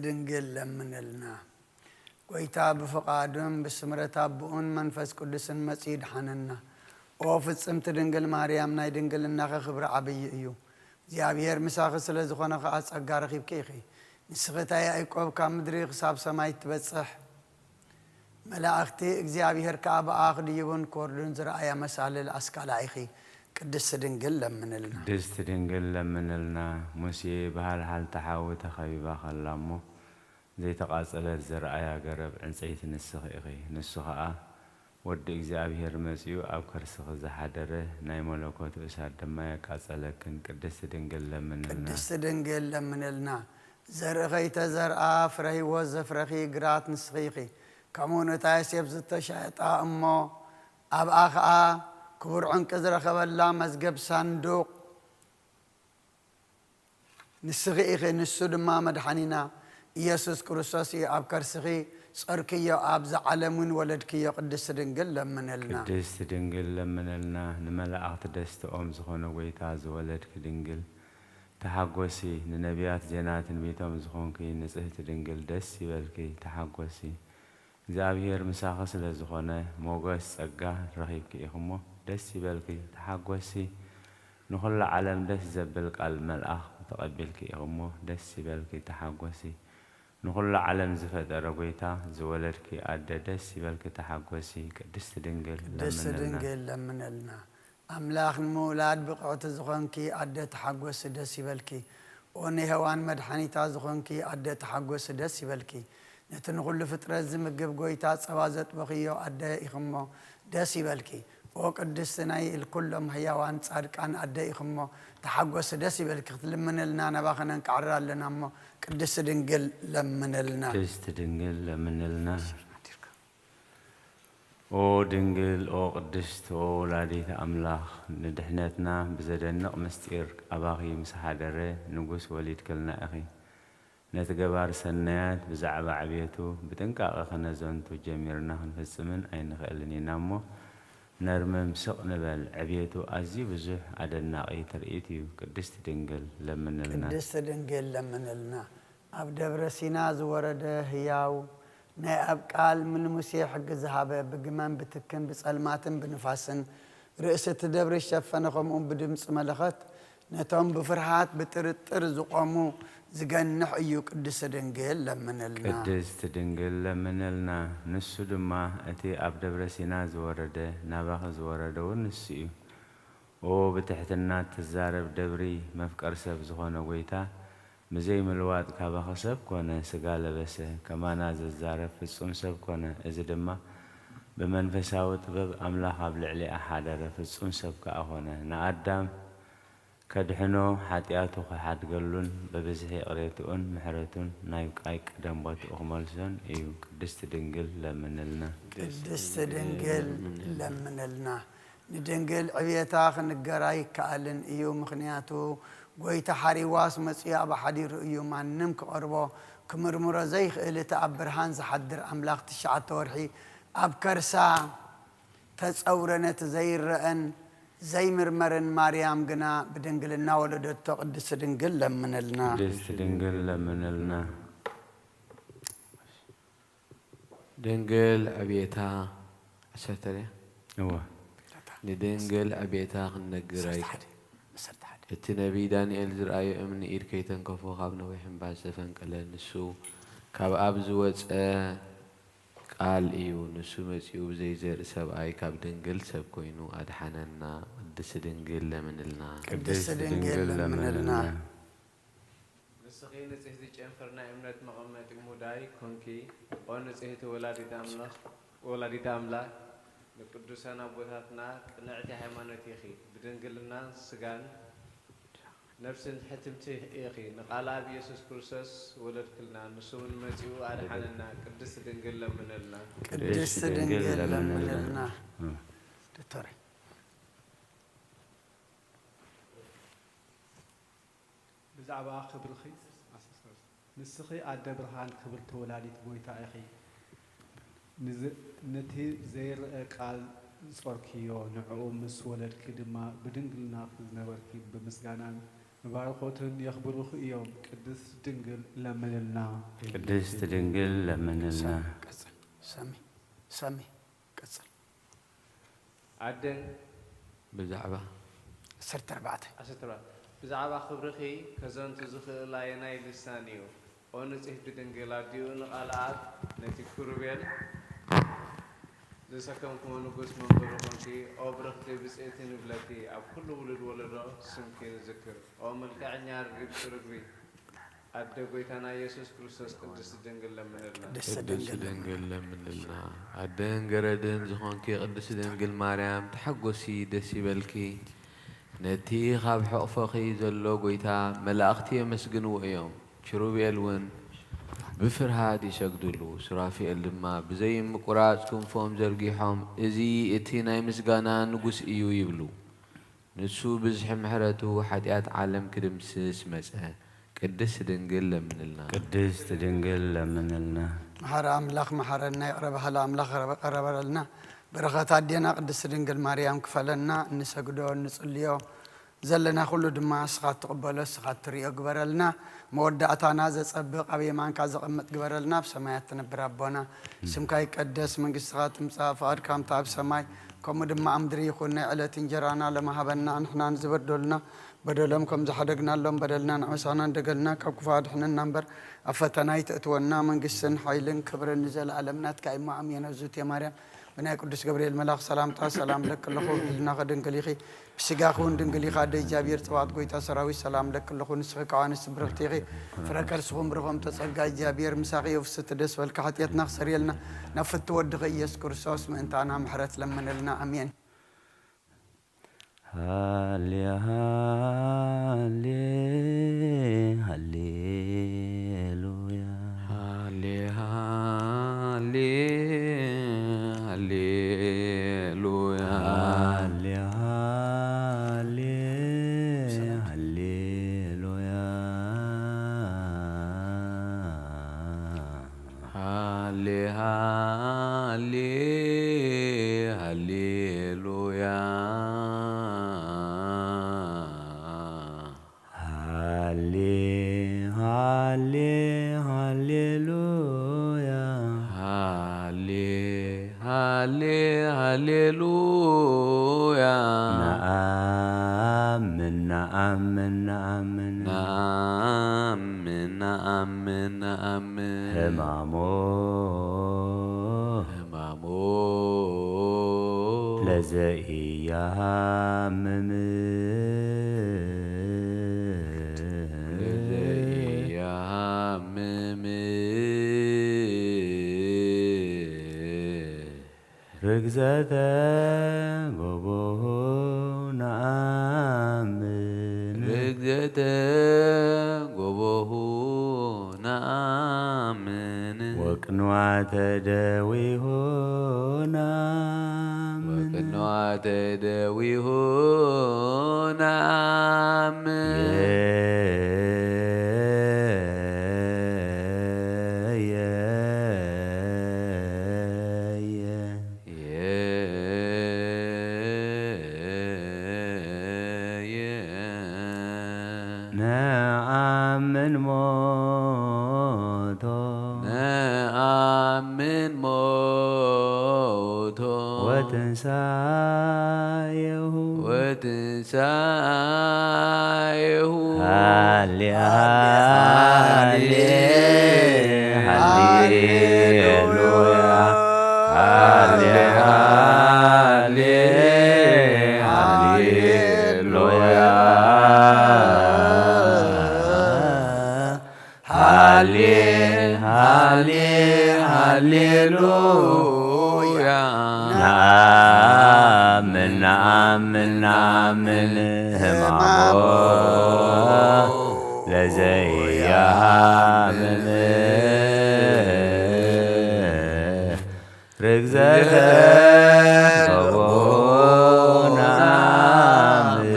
ድንግል ለምንልና። ጎይታ ብፍቓዱን ብስምረት ኣቦኡን መንፈስ ቅዱስን መጺኡ ድሓነና። ኦ ፍጽምቲ ድንግል ማርያም፣ ናይ ድንግልናኺ ክብሪ ዓብዪ እዩ። እግዚኣብሔር ምሳኺ ስለ ዝኾነ ኸኣ ጸጋ ረኺብኪ ኢኺ። ንስኺ እታ ያዕቆብ ካብ ምድሪ ክሳብ ሰማይ ትበጽሕ መላእኽቲ እግዚኣብሔር ከኣ ብኣ ክድይቡን ክወርዱን ዝረኣያ መሳልል ኣስካላ ኢኺ። ቅድስቲ ድንግል ለምንልና። ቅድስቲ ድንግል ለምንልና። ሙሴ ብሃልሃልታ ሓዊ ተኸቢባ ኸላ እሞ ዘይተቓጸለት ዝረኣያ ገረብ ዕንጸይቲ ንስኺ ኢኺ። ንሱ ኸኣ ወዲ እግዚኣብሔር መጺኡ ኣብ ከርስኺ ዝሓደረ ናይ መለኮቱ እሳት ድማ የቃጸለክን። ቅድስቲ ድንግል ለምንልና። ቅድስቲ ድንግል ለምንልና። ዘርኢ ኸይተዘርኣ ፍረ ህይወት ዘፍረኺ ግራት ንስኺ ኢኺ። ከምኡ ነታ ዮሴፍ ዝተሻየጣ እሞ ኣብኣ ኸኣ ክቡር ዕንቂ ዝረኸበላ መዝገብ ሳንዱቕ ንስኺ ኢኺ። ንሱ ድማ መድሓኒና ኢየሱስ ክርስቶስ እዩ። ኣብ ከርስኺ ጾርክዮ፣ ኣብዚ ዓለም እውን ወለድክዮ። ቅድስቲ ድንግል ለምንልና። ቅድስቲ ድንግል ለምንልና። ንመላእኽቲ ደስትኦም ዝኾነ ጎይታ ዝወለድኪ ድንግል ተሓጎሲ። ንነቢያት ዜና ትንቢቶም ዝኾንኪ ንጽህቲ ድንግል ደስ ይበልኪ፣ ተሓጎሲ። እግዚኣብሔር ምሳኺ ስለ ዝኾነ ሞገስ ጸጋ ረኺብኪ ኢኺ እሞ ደስ ይበልኪ፣ ተሓጎሲ። ንኹላ ዓለም ደስ ዘብል ቃል መልኣኽ ተቐቢልኪ ኢኺ እሞ ደስ ይበልኪ፣ ተሓጎሲ። ንኹሉ ዓለም ዝፈጠረ ጎይታ ዝወለድኪ ኣደ ደስ ይበልኪ፣ ተሓጎሲ። ቅድስቲ ድንግል ቅድስቲ ለምንልና። ድንግል ለምንልና። ኣምላኽ ንምውላድ ብቕዕቲ ዝኾንኪ ኣደ ተሓጎሲ፣ ደስ ይበልኪ። ኦ ንሄዋን መድሓኒታ ዝኾንኪ ኣደ ተሓጎሲ፣ ደስ ይበልኪ። ነቲ ንኹሉ ፍጥረት ዝምግብ ጎይታ ጸባ ዘጥበኽዮ ኣደ ኢኽሞ፣ ደስ ይበልኪ። ኦ ቅድስቲ ናይ ኩሎም ህያዋን ጻድቃን ኣደ ኢኽሞ፣ ተሓጎሲ፣ ደስ ይበልኪ። ክትልምንልና ናባኺ ነንቃዕር ኣለና እሞ፣ ቅድስቲ ድንግል ለምንልና። ቅድስቲ ድንግል ለምንልና። ኦ ድንግል፣ ኦ ቅድስት፣ ኦ ወላዲት ኣምላኽ፣ ንድሕነትና ብዘደንቕ ምስጢር ኣባኺ ምስ ሓደረ ንጉስ ወሊድክልና ኢኺ። ነቲ ገባር ሰናያት ብዛዕባ ዕብየቱ ብጥንቃቐ ከነዘንቱ ጀሚርና ክንፍጽምን ኣይንኽእልን ኢና እሞ፣ ነርምም ስቕ ንበል። ዕብየቱ ኣዝዩ ብዙሕ ኣደናቒ ትርኢት እዩ። ቅድስቲ ድንግል ለምንልና። ቅድስቲ ድንግል ለምንልና። ኣብ ደብረ ሲና ዝወረደ ህያው ናይ ኣብ ቃል ንሙሴ ሕጊ ዝሃበ፣ ብግመን ብትክን ብጸልማትን ብንፋስን ርእሲ እቲ ደብሪ ዝሸፈነ፣ ከምኡውን ብድምጺ መለኸት ነቶም ብፍርሃት ብጥርጥር ዝቖሙ ዝገንሕ እዩ። ቅድስቲ ድንግል ለምንልና። ቅድስቲ ድንግል ለምንልና። ንሱ ድማ እቲ ኣብ ደብረ ሲና ዝወረደ፣ ናባኺ ዝወረደ እውን ንሱ እዩ። ኦ ብትሕትና እትዛረብ ደብሪ፣ መፍቀር ሰብ ዝኾነ ጎይታ፣ ብዘይ ምልዋጥ ካባኺ ሰብ ኮነ፣ ስጋ ለበሰ፣ ከማና ዝዛረብ ፍጹም ሰብ ኮነ። እዚ ድማ ብመንፈሳዊ ጥበብ ኣምላኽ ኣብ ልዕሊኣ ሓደረ፣ ፍጹም ሰብ ከኣ ኮነ። ንኣዳም ከድሕኖ፣ ሓጢኣቱ ክሓድገሉን ብብዝሒ ይቕሬትኡን ምሕረቱን ናብ ናይ ቀደም ቦትኡ ክመልሶን እዩ። ቅድስቲ ድንግል ለምንልና። ቅድስቲ ድንግል ለምንልና። ንድንግል ዕብየታ ክንገር ኣይከኣልን እዩ። ምኽንያቱ ጎይታ ሓሪዋስ መጺኡ ኣብ ሓዲሩ እዩ። ማንም ክቐርቦ ክምርምሮ ዘይኽእል እቲ ኣብ ብርሃን ዝሓድር ኣምላኽ ትሽዓተ ወርሒ ኣብ ከርሳ ተጸውረ። ነቲ ዘይረኣን ዘይምርመርን ማርያም ግና ብድንግልና ወለደቶ። ቅድስቲ ድንግል ለምንልና። ቅድስቲ ድንግል ለምንልና። ድንግል ዕብየታ ዓሰርተ ድያ? እወ። ንድንግል ዕብየታ ክንነግር ኣይክ-፣ ዓሰርተ ሓደ። እቲ ነቢይ ዳንኤል ዝረኣዮ እምኒ ኢድ ከይተንከፎ ካብ ነዊሕ እምባ ዝተፈንቀለ ንሱ ካብ ኣብ ዝወፀ ቃል እዩ። ንሱ መፂኡ ብዘይዘርኢ ሰብኣይ ካብ ድንግል ሰብ ኮይኑ ኣድሓነና። ቅድስቲ ድንግል ለምንልና። ቅድስቲ ድንግል ለምንልና። ንስኺ ንጽህቲ ጨንፈር ናይ እምነት መቐመጢ ሙዳይ ኮንኪ። ኦ ንጽህቲ ወላዲተ ኣምላኽ፣ ወላዲተ ኣምላኽ፣ ንቅዱሳን ኣቦታትና ቅንዕቲ ሃይማኖት ኢኺ። ብድንግልናን ስጋን ነፍስን ሕትምቲ ኢኺ። ንቃል ኣብ ኢየሱስ ክርስቶስ ወለድክልና፣ ንሱ እውን መጺኡ ኣድሓነና። ቅድስቲ ድንግል ለምነልና። ቅድስቲ ድንግል ለምነልና። ዶክተረይ። ብዛዕባ ክብርኺ፣ ንስኺ ኣደ ብርሃን ክብርቲ ወላዲት ጎይታ ኢኺ። ንዝ-፣ ነቲ ዘይረኣ ቃል ዝጾርክዮ፣ ንዕኡ ምስ ወለድኪ ድማ ብድንግልና ዝነበርኪ ብምስጋናን ንባርኾትን የኽብሩኺ እዮም። ቅድስት ድንግል ለምንልና። ቅድስት ድንግል ለምንልና። ቀጽል ሰሚ ሰሚ ቀጽል ኣደን ብዛዕባ ዓሰርተ ኣርባዕተ ዓሰርተ ኣርባዕተ ብዛዕባ ክብርኺ ከዘንቱ ዝኽእል ኣየናይ ልሳን እዩ? ኦ ንጽሕቲ ድንግል ኣዲኡ ንቓል ኣብ ነቲ ኪሩቤል ዘሰከምክሞ ንጉስ መንበሩ ኾንኪ። ኦ ብርኽቲ ብጽእቲ ንብለኪ ኣብ ኩሉ ውሉድ ወለዶ ስምኪ ንዝክር። ኦ መልክዐኛ ርግቢ ርግቢ ኣደ ጎይታና ኢየሱስ ክርስቶስ ቅድስቲ ድንግል ለምንልና። ቅድስት ቅድስት ድንግል ድንግል ለምንልና። ኣደን ገረድን ዝኾንኪ ቅድስት ድንግል ማርያም ተሓጎሲ ደስ ይበልኪ። ነቲ ካብ ሕቕፎኺ ዘሎ ጎይታ መላእኽቲ የመስግንዎ እዮም። ኪሩቤል እውን ብፍርሃት ይሰግድሉ። ሱራፊኤል ድማ ብዘይምቁራጽ ክንፎም ዘርጊሖም እዚ እቲ ናይ ምስጋና ንጉስ እዩ ይብሉ። ንሱ ብዝሒ ምሕረቱ ሓጢኣት ዓለም ክድምስስ መጸ። ቅድስት ድንግል ለምንልና። ቅድስት ድንግል ለምንልና። መሓሪ ኣምላኽ መሓረና፣ ይቕረ በሃሊ ኣምላኽ ይቕረ በለልና። በረኸት ኣዴና ቅድስት ድንግል ማርያም ክፈለና። እንሰግዶ እንጽልዮ ዘለና ኩሉ ድማ እስኻ ትቕበሎ፣ እስኻ ትሪኦ ግበረልና። መወዳእታና ዘጸብቕ ኣብ የማንካ ዘቐምጥ ግበረልና። ኣብ ሰማያት ትነብር ኣቦና ስምካ ይቀደስ፣ መንግስትኻ ትምጻእ፣ ፍቓድካ ከምታ ኣብ ሰማይ ከምኡ ድማ ኣብ ምድሪ ይኹን። ናይ ዕለት እንጀራና ሎሚ ሃበና፣ ንሕና ንዝበደሉና በደሎም ከም ዝሓደግናሎም በደልና ንዕመሳና እንደገልና ካብ ክፉ ኣድሕነና እምበር ኣብ ፈተና ኣይተእትወና። መንግስትን ሓይልን ክብርን ንዘለኣለም ናትካ እሞ ኣሜን። እዙቴ ማርያም ብናይ ቅዱስ ገብርኤል መልኣኽ ሰላምታ ሰላም ለኪ ኣለኹ፣ ህልናኺ ድንግል ኢኺ፣ ብስጋኺ እውን ድንግል ኢኻ። ኣደ እግዚኣብሔር ጽባኦት ጎይታ ሰራዊት ሰላም ለኪ ኣለኹ፣ ንስኺ ካብ ኣንስቲ ብርኽቲ ኢኺ፣ ፍረ ከርስኹም ብሩኽ እምተ ጸጋ እግዚኣብሔር ምሳኺ እዩ። ፍስቲ ደስ በልካ፣ ሓጢኣትና ክሰርየልና ናብ ፍቲ ወድኺ ኢየሱስ ክርስቶስ ምእንታና ምሕረት ለምንልና። ኣሜን። ሃሌ ሃሌ ሃሌሉያ። ሃሌ ሃሌ ሃሌሉያ። ሃሌ ሃሌ ሃሌሉያ። ሃሌ ሃሌ ሃሌሉያ። ሃሌ ሃሌ ሃሌሉያ። ሃሌ ሃሌ ሃሌሉያ። ነኣምን ነኣምን ነኣምን። ነኣምን ነኣምን ነኣምን። ህማሞ ህማሞ ለዘኢያሃምም። ለዘኢያሃምም። ርግዘተ ጎቦሁ ነኣምን። ርግዘተ ጎቦሁ ነኣምን። ወቅንዋተ ደዊሁ ነኣምን። ወቅንዋተ ደዊሁ ነኣምን። ነኣምን ሞቶ። ነኣምን ሞቶ። ወትንሳኤሁ። ወትንሳኤሁ። ሃሌ ሃሌ ሃሌሉያ። ሃሌ ሃሌ ሃሌሉያ። ሃሌ ሃሌ ሃሌሉያ። ነኣምን ነኣምን ነኣምን ህማሞ ለዘያሃምም ርግዘተ ገቦ ነኣምን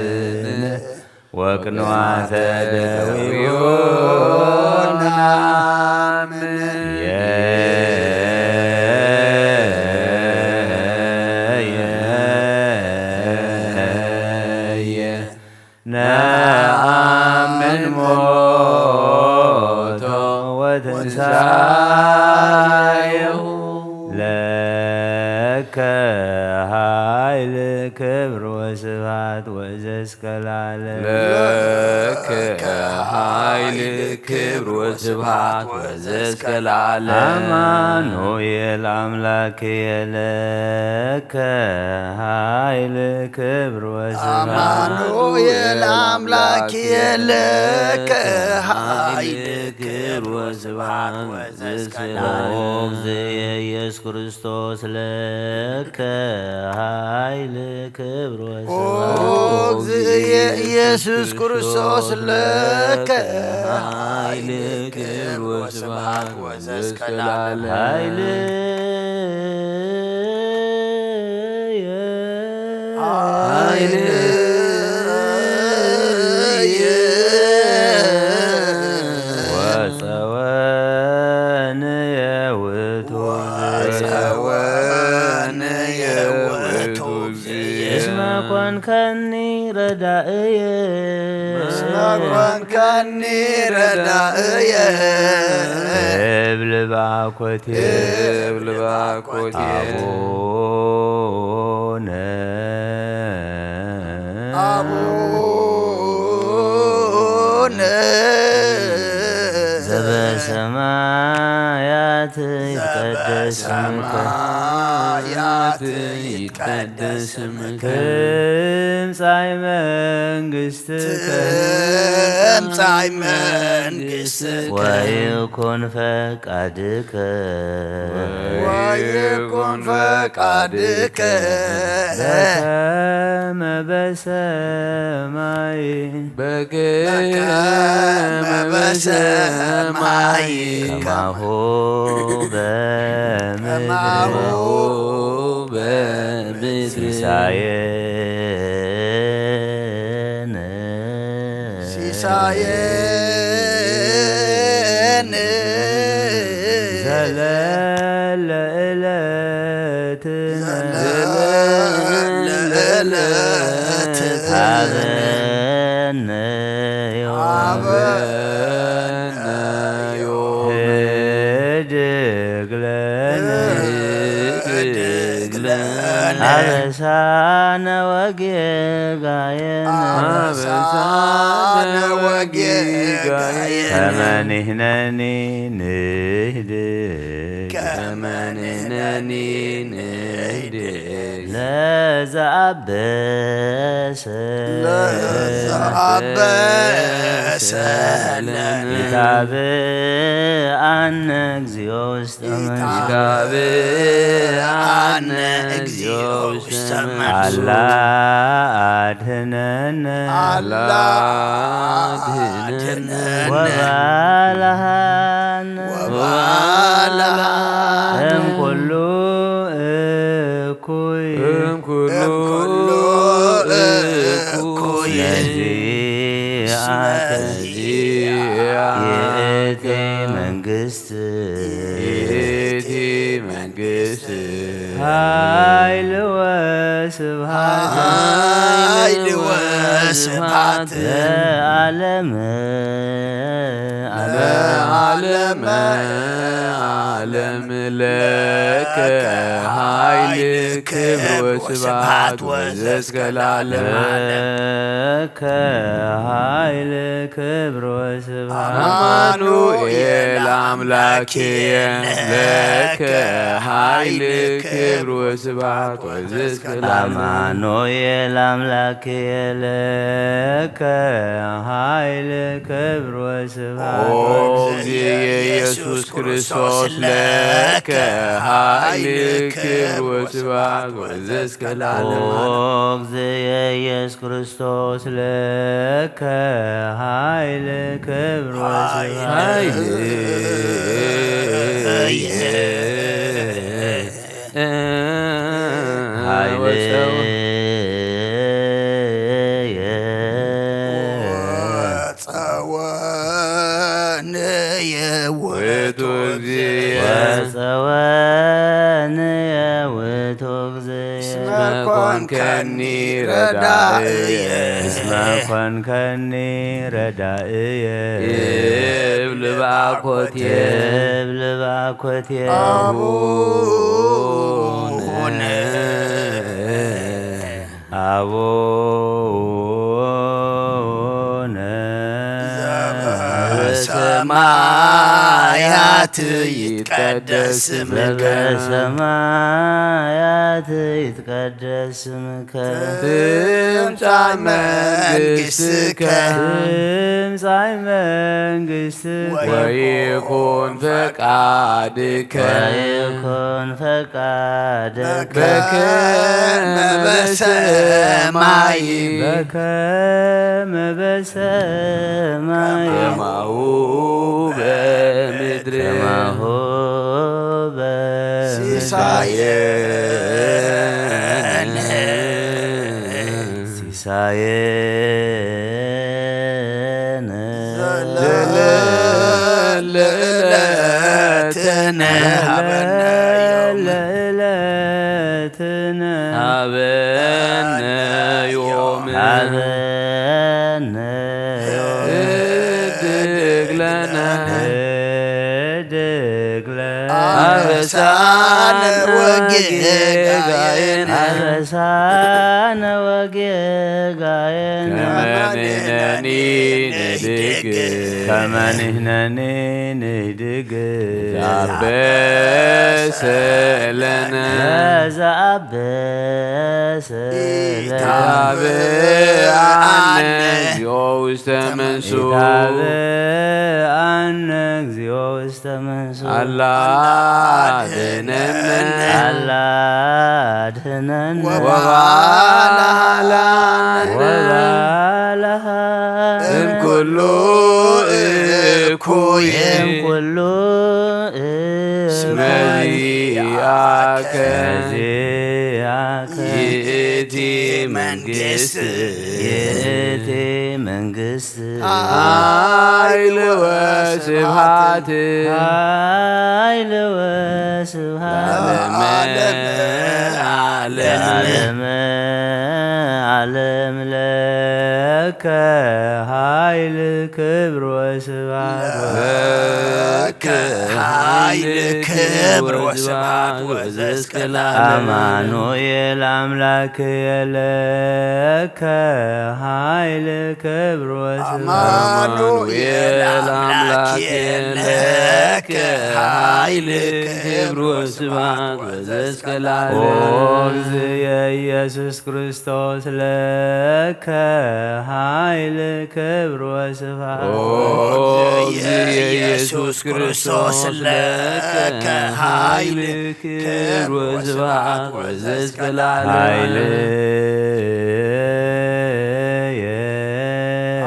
ወቅንዋተ ደዊሁ ነኣምን። ዳየሁ ለከ ኃይል ክብር ወስብሐት ወዘእስከ ለዓለም። ለከ ኃይል ክብር ወስብሐት ወዘእስከ ለዓለም። አማኑኤል አምላክየ ለከ ኃይል ክብር ወስብሐት። አማኑኤል አምላክየ ለከ ኃይል ክብር ወስብሐት ወዘእስከ ለዓለም። ኦ እግዚእ ኢየሱስ ክርስቶስ ለከ ኃይል ክብር ወስብሐት። ኦ እግዚእ ኢየሱስ ክርስቶስ ለከ ኃይል ክብር ወስብሐት ወዘእስከ ለዓለም። ኃይል ኃይልየ ወጸወንየ ውእቱ ወጸወንየ ውእቱ እግዚእ። እስመ ኮንከኒ ረዳእየ። እስመ ኮንከኒ ረዳእየ። እብል ባኮቴ። እብል ባኮቴ። አቡነ። አቡነ። ዘበሰማያት ይትቀደስ ስምከ። ዘበሰማያት ይትቀደስ ስምከ። ትምጻእ መንግስትከ። ትምጻእ መንግስትከ። ወይኩን ፈቃድከ። ወይኩን ፈቃድከ። በከመ በሰማይ። በከመ በሰማይ። ከማሁ በምድር። ከማሁ በምድር። ሲሳየነ። ሲሳየነ። ዘለለ ዕለትነ። ዘለለ ዕለትነ። ሀበነ ዮም። ሀበነ ዮም። ህድግ ለነ። ህድግ ለነ። አበሳነ ወጌጋየነ። አበሳነ ወጌጋየነ። ከመ ንሕነኒ ንህድግ። ከመ ንሕነኒ ንህድግ። ለዘአበሰ። ለዘአበሰ። ለነ። ይታብአነ እግዚኦ ውስተ መንግስት። ይታብአነ እግዚኦ ውስተ መንግስት። አላ አድህነነ። አላ አድህነነ። ወባልሃነ። ወባልሃነ። እምኩሉ እኩይ። እምኩሉ እኩይ። ስለዚህ እስመ አተ። ስለዚህ አተ። ይእቲ መንግስት። ይእቲ መንግስት። ኃይል ወስብሐት። ኃይል ወስብሐት። ለዓለመ ዓለም። ለዓለመ ዓለም ለከ ኃይል ክብር ወስብሐት ወዘእስከ ለዓለመ ዓለም። ለከ ኃይል ክብር ወስብሐት። አማኑኤል አምላኬ ለከ ኃይል ክብር ወስብሐት ወዘእስከ ለዓለመ። አማኑኤል አምላኬ ለከ ኃይል ክብር ወስብሐት። ኦ እግዚእ ኢየሱስ ክርስቶስ ለከ ኃይል ክብር ወስብሐት ወዘእስከ ለዓለመ ዓለም። ኦ እግዚእ ኢየሱስ ክርስቶስ ለከ ኃይል ክብር ወስብሐት። ኃይል ኃይልየ ወጸወንየ ውእቱ እግዚእ። ወጸወንየ ውእቱ እግዚእ። እስመ ኮንከኒ ረዳእየ። እስመ ኮንከኒ ረዳእየ። እብል ባኮቴ። እብል ባኮቴ። አቡነ። አቡነ ዘበሰማያት ይትቀደስ ስምከ። ዘበሰማያት ይትቀደስ ስምከ። ትምጻእ መንግስትከ። ትምጻእ መንግስትከ። ወይኩን ፈቃድከ። ወይኩን ፈቃድከ። በከመ በሰማይ። በከመ በሰማይ። ከማሁ በምድር። ከማሁ በምድር። ሲሳየነ። ሲሳየነ። ዘለለ ዕለትነ ሀበነ ዮም። ለዕለትነ ሀበነ ዮም። ሀበነ ዮም። ህድግ ለነ። ህድግ ለነ። አበሳነ ወጌጋየነ። አበሳነ ወጌጋየነ። ከመ ንሕነኒ ንህድግ። ከመ ንሕነኒ ንህድግ። ዘአበሰ ለነ። ለዘአበሰ ለነ። ኢታብአነ እግዚኦ ውስተ መንሱ። ኢታብአነ እግዚኦ ውስተ መንሱ። አላ አድነነ። አላ አድነነ። ወባልሃላነ። ወባልሃ። እምኩሉ እኩይ። እምኩሉ እስመ እኩይ። ዚአከ። ዚአከ። ይእቲ መንግስት። ይእቲ መንግስት። ኃይል ወስብሐት። ኃይል ወስብሐት። ለዓለመ ዓለም። ለዓለመ ዓለም ለከ ኃይል ክብር ወስብሐት። ለከ ኃይል ክብር ወስብሐት ወዘእስከ ለዓለም። አማኑኤል አምላክ የለከ ኃይል ክብር ወስብሐት። አማኑኤል አምላክ የለከ ኃይል ክብር ወስብሐት ወዘእስከ ለዓለም። ኦ እግዚእየ ኢየሱስ ክርስቶስ ለከ ኃይል ክብር ወስብሐት። ኦ እግዚእየ ኢየሱስ ክርስቶስ ለከ ኃይል ክብር ወስብሐት ወዘእስከ ለዓለም። ኃይልየ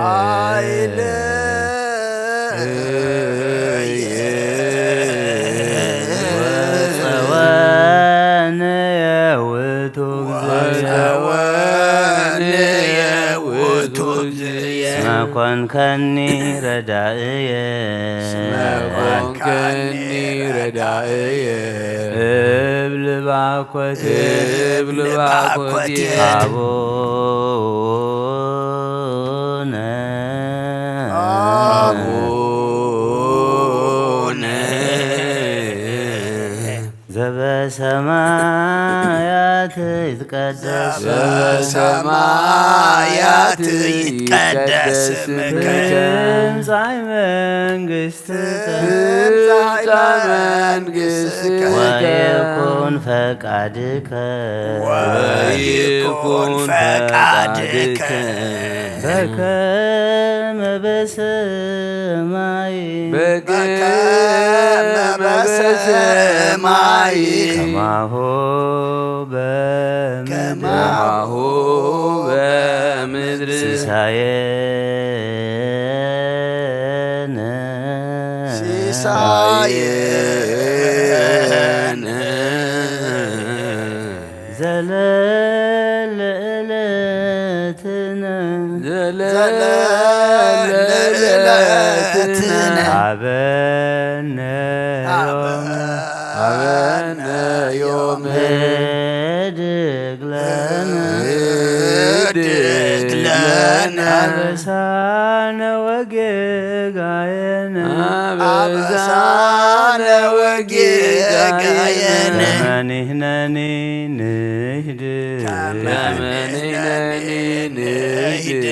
ኃይልየ ወጸወንየ ውእቱ እግዚእየ። ወጸወንየ ውእቱ እግዚእየ። እስመ ኮንከኒ ረዳእየ። እስመ ኮንከኒ ረዳእየ። እብል ባኮቴ። እብል ባኮቴ። አቡነ። አቡነ። ዘበሰማያት ይትቀደስ። ዘበሰማያት ይትቀደስ ስምከ። ትምጻእ መንግስትከ። ትምጻእ መንግስትከ። ወይኩን ፈቃድከ። ወይኩን ፈቃድከ። በከመ በሰማይ። በከመ በሰማይ። ከማሁ በምድር። ከማሁ በምድር። ሲሳየነ። ሲሳየነ። ዘለለ ዕለትነ። ዘለለ ዕለትነ። ሀበነ ዮም። ሀበነ ዮም። ህድግ ለ አበሳነ ወጌጋየነ አበሳነ ወጌጋየነ ተመኒህነኒ ንህድግ ተመኒህነኒ ንህድግ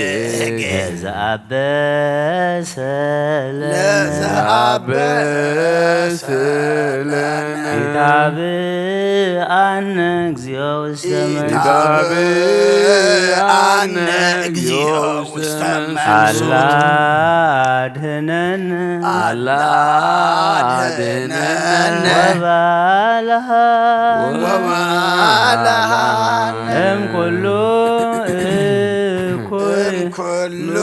ለዘአበሰለነ ለዘአበሰለነ ኢታብአነ እግዚኦ ውስተ መንግስት ኢታብአነ እግዚኦ ውስተ መንግስት አላ አድህነን አላ አድህነን ወባልሃ ወባልሃ እም ኩሉ እኩይ እም ኩሉ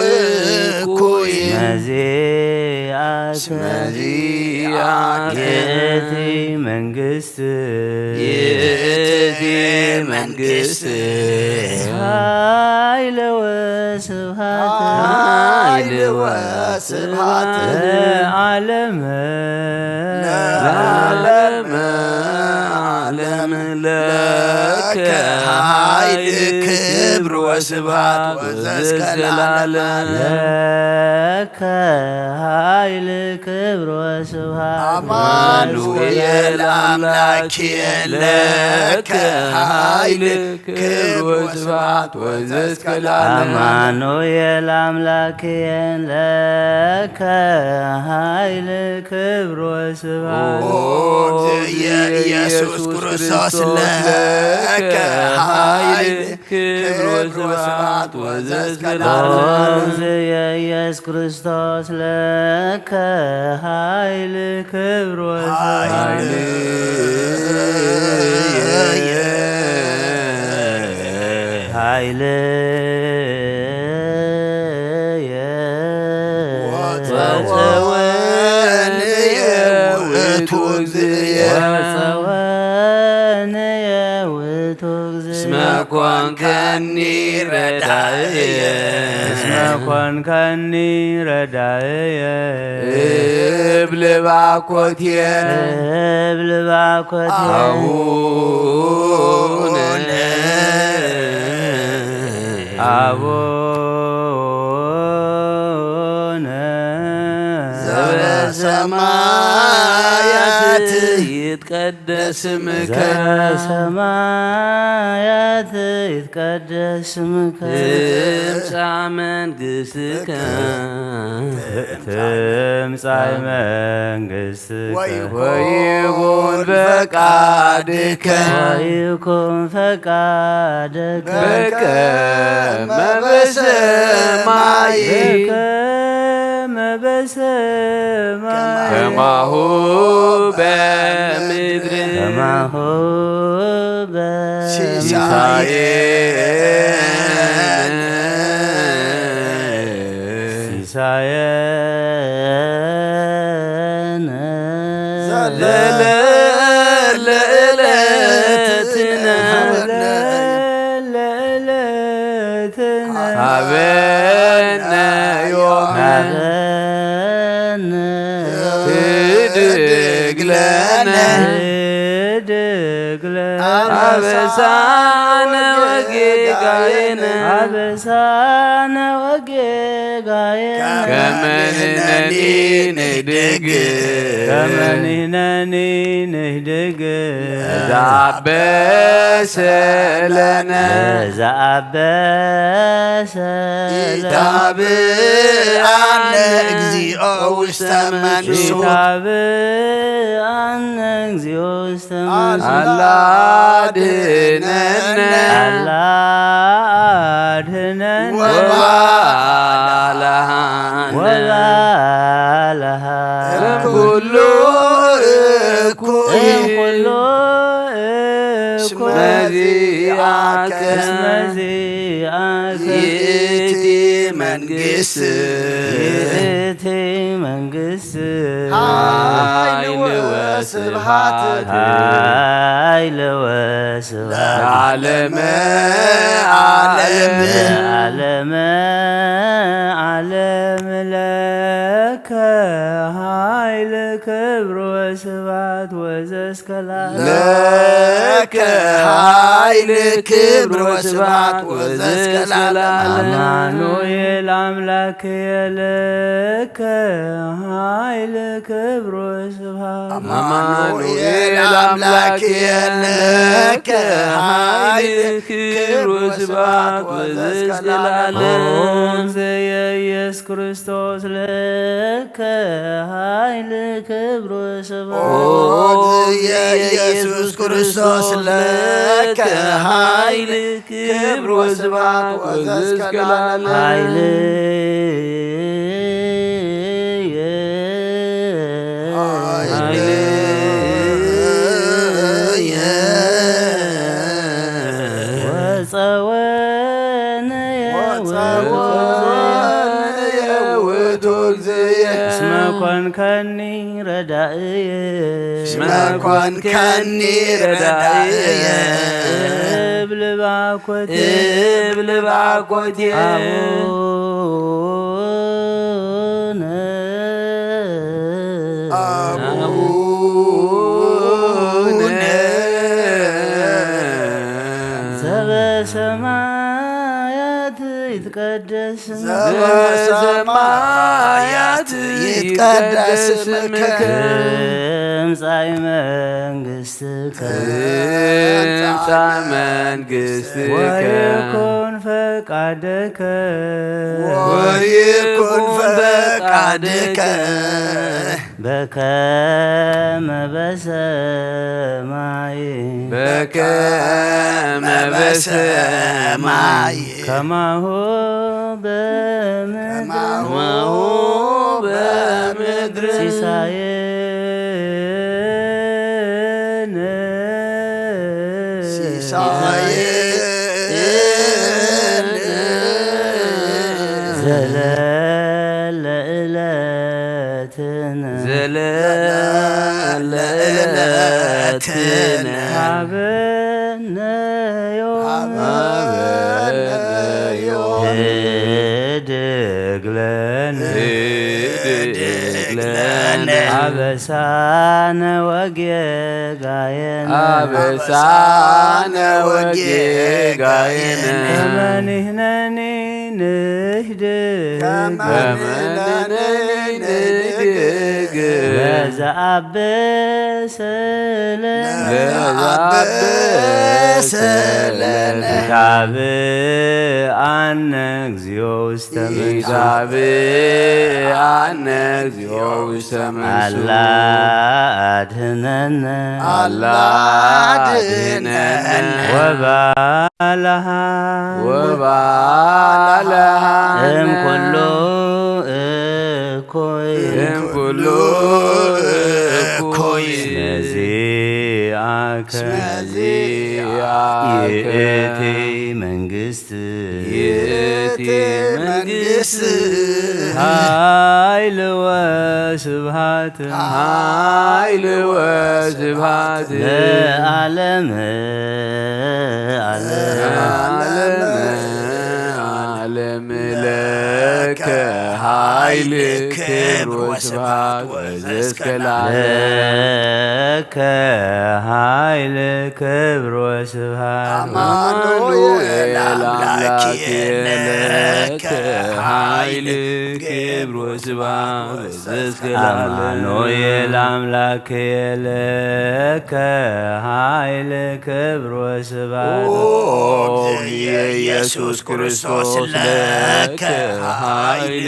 እኩይ መዚአከ መዚአከ ይእቲ መንግስት ይእቲ መንግስት ኃይለ ወስብሐት ኃይለ ወስብሐት ለዓለመ ለዓለመ ዓለም ለከ ኃይል ክብር ወስብሐት ወዘስከ ለዓለም ለከ ኃይል ክብር ወስብሐት አማኑኤል አምላክ ለከ ኃይል ክብር ወስብሐት ወዘስከ ለዓለም አማኑኤል አምላክ ለከ ኃይል ክብር ወስብሐት ኦ እግዚእ ኢየሱስ ክርስቶስ ለከ ኃይል ክብር ወስብሐት ወዘስከ ለዓለም አሜን። ኢየሱስ ክርስቶስ ለከ ኃይል ክብር ወስብሐት ኃይል ኃይል ወፀወንየ ውእቱ እግዚእየ ወፀወንየ ውእቱ እስመ ኮንከኒ ረዳእየ እስመ ኮንከኒ ረዳእየ እብል ባኮትየ እብል ባኮትየ አቡነ አቡነ ዘበሰማያት ይትቀደስ ስምከ ዘበሰማያት ይትቀደስ ስምከ ትምጻእ መንግስትከ ትምጻእ መንግስትከ ወይኩን ፈቃድከ ወይኩን ፈቃድከ በከመ በሰማይ በከመ በሰማይ ከማሁ በምድር ከማሁ በምድር ሲሳየነ ሲሳየነ ዘለለ ዕለትነ ዘለለ ዕለትነ ሀበነ ዮም ሀበነ ህድግ ለነ ህድግ ለነ አበሳነ ወጌጋየነ አበሳነ ወጌጋየነ ከመ ንሕነኒ ንህድግ ከመ ንሕነኒ ንህድግ ለዘአበሰ ለነ ለዘአበሰ ለነ ኢታብአነ እግዚኦ ውስተ መንሱት ኢታብአነ እግዚኦ ውስተ መንሱት አላ አድህነነ አላ አድህነነ ወባልሃነ ወባልሃነ እምኩሉ እኩይ እምኩሉ እኩይ እስመ ዚአከ እስመ ዚአከ ይእቲ መንግስት ይእቲ መንግስት ኃይል ወስብሐት ኃይል ወስብሐት ለዓለመ ዓለም ለዓለመ ዓለም ለከ ለከ ኃይል ክብር ወስብሐት ወዘእስከ ለዓለም። ለከ ኃይል ክብር ወስብሐት ወዘእስከ ለዓለም። አማኑኤል አምላክየ ለከ ኃይል ክብር ወስብሐት። አማኑኤል አምላክየ ለከ ኃይል ክብር ወስብሐት ወዘእስከ ለዓለም። ኦ እግዝየ ኢየሱስ ክርስቶስ ለከ ኃይል ክብር ወስብሐት። ኦ እግዝየ ኢየሱስ ክርስቶስ ለከ ኃይል ክብር ወስብሐት ወዘእስከ ለዓለም። ኃይልየ ኃይልየ ወጸወንየ ወጸወንየ ውእቱ እግዝየ እስመ ኮንከኒ ረዳእየ እስመ ኮንከኒ ረዳእየ እብል ባኮቴ እብል ባኮቴ አቡነ አቡነ ዘበሰማያት ይትቀደስ ስምከ ዘበሰማያት ይትቀደስ ስምከ ትምጻእ መንግስትከ ትምጻእ መንግስትከ ወይኩን ፈቃድከ ወይኩን ፈቃድከ በከመ በሰማይ በከመ በሰማይ ከማሁ በምድር ከማሁ በምድር ሲሳየነ ሲሳየነ ዘለለ ዕለትነ ዘለለ ዕለትነ ሀበነ ዮም ሀበነ ዮም ህድግ ለነ ህድግ ለነ አበሳነ ወጌጋየነ አበሳነ ወጌጋየነ ከመ ንሕነኒ ንህድግ ከመ ንሕነኒ ንህድግ ለዘአበሰ ለነ ለዘአበሰ ለነ ኢታብአነ እግዚኦ ውስተ መንሱት ኢታብአነ እግዚኦ ውስተ መንሱት አላ አድህነነ አላ አድህነነ ወባልሃ ወባልሃ እምኩሉ እኩይ እምኩሉ እኩይ እስመ ዚአከ እስመ ዚአከ ይእቲ መንግስት ይእቲ መንግስት ኃይል ወስብሐት ኃይል ወስብሐት ለዓለመ ዓለም ለዓለመ ዓለም ለከ ኃይል ክብር ወስብሐት ወዘእስከ ለዓለም ለከ ኃይል ክብር ወስብሐት አማኑኤል አምላክየ ለከ ኃይል ክብር ወስብሐት ወዘእስከ ለዓለም አማኑኤል አምላክየ ለከ ኃይል ክብር ወስብሐት ኦ እግዝየ ኢየሱስ ክርስቶስ ለከ ኃይል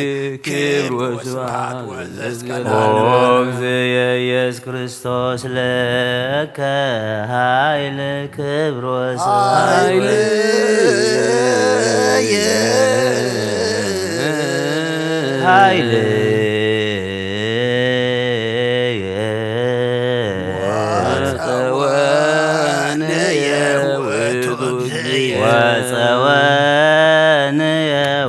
ክብር ወስብሐት ወዘእስከ ኦ ለዓለም እግዝየ ኢየሱስ ክርስቶስ ለከ ኃይል ክብር ወስብሐት ኃይል ኃይል ወጸወንየ ውእቱ እግዚእ ወጸወንየ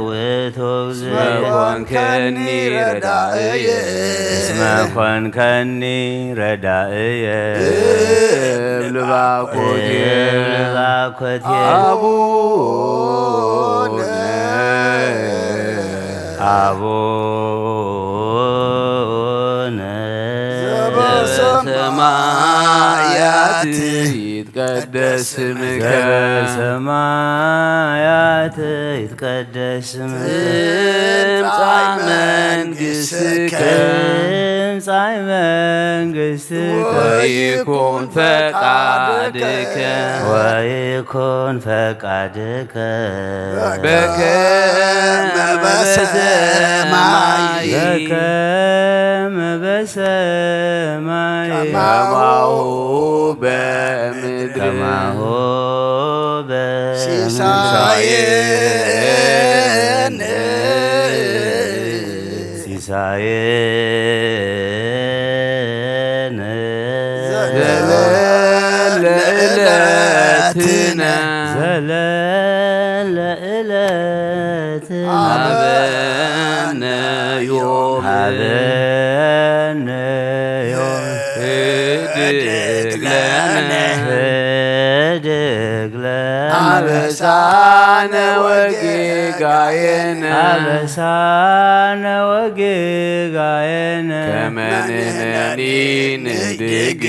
ውእቱ እግዚእ እስመ ኮንከኒ ረዳእየ እስመ ኮንከኒ ረዳእየ እብል ባኮቴ እብል ባኮቴ አቡነ አቡነ ሰማያት ይትቀደስ ስምከ። ሰማያት ይትቀደስ ስምከ። ትምጻእ መንግስትከ። ትምጻእ መንግስትከ። ወይኩን ፈቃድከ። ወይኩን ፈቃድከ። በከመ በሰማይ። በከመ በሰማይ። ከማሁ በምድር። ከማሁ በምድር። ሲሳየነ። ሲሳየነ። ዘለለ ዕለትነ። ዘለለ ዕለትነ። ሀበነ ዮም። ሀበነ ዮም። ህድግ ለነ። ህድግ ለነ። አበሳነ ወጌጋየነ። አበሳነ ወጌጋየነ። ከመ ንሕነኒ ንህድግ።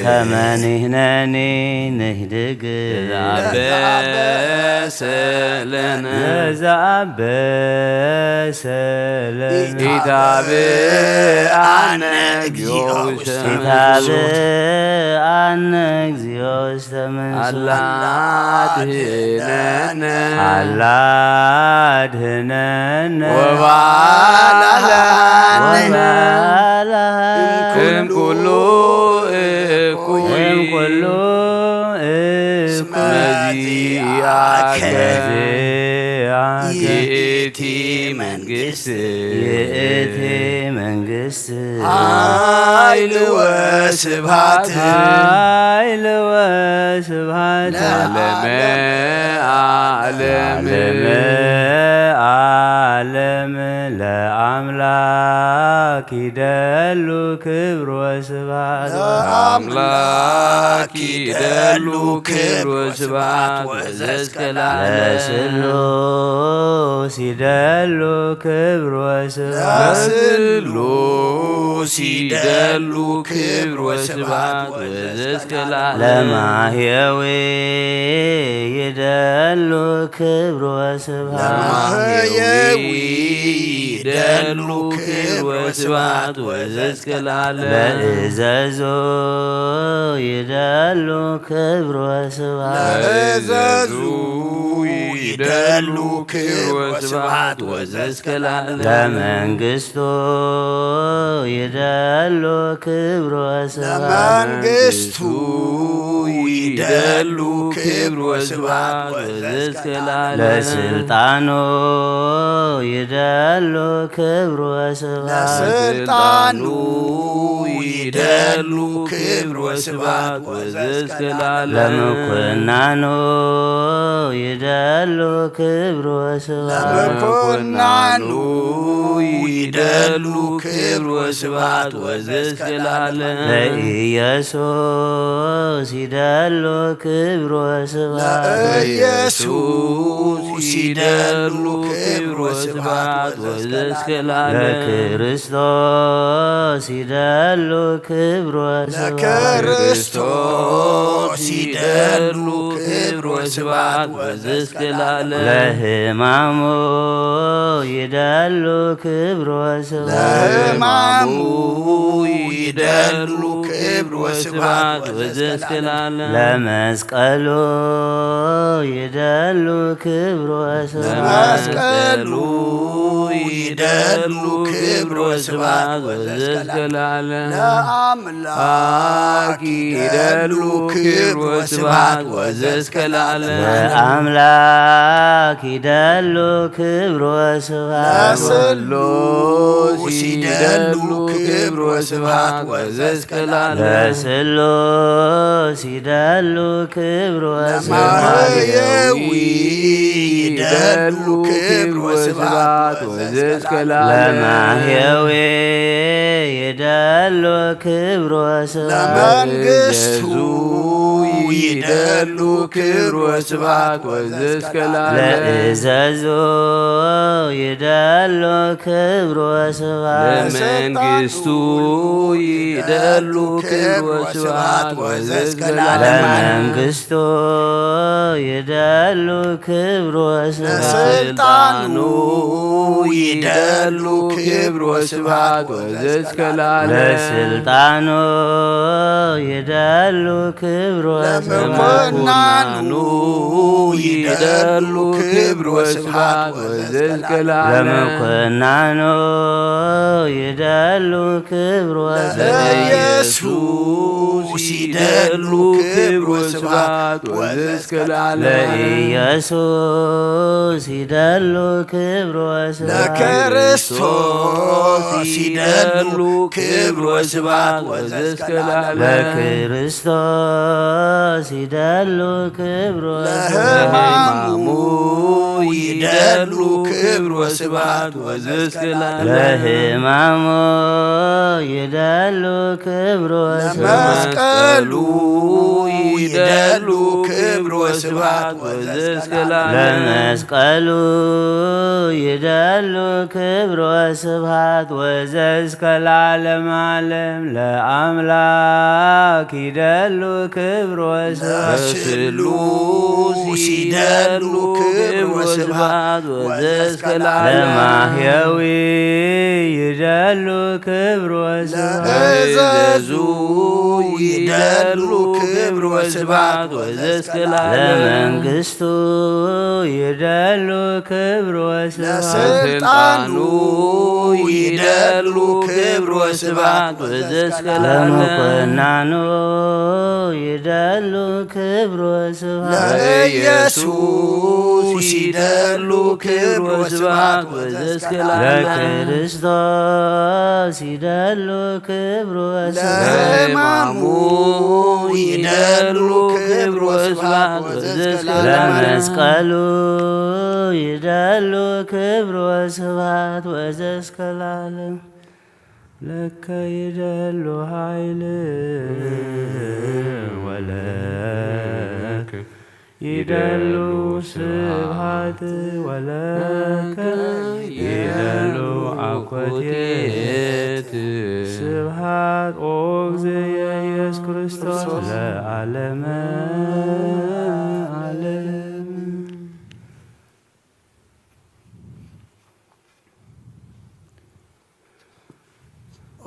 ከመ ንሕነኒ ንህድግ። ለዘአበሰ ለነ። ለዘአበሰ ለነ። ኢታብአነ እግዚኦ ውስተ መንሱት። ኢታብአነ እግዚኦ ውስተ መንሱት። አላ አድህነነ። አላ አድህነነ። ወባልሐነ። ወባልሐነ። እምኩሉ እኩይ። እምኩሉ እስመ እኩይ። ዚአከ። ዚአከ። ይእቲ መንግስት። ይእቲ መንግስት። ኃይል ወስብሐት። ኃይል ወስብሐት። ለዓለመ ዓለም። ለዓለመ ዓለም። ለአምላክ ይደሉ ክብር ወስብሐት። ለአምላክ ይደሉ ክብር ወስብሐት ወዘእስከ ለዓለም። ለስሉስ ይደሉ ክብር ወስብሐት። ለስሉስ ይደሉ ክብር ወስብሐት ወዘእስከ ለዓለም። ለማህየዊ ይደሉ ክብር ወስብሐት። ለማህየዊ ይደሉ ክብር ወስብሐት ወዘእስከ ለዓለም። ለእዘዙ ይደሉ ክብር ወስብሐት። ለእዘዙ ይደሉ ክብር ወስብሐት ወዘእስከ ለዓለም። ለመንግስቱ ይደሉ ክብር ወስብሐት። ለመንግስቱ ይደሉ ክብር ወስብሐት ወዘእስከ ለዓለም። ለስልጣኑ ይደሉ ክብር ወስብሐት። ለስልጣኑ ይደሉ ክብር ወስብሐት ወዘእስከ ለዓለም። ለምኩናኑ ይደሉ ክብር ወስብሐት። ለምኩናኑ ይደሉ ክብር ወስብሐት ወዘእስከ ለዓለም። ለኢየሱስ ይደሉ ክብር ወስብሐት። ለኢየሱስ ይደሉ ክብር ወስብሐት ወዘእስከ ለዓለም። ለክርስቶስ ይደሉ ክብር ወስብሐት። ለክርስቶስ ይደሉ ክብር ወስብሐት ወዘእስከ ለዓለም። ለሕማሙ ይደሉ ክብር ወስብሐት። ለሕማሙ ይደሉ ክብር ወስብሐት ወዘእስከ ለዓለም። ለመስቀሉ ይደሉ ክብር ወስብሐት። ለመስቀሉ ይደሉ ክብር ወስብሐት ወዘእስከ ለዓለም። ለአምላክ ይደሉ ክብር ወስብሐት ወዘእስከ ለዓለም። ለአምላክ ይደሉ ክብር ወስብሐት። ለስሉስ ይደሉ ክብር ወስብሐት ወዘእስከ ለዓለም። ለስሉስ ይደሉ ክብር ወስብሐት። ለማህየዊ ይደሉ ክብር ወስብሐት ወዘእስከ ለዓለም። ለማህየዊ ይደሉ ክብር ወስብሐት ለመንግስቱ ይደሉ ክብር ወስብሐት ወዘእስከ ለዓለም። ለእዘዞ ይደሉ ክብር ወስብሐት ለመንግስቱ ይደሉ ክብር ወስብሐት ወዘእስከ ለዓለም። ለመንግስቱ ይደሉ ክብር ወስብሐት ለስልጣኑ ይደሉ ክብር ወስብሐት ወዘእስከ ለዓለም። ለስልጣኑ ይደሉ ክብር ወስብሐት ለምኮናኑ ይደሉ ክብር ወስብሐት ወዘእስከ ለዓለም። ለምኮናኑ ይደሉ ክብር ወስብሐት ለኢየሱስ ይደሉ ክብር ወስብሐት ወዘእስከ ለዓለም። ለኢየሱስ ይደሉ ክብር ወስብሐት ለክርስቶስ ይደሉ ክብር ወስብሐት ወዘእስከ ለዓለም። ለክርስቶስ ይደሉ ክብር ወስብሐት ለሕማሙ ይደሉ ክብር ወስብሐት ወዘእስከ ለዓለም። ለሕማሙ ይደሉ ክብር ወስብሐት ለመስቀሉ ይደሉ ክብር ወስብሐት ወዘእስከ ለዓለም። ለመስቀሉ ይደሉ ክብር ወስብሐት ወዘእስከ ለዓለም ዓለም። ለአምላክ ይደሉ ክብር ወስብሐት ለስሉስ ይደሉ ክብር ወስብሐት ወዘእስከ ለዓለም። ለማሕየዊ ይደሉ ክብር ወስብሐት ለእዘዙ ይደሉ ክብር ወስብሐት ወዘእስከ ለዓለም። ለመንግስቱ ይደሉ ክብር ወስብሐት ለስልጣኑ ይደሉ ክብር ወስብሐት ወዘእስከ ለዓለም። ለምኮናኑ ይደሉ ክብር ወስብሐት ለኢየሱስ ይደሉ ክብር ወስብሐት ወዘእስከ ለዓለም። ለክርስቶስ ይደሉ ክብር ወስብሐት ለሕማሙ ይደሉ ክብር ወስብሐት ወዘእስከ ለዓለም። ለመስቀሉ ይደሉ ክብር ወስብሐት ወዘእስከ ለዓለም። ለከ ይደሉ ኃይል ወለከ ይደሉ ስብሐት ወለከ ይደሉ አኮቴት። ስብሐት ኦ እግዝእየ ኢየሱስ ክርስቶስ ለዓለመ ዓለም።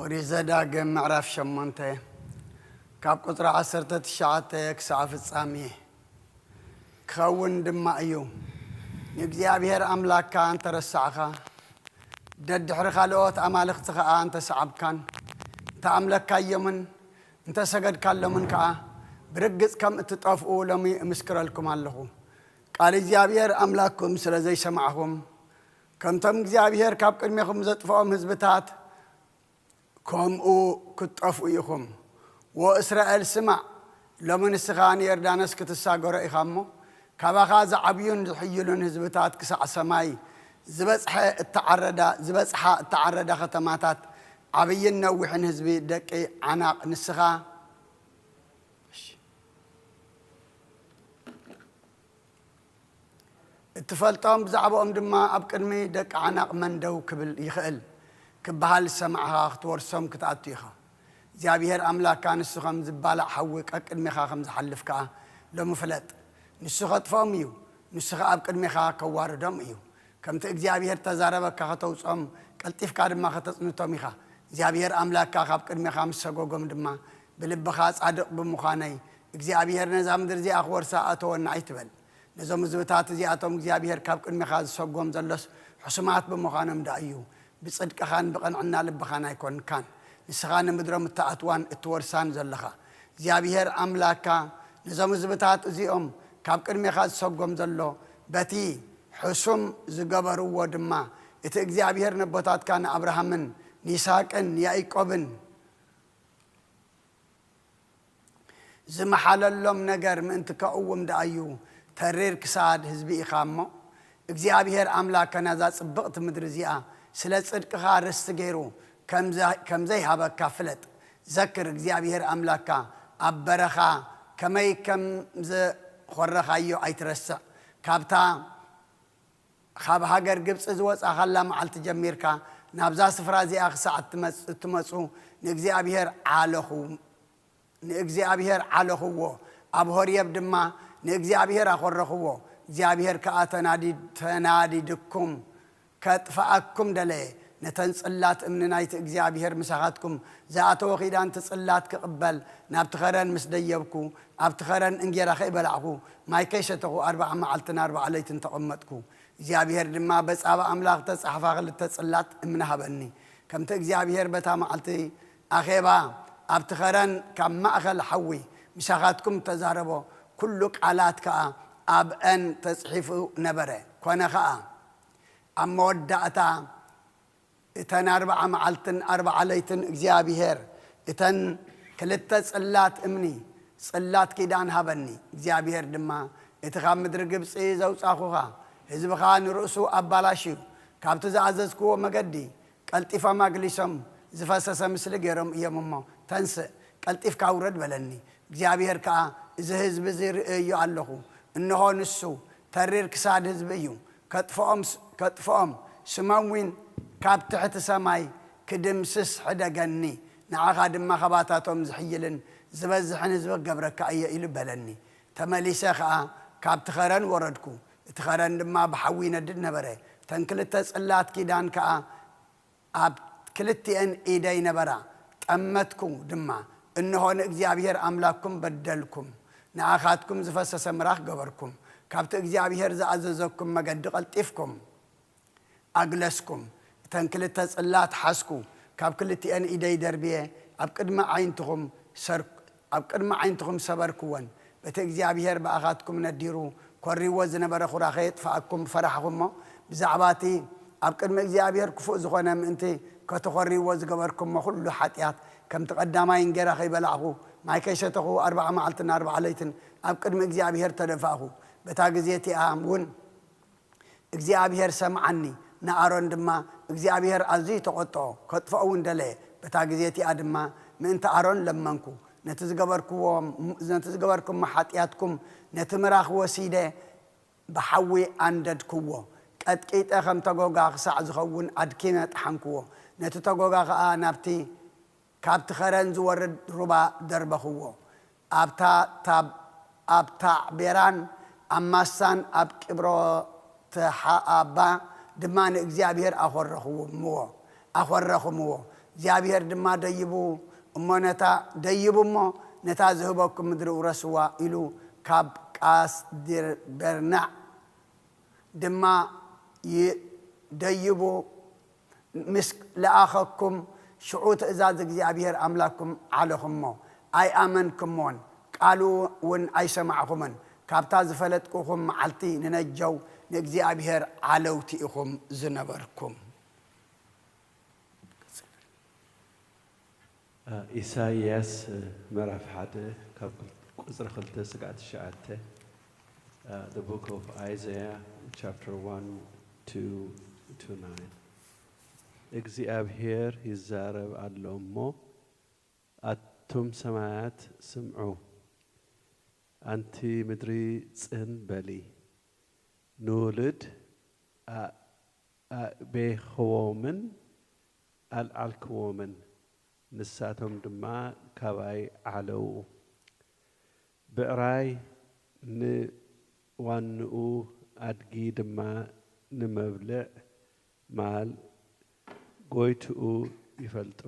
ኦሪት ዘዳግም ምዕራፍ ሸሞንተ ካብ ቁጽሪ ዓሰርተ ትሽዓተ ክሳዕ ፍጻሜ ክኸውን ድማ እዩ። ንእግዚኣብሔር ኣምላክካ እንተ ረሳዕኻ፣ ደድሕሪ ካልኦት ኣማልኽቲ ኸኣ እንተ ሰዓብካን እንተ ኣምለካዮምን እንተ ሰገድካሎምን ከኣ፣ ብርግጽ ከም እትጠፍኡ ሎሚ እምስክረልኩም ኣለኹ። ቃል እግዚኣብሔር ኣምላክኩም ስለ ዘይሰማዕኹም፣ ከምቶም እግዚኣብሔር ካብ ቅድሜኹም ዘጥፍኦም ህዝብታት ከምኡ ክትጠፍኡ ኢኹም። ወእስራኤል ስማዕ፣ ሎሚ ንስኻ ንዮርዳኖስ ክትሳገሮ ኢኻ እሞ፣ ካባኻ ዝዓብዩን ዝሕይሉን ህዝብታት ክሳዕ ሰማይ ዝበጽሐ እተዓረዳ፣ ዝበጽሓ እተዓረዳ ከተማታት፣ ዓብይን ነዊሕን ህዝቢ ደቂ ዓናቕ ንስኻ እትፈልጦም፣ ብዛዕባኦም ድማ ኣብ ቅድሚ ደቂ ዓናቕ መን ደው ክብል ይኽእል ክበሃል ዝሰማዕኻ፣ ክትወርሶም ክትኣቱ ኢኻ። እግዚኣብሄር ኣምላኽካ ንሱ ኸም ዝባላዕ ሓዊ ቀቅድሜኻ ኸም ዝሓልፍ ከኣ ሎሚ ፍለጥ። ንሱ ኸጥፍኦም እዩ፣ ንሱ ኸኣ ኣብ ቅድሜኻ ከዋርዶም እዩ። ከምቲ እግዚኣብሄር እተዛረበካ ኸተውጽኦም፣ ቀልጢፍካ ድማ ኸተጽንቶም ኢኻ። እግዚኣብሄር ኣምላኽካ ኻብ ቅድሜኻ ምስ ሰጎጎም ድማ፣ ብልብኻ ጻድቕ ብምዃነይ፣ እግዚኣብሄር ነዛ ምድሪ እዚኣ ኽወርሳ ኣእተወና ኣይትበል። ነዞም ህዝብታት እዚኣቶም እግዚኣብሄር ካብ ቅድሜኻ ዝሰጎም ዘሎስ ሕሱማት ብምዃኖም ደኣ እዩ። ብጽድቅኻን ብቕንዕና ልብኻን ኣይኮንካን። ንስኻ ንምድሮም እትኣትዋን እትወርሳን ዘለኻ። እግዚኣብሄር ኣምላክካ ነዞም ህዝብታት እዚኦም ካብ ቅድሜኻ ዝሰጎም ዘሎ በቲ ሕሱም ዝገበርዎ ድማ እቲ እግዚኣብሄር ነቦታትካ ንኣብርሃምን ንይስሃቅን ንያእቆብን ዝመሓለሎም ነገር ምእንቲ ከእውም ደኣ እዩ። ተሪር ክሳድ ህዝቢ ኢኻ እሞ፣ እግዚኣብሄር ኣምላክ ነዛ ጽብቕቲ ምድሪ እዚኣ ስለ ጽድቅኻ ርስቲ ገይሩ ከም ዘይሃበካ ፍለጥ። ዘክር፣ እግዚኣብሔር ኣምላካ ኣብ በረኻ ከመይ ከም ዘኾረኻዮ ኣይትረስዕ። ካብታ ካብ ሃገር ግብፂ ዝወፃኻላ መዓልቲ ጀሚርካ ናብዛ ስፍራ እዚኣ ክሳዕ እትመፁ ንእግዚኣብሔር ዓለኹ ንእግዚኣብሔር ዓለኽዎ፣ ኣብ ሆርየብ ድማ ንእግዚኣብሔር ኣኾረኽዎ። እግዚኣብሔር ከኣ ተናዲ- ተናዲድኩም ከጥፍኣኩም ደለየ። ነተን ጽላት እምኒ ናይቲ እግዚኣብሔር ምሳኻትኩም ዝኣተወ ኺዳን እቲ ጽላት ክቕበል ናብቲ ኸረን ምስ ደየብኩ፣ ኣብቲ ኸረን እንጌራ ኸይበላዕኹ፣ ማይ ከይሰተኹ ኣርብዓ መዓልትን ኣርብዓ ለይትን ተቐመጥኩ። እግዚኣብሔር ድማ በጻባ ኣምላኽ ተጻሕፋ ክልተ ጽላት እምኒ ሃበኒ። ከምቲ እግዚኣብሔር በታ መዓልቲ ኣኼባ ኣብቲ ኸረን ካብ ማእኸል ሓዊ ምሳኻትኩም እተዛረቦ ኩሉ ቃላት ከኣ ኣብአን ተጽሒፉ ነበረ። ኮነ ኸኣ ኣብ መወዳእታ እተን ኣርብዓ መዓልትን ኣርብዓ ለይትን እግዚኣብሔር እተን ክልተ ጽላት እምኒ ጽላት ኪዳን ሃበኒ። እግዚኣብሔር ድማ እቲ ካብ ምድሪ ግብጺ ዘውጻኹኻ ህዝብኻ ንርእሱ ኣባላሽዩ ካብቲ ዝኣዘዝክዎ መገዲ ቀልጢፎም ኣግሊሶም ዝፈሰሰ ምስሊ ገይሮም እዮም እሞ፣ ተንስእ፣ ቀልጢፍካ ውረድ በለኒ። እግዚኣብሔር ከኣ፣ እዚ ህዝቢ እዚ ርእየዮ ኣለኹ፣ እንሆ ንሱ ተሪር ክሳድ ህዝቢ እዩ፣ ከጥፍኦም፣ ከጥፍኦም ስሞም እውን ካብ ትሕቲ ሰማይ ክድምስስ ሕደገኒ፣ ንዓኻ ድማ ኻባታቶም ዝሕይልን ዝበዝሕን ህዝቢ ክገብረካ እየ ኢሉ በለኒ። ተመሊሰ ኸኣ ካብቲ ኸረን ወረድኩ፣ እቲ ኸረን ድማ ብሓዊ ይነድድ ነበረ። እተን ክልተ ጽላት ኪዳን ከኣ ኣብ ክልቲኤን ኢደይ ነበራ። ጠመትኩ ድማ፣ እንሆ ንእግዚኣብሔር ኣምላክኩም በደልኩም፣ ንኣኻትኩም ዝፈሰሰ ምራኽ ገበርኩም፣ ካብቲ እግዚኣብሔር ዝኣዘዘኩም መገዲ ቐልጢፍኩም ኣግለስኩም። እተን ክልተ ጽላት ሓዝኩ፣ ካብ ክልቲኤን ኢደይ ደርብየ ኣብ ቅድሚ ዓይንትኹም ሰር ኣብ ቅድሚ ዓይንትኹም ሰበርክወን። በቲ እግዚኣብሔር ብኣኻትኩም ነዲሩ ኮሪዎ ዝነበረ ኹራ ከየጥፍኣኩም ፈራሕኹ እሞ፣ ብዛዕባ እቲ ኣብ ቅድሚ እግዚኣብሔር ክፉእ ዝኾነ ምእንቲ ከተኾርይዎ ዝገበርኩሞ ኩሉ ሓጢኣት፣ ከምቲ ቀዳማይ እንጌራ ከይበላዕኹ፣ ማይ ከይሰተኹ ኣርብዓ መዓልትን ኣርብዓ ለይትን ኣብ ቅድሚ እግዚኣብሔር ተደፋእኹ። በታ ግዜ እቲኣ እውን እግዚኣብሔር ሰምዓኒ። ንኣሮን ድማ እግዚኣብሔር ኣዝዩ ተቖጥኦ፣ ከጥፍኦ እውን ደለየ። በታ ግዜ እቲኣ ድማ ምእንቲ ኣሮን ለመንኩ። ነቲ ዝገበርክዎ፣ ነቲ ዝገበርኩሞ ሓጢኣትኩም ነቲ ምራኽ ወሲደ ብሓዊ ኣንደድክዎ። ቀጥቂጠ ከም ተጎጋ ክሳዕ ዝኸውን ኣድኪመ ጠሓንክዎ። ነቲ ተጎጋ ኸኣ ናብቲ ካብቲ ኸረን ዝወርድ ሩባ ደርበኽዎ። ኣብታ ታብ ኣብ ታዕቤራን ኣብ ማሳን ኣብ ቂብሮትሓኣባ ድማ ንእግዚኣብሔር ኣኾረኽምዎ ኣኾረኽምዎ። እግዚኣብሔር ድማ ደይቡ እሞ ነታ ደይቡ እሞ ነታ ዝህበኩም ምድሪ ውረስዋ ኢሉ ካብ ቃስዲርበርናዕ ድማ ደይቡ ምስ ለኣኸኩም፣ ሽዑ ትእዛዝ እግዚኣብሔር ኣምላክኩም ዓለኹሞ፣ ኣይኣመንኩሞን፣ ቃሉ እውን ኣይሰማዕኹምን። ካብታ ዝፈለጥኩኹም መዓልቲ ንነጀው ንእግዚኣብሔር ዓለውቲ ኢኹም ዝነበርኩም። ኢሳይያስ ምዕራፍ ሓደ ካብ ቁፅሪ ክልተ ስጋዕ ትሽዓተ። The book of Isaiah chapter one, two to nine. እግዚኣብሔር ይዛረብ ኣሎ እሞ፣ ኣቱም ሰማያት ስምዑ፣ ኣንቲ ምድሪ ጽን በሊ። ንውሉድ ኣእቤኽዎምን ኣልዓልክዎምን፣ ንሳቶም ድማ ካባይ ዓለዉ። ብዕራይ ንዋንኡ፣ ኣድጊ ድማ ንመብልዕ ማል ጐይትኡ ይፈልጦ።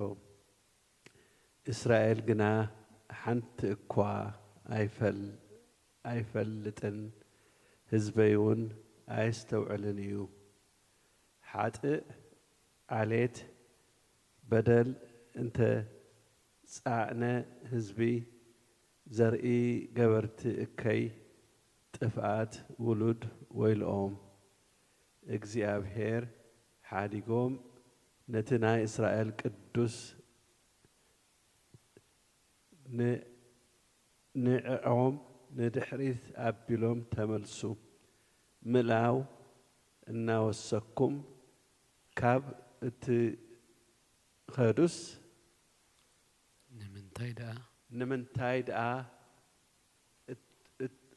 እስራኤል ግና ሓንቲ እኳ ኣይፈልጥን፣ ህዝበይውን ኣየስተውዕልን እዩ። ሓጥእ ዓሌት በደል እንተ ጸዓነ፣ ህዝቢ ዘርኢ ገበርቲ እከይ ጥፍኣት ውሉድ ወይልኦም። እግዚኣብሔር ሓዲጎም ነቲ ናይ እስራኤል ቅዱስ ንዕኦም ንድሕሪት ኣቢሎም ተመልሱ። ምእላው እናወሰኩም ካብ እት ኸዱስ ንምንታይ ደኣ ንምንታይ ደኣ እት- እት-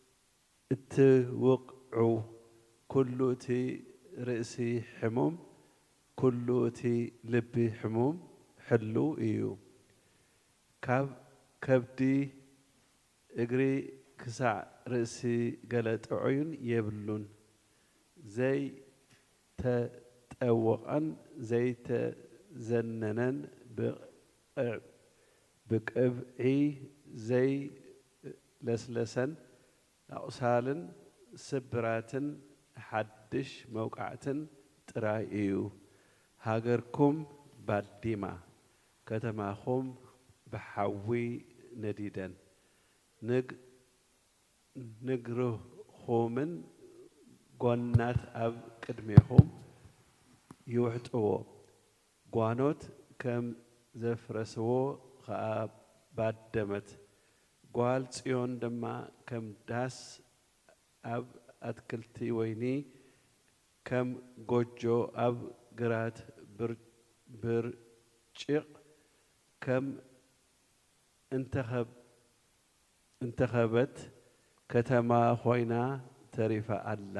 እትውቕዑ? ኩሉ እቲ ርእሲ ሕሙም፣ ኩሉ እቲ ልቢ ሕሙም ሕሉው እዩ። ካብ ከብዲ እግሪ ክሳዕ ርእሲ ገለ ጥዑይን የብሉን። ዘይተጠወቐን ዘይተዘነነን ብቕዕ- ብቅብዒ ዘይለስለሰን ኣቑሳልን ስብራትን ሓድሽ መውቃዕትን ጥራይ እዩ። ሃገርኩም ባዲማ፣ ከተማኹም ብሓዊ ነዲደን፣ ንግ- ንግርኹምን ጓናት ኣብ ቅድሜኹም ይውሕጥዎ። ጓኖት ከም ዘፍረስዎ ኸኣ ባደመት። ጓል ጽዮን ድማ ከም ዳስ ኣብ ኣትክልቲ ወይኒ፣ ከም ጎጆ ኣብ ግራት ብር- ብርጭቕ፣ ከም እንተኸብ- እንተኸበት ከተማ ኾይና ተሪፋ ኣላ።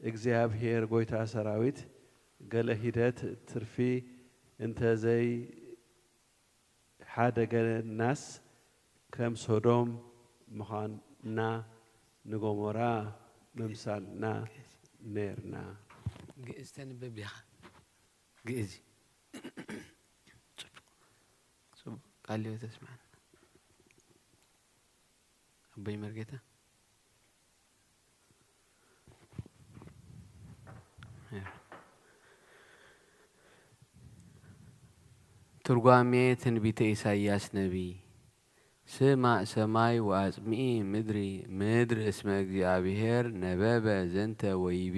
እግዚኣብሄር ጐይታ ሰራዊት፣ ገለ ሂደት ትርፊ እንተዘይሓደገናስ፣ ከም ሶዶም ምዃንና ንጎሞራ ምምሳልና ነርና። ግእዝ ተንብብ ዲኻ? ግእዝ እዩ። ጽቡቕ። ጽቡቕ። ቃል ህይወት የስምዓና። ኣቦይ መርጌታ። ትርጓሜ ትንቢተ ኢሳይያስ ነቢይ። ስማዕ ሰማይ ወአጽምኢ ምድሪ፣ ምድር እስመ እግዚኣብሔር ነበበ ዘንተ ወይቤ።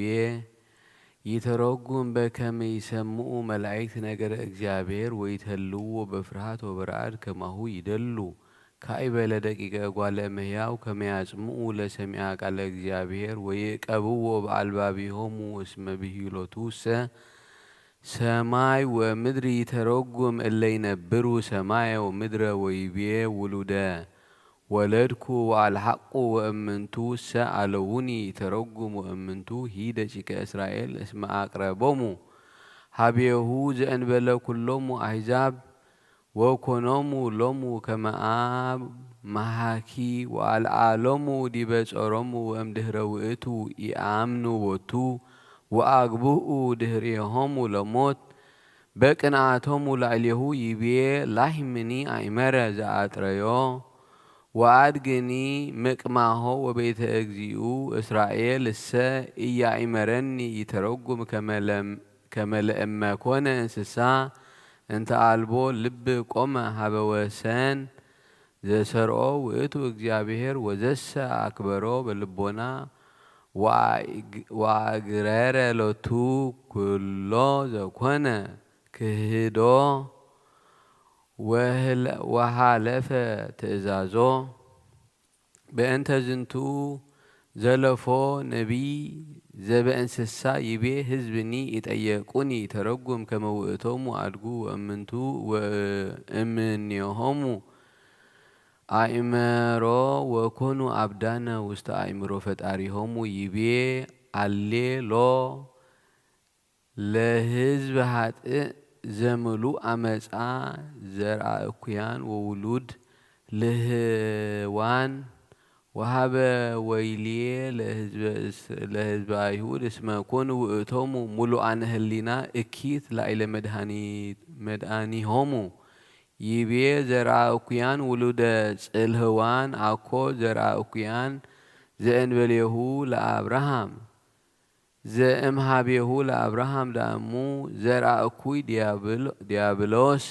ይተረጉም በከመ ይሰምዑ መላእክት ነገረ እግዚኣብሔር ወይተልዎ በፍርሃት ወበረዓድ ከማሁ ይደሉ። ካይ በለ ደቂቀ እጓለ እመሕያው ከመ ያጽምዑ ለሰሚዐ ቃለ እግዚኣብሔር ወይእቀብዎ በአልባቢሆሙ እስመ ብሂሎቱሰ ሰማይ ወምድሪ ይተረጉም እለ ይነብሩ ሰማየ ወምድረ ወይቤ ውሉደ ወለድኩ ወአልሐቁ ወእምንቱ ሰ አለውኒ ይተረጉም ወእምንቱ ሂ ደቂቀ እስራኤል እስመ አቅረቦሙ ሀቤሁ ዘእንበለ ኩሎሙ አሕዛብ ወኮኖሙ ሎሙ ከመ አብ መሃኪ ወአልዓሎሙ ዲበ ጾሮሙ ወእምድህረ ውእቱ ኢአምኑ ቦቱ ወአግብኡ ድህሬሆሙ ለሞት በቅንአቶሙ ላዕሌሁ ይቤ ላህምኒ አእመረ ዘአጥረዮ ወአድግኒ ምቅማሆ ወቤተ እግዚኡ እስራኤል እሰ ኢያእመረኒ ይተረጉም ከመ ለእመ ኮነ እንስሳ እንተ አልቦ ልብ ቆመ ሀበ ወሰን ዘሰርኦ ውእቱ እግዚኣብሔር ወዘሰ አክበሮ በልቦና ወአግረረ ሎቱ ኩሎ ዘኮነ ክህዶ ወሃለፈ ትእዛዞ። በእንተ ዝንቱ ዘለፎ ነቢይ ዘበእንስሳ ይቤ ህዝብኒ ይጠየቁኒ ተረጉም ከመ ውእቶሙ አድጉ ወእምንቱ ወእምኔሆሙ አእመሮ ወኮኑ አብዳነ ውስተ አእምሮ ፈጣሪሆሙ ይቤ አሌ ሎ ለህዝብ ሀጥእ ዘምሉእ አመፃ ዘርአ እኩያን ወውሉድ ልህዋን ወሀበ ወይልየ ለህዝበ አይሁድ እስመ ኮኑ ውእቶሙ ሙሉአነ ህሊና እኪት ላይለ መድኃኒሆሙ ይቤ ዘርአ እኩያን ውሉደ ጽልህዋን አኮ ዘርአ እኩያን ዘእንበሌሁ ለአብርሃም ዘእምሃቤሁ ለአብርሃም ዳእሙ ዘርአ እኩይ ዲያብሎስ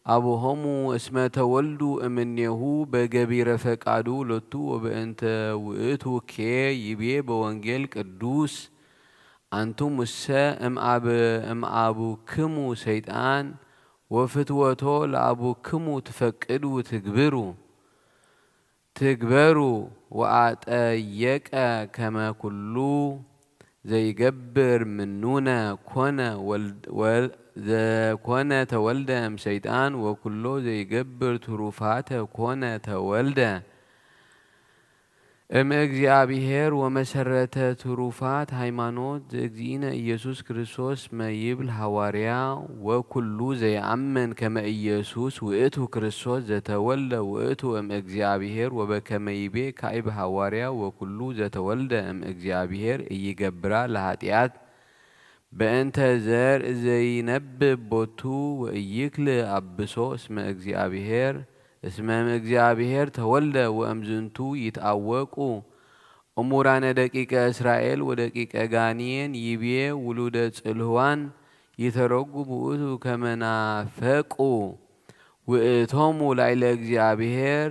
አቡሆሙ እስመ ተወልዱ እምኔሁ በገቢረ ፈቃዱ ሎቱ ወበእንተ ውእቱ ኬ ይቤ በወንጌል ቅዱስ አንቱሙሰ እምአብ እምአቡክሙ ሰይጣን ወፍትወቶ ለአቡክሙ ትፈቅዱ ትግብሩ ትግበሩ ወአጠየቀ ከመ ኩሉ ዘይገብር ምኑነ ኮነ ዘኮነ ተወልደ እምሰይጣን ወኩሎ ዘይገብር ትሩፋተ ኮነ ተወልደ እምእግዚኣብሔር ወመሰረተ ትሩፋት ሃይማኖት ዘእግዚእነ ኢየሱስ ክርስቶስ መይብል ሃዋርያ ወኩሉ ዘይኣምን ከመ ኢየሱስ ውእቱ ክርስቶስ ዘተወልደ ውእቱ እምእግዚኣብሔር ወበከመ ይቤ ካይብ ሃዋርያ ወኩሉ ዘተወልደ እምእግዚኣብሔር እይገብራ ለሃጢኣት በእንተ ዘር ዘይነብብ ቦቱ ወእይክል ኣብሶ እስመ እግዚኣብሔር እስመ እምእግዚኣብሔር ተወልደ ወእምዝንቱ ይትኣወቁ እሙራነ ደቂቀ እስራኤል ወደቂቀ ጋንየን ይብዬ ውሉደ ጽልህዋን ይተረጉም ውእቱ ከመ ናፈቁ ውእቶሙ ላይለ እግዚኣብሔር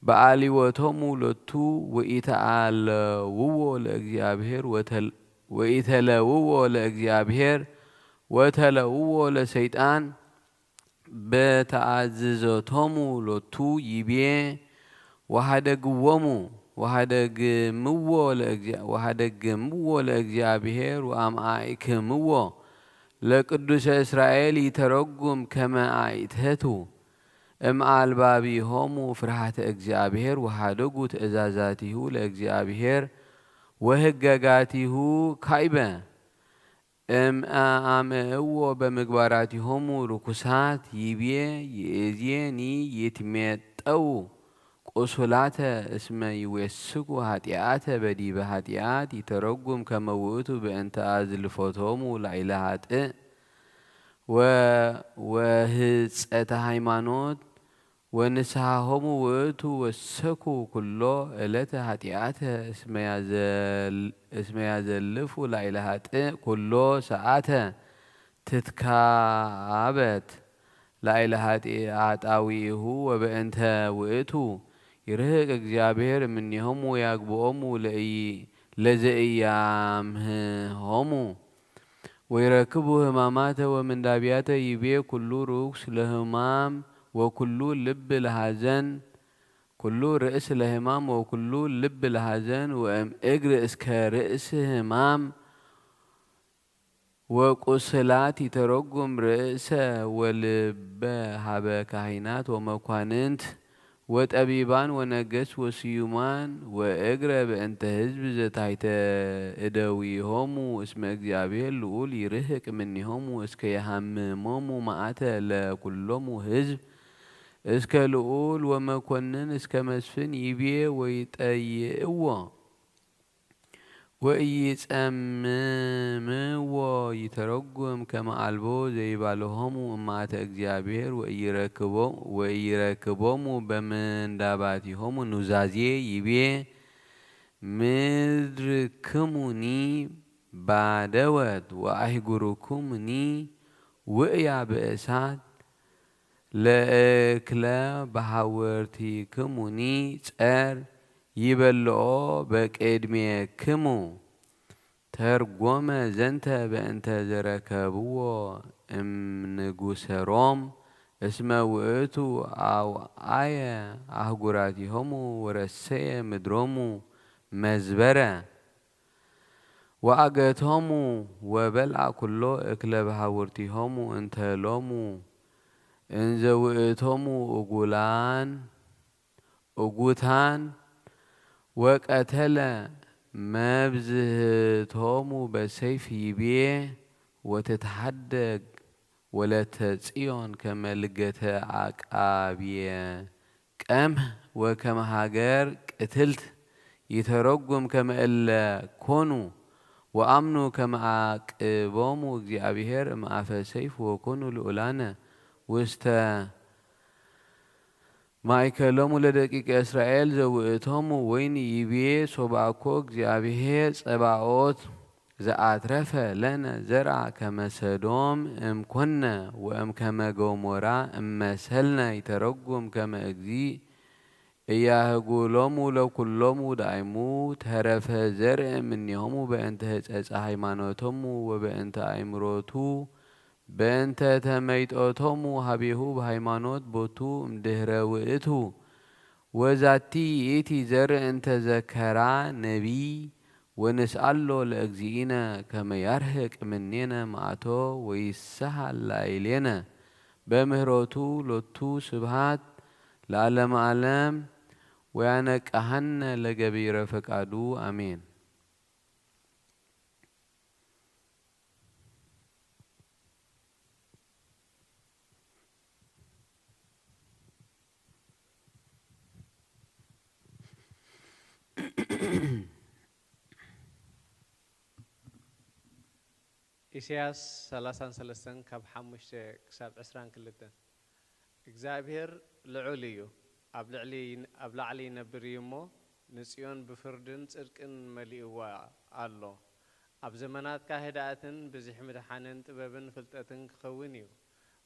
በአሊወቶሙ ሎቱ ወኢተአለውዎ ለእግዚኣብሔር ወተል- ወኢተለውዎ ለእግዚኣብሔር ወተለውዎ ለሰይጣን በተአዝዞቶሙ ሎቱ ይቤ ወሃደግዎሙ ወሃደግምዎ ለእግዚአ- ወሃደግምዎ ለእግዚኣብሔር ወአምአኢክምዎ ለቅዱሰ እስራኤል ይተረጉም ከመ አይትህቱ እምአልባቢሆሙ ፍርሃተ እግዚኣብሔር ወሃደጉ ትእዛዛቲሁ ለእግዚኣብሔር ወህገጋቲሁ ካይበ እምአምእዎ በምግባራቲሆሙ ርኩሳት ይብዬ ይእዜኒ ይትሜጠው ቁሱላተ እስመ ይዌስኩ ሃጢኣተ በዲበ ሃጢኣት ይተረጉም ከመ ውእቱ በእንተ አዝልፎቶሙ ላይለ ሃጥእ ወ- ወህጸተ ሃይማኖት ወንስሃሆሙ ውእቱ ወሰኩ ኩሎ እለተ ሃጢኣተ እስመ ያዘል- እስመ ያዘልፉ ላይለ ሃጥእ ኩሎ ሰዓተ ትትካበት ላይለ ሃጢ- ሃጣዊሁ ወበእንተ ውእቱ ይርህቅ እግዚኣብሔር እምኔሆሙ ያግብኦሙ ለእይ- ለዘእያምህሆሙ ወይረክቡ ህማማተ ወምንዳብያተ ይቤ ኩሉ ርኩስ ለህማም ወኩሉ ልብ ለሃዘን ኩሉ ርእስ ለህማም ወኩሉ ልብ ለሃዘን ወእም እግር እስከ ርእስ ህማም ወቁስላት ይተረጉም ርእሰ ወልበ ሀበ ካህናት ወመኳንንት ወጠቢባን ወነገስት ወስዩማን ወእግረ በእንተ ህዝብ ዘታሕተ እደዊሆሙ እስመ እግዚኣብሔር ልዑል ይርህቅ እምኔሆሙ እስከ የሃምሞሙ መዓተ ለኩሎሙ ህዝብ እስከ ልዑል ወመኮንን እስከ መስፍን ይቤ ወይጠይእዎ ወኢይጸምምዎ ይተረጉም ከመ አልቦ ዘይባልሆሙ እማተ እግዚኣብሔር ወኢይረክቦ- ወኢይረክቦሙ በምንዳባቲሆሙ ኑዛዜ ይቤ ምድርክሙኒ ባደወት ወአህጉርኩምኒ ውእያ ብእሳት ለእክለ በሃወርቲክሙኒ ጸር ይበልኦ በቅድሜክሙ። ተርጎመ ዘንተ በእንተ ዘረከብዎ እምንጉሰ ሮም እስመ ውእቱ አውአየ አህጉራቲሆሙ ወረሰየ ምድሮሙ መዝበረ። ወአገቶሙ ወበልዓ ኩሎ እክለ ባሕውርቲሆሙ እንተ ሎሙ እንዘ ውእቶሙ እጉላን እጉታን ወቀተለ መብዝህቶሙ በሰይፍ ይቤ ወትትሓደግ ወለተ ጽዮን ከመ ልገተ አቃብየ ቀምህ ወከመ ሃገር ቅትልት ይተረጉም ከመ እለ ኮኑ ወአምኑ ከመ አቅቦሙ እግዚኣብሔር እምአፈ ሰይፍ ወኮኑ ልዑላነ ውስተ ማእከሎሙ ለደቂቀ እስራኤል ዘውእቶሙ ወይን ይቤ ሶባኮ እግዚኣብሔር ጸባኦት ዘአትረፈ ለነ ዘርአ ከመ ሰዶም እምኮነ ወእምከመ ገሞራ እመሰልነ ይተረጉም ከመ እግዚእ እያህጉሎሙ ለኩሎሙ ዳይሙ ተረፈ ዘርእ እምኔሆሙ በእንተ ህጸጸ ሃይማኖቶሙ ወበእንተ አእምሮቱ በእንተ ተመይጦቶሙ ሀቤሁ በሃይማኖት ቦቱ እምድህረ ውእቱ ወዛቲ ይእቲ ዘርእ እንተ ዘከራ ነቢይ ወንስኣሎ ለእግዚእነ ከመ ያርህቅ ምኔነ መዓቶ ወይስሃል ላዕሌነ በምህረቱ ሎቱ ስብሃት ለዓለመ ዓለም ወያነቅሃነ ለገቢረ ፈቃዱ ኣሜን። ኢሳያስ ሰላሳን ሰለስተን ካብ ሓሙሽተ ክሳብ ዕስራን ክልተን። እግዚኣብሔር ልዑል እዩ፣ ኣብ ልዕሊ ኣብ ላዕሊ ይነብር እዩ እሞ፣ ንጽዮን ብፍርድን ጽድቅን መሊእዋ ኣሎ። ኣብ ዘመናትካ ህድኣትን ብዝሒ ምድሓንን ጥበብን ፍልጠትን ክኸውን እዩ።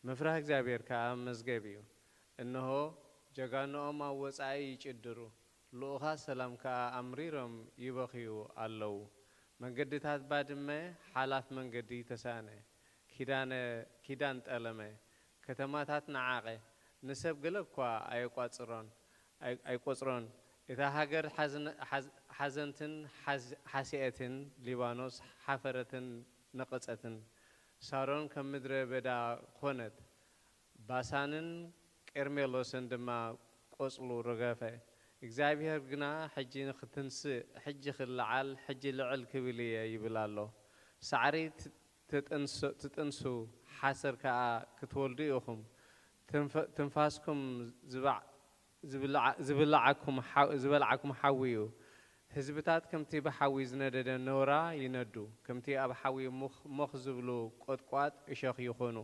ምፍራህ እግዚኣብሔር ከኣ መዝገብ እዩ። እንሆ፣ ጀጋኑኦም ኣብ ወጻኢ ይጭድሩ፣ ልኡኻት ሰላም ከኣ ኣምሪሮም ይበኽዩ ኣለዉ። መንገድታት ባድመ ሓላፍ መንገዲ ተሳእነ፣ ኪዳነ ኪዳን ጠለመ፣ ከተማታት ነዓቐ፣ ንሰብ ገለ እኳ ኣየቋጽሮን ኣይቆጽሮን። እታ ሃገር ሓዘንትን ሓስኤትን፣ ሊባኖስ ሓፈረትን ነቐጸትን፣ ሳሮን ከም ምድረ በዳ ኾነት። ባሳንን ቀርሜሎስን ድማ ቆጽሉ ረገፈ። እግዚኣብሄር ግና፣ ሕጂ ንኽትንስእ፣ ሕጂ ክለዓል፣ ሕጂ ልዕል ክብል እየ ይብል ኣሎ። ሳዕሪ ትጥንሱ፣ ሓሰር ከኣ ክትወልዱ ኢኹም። ትንፋስኩም ዝበልዓኩም ሓዊ እዩ። ህዝብታት ከምቲ ብሓዊ ዝነደደ ኖራ ይነዱ፣ ከምቲ ኣብ ሓዊ ሞኽ ዝብሉ ቈጥቋጥ እሾኽ ይኾኑ።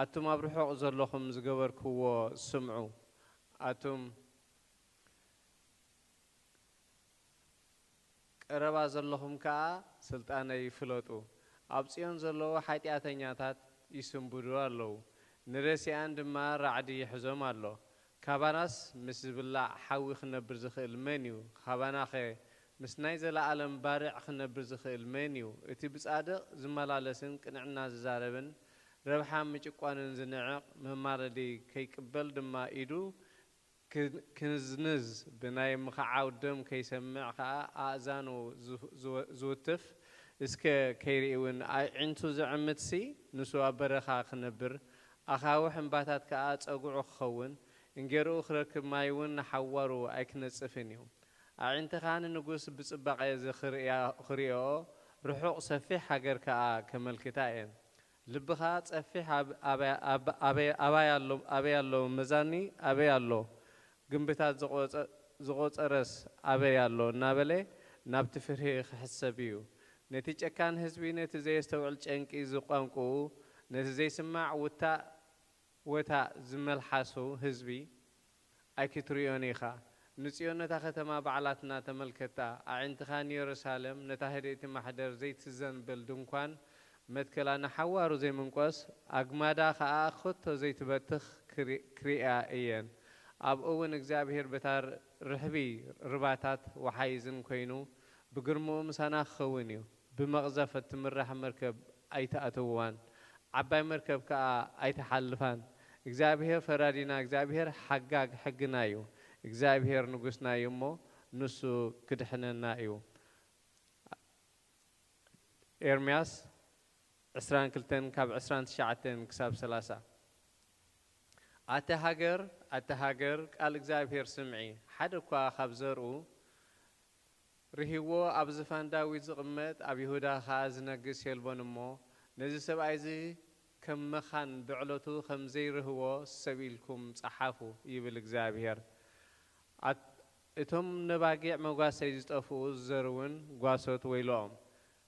ኣቱም ኣብ ርሑቕ ዘለኹም ዝገበርክዎ ስምዑ፣ ኣቱም ቀረባ ዘለኹም ከኣ ስልጣነይ ፍለጡ። ኣብ ጽዮን ዘለዉ ሓጢኣተኛታት ይስንብዱ ኣለዉ፣ ንረሲኣን ድማ ራዕዲ ይሕዞም ኣሎ። ካባናስ ምስ ዝብላዕ ሓዊ ክነብር ዝኽእል መን እዩ? ካባናኸ ምስ ናይ ዘለኣለም ባርዕ ክነብር ዝኽእል መን እዩ? እቲ ብጻድቕ ዝመላለስን ቅንዕና ዝዛረብን፣ ረብሓ ምጭቋንን ዝንዕቕ፣ መማረዲ ከይቅበል ድማ ኢዱ ክንዝንዝ፣ ብናይ ምኽዓው ደም ከይሰምዕ ከኣ ኣእዛኑ ዝውትፍ፣ እስከ ከይርኢ እውን ኣዒንቱ ዝዕምትሲ፣ ንሱ ኣብ በረኻ ክነብር፣ ኣኻውሕ እምባታት ከኣ ጸጉዑ ክኸውን፣ እንጌርኡ ክረክብ ማይ እውን ንሓዋሩ ኣይክነጽፍን እዩ። ኣዒንትኻ ንንጉስ ብጽባቐ ክርእዮ፣ ርሑቕ ሰፊሕ ሃገር ከኣ ከመልክታ እየን። ልብኻ ጸፊሕ ኣበይ ኣሎ፣ መዛኒ ኣበይ ኣሎ፣ ግምብታት ዝቖጸረስ ኣበይ ኣሎ እናበለ ናብቲ ፍርሂ ክሕሰብ እዩ። ነቲ ጨካን ህዝቢ፣ ነቲ ዘየስተውዕል ጨንቂ ዝቋንቁኡ፣ ነቲ ዘይስማዕ ውታእ ወታእ ዝመልሓሱ ህዝቢ ኣይክትርእዮን ኢኻ። ንጽዮን ነታ ከተማ ባዕላትና ተመልከታ፣ ኣዒንትኻ ንየሩሳሌም ነታ ህድእቲ ማሕደር ዘይትዘንብል ድንኳን መትከላ ንሓዋሩ ዘይምንቆስ ኣግማዳ ኸኣ ኸቶ ዘይትበትኽ ክርእያ እየን። ኣብኡ እውን እግዚኣብሄር በታ ርሕቢ ርባታት ወሓይዝን ኮይኑ ብግርምኡ ምሳና ክኸውን እዩ። ብመቕዘፍ እትምራሕ መርከብ ኣይትኣትውዋን፣ ዓባይ መርከብ ከኣ ኣይትሓልፋን። እግዚኣብሄር ፈራዲና፣ እግዚኣብሄር ሓጋግ ሕግና እዩ። እግዚኣብሄር ንጉስና እዩ እሞ ንሱ ክድሕነና እዩ። ኤርምያስ ዕስራን ክልተን ካብ ዕስራን ትሽዓተን ክሳብ ሰላሳ። ኣቲ ሃገር፣ ኣቲ ሃገር፣ ቃል እግዚኣብሄር ስምዒ፣ ሓደ እኳ ካብ ዘርኡ ርሂዎ ኣብ ዝፋን ዳዊት ዝቕመጥ፣ ኣብ ይሁዳ ኸኣ ዝነግስ የልቦን እሞ፣ ነዚ ሰብኣይ እዚ ከም መኻን ብዕለቱ ከም ዘይርህዎ ሰብ ኢልኩም ጸሓፉ፣ ይብል እግዚኣብሄር። እቶም ነባጊዕ መጓሰይ ዝጠፍኡ ዝዘርውን ጓሶት ወይልኦም፣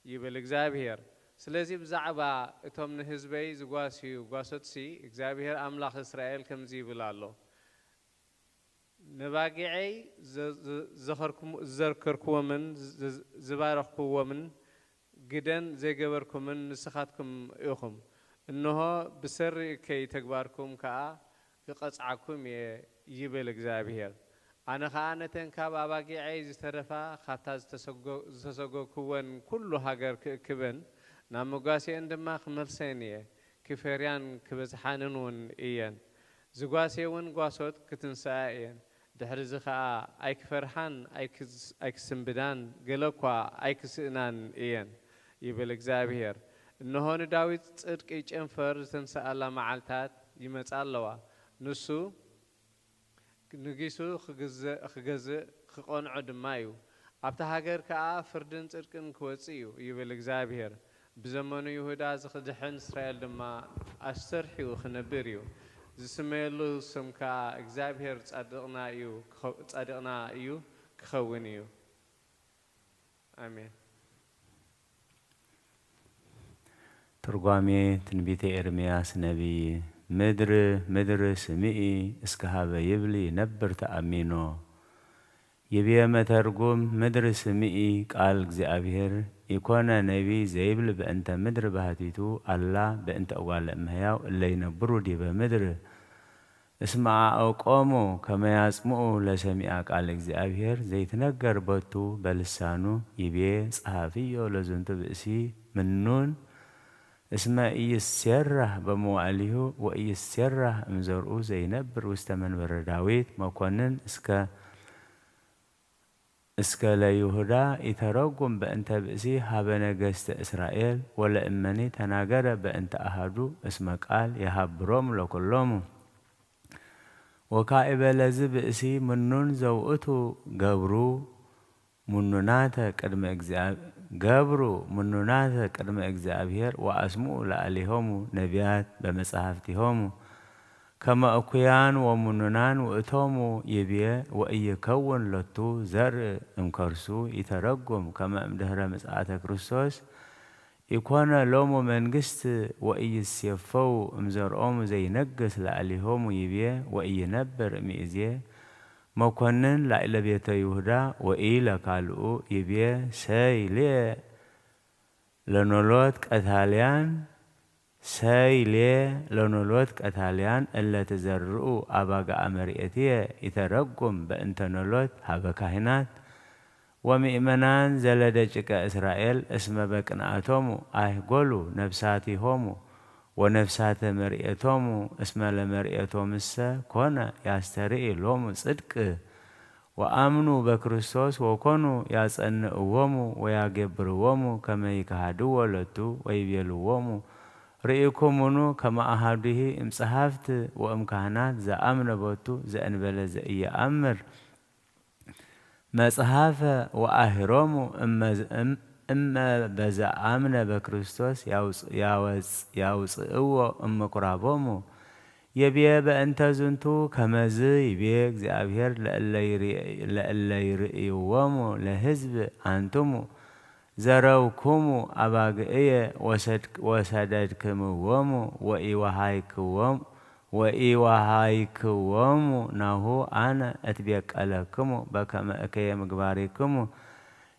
ይብል እግዚኣብሄር። ስለዚ ብዛዕባ እቶም ንህዝበይ ዝጓስዩ ጓሶትሲ እግዚኣብሄር ኣምላኽ እስራኤል ከምዚ ይብል ኣሎ። ነባጊዐይ ዝዘከርኩዎምን ዝባረኽኩዎምን ግደን ዘይገበርኩምን ንስኻትኩም ኢኹም። እንሆ፣ ብሰሪ እከይ ተግባርኩም ከኣ ክቐጽዓኩም እየ፣ ይብል እግዚኣብሄር። ኣነ ኸኣ ነተን ካብ ኣባጊዐይ ዝተረፋ፣ ካብታ ዝተሰጎግኩወን ኩሉ ሃገር ክእክበን፣ ናብ መጓሰኤን ድማ ክመልሰን እየ። ክፈርያን ክበዝሓንን እውን እየን። ዝጓስየውን ጓሶት ክትንስኣ እየን። ድሕርዚ ኸኣ ኣይክፈርሓን ኣይክስ-፣ ኣይክስንብዳን፣ ገለ እኳ ኣይክስእናን እየን፣ ይብል እግዚኣብሄር። እንሆ፣ ንዳዊት ጽድቂ ጨንፈር ዝተንስኣላ መዓልታት ይመጻ ኣለዋ። ንሱ ንጊሱ ክግዘ-፣ ክገዝእ ክቐንዖ ድማ እዩ። ኣብታ ሃገር ከኣ ፍርድን ጽድቅን ክወጽእ እዩ፣ ይብል እግዚኣብሄር። ብዘመኑ ይሁዳ ዝኽድሕን እስራኤል ድማ ኣስተርሒኡ ክነብር እዩ። ዝስመየሉ ስም ከኣ እግዚኣብሄር ጻድቕና እዩ ክኸ-፣ ጻድቕና እዩ ክኸውን እዩ። ኣሜን። ትርጓሜ ትንቢተ ኤርምያስ ነቢይ። ምድር፣ ምድር ስምዒ እስከ ሀበ ይብል ይነብር ተኣሚኖ። ይብየ መተርጉም፣ ምድር ስምዒ ቃል እግዚኣብሔር፣ ኢኮነ ነቢይ ዘይብል በእንተ ምድር ባህቲቱ፣ ኣላ በእንተ እጓለ እመሕያው እለ ይነብሩ ዲበ ምድር። እስመ አዕቆሙ ከመ ያጽምዑ ለሰሚዐ ቃል እግዚኣብሔር ዘይትነገር በቱ በልሳኑ ይቤ ጸሐፍዮ ለዝንቱ ብእሲ ምኑን እስመ ኢይሴራህ በመዋዕሊሁ ወኢይሴራህ እምዘርኡ ዘይነብር ውስተ መንበረ ዳዊት መኮንን እስከ እስከ ለይሁዳ ኢተረጉም በእንተ ብእሲ ሀበ ነገስተ እስራኤል ወለእመኒ ተናገረ በእንተ አሃዱ እስመ ቃል የሀብሮሙ ለኩሎሙ። ወካዕበ ለዝ ብእሲ ምኑን ዘውእቱ ገብሩ ምኑናተ ቅድመ እግዚኣብ-፣ ገብሩ ምኑናተ ቅድመ እግዚኣብሔር ወአስምኡ ለአሊሆሙ ነቢያት በመጻሕፍቲሆሙ። ከመ እኩያን ወምኑናን ውእቶሙ ይብየ ወኢይከውን ሎቱ ዘርእ እምከርሱ ይተረጉም ከመ እምድህረ ምጽአተ ክርስቶስ ኢኮነ ሎሙ መንግስት ወኢይሴፈው እምዘርኦሙ ዘይነግስ ለአሊሆሙ ይብየ ወኢይነብር እምይእዜ መኮንን ላዕለ ቤተ ይሁዳ ወኢለካልኡ ይብየ ሰይ ሌ ለኖሎት ቀታልያን ሰይሌ ለኖሎት ቀታልያን እለ ትዘርኡ አባግዓ መርኤትየ ኢተረጉም በእንተ ኖሎት ሀበ ካህናት ወምእመናን ዘለደቂቀ እስራኤል እስመ በቅንኣቶሙ አይህጎሉ ነፍሳቲሆሙ ወነፍሳተ መርኤቶሙ እስመ ለመርኤቶምሰ ኮነ ያስተርኢ ሎሙ ጽድቅ ወአምኑ በክርስቶስ ወኮኑ ያጸንእዎሙ ወያገብርዎሙ ከመ ይክሃድዎ ሎቱ ወይቤልዎሙ ርኢኩሙኑ ከመ አሃዱሂ እምጸሐፍት ወእምካህናት ዘአምነ ቦቱ ዘእንበለ ዘኢየአምር መጽሐፈ ወአሂሮሙ እመ-፣ እም-፣ እመ በዘአምነ በክርስቶስ ያውፅ-፣ ያወፅ-፣ ያውፅእዎ እምኩራቦሙ። የብየ በእንተ ዝንቱ ከመዝ ይብየ እግዚኣብሔር ለእለ ይርእ-፣ ለእለ ይርእይዎሙ ለሕዝብ አንትሙ ዘረውኩሙ አባግዕየ ወሰድ-፣ ወሰደድክምዎሙ ወኢወሃይክዎም-፣ ወኢወሃይክዎሙ ናሁ አነ እትቤቀለክሙ በከመ እከየ ምግባሪክሙ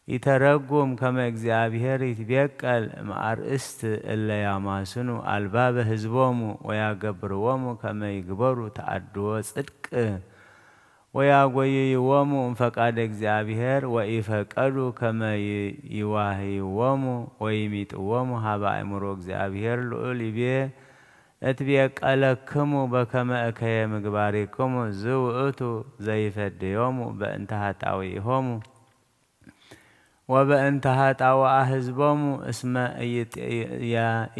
ኢተረጉም ከመ እግዚኣብሔር ይትቤቀል እምአርእስት እለ ያማስኑ አልባበ ህዝቦሙ ወያገብርዎሙ ከመ ይግበሩ ተአድዎ ጽድቅ ወያጎይይዎሙ እምፈቃደ እግዚኣብሔር ወኢፈቀዱ ከመ ይ-፣ ይዋህይዎሙ ወይሚጥዎሙ ሀበ አእምሮ እግዚኣብሔር ልዑል ይቤ እትቤቀለክሙ በከመ እከየ ምግባሪክሙ ዝውእቱ ዘይፈደዮሙ በእንተ ሀጣውኢሆሙ። ወበእንተ ሀጣውአ ህዝቦሙ እስመ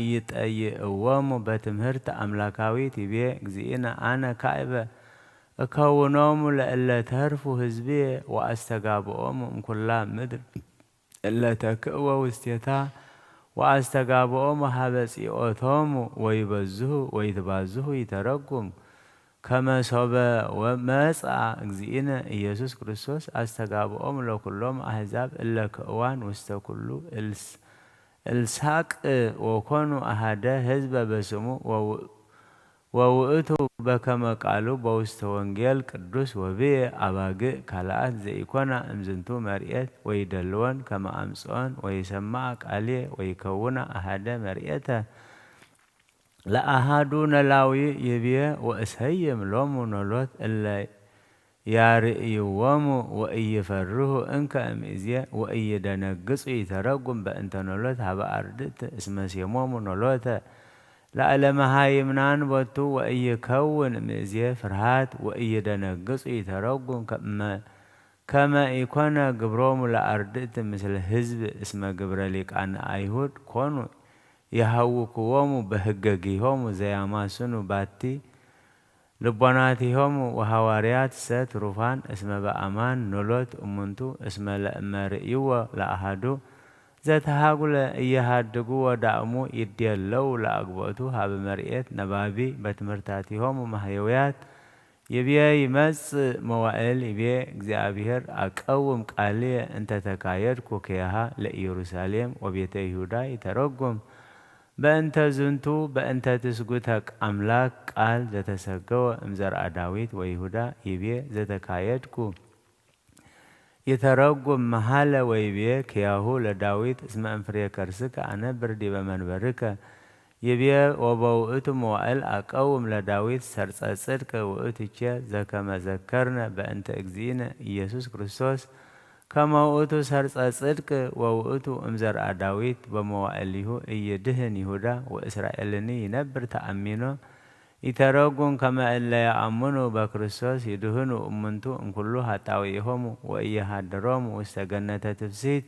ኢይጠይእዎሙ በትምህርት አምላካዊት ይቤ እግዚእነ አነ ካዕበ እከውኖሙ ለእለ ተርፉ ህዝብየ ወአስተጋብኦሙ እምኩላ ምድር እለ ተክእወ ውስቴታ ወአስተጋብኦሙ ሀበ ጺኦቶሙ ወይበዝሁ ወይትባዝሁ ይተረጉም። ከመ ሶበ ወመጽአ እግዚእነ ኢየሱስ ክርስቶስ አስተጋብኦም ለኩሎም አሕዛብ እለ ክእዋን ውስተ ኩሉ እልስ-፣ እልሳቅ ወኮኑ አሃደ ህዝበ በስሙ ወው-፣ ወውእቱ በከመ ቃሉ በውስተ ወንጌል ቅዱስ ወብየ አባግዕ ካልአት ዘኢኮና እምዝንቱ መርኤት ወይደልወን ከመ አምጽኦን ወይሰማዕ ቃልየ ወይከውና አሃደ መርኤተ ለአሃዱ ነላዊ ይብየ ወእሰይም ሎሙ ኖሎት እለ ያርእይዎሙ ወኢይፈርሁ እንከ እምይእዜ ወኢይደነግጹ ይተረጉም በእንተ ኖሎት ሀበ አርድእት እስመ ሴሞሙ ኖሎተ ላእለ መሃይምናን ቦቱ ወእይከውን ምእዜ ፍርሃት ወእይደነግጹ ይተረጉም ከመ ኢኮነ ግብሮሙ ለአርድእት ምስለ ህዝብ እስመ ግብረ ሊቃነ አይሁድ ኮኑ የሃውክዎሙ በህገጊሆሙ ዘያማስኑ ባቲ ልቦናቲሆሙ ወሐዋርያት ሰ ትሩፋን እስመ በአማን ኖሎት እሙንቱ እስመ ለእመርእይዎ ለአሃዱ ዘተሃጉለ እየሃድግዎ ዳእሙ ይድየለው ለአግቦቱ ሀበ መርኤት ነባቢ በትምህርታቲሆሙ ማህየውያት ይብየ ይመጽእ መዋእል ይብየ እግዚኣብሔር አቀውም ቃልየ እንተ ተካየድኩ ኪያሃ ለኢየሩሳሌም ወቤተ ይሁዳ ይተረጉም። በእንተ ዝንቱ በእንተ ትስጉተ አምላክ ቃል ዘተሰገወ እምዘርአ ዳዊት ወይሁዳ ይብየ ዘተካየድኩ ይተረጉም መሃለ ወይብየ ኪያሁ ለዳዊት እስመ እምፍሬ ከርስከ አነብር ዲበ መንበርከ ይብየ ወበውእቱ መዋእል አቀውም ለዳዊት ሰርጸ ጽድቅ ውእቱኬ ዘከመ ዘከርነ በእንተ እግዚእነ ኢየሱስ ክርስቶስ ከመ ውእቱ ሰርጸ ጽድቅ ወውእቱ እምዘርአ ዳዊት በመዋእሊሁ ኢይድህን ይሁዳ ወእስራኤልኒ ይነብር ተአሚኖ ኢተረጉም ከመ እለ የአምኑ በክርስቶስ ይድህኑ እሙንቱ እምኩሉ ኃጣውኢሆሙ ወኢየሃድሮሙ ውስተ ገነተ ትፍሲት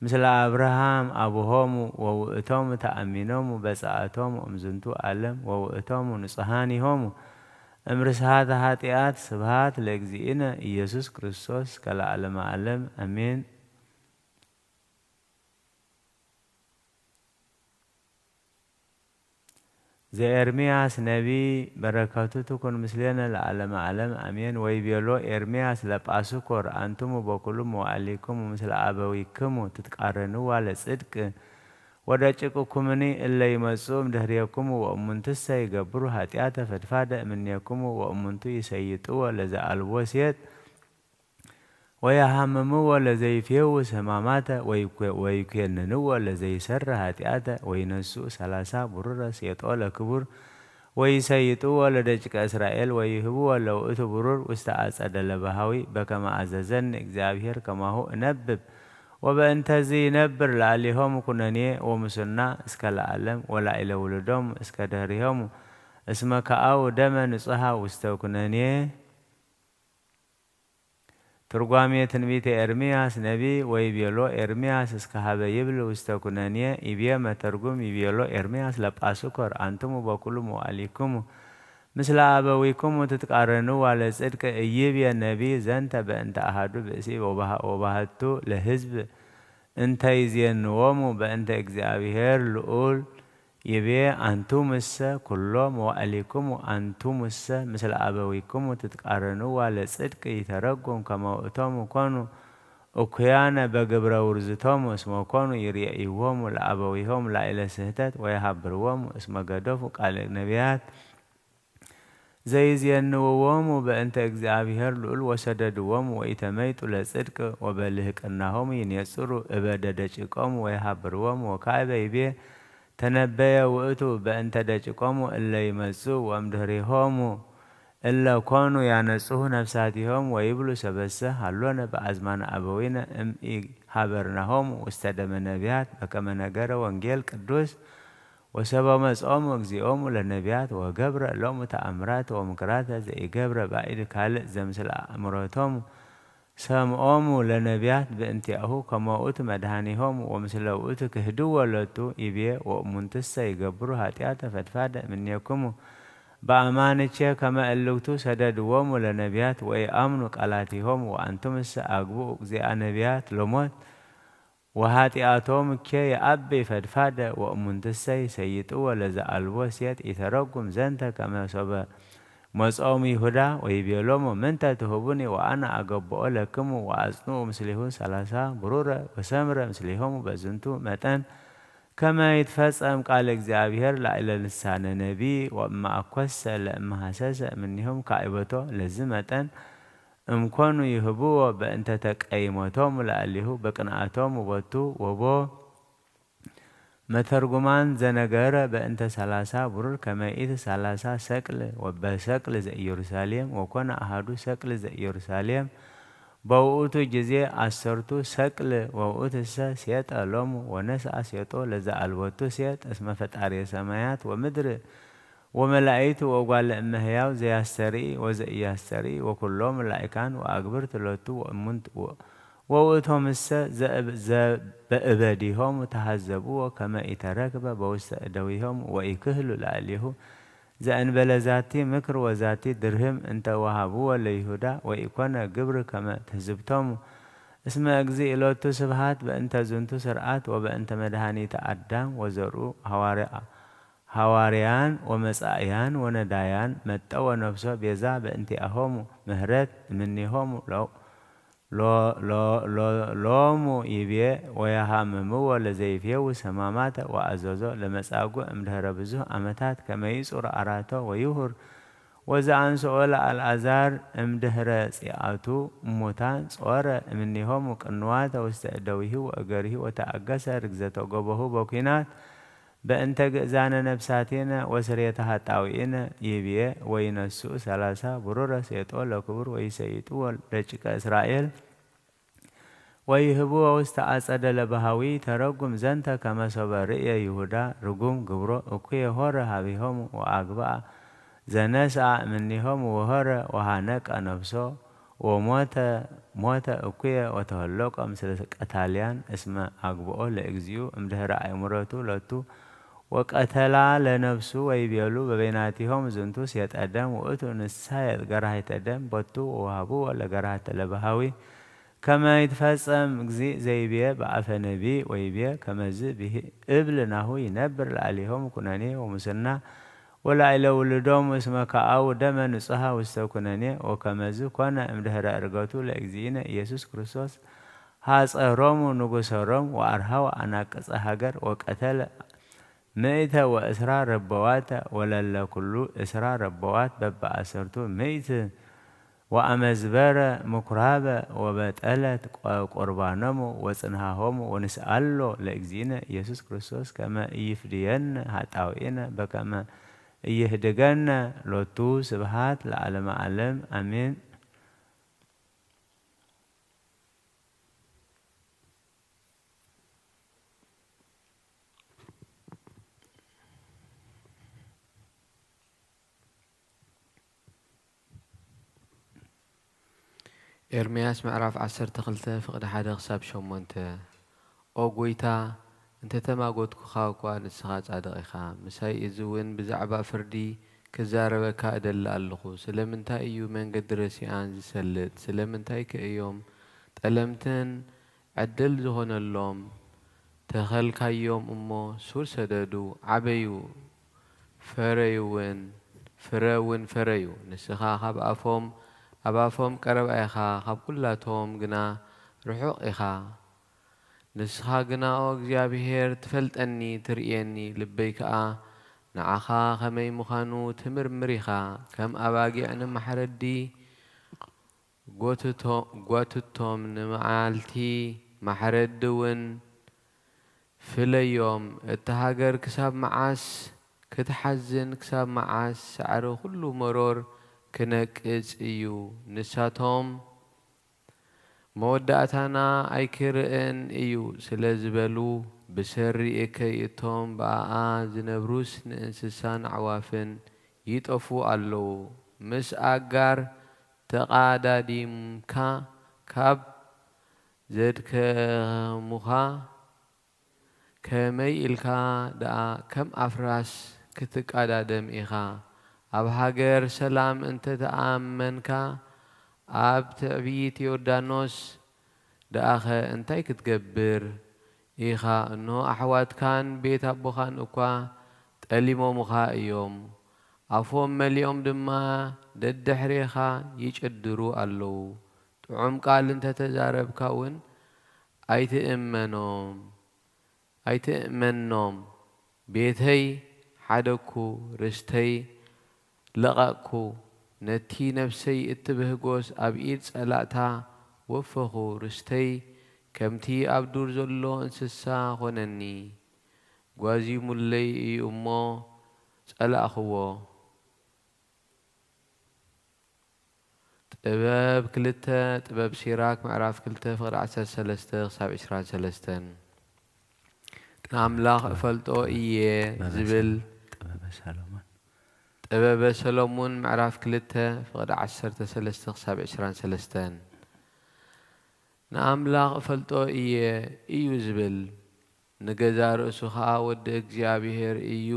ምስለ አብርሃም አቡሆሙ ወውእቶሙ ተአሚኖሙ በጸአቶሙ እምዝንቱ ዓለም ወውእቶሙ ንጹሃኒሆሙ እምርስሃተ ኃጢአት። ስብሃት ለእግዚእነ ኢየሱስ ክርስቶስ ከለዓለመ ዓለም አሜን። ዘኤርምያስ ነቢይ በረከቱ ትኩን ምስሌነ ለዓለመ ዓለም አሜን። ወይቤሎ ኤርምያስ ለጳስኮር አንትሙ በኩሉ መዋዕሊክሙ ምስለ አበዊክሙ ትትቃረንዋ ለጽድቅ ወደቂቅኩምኒ እለ ይመጽኡ እምድህሬክሙ ወእሙንትሰ ይገብሩ ኃጢአተ ፈድፋደ እምኔክሙ ወእሙንቱ ይሰይጥዎ ለዘአልቦ ሴጥ ወየሃምምዎ ለዘይፌውስ ህማማተ ወይኮንንዎ ለዘይሰር ኃጢአተ ወይነስኡ ሰላሳ ብሩረ ሴጦ ለክቡር ወይሰይጥዎ ለደቂቀ እስራኤል ወይህብዎ ለውእቱ ብሩር ውስተ አጸደ ለባሃዊ በከመ አዘዘኒ እግዚአብሔር ከማሁ እነብብ። ወበእንተዝ ይነብር ለአሊሆም ኩነኔ ወምሱና እስከ ለዓለም ወላዕለ ውሉዶም እስከ ድህሪሆሙ እስመ ከአው ደመ ንጹሃ ውስተ ኩነኔ። ትርጓሜ ትንቢተ ኤርምያስ ነቢይ። ወይቤሎ ኤርምያስ እስከ ሀበ ይብል ውስተ ኩነኔ ይቤ መተርጉም ይቤሎ ኤርምያስ ለጳስኮር አንትሙ በኩሉ መዋዕሊክሙ ምስለ አበዊክሙ ትትቃረንዋ ለጽድቅ እይብየ ነቢይ ዘንተ በእንተ አሃዱ ብእሲ ወባህቱ ለህዝብ እንተ ይዜንዎሙ በእንተ እግዚአብሔር ልዑል ይቤ አንቱምሰ ኩሎ መዋዕሊክሙ አንቱምሰ ምስለ አበዊክሙ ትትቃረንዋ ለጽድቅ ይተረጉም ከመ ውእቶሙ ኮኑ እኩያነ በግብረ ውርዝቶሙ እስመ ኮኑ ይርእይዎሙ ለአበዊሆሙ ላዕለ ስህተት ወየሃብርዎሙ እስመ ገደፉ ቃለ ነቢያት ዘይዜንውዎሙ በእንተ እግዚአብሔር ልዑል ወሰደድዎሙ ወኢተመይጡ ለጽድቅ ወበልህቅናሆሙ ይኔጽሩ እበ ደደቂቆሙ ወየሃብርዎሙ ወካዕበ ይቤ ተነበየ ውእቱ በእንተ ደቂቆሙ እለ ይመጽኡ ወእምድህሬሆሙ እለ ኮኑ ያነጽሁ ነፍሳቲሆም ወይብሉ ሰበሰ ሃሎነ በአዝማነ አበዊነ እም ኢሃበርናሆሙ ውስተ ደመ ነቢያት በከመ ነገረ ወንጌል ቅዱስ ወሰበ መጽኦሙ እግዚኦሙ ለነቢያት ወገብረ ሎሙ ተአምራተ ወምክራተ ዘኢገብረ ባዕድ ካልእ ዘምስለ አእምሮቶሙ ሰምኦሙ ለነቢያት በእንቲአሁ ከመ ውእቱ መድኃኒሆሙ ወምስለ ውእቱ ክህድዎ ሎቱ ይቤ ወእሙንትሰ ይገብሩ ኃጢአተ ፈድፋደ እምኔክሙ በአማንቼ ከመ እልክቱ ሰደድዎሙ ለነቢያት ወኢአምኑ ቃላቲሆሙ ወአንቱምሰ አግብኡ እግዚአ ነቢያት ሎሞት ወኃጢአቶም እኬ የአቢ ፈድፋደ ወእሙንትሰ ይሰይጥዎ ለዘአልቦ ሴጥ ይተረጉም ዘንተ ከመ ሶበ መጾም ይሁዳ ወይቤሎሙ ምንተ ትሁቡኒ ወአነ አገብኦ ለክሙ ወአጽንኡ ምስሌሁ ሰላሳ ብሩረ ወሰምረ ምስሌሆሙ በዝንቱ መጠን ከመ ይትፈጸም ቃለ እግዚአብሔር ላዕለ ልሳነ ነቢይ ወእመ አኮሰ ለእመ ሐሰሰ እምኔሆም ካዕበቶ ለዝ መጠን እምኮኑ ይህብዎ በእንተ ተቀይሞቶሙ ለአሊሁ በቅንአቶሙ ቦቱ ወቦ መተርጉማን ዘነገረ በእንተ ሰላሳ ብሩር ከመ ኢት ሰላሳ ሰቅል ወበሰቅል ዘኢየሩሳሌም ወኮነ አሃዱ ሰቅል ዘኢየሩሳሌም በውእቱ ጊዜ አሰርቱ ሰቅል ወውእቱሰ ሴጠ ሎሙ ወነስአ ሴጦ ለዘአልቦቱ ሴጥ እስመ ፈጣሪ ሰማያት ወምድር ወመላእክቱ ወጓለ እመሕያው ዘያስተርኢ ወዘኢያስተርኢ ወኩሎም ላእካን ወአግብርት ሎቱ ወእሙንት ወውእቶምሰ ዘበእበዲሆሙ ተሃዘብዎ ከመ ኢተረክበ በውስተ እደዊሆሙ ወኢክህሉ ላዕሌሁ ዘእንበለ ዛቲ ምክር ወዛቲ ድርህም እንተ ወሃብዎ ለይሁዳ ወኢኮነ ግብር ከመ ትህዝብቶሙ። እስመ እግዚእ ሎቱ ስብሃት በእንተ ዝንቱ ስርዓት ወበእንተ መድኃኒተ አዳም ወዘርኡ ሃዋርያ ሃዋርያን ወመጻእያን ወነዳያን መጠወ ነፍሶ ቤዛ በእንቲአሆሙ ምህረት እምኔሆሙ ሎ ሎሙ ይቤ ወየሃምምዎ ለዘይፌውስ ሕማማተ ወአዘዞ ለመጻጉዕ እምድህረ ብዙህ ዓመታት ከመ ይጹር አራቶ ወይሁር ወዘአንስኦ ለአልዓዛር እምድህረ ጺአቱ እሙታን ጾረ እምኔሆሙ ቅንዋተ ውስተ እደዊሁ ወእገሪሁ ወተአገሰ ርግዘተ ጎቦሁ በኩናት በእንተ ግእዛነ ነፍሳቲነ ወስሬተ ኃጣውኢነ ይብዬ ወይነስኡ ሠላሳ ብሩረ ሴጦ ለክቡር ወይሰይጥዎ ደቂቀ እስራኤል ወይህብዎ ውስተ አጸደ ለባሃዊ ተረጉም ዘንተ ከመ ሶበ ርእየ ይሁዳ ርጉም ግብሮ እኩየ ሆረ ሀቢሆሙ ወአግብአ ዘነስአ እምኔሆሙ ወሆረ ወሃነቀ ነፍሶ ወሞተ ሞተ እኩየ ወተወለቆ ምስለ ቀታልያን እስመ አግብኦ ለእግዚኡ እምድህረ አእምሮቱ ሎቱ ወቀተላ ለነፍሱ ወይቤሉ በበይናቲሆም ዝንቱ ሴጠ ደም ውእቱ ንሳ የጥ ገራሂተ ደም ቦቱ ወውሃብዎ ለገራህተ ለባሃዊ ከመ ይትፈጸም እግዚእ ዘይቤ በአፈ ነቢይ ወይቤ ከመዝ እብል ናሁ ይነብር ለአሊሆም ኩነኔ ወሙስና ወላዕለ ውሉዶም እስመ ከአው ደመ ንጹሃ ውስተ ኩነኔ ወከመዝ ኮነ እምድህረ እርገቱ ለእግዚእነ ኢየሱስ ክርስቶስ ሐጸሮሙ ንጉሰሮም ወአርሃው አናቅጸ ሀገር ወቀተለ ምእተ ወእስራ ረበዋተ ወለለ ኩሉ እስራ ረበዋት በበአሰርቱ ምእት ወአመዝበረ ምኩራበ ወበጠለት ቁርባኖሙ ወጽንሃሆሙ ወንስአሎ ለእግዚእነ ኢየሱስ ክርስቶስ ከመ ኢይፍድየነ ኃጣውኢነ በከመ ኢይህድገነ ሎቱ ስብሃት ለዓለመ ዓለም አሜን። ኤርምያስ ምዕራፍ ዓሰርተ ክልተ ፍቕዲ ሓደ ክሳብ ሸሞንተ። ኦ ጐይታ፣ እንተ ተማጎትኩኻ እኳ፣ ንስኻ ጻድቕ ኢኻ። ምሳይ እዚ እውን ብዛዕባ ፍርዲ ክዛረበካ እደሊ ኣለኹ። ስለምንታይ እዩ መንገዲ ረሲኣን ዝሰልጥ? ስለምንታይከ እዮም ጠለምትን ዕድል ዝኾነሎም ተኸልካዮም እሞ ሱር ሰደዱ፣ ዓበዩ፣ ፈረዩውን፣ ፍረ እውን ፈረዩ። ንስኻ ካብ ኣፎም፣ ኣብ ኣፎም ቀረባ ኢኻ፣ ካብ ኲላቶም ግና ርሑቕ ኢኻ። ንስኻ ግና ኦ እግዚኣብሔር፣ ትፈልጠኒ፣ ትርእየኒ፣ ልበይ ከኣ ንዓኻ ኸመይ ምዃኑ ትምርምር ኢኻ። ከም ኣባጊዕ ንማሕረዲ ጐትቶ-፣ ጓትቶም ንመዓልቲ ማሕረዲ እውን ፍለዮም። እታ ሃገር ክሳብ መዓስ ክትሓዝን፣ ክሳብ መዓስ ሳዕሪ ኹሉ መሮር ክነቅጽ እዩ? ንሳቶም፣ መወዳእታና ኣይክርእን እዩ ስለ ዝበሉ፣ ብሰሪ እከይ እቶም ብኣኣ ዝነብሩስ ንእንስሳን ኣዕዋፍን ይጠፍኡ ኣለዉ። ምስ ኣጋር ተቓዳዲምካ ካብ ዘድከሙኻ፣ ከመይ ኢልካ ደኣ ከም ኣፍራስ ክትቃዳደም ኢኻ? ኣብ ሃገር ሰላም እንተ ተኣመንካ፣ ኣብ ትዕቢት ዮርዳኖስ ደኣኸ እንታይ ክትገብር ኢኻ? እንሆ፣ ኣሕዋትካን ቤት ኣቦኻን እኳ ጠሊሞምኻ እዮም፣ ኣፎም መሊኦም ድማ ደድሕሬኻ ይጭድሩ ኣለዉ። ጥዑም ቃል እንተ ተዛረብካ እውን ኣይትእመኖም፣ ኣይትእመኖም። ቤተይ ሓደግኩ፣ ርስተይ ለቐቕኩ፣ ነቲ ነፍሰይ እትብህጎስ ኣብ ኢድ ጸላእታ ወፈኹ። ርስተይ ከምቲ ኣብ ዱር ዘሎ እንስሳ ኾነኒ። ጓዚሙለይ እዩ እሞ ጸላእኽዎ። ጥበብ ክልተ፣ ጥበብ ሲራክ ምዕራፍ ክልተ ፍቕዲ ዓሰርተ ሰለስተ ክሳብ ዕስራን ሰለስተን። ንኣምላኽ እፈልጦ እየ ዝብል ጥበበ ሰሎሞን ምዕራፍ ክልተ ፍቕዲ ዓሰርተ ሰለስተ ክሳብ ዕስራን ሰለስተን። ንኣምላኽ እፈልጦ እየ እዩ ዝብል፣ ንገዛ ርእሱ ኸኣ ወዲ እግዚኣብሔር እዩ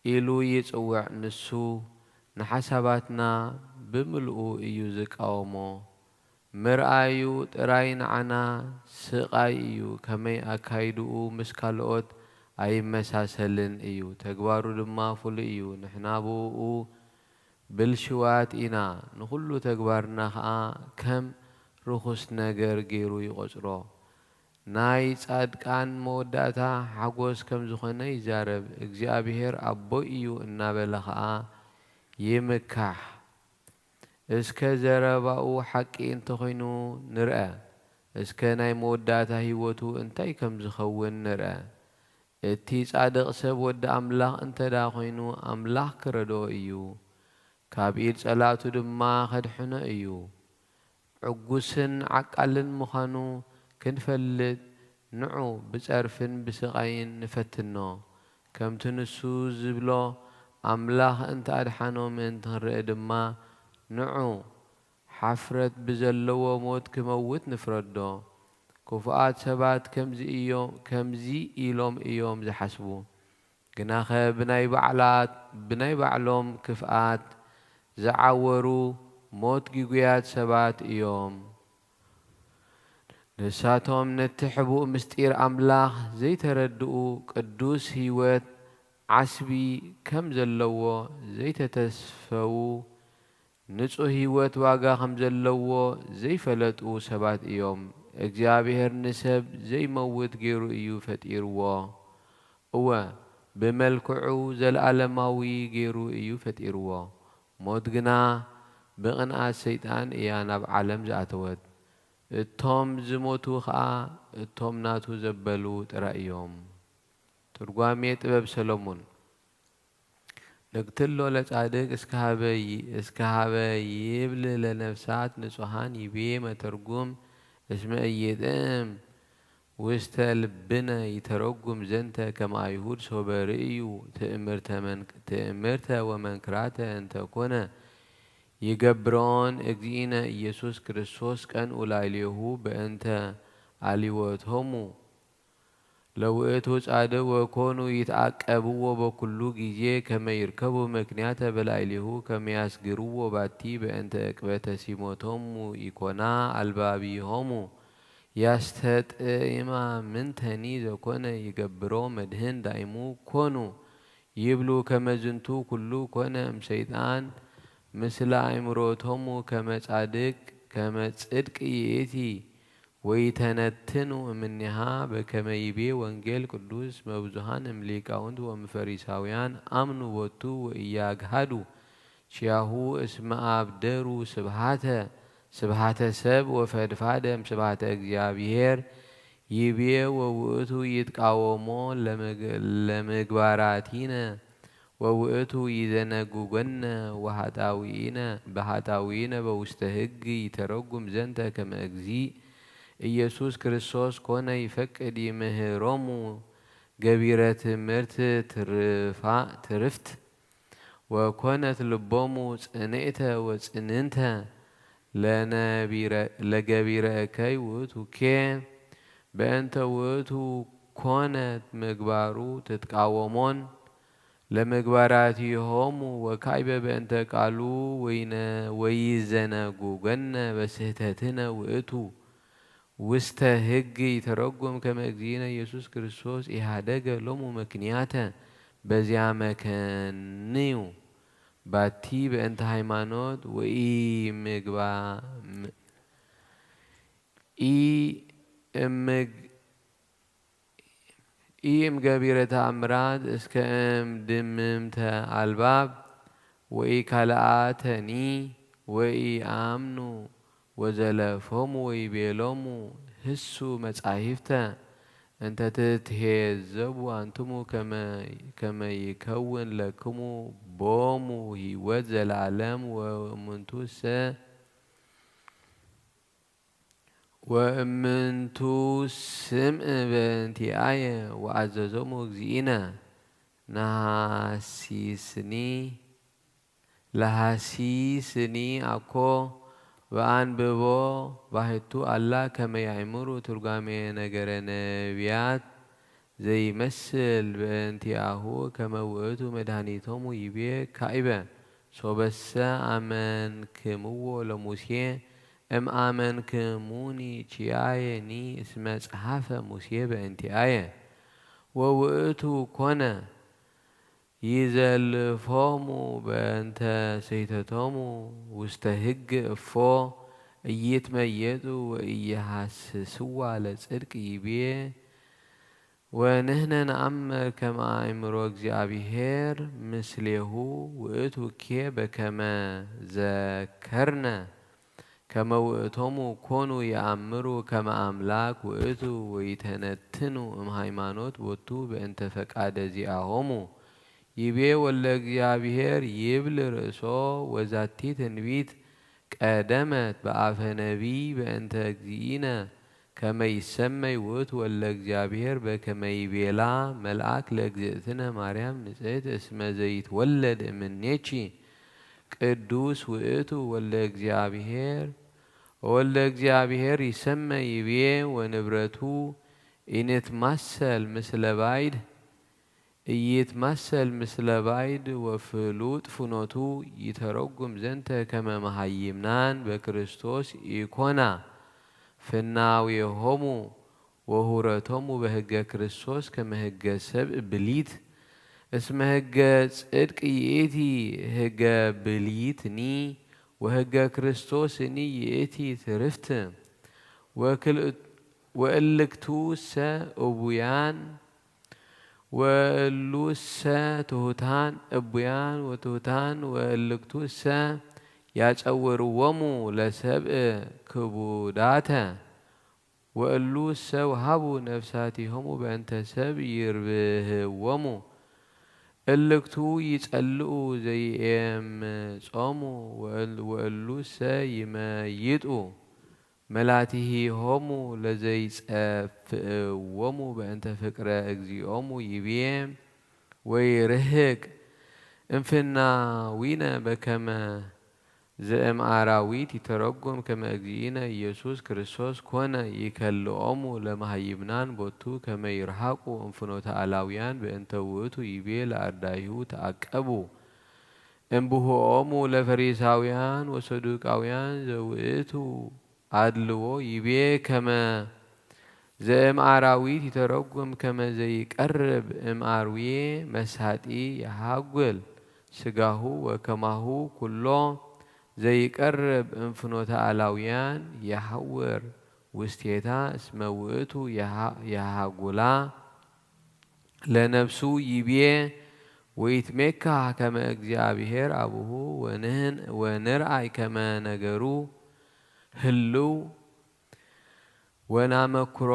ኢሉ ይጽውዕ። ንሱ ንሓሳባትና ብምልኡ እዩ ዝቃወሞ። ምርኣዩ ጥራይ ንዓና ስቓይ እዩ። ከመይ ኣካይድኡ ምስ ካልኦት ኣይመሳሰልን እዩ። ተግባሩ ድማ ፍሉይ እዩ። ንሕና ብእኡ ብልሽዋት ኢና። ንኹሉ ተግባርና ኸኣ ከም ርኹስ ነገር ገይሩ ይቖጽሮ። ናይ ጻድቃን መወዳእታ ሓጎስ ከም ዝኾነ ይዛረብ። እግዚኣብሔር ኣቦይ እዩ እናበለ ኸኣ ይምካሕ። እስከ ዘረባኡ ሓቂ እንተኾይኑ ንርኣ። እስከ ናይ መወዳእታ ህይወቱ እንታይ ከም ዝኸውን ንርኣ። እቲ ጻድቕ ሰብ ወዲ ኣምላኽ እንተ ደኣ ኾይኑ፣ ኣምላኽ ክረድኦ እዩ። ካብ ኢድ ጸላእቱ ድማ ኸድሕኖ እዩ። ዕጉስን ዓቃልን ምዃኑ ክንፈልጥ፣ ንዑ ብጸርፍን ብስቓይን ንፈትኖ። ከምቲ ንሱ ዝብሎ፣ ኣምላኽ እንተ ኣድሓኖ ምእንቲ ክንርኢ ድማ፣ ንዑ ሓፍረት ብዘለዎ ሞት ክመውት ንፍረዶ። ክፉኣት ሰባት ከምዚ እዮም፣ ከምዚ ኢሎም እዮም ዝሓስቡ። ግናኸ ብናይ ባዕላት፣ ብናይ ባዕሎም ክፍኣት ዝዓወሩ ሞት ግጉያት ሰባት እዮም። ንሳቶም ነቲ ሕቡእ ምስጢር ኣምላኽ ዘይተረድኡ፣ ቅዱስ ህይወት ዓስቢ ከም ዘለዎ ዘይተተስፈዉ፣ ንጹህ ህይወት ዋጋ ከም ዘለዎ ዘይፈለጡ ሰባት እዮም። እግዚኣብሔር ንሰብ ዘይመውት ገይሩ እዩ ፈጢርዎ። እወ፣ ብመልክዑ ዘለኣለማዊ ገይሩ እዩ ፈጢርዎ። ሞት ግና ብቕንኣት ሰይጣን እያ ናብ ዓለም ዝኣተወት። እቶም ዝሞቱ ኸኣ እቶም ናቱ ዘበሉ ጥራይ እዮም። ትርጓሜ ጥበብ ሰሎሞን። ንግትሎ ለጻድቅ እስከ ሀበ ይ-፣ እስከ ሀበ ይብል ለነፍሳት ንጹሃን ይቤ መተርጉም እስመ ኢይጥዕም ውስተ ልብነ ይተረጉም ዘንተ ከመ አይሁድ ሶበ ርእዩ ትእምርተ መንክ-፣ ትእምርተ ወመንክራተ እንተ ኮነ ይገብሮን እግዚእነ ኢየሱስ ክርስቶስ ቀንኡ ላዕሌሁ በእንተ አልወቶሙ ለውእቱ ጻድቅ ወኮኑ ይትዓቀብዎ በኩሉ ጊዜ ከመ ይርከቡ ምክንያተ በላዕሌሁ ከመ ያስግርዎ ባቲ በእንተ ዕቅበተ ሲሞቶሙ ኢኮና አልባቢሆሙ ያስተጥዕማ ምንተኒ ዘኮነ ይገብሮ መድህን ዳይሙ ኮኑ ይብሉ ከመ ዝንቱ ኩሉ ኮነ እምሰይጣን ምስለ አእምሮቶሙ ከመ ጻድቅ ከመ ጽድቅ ይእቲ ወይተነትኑ እምኔሃ በከመ ይቤ ወንጌል ቅዱስ መብዙሃን እምሊቃውንት ወምፈሪሳውያን አምኑ ቦቱ ወኢያግሃዱ ቺያሁ እስመ አብደሩ ስብሃተ ስብሃተ ሰብ ወፈድፋደ እምስብሃተ እግዚአብሔር ይቤ ወውእቱ ይትቃወሞ ለምግ-፣ ለምግባራቲነ ወውእቱ ይዘነጉጎነ ወሃጣዊነ በሃጣዊነ በውስተ ህግ ይተረጉም ዘንተ ከመ እግዚእ ኢየሱስ ክርስቶስ ኮነ ይፈቅድ ይምህሮሙ ገቢረ ትምህርት ትርፋ-፣ ትርፍት ወኮነት ልቦሙ ጽንዕተ ወጽንንተ ለነቢረ-፣ ለገቢረ እከይ ውእቱ ኬ በእንተ ውእቱ ኮነት ምግባሩ ትትቃወሞን ለምግባራቲሆሙ ወካይበ በእንተ ቃሉ ወይነ-፣ ወይዘነጉጎነ በስህተትነ ውእቱ ውስተ ህግ ይተረጉም ከመ እግዚእነ ኢየሱስ ክርስቶስ ኢሃደገ ሎሙ ምክንያተ በዚያ መከንዩ ባቲ በእንተ ሃይማኖት ወኢምግባ-፣ ም-፣ ኢ-፣ እምግ-፣ ኢእምገቢረ ተኣምራት እስከ እም ድምምተ አልባብ ወኢካልኣተኒ ወኢአምኑ ወዘለፎሙ ወይቤሎሙ ህሱ መጻሕፍተ እንተ ትትሄዘቡ አንትሙ ከመ፣ ከመ ይከውን ለክሙ ቦሙ ህይወት ዘለዓለም ወእሙንቱሰ ወእምንቱ ስምዕ በእንቲአየ ወአዘዞሙ እግዚእነ ነሐሲስኒ ለሐሲስኒ አኮ በአንብቦ ባሕቱ አላ ከመ ያእምሩ ትርጓሜ ነገረ ነቢያት ዘይመስል በእንቲአሁ ከመ ውእቱ መድኃኒቶሙ ይቤ ካይበ ሶበሰ አመንክምዎ ለሙሴ እምአመንክሙኒ ኪያየኒ እስመ ጸሐፈ ሙሴ በእንቲአየ ወውእቱ ኮነ ይዘልፎሙ በእንተ ስሕተቶሙ ውስተ ሕግ እፎ ኢይትመየጡ ወኢይሃስስዋ ለጽድቅ ይቤ ወንሕነ ነአምር ከመ አእምሮ እግዚአብሔር ምስሌሁ ውእቱ እኬ በከመ ዘከርነ ከመ ውእቶሙ ኮኑ የአምሩ ከመ አምላክ ውእቱ ወይተነትኑ እምሃይማኖት ቦቱ በእንተ ፈቃደ ዚአሆሙ ይቤ ወለ እግዚአብሔር ይብል ርእሶ ወዛቲ ትንቢት ቀደመት በአፈ ነቢይ በእንተ እግዚእነ ከመ ይሰመይ ውእቱ ወለ እግዚአብሔር በከመ ይቤላ መልአክ ለእግዝእትነ ማርያም ንጽሕት እስመ ዘይትወለድ እምኔኪ ቅዱስ ውእቱ ወለ እግዚአብሔር ወወልደ እግዚአብሔር ይሰመ ይቤ ወንብረቱ ኢንትማሰል ምስለ ባይድ ኢይትማሰል ምስለ ባይድ ወፍሉጥ ፍኖቱ ይተረጉም ዘንተ ከመ መሃይምናን በክርስቶስ ኢኮና ፍናዌሆሙ ወሁረቶሙ በሕገ ክርስቶስ ከመ ሕገ ሰብእ ብሊት እስመ ሕገ ጽድቅ ይእቲ ሕገ ብሊትኒ ወሕገ ክርስቶስኒ ይእቲ ትርፍት ወክልእ ወእልክቱሰ እቡያን ወእሉሰ ትሑታን እቡያን ወትሑታን ወእልክቱሰ ያጸውርዎሙ ለሰብእ ክቡዳተ ወእሉሰ ወሃቡ ነፍሳቲሆሙ በእንተ ሰብ ይርብህዎሙ እልክቱ ይጸልኡ ዘይኤምጾሙ ወእሉሰ ይመይጡ መላቲሂሆሙ ለዘይጸፍእዎሙ በእንተ ፍቅረ እግዚኦሙ ይብዬ ወይርህቅ እንፍናዊነ በከመ ዘእምአራዊት ይተረጎም ከመ እግዚእነ ኢየሱስ ክርስቶስ ኮነ ይከልኦሙ ለመሃይምናን ቦቱ ከመ ይርሃቁ እንፍኖተ አላውያን በእንተ ውእቱ ይቤ ለአርዳኢሁ ተአቀቡ እምብሁኦሙ ለፈሪሳውያን ወሰዱቃውያን ዘውእቱ አድልዎ ይቤ ከመ ዘእምአራዊት ይተረጉም ከመ ዘይቀርብ እምአርዌ መሳጢ የሃጉል ስጋሁ ወከማሁ ኩሎ ዘይቀርብ እምፍኖተ አላውያን የሐውር ውስቴታ እስመ ውእቱ የሃጉላ ለነፍሱ ይቤ ወይትሜካ ከመ እግዚአብሔር አቡሁ ወንህን ወንርአይ ከመ ነገሩ ህልው ወናመክሮ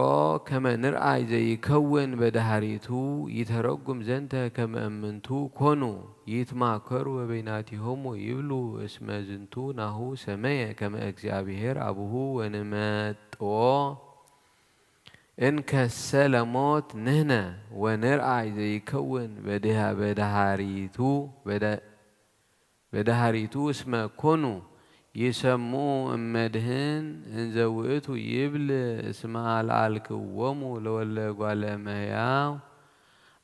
ከመ ንርአይ ዘይከውን በዳህሪቱ ይተረጉም ዘንተ ከመ እምንቱ ኮኑ ይትማከሩ በበይናቲሆሙ ይብሉ እስመ ዝንቱ ናሁ ሰመየ ከመ እግዚአብሔር አቡሁ ወንመጥዎ እንከሰ ለሞት ንህነ ወንርአይ ዘይከውን በድሃ- በዳህሪቱ በዳ- በዳህሪቱ እስመ ኮኑ ይሰምኡ እመድህን እንዘ ውእቱ ይብል እስመ አልአልክዎሙ ለወለ እጓለ እመሕያው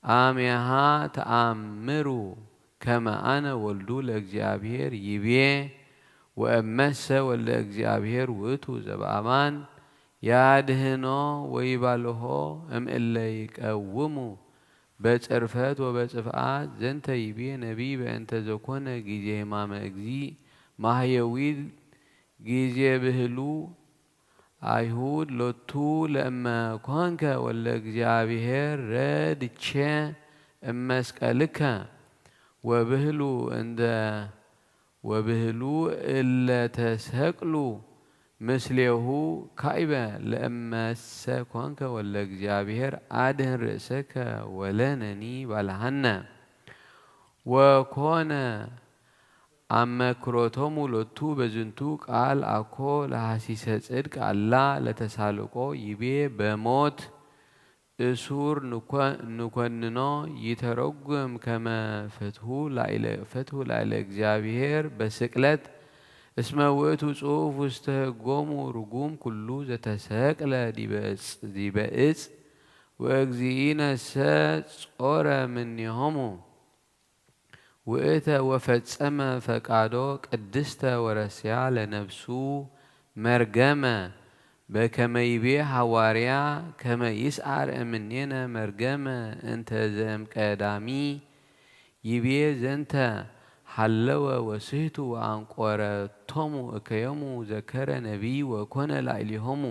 አሜሃ ተአምሩ ከመ አነ ወልዱ ለእግዚአብሔር ወእመሰ ወልደ እግዚአብሔር ውእቱ ዘበአማን ያድህኖ ወይባልሆ እምእለ ይቀውሙ በጽርፈት ወበጽፍዓት ዘንተ ይቤ ነቢይ በእንተ ዘኮነ ጊዜ ሕማመ እግዚእ ማህየዊት ጊዜ ብህሉ አይሁድ ሎቱ ለእመ ኮንከ ወልደ እግዚአብሔር ረድቼ እመስቀልከ ወብህሉ እንደ ወብህሉ እለ ተሰቅሉ ምስሌሁ ካይበ ለእመሰ ኮንከ ወልደ እግዚአብሔር አድህን ርእሰከ ወለነኒ ባልሃነ ወኮነ አመክሮቶሙ ሎቱ በዝንቱ ቃል አኮ ለሐሲሰ ጽድቅ አላ ለተሳልቆ ይቤ በሞት እሱር ንኮንኖ ይተረጉም ከመ ፍትሁ ላዕለ እግዚአብሔር በስቅለት እስመ ውእቱ ጽሑፍ ውስተ ህጎሙ ርጉም ኩሉ ዘተሰቅለ ዲበ እጽ ወእግዚእነሰ ጾረ ምኔሆሙ ውእተ ወፈጸመ ፈቃዶ ቅድስተ ወረስያ ለነፍሱ መርገመ በከመ ይቤ ሐዋርያ ከመ ይስዓር እምኔነ መርገመ እንተ ዘእምቀዳሚ ይቤ ዘንተ ሀለወ ወስህቱ ወአንቆረቶሙ እከዮሙ ዘከረ ነቢይ ወኮነ ላዕሌሆሙ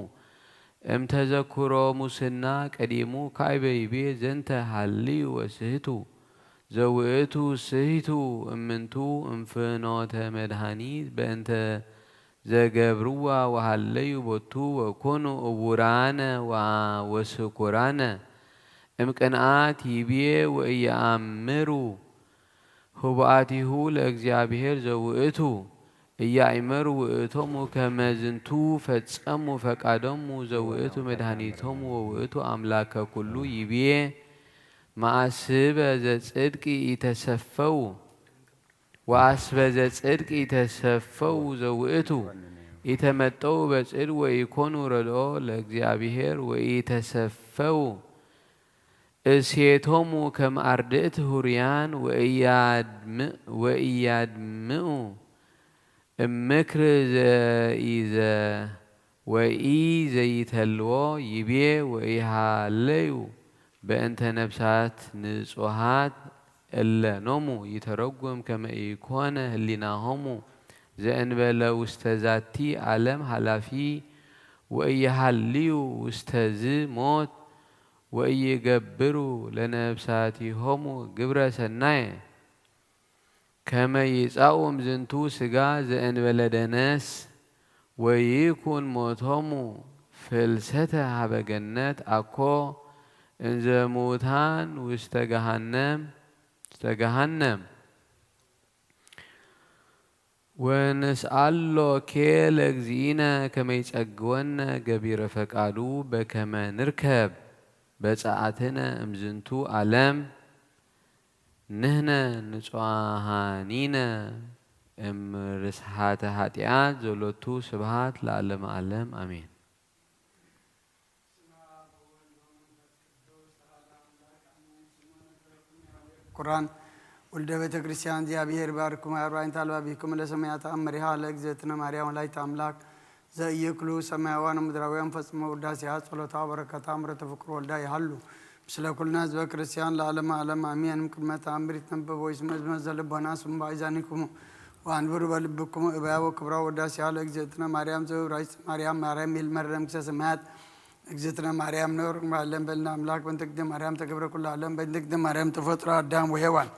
እምተዘክሮ ሙስና ቀዲሙ ካይበ ይቤ ዘንተ ሀልዩ ወስህቱ ዘውእቱ ስህቱ እምንቱ እምፍኖተ መድኃኒት በእንተ ዘገብርዋ ወሃለዩ ቦቱ ወኮኑ እውራነ ወስኩራነ እምቅንኣት ይብዬ ወእየኣምሩ ህቡኣቲሁ ለእግዚኣብሔር ዘውእቱ እያእመሩ ውእቶሙ ከመ ዝንቱ ፈጸሙ ፈቃዶሙ ዘውእቱ መድኃኒቶሙ ወውእቱ አምላከ ኩሉ ይብዬ መአስበ ዘጽድቅ ኢተሰፈው ወአስበ ዘጽድቅ ኢተሰፈው ዘውእቱ ኢተመጠው በጽድቅ ወኢኮኑ ረድኦ ለእግዚኣብሔር ወኢተሰፈው እሴቶሙ ከም አርድእት ሁርያን ወኢያድምኡ እምክር ዘኢዘ ወኢ ዘይተልዎ ይቤ ወኢሃለዩ በእንተ ነፍሳት ንጹሃት እለ ኖሙ ይተረጉም ከመ ኢኮነ ህሊናሆሙ ዘእንበለ ውስተ ዛቲ ዓለም ኃላፊ ወኢይሃልዩ ውስተ ዝ ሞት ወኢይገብሩ ለነፍሳቲሆሙ ግብረ ሰናየ ከመ ይጻኡ እምዝንቱ ሥጋ ዘእንበለ ደነስ ወይኩን ሞቶሙ ፍልሰተ ሀበ ገነት አኮ እንዘ ሙታን ውስተ ገሃነም ውስተ ገሃነም ወንስአሎ ኬ ለእግዚእነ ከመ ይጸግወነ ገቢረ ፈቃዱ በከመ ንርከብ በጸአትነ እምዝንቱ ዓለም ንህነ ንጹሃኒነ እም ርስሓተ ኃጢኣት ዘሎቱ ስብሃት ለዓለመ ዓለም ኣሜን። ቁራን ውልደ ቤተ ክርስቲያን እግዚኣብሔር ይባርክኩም። አርባዕተ አልባቢኩም ለሰማያት አመሪሃ ለእግዝእትነ ማርያም ወላዲተ አምላክ ዘኢይክሉ ሰማያውያን ወምድራውያን ፈጽሞ ውዳሴሃ ጸሎታ በረከታ ምሕረተ ፍቁር ወልዳ ይሃሉ ምስለ ኩልነ ህዝበ ክርስቲያን ለዓለመ ዓለም አሜን። እምቅድመ ተአምር ይትነበብ ወይስመ እዝመ ዘልቦና ስሙ በአይዛኒክሙ ወአንብሩ በልብክሙ እበያ ወክብራ ወዳሴሃ ለእግዝእትነ ማርያም ዘእብራይስጥ ማርያም ማርያም ይል መረም ክሰ ሰማያት እግዝእትነ ማርያም ነውር ማለም በልና አምላክ በእንተ እግዝእትነ ማርያም ተገብረ ኩሉ ዓለም በእንተ እግዝእትነ ማርያም ተፈጥሮ አዳም ወሔዋን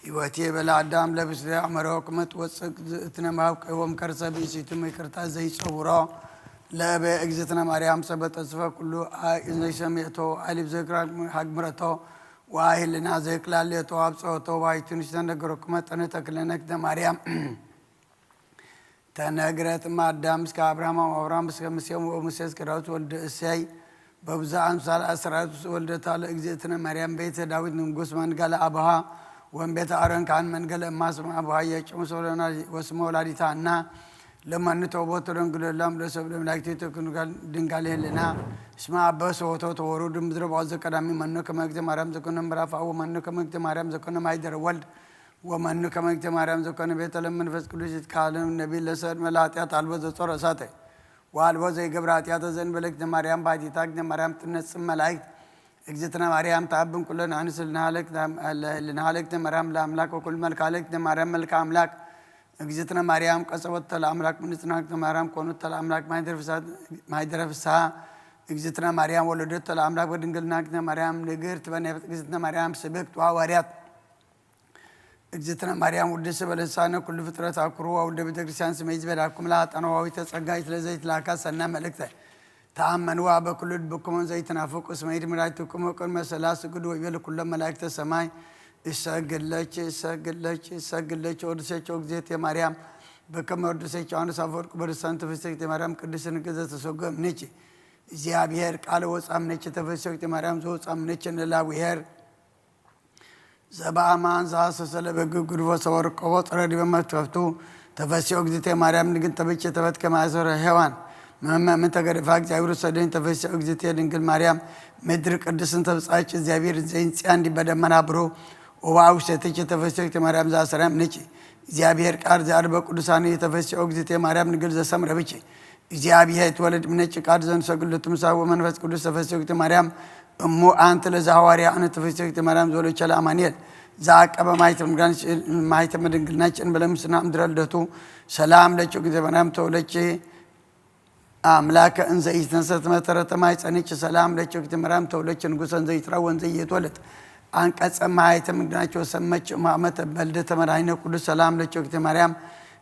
ሕይወቴ በለ አዳም ለብስለ አመሮ ቅመት ወፅቅ ዝእትነ ማብቀዎም ከርሰ ብእሲትም ይቅርታ ዘይፀውሮ ለእበ እግዝእትነ ማርያም ሰበ ተስፈ ኩሉ አይ ዘይሰሜቶ አሊብ ዝክራ ሃግምረቶ ወአይ ህልና ዘይቅላሌቶ አብፀወቶ ዋይቱን ዝተነገሮ ቅመጠነ ተክለነ እግዝእትነ ማርያም ተነግረት እም አዳም እስከ አብርሃም አብርሃም እስከ ሙሴ ወሙሴ እስከ ዳዊት ወልደ እሴይ በብዙ አምሳል አስራት ወልደታ ለእግዝእትነ ማርያም ቤተ ዳዊት ንጉስ መንገለ አብሃ ወንቤተ አሮን ካህን መንገለ እማ ስማ አብሃ የጭሙ ወስመ ወላዲታ እና ለመኑ ተውቦ ተደንግሎ ላም ለሰብ ለመላእክት ተክኑ ድንጋል ህልና እስመ አበ ሰወቶ ተወሩድ ምድረ በዖ ዘቀዳሚ መኑ ከመ እግዝእተ ማርያም ዘኮነ ምዕራፍ አው መኑ ከመ እግዝእተ ማርያም ዘኮነ ማይደረ ወልድ ወመኑ ከመ እግዝእተ ማርያም ዘኮነ ቤተ ለመንፈስ ቅዱስ ይትካለ ነቢይ ለሰድ መለ ኃጢአት አልቦ ዘጾረ እሳተ ወአልቦ ዘይገብረ ኃጢአተ ዘእንበለ እግዝእተ ማርያም ባሕቲታ እግዝእተ ማርያም ትነጽም መላእክት እግዝእትነ ማርያም ተአብን ኩለን አንስ ልናሃለክ ልናሃለክ ማርያም ለአምላክ ወኩል መልካ ለክ ማርያም መልካ አምላክ እግዝእትነ ማርያም ቀጸወት ተለ አምላክ ምንጽናክ ማርያም ኮኑት ተለ አምላክ ማይደረ ፍስሐ እግዝእትነ ማርያም ወለደት ተለ አምላክ በድንግልና እግዝእትነ ማርያም ንግርት በነፍት እግዝእትነ ማርያም ስብክት ወሐዋርያት እግዝእትነ ማርያም ውድስ በለሳነ ኩሉ ፍጥረት አኩሩ ወውልደ ቤተ ክርስቲያን ስመይ ዝበላኩም ለአጠነዋዊተ ጸጋ ይትለዘይትላካ ሰና መልእክተ ተአመንዋ በኩሉ ልብኩም ዘይትናፍቁ ስመይ ድምራይትኩም ቅድመ ሰላ ስግዱ ወይቤል ኩሎም መላእክተ ሰማይ እሰግለኪ እሰግለኪ እሰግለኪ ወድሰኪ እግዝእትየ ማርያም በከመ ወድሰኪ ዮሃንስ አፈወርቅ በልሳን ተፈሰኪ ማርያም ቅድስት ንግዘ ተሰጎ እምኔኪ እግዚኣብሔር ቃል ወፃ እምኔኪ ተፈሰኪ ማርያም ዘወፃ እምኔኪ ንላብሔር ዘበአማን ዘሐሰሰ ለበግ ግድፎ ሰወርቀቦ ጸረ ዲበ መትከፍቱ ተፈሲኦ እግዝእትየ ማርያም ንግን ተበቼ ተፈትከ ማእሰረ ሔዋን መመ ምን ተገደፋ እግዚኣብሔር ሰደኝ ተፈሲኦ እግዝእትየ ድንግል ማርያም ምድር ቅድስን ተብጻች እግዚኣብሔር ዘይንጽያ እንዲበደመና ብሩ ወባአዊ ሰተች ተፈሲኦ እግዝእትየ ማርያም ዘአሰራም ነች። እግዚኣብሔር ቃል ዘአድበ ቅዱሳን የተፈሲኦ እግዝእትየ ማርያም ንግል ዘሰምረ ብች እግዚኣብሔር ትወልድ ምነጭ ቃል ዘንሰግድ ለትምሳ ወመንፈስ ቅዱስ ተፈሲኦ እግዝእትየ ማርያም እሙ አንቲ ለዛ ሐዋርያ አነ ተፈሲኦ እግዝእትየ ማርያም ዘወለቸ ለአማኑኤል ዘአቀበ ማይተም ድንግልና ጭን በለምስና እምድረ ልደቱ ሰላም ለኪ እግዝእትየ ማርያም ተወለኪ አምላከ እንዘ ኢትነሰት መተረተ ማይ ጸኒች ሰላም ለኪ እግዝእትየ ማርያም ተወለኪ ንጉሰ እንዘ ኢትራወ እንዘ ኢትወለድ አንቀጸ ማይተም ድናች ወሰመች ማመተ በልደተ መድኃኒነ ኩሉ ሰላም ለኪ እግዝእትየ ማርያም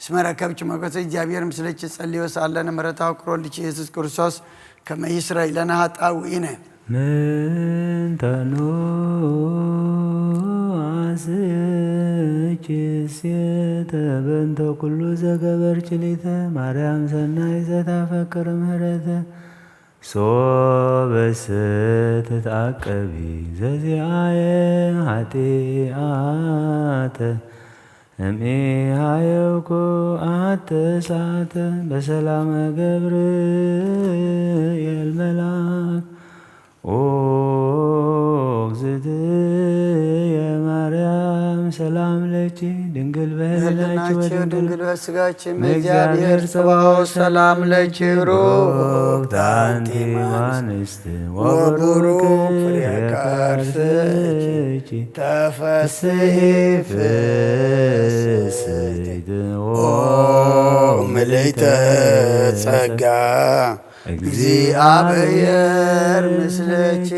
እስመ ረከብኪ ሞገሰ እግዚአብሔር ምስለኪ ጸልዮ ሳለነ ምሕረታ ወቅሮ ልኪ ኢየሱስ ክርስቶስ ከመ ይስረይ ለነ ኃጣውኢነ። ምንተኑ አስእኪ እሴተ በእንተ ኩሉ ዘገበርኪ ሊተ ማርያም ሰናይ ዘታፈቅር ምህረተ ሶበ ስትትዓቀቢ ዘዚአየ ኃጢአተ እምኢሃየውኩ አትሳተ በሰላመ ገብርኤል መልአክ ኦ እግዝእትየ ማርያም ሰላም ለኪ ድንግል በህልናኪ በህልናኪ ወድንግል ድንግል በስጋኪ እምእግዚአብሔር እምእግዚአብሔር ጸባኦት ጸባኦት ሰላም ለኪ ሰላም ለኪ ሩክ ሩክ አንቲ አንቲ እምአንስት ወቡሩክ ወቡሩክ ፍሬ ፍሬ ከርስኪ ከርስኪ ተፈስሒ ፍስሕቲ ኦ ምልዕተ ጸጋ እግዚአብሔር ምስለኪ።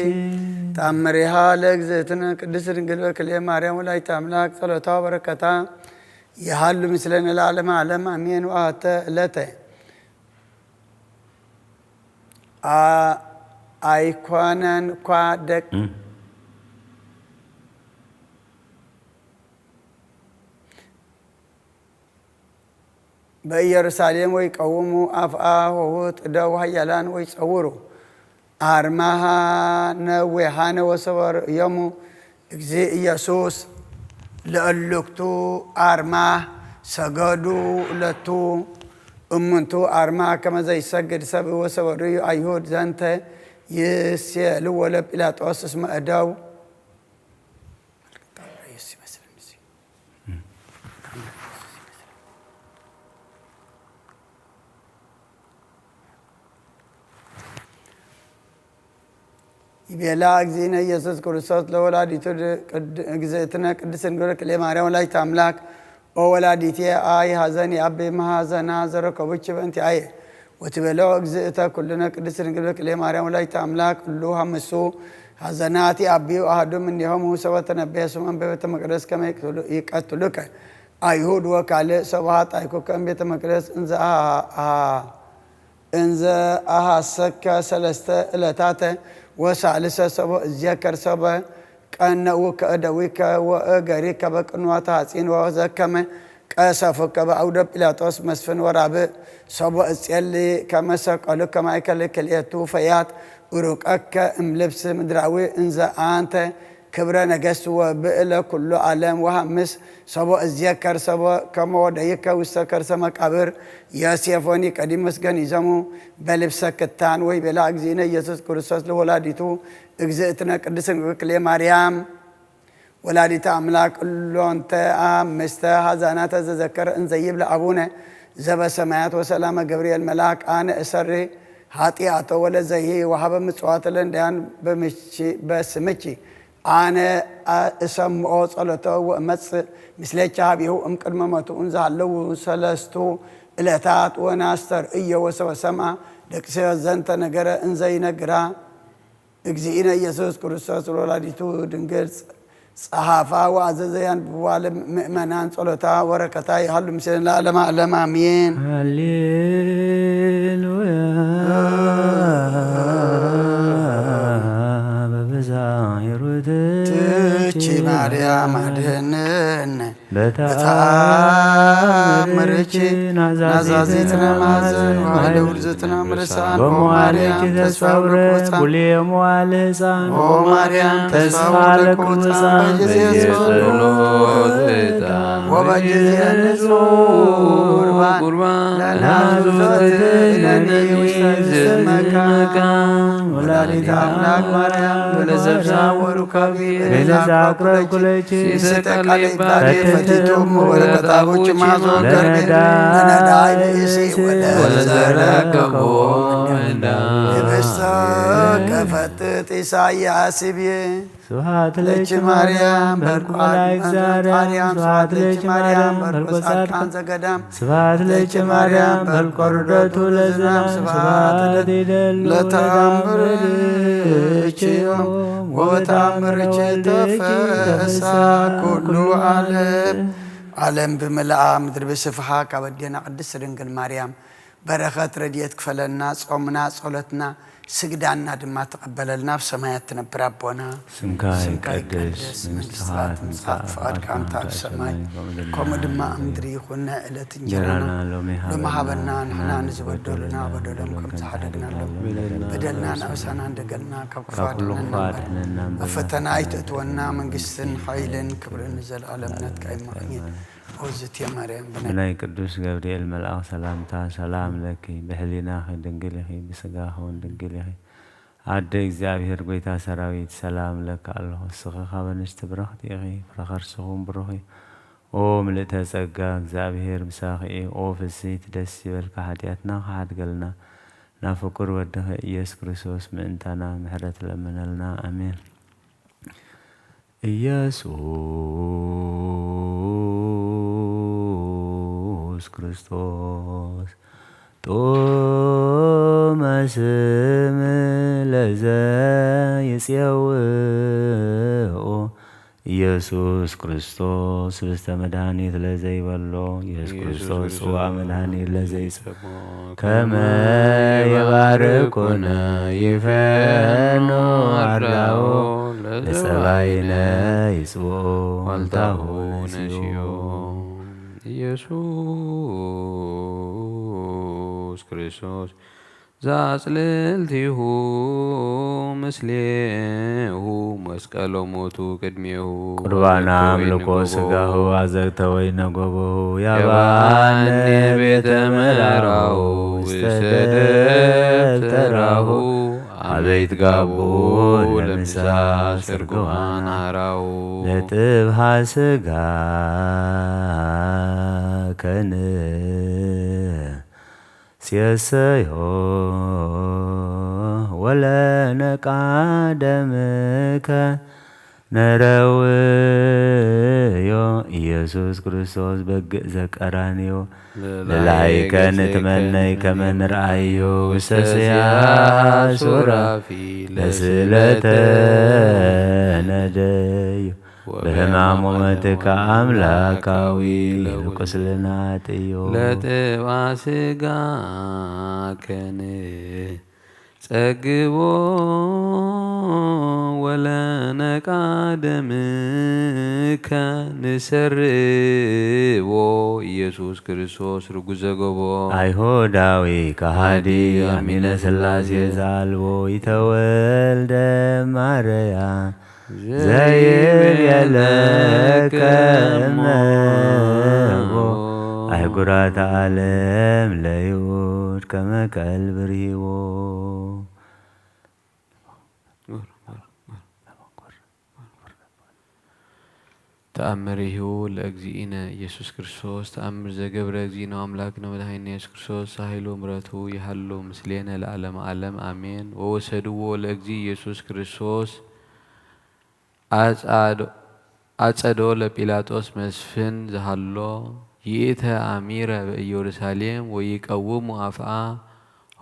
ታምሪሃ ለእግዝእትነ ቅድስት ድንግል በክልኤ ማርያም ወላዲተ አምላክ ጸሎታ ወበረከታ ይሃሉ ምስለነ ለዓለመ ዓለም አሜን። ወአተ ዕለተ አ- አይኮነን እኳ ደቅ እም። በኢየሩሳሌም ወይ ቀውሙ አፍአ ሆሁ ጥደው ኃያላን ወይ ጸውሩ አርማሃ ነዌሃነ ወሰበርዮሙ እግዚእ ኢየሱስ ለእሉክቱ አርማህ ሰገዱ ለቱ እሙንቱ አርማህ ከመ ዘይሰግድ ሰብ ወሰበርዩ አይሁድ ዘንተ ይሴልዎ ለጲላጦስ እስመ እደው ይቤላ እግዚእነ ኢየሱስ ክርስቶስ ለወላዲቱ ድ- ቅድ- እግዝእትነ ቅድስት ድንግል ክልኤ ማርያም ወላዲተ አምላክ ኦ ወላዲቴ አይ ሐዘን የአቢ መሐዘና ዘረከቡች በእንቲአየ ወትቤሎ እግዝእተ ኩልነ ቅድስት ድንግል ክልኤ ማርያም ወላዲተ አምላክ እሉ ሐምሱ ሐዘናት የአቢው አሐዱ እምኔሆሙ ሰበ ተነበየ ስምዖን በቤተ መቅደስ ከመ ይቀትሉ- ይቀትሉከ አይሁድ ወካልእ ሰብአ ጣይኩከ እምቤተ መቅደስ እንዘ አሃ- አሃ- እንዘ አሃሰከ ሰለስተ ዕለታተ ወሳልሰ ሰቦ እዜከር ሰበ ቀነውከ እደዊከ ወእገሪከ በቅንዋተ ሐጺን ወዘከመ ቀሰፉከ በአውደ ጲላጦስ መስፍን ወራብእ ሰቦ እጼሊ ከመ ሰቀሉከ ማእከለ ክልኤቱ ፈያት ሩቀከ እምልብስ ምድራዊ እንዘ አንተ ክብረ ነገስት ወብእለ ኩሉ ዓለም ወሐምስ ሰቦ እዜከር ሰቦ ከመ ወደይከ ውስተ ከርሰ መቃብር ዮሴፍ ወኒቆዲሞስ ገኒዞሙ በልብሰ ክታን ወይቤላ እግዚእነ ኢየሱስ ክርስቶስ ለወላዲቱ እግዝእትነ ቅድስት ድንግል ክልኤ ማርያም ወላዲተ አምላክ እሎንተ አምስተ ሐዛናተ ዘዘከረ እንዘ ይብል አቡነ ዘበሰማያት ወሰላመ ገብርኤል መልአክ አነ እሰሪ ኃጢአቶ ወለዘሂ ወሀበ ምጽዋተ ለንዳያን በምቺ- በስምኪ አነ እሰምዖ ጸሎቶ ወእመጽእ ምስሌኪ ሀቤሁ እምቅድመ ሞቱ እንዘ ሀለዉ ሰለስቱ ዕለታት ወናስተርእዮ ወሰበ ሰምዐ ደቂሰ ዘንተ ነገረ እንዘ ይነግራ እግዚእነ ኢየሱስ ክርስቶስ ወላዲቱ ድንግል ጸ- ጸሐፋ ወአዘዘ ያንብቧ ለምእመናን ጸሎታ ወረከታ ይሃሉ ምስሌነ ለዓለመ ዓለም አሜን። ሃሌሉያ በበዛ ሂሩትኪ ትቺ ማርያም አድህንን። በተአምርኪ ናዛዚትነ ማዘን ወኃይለ ውርዝትነ ምርሳን። በመዋልኪ ተስፋ ውረ ኩሉ የመዋል ሕፃን። ኦ ማርያም ተስፋ ውረ ኩሉ ሕፃን። በጊዜ ጸሎት ወበጊዜ ንጹሕ ቁርባን ለናዙ ትትነኒ ውስተ ዝመካ። ወላዲተ አምላክ ማርያም ለዘብሳ ወሩካቢ ቤዛ አቅረብኩ ለኪ። ሲሰቀለ ይባቤ ፈቲቱም ወለታቦች ማዞ ገርቤ ለነዳይ ብእሲ ወለዘረከቦ እንዳ ህብስተ ከፈጥጥ ኢሳያስ ይቤ። ስብሐት ለኪ ማርያም በልኩ መላእክት ዛርያም። ስብሐት ለኪ ማርያም በልኩ ጻድቃን ዘገዳም። ስብሐት ለኪ ማርያም በልቆ ርደቱ ለዝናም። ስብሐት ይደሉ ለተአምርኪ ወበተአምርኪ ተፈሳ ኩሉ ዓለም። ዓለም ብምልኣ ምድሪ ብስፍሓ ካብ ኣዴና ቅድስት ድንግል ማርያም በረኸት ረድኤት ክፈለና። ጾምና ጸሎትና ስግዳና ድማ ተቐበለልና። ኣብ ሰማያት ትነብር ኣቦና ስምካ ይቀደስ፣ መንግስትኻ ትምጻእ፣ ፍቓድካ ከምታ ኣብ ሰማይ ከምኡ ድማ ኣብ ምድሪ ይኹን። ናይ ዕለት እንጀራና ሎሚ ሃበና። ንሕና ንዝበደሉና በደሎም ከም ዝሓደግናሎም በደልና ንኣበሳና እንደገልና ካብ ክፉእ ኣድሕነና እምበር። ኣብ ፈተና ኣይተእትወና፣ መንግስትን ሓይልን ክብርን ንዘለኣለም ናትካ እዩ። እመቤቴ ማርያም ብናይ ብናይ ቅዱስ ገብርኤል መልኣኽ ሰላምታ ሰላም ለኪ፣ ብሕሊናኺ ድንግል ኢኺ፣ ብስጋኺ እውን ድንግል ኢኺ። ኣደ እግዚኣብሔር ጐይታ ሰራዊት ሰላም እለኪ ኣለኹ። እስኺ ካብ ኣንስቲ ብርኽቲ ኢኺ፣ ፍረ ከርስኺ እውን ብሩኽ እዩ። ኦ ምልእተ ጸጋ፣ እግዚኣብሔር ምሳኺ እዩ። ኦ ፍስሕቲ ደስ ይበልኪ፣ ሓጢኣትና ክሓድገልና ናብ ፍቁር ወድኺ ኢየሱስ ክርስቶስ ምእንታና ምሕረት ለምነልና። ኣሜን። ኢየሱስ ክርስቶስ ጥዑመ ስም ለዘ ይጼውኦ። ኢየሱስ ክርስቶስ ህብስተ መድኃኒት ለዘይበሎ። ኢየሱስ ኢየሱስ ክርስቶስ ክርስቶስ ጽዋ መድኃኒት ለዘይጸ ከመ ይባርኩነ ይፈኑ አርዳኦ ለጸባይነ ይጽብኦ ዋልታሁ ነሲኦ። ኢየሱስ ክርስቶስ ዘአጽልልቲሁ ምስሌሁ መስቀሎ ሞቱ ቅድሜሁ ቁርባነ አምልኮ ስጋሁ አዘግተ ወይነ ጎቦሁ ያባነ ቤተ መራሁ ውስተ ደብተራሁ አበይት ጋቡ ለምሳ ስርጉሃን አራሁ ለጥብሃ ስጋ ከን ሴሰዮ ወለነቃደምከ ነረውዮ። ኢየሱስ ክርስቶስ በግዕ ዘቀራንዮ ለላይከ ንትመነይ ከመ ንርአዮ ውስተ ስያ ሱራፊ ለስለተ ነደዮ። በሕማሙ መትካ አምላካዊ ለቁስልና ጥዮ። ለጥባ ስጋ ከን ጸግቦ ወለነቃደምከ ንሰርቦ። ኢየሱስ ክርስቶስ ርጉዝ ዘገቦ። አይሁዳዊ ከሃዲ አሚነ ሥላሴ ዘአልቦ ይተወልደ ማርያ ዘይብል የለከ እመቦ። አህጉራት ዓለም ለይሁድ ከመ ከልብ ርሂቦ። ተአምሪሁ ለእግዚእነ ኢየሱስ ክርስቶስ። ተአምር ዘገብረ እግዚእነ አምላክነ መድኃኒነ ኢየሱስ ክርስቶስ ኃይሉ ምሕረቱ ይሃሉ ምስሌነ ለዓለመ ዓለም አሜን። ወወሰድዎ ለእግዚእ ኢየሱስ ክርስቶስ አጻዶ-፣ አጸዶ ለጲላጦስ መስፍን ዘሃሎ ይእተ አሚረ በኢየሩሳሌም ወይቀውሙ አፍአ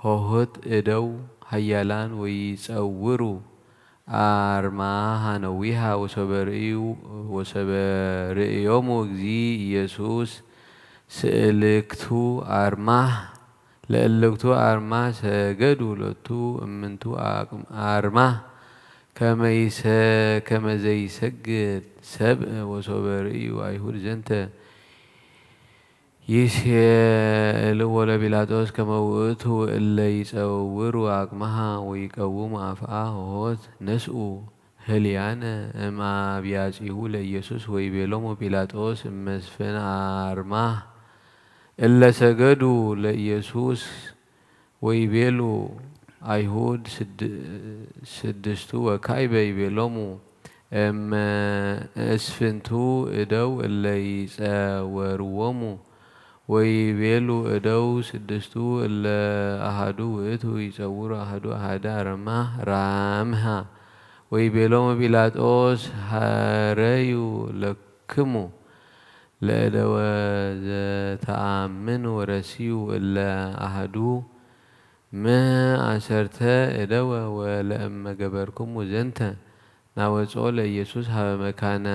ሆህት እደው ኃያላን ወይጸውሩ አርማሃ ነዊሃ ወሶበ ርእዩ-፣ ወሶበ ርእዮሙ እግዚ ኢየሱስ ስእልክቱ አርማህ ለእልክቱ አርማህ ሰገዱ ሎቱ እምንቱ አቅም-፣ አርማህ ከመይሰ-፣ ከመ ዘይሰግድ ሰብእ። ወሶበ ርእዩ ኣይሁድ ዘንተ ይሴእልዎ ለጲላጦስ ከመ ውእቱ እለ ይጸውሩ አቅመሃ ወይቀውሙ አፍአ ሆት ነስኡ ህልያነ እምአብያጺሁ ለኢየሱስ ወይቤሎሙ ጲላጦስ እመስፍን አርማህ እለ ሰገዱ ለኢየሱስ ወይቤሉ አይሁድ ስድ-፣ ስድስቱ ወካዕበ ይቤሎሙ እም እስፍንቱ እደው እለ ይጸወርዎሙ ወይቤሉ እደው ስድስቱ እለ አሃዱ ውእቱ ይጸውሩ አሃዱ አሃደ አርማህ ራምሃ ወይቤሎሙ ጲላጦስ ሀረዩ ለክሙ ለእደወ ዘተአምን ወረስዩ እለ አሃዱ ምህ አሰርተ እደወ ወለእመ ገበርኩሙ ዘንተ ናወጽኦ ለኢየሱስ ሀበ መካነ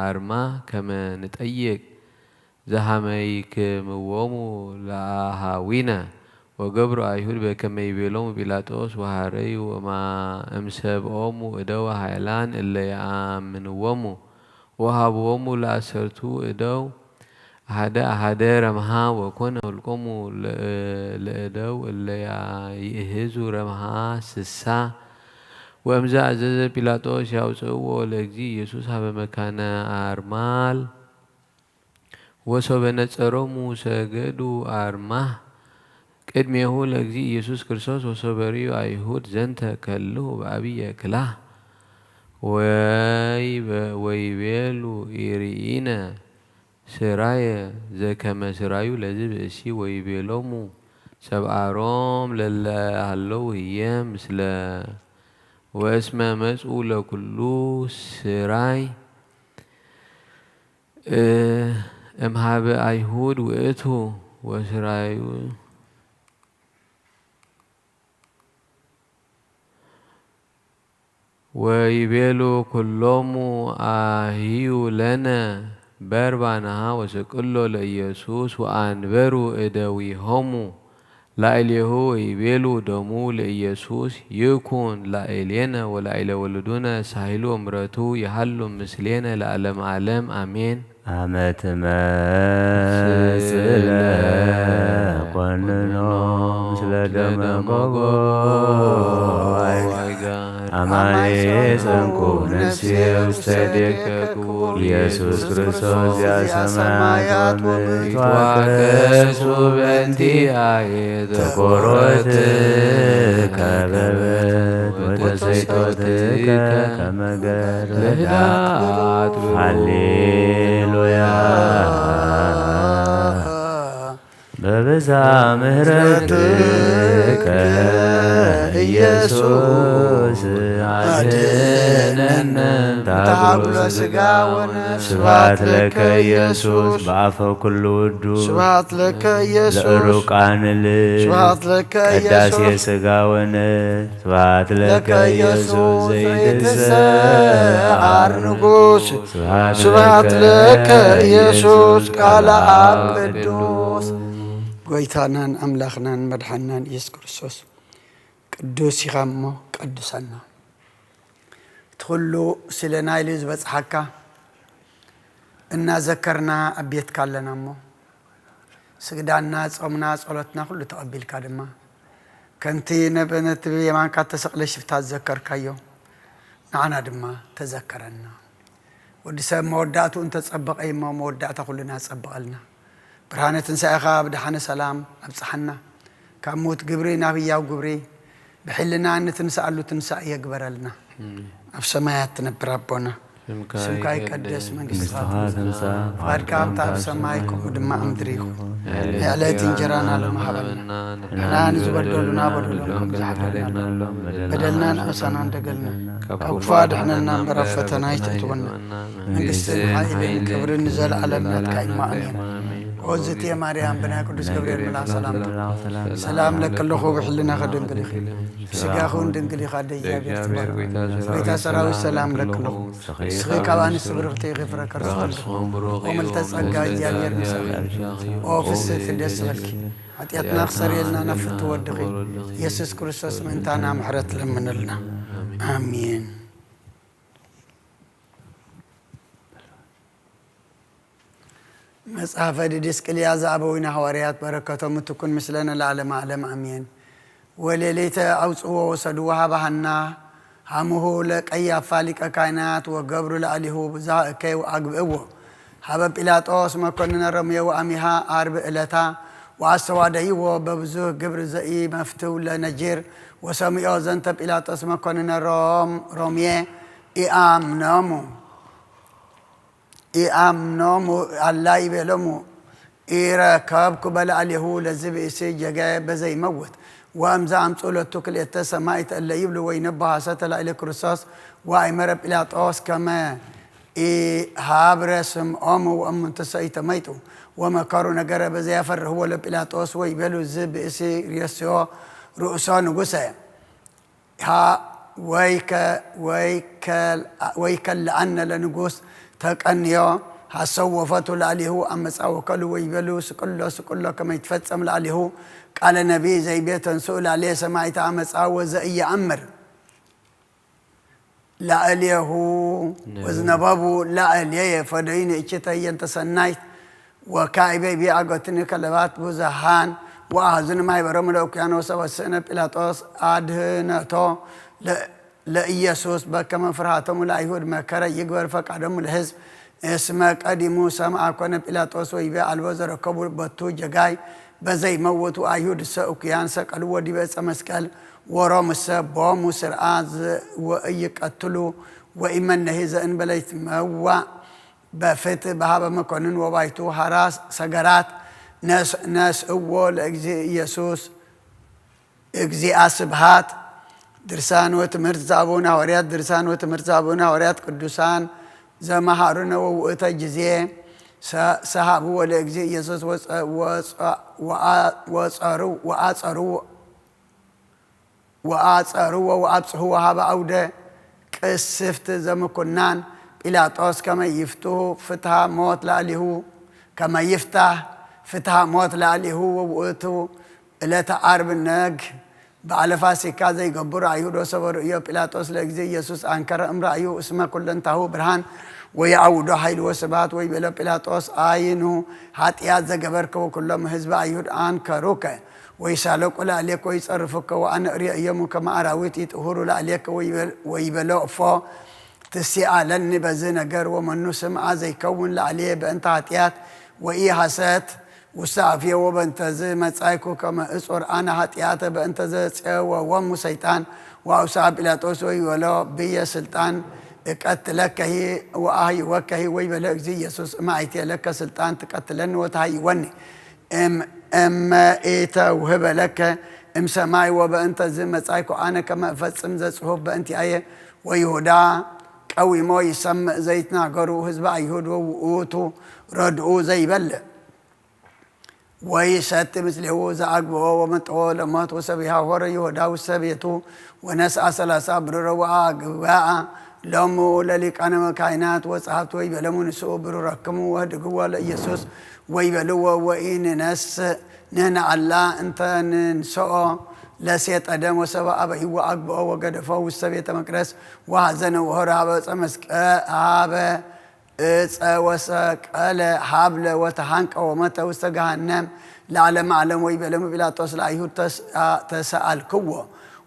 አርማ ከመ ንጠይቅ ዘሀመይክምዎሙ ለአሃዊነ ወገብሩ አይሁድ በከመ ይቤሎሙ ጲላጦስ ወሀረዩ እማ-፣ እምሰብኦሙ እደወ ሀያላን እለ የአምንዎሙ ወሃብዎሙ ለአሰርቱ እደው አሐደ አሐደ ረምሃ ወኮነ ሁልቆሙ ለእደው እለ ይእህዙ ረምሃ ስሳ። ወእምዘ አዘዘ ጲላጦስ ያውፅእዎ ለእግዚ ኢየሱስ ሀበ መካነ አርማል ወሶበ ነጸሮሙ ሰገዱ አርማህ። ቅድሜሁ ለእግዚ ኢየሱስ ክርስቶስ ወሶበ ርእዩ አይሁድ ዘንተ ከልሁ በአብየ ክላህ ወይበ-፣ ወይቤሉ ኢርኢነ ስራየ ዘከመ ስራዩ ለዝ ብእሲ ወይቤሎሙ ሰብአሮም ለለ ሀለው ህየ ምስለ ወእስመ መጽኡ ለኩሉ ስራይ እምሃበ አይሁድ ውእቱ ወስራዩ ወይቤሉ ኩሎሙ አህዩ ለነ በርባንሃ ወስቅሎ ለኢየሱስ ወአንበሩ እደዊሆሙ ላዕሌሁ ወይቤሉ ደሙ ለኢየሱስ ይኩን ላዕሌነ ወላዕሌ ወልዱነ ሳህሉ ወምረቱ ይሃሉ ምስሌነ ለዓለመ ዓለም አሜን። አመ ትመጽእ ለኮንኖ ምስለ ደመ ጎጎ አማኔ ጸንኩ ነፍሴ ውስተ እዴከ ክቡር ኢየሱስ ክርስቶስ ዚአ ሰማያት ወምድር ይትዋቀሱ በእንቲአየ ተቆሮት ከበበት ወተሰይጦትከ ከመ ገረዳ። ሃሌሉያ። በብዛ ምሕረትከ ኢየሱስ አድነነ። ታብሎ ስጋ ወነፍስ። ስብሐት ለከ ኢየሱስ በአፈ ኩሉ ውዱ። ስብሐት ለከ ኢየሱስ። ለእሩቃን ልብ። ስብሐት ለከ ቀዳሴ ኢየሱስ። ስጋ ወነፍስ። ስብሐት ለከ ኢየሱስ ዘይትሰዓር ንጉሥ። ስብሐት ለከ ኢየሱስ ቃለ አብ ቅዱስ። ጎይታናን ኣምላኽናን መድሓናን ኢየሱስ ክርስቶስ ቅዱስ ኢኻ እሞ ቀድሰና። እቲ ኩሉ ስለ ናይሉ ዝበጽሓካ እናዘከርና ኣብ ቤትካ ኣለና እሞ፣ ስግዳና፣ ጾምና፣ ጸሎትና ኩሉ ተቐቢልካ ድማ፣ ከምቲ ነብ-፣ ነቲ ብየማንካ እተሰቕለ ሽፍታ ዝዘከርካዮ፣ ንዓና ድማ ተዘከረና። ወዲ ሰብ መወዳእትኡ እንተጸበቐ እዩ እሞ፣ መወዳእታ ኩልና ጸብቐልና። ብርሃነ ትንሳኤኻ ብደሓነ ሰላም ኣብጽሓና። ካብ ምዉት ግብሪ ናብ ህያው ግብሪ፣ ብሕልና እንትንስኣሉ ትንሳኤ የግበረልና። ኣብ ሰማያት ትነብር ኣቦና፣ ስምካ ይቀደስ፣ መንግስትኻ መንግስትኻ ትምጻእ፣ ትምጻእ፣ ፍቓድካ ኣብ ሰማይ ከምኡ ድማ ኣብ ምድሪ ይኹን። ናይ ዕለት እንጀራና ሎሚ ሃበና። ንሕና ንዝበደሉና በደሎም ከም ዝሓለና፣ በደልና ንኣሳና እንደገልና፣ ካብ ክፉ ኣድሕነና እምበር ኣብ ፈተና ኣይተእትወና። መንግስትን ሓይልን ክብርን ንዘለኣለም ናትካ እዩ። ኣሜን። ኦዝትየ ማርያም ብናይ ቅዱስ ገብርኤል መልኣኽ ሰላምታ ሰላም ለክለኹ ብሕልናኺ ድንግል ኢኺ፣ ብስጋኺ እውን ድንግል ኢኻ፣ ኣደ እግዚኣብሔር ትባረኺ። ጎይታ ሰራዊት ሰላም ለክለኹ፣ ንስኺ ካብ ኣንስቲ ብርኽቲ ኢኺ፣ ፍረ ከርስኺ እውን ብሩኽ እዩ። ምልዕተ ጸጋ እግዚኣብሔር ምሳኺ፣ ኦ ፍስሕቲ ደስ ይበልኪ፣ ሓጢኣትና ክሰርየልና ናብ ፍትው ወድኺ ኢየሱስ ክርስቶስ ምእንታና ምሕረት ለምንልና። ኣሜን። መጽሐፈ ዲድስቅልያ ዘአበዊነ ሐዋርያት በረከቶም ትኩን ምስለነ ለዓለመ ዓለም አሜን። ወሌሊተ አውጽዎ ወሰድዎ ሀበ ሐና ሐሙሁ ለቀያፋ ሊቀ ካህናት ወገብሩ ለአሊሁ ብዝሃ እከይ ወአግብእዎ ሀበ ጲላጦስ መኮንነ ሮሜ ወአሚሃ አርብ ዕለታ ወአስተዋደይዎ በብዙህ ግብር ዘኢመፍትው ለነጂር ወሰሚዖ ዘንተ ጲላጦስ መኮንነ ሮም ሮሜ ኢአምኖሙ ኢአምኖሙ አላ ይቤሎሙ ኢረከብኩ በላዕሌሁ ለዚ ብእሲ ጀጋየ በዘይመውት። ወእምዘ አምጽኡ ሎቱ ክልኤተ ሰማይት እለ ይብሉ ወይነቦ ሐሰተ ላዕሌ ክርስቶስ ወአይመረ ጲላጦስ ከመ ኢሃብረ ስምዖሙ ወእሙንትሰ ኢተመይጡ ወመከሩ ነገረ በዘያፈርህዎ ለጲላጦስ ወይቤሉ ዝ ብእሲ ርእስዮ ርእሶ ንጉሰ። ወይከልአነ ለንጉስ ተቀንዮ ሐሰው ወፈቱ ለአሊሁ አመፃ ወከሉ ወይቤሉ ስቅሎ ስቅሎ ከመይትፈጸም ለአሊሁ ቃለ ነቢይ ዘይቤ ተንስኡ ለአሌ ሰማይተ አመፃ ወዘእየአምር ለአሌሁ ወዝነበቡ ለአሌየ ፈደይኒ እችተ የንተ ሰናይት ወካይበ ቢአገትኒ ከለባት ብዙሃን ወአሕዙኒ ማሕበሮም ለውቅያኖስ ወስእነ ጲላጦስ አድህነቶ ለኢየሱስ በከመ ፍርሃቶሙ ለአይሁድ መከረ ይግበር ፈቃዶሙ ለሕዝብ። እስመ ቀዲሙ ሰምዐ ኮነ ጲላጦስ ወይቤ አልቦ ዘረከቡ በቱ ጀጋይ በዘይመውቱ አይሁድ እሰ እኩያን ሰቀልዎ ዲበ ዕፀ መስቀል ወሮምሰ ቦሙ ስርዓት ወእይቀትሉ ወኢመነሂ ዘእንበለ ይትመዋዕ በፍትሕ በሀበ መኮንን ወባይቱ ሐራ ሰገራት ነስእዎ ለእግዚ ኢየሱስ እግዚአ ስብሐት። ድርሳን ወትምህርት ዘአቡነ ሐዋርያት ድርሳን ወትምህርት ዘአቡነ ሐዋርያት ቅዱሳን ዘመሃሩነ ወውእተ ጊዜ ሰሃብዎ ለእግዚ ኢየሱስ ወአጸሩ ወአብጽሕዎ ሀበ አውደ ቅስፍት ዘምኩናን ጲላጦስ ከመ ይፍትሁ ፍትሃ ሞት ለአሊሁ ከመ ይፍታህ ፍትሃ ሞት ለአሊሁ ወውእቱ ዕለተ ዓርብ ነግ በዓለ ፋሲካ ዘይገብሩ አይሁድ ወሰበ ርእዮ ጲላጦስ ለእግዚ ኢየሱስ አንከረ እምራእዩ እስመ ኩለንታሁ ብርሃን ወየዐውዶ ኃይል ወስብሐት ወይቤሎ ጲላጦስ አይኑ ኃጢአት ዘገበርከ ወኩሎም ህዝበ አይሁድ አንከሩከ ወይሳለቁ ለአሌከ ወይጸርፉከ ወአነ እርእዮሙ ከመ አራዊት ይጥሁሩ ለአሌከ ወይበሎ እፎ ትሲአለኒ በዚ ነገር ወመኑ ስምዓ ዘይከውን ለአሌ በእንተ ኃጢአት ወኢ ሐሰት ውስተ አፍየ ወበእንተዝ መጻይኩ ከመ እጹር አነ ኃጢአተ በእንተ ዘጼወወሙ ሰይጣን ወአውስአ ጲላጦስ ወይበሎ ብየ ስልጣን እቀትለከሂ ወአህይወከሂ ወይበለ እግዚ ኢየሱስ እማይቴ ለከ ስልጣን ትቀትለኒ ወተሃይወኒ እም እመ ኢተውህበ ለከ እምሰማይ ወበእንተዝ መጻይኩ አነ ከመ እፈጽም ዘጽሑፍ በእንቲአየ ወይሁዳ ቀዊሞ ይሰምዕ ዘይትናገሩ ህዝበ አይሁድ ወውእቱ ረድኡ ዘይበልዕ ወይሰቲ ምስሌሁ ዘአግብኦ ወመጠዎ ለሞት ወሰቢሃ ሆረ ይሁዳ ውሰቤቱ ወነስአ ሰላሳ ብሩረ ወአግብአ ሎሙ ለሊቃነ ካህናት ወጸሐፍት ወይቤሎሙ ንስኡ ብሩረክሙ ወህድግዎ ለኢየሱስ ወይቤልዎ ወኢንነስእ ንሕነ አላ እንተ ንንስኦ ለሴጠ ደም ወሰብአ አበሂዎ አግብኦ ወገደፎ ውስተ ቤተ መቅደስ ወሐዘነ ወሆረ ሀበ ዕፀ መስቀ ሀበ ዕፀ ወሰቀለ ሀብለ ወተሃንቀ ወመተ ውስተ ገሃነም ለዓለመ ዓለም ወይቤሎሙ ጲላጦስ ለአይሁድ ተሰአልክዎ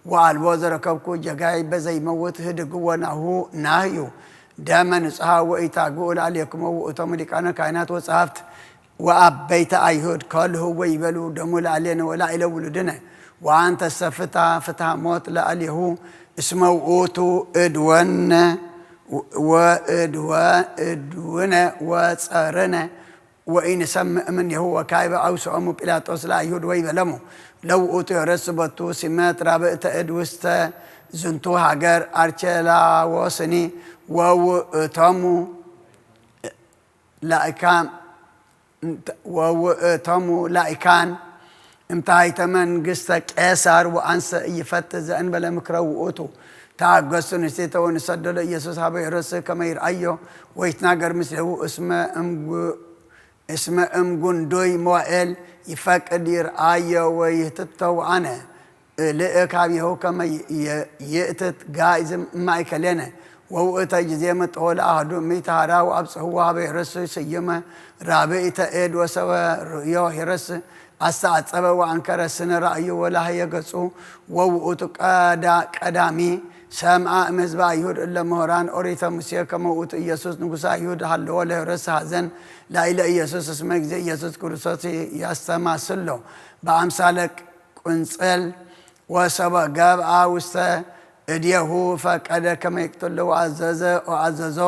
ወአልቦ ዘረከብኩ ጀጋይ በዘይመውት ህድግዎ ናሁ ናህዩ ደመ ንጹሐ ወኢታግኡ ለአሌክሙ ውእቶሙ ሊቃነ ካህናት ወጸሐፍት ወአበይተ አይሁድ ከልሁ ወይበሉ ደሙ ለአሌነ ወላእለ ውሉድነ ወአንተሰ ፍታ ፍትሐ ሞት ለአሌሁ እስመ ውእቱ እድወነ ወእድወ እድውነ ወጸርነ ወኢንሰምዕ እምኔሁ ወካይበ አውስኦሙ ጲላጦስ ለአይሁድ ወይበለሙ ለውእቱ የረስ ቦቱ ሲመት ራብእተ እድ ውስተ ዝንቱ ሀገር አርቸላዎስኒ ወውእቶሙ ላእካን ወውእቶሙ ላእካን እምታይተ መንግስተ ቄሳር ወአንሰ እይፈት ዘእንበለ ምክረ ውእቱ ተአገሱ ንስቴተ ወንሰዶ ለኢየሱስ ሀበ ሄሮድስ ከመ ይርአዮ ወይትናገር ምስሌሁ እስመ እምጉ እስመ እምጉንዱይ ሞኤል ይፈቅድ ይርአዮ ወይህትቶ ወአነ እልእክ ሀቤሁ ከመ ይእትት ጋይዝ እማእከሌነ ወውእተ ጊዜ መጠወ ለአሐዱ እምይት ሐራ ወአብጽሕዎ ሀበ ሄሮድስ ስዩመ ራብኢተ ኤድ ወሰበ ርእዮ ሄሮድስ አስተአጸበ ወአንከረ ስነ ራእዩ ወላህየ ገጹ። ወውእቱ ቀዳ-፣ ቀዳሚ ሰምአ እምሕዝበ አይሁድ እለ ምሁራን ኦሪተ ሙሴ ከመ ውእቱ ኢየሱስ ንጉሠ አይሁድ ሀለወ ለሄሮድስ ሐዘን ላዕለ ኢየሱስ እስመ ጊዜ ኢየሱስ ክርስቶስ ያስተማስሎ በአምሳለ ቁንጽል። ወሰበ ገብአ ውስተ እዴሁ ፈቀደ ከመ ይቅትሎ ወአዘዘ ወአዘዞ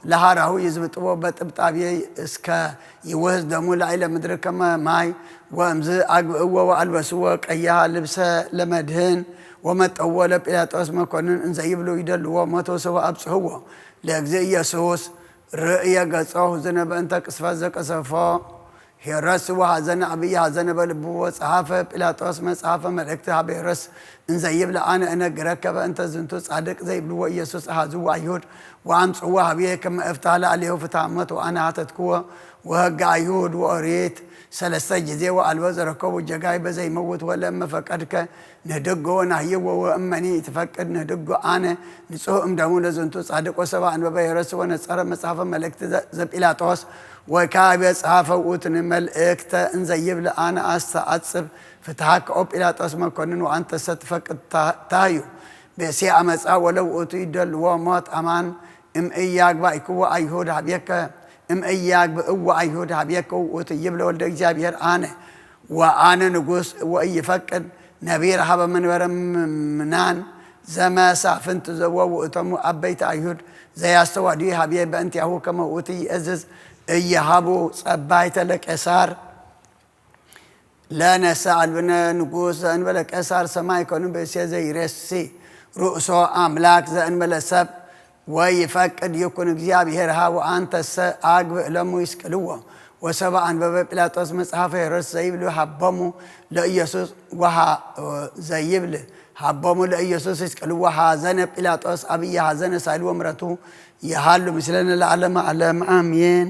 ለሃራሁ ይዝብጥዎ በጥብጣብየ እስከ ይውህዝ ደሙ ላዕለ ምድሪ ከመ ማይ። ወእምዝ አግብእዎ ወአልበስዎ ቀይሃ ልብሰ ለመድህን። ወመጠዎ ለጲላጦስ መኮንን እንዘ ይብሉ ይደልዎ ሞቶ ሰበ አብጽሕዎ ለእግዚ ኢየሱስ ርእየ ገጾ ሁዝነ በእንተ ቅስፈት ዘቀሰፎ ሄሮድስ ወሐዘነ አብይ ሐዘነ በልቡ። ወጸሐፈ ጲላጦስ መጽሐፈ መልእክት ሀበ ሄሮድስ እንዘ ይብል አነ እነግረከ በእንተ ዝንቱ ጻድቅ ዘይብልዎ ኢየሱስ አሐዝዎ አይሁድ ወአምጽዎ ሀብየ ከመ እፍትሐ ለአሌሁ ፍትሐ ሞት ወአነ ሐተትክዎ ወሕገ አይሁድ ወኦሪት ሰለስተ ጊዜ ወአልቦ ዘረከቡ ጀጋይ በዘይመውት ወለእመ ፈቀድከ ንህድጎ ወናህይዎ ወእመኒ ትፈቅድ ንህድጎ አነ ንጹህ እምደሙ ለዝንቱ ጻድቅ። ወሰባ አንበበ ሄሮድስ ወነጸረ መጽሐፈ መልእክት ዘ-፣ ዘጲላጦስ ወካዕበ ጸሐፈ ውእቱኒ መልእክተ እንዘ ይብል አነ አስተአጽብ ፍትሐከ ኦ ጲላጦስ መኮንን ወአንተሰ ትፈቅድ ታ-፣ ታህዩ ብእሴ አመጻ ወለ ውእቱ ይደልዎ ሞት አማን እምእያግባእክዎ አይሁድ ሀቤከ እምእያግብእዎ አይሁድ ሀቤከ ውእቱ ይብለ ወልደ እግዚአብሔር አነ ወአነ ንጉስ ወኢይፈቅድ ነቢር ሀበ መንበረ ምናን ዘመሳፍንት ዘወ ውእቶሙ አበይት አይሁድ ዘያስተዋድዩ ሀብየ በእንቲአሁ ከመ ውእቱ ይእዝዝ እየሃቡ ጸባይተ ለቄሳር። ለነሰ አልብነ ንጉስ ዘእንበለ ቄሳር ሰማይ ኮኑ ብእሴ ዘይሬሲ ርእሶ አምላክ ዘእንበለ ሰብ ወይፈቅድ ይኩን እግዚአብሔር ሀ ወአንተሰ አግብእ ለሙ ይስቅልዎ። ወሰባ አንበበ ጲላጦስ መጽሐፈ ሄሮድስ ዘይብሉ ሀቦሙ ለኢየሱስ ወሃ-፣ ዘይብል ሀቦሙ ለኢየሱስ ይስቅልዎ። ሐዘነ ጲላጦስ አብየ ሐዘነ ሳይል ወምረቱ ይሃሉ ምስለነ ለዓለመ ዓለም አሜን።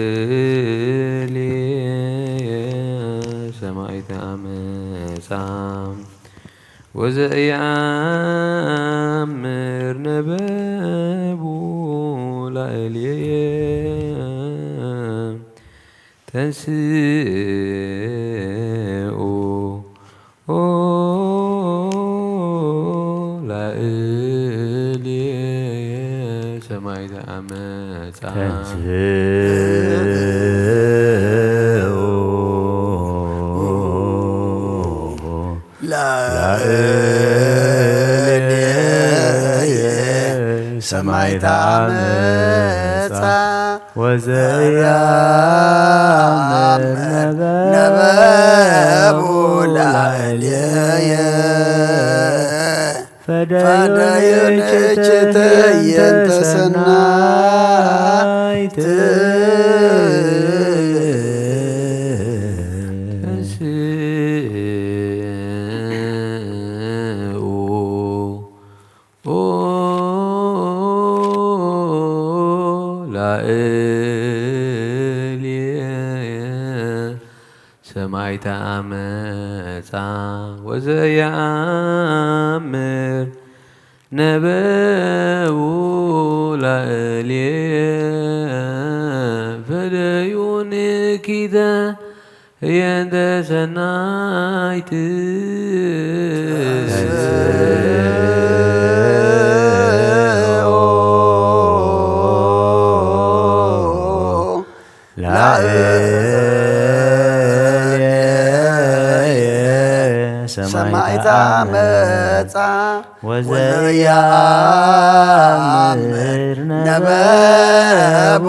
ላእሌ ሰማዕት አመፃ ወዘኢአምር ነበቡ ላእሌየ ተንስኡ ላእሌየ ሰማዕት አመፃ ተንስኡ ላእሌየ ሰማዕት አመፃ ወዘኢአምር ነበቡ ላእሌየ ፈደዩ ንእችተ የንተ ሰናይት። ላእልየ ሰማይታ ኣመጻ ወዘየኣምር ነበቡ ላእልየ ፈደዩ ንኪተ ህየንተ ሰናይት። ላእልየ ሰማይታ መጻ ወዘየኣምር ነበቡ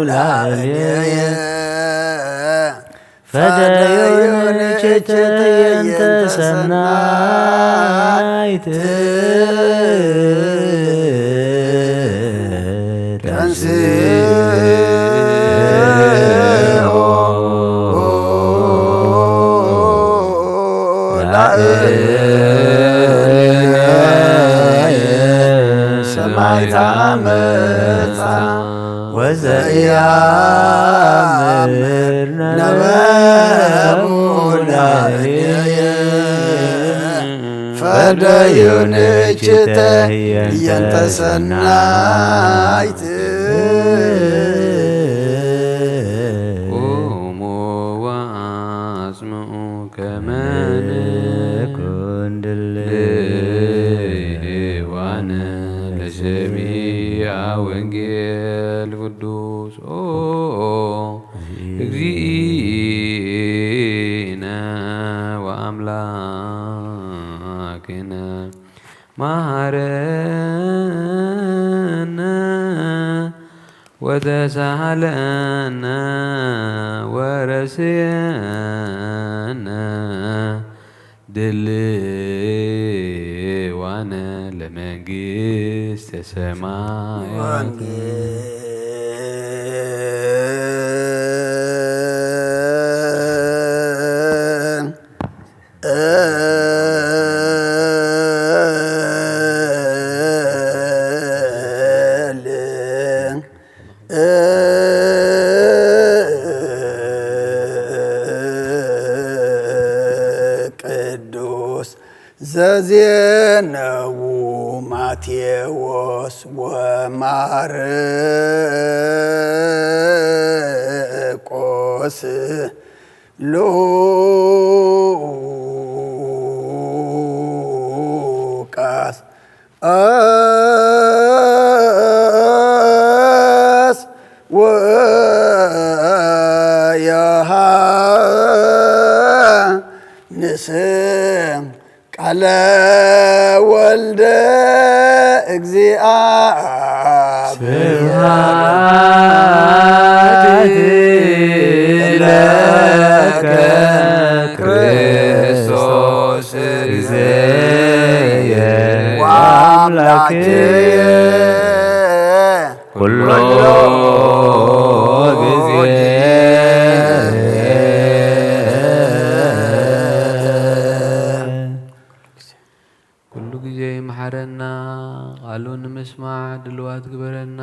ላእልየ ፈደዩ ንእችተ ህየንተ ሰናይት። ተንስኦ ላእልየ ሰማይታ መጻ ወዘያምር ነበቡ ላእልየ ፈደዩ ንእችተ ህየንተ ሰናይት። ቁሙ ወአጽምዑ ከመ ንኩን ድልዋነ ለሰሚዐ ወንጌል ቅዱስ። ኦ እግዚእነ ወአምላክነ መሃረነ ወተሳሃለነ ወረስየነ ድልዋነ ለመንግስተ ሰማያት። ቅዱስ ዘዜነዉ ማቴዎስ ወማርቆስ ሉቃስ ስ ወዮሃንስ ቃለ ወልደ እግዚአ ስብሐት ለከ ክርስቶስ እግዝእየ ወአምላክየ ኩሎ ግዜ። ኩሉ ግዜ ይምሓረና፣ ቃሉ ንምስማዕ ድልዋት ግበረና።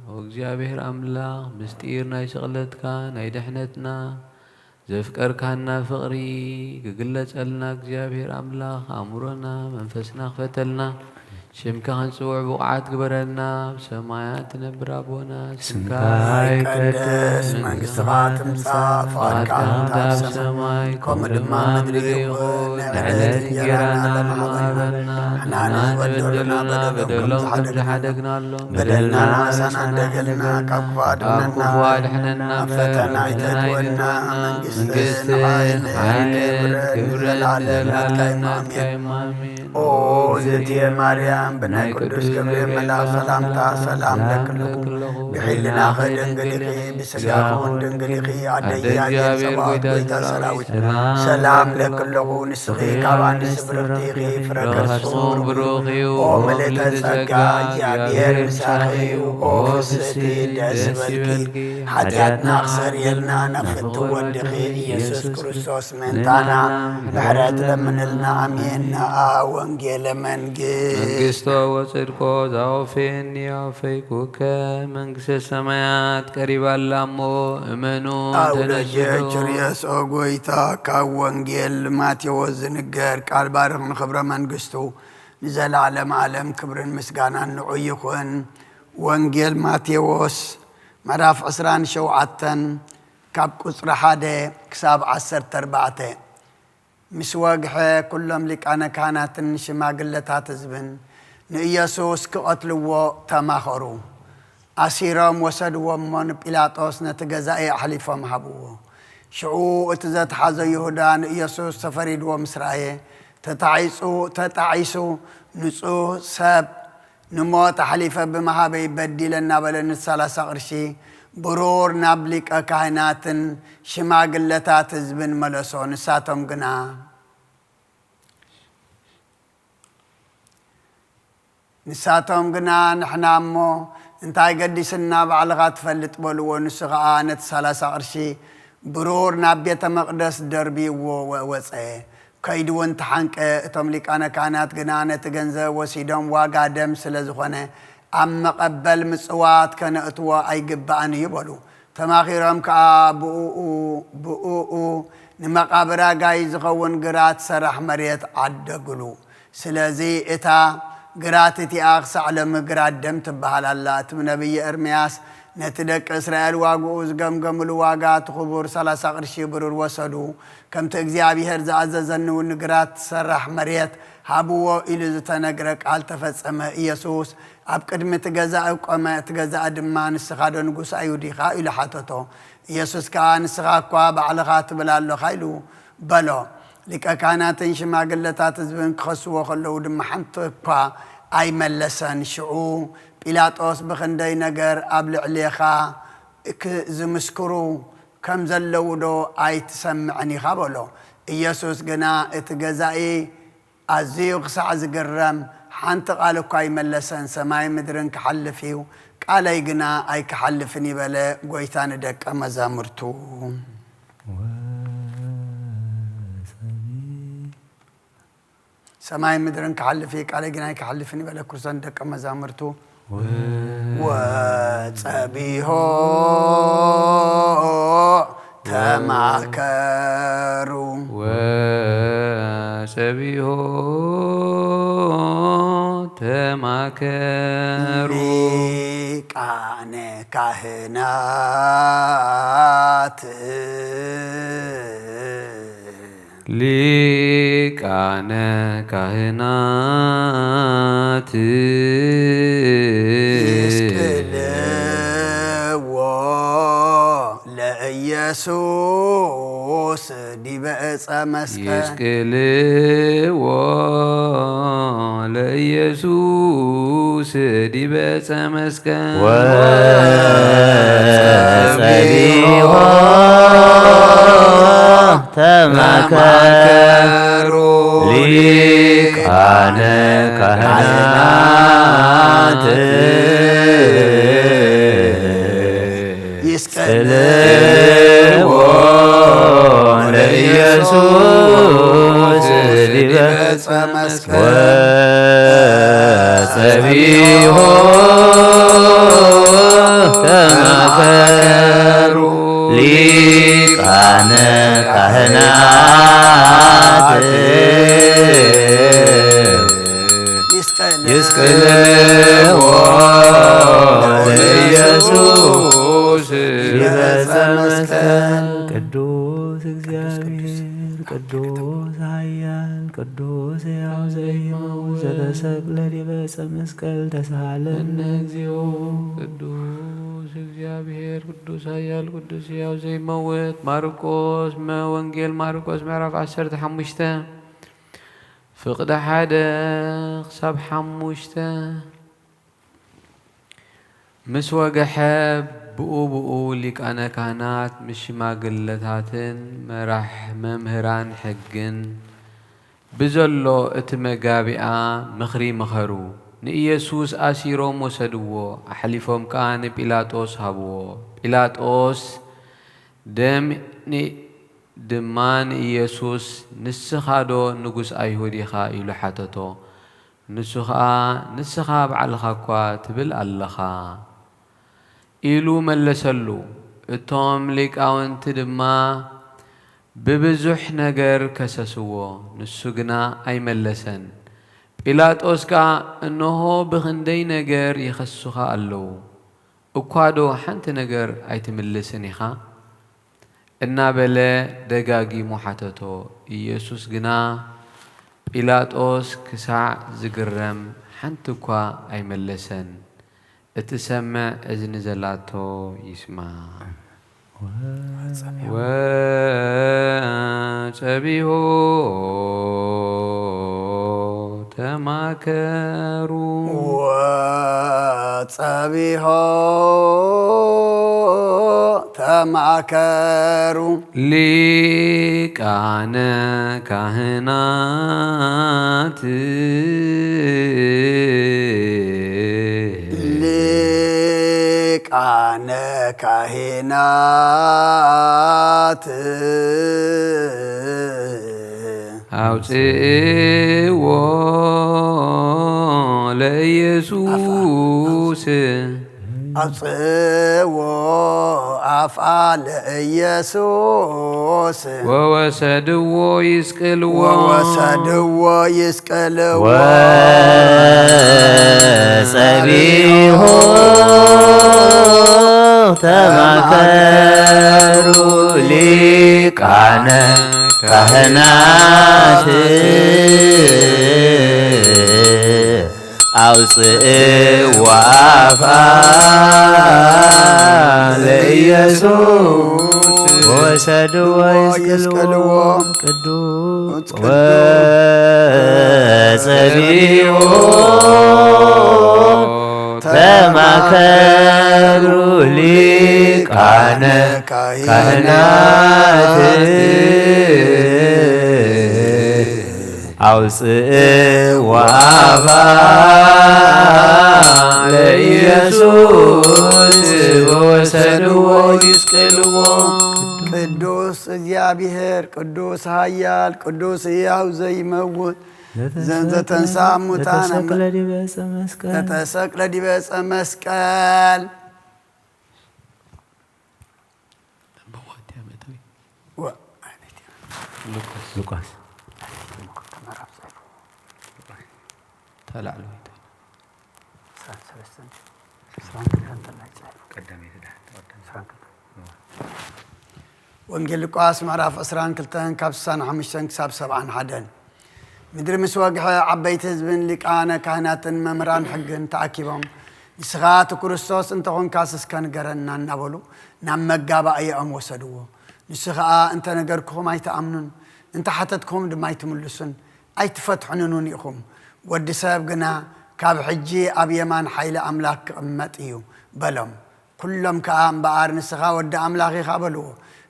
ኦ እግዚኣብሔር ኣምላኽ፣ ምስጢር ናይ ስቕለትካ፣ ናይ ድሕነትና፣ ዘፍቀርካና ፍቕሪ ክግለጸልና እግዚኣብሔር ኣምላኽ ኣእምሮና መንፈስና ክፈተልና። ሽምካ ክንጽውዕ ብቑዓት ግበረና። ኣብ ሰማያት ትነብር ኣቦና፣ ስምካ ይቀደስ፣ መንግስትኻ ትምጻእ፣ ፍቓድካ ትኹን ኣብ ሰማይ ከምኡ ድማ ኣብ ምድሪ ይኹን። ንዕለት እንጌራና ሎሚ ሃበና፣ ንሕና ንበደለና በደሎም ከም ዝሓደግናሎም በደልና ንሕና ንበድለና፣ ንሕና ንበድለና፣ ካብ ክፉእ ኣድሕነና፣ ካብ ክፉእ ኣድሕነና፣ ኣብ ፈተና ኣይተእትወና፣ መንግስትን መንግስትን ሓይልን ሓይልን ክብርን ክብርን ዘለዓለም ዘለዓለም ናትካ እዩ። ናትካ እዩ። ኣሜን። ኦ እግዝእትየ ማርያም፣ ብናይ ቅዱስ ገብርኤል መልኣኽ ሰላምታ ሰላም ለክለኹ። ብሕልናኺ ድንግል ኢኺ፣ ብስጋኺ እውን ድንግል ኢኺ። ኣደ ኣደ እግዚኣብሔር እግዚኣብሔር ጸባኦት፣ ጎይታ ጎይታ ሰራዊት፣ ሰራዊት፣ ሰላም ሰላም ለክለኹ። ንስኺ ካብ ኣንስቲ ብርኽቲ ኢኺ፣ ፍረ ከርስኺ ብሩኽ እዩ። ኦ ምልእተ ጸጋ፣ እግዚኣብሔር ምሳኺ እዩ። ኦ ፍስሕቲ፣ ደስ ይበልኪ። ሓጢኣትና ክሰርየልና ናብ ፍቱ ወድኺ ኢየሱስ ክርስቶስ ምእንታና ምሕረት ለምንልና። ኣሜን። ንኣ ወንጌለ መንግስት። መንግስቶ ወጽድቆ ዛወፌኒ ኣፈይኩከ። መንግስተ ሰማያት ቀሪባ ኣላ እሞ እመኑ፣ ኣውለጀ ተነስሑ። ችርየስ ኦ ጎይታ፣ ካብ ወንጌል ማቴዎስ ዝንገር ቃል ባርኽ ንኽብረ መንግስቱ ንዘለዓለም ዓለም ክብርን ምስጋናን ንዑ ይኹን። ወንጌል ማቴዎስ ምዕራፍ ዕስራን ሸውዓተን ካብ ቁጽሪ ሓደ ክሳብ ዓሰርተ ኣርባዕተ። ምስ ወግሐ፣ ኩሎም ሊቃነ ካህናትን ሽማግለታት ህዝብን ንኢየሱስ ክቐትልዎ ተማኸሩ። ኣሲሮም ወሰድዎ እሞ ንጲላጦስ ነቲ ገዛኢ ኣሕሊፎም ሃብዎ። ሽዑ እቲ ዘትሓዞ ይሁዳ ንኢየሱስ ተፈሪድዎ ምስ ረኣየ፣ ተታዒጹ፣ ተጣዒሱ፣ ንጹህ ሰብ ንሞት ኣሕሊፈ ብምሃበይ በዲለ እናበለ፣ ንቲ ሰላሳ ቅርሺ ብሩር ናብ ሊቀ ካህናትን ሽማግለታት ህዝብን መለሶ። ንሳቶም ግና፣ ንሳቶም ግና፣ "ንሕና እሞ እንታይ ገዲስና? ባዕልኻ ትፈልጥ" በልዎ። ንሱ ኸኣ ነቲ ሰላሳ ቅርሺ ብሩር ናብ ቤተ መቕደስ ደርብይዎ ወ-፣ ወጸ። ከይዱ እውን ተሓንቀ። እቶም ሊቃነ ካህናት ግና ነቲ ገንዘብ ወሲዶም፣ "ዋጋ ደም ስለ ዝኾነ፣ ኣብ መቐበል ምጽዋት ከነእትዎ ኣይግባእን እዩ" በሉ። ተማኺሮም ከኣ ብእኡ፣ ብእኡ ንመቓብር ኣጋይሽ ዝኸውን ግራት ሰራሕ መሬት ዓደግሉ። ስለዚ እታ ግራት እቲኣ ክሳዕ ሎሚ ግራት ደም ትበሃል ኣላ። እቲ ብነብዪ ኤርምያስ፣ "ነቲ ደቂ እስራኤል ዋግኡ ዝገምገምሉ ዋጋ፣ እቲ ክቡር ሰላሳ ቅርሺ ብሩር ወሰዱ፣ ከምቲ እግዚኣብሄር ዝኣዘዘኒ እውን ንግራት ሰራሕ መሬት ሃብዎ" ኢሉ ዝተነግረ ቃል ተፈጸመ። ኢየሱስ ኣብ ቅድሚ እቲ ገዛኢ ቆመ። እቲ ገዛኢ ድማ፣ "ንስኻ ዶ ንጉስ ኣይሁድ ኢኻ?" ኢሉ ሓተቶ። ኢየሱስ ከኣ፣ "ንስኻ እኳ ባዕልኻ ትብል ኣሎኻ" ኢሉ በሎ። ሊቀ ካህናትን ሽማግለታት ህዝብን ክኸስዎ ከለዉ ድማ ሓንቲ እኳ ኣይመለሰን። ሽዑ ጲላጦስ፣ "ብኽንደይ ነገር ኣብ ልዕሌኻ ክ-፣ ዝምስክሩ ከም ዘለዉ ዶ ኣይትሰምዕን ኢኻ?" በሎ። ኢየሱስ ግና፣ እቲ ገዛኢ ኣዝዩ ክሳዕ ዝግረም፣ ሓንቲ ቃል እኳ ኣይመለሰን። "ሰማይ ምድርን ክሓልፍ እዩ፣ ቃለይ ግና ኣይክሓልፍን" ይበለ ጎይታ ንደቀ መዛሙርቱ። ወጸቢ- "ሰማይ ምድርን ክሓልፍ እዩ፣ ቃለይ ግና ኣይክሓልፍን" ይበለ ክርስቶስ ንደቀ መዛሙርቱ። ወ- ወጸቢሖ ተማከሩ። ወጸቢሖ ተማከሩ። ሊቃነ ካህናት። ሊቃነ ካህናት። ይስቅልዎ ለኢየሱስ ዲበ ዕፀ መስቀል። ይስቅልዎ ለኢየሱስ ዲበ ዕፀ መስቀል። ወጸቢሖ ተማከሩ ሊቃነ ካህናት። ይስቀልዎ ለኢየሱስ ዲበ ዕፀ መስቀል። ወጸቢሖ ተማከሩ ሊቃነ ካህናት። ይስቀልዎ ለኢየሱስ ዲበ ዕፀ መስቀል። ቅዱስ እግዚኣብሔር፣ ቅዱስ ኃያል፣ ቅዱስ ሕያው ዘይመውት ዘተሰቅለ ዲበ ዕፀ መስቀል ተሳሃለነ እግዚኦ። ቅዱስ እግዚኣብሔር፣ ቅዱስ ኃያል፣ ቅዱስ ሕያው ዘይመውት። ማርቆስ፣ መ-፣ ወንጌል ማርቆስ ምዕራፍ ዓሰርተ ሓሙሽተ ፍቕዲ ሓደ ክሳብ ሓሙሽተ። ምስ ወግሐ ብኡ ብኡ ሊቃነ ካህናት ምስ ሽማግለታትን መራሕ መምህራን ሕግን ብዘሎ እቲ መጋቢኣ ምኽሪ ምኸሩ። ንኢየሱስ ኣሲሮም ወሰድዎ፣ ኣሕሊፎም ከኣ ንጲላጦስ ሃብዎ። ጲላጦስ ደም ን-፣ ድማ ንኢየሱስ፣ "ንስኻዶ ንጉስ ኣይሁድ ኢኻ?" ኢሉ ሓተቶ። ንሱ ኸኣ፣ "ንስኻ ባዕልኻ እኳ ትብል ኣለኻ" ኢሉ መለሰሉ። እቶም ሊቃውንቲ ድማ ብብዙሕ ነገር ከሰስዎ፣ ንሱ ግና ኣይመለሰን። ጲላጦስ ከኣ፣ "እንሆ ብኽንደይ ነገር ይኸሱኻ ኣለዉ፣ እኳዶ ሓንቲ ነገር ኣይትምልስን ኢኻ?" እናበለ ደጋጊሙ ሓተቶ። ኢየሱስ ግና ጲላጦስ ክሳዕ ዝግረም ሓንቲ እኳ ኣይመለሰን። እትሰምዕ እዝኒ ዘላቶ ይስማዕ። ወጸቢሖ ተማከሩ። ወጸቢሖ ተማከሩ። ሊቃነ ካህናት። ሊቃነ ካህናት። ኣውፅእዎ ለኢየሱስ። ኣውፅእዎ ኣፍኣ ለኢየሱስ። ወወሰድዎ ይስቅልዎ። ወወሰድዎ ይስቅልዎ። ወጸቢሖ ተማከሩ ሊቃነ ካህናት። ኣውፅእዎ ኣፍኣ ለኢየሱስ። ወሰድዎ ይስቅልዎ። ቅዱስ ወጸቢሖ ተማከሩ ሊቃነ ካህናት። ኣውፅእዎ ኣፍኣ ለኢየሱስ። ወሰድዎ ይስቅልዎ። ቅዱስ እግዚኣብሔር፣ ቅዱስ ኃያል፣ ቅዱስ ሕያው ዘይመውት፣ ዘን ዘተንሳ ሙታን ለተሰቅለ ዲበ ዕፀ መስቀል። ለተሰቅለ ዲበ ዕፀ መስቀል። ሉቃስ። ሉቃስ። ተላዕሉ። ወንጌል ሉቃስ ምዕራፍ ዕስራን ክልተን ካብ ስሳን ሓሙሽተን ክሳብ ሰብዓን ሓደን። ምድሪ ምስ ወግሐ፣ ዓበይቲ ህዝብን ሊቃነ ካህናትን መምህራን ሕግን ተኣኪቦም፣ "ንስኻ እቲ ክርስቶስ እንተኾንካስ እስከ ንገረና" እናበሉ ናብ መጋባእያኦም ወሰድዎ። ንሱ ኸኣ፣ "እንተ ነገርኩኹም ኣይትኣምኑን፣ እንተ ሓተትኩኹም ድማ ኣይትምልሱን፣ ኣይትፈትሑንን እውን ኢኹም። ወዲ ሰብ ግና ካብ ሕጂ ኣብ የማን ሓይሊ ኣምላኽ ክቕመጥ እዩ" በሎም። ኩሎም ከኣ፣ "እምበኣር ንስኻ ወዲ ኣምላኽ ኢኻ" በልዎ።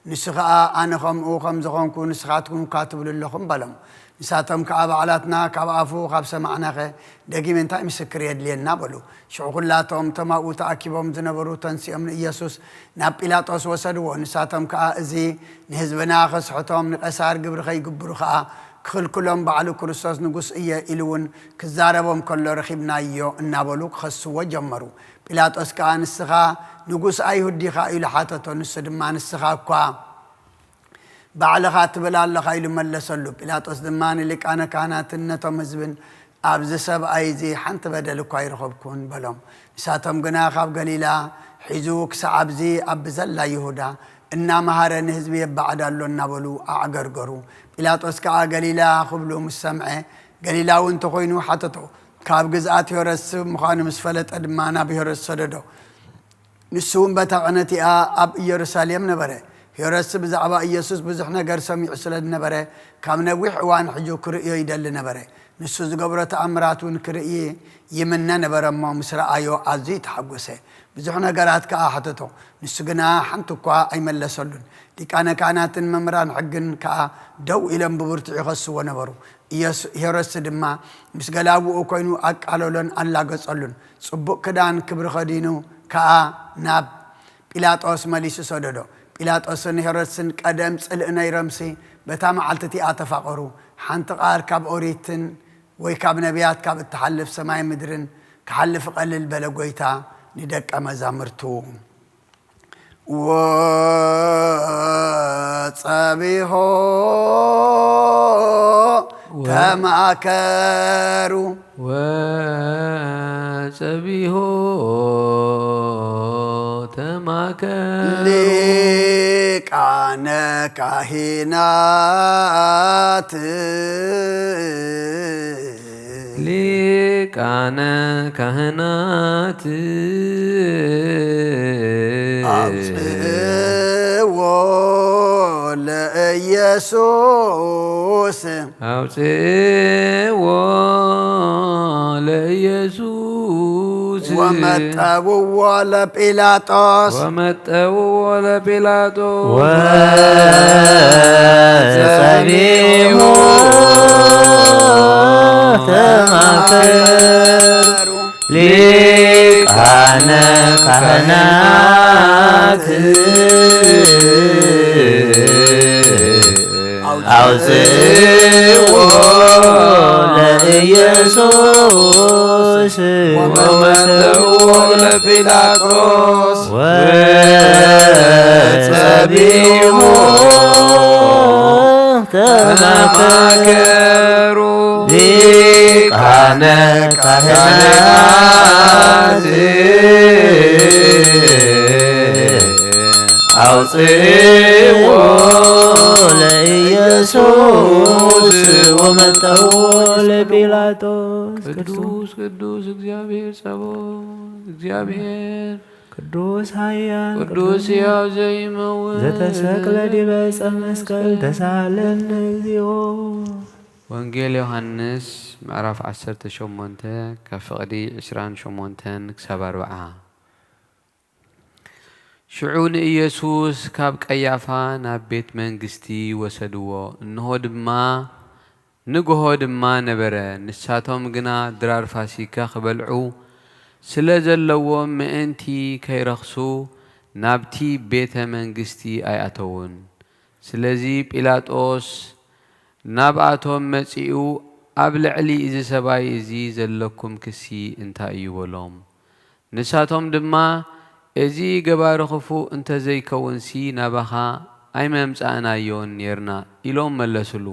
ንሱ ኸኣ፣ "ኣነ ኸምኡ ከም ዝኾንኩ ንስኻትኩም እኳ ትብሉ ኣለኹም" በሎም። ንሳቶም ከኣ፣ "ባዕላትና ካብ ኣፉ ካብ ሰማዕናኸ ደጊም እንታይ ምስክር የድልየና?" በሉ። ሽዑ ኹላቶም እቶም ኣብኡ ተኣኪቦም ዝነበሩ ተንሲኦም ንኢየሱስ ናብ ጲላጦስ ወሰድዎ። ንሳቶም ከኣ፣ "እዚ ንህዝብና ኸስሕቶም፣ ንቀሳር ግብሪ ኸይግብሩ ኸኣ ክኽልክሎም ባዕሉ ክርስቶስ ንጉስ እየ ኢሉ እውን ክዛረቦም ከሎ ረኺብናዮ" እናበሉ ክኸስዎ ጀመሩ። ጲላጦስ ከኣ፣ "ንስኻ ንጉስ ኣይሁድ ዲኻ?" ኢሉ ሓተቶ። ንሱ ድማ፣ "ንስኻ እኳ ባዕልኻ ትብል ኣለኻ" ኢሉ መለሰሉ። ጲላጦስ ድማ ንሊቃነ ካህናትን ነቶም ህዝብን፣ "ኣብዚ ሰብኣይ እዚ ሓንቲ በደል እኳ ኣይረኸብኩን" በሎም። ንሳቶም ግና፣ "ካብ ገሊላ ሒዙ ክሳዕ ኣብዚ ኣብ ብዘላ ይሁዳ እናመሃረ ንህዝቢ የባዕድ ኣሎ" እናበሉ ኣዕገርገሩ። ጲላጦስ ከኣ ገሊላ ክብሉ ምስ ሰምዐ፣ ገሊላዊ እንተኾይኑ ሓተቶ። ካብ ግዝኣት ሄሮድስ ምዃኑ ምስ ፈለጠ ድማ ናብ ሄሮድስ ሰደዶ። ንሱ እውን በታ ቅነ እቲኣ ኣብ ኢየሩሳሌም ነበረ። ሄሮድስ ብዛዕባ ኢየሱስ ብዙሕ ነገር ሰሚዑ ስለ ዝነበረ፣ ካብ ነዊሕ እዋን ሕጂ ክርእዮ ይደሊ ነበረ። ንሱ ዝገብሮ ተኣምራት እውን ክርኢ ይምነ ነበረ እሞ፣ ምስ ረኣዮ ኣዝዩ ተሓጎሰ። ብዙሕ ነገራት ከኣ ሓተቶ፣ ንሱ ግና ሓንቲ እኳ ኣይመለሰሉን። ሊቃነ ካህናትን መምህራን ሕግን ከኣ ደው ኢሎም ብብርቱዕ ይኸስዎ ነበሩ። ኢየሱ-፣ ሄሮድስ ድማ ምስ ገላውኡ ኮይኑ ኣቃለሎን ኣላገጸሉን። ጽቡቕ ክዳን ክብሪ ኸዲኑ ከኣ ናብ ጲላጦስ መሊሱ ሰደዶ። ጲላጦስን ሄሮድስን ቀደም ጽልኢ ነይሮምሲ፣ በታ መዓልቲ እቲኣ ተፋቐሩ። ሓንቲ ቃል ካብ ኦሪትን ወይ ካብ ነቢያት ካብ እትሓልፍ ሰማይ ምድርን ክሓልፍ እቐልል በለ ጎይታ ንደቀ መዛሙርቱ። ወጸቢሖ ወ- ተማከሩ። ወጸቢሖ ተማከሩ። ሊቃነ ካህናት። ሊቃነ ካህናት። ኣውፅእዎ ለኢየሱስ። ኣውፅእዎ ለኢየሱስ። ወመጠውዎ ለጲላጦስ። ወመጠውዎ ለጲላጦስ። ወጸቢሑ ተማከሩ ሊቃነ ካህናት። ኣውፅእዎ ለኢየሱስ። ወመጠውዎ ለጲላጦስ። ወጸቢሑ ተማከሩ ሊቃነ ካህናት። ኣውፅእዎ ለኢየሱስ ወመጠውዎ ለጲላጦስ። ቅዱስ ቅዱስ እግዚኣብሔር ጸባኦት፣ እግዚኣብሔር ቅዱስ ኃያል ቅዱስ ሕያው ዘይመውት። ዘተሰቅለ ዲበ ዕፀ መስቀል ተሳሃለነ እግዚኦ። ወንጌል ዮሃንስ ምዕራፍ ዓሰርተ ሸሞንተ ካብ ፍቕዲ ዕስራን ሸሞንተን ክሳብ ኣርብዓ። ሽዑ ንኢየሱስ ካብ ቀያፋ ናብ ቤት መንግስቲ ወሰድዎ። እንሆ ድማ ንግሆ ድማ ነበረ። ንሳቶም ግና ድራር ፋሲካ ክበልዑ ስለ ዘለዎም ምእንቲ ከይረኽሱ ናብቲ ቤተ መንግስቲ ኣይኣተዉን። ስለዚ ጲላጦስ ናብኣቶም መጺኡ፣ ኣብ ልዕሊ እዚ ሰብኣይ እዚ ዘለኩም ክሲ እንታይ እዩ? በሎም። ንሳቶም ድማ፣ እዚ ገባሪ ክፉእ እንተ ዘይከውንሲ ናባኻ ኣይመምጻእናዮን ኔርና ኢሎም መለሱሉ።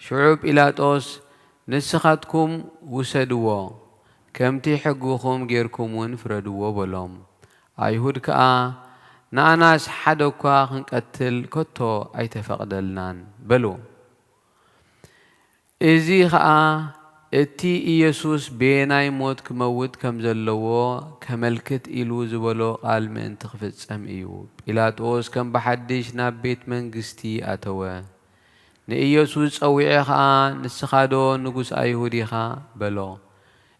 ሽዑ ጲላጦስ፣ ንስኻትኩም ውሰድዎ፣ ከምቲ ሕግኹም ጌርኩም እውን ፍረድዎ በሎም። ኣይሁድ ከኣ፣ ንኣናስ ሓደ እኳ ክንቀትል ከቶ ኣይተፈቕደልናን በሉ። እዚ ኸኣ እቲ ኢየሱስ በየናይ ሞት ክመውት ከም ዘለዎ ከመልክት ኢሉ ዝበሎ ቃል ምእንቲ ክፍጸም እዩ። ጲላጦስ ከም ብሓድሽ ናብ ቤት መንግስቲ ኣተወ። ንኢየሱስ ጸዊዑ ኸኣ፣ ንስኻዶ ንጉስ ኣይሁድ ኢኻ? በሎ።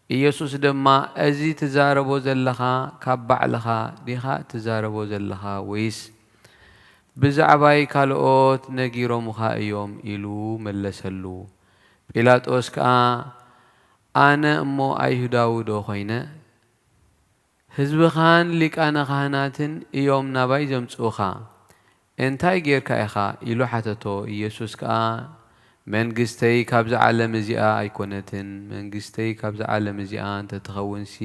ኢየሱስ ድማ፣ እዚ ትዛረቦ ዘለኻ ካብ ባዕልኻ ዲኻ እትዛረቦ ዘለኻ፣ ወይስ ብዛዕባይ ካልኦት ነጊሮምኻ እዮም? ኢሉ መለሰሉ። ጲላጦስ ከኣ፣ ኣነ እሞ ኣይሁዳዊ ዶ ኾይነ? ህዝብኻን ሊቃነ ካህናትን እዮም ናባይ ዘምጽኡኻ። እንታይ ጌርካ ኢኻ? ኢሉ ሓተቶ። ኢየሱስ ከኣ፣ መንግስተይ ካብዛ ዓለም እዚኣ ኣይኮነትን። መንግስተይ ካብዛ ዓለም እዚኣ እንተ ትኸውንሲ፣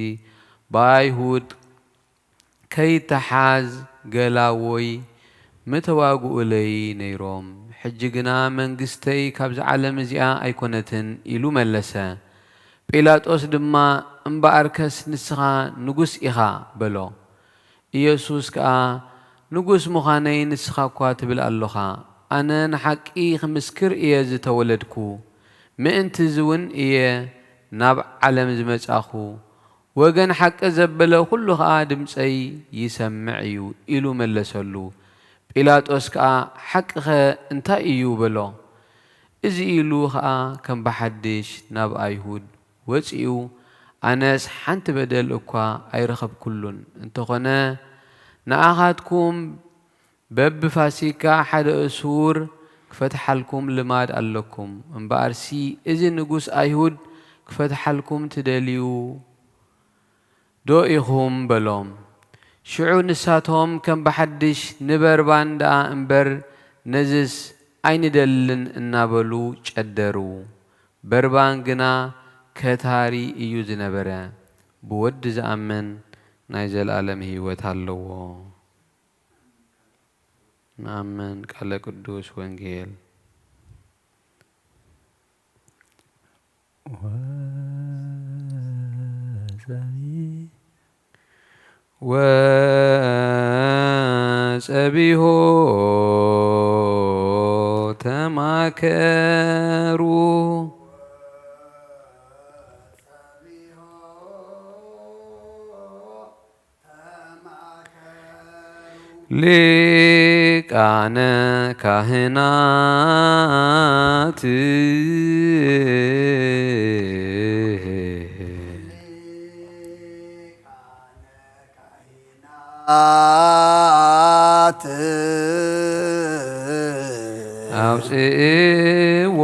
ብኣይሁድ ከይተሓዝ ገላዎይ ምተዋግኡለይ ነይሮም። ሕጂ ግና መንግስተይ ካብዛ ዓለም እዚኣ ኣይኮነትን ኢሉ መለሰ። ጲላጦስ ድማ፣ እምበኣርከስ ንስኻ ንጉስ ኢኻ በሎ። ኢየሱስ ከኣ፣ ንጉስ ምዃነይ ንስኻ እኳ ትብል ኣሎኻ። ኣነ ንሓቂ ክምስክር እየ ዝተወለድኩ፣ ምእንቲ እዚ እውን እየ ናብ ዓለም ዝመጻኹ። ወገን ሓቂ ዘበለ ኩሉ ኸኣ ድምጸይ ይሰምዕ እዩ ኢሉ መለሰሉ። ጲላጦስ ከኣ ሓቅኸ እንታይ እዩ በሎ። እዚ ኢሉ ኸኣ ከም ብሓድሽ ናብ ኣይሁድ ወጺኡ፣ ኣነስ ሓንቲ በደል እኳ ኣይረኸብኩሉን፣ እንተኾነ ንኣኻትኩም በብፋሲካ ሓደ እሱር ክፈትሓልኩም ልማድ ኣለኩም። እምበኣርሲ እዚ ንጉስ ኣይሁድ ክፈትሓልኩም ትደልዩ ዶ ኢኹም? በሎም። ሽዑ ንሳቶም ከም ብሓድሽ ንበርባን ደኣ እምበር ነዝስ ኣይንደልን እናበሉ ጨደሩ። በርባን ግና ከታሪ እዩ ዝነበረ። ብወዲ ዝኣምን ናይ ዘለኣለም ህይወት ኣለዎ። ንኣምን ቃለ ቅዱስ ወንጌል። ወጸቢሖ ተማከሩ። ሊቃነ ካህናት ኣውፅእዎ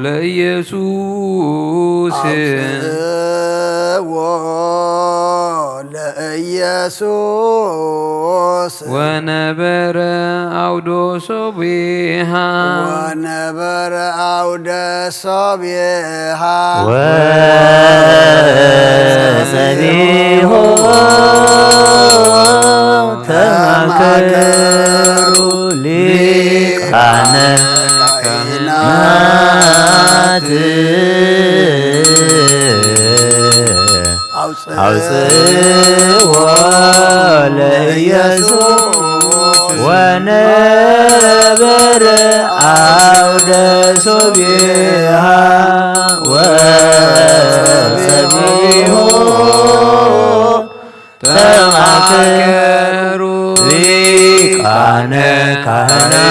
ለኢየሱስ። ኣውፅእዎ ለኢየሱስ። ወነበረ ኣውዶ ሶቢሃ። ወነበረ ኣውደ ሶቢሃ። ወጸቢሖ ተማከሩ ሊቃነ ካህናት። ኣውጽእዎ ለኢየሱስ ወነበረ ኣውደ ሶቢሃ ወጸቢሖ ተማከሩ ሊቃነ ካህናት።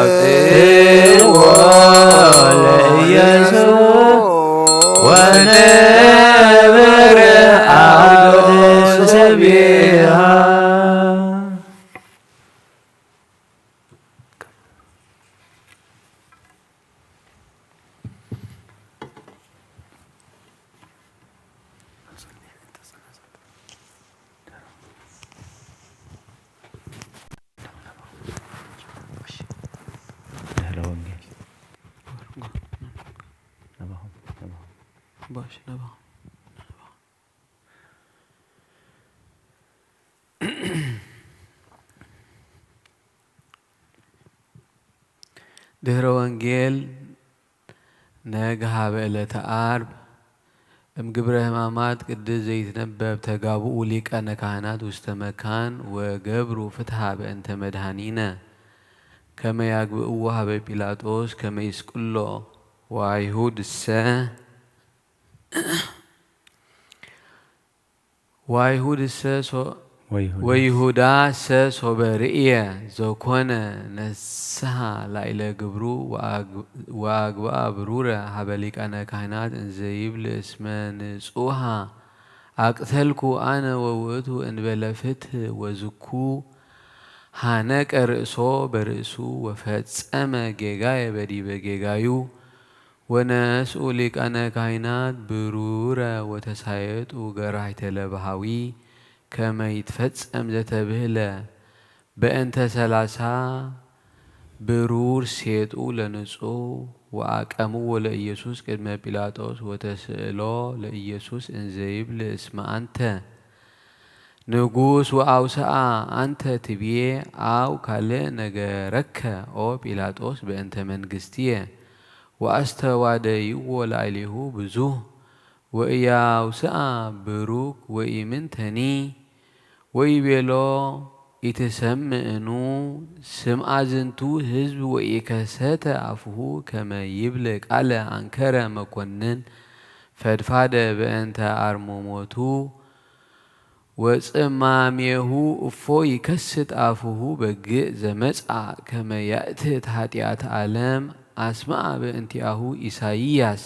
ኣውጽእዎ ለኢየሱስ ወነበረ ኣውደ ሶቢሃ። ድህረ ወንጌል ናባኹም፣ ናባኹም። ባሽ፣ ናባኹም፣ ናባኹም። ድህረ ወንጌል ነግሃ በዕለተ ዓርብ እም ግብረ ሕማማት ቅድስ ዘይትነበብ ተጋብኡ ሊቃነ ካህናት ውስተ መካን ወገብሩ ፍትሃ በእንተ መድኃኒነ ከመ ያግብእዎ ሀበ ጲላጦስ ከመ ይስቅሎ ወአይሁድሰ ወአይሁድሰ ሶ-፣ ወይሁዳ። ወይሁዳሰ ሶበ ርእየ ዘኮነ ነስሐ ላዕለ ግብሩ ወአግ-፣ ወአግብአ ብሩረ ሀበ ሊቃነ ካህናት እንዘ ይብል እስመ ንጹሃ አቅተልኩ አነ ወውእቱ እንበለ ፍትሕ ወዝኩ ሐነቀ ርእሶ በርእሱ ወፈጸመ ጌጋየ በዲበ ጌጋዩ። ወነስኡ ሊቃነ ካህናት ብሩረ ወተሳየጡ ገራይተ ለባሃዊ ከመ ይትፈጸም ዘተብህለ በእንተ ሠላሳ ብሩር ሴጡ ለንጹህ ወአቀምዎ ለኢየሱስ ቅድመ ጲላጦስ ወተስእሎ ለኢየሱስ እንዘ ይብል እስመ አንተ ንጉስ ወአውስአ አንተ ትብዬ አው ካልእ ነገረከ ኦ ጲላጦስ በእንተ መንግስትየ ወአስተዋደይዎ ላዕሌሁ ብዙህ ወኢያውስአ ብሩክ ወኢምንተኒ ወይቤሎ ኢትሰምዕኑ ስምዓ ዝንቱ ህዝብ ወኢከሰተ አፉሁ ከመ ይብል ቃለ አንከረ መኮንን ፈድፋደ በእንተ አርሞሞቱ ወጽማሜሁ እፎ ይከስት ኣፉሁ በግዕ ዘመጽኣ ከመ ያእትት ኃጢአት ዓለም አስምዓ በእንቲአሁ ኢሳይያስ።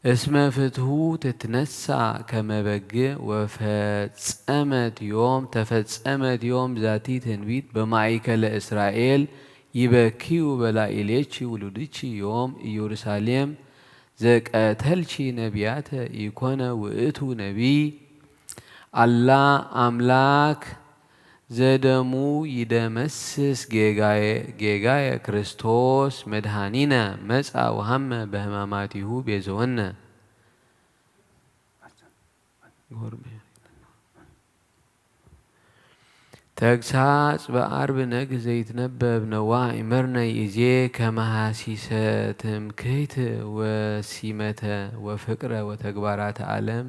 እስመ ፍትሁ ትትነሳ ከመ በግዕ ወፈጸመት ዮም፣ ተፈጸመት ዮም ዛቲ ትንቢት በማእከለ እስራኤል ይበክዩ በላኢሌኪ ውሉድኪ ዮም ኢየሩሳሌም ዘቀተልኪ ነቢያተ ኢኮነ ውእቱ ነቢይ። አላ አምላክ ዘደሙ ይደመስስ ጌጋየ፣ ጌጋየ ክርስቶስ መድኃኒነ መጻ ወሃመ በሕማማቲሁ ቤዘወነ። ተግሳጽ በአርብ ነግህ ዘይትነበብ ነዋ ኢመርነ ይእዜ ከመሃሲሰ ትምክህት ወሲመተ ወፍቅረ ወተግባራተ ዓለም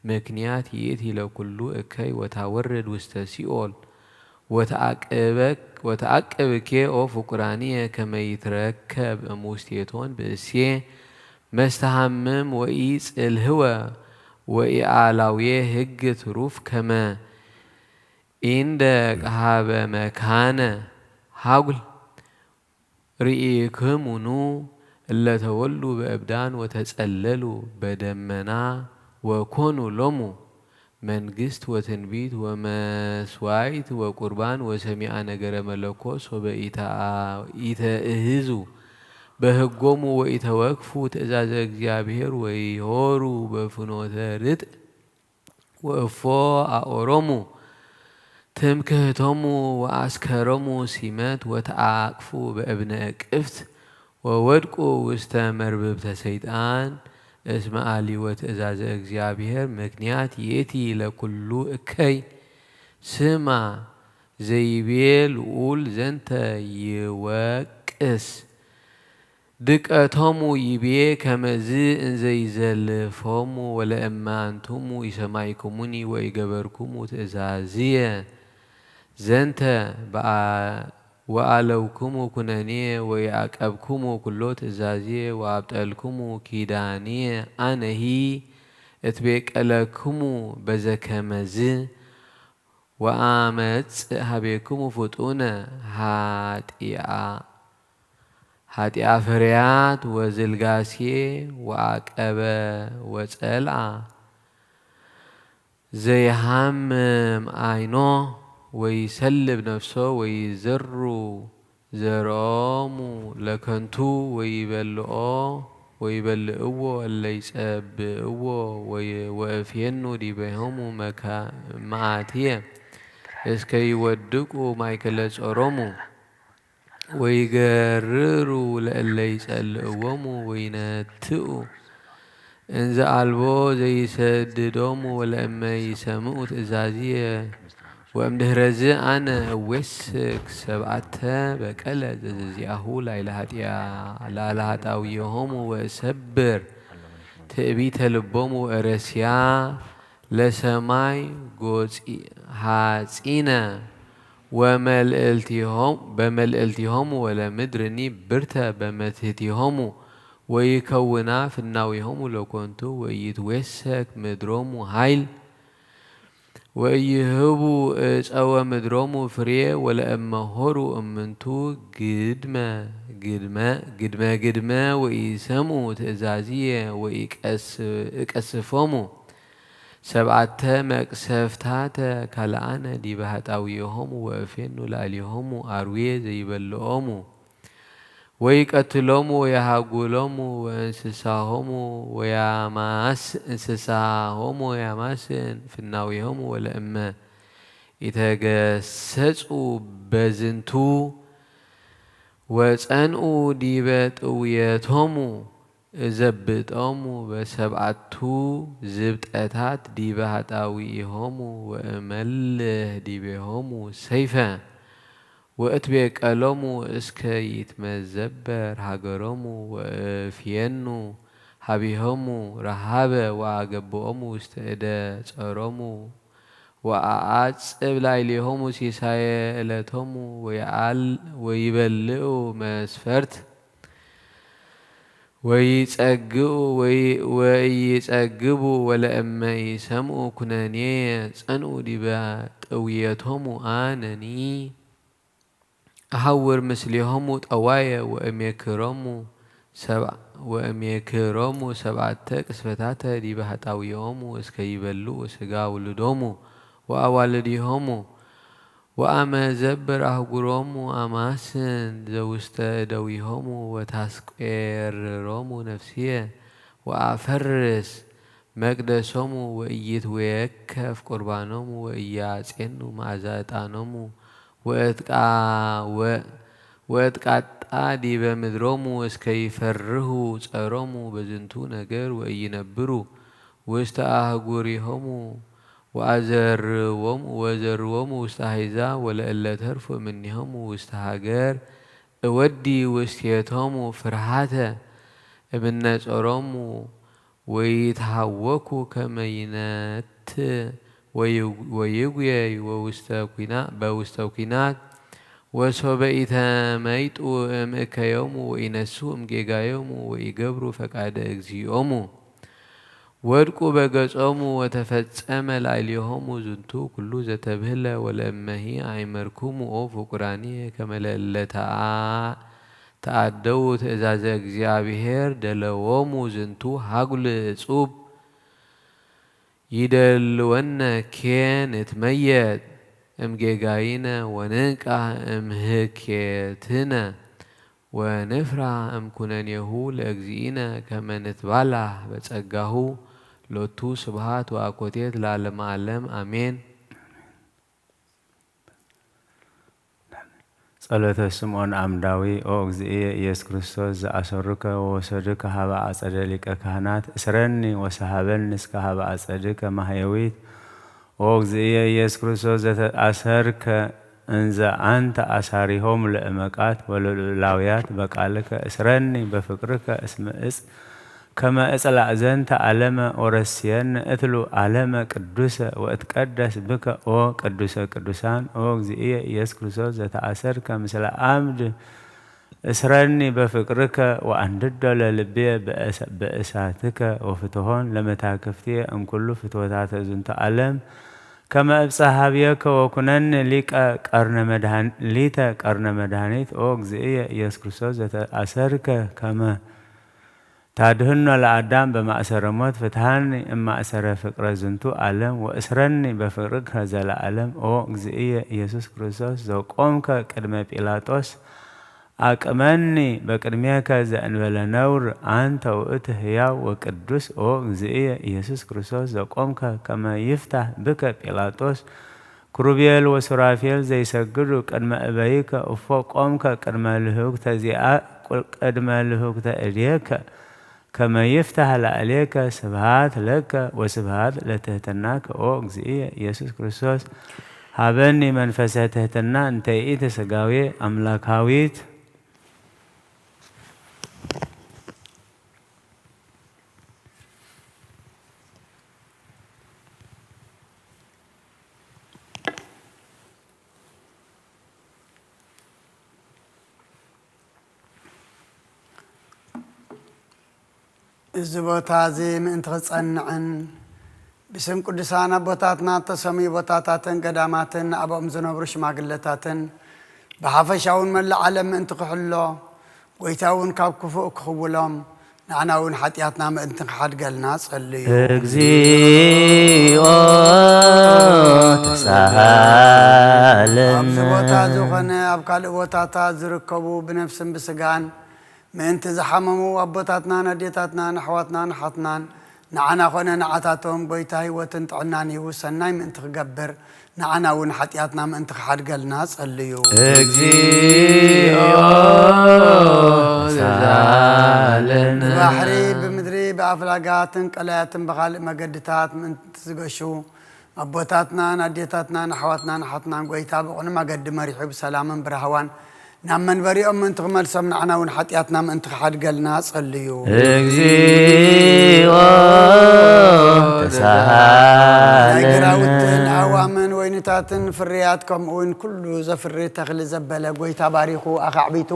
ምክንያት ይእቲ ለኩሉ እከይ ወታወርድ ውስተ ሲኦል ወተአቅበክ-፣ ወተአቅብኬ ኦ ፍቁራንየ ከመ ይትረከብ እምውስቴቶን ብእሴ መስተሃምም ወኢጽልህወ ወኢአላውየ ህግ ትሩፍ ከመ ኢንደ ቃሃበ መካነ ሃጉል ርኢክሙኑ እለ ተወልዱ በእብዳን ወተጸለሉ በደመና ወኮኑ ሎሙ መንግስት ወትንቢት ወመስዋይት ወቁርባን ወሰሚዓ ነገረ መለኮት ሶበ ኢተአ-፣ ኢተእህዙ በህጎሙ ወኢተወክፉ ትእዛዘ እግዚአብሔር ወይሆሩ በፍኖተ ርጥ ወእፎ አኦሮሙ ትምክህቶሙ ወአስከሮሙ ሲመት ወተአቅፉ በእብነ እቅፍት ወወድቁ ውስተ መርብብተ ሰይጣን። እስመ አሊ ወትእዛዘ እግዚአብሔር ምክንያት ይእቲ ለኩሉ እከይ። ስማ ዘይቤ ልዑል ዘንተ ይወቅስ ድቀቶሙ ይቤ ከመዝ እንዘ ይዘልፎሙ ወለእመ አንትሙ ኢሰማይኩሙኒ ወኢገበርኩሙ ትእዛዝየ ዘንተ በአ-፣ ወአለውክሙ ኩነኔ ወኢአቀብኩሙ ኩሎ ትእዛዝየ ወአብጠልኩሙ ኪዳንየ አነሂ እትቤቀለክሙ በዘከመዝ ወአመጽእ ሀቤክሙ ፍጡነ ኃጢአ-፣ ኃጢአ ፈሪያት ወዝልጋሴ ወአቀበ ወጸልአ ዘይሃምም አይኖ ወይሰልብ ነፍሶ ወይዘሩ ዘርኦሙ ለከንቱ ወይበልኦ ወይበልእዎ እለ ይጸብእዎ ወይ-፣ ወእፌኑ ዲቤሆሙ መካ-፣ መዓትየ እስከ ይወድቁ ማእከለ ጾሮሙ ወይገርሩ ለእለ ይጸልእዎሙ ወይነትኡ እንዘ አልቦ ዘይሰድዶሙ ወለእመ ይሰምዑ ትእዛዝየ ወእምድህረዝ አነ እዌስክ ሰብአተ በቀለ ዘዘዚአሁ ላዕለ ኃጢአ-፣ ላዕለ ኃጣውየሆሙ ወእሰብር ትዕቢተ ልቦሙ ወእረስያ ለሰማይ ጎጺ-፣ ሐጺነ ወመልእልቲሆም-፣ በመልእልቲሆሙ ወለምድርኒ ብርተ በመትህቲሆሙ ወይከውና ፍናዊሆሙ ለኮንቱ ወይትዌሰክ ምድሮሙ ኃይል ወኢይህቡ እፀወ ምድሮሙ ፍሬ ወለእመ ሆሩ እምንቱ ግድመ ግድመ ግድመ ግድመ ወኢሰምኡ ትእዛዝየ ወኢቀስ-፣ እቀስፎሙ ሰብዓተ መቅሰፍታተ ካልኣነ ዲበ ኃጣውኢሆሙ ወእፌኑ ላዕሌሆሙ አርዌ ዘይበልዖሙ። ወይቀትሎሙ ወየሃጉሎሙ ወእንስሳሆሙ ወያማስ-፣ እንስሳሆሙ ወያማስን ፍናዊሆሙ ወለእመ ኢተገሰጹ በዝንቱ ወጸንኡ ዲበ ጥውየቶሙ እዘብጦሙ በሰብዓቱ ዝብጠታት ዲበ ኃጣውኢሆሙ ወእመልህ ዲቤሆሙ ሰይፈ። ወእትቤቀሎሙ እስከ ይትመዘበር ሃገሮሙ ወእፍየኑ ሀቢሆሙ ረሃበ ወአገብኦሙ ውስተ እደ ጾሮሙ ወአአጽብ ላዕሌሆሙ ሲሳየ ዕለቶሙ ወይበልዑ መስፈርት ወይጸግኡ ወይ-፣ ወኢይጸግቡ ወለእመ ኢሰምዑ ኩነኔ ጸንኡ ዲበ ጥውየቶሙ ኣነኒ እሃውር ምስሌሆሙ ጠዋየ ወእሜክሮሙ ሰብ-፣ ወእሜክሮሙ ሰብዓተ ቅስፈታተ ዲበ ኃጣውኢሆሙ እስከ ይበልዑ ሥጋ ውሉዶሙ ወአዋልዲሆሙ። ወአመ ዘብር አህጉሮሙ አማስን ዘውስተ እደዊሆሙ ወታስቄርሮሙ ነፍስየ ወአፈርስ መቅደሶሙ ወኢይትዌከፍ ቁርባኖሙ ወኢያጼኑ መዓዛ ዕጣኖሙ ወእትቃ-፣ ወ-፣ ወእትቃጣ ዲበ ምድሮሙ እስከ ይፈርሁ ጸሮሙ በዝንቱ ነገር ወኢይነብሩ ውስተ አህጉሪሆሙ ወአዘርዎሙ፣ ወዘርዎሙ ውስተ አሕዛብ ወለእለ ተርፉ እምኔሆሙ ውስተ ሃገር እወዲ ውስቴቶሙ ፍርሃተ እምነ ጾሮሙ ወይትሃወኩ ከመ ይነትእ ወይጉየይ ወውስተ ኲና-፣ በውስተ ኲናት ወሶበ ኢተመይጡ እምእከዮሙ ወኢነስኡ እምጌጋዮሙ ወኢገብሩ ፈቃደ እግዚኦሙ። ወድቁ በገጾሙ ወተፈጸመ ላዕሌሆሙ ዝንቱ ኩሉ ዘተብህለ። ወለእመሂ አእመርኩሙ ኦ ፍቁራኒ ከመ ለእለ ተአ-፣ ተአደዉ ትእዛዘ እግዚአብሔር ደለዎሙ ዝንቱ ሀጉል እጹብ ይደልወነ ኬ ንትመየጥ እምጌጋይነ ወንንቃህ እምህኬትነ ወንፍራህ እምኩነኔሁ ለእግዚእነ ከመ ንትባላህ በጸጋሁ። ሎቱ ስብሐት ወአኮቴት ለዓለመ ዓለም፣ አሜን። ጸሎተ ስምዖን አምዳዊ። ኦ እግዚእየ ኢየሱስ ክርስቶስ፣ ዘአሰሩከ ወወሰዱከ ሀበ አጸደ ሊቀ ካህናት፣ እስረኒ ወሰሃበኒ እስከ ሀበ አጸድከ ማህየዊት። ኦ እግዚእየ ኢየሱስ ክርስቶስ፣ ዘተአሰርከ እንዘ አንተ አሳሪሆሙ ለእመቃት ወለልዑላውያት በቃልከ፣ እስረኒ በፍቅርከ እስመ እጽ ከመ እጽላእ ዘንተ ዓለመ ኦረስየነ እትሉ ዓለመ ቅዱሰ ወእትቀደስ ብከ ኦ ቅዱሰ ቅዱሳን። ኦ እግዚእየ ኢየሱስ ክርስቶስ፣ ዘተአሰርከ ምስለ አምድ፣ እስረኒ በፍቅርከ ወአንድዶ ለልብየ በእሳትከ ወፍትሆን ለመታክፍትየ እምኩሉ ፍትወታተ ዝንቱ ዓለም ከመ እብጽሕ ሀብየከ ወኩነኒ ሊቀ ቀርነ መድኃን-፣ ሊተ ቀርነ መድኃኒት። ኦ እግዚእየ ኢየሱስ ክርስቶስ፣ ዘተአሰርከ ከመ ታድህኖ ለአዳም በማእሰረ ሞት ፍትሃኒ እማእሰረ ፍቅረ ዝንቱ ዓለም ወእስረኒ በፍቅርከ ዘለዓለም። ኦ እግዚእየ ኢየሱስ ክርስቶስ፣ ዘቆምከ ቅድመ ጲላጦስ አቅመኒ በቅድሜከ ዘእንበለ ነውር አንተ ውእቱ ህያው ወቅዱስ። ኦ እግዚእየ ኢየሱስ ክርስቶስ፣ ዘቆምከ ከመ ይፍታህ ብከ ጲላጦስ ክሩቤል ወሱራፌል ዘይሰግዱ ቅድመ እበይከ፣ እፎ ቆምከ ቅድመ ልህውግተ ዚአ-፣ ቅድመ ልህውግተ እዴከ፣ ከመ ይፍታህ ላዕሌከ። ስብሃት ለከ ወስብሃት ለትህትናከ ኦ እግዚእየ ኢየሱስ ክርስቶስ። ሀበኒ መንፈሰ ትህትና እንተ ይእቲ ስጋዌ አምላካዊት። እዚ ቦታ እዚ ምእንቲ ክጸንዕን ብስም ቅዱሳን ኣቦታትና እተሰምዩ ቦታታትን ገዳማትን ኣብኦም ዝነብሩ ሽማግለታትን ብሓፈሻ እውን መላእ ዓለም ምእንቲ ክሕሎ፣ ጎይታ እውን ካብ ክፉእ ክኽውሎም፣ ንዓና እውን ሓጢኣትና ምእንቲ ክሓድገልና ጸልዩ። እግዚኦ ተሳሃለነ። ኣብዚ ቦታ እዚ ኾነ ኣብ ካልእ ቦታታት ዝርከቡ ብነፍስን ብስጋን ምእንቲ ዝሓመሙ ኣቦታትናን ኣዴታትናን ኣሕዋትናን ኣሓትናን ንዓና ኾነ ንዓታቶም ጎይታ ህይወትን ጥዕናን ሂቡ ሰናይ ምእንቲ ክገብር ንዓና እውን ሓጢኣትና ምእንቲ ክሓድገልና ጸልዩ። እግዚኦ ተሳሃለነ። ብባሕሪ፣ ብምድሪ፣ ብኣፍላጋትን ቀላያትን ብኻልእ መገድታት ምእንቲ ዝገሹ ኣቦታትናን ኣዴታትናን ኣሕዋትናን ኣሓትናን ጎይታ ብቕኑዕ መገዲ መሪሑ ብሰላምን ብራህዋን ናብ መንበሪኦም ምእንቲ ክመልሶም ንዓና እውን ሓጢኣትና ምእንቲ ክሓድገልና ጸልዩ። እግዚኦ ናይ ተሳሃለነ። ግራውትን ኣእዋምን ወይንታትን ፍርያት ከምኡ እውን ኩሉ ዘፍሪ ተኽሊ ዘበለ ጎይታ ባሪኹ ኣኻዕቢቱ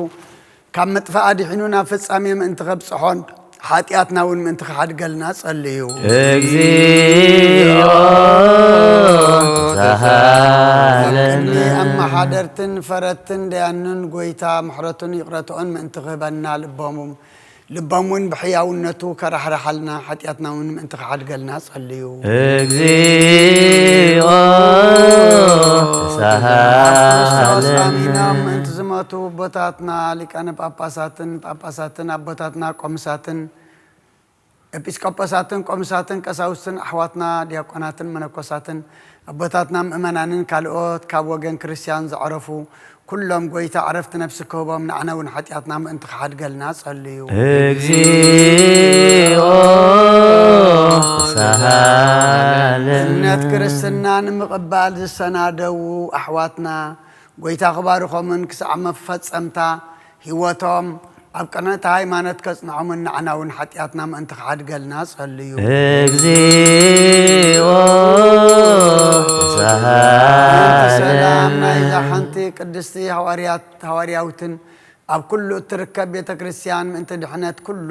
ካብ ምጥፋእ ኣድሒኑ ናብ ፍጻሜ ምእንቲ ከብጽሖን ሓጢኣትና እውን ምእንቲ ክሓድገልና ጸልዩ። እግዚኦ ቅድሚ ሰሃለነ ኣመሓደርትን ፈረድትን ደያንን ጎይታ ምሕረቱን ይቕረትኦን ምእንቲ ክህበና ልቦም ልቦም እውን ብሕያውነቱ ከራሕርሓልና ሓጢኣትና እውን ምእንቲ ክሓድገልና ጸልዩ። እግዚኦ ክርስቶስ ሰሃለነ ኣሚኖም ምእንቲ ዝመቱ ኣቦታትና ሊቃነ ጳጳሳትን ጳጳሳትን ኣቦታትና ቆምሳትን ኤጲስቆጶሳትን ቆምሳትን ቀሳውስትን ኣሕዋትና ዲያቆናትን መነኮሳትን ኣቦታትና ምእመናንን ካልኦት ካብ ወገን ክርስቲያን ዘዕረፉ ኩሎም ጎይታ ዕረፍቲ ነፍሲ ክህቦም ንዓና እውን ሓጢኣትና ምእንቲ ክሓድገልና ጸልዩ። እግዚኦ ሰሃለነ እምነት ክርስትና ንምቕባል ዝሰናደዉ ኣሕዋትና ጎይታ ክባርኾምን ክሳዕ መፈጸምታ ህይወቶም ኣብ ቅንዕቲ ሃይማኖት ከጽንዖምን ንዓና እውን ሓጢኣትና ምእንቲ ክሓድገልና ጸልዩ። እግዚኦ ሰላም ናይዛ ሰሃለነ ሓንቲ ቅድስቲ ሃዋርያት ሃዋርያዊትን ኣብ ኩሉ እትርከብ ቤተ ክርስቲያን ምእንቲ ድሕነት ኩሉ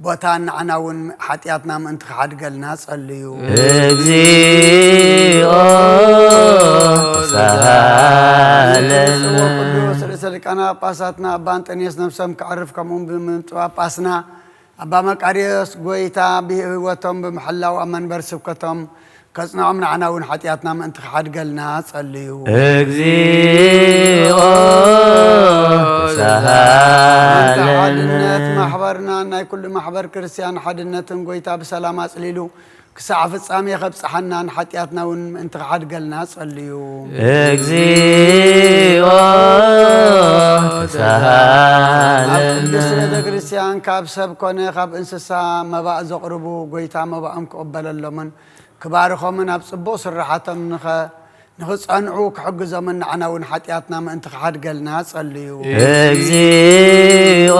ቦታ ንዓና እውን ሓጢኣትና ምእንቲ ክሓድገልና ጸልዩ። እግዚኦ ብፁዕ ሰሃለነ ወቅዱስ ርእሰ ሊቃነ ጳጳሳትና ኣባ እንጠንዮስ ነፍሶም ክዕርፍ ከምኡ እውን ብምምፁእ ጳጳስና ኣባ መቃርዮስ ጎይታ ብህይወቶም ብምሕላው ኣብ መንበር ስብከቶም ከጽንዖም ንዓና እውን ሓጢኣትና ምእንቲ ክሓድገልና ጸልዩ። እግዚኦ ሓድነት ሰሃለነ ማሕበርና ናይ ኩሉ ማሕበር ክርስቲያን ሓድነትን ጎይታ ብሰላም ኣጽሊሉ ክሳዕ ፍጻሜ ከብጽሓናን ሓጢኣትና እውን ምእንቲ ክሓድገልና ጸልዩ። እግዚኦ ኣብ ሰሃለነ ቅድስት ቤተ ክርስቲያን ካብ ሰብ ኮነ ካብ እንስሳ መባእ ዘቕርቡ ጎይታ መባኦም ክቕበለሎምን ክባርኾምን ኣብ ጽቡቕ ስራሓቶም ንኸ ንኽጸንዑ ክሕግዞምን ንዓና እውን ሓጢኣትና ምእንቲ ክሓድገልና ጸልዩ። እግዚኦ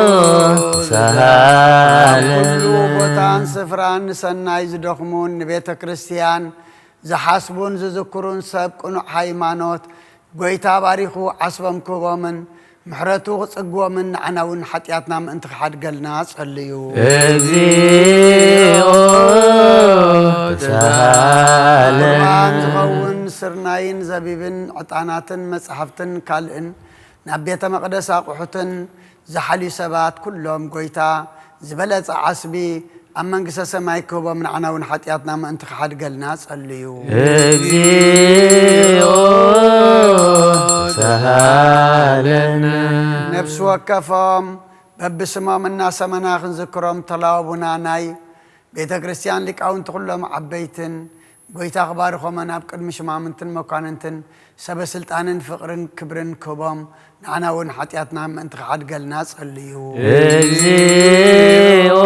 ኩሉ ሰሃለነ ቦታን ስፍራን ንሰናይ ዝደኽሙን ንቤተ ክርስቲያን ዝሓስቡን ዝዝክሩን ሰብ ቅኑዕ ሃይማኖት ጎይታ ባሪኹ ዓስቦም ክህቦምን ምሕረቱ ክጽግቦምን ንዓና እውን ሓጢኣትና ምእንቲ ክሓድገልና ጸልዩ። እግዚኦ ቁርባን ሰሃለነ ዝኸውን ስርናይን ዘቢብን ዕጣናትን መጻሕፍትን ካልእን ናብ ቤተ መቕደስ ኣቑሑትን ዝሓልዩ ሰባት ኩሎም ጎይታ ዝበለጸ ዓስቢ ኣብ መንግስተ ሰማይ ክህቦም ንዓና እውን ሓጢኣትና ምእንቲ ክሓድገልና ጸልዩ። እግዚኦ ሰሃለነ ነፍሲ ወከፎም በብስሞም እናሰመና ክንዝክሮም ተላወቡና ናይ ቤተ ክርስቲያን ሊቃውንቲ ኩሎም ዓበይትን ጎይታ ክባርኾምን ኣብ ቅድሚ ሽማምንትን መኳንንትን ሰበ ስልጣንን ፍቕርን ክብርን ክህቦም ንዓና እውን ሓጢኣትና ምእንቲ ክሓድገልና ጸልዩ። እግዚኦ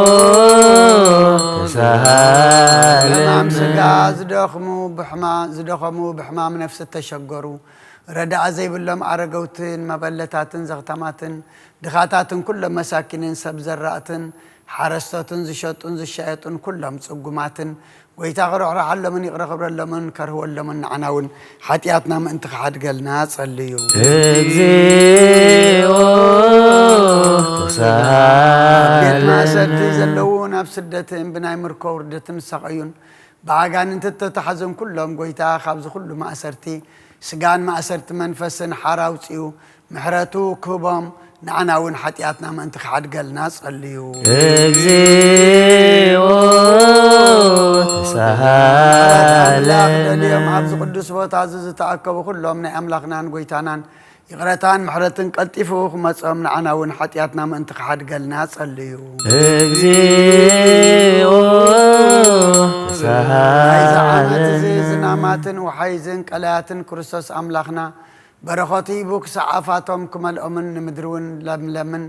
ሕማም ስጋ ሰሃለነ ዝደኽሙ ብሕማ ዝደኸሙ ብሕማም ነፍሲ እተሸገሩ ረዳኣ ዘይብሎም ኣረገውትን መበለታትን ዘኽተማትን ድኻታትን ኩሎም መሳኪንን ሰብ ዘራእትን ሓረስቶትን ዝሸጡን ዝሻየጡን ኩሎም ጽጉማትን ጎይታ ክርሕርሓሎምን ይቕረ ክብረሎምን ከርህወሎምን ንዓና እውን ሓጢኣትና ምእንቲ ክሓድገልና ጸልዩ። እግዚኦ ቤት ማእሰርቲ ሰሃለነ ዘለዉ ናብ ስደትን ብናይ ምርኮ ውርደትን ዝሳቐዩን ብኣጋንንቲ እተታሕዙን ኩሎም ጎይታ ካብዚ ኩሉ ማእሰርቲ ስጋን ማእሰርቲ መንፈስን ሓራ ኣውፅኡ ምሕረቱ ክህቦም ንዓና እውን ሓጢኣትና ምእንቲ ክሓድገልና ጸልዩ። እግዚኦ ኣምላኽ ደልዮም ሰሃለነ ኣብዚ ቅዱስ ቦታ እዚ ዝተኣከቡ ኩሎም ናይ ኣምላኽናን ጎይታናን ይቕረታን ምሕረትን ቀልጢፉ ክመጾም ንዓና እውን ሓጢኣትና ምእንቲ ክሓድገልና ጸልዩ። እግዚኦ ናይዚ ዓመት እዚ ሰሃለነ ዝናማትን ወሓይዝን ቀላያትን ክርስቶስ ኣምላኽና በረኸቱ ሂቡ ክሳዕ ኣፋቶም ክመልኦምን ንምድሪ እውን ለምለምን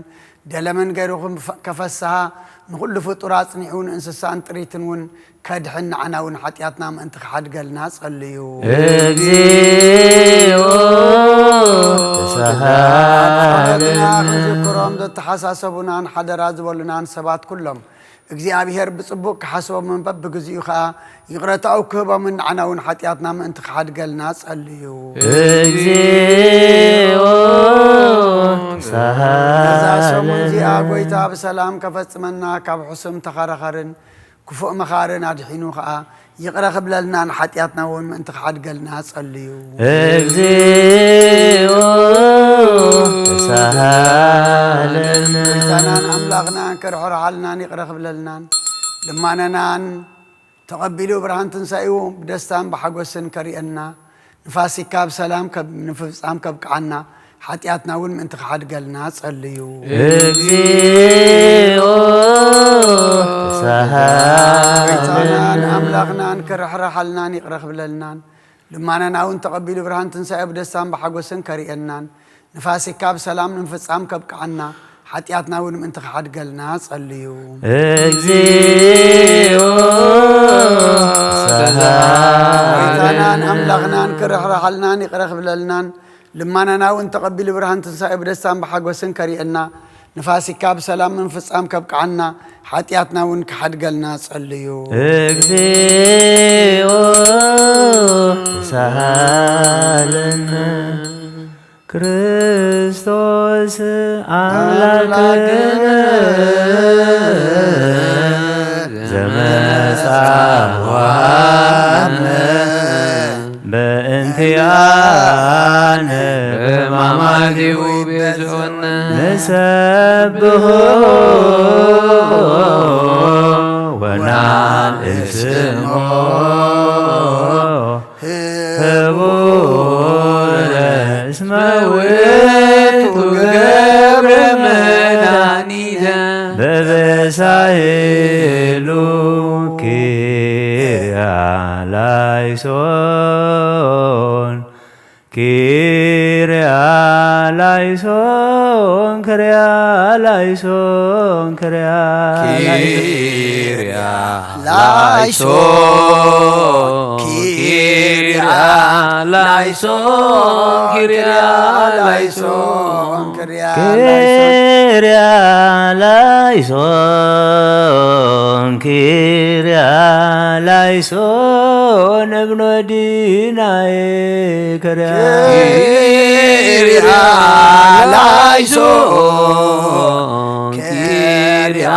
ደለምን ገይሩ ክፈ- ከፈስሃ ንኹሉ ፍጡር ኣጽኒዑ ንእንስሳን ጥሪትን እውን ከድሕን ንዓና እውን ሓጢኣትና ምእንቲ ክሓድገልና ጸልዩ። እግዚኦ ተሳሃለና። ክዝክሮም ዘተሓሳሰቡናን ሓደራ ዝበሉናን ሰባት ኩሎም እግዚኣብሔር ብጽቡቕ ክሓስቦምን በብግዚኡ ኸኣ ይቕረታኡ ክህቦምን ንዓና እውን ሓጢኣትና ምእንቲ ክሓድገልና ጸልዩ። እግዚኦ እዛ ሰሙን እዚኣ ተሳሃለና። ጎይታ ብሰላም ከፈጽመና ካብ ሕሱም ተኸራኸርን ክፉእ መኻርን ኣድሒኑ ኸኣ ይቕረ ክብለልና ንሓጢኣትና እውን ምእንቲ ክሓድገልና ጸልዩ። እግዚኦ ተሳሃለና። ጎይታናን ኣምላኽናን ክርሕርሓልናን ይቕረ ክብለልናን ልማነናን ተቐቢሉ ብርሃን ትንሳኤኡ ብደስታን ብሓጎስን ከርእየና ንፋሲካ ብሰላም ከብ-፣ ንፍጻም ከብቅዓና ሓጢኣትና እውን ምእንቲ ክሓድገልና ጸልዩ። እግዚኦ ተሳሃለና። ጎይታናን ኣምላኽናን ክርሕርሓልናን ይቕረ ክብለልናን ልማነና እውን ተቐቢሉ ብርሃን ትንሳኤ ብደስታን ብሓጎስን ከርእየናን ንፋሲካ ብሰላም ንምፍጻም ከብቅዓና ሓጢኣትና እውን ምእንቲ ክሓድገልና ጸልዩ። እግዚኦ ተሳሃለና። ጎይታናን ኣምላኽናን ክርሕርሓልናን ይቕረ ክብለልናን ልማነና እውን ተቐቢሉ ብርሃን ትንሳኤ ብደስታን ብሓጎስን ከርእየና ንፋሲካ ብሰላም ንምፍጻም ከብቅዓና ሓጢኣትና እውን ክሓድገልና ጸልዩ። እግዚኦ ተሳሃለና። ክርስቶስ ኣምላክነ ዘመጻ ወሃብነ በእንቲኣነ ሕማማቲሁ ቤዝሆነ ንሰብሖ ወናልእስሞ ህቡረ እስመ ውእቱ ገብረ መድኃኒተ በበሳይሉ ኪርያ ላይሶን ኪርያ ላይሶን ክርያ ላይሶን ክርያ ላይሶን ኪርያ ላይሶን ኪርያ ላይሶን ኪርያ ላይሶን ኪርያ ላይሶን ኪርያ ላይሶን ኪርያ ላይሶን እብኖ ዲናይ ክርያ ኪርያ ላይሶን ኪርያ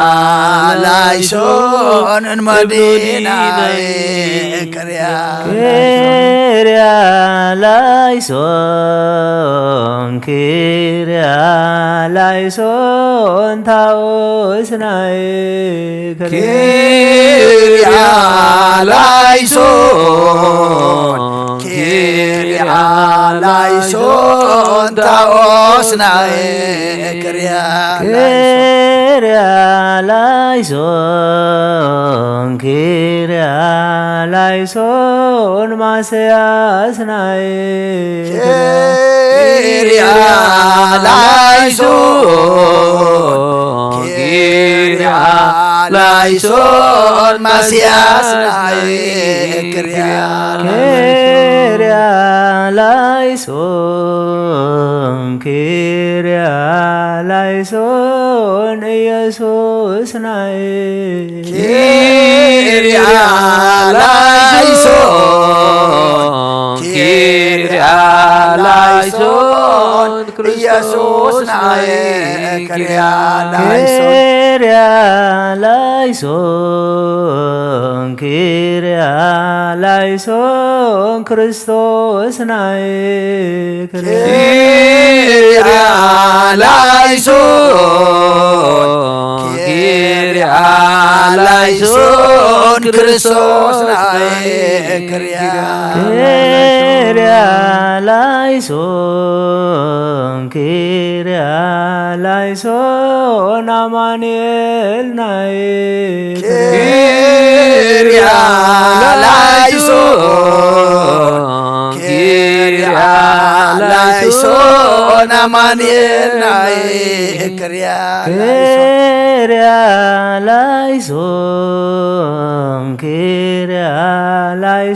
ላይሶን እንመዲናይ ክርያ ክርያ ላይሶን ኪርያ ላይሶን ታኦስናይ ክርያ ላይሶን ኪርያ ላይሶን ታኦስናይ ክርያ ክርያ ላይሶን ኪርያ ላይሶን ማስያስናይ ኪርያ ላይሶን ኪርያ ላይሶን ማስያስናይ ክርያ ክርያ ላይሶን ኪርያ ላይሶን ኢየሱስናይ ኪርያ ላይሶን ኪርያ ላይሶን ኢየሱስናይ ክርያ ላይሶን ኪርያ ላይሶን ኪርያ ላይሶን ክርስቶስናይ ክርያ ኪርያ ላይሶን ኪርያ ላይሶን ክርስቶስናይ ክርያ ክርያ ላይሶን ኪርያ ላይሶን ኣማኑኤልናይ ክርያ ላይሶን ኪርያ ላይሶን ኣማኑኤልናይ ክርያ ክርያ ላይሶን ኪርያ ላይሶን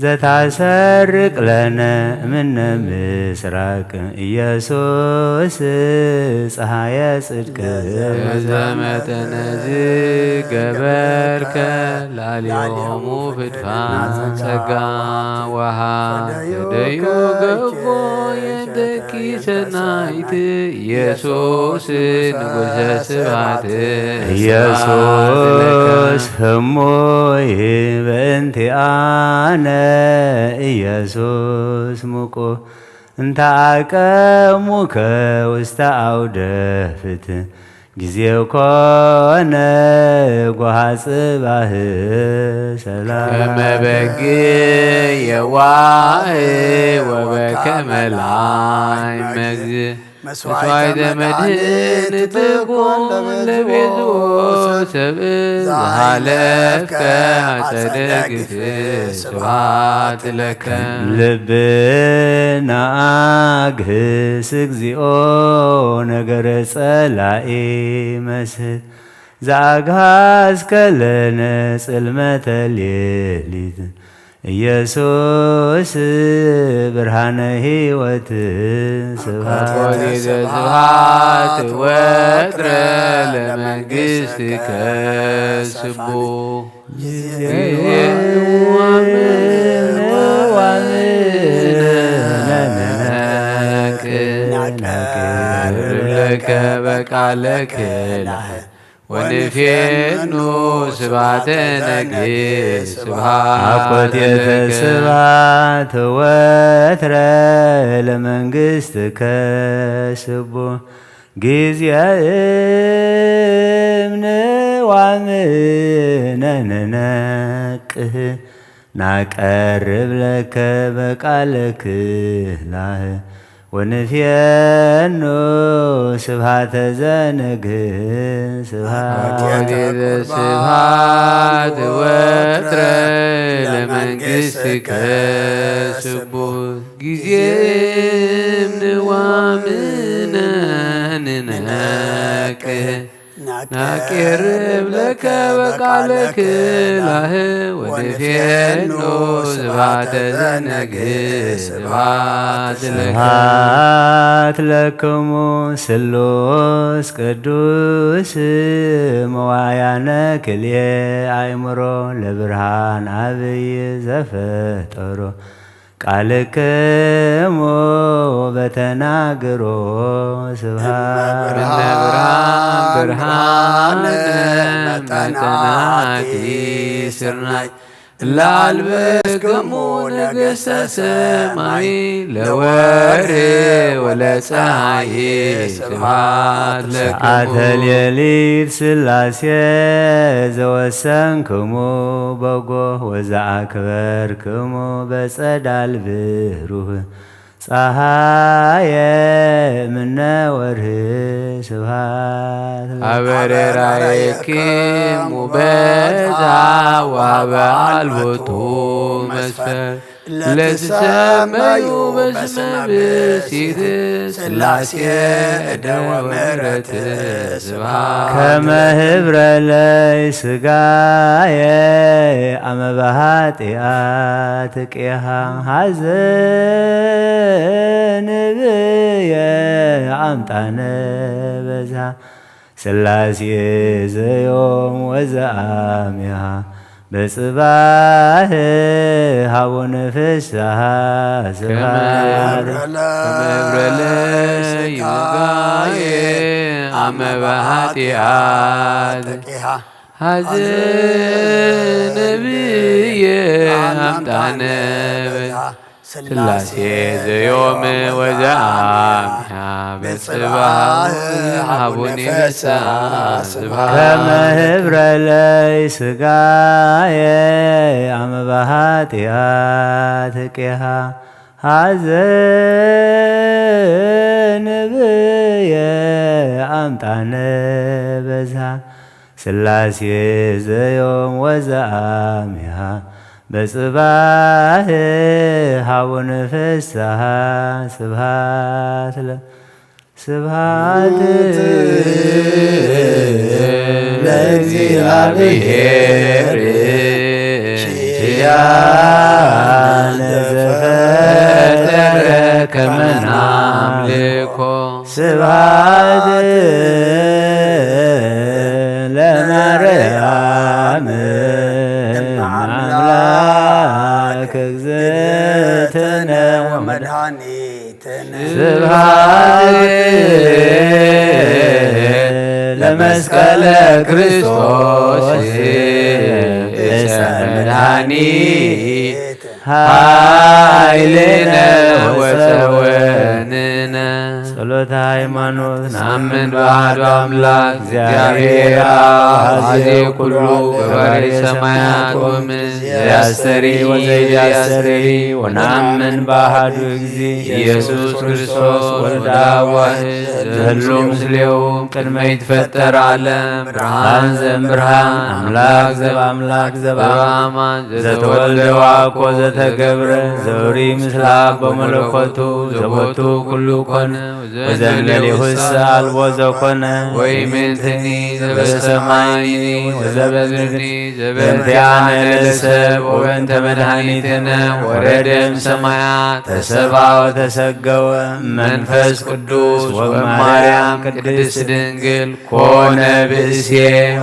ዘታሰርቅ ለነ እምነ ምስራቅ ኢየሱስ ፀሃየ ጽድቅ። በዘመጠነዝ ገበርከ ላዕሌሆሙ ፍድፋድ ጸጋ ወሃብ ፈደዩ ገቦ የደኪ ሰናይት ኢየሱስ ንጉሰ ስብሐት ኢየሱስ ህሙይ በእንቲኣነ ኢየሱስ ሙቁ እንተ ኣቀሙከ ውስተ ኣውደ ፍትሕ ጊዜው ኮነ ጎሃ ጽባህ ሰላም ከመ በግ የዋህ ወበከመ ላይመ መግዝ መስዋዕተ መድህን ትኩን ለቤዝዎ ሰብእ ዝሃለፍከ ኣጸደ ግፍ ስብሐት ለከ። ልብና ኣግህስ እግዚኦ ነገረ ጸላኢ መስል ዘኣግሃስከ ለነ ጽልመተ ሌሊት ኢየሱስ ብርሃነ ሕይወት ስብሐት ወጊደ ስብሐት ወትረ ለመንግሥትከ ስቡ ወምንዋምነነክ ናቀርብ ለከ በቃለክ ላህ ወንፌኑ ስብሐተ ነግህ ስብሐት አኮቴተ ለከ። ስብሐት ወትረ ለመንግሥትከ ስቡ ጊዜ እምንዋምነነነቅህ ናቀርብ ለከ በቃለክ ላህ ወንፌኑ ስብሐተ ዘነግህ ስብሐት ወትረ ለመንግሥትከ ስቡህ ጊዜ እምንዋምነንነቅህ ናቄርብ ለከ በቃለክ ላህ ወንፌኑ ስብሐተ ዘነግህ ስብሐት ለከ። ስብሐት ለክሙ ስሉስ ቅዱስ መዋያነ ክልኤ አእምሮ ለብርሃን አብይ ዘፈጠሮ ቃልክሙ በተናግሮ ስብሐት እመ ብርሃን ብርሃን መጠናቲ ስርናይ ለአልበስክሙ ነገሥተ ሰማይ ለወርህ ወለፀሐይ ስብሐት ለክሙ። ሰዓተ ሌሊት ስላሴ ዘወሰንክሙ በጎ ወዘአክበርክሙ በጸዳል ብሩህ ፀሐየ ምነ ወርህ ስብሐት ለከ። አበሬራየኪሙ በዛ ዋበ አልቦቱ መስፈር ለትሰመዩ በስመ ብእሲት ስላሴ እደወ ምሕረት ስብሐት ከመ ህብረ ለይ ስጋየ አመ በኃጢአት ቄሃ ሐዘን ብየ አምጣነ በዛ ስላሴ ዘዮም ወዘአሚሃ በጽባህ ሀቡነ ፍስሐ ስብሐት ከመ ህብረ ለይ ስጋየ አመ በኃጢአት ሐዘን ብየ አምጣነ በዛ ስላሴ ዘዮም ወዘአምያ በጽባህ ሀቡኒ ፍስሐ ስብሐት ከመ ህብረ ለይ ስጋየ አመ በኃጢአት ቄሃ ሐዘን ብየ አምጣነ በዛ ስላሴ ዘዮም ወዘአሚሃ በጽባህ ሀቡን ፍስሐ ስብሐት ለ ስብሐት ለእግዚአብሔር ኪያ ስብሐት ለማርያም እም አምላክ እግዝእትነ ወመድኃኒትነ። ስብሐት ለመስቀለ ክርስቶስ እሰ መድኃኒት ኃይልነ ወፀወንነ። ጸሎተ ሃይማኖት። ነአምን በአሐዱ አምላክ እግዚአብሔር አብ አዜ ኩሉ ገባሬ ሰማያት ወምድር ዘያስተሪ ወዘያስተሪ ወነአምን በአሐዱ እግዚ ኢየሱስ ክርስቶስ ወልደ አብ ዋሕድ ዘሉ ምስሌው ቅድመ ይትፈጠር ዓለም ብርሃን ዘእምብርሃን አምላክ ዘእምአምላክ ዘበአማን ዘተወልደ ወአኮ ዘተገብረ ዘውሪ ምስለ አብ በመለኮቱ ዘቦቱ ኩሉ ኮነ ወዘእንበሌሁ አልቦ ዘኮነ ወይምንትኒ ዘበሰማይኒ ወዘበምድርኒ ዘበንቲአነ ለሰብ ወበንተ መድኃኒትነ ወረደ እምሰማያት ተሰብአ ወተሰገወ መንፈስ ቅዱስ ወማርያም ቅድስት ድንግል ኮነ ብእሴ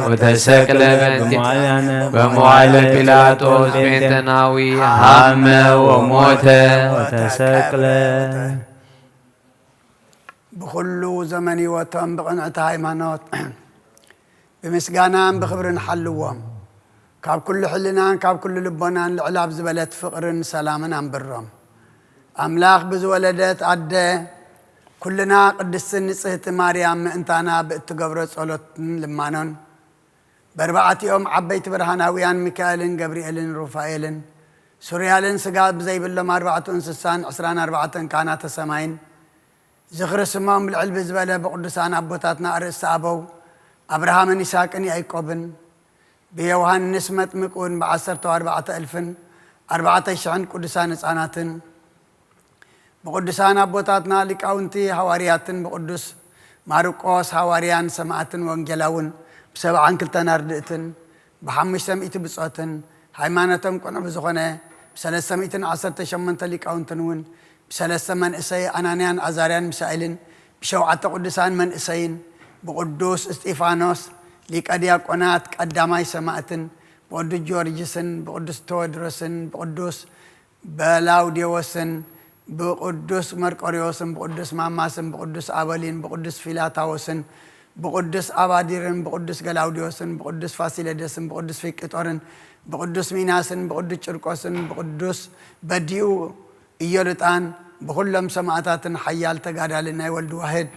ወተሰቅለ በእንቲአነ በመዋዕለ ጲላጦስ ቤንተናዊ ሐመ ወሞተ ወተሰቅለ። ብኹሉ ዘመን ህይወቶም ብቕንዕቲ ሃይማኖት ብምስጋናን ብኽብርን ሓልዎም። ካብ ኩሉ ሕልናን ካብ ኩሉ ልቦናን ልዕል ኣብ ዝበለት ፍቕርን ሰላምን ኣንብሮም። ኣምላኽ ብዝወለደት ኣደ ኩልና ቅድስትን ንጽህቲ ማርያም ምእንታና ብእትገብሮ ጸሎትን ልማኖን በርባዕቲኦም ዓበይቲ ብርሃናውያን ሚካኤልን ገብርኤልን ሩፋኤልን ሱርያልን ስጋ ብዘይብሎም ኣርባዕቱ እንስሳን ዕስራን ኣርባዕተን ካህናተ ሰማይን ዝኽሪ ስሞም ልዕል ብዝበለ ብቕዱሳን ኣቦታትና ኣርእስቲ ኣበው ኣብርሃምን ይስሐቅን ያዕቆብን ብዮሃንስ መጥምቅ እውን ብዓሰርተ ኣርባዕተ እልፍን ኣርባዕተ ሽሕን ቅዱሳን ህፃናትን ብቕዱሳን ኣቦታትና ሊቃውንቲ ሃዋርያትን ብቕዱስ ማርቆስ ሃዋርያን ሰማዕትን ወንጌላውን ብሰብዓን ክልተን ኣርድእትን ብሓሙሽተ ሚእቲ ብጾትን ሃይማኖቶም ቅኑዕ ብዝኾነ ብሰለስተ ሚእትን ዓሰርተ ሸሞንተ ሊቃውንትን እውን ብሰለስተ መንእሰይ ኣናንያን ኣዛርያን ሚሳኤልን ብሸውዓተ ቅዱሳን መንእሰይን ብቕዱስ እስጢፋኖስ ሊቀ ዲያቆናት ቀዳማይ ሰማዕትን ብቕዱስ ጊዮርጊስን ብቕዱስ ቴዎድሮስን ብቕዱስ በላውዴዎስን ብቕዱስ መርቆሬዎስን ብቕዱስ ማማስን ብቕዱስ ኣበሊን ብቕዱስ ፊላታዎስን ብቕዱስ ኣባዲርን ብቕዱስ ገላውዴዎስን ብቕዱስ ፋሲለደስን ብቕዱስ ፊቅጦርን ብቕዱስ ሚናስን ብቕዱስ ጭርቆስን ብቕዱስ በዲኡ ኢዮልጣን ብኹሎም ሰማእታትን ሓያል ተጋዳልን ናይ ወልድ ዋህድ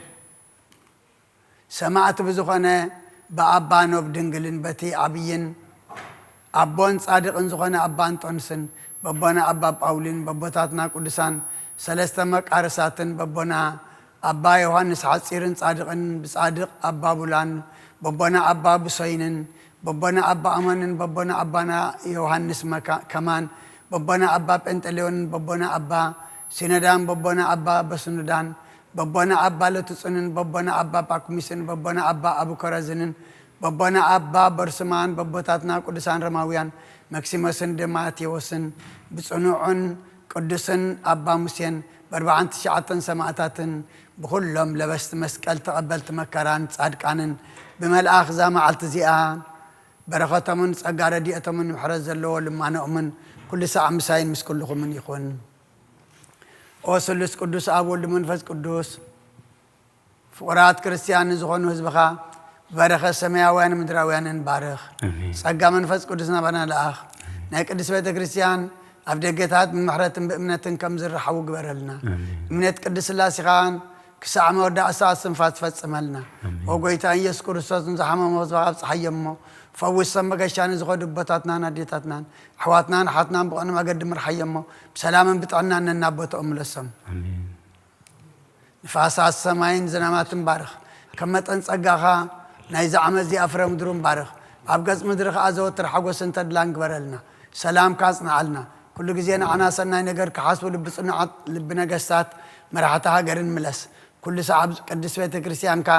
ሰማዕት ብዝኾነ ብኣባ ኖብ ድንግልን በቲ ዓብይን ኣቦን ጻድቕን ዝኾነ ኣባ እንጦንስን በቦና ኣባ ጳውሊን በቦታትና ቅዱሳን ሰለስተ መቃርሳትን በቦና ኣባ ዮሃንስ ሓጺርን ጻድቕን ብጻድቕ ኣባ ቡላን በቦና ኣባ ብሶይንን በቦና ኣባ ኣሞንን በቦና ኣባና ዮሃንስ መካ- ከማን በቦና ኣባ ጴንጠሌዮንን በቦና ኣባ ሲኖዳን በቦና ኣባ በስኑዳን በቦና ኣባ ለትጹንን በቦና ኣባ ጳኩሚስን በቦና ኣባ ኣቡከረዝንን በቦና ኣባ በርስማን በቦታትና ቅዱሳን ሮማውያን መክሲሞስን ዲማቴዎስን ብጽኑዑን ቅዱስን ኣባ ሙሴን በርባዓን ትሽዓተን ሰማእታትን ብኹሎም ለበስቲ መስቀል ተቐበልቲ መከራን ጻድቃንን ብመልኣኽ እዛ መዓልቲ እዚኣ በረኸቶምን ጸጋ ረድኤቶምን ምሕረት ዘለዎ ልማኖኦምን ኩሉ ሳዕ ምሳይን ምስ ኩልኹምን ይኹን። ኦ ስሉስ ቅዱስ ኣብ ወልድ መንፈስ ቅዱስ ፍቑራት ክርስትያን ንዝኾኑ ህዝብኻ በረኸት ሰማያውያን ምድራውያንን ባርኽ። ኣሜን። ጸጋ መንፈስ ቅዱስ ናባና ለኣኽ። ናይ ቅድስት ቤተ ክርስትያን ኣብ ደገታት ብምሕረትን ብእምነትን ከም ዝረሓቡ ግበረልና። ኣሜን። እምነት ቅድስት ስላሴኻን ክሳዕ መወዳእታ እስትንፋስ ትፈጽመልና። ኣሜን። ኦ ጎይታ ኢየሱስ ክርስቶስ ንዝሓመሙ ህዝብኻ ኣብጽሓዮም እሞ ፈውሶም። መገሻ ንዝኸዱ ኣቦታትናን ኣዴታትናን ኣሕዋትናን ኣሓትናን ብቕኑዕ መገዲ ምርሓዮም እሞ ብሰላምን ብጥዕናን ነናብ ቦታኦም ምለሶም። ኣሜን። ንፋሳት ሰማይን ዝናማትን ባርኽ። ከም መጠን ጸጋኻ ናይዚ ዓመት እዚኣ ፍረ ምድሩን ባርኽ። ኣብ ገጽ ምድሪ ከኣ ዘወትር ሓጎስን ተድላን ግበረልና። ሰላምካ ኣጽንዓልና። ኩሉ ግዜ ንዓና ሰናይ ነገር ክሓስቡ ልቢ ጽኑዓት ልቢ ነገስታት መራሕቲ ሃገርን ምለስ። ኩሉ ሰዓብ ቅድስት ቤተ ክርስቲያንካ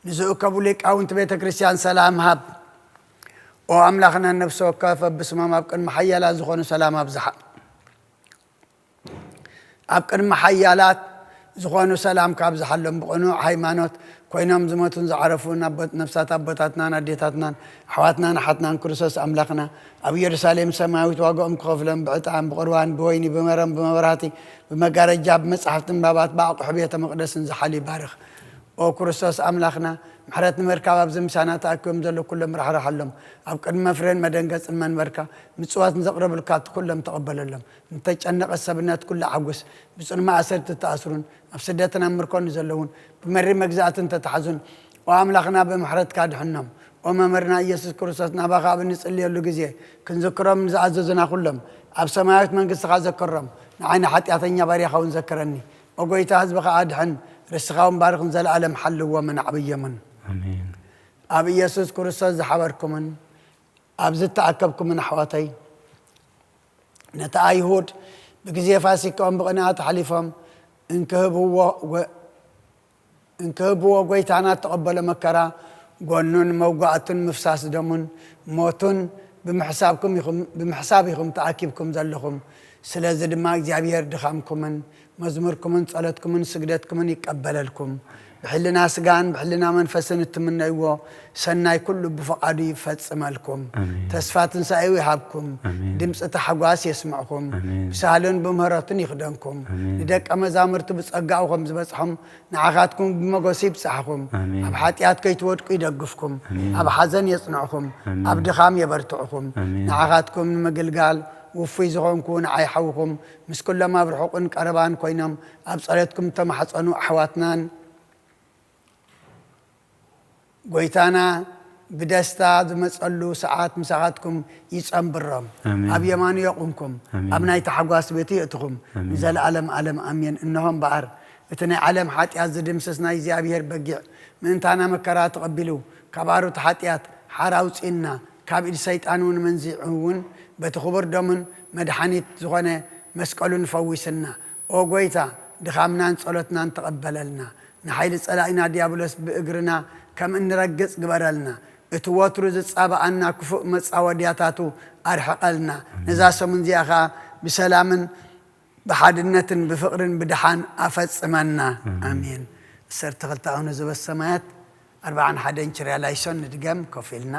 ንዝእከቡ ሊቃውንቲ ቤተ ክርስቲያን ሰላም ሃብ። ኦ ኣምላኽና ነፍሲ ወከፍ በብስሞም ኣብ ቅድሚ ሓያላት ዝኾኑ ሰላም ኣብዝሓ። ኣብ ቅድሚ ሓያላት ዝኾኑ ሰላም ካብ ዝሓሎም ብቕኑዕ ሃይማኖት ኮይኖም ዝሞቱን ዝዓረፉን ኣቦ-፣ ነፍሳት ኣቦታትናን ኣዴታትናን ኣሕዋትናን ኣሓትናን ክርስቶስ ኣምላኽና ኣብ ኢየሩሳሌም ሰማያዊት ዋጋኦም ክኸፍሎም ብዕጣን ብቑርባን ብወይኒ ብመረም ብመብራህቲ ብመጋረጃ ብመጻሕፍቲ ንባባት ብኣቑሑ ቤተ መቕደስን ዝሓሉ ይባርኽ። ኦ ክርስቶስ ኣምላኽና ምሕረት ንምርካብ ኣብዚ ምሳና ተኣኪቦም ዘለዉ ኩሎም ራሕርሓሎም። ኣብ ቅድሚ መፍረን መደንገጽን መንበርካ ምጽዋት ንዘቕረብልካ እቲ ኩሎም ተቐበለሎም። ንተጨነቐ ሰብነት ኩሉ ኣሕጉስ። ብጽኑ ማእሰርቲ እተኣስሩን ኣብ ስደትን ኣብ ምርኮን ዘለዉን ብመሪ መግዛእትን ተታሕዙን ኦ ኣምላኽና ብምሕረትካ ድሕኖም። ኦ መምህርና ኢየሱስ ክርስቶስ ናባኻ ኣብ እንጽልየሉ ግዜ ክንዝክሮም ንዝኣዘዙና ኩሎም ኣብ ሰማያዊት መንግስትኻ ዘክሮም። ንዓይ ንሓጢኣተኛ ባርያኻ እውን ዘክረኒ። ኦ ጎይታ ህዝብኻ ኣድሕን። ርስኻ እውን ባርኽን ዘለኣለም ሓልዎምን ኣዕብዮምን። ኣሜን። ኣብ ኢየሱስ ክርስቶስ ዝሓበርኩምን ኣብ ዝተኣከብኩምን ኣሕዋተይ፣ ነቲ ኣይሁድ ብግዜ ፋሲካኦም ብቕንኣት ኣሕሊፎም እንክህብዎ ወ-፣ እንክህብዎ ጎይታና እተቐበሎ መከራ፣ ጎኑን መውጋእቱን ምፍሳስ ደሙን ሞቱን ብምሕሳብኩም ኢኹም፣ ብምሕሳብ ኢኹም ተኣኪብኩም ዘለኹም። ስለዚ ድማ እግዚኣብሔር ድኻምኩምን መዝሙርኩምን ጸሎትኩምን ስግደትኩምን ይቀበለልኩም። ብሕልና ስጋን ብሕልና መንፈስን እትምነይዎ ሰናይ ኩሉ ብፍቓዱ ይፈጽመልኩም። ኣሜን። ተስፋ ትንሳኤኡ ይሃብኩም። ኣሜን። ድምፂ ታሕጓስ የስምዕኹም። ኣሜን። ብሳህልን ብምህረቱን ይኽደንኩም። ኣሜን። ንደቀ መዛሙርቱ ብጸጋኡ ከም ዝበጽሖም ንዓኻትኩም ብመጎሲ ይብጽሕኹም። ኣሜን። ኣብ ሓጢኣት ከይትወድቁ ይደግፍኩም። ኣሜን። ኣብ ሓዘን የጽንዕኹም። ኣሜን። ኣብ ድኻም የበርትዕኹም። ኣሜን። ንዓኻትኩም ንምግልጋል ውፉይ ዝኾንኩ ንዓይ ሓውኹም ምስ ኩሎም ኣብ ርሑቕን ቀረባን ኮይኖም ኣብ ጸሎትኩም ተማሕጸኑ ኣሕዋትናን ጎይታና ብደስታ ዝመጸሉ ሰዓት ምሳኻትኩም ይጸንብሮም። ኣሜን። ኣብ የማኑ የቑምኩም። ኣሜን። ኣብ ናይ ታሕጓስ ቤቱ የእትኹም። ኣሜን። ንዘለኣለም ኣለም ኣሜን። እንሆ እምበኣር እቲ ናይ ዓለም ሓጢኣት ዝድምስስ ናይ እግዚኣብሔር በጊዕ ምእንታና መከራ ተቐቢሉ ካብ ኣሩት ሓጢኣት ሓራ ኣውጺእና ካብ ኢድ ሰይጣን እውን መንዚዑ እውን በቲ ክቡር ደሙን መድሓኒት ዝኾነ መስቀሉን ፈዊስና። ኦ ጎይታ፣ ድኻምናን ጸሎትናን ተቐበለልና። ንሓይሊ ጸላኢና ዲያብሎስ ብእግርና ከም እንረግጽ ግበረልና። እቲ ወትሩ ዝጻባኣና ክፉእ መጻወድያታቱ ኣርሕቐልና። ነዛ ሰሙን እዚኣ ኸኣ ብሰላምን ብሓድነትን ብፍቕርን ብድሓን ኣፈጽመና። ኣሜን። ኣሜን። ዓሰርተ ክልተ ኣቡነ ዘበሰማያት፣ ኣርብዓን ሓደን ችርያ ላይሶን ንድገም ኮፍ ኢልና።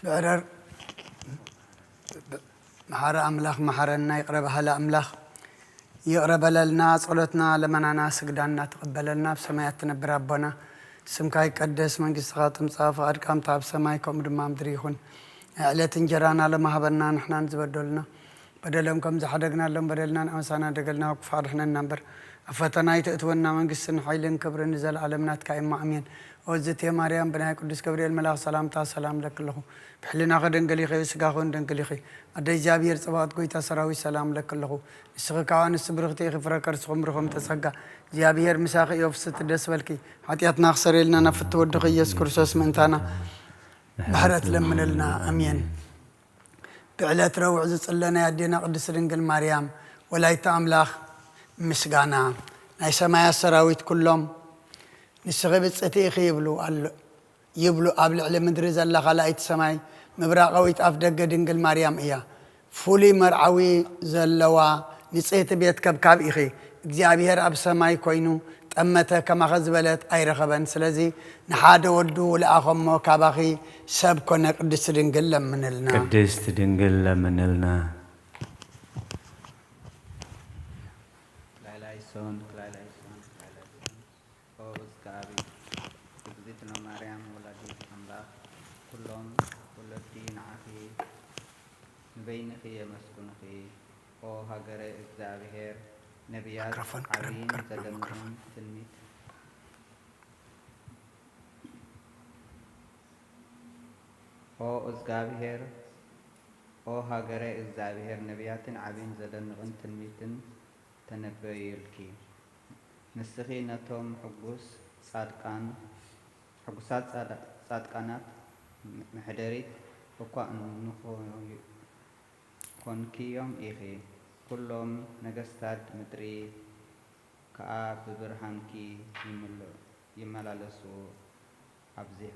ብዕረር መሓሪ ኣምላኽ መሓረና፣ ይቕረ በሃሊ ኣምላኽ ይቕረ በለልና፣ ጸሎትና ለመናና ስግዳና ተቐበለልና። ኣብ ሰማያት ትነብር ኣቦና፣ ስምካ ይቀደስ፣ መንግስትኻ ትምጻእ፣ ፍቓድካ ከምታ ኣብ ሰማይ ከምኡ ድማ ኣብ ምድሪ ይኹን። ናይ ዕለት እንጀራና ሎም ሃበና፣ ንሕናን ዝበደሉና በደሎም ከም ዝሓደግናሎም በደልና ንኣመሳና ደገልና፣ ክፉእ ኣድሕነና እምበር፣ ኣብ ፈተና ኣይተእትወና፣ መንግስትን ሓይልን ክብርን ንዘለኣለም ናትካ እሞ፣ ኣሜን። ኦዝቴ ማርያም፣ ብናይ ቅዱስ ገብርኤል መልኣኽ ሰላምታ ሰላም ለኪ ኣለኹ። ብሕልናኺ ድንግል ኢኺ፣ ስጋኺ እውን ድንግል ኢኺ። ኣደ እግዚኣብሔር ጽባኦት፣ ጎይታ ሰራዊት፣ ሰላም ለኪ ኣለኹ። ንስኺ ከኣ ኣንስቲ ብርኽቲ ኢኺ፣ ፍረ ከርስኹም ብሩኽ እምተ ጸጋ፣ እግዚኣብሔር ምሳኺ እዩ። ፍስሕቲ ደስ በልኪ፣ ሓጢኣትና ክሰርየልና ናብ ፍትወ ወድኺ ኢየሱስ ክርስቶስ ምእንታና ምሕረት ለምንልና። ኣሜን። ብዕለት ረቡዕ ዝጽለ ናይ ኣዴና ቅድስት ድንግል ማርያም ወላዲተ ኣምላኽ ምስጋና። ናይ ሰማያት ሰራዊት ኩሎም ንስኺ ብጽእቲ ኢኺ ይብሉ ኣሎ፣ ይብሉ ኣብ ልዕሊ ምድሪ ዘላ ካልኣይቲ ሰማይ ምብራቓዊት ኣፍ ደገ ድንግል ማርያም እያ። ፍሉይ መርዓዊ ዘለዋ ንጽህቲ ቤት ከብካብ ኢኺ። እግዚኣብሔር ኣብ ሰማይ ኮይኑ ጠመተ፣ ከማኺ ዝበለት ኣይረኸበን። ስለዚ ንሓደ ወዱ ልኣኸሞ፣ ካባኺ ሰብ ኮነ። ቅድስቲ ድንግል ለምንልና። ቅድስቲ ድንግል ለምንልና። ክላይላይሶን፣ ክላይላይሶን፣ ክላይላይሶን። ኦ እዝጋቢ፣ እግዝእትነ ማርያም ወላዲት ኣምላኽ፣ ኩሎም ወለዲ ንዓኺ ንበይንኺ የመስግኑኺ። ኦ ሃገረ እግዚኣብሔር፣ ነቢያት ማይክሮፎን ቅረብ፣ ዓብይን ቅረብ፣ ዘደንቕን ማይክሮፎን። ትንቢት ኦ እግዚኣብሔር፣ ኦ ሃገረ እግዚኣብሔር፣ ነቢያትን ዓብይን ዘደንቕን ትንቢትን ተነበዩልኪ። ንስኺ ነቶም ሕጉስ ጻድቃን፣ ሕጉሳት ጻድ-፣ ጻድቃናት ም-፣ መሕደሪት እኳ እንኾ-፣ ኮንክዮም ኢኺ። ኩሎም ነገስታት ምድሪ ከኣ ብብርሃንኪ ይምሎ-፣ ይመላለሱ። ኣብዚሑ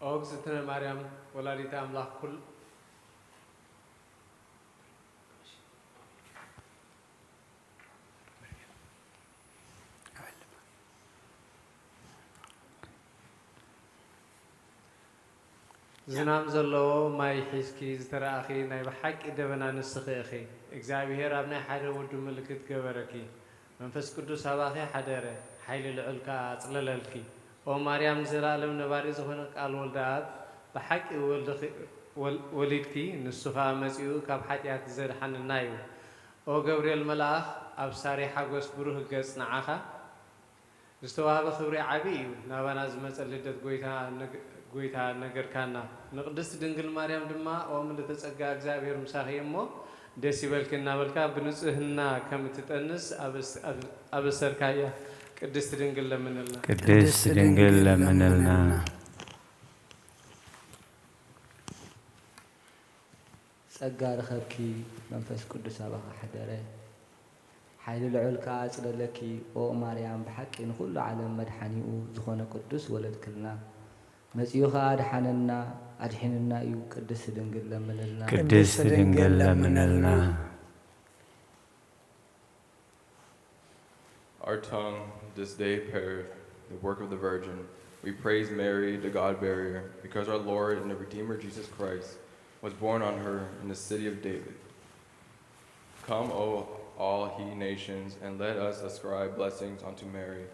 ኦ እግዝእትነ ማርያም ወላዲተ ኣምላኽ ኩል-፣ ዝናም ዘለዎ ማይ ሒዝኪ ዝተራእኺ ናይ ብሓቂ ደበና ንስኺ ኢኺ። እግዚኣብሄር ኣብ ናይ ሓደ ወዱ ምልክት ገበረኪ። መንፈስ ቅዱስ ኣባኺ ሓደረ፣ ሓይሊ ልዑል ከኣ ኣጽለለልኪ። ኦ ማርያም፣ ንዘለኣለም ነባሪ ዝኾነ ቃል ወልደ ኣብ ብሓቂ ወልድኺ-፣ ወል-፣ ወሊድኪ፣ ንሱ ኸኣ መጺኡ ካብ ሓጢኣት ዘድሓነና እዩ። ኦ ገብርኤል መልኣኽ፣ ኣብሳሪ ሓጎስ ብሩህ ገጽ ንዓኻ። ዝተዋህበ ክብሪ ዓቢ እዩ። ናባና ዝመጸ ልደት ጎይታ ነግ-፣ ጎይታ ነገርካና። ንቅድስቲ ድንግል ማርያም ድማ፣ ኦ ምልእተ ጸጋ፣ እግዚኣብሔር ምሳኺ እሞ ደስ ይበልኪ እናበልካ ብንጽህና ከም እትጠንስ ኣበስ-፣ ኣብ-፣ ኣበሰርካያ። ቅድስቲ ድንግል ለምንልና። ቅድስቲ ድንግል ለምንልና። ጸጋ ረኸብኪ፣ መንፈስ ቅዱስ ኣባኺ ሓደረ፣ ሓይሊ ልዑል ከኣ ኣጽለለኪ። ኦ ማርያም፣ ብሓቂ ንኹሉ ዓለም መድሓኒኡ ዝኾነ ቅዱስ ወለድክልና፣ መጺኡ ከኣ ኣድሓነና፣ ኣድሒንና እዩ። ቅድስቲ ድንግል ለምንልና። ቅድስቲ ድንግል ለምንልና። Our tongue this day pareth the work of the Virgin. We praise Mary, the God bearer, because our Lord and the Redeemer Jesus Christ was born on her in the city of David. Come, O all ye nations, and let us ascribe blessings unto Mary,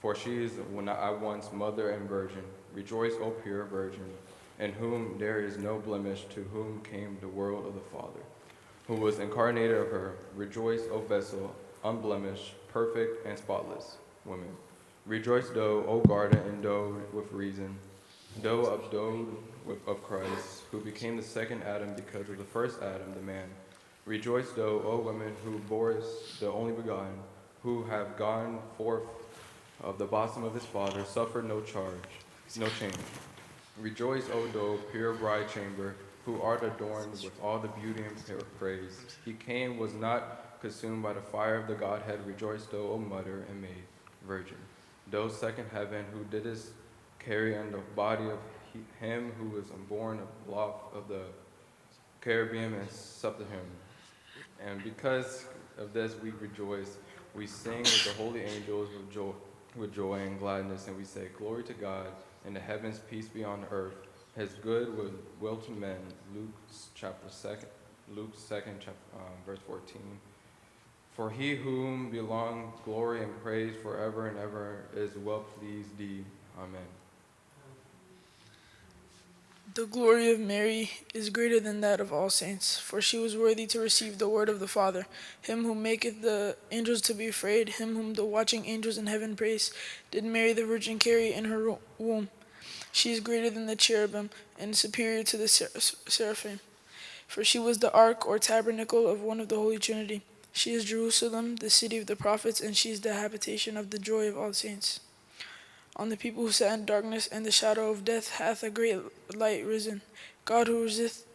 for she is at once mother and virgin. Rejoice, O pure virgin, in whom there is no blemish, to whom came the word of the Father, who was incarnated of her. Rejoice, O vessel, unblemished, perfect, and spotless woman. Rejoice, thou, O garden endowed with reason, thou abode with, of Christ, who became the second Adam because of the first Adam, the man. Rejoice, thou, O woman, who borest the only begotten, who have gone forth of the bosom of his Father, suffered no charge, no change. Rejoice, O thou pure bride chamber, who art adorned with all the beauty and pra-, praise. He came, was not consumed by the fire of the Godhead. Rejoice, thou, O mother and maid virgin, thou second heaven, who didst carry in the body of he, him who was born of loft of the Cherubim and seraphim, And because of this, we rejoice. We sing with the holy angels with joy, with joy and gladness, and we say, "Glory to God in the heavens, peace beyond earth. His good will, will to men." Luke chapter second, Luke second chapter, um, verse fourteen. "For he whom belong glory and praise forever and ever is well pleased thee." Amen. The glory of Mary is greater than that of all saints, for she was worthy to receive the word of the Father. Him who maketh the angels to be afraid, him whom the watching angels in heaven praise, did Mary the Virgin carry in her ro- womb. She is greater than the cherubim and superior to the ser- seraphim, for she was the ark or tabernacle of one of the Holy Trinity. She is Jerusalem, the city of the prophets, and she is the habitation of the joy of all saints. On the people who sat in darkness and the shadow of death hath a great light risen. God, who resisteth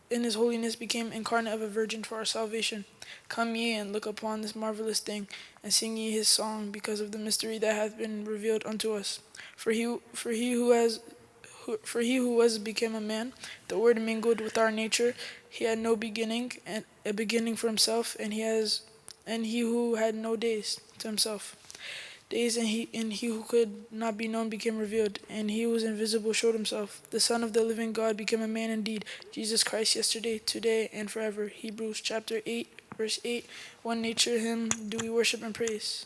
in his holiness, became incarnate of a virgin for our salvation. Come ye and look upon this marvelous thing, and sing ye his song because of the mystery that hath been revealed unto us. For he, for he who has who, for he who was became a man, the word mingled with our nature. He had no beginning, and a beginning for himself, and he has and he who had no days to himself. Days and he and he who could not be known became revealed, and he who was invisible showed himself. The Son of the living God became a man indeed, Jesus Christ, yesterday, today, and forever. Hebrews chapter eight, verse eight. One nature, him do we worship and praise.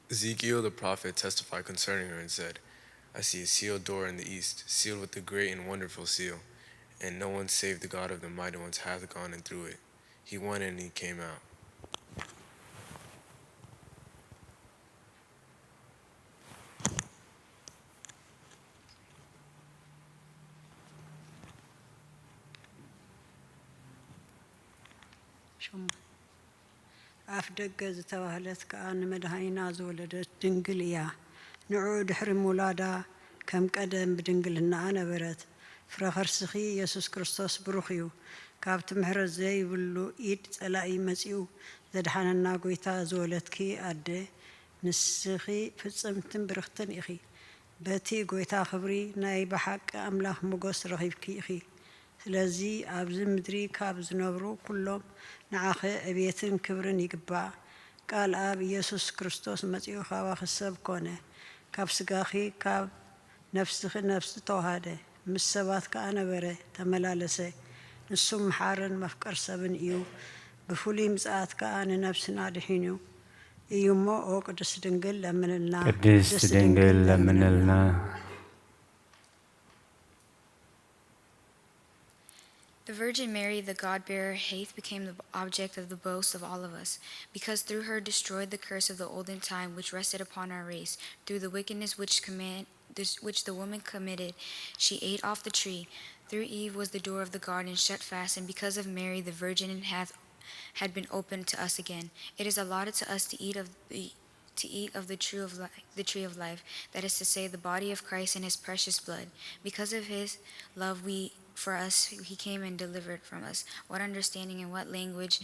Ezekiel the prophet testified concerning her and said, "I see a sealed door in the east, sealed with a great and wonderful seal, and no one save the God of the mighty ones hath gone in through it. He went in and he came out." ኣፍ ደገ ዝተባህለት ከኣ ንመድኃኒና ዝወለደት ድንግል እያ። ንዕኡ ድሕሪ ምውላዳ ከም ቀደም ብድንግልናኣ ነበረት። ፍረ ከርስኺ ኢየሱስ ክርስቶስ ብሩኽ እዩ። ካብቲ ምሕረት ዘይብሉ ኢድ ጸላኢ መጺኡ ዘድሓነና ጐይታ ዝወለድኪ ኣደ፣ ንስኺ ፍጽምትን ብርኽትን ኢኺ። በቲ ጐይታ ኽብሪ ናይ ብሓቂ ኣምላኽ ሞገስ ረኺብኪ ኢኺ። ስለዚ ኣብዚ ምድሪ ካብ ዝነብሩ ኩሎም ንዓኺ ዕብየትን ክብርን ይግባእ። ቃል ኣብ ኢየሱስ ክርስቶስ መጺኡ ካባኺ ሰብ ኮነ። ካብ ስጋኺ ካብ ነፍስኺ ነፍሲ ተዋሃደ። ምስ ሰባት ከኣ ነበረ፣ ተመላለሰ። ንሱ መሓርን መፍቀር ሰብን እዩ። ብፍሉይ ምጽኣት ከኣ ንነፍስና ድሒኑ እዩ እሞ፣ ኦ ቅድስት ድንግል ለምንልና። ቅድስት ድንግል ለምንልና። The Virgin Mary, the God-bearer, hath became the object of the boast of all of us, because through her destroyed the curse of the olden time which rested upon our race, through the wickedness which command, this, which the woman committed. She ate off the tree. Through Eve was the door of the garden shut fast, and because of Mary, the virgin hath had been opened to us again. It is allotted to us to eat of the to eat of the true of life, the tree of life, that is to say, the body of Christ and his precious blood. Because of his love we for us, he came and delivered from us. What understanding and what language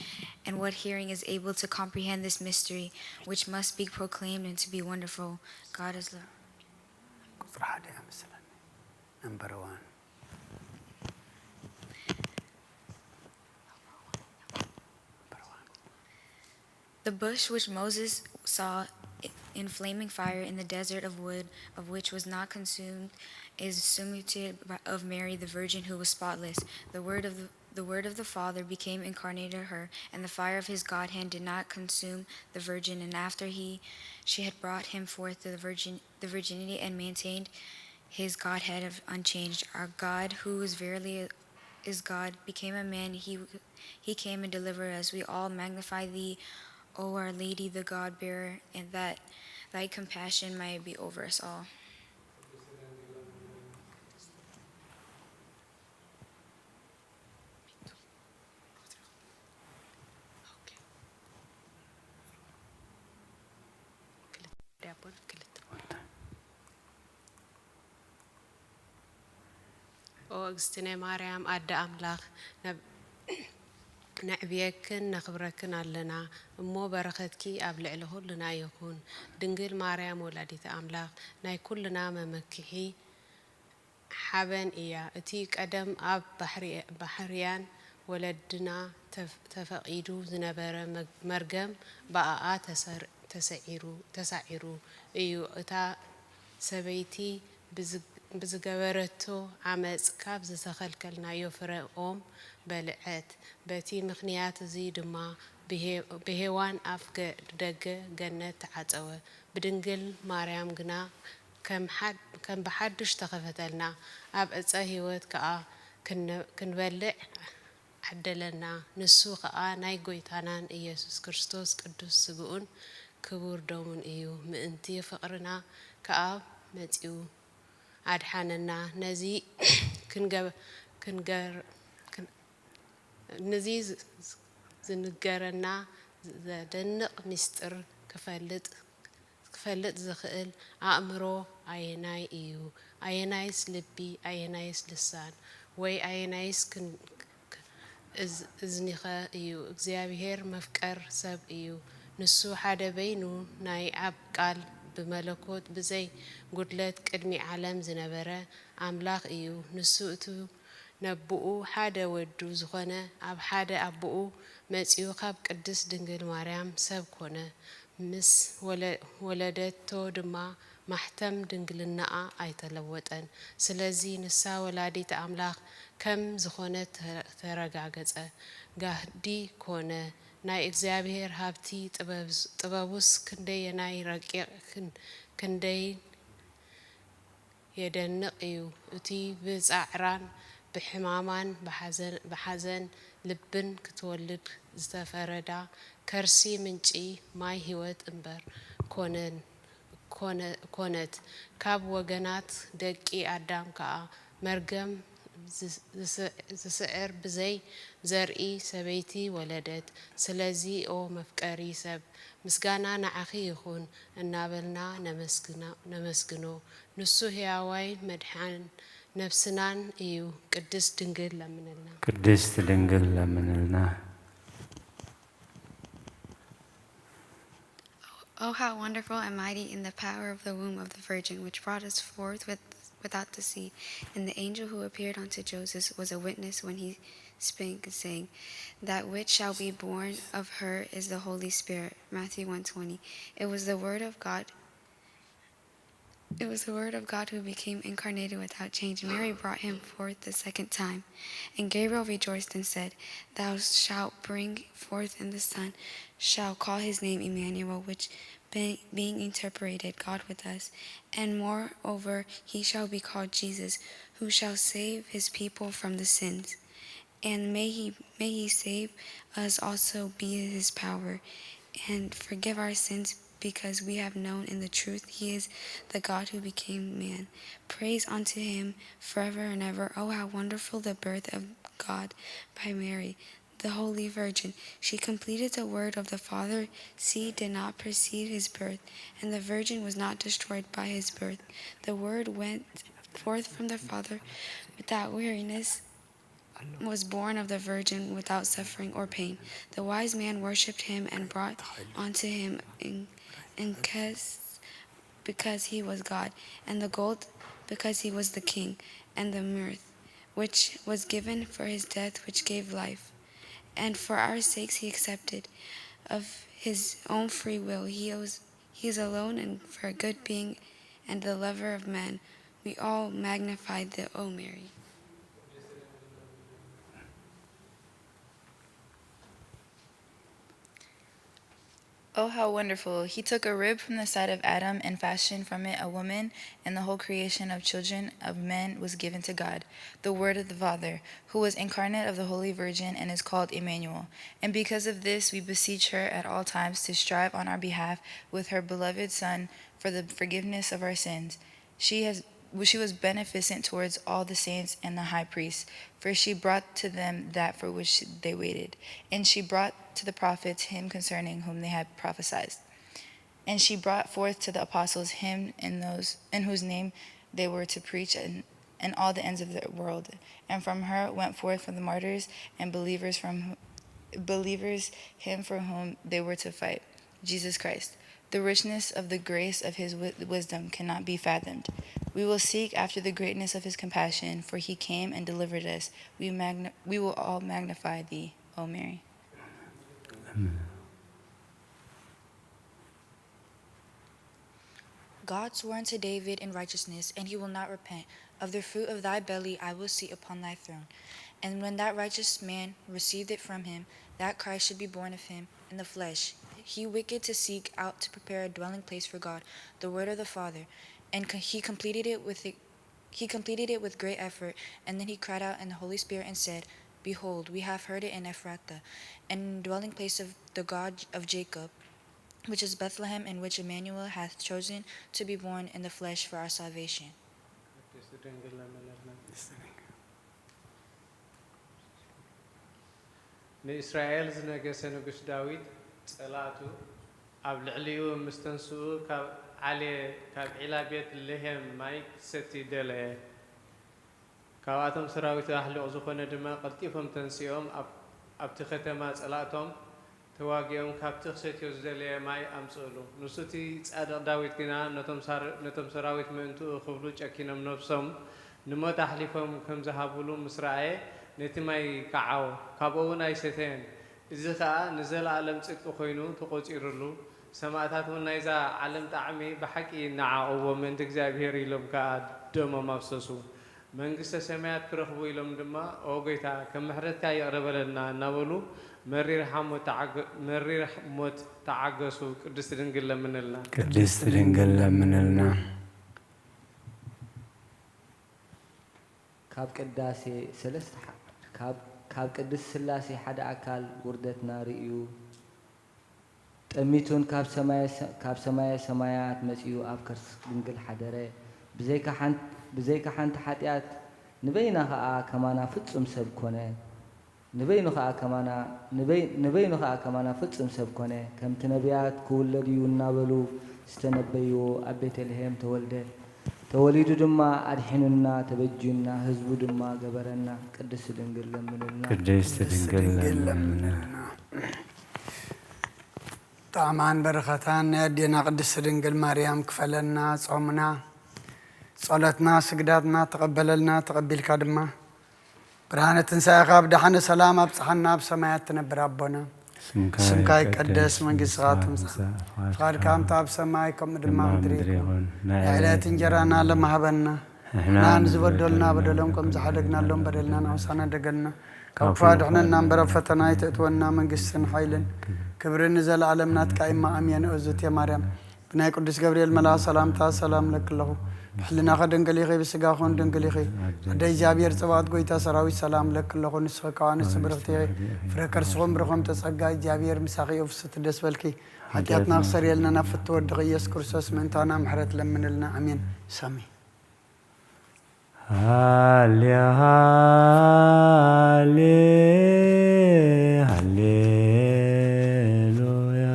and what hearing is able to comprehend this mystery, which must be proclaimed and to be wonderful? God is love. ቁፅሪ ሓደ እያ መስለኒ። ነምበር ዋን። The bush which Moses saw in flaming fire in the desert of wood, of which was not consumed, is similitude of Mary the virgin who was spotless. The word of the, the word of the Father became incarnate in her, and the fire of his Godhead did not consume the virgin. And after he, she had brought him forth to the virgin, the virginity and maintained his Godhead of unchanged. Our God, who is verily is God, became a man. He he came and delivered us. We all magnify thee, O our Lady, the God bearer, and that thy compassion might be over us all. ኦ እግዝእትነ ማርያም ኣደ ኣምላኽ፣ ነዕብየክን ነኽብረክን ኣለና እሞ፣ በረኸትኪ ኣብ ልዕሊ ኹልና ይኹን። ድንግል ማርያም ወላዲተ ኣምላኽ፣ ናይ ኩልና መመክሒ፣ ሓበን እያ። እቲ ቀደም ኣብ ባሕርያን ወለድና ተፈቒዱ ዝነበረ መርገም ብኣኣ ተሳዒሩ እዩ። እታ ሰበይቲ ብዝገበረቶ ዓመጽ ካብ ዝተኸልከልናዮ ፍረ ኦም በልዐት። በቲ ምኽንያት እዚ ድማ ብሄዋን ኣፍ ደገ ገነት ተዓጸወ። ብድንግል ማርያም ግና ከም ብሓድሽ ተኸፈተልና፣ ኣብ ዕጸ ህይወት ከኣ ክንበልዕ ዓደለና። ንሱ ከኣ ናይ ጐይታናን ኢየሱስ ክርስቶስ ቅዱስ ስግኡን ክቡር ደሙን እዩ። ምእንቲ ፍቕርና ከኣ መጺኡ ኣድሓነና። ነዚ ክንገ ክንገር ነዚ ዝንገረና ዘደንቕ ምስጢር ክፈልጥ ዝኽእል ኣእምሮ ኣየናይ እዩ? ኣየናይስ ልቢ? ኣየናይስ ልሳን? ወይ ኣየናይስ እዝኒኸ እዩ? እግዚኣብሔር መፍቀር ሰብ እዩ። ንሱ ሓደ በይኑ ናይ ኣብ ቃል ብመለኮት ብዘይ ጉድለት ቅድሚ ዓለም ዝነበረ ኣምላኽ እዩ። ንሱ እቱ ነብኡ ሓደ ወዱ ዝኾነ ኣብ ሓደ ኣቦኡ መጺኡ ካብ ቅድስት ድንግል ማርያም ሰብ ኮነ። ምስ ወለደቶ ድማ ማሕተም ድንግልናኣ ኣይተለወጠን። ስለዚ ንሳ ወላዲት ኣምላኽ ከም ዝኾነት ተረጋገጸ። ጋህዲ ኮነ። ናይ እግዚኣብሔር ሃብቲ ጥበቡስ ክንደየናይ ረቂቕ ክንደይ የደንቕ እዩ! እቲ ብጻዕራን ብሕማማን ብሓዘን ልብን ክትወልድ ዝተፈረዳ ከርሲ ምንጪ ማይ ህይወት እምበር ኮነት። ካብ ወገናት ደቂ ኣዳም ከኣ መርገም ዝስዕር ብዘይ ዘርኢ ሰበይቲ ወለደት። ስለዚ ኦ መፍቀሪ ሰብ፣ ምስጋና ንዓኺ ይኹን እናበልና ነመስግኖ። ንሱ ሕያዋይ መድሓን ነፍስናን እዩ። ቅድስት ድንግል ለምንልና። ቅድስት ድንግል ለምንልና። Oh, how wonderful and mighty in the power of the womb of the Virgin, which brought us forth with, without deceit. And the angel who appeared unto Joseph was a witness when he spake, saying, That which shall be born of her is the Holy Spirit. Matthew one twenty. It was the word of God. It was the word of God who became incarnated without change. Mary brought him forth the second time. And Gabriel rejoiced and said, Thou shalt bring forth in the Son, shall call his name Emmanuel, which being interpreted, God with us. And moreover, he shall be called Jesus, who shall save his people from the sins. And may he, may he save us also by his power, and forgive our sins, because we have known in the truth he is the God who became man. Praise unto him forever and ever. Oh, how wonderful the birth of God by Mary, the Holy Virgin. She completed the word of the Father. Seed did not precede his birth, and the Virgin was not destroyed by his birth. The Word went forth from the Father without weariness, was born of the Virgin without suffering or pain. The wise man worshipped him and brought unto him in, in because he was God, and the gold because he was the king, and the mirth which was given for his death, which gave life. And for our sakes he accepted. Of his own free will, he was, he is alone and for good being and the lover of men. We all magnify the O Mary. Oh, how wonderful! He took a rib from the side of Adam and fashioned from it a woman, and the whole creation of children of men was given to God. The Word of the Father, who was incarnate of the Holy Virgin and is called Emmanuel. And because of this, we beseech her at all times to strive on our behalf with her beloved Son for the forgiveness of our sins. She has she was beneficent towards all the saints and the high priests, for she brought to them that for which they waited. And she brought to the prophets him concerning whom they had prophesied. And she brought forth to the apostles him in those in whose name they were to preach in, in all the ends of the world. And from her went forth from the martyrs and believers from believers him for whom they were to fight, Jesus Christ. The richness of the grace of his wisdom cannot be fathomed. We will seek after the greatness of his compassion, for he came and delivered us. We, magn- we will all magnify thee, O Mary. God swore unto David in righteousness, and he will not repent. Of the fruit of thy belly I will seat upon thy throne. And when that righteous man received it from him, that Christ should be born of him in the flesh, he wicked to seek out to prepare a dwelling place for God, the word of the Father. And co- he completed it with he completed it with great effort, and then he cried out in the Holy Spirit and said, Behold, we have heard it in Ephrathah, and in the dwelling place of the God of Jacob, which is Bethlehem, in which Emmanuel hath chosen to be born in the flesh for our salvation. ንእስራኤል ዝነገሰ ንጉስ ዳዊት ጸላእቱ ኣብ ልዕሊኡ ምስ ተንስኡ፣ ካብ ዓሌ፣ ካብ ዒላ ቤት ልሄም ማይ ክሰቲ ደለየ። ካብኣቶም ሰራዊት ኣሕሊቑ ዝኾነ ድማ ቀልጢፎም ተንሲኦም ኣብ ኣብቲ ከተማ ጸላእቶም ተዋጊኦም ካብቲ ክሰትዮ ዝደለየ ማይ ኣምጽእሉ። ንሱ እቲ ጻድቕ ዳዊት ግና ነቶም ሳር ነቶም ሰራዊት ምእንትኡ ክብሉ ጨኪኖም ነፍሶም ንሞት ኣሕሊፎም ከም ዝሃብሉ ምስ ረኣየ ነቲ ማይ ከዓወ፣ ካብኡ እውን ኣይሰተየን። እዚ ኸኣ ንዘለኣለም ጽድቂ ኮይኑ ተቖጺሩሉ። ሰማእታት እውን ናይዛ ዓለም ጣዕሚ ብሓቂ ይነዓቕዎ፣ ምእንቲ እግዚኣብሔር ኢሎም ከኣ ደሞም ኣፍሰሱ። መንግስተ ሰማያት ክረኽቡ ኢሎም ድማ ኦ ጎይታ ከም ምሕረትካ ይቕረ በለልና እናበሉ መሪር ሓሞት ተዓገ- መሪር ሞት ተዓገሱ። ቅድስት ድንግል ለምንልና። ቅድስት ድንግል ለምንልና። ካብ ቅዳሴ ሰለስተ ሓ- ካብ ካብ ቅድስት ስላሴ ሓደ ኣካል ውርደትና ርእዩ ጠሚቱን ካብ ሰማየ ሰ- ካብ ሰማየ ሰማያት መጺኡ ኣብ ከርስ ድንግል ሓደረ። ብዘይካ ሓንት ብዘይካ ሓንቲ ሓጢኣት ንበይና ኸኣ ከማና ፍጹም ሰብ ኮነ። ንበይኑ ኸኣ ከማና ንበይ ንበይኑ ኸኣ ከማና ፍጹም ሰብ ኮነ። ከምቲ ነቢያት ክውለድ እዩ እናበሉ ዝተነበይዎ ኣብ ቤተልሔም ተወልደ። ተወሊዱ ድማ ኣድሒኑና ተበጅዩና ህዝቡ ድማ ገበረና። ቅድስት ድንግል ለምንልና። ቅድስት ድንግል ለምንልና። ጣዕማን በረኸታን ናይ ኣዴና ቅድስት ድንግል ማርያም ክፈለና። ጾምና ጸሎትና ስግዳትና ተቐበለልና። ተቐቢልካ ድማ ብርሃነ ትንሳኤኻ ብደሓነ ሰላም ኣብጽሓና። ኣብ ሰማያት ትነብር ኣቦና ስምካ ይቀደስ፣ መንግስትኻ ትምጻእ፣ ፍቓድካ ከምቲ ኣብ ሰማይ ከምኡ ድማ ኣብ ምድሪ ይኹን። ናይ ዕለት እንጀራና ሎሚ ሃበና፣ ንሕና ንዝበደሉና በደሎም ከም ዝሓደግናሎም በደልና ንሕሳና ደገልና፣ ካብ ክፉ ኣድሕነና እምበር ኣብ ፈተና ኣይተእትወና፣ መንግስትን ሓይልን ክብርን ንዘለኣለም ናትካ ኢማ ኣሜን። እግዝእትየ ማርያም ብናይ ቅዱስ ገብርኤል መልኣኽ ሰላምታ ሰላም እለኪ ኣለኹ፣ ብሕልናኺ ድንግል ኢኺ፣ ብስጋኽን ድንግል ኢኺ፣ ኣደ እግዚኣብሔር ጸባኦት ጎይታ ሰራዊት ሰላም እለኪ ኣለኹ። ንስኺ ካብ ኣንስቲ ብርኽቲ ኢኺ፣ ፍረ ከርስኽን ብሩኽ ጸጋ እግዚኣብሔር ምሳኺ እዩ። ፍስሕቲ ደስ በልኪ፣ ሓጢኣትና ክሰርየልና ናብ ፍትወ ወድኺ ኢየሱስ ክርስቶስ ምእንታና ምሕረት ለምንልና። ኣሜን። ሳሚ። ሃሌ ሃሌ ሃሌሉያ።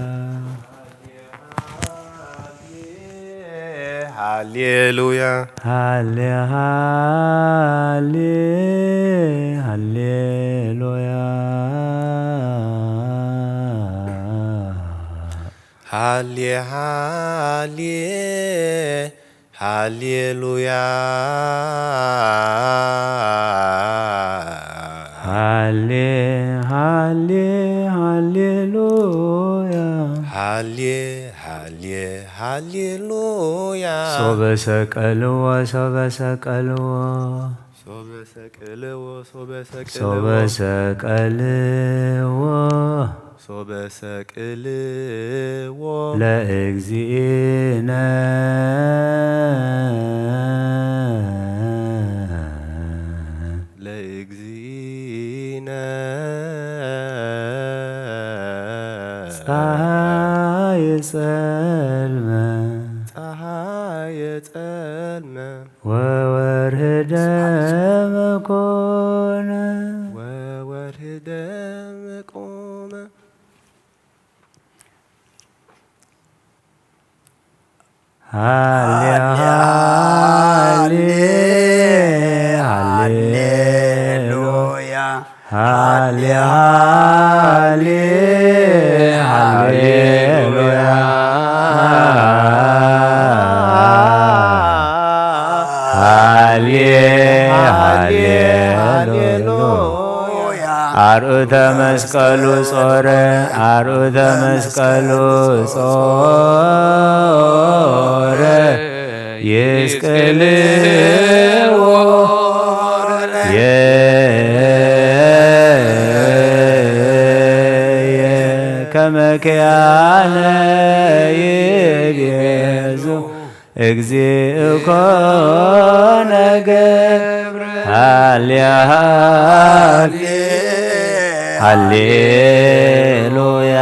ሃሌሉያ። ሃሌ ሃሌ ሃሌሉያ። ሃሌ ሃሌ ሃሌሉያ። ሃሌ ሃሌ ሃሌሉያ። ሃሌ ሃሌ ሃሌሉያ። ሶበ ሰቀልዎ ሶበ ሰቀልዎ ሶበ ሰቅልዎ ሶበ ሰቅልዎ ሶበ ሰቅልዎ ሶበ ሰቅልዎ ለእግዚእነ ለእግዚእነ ጸሃየ ጸልመ ጸሃየ ጸልመ ወወርህ ደመ ኮነ ወወርህ ደመ ቆመ። ሃሌ ሃሌ ሃሌሉያ። ሃሌ ሃሌ ሃሌሉያ። ሃሌሉያ። አርዑተ መስቀሉ ጾረ፣ አርዑተ መስቀሉ ጾረ፣ ይስቅልዎ ከመ ኪያነ ይቤዙ እግዚእ ኮነ ገብረ። ሃሌ ሃሌ ሃሌሉያ።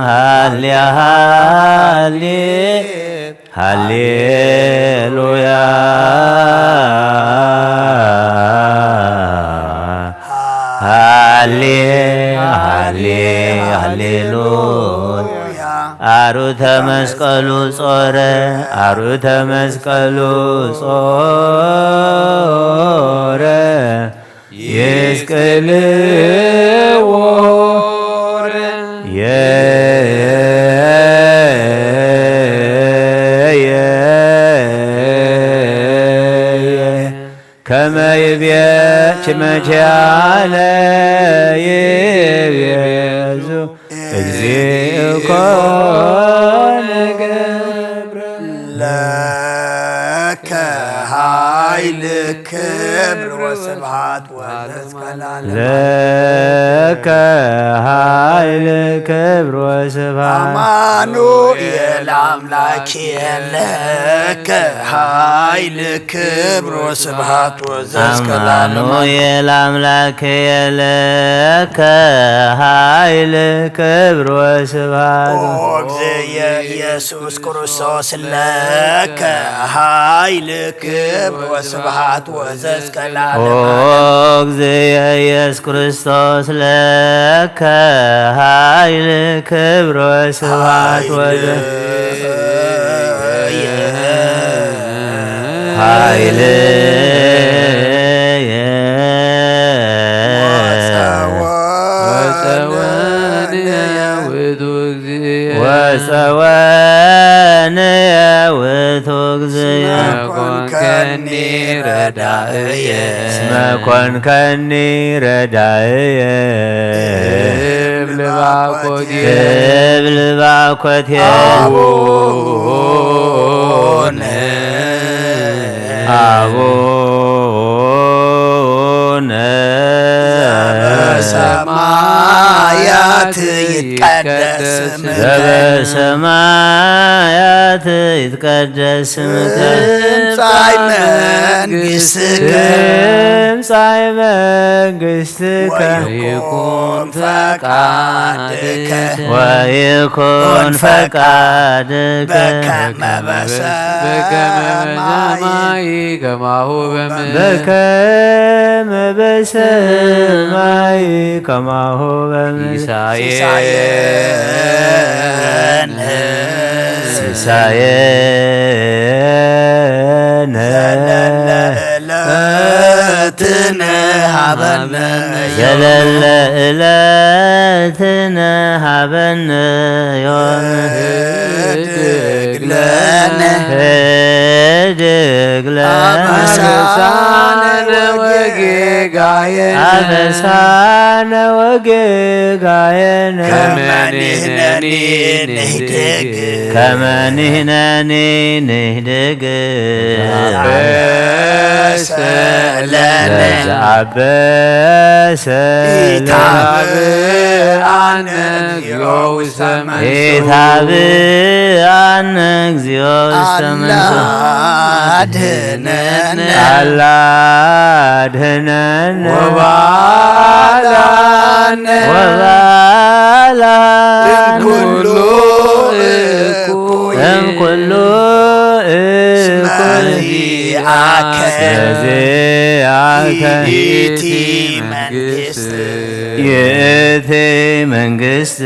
ሃሌ ሃሌ ሃሌሉያ። ሃሌ ሃሌ ሃሌሉያ። አርዑተ መስቀሉ ጾረ፣ አርዑተ መስቀሉ ጾረ፣ ይስቅልዎ ከመ ይቤ ችመችያነ ይቤዙ እግዚእ ኮነ ገብረ። ለከ ኃይል ክብር ወስብሐት ወዘእስከ ለዓለመ። ለከ ኃይል ክብር ወስብሐት። አማኑኤል አምላክ ለከ ኃይል ክብር ወስብሐት ወዘእስከ ለዓለመ። አማኑኤል አምላክ ለከ ኃይል ክብር ወስብሐት። ኦ እግዝእየ ኢየሱስ ክርስቶስ ለከ ኃይል ክብር ወስብሐት ወዘእስከ ለዓለመ። ኦ እግዝእየ ኢየሱስ ክርስቶስ ለከ ኃይል ክብር ወስብሐት ወዘ ኃይል ወጸወንየ ውእቱ እግዚእ። ወጸወንየ ውእቱ እግዚእ። እስመ ኮንከኒ ረዳእየ። እስመ ኮንከኒ ረዳእየ። እብል ባኮቴ። እብል ባኮቴ። አቡነ። አቡነ ዘበሰማያት ይትቀደስ ስምከ። ዘበሰማያት ይትቀደስ ስምከ። ትምጻእ መንግሥትከ። ትምጻእ መንግሥትከ። ወይኩን ፈቃድከ። ወይኩን ፈቃድከ። በከመ በከመ በሰማይ በሰማይ ከማሁ በምድር። በከመ በሰማይ ከማሁ በምድር። ሲሳየነ ሲሳየነ ዘለለ ዕለትነ ሀበነ ዘለለ ዕለትነ ሀበነ ዮም። ህድግ ለነ ህድግ ለነ አበሳነ ወጌጋየነ አበሳነ ወጌጋየነ ከመ ንሕነኒ ንህድግ ከመ ንሕነኒ ንህድግ አበሰ ለነ ለዘአበሰ ለነ ኢታብአነ እግዚኦ ውስተ መንሱት ኢታብአነ እግዚኦ ውስተ መንሱት አላ አድህነነ አላ አድህነነ ወባልዓነ ወባልዓነ እምኩሉ እኩይ እምኩሉ እኩይ እስመ ዚአከ ዚአከ ይእቲ መንግስት ይእቲ መንግስት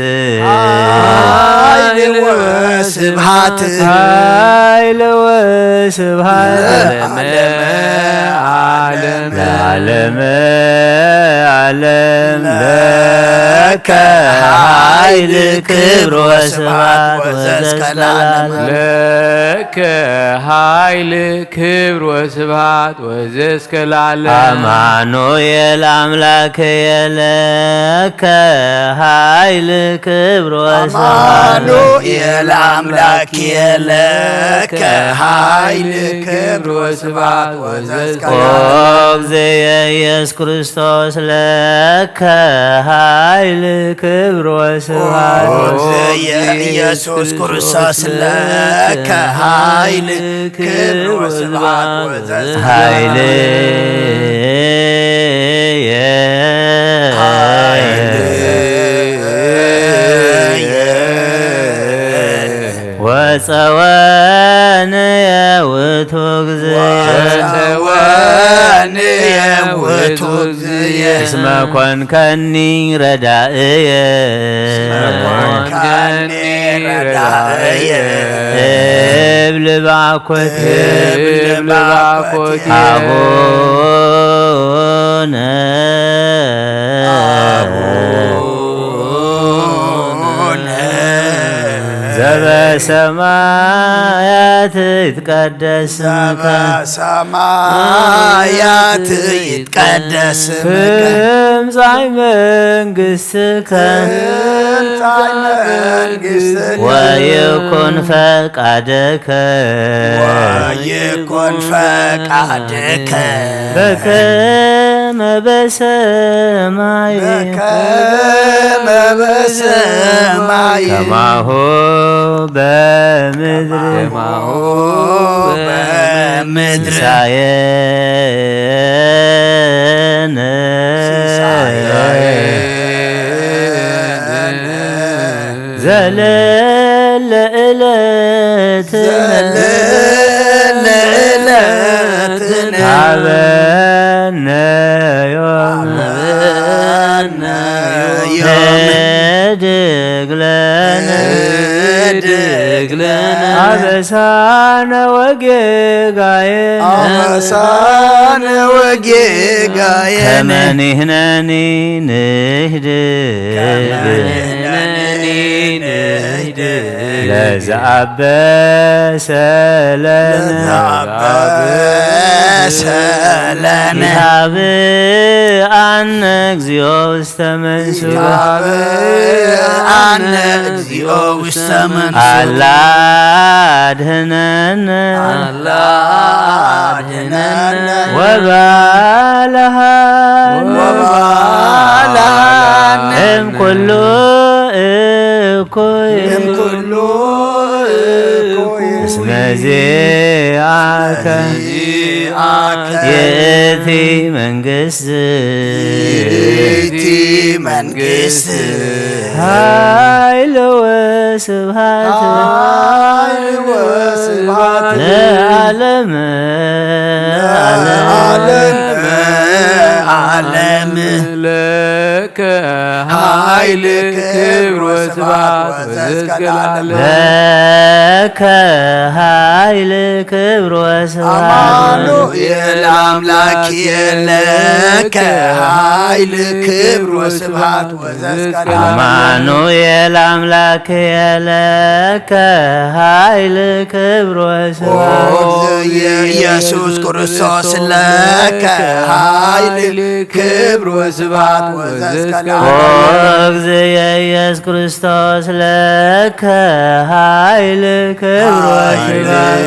ኃይል ወስብሐት ኃይል ወስብሐት ለዓለመ ዓለም ለዓለመ ዓለም ለከ ኃይል ክብር ወስብሐት ወዘእስከ ለዓለመ። ለከ ኃይል ክብር ወስብሐት ወዘእስከ ለዓለመ። አማኑኤል አምላክየ ለከ ኃይል ክብር ወስብሐት። አማኑኤል አምላክየ ለከ ኃይል ክብር ወስብሐት ወዘእስከ ኦ ለዓለመ። እግዝየ ኢየሱስ ክርስቶስ ለከ ኃይል ክብር ወስብሐት። ኦ እግዝየ ኢየሱስ ክርስቶስ ለከ ኃይል ክብር ወስብሐት ወዘእስከ ኃይል የ ኃይል የ ወጸወንየ ውእቱ እግዝየ። ወጸወንየ ውእቱ እግዝየ። እስመ ኮንከኒ ረዳእየ። እስመ ኮንከኒ ረዳእየ። እብል ባኮት። እብል ባኮት። አቡነ አቡነ ዘበሰማያት ይትቀደስ ስምከ። ዘበሰማያት ይትቀደስ ስምከ። ትምጻእ መንግሥትከ። ትምጻእ መንግሥትከ። ወይኩን ፈቃድከ። ወይኩን ፈቃድከ። በከመ በሰማይ። በከመ በሰማይ። ከማሁ በምድር። ከማሁ በምድር። ሲሳየነ። ሲሳየነ። ዘለለ ዕለትነ ዘለለ ዕለትነ ሀበነ ዮም ሀበነ ዮም ህድግ ለነ ህድግ ለነ አበሳነ ወጌጋየነ አበሳነ ወጌጋየነ ከመ ንሕነኒ ንህድግ ከመ ንሕነኒ ንህድግ ለዘአበሰ ለነ ለዘአበሰ ለነ ይሃብአነ እግዚኦ ውስተ መንሱት ይሃብአነ እግዚኦ ውስተ መንሱት አላ አድህነነ አላ አድህነነ ወባልሃነ ወባልሃነ እምኩሉ እኩይ እምኩሉ እኩይ እስመ ዚአከ ዚአከ ይእቲ መንግስት ይእቲ መንግስት ኃይል ወስብሐት ኃይል ወስብሐት ለዓለመ ለዓለመ ዓለም። ለከ ኃይል ክብር ወስብሐት ወዘእስከ ለዓለም። ለከ ኃይል ክብር ወስብሐት አማኑኤል አምላክ ለከ ኃይል ክብር ወስብሐት ወዘእስከ ለዓለም። አማኑኤል አምላክ ለከ ኃይል ክብር ወስብሐት ኦ ኢየሱስ ክርስቶስ ለከ ኃይል ክብር ወስብሐት ወዘእስከ ኦ ለዓለም። እግዝየ ኢየሱስ ክርስቶስ ለከ ኃይል ክብር ወስብሐት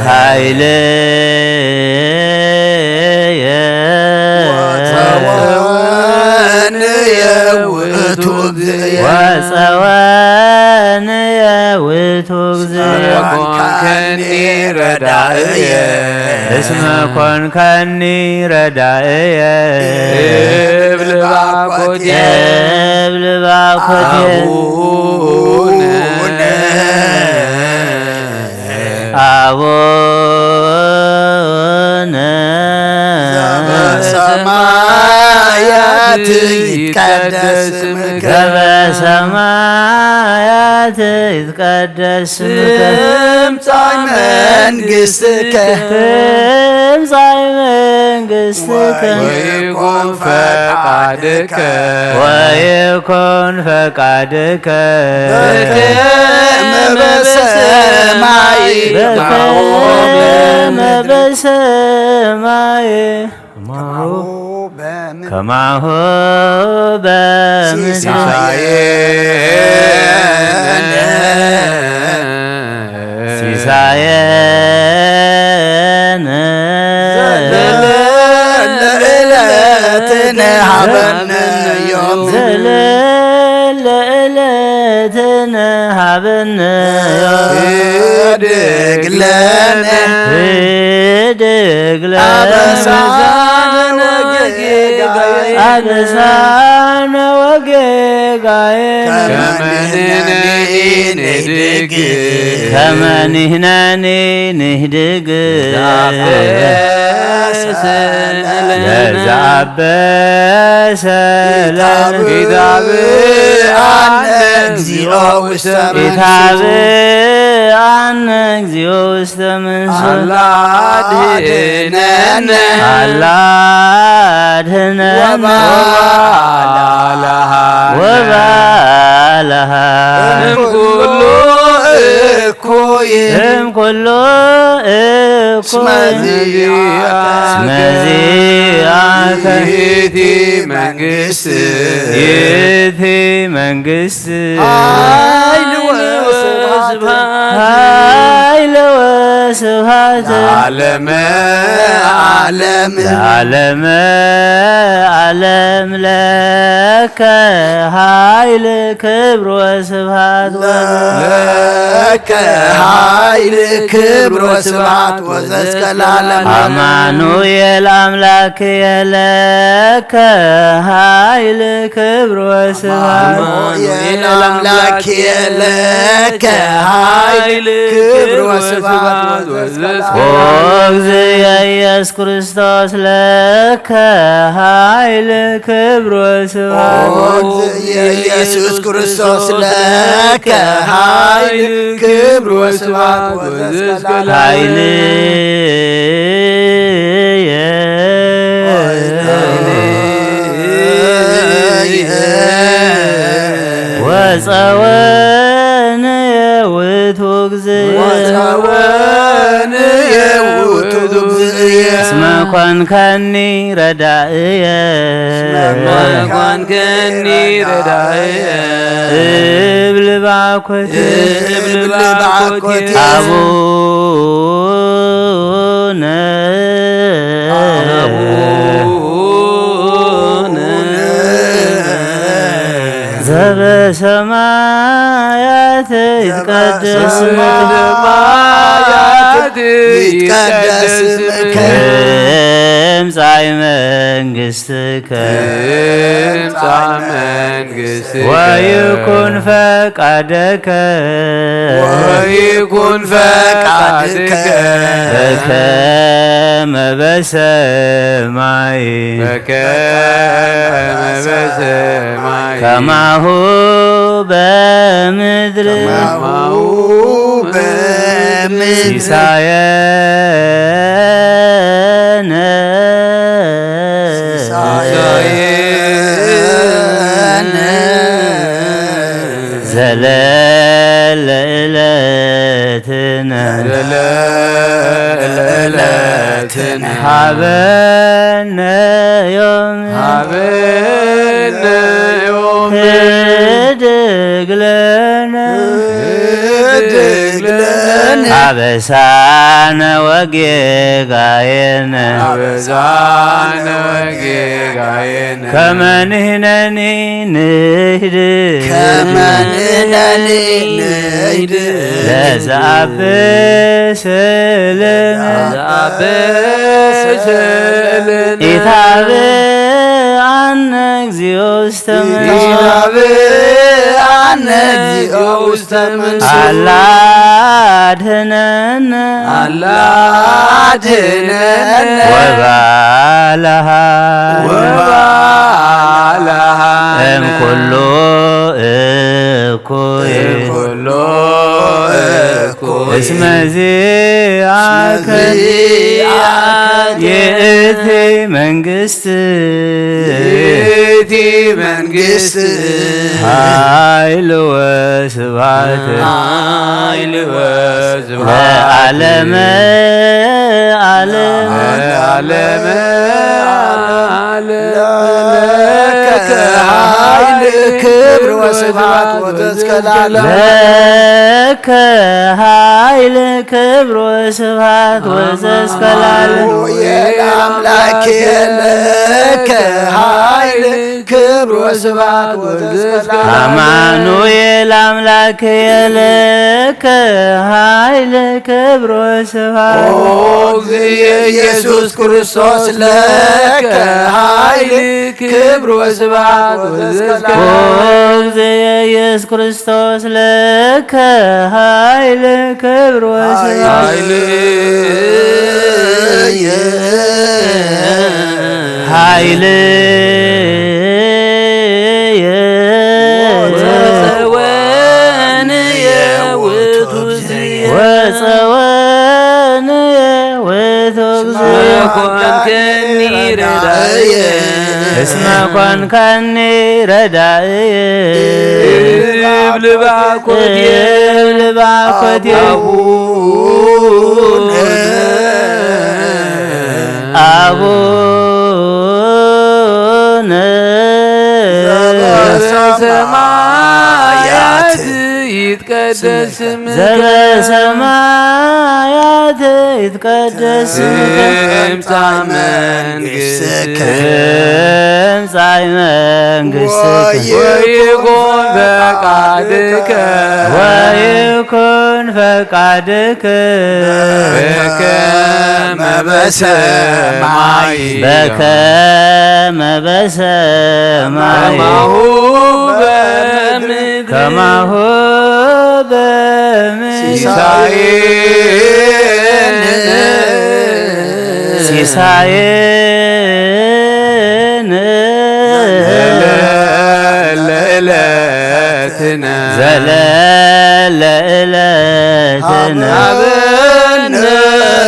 ኃይልየ ኃይልየ ወጸወንየ ውእቱ እግዝእየ። ወጸወንየ ውእቱ እግዝእየ። እስመ ኮንከኒ ረዳእየ። እስመ ኮንከኒ ረዳእየ። እብል ባኮቴ። እብል ባኮቴ። አቡነ። አቡነ ዘበሰማያት ይትቀደስ ስምከ። ዘበሰማያት ይትቀደስ ስምከ። ትምጻእ መንግሥትከ። ትምጻእ መንግሥትከ። መንግሥትከ ወይኩን ፈቃድከ ወይኩን ፈቃድከ በከመ በሰማይ በከመ በሰማይ ከማሁ በምድር ከማሁ በምድር ሲሳየነ ሲሳየነ ዘለለ ዕለትነ ሀበነ ዮም ዘለለ ዕለትነ ሀበነ ዮም ህድግ ለነ ህድግ ለነ አበሳነ ወጌጋየ አበሳነ ወጌጋየ ከመ ንሕነኒ ንህድግ ከመ ንሕነኒ ንህድግ ለዘአበሰ ለነ ኢታብአነ እግዚኦ ውስተ መንሱት ኢታብአነ እግዚኦ ውስተ መንሱት አላ አድህነነ አላ አድህነነ ወባልሃነ ወባልሃነ እምኩሉ እኩይ እምኩሉ እኩይ እስመ ዚአከ እስመ ዚአከ ይእቲ መንግስት ይእቲ መንግስት ኃይል ወስብሐት ኃይል ወስብሐት ለዓለመ ዓለም ለዓለመ ዓለም ለከ ኃይል ክብር ወስብሐት ለከ ኃይል ክብር ወስብሐት ወዘእስከ ለዓለም። አማኑኤል አምላክ የለከ ኃይል ክብር ወስብሐት አማኑኤል አምላክ የለከ ኃይል ክብር ወስብሐት ወዘእስከ ለዓለም። ኦ እግዚእ ኢየሱስ ክርስቶስ ለከ ኃይል ክብር ወስብሐት ኦ ኢየሱስ ክርስቶስ ለከ ኃይል ክብር ወስብሐት ወዘእስከ ኃይልየ ወጸወንየ ውእቱ እግዚእ ወጸወንየ ውእቱ እግዚእየ እስመ ኮንከኒ ረዳእየ እስመ ኮንከኒ ረዳእየ እብል ባኮት እብል ባኮት አቡነ አቡነ ዘበሰማያት ይትቀደስ ስምከ ይትቀደስ ስምከ ትምጻእ መንግሥትከ ትምጻእ መንግሥትከ ወይኩን ፈቃድከ ወይኩን ፈቃድከ በከመ በሰማይ በከመ በሰማይ ከማሁ በምድር ከማሁ በምድር ሲሳየነ ሲሳየነ ዘለለ ዕለትነ ዘለለ ዕለትነ ሀበነ ዮም ሀበነ ዮም ህድግ ለነ ህድግ ለነ አበሳነ ወጌጋየነ አበሳነ ወጌጋየነ ከመ ንሕነኒ ንህድግ ከመ ንሕነኒ ንህድግ ለዘአብስ ለነ ለዘአብስ ለነ ኢታብአነ እግዚኦ ውስተ መንሱት ኢታብአነ እግዚኦ ውስተ መንሱት አላ አድህነነ አላ አድህነነ ወባልሃ ወባልሃ እምኩሉ እኩይ እምኩሉ እኩይ እስመ ዚአከ እስመ ዚአከ ይእቲ መንግስት ይእቲ መንግስት ኃይል ወስብሐት ኃይል ወስብሐት ለዓለመ ዓለም ለዓለመ ዓለም ለከ ኃይል ክብር ወስብሐት ወዘእስከ ለዓለም ለከ ኃይል ክብር ወስብሐት ወዘእስከ ለዓለም። አማኑኤል አምላክ ለከ ኃይል ክብር ወስብሐት ወዘእስከ ለዓለም። አማኑኤል አምላክ ለከ ኃይል ክብር ወስብሐት። ኦ እግዚእ ኢየሱስ ክርስቶስ ለከ ኃይል ክብር ወስብሐት ወዘእስከ ለዓለም። ኦ እግዚእ ኢየሱስ ክርስቶስ ለከ ኃይል ክብር ወስብሐት። ኃይል ኃይል ወጸወንየ ውእቱ እግዚእ ወጸወንየ ውእቱ እግዚእ እስመ ኮንከኒ ረዳእየ እስመ ኮንከኒ ረዳእየ እብል ባኮቴ እብል ባኮቴ አቡነ አቡነ ዘበሰማያት ይትቀደስ ስምከ ዘበሰማያት ይትቀደስ ስምከ ትምጻእ መንግስትከ ትምጻእ መንግስትከ ወይኩን ፈቃድከ ወይኩን ፈቃድከ በከመ በሰማይ በከመ በሰማይ ከማሁ በምድር ከማሁ በምድር ሲሳየነ ሲሳየነ ዘለለ ዕለትነ ዘለለ ዕለትነ ሀበነ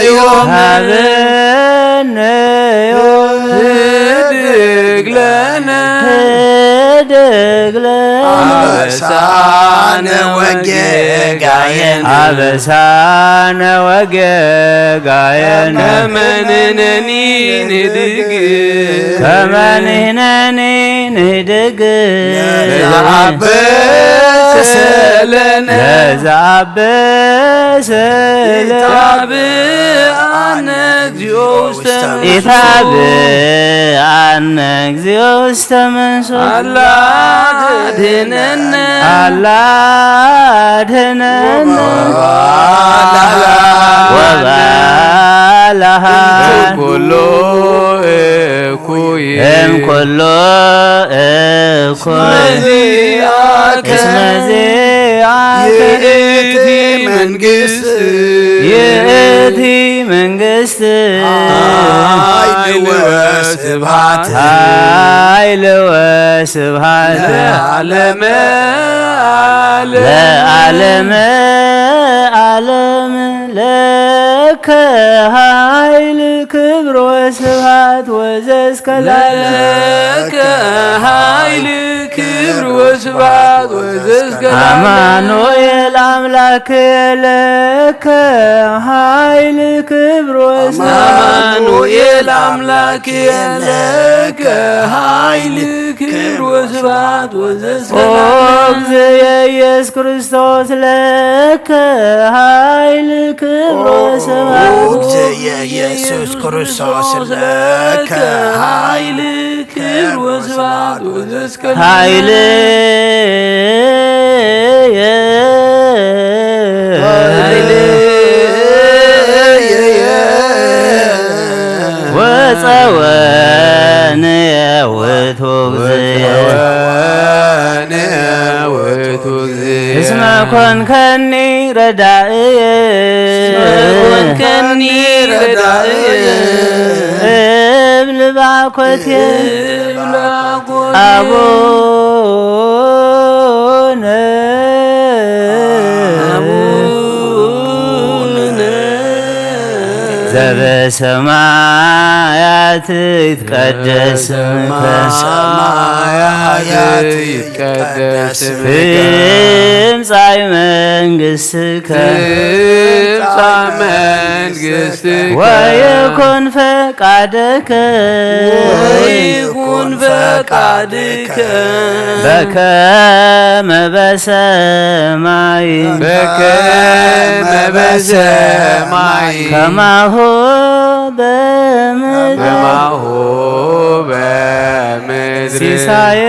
ዮም ሀበነ ዮም ህድግ ለነ ህድግ ለነ አበሳነ ወጌጋየነ አበሳነ ወጌጋየነ ከመ ንሕነኒ ንህድግ ከመ ንሕነኒ ንህድግ ለዘአበሰ ለነ ለዘአበሰ ለነ ኢታብአነ እግዚኦ ውስተ መንሱት ኢታብአነ እግዚኦ ውስተ መንሱት አላ አድህነነ አላ አድህነነ ወባልሃ ወባልሃ ኩሉ እኩይ እምኩሉ እኩይ እስመ ዚአከ እስመ ዚአከ ይእቲ መንግስት ይእቲ መንግስት ኃይል ወስብሐት ኃይል ወስብሐት ለዓለመ ዓለም ለዓለመ ዓለም ለከ ኃይል ክብር ወስብሐት ወዘእስከ ለዓለም ለከ ኃይል ክብር ወስብሐት ወዘእስከ ለዓለም አማኑኤል አምላክ ለከ ኃይል ክብር ወስብሐት አማኑኤል አምላክ ለከ ኃይል ክብር ወስብሐት ወዘእስከ ኦ ለዓለም። እግዚእ ኢየሱስ ክርስቶስ ለከ ኃይል ክብር ወስብሐት። ኦ እግዚእ ኢየሱስ ክርስቶስ ለከ ኃይል ክብር ወስብሐት ወዘእስከ ኃይል ኃይል ወፀወን ውእቱ እግዚእ ወፀወን ውእቱ እግዚእ እስመ ኮንከኒ ረዳእየ እስመ ኮንከኒ ረዳእየ እብል ባኮቴ እብል ባኮቴ አቡነ አቡነ በሰማያት ይትቀደስ ስምከ። በሰማያት ይትቀደስ ስምከ። ትምጻእ መንግስትከ። ትምጻእ መንግስትከ። ወይኩን ፈቃድከ። ወይኩን ፈቃድከ። በከመ በሰማይ። በከመ በሰማይ። ከማሁ በምድር። ከማሁ በምድር። ሲሳየነ።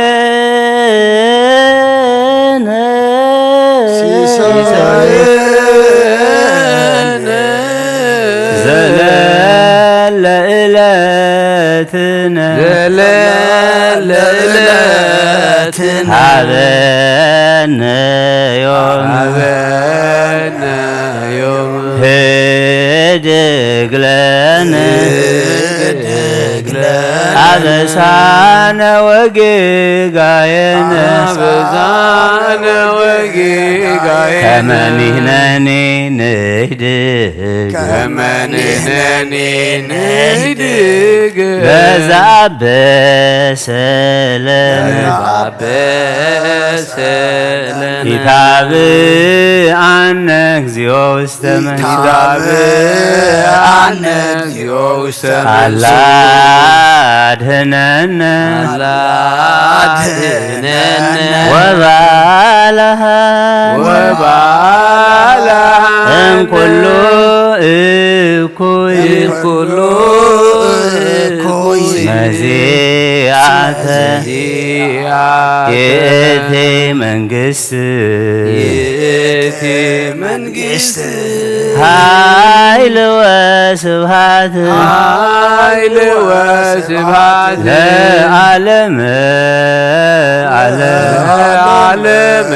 ሲሳየነ። ዘለለ ዕለትነ። ዘለለ ዕለትነ። ሀበነ ዮም። ሀበነ ዮም። ህድግ ለነ። ህድግ ለነ። አበሳነ ወጌጋየነ። አበሳነ ወጌጋየነ። ከመ ንሕነኒ ንህድግ። ከመ ንሕነኒ ንህድግ። በዛ በሰለነ። በሰለነ። ኢታብአነ እግዚኦ ውስተ መንግስት። ኢታብአነ እግዚኦ ውስተ መንግስት። አላ አድህነነ። አላ አድህነነ። ወባልሐነ። ወባልሐነ። እምኩሉ እኩይ። እምኩሉ እኩይ። መዚአከ። መዚአከ። ይእቲ መንግስት። ይእቲ መንግስት። ኃይል ወስብሐት። ኃይል ወስብሐት። ለዓለመ ዓለም። ለዓለመ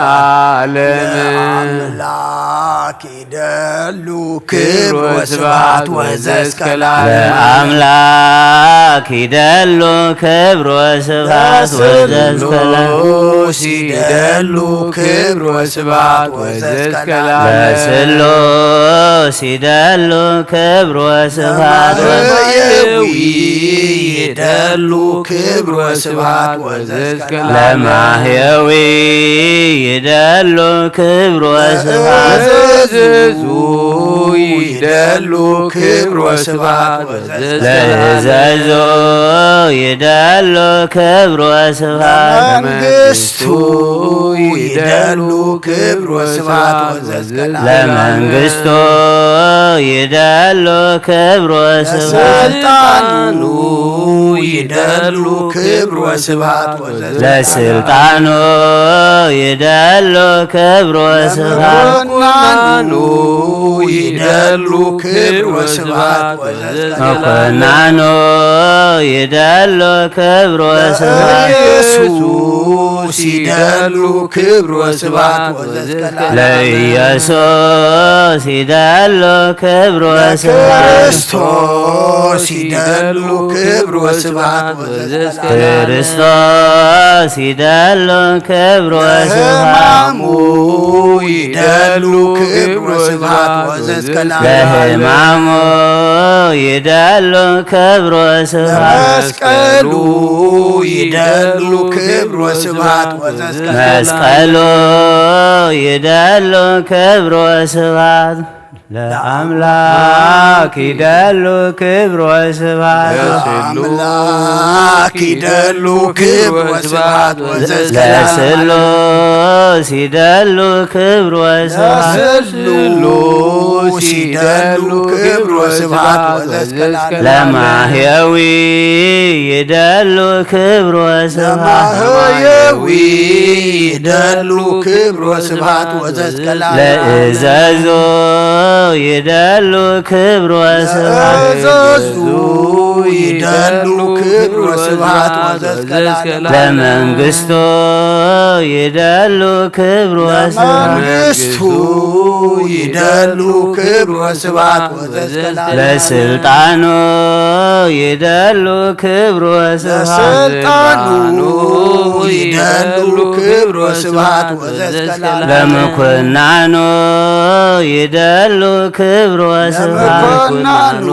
ዓለም። ለአምላክ ይደሉ ክብር ወስብሐት ወዘእስከ ለዓለም። ለአምላክ ይደሉ ክብር ወስብሐት ወዘእስከ ለዓለም። ለስሉስ ይደሉ ክብር ወስብሐት ወዘእስከ ለዓለም። ለስሉስ ይደሉ ክብር ወስብሐት። ለማህየዊ ይደሉ ክብር ወስብሐት ወዘእስከ ለዓለም። ለማህየዊ ይደሉ ክብር ወስብሐት። ለእዘዙ ይደሉ ክብር ወስብሐት ወዘእስከ ለዓለም። ለእዘዞ ይደሉ ክብር ወስብሐት። ለመንግስቱ ይደሉ ክብር ወስብሐት ወዘእስከ ለዓለም። ለመንግስቱ ይደሉ ክብር ወስብሐት። ለስልጣኑ ይደሉ ክብር ወስብሐት ወዘእስከ ለስልጣኑ ይደሉ ክብር ወስብሐት። ለመኮንናኑ ይደሉ ክብር ወስብሐት ወዘእስከ ለዓለም። መኮንናኑ ይደሉ ክብር ወስብሐት። ለኢየሱስ ይደሉ ክብር ወስብሐት ወዘእስከ ለዓለም። ለኢየሱስ ይደሉ ክብር ወስብሐት። ለክርስቶስ ይደሉ ክብር ወስብሐት ወዘእስከ ለዓለም። ክርስቶስ ይደሉ ክብር ወስብሐት። ለሕማሙ ይደሉ ክብር ወስብሐት ወዘእስከ ለዓለም። ለሕማሙ ይደሉ ክብር ወስብሐት። ለመስቀሉ ይደሉ ክብር ወስብሐት ወዘእስከ ለዓለም። መስቀሉ ይደሉ ክብር ወስብሐት። ለአምላክ ይደሉ ክብር ወስብሐት። ለአምላክ ይደሉ ክብር ወስብሐት ወዘእስከ ለዓለም። ለስሉስ ይደሉ ክብር ወስብሐት። ለስሉስ ይደሉ ክብር ወስብሐት ወዘእስከ ለዓለም። ለማህየዊ ይደሉ ክብር ወስብሐት። ለማህየዊ ይደሉ ክብር ወስብሐት ወዘእስከ ለዓለም። ለእዘዞ ይደሉ ክብር ወስብሐት። ለእዘዙ ይደሉ ክብር ወስብሐት ወዘእስከ ለዓለም። ለመንግስቱ ይደሉ ክብር ወስብሐት። ለመንግስቱ ይደሉ ክብር ወስብሐት ወዘእስከ ለዓለም። ለስልጣኑ ይደሉ ክብር ወስብሐት። ለስልጣኑ ይደሉ ክብር ወስብሐት ወዘእስከ ለዓለም። ለምኩናኑ ይደሉ ክብር ወስብሐት ለመኮንኑ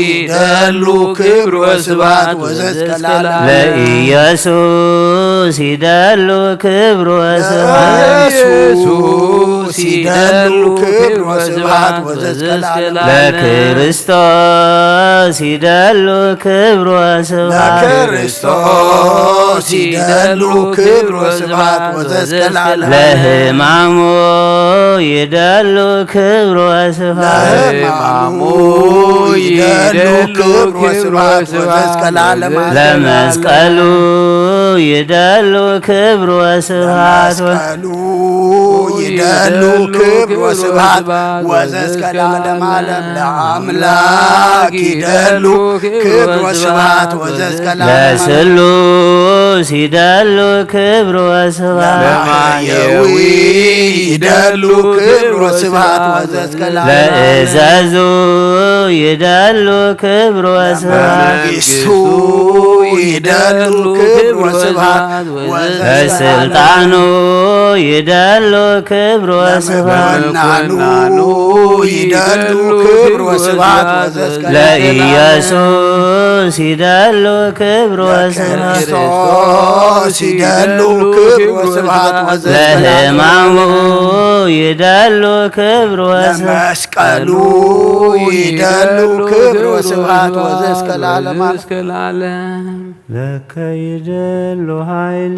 ይደሉ ክብር ወስብሐት ወዘዝከላለ ለኢየሱስ ይደሉ ክብር ወስብሐት ለኢየሱስ ይደሉ ክብር ወስብሐት ወዘዝከላለ ለክርስቶስ ይደሉ ክብር ወስብሐት ለክርስቶስ ይደሉ ክብር ወስብሐት ወዘዝከላለ ለሕማሙ ይደሉ ክብር ወስብሐት ለሕማሙ ይደሉ ክብር ወስብሐት ወዘዝከላለ ለመስቀሉ ይደሉ ክብር ወስብሐት ለመስቀሉ ይደሉ ክብር ወስብሐት ወዘዝከላለም ዓለም ለአምላክ ይደሉ ክብር ወስብሐት ወዘዝከላለም ለስሉስ ይደሉ ክብር ወስብሐት ለማየዊ ይደሉ ክብር ወስብሐት ወዘዝከላለም ለእዘዙ ይደሉ ክብር ወስብሐት መንግስቱ ይደሉ ክብር ወስብሐት ለስልጣኑ ይደሉ ክብር ወስብሐት ለመኮንኑ ይደሉ ክብር ወስብሐት ወዘዝከላለም ለኢየሱስ ይደሉ ክብር ወስብሐት ለክርስቶስ ይደሉ ክብር ወስብሐት ወዘዝከላለም ለሕማሙ ይደሉ ክብር ወስብሐት ለመስቀሉ ይደሉ ክብር ወስብሐት ወዘዝከላለም ለከ ይደሉ ኃይል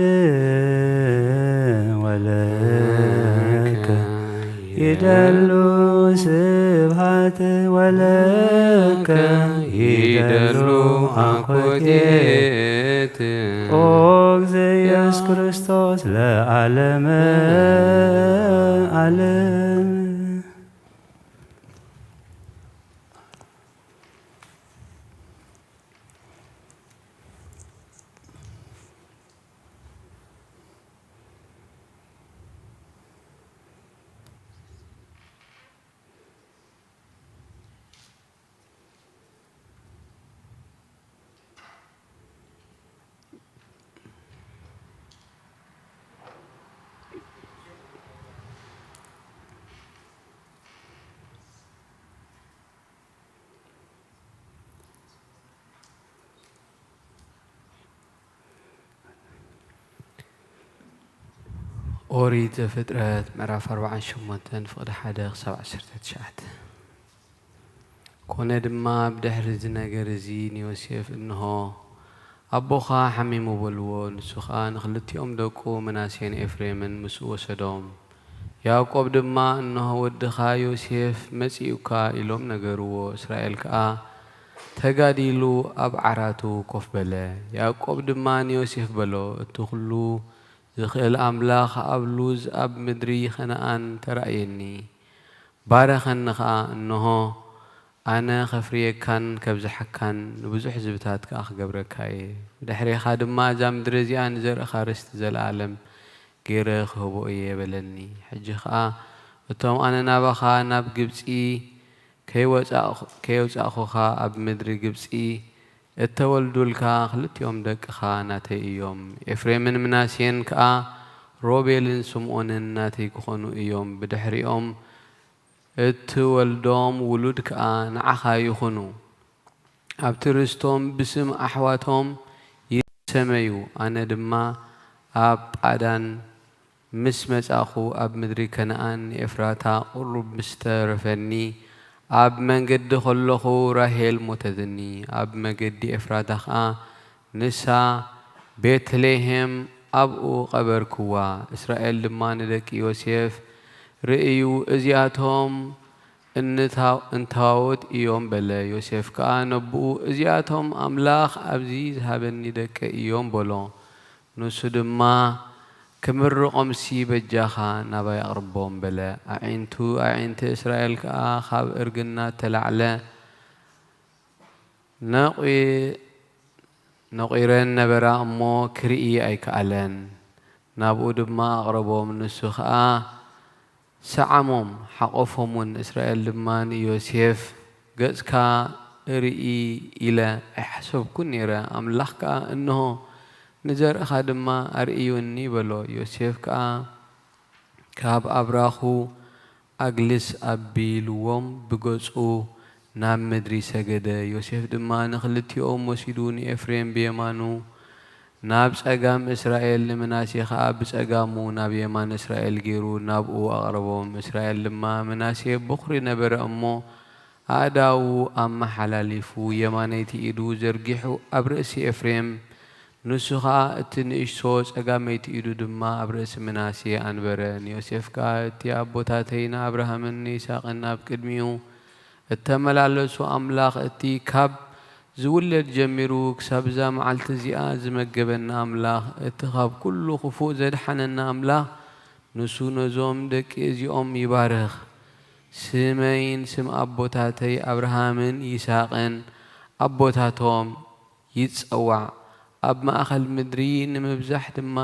ወለከ ይደሉ ስብሐት ወለከ ይደሉ አኮቴት ኦ እግዝእየ ኢየሱስ ክርስቶስ ለዓለመ ዓለም። ኦሪት ዘፍጥረት ምዕራፍ ኣርባዓን ሸሞንተን ፍቕዲ ሓደ ክሳብ ዓሰርተ ትሽዓተ። ኮነ ድማ ብድሕሪ እዚ ነገር እዚ ንዮሴፍ፣ እንሆ፣ ኣቦኻ ሓሚሙ በልዎ። ንሱ ኸኣ ንኽልቲኦም ደቁ ምናሴን ኤፍሬምን ምስኡ ወሰዶም። ያዕቆብ ድማ፣ እንሆ፣ ወድኻ ዮሴፍ መጺኡካ፣ ኢሎም ነገርዎ። እስራኤል ከኣ ተጋዲሉ ኣብ ዓራቱ ኮፍ በለ። ያዕቆብ ድማ ንዮሴፍ በሎ፣ እቲ ኹሉ ዝኽእል ኣምላኽ ኣብ ሉዝ ኣብ ምድሪ ኸነኣን ተራእየኒ፣ ባረኸኒ ኸኣ። እንሆ፣ ኣነ ኸፍርየካን ከብዝሓካን ንብዙሕ ህዝብታት ከኣ ክገብረካ እየ። ብድሕሬኻ ድማ እዛ ምድሪ እዚኣ ንዘርእኻ ርስቲ ዘለኣለም ገይረ ክህቦ እየ በለኒ። ሕጂ ኸኣ እቶም ኣነ ናባኻ ናብ ግብጺ ከይወጻእኹ-፣ ከየውጻእኹኻ ኣብ ምድሪ ግብጺ እተወልዱልካ ክልቲኦም ደቅኻ ናተይ እዮም። ኤፍሬምን ምናሴን ከኣ ሮቤልን ስምኦንን ናተይ ክኾኑ እዮም። ብድሕሪኦም እትወልዶም ውሉድ ከኣ ንዓኻ ይኹኑ። ኣብቲ ርስቶም ብስም ኣሕዋቶም ይሰመዩ። ኣነ ድማ ኣብ ጳዳን ምስ መጻኹ፣ ኣብ ምድሪ ከነኣን ንኤፍራታ ቁሩብ ምስ ተረፈኒ፣ ኣብ መንገዲ ከለኹ ራሄል ሞተትኒ። ኣብ መገዲ ኤፍራታ ኸኣ ንሳ ቤትልሄም ኣብኡ ቀበርክዋ። እስራኤል ድማ ንደቂ ዮሴፍ፣ ርእዩ፣ እዚኣቶም እንታ-፣ እንታዎት እዮም በለ። ዮሴፍ ከኣ ነቦኡ፣ እዚኣቶም ኣምላኽ ኣብዚ ዝሃበኒ ደቀይ እዮም በሎ። ንሱ ድማ፣ ክምርቖምሲ በጃኻ ናባይ ኣቕርቦም በለ። ኣዒንቱ ኣዒንቲ እስራኤል ከኣ ካብ እርግና ተላዕለ። ነቒ-፣ ነቒረን ነበራ እሞ ክርኢ ኣይከኣለን። ናብኡ ድማ ኣቕረቦም፣ ንሱ ኸኣ ሰዓሞም፣ ሓቖፎም እውን። እስራኤል ድማ ንዮሴፍ፣ ገጽካ እርኢ ኢለ ኣይሓሰብኩን ነይረ፣ ኣምላኽ ከኣ፣ እንሆ፣ ንዘርእኻ ድማ ኣርእዩኒ በሎ። ዮሴፍ ከኣ ካብ ኣብራኹ ኣግልስ ኣቢልዎም ብገጹ ናብ ምድሪ ሰገደ። ዮሴፍ ድማ ንኽልቲኦም ወሲዱ ንኤፍሬም ብየማኑ ናብ ጸጋም እስራኤል፣ ንምናሴ ኸኣ ብጸጋሙ ናብ የማን እስራኤል ገይሩ ናብኡ ኣቕረቦም። እስራኤል ድማ ምናሴ በኹሪ ነበረ እሞ፣ ኣእዳዉ ኣመሓላሊፉ የማነይቲ ኢዱ ዘርጊሑ ኣብ ርእሲ ኤፍሬም፣ ንሱ ኸኣ እቲ ንእሽቶ ጸጋመይቲ ኢዱ ድማ ኣብ ርእሲ ምናሴ ኣንበረ። ንዮሴፍ ከኣ፣ እቲ ኣቦታተይ ንኣብርሃምን ንይስሐቅን ኣብ ቅድሚኡ እተመላለሱ ኣምላኽ፣ እቲ ካብ ዝውለድ ጀሚሩ ክሳብ እዛ መዓልቲ እዚኣ ዝመገበና ኣምላኽ፣ እቲ ካብ ኩሉ ክፉእ ዘድሓነና ኣምላኽ፣ ንሱ ነዞም ደቂ እዚኦም ይባርኽ። ስመይን ስም ኣቦታተይ ኣብርሃምን ይስሐቅን ኣቦታቶም ይጸዋዕ፣ ኣብ ማእከል ምድሪ ንምብዛሕ ድማ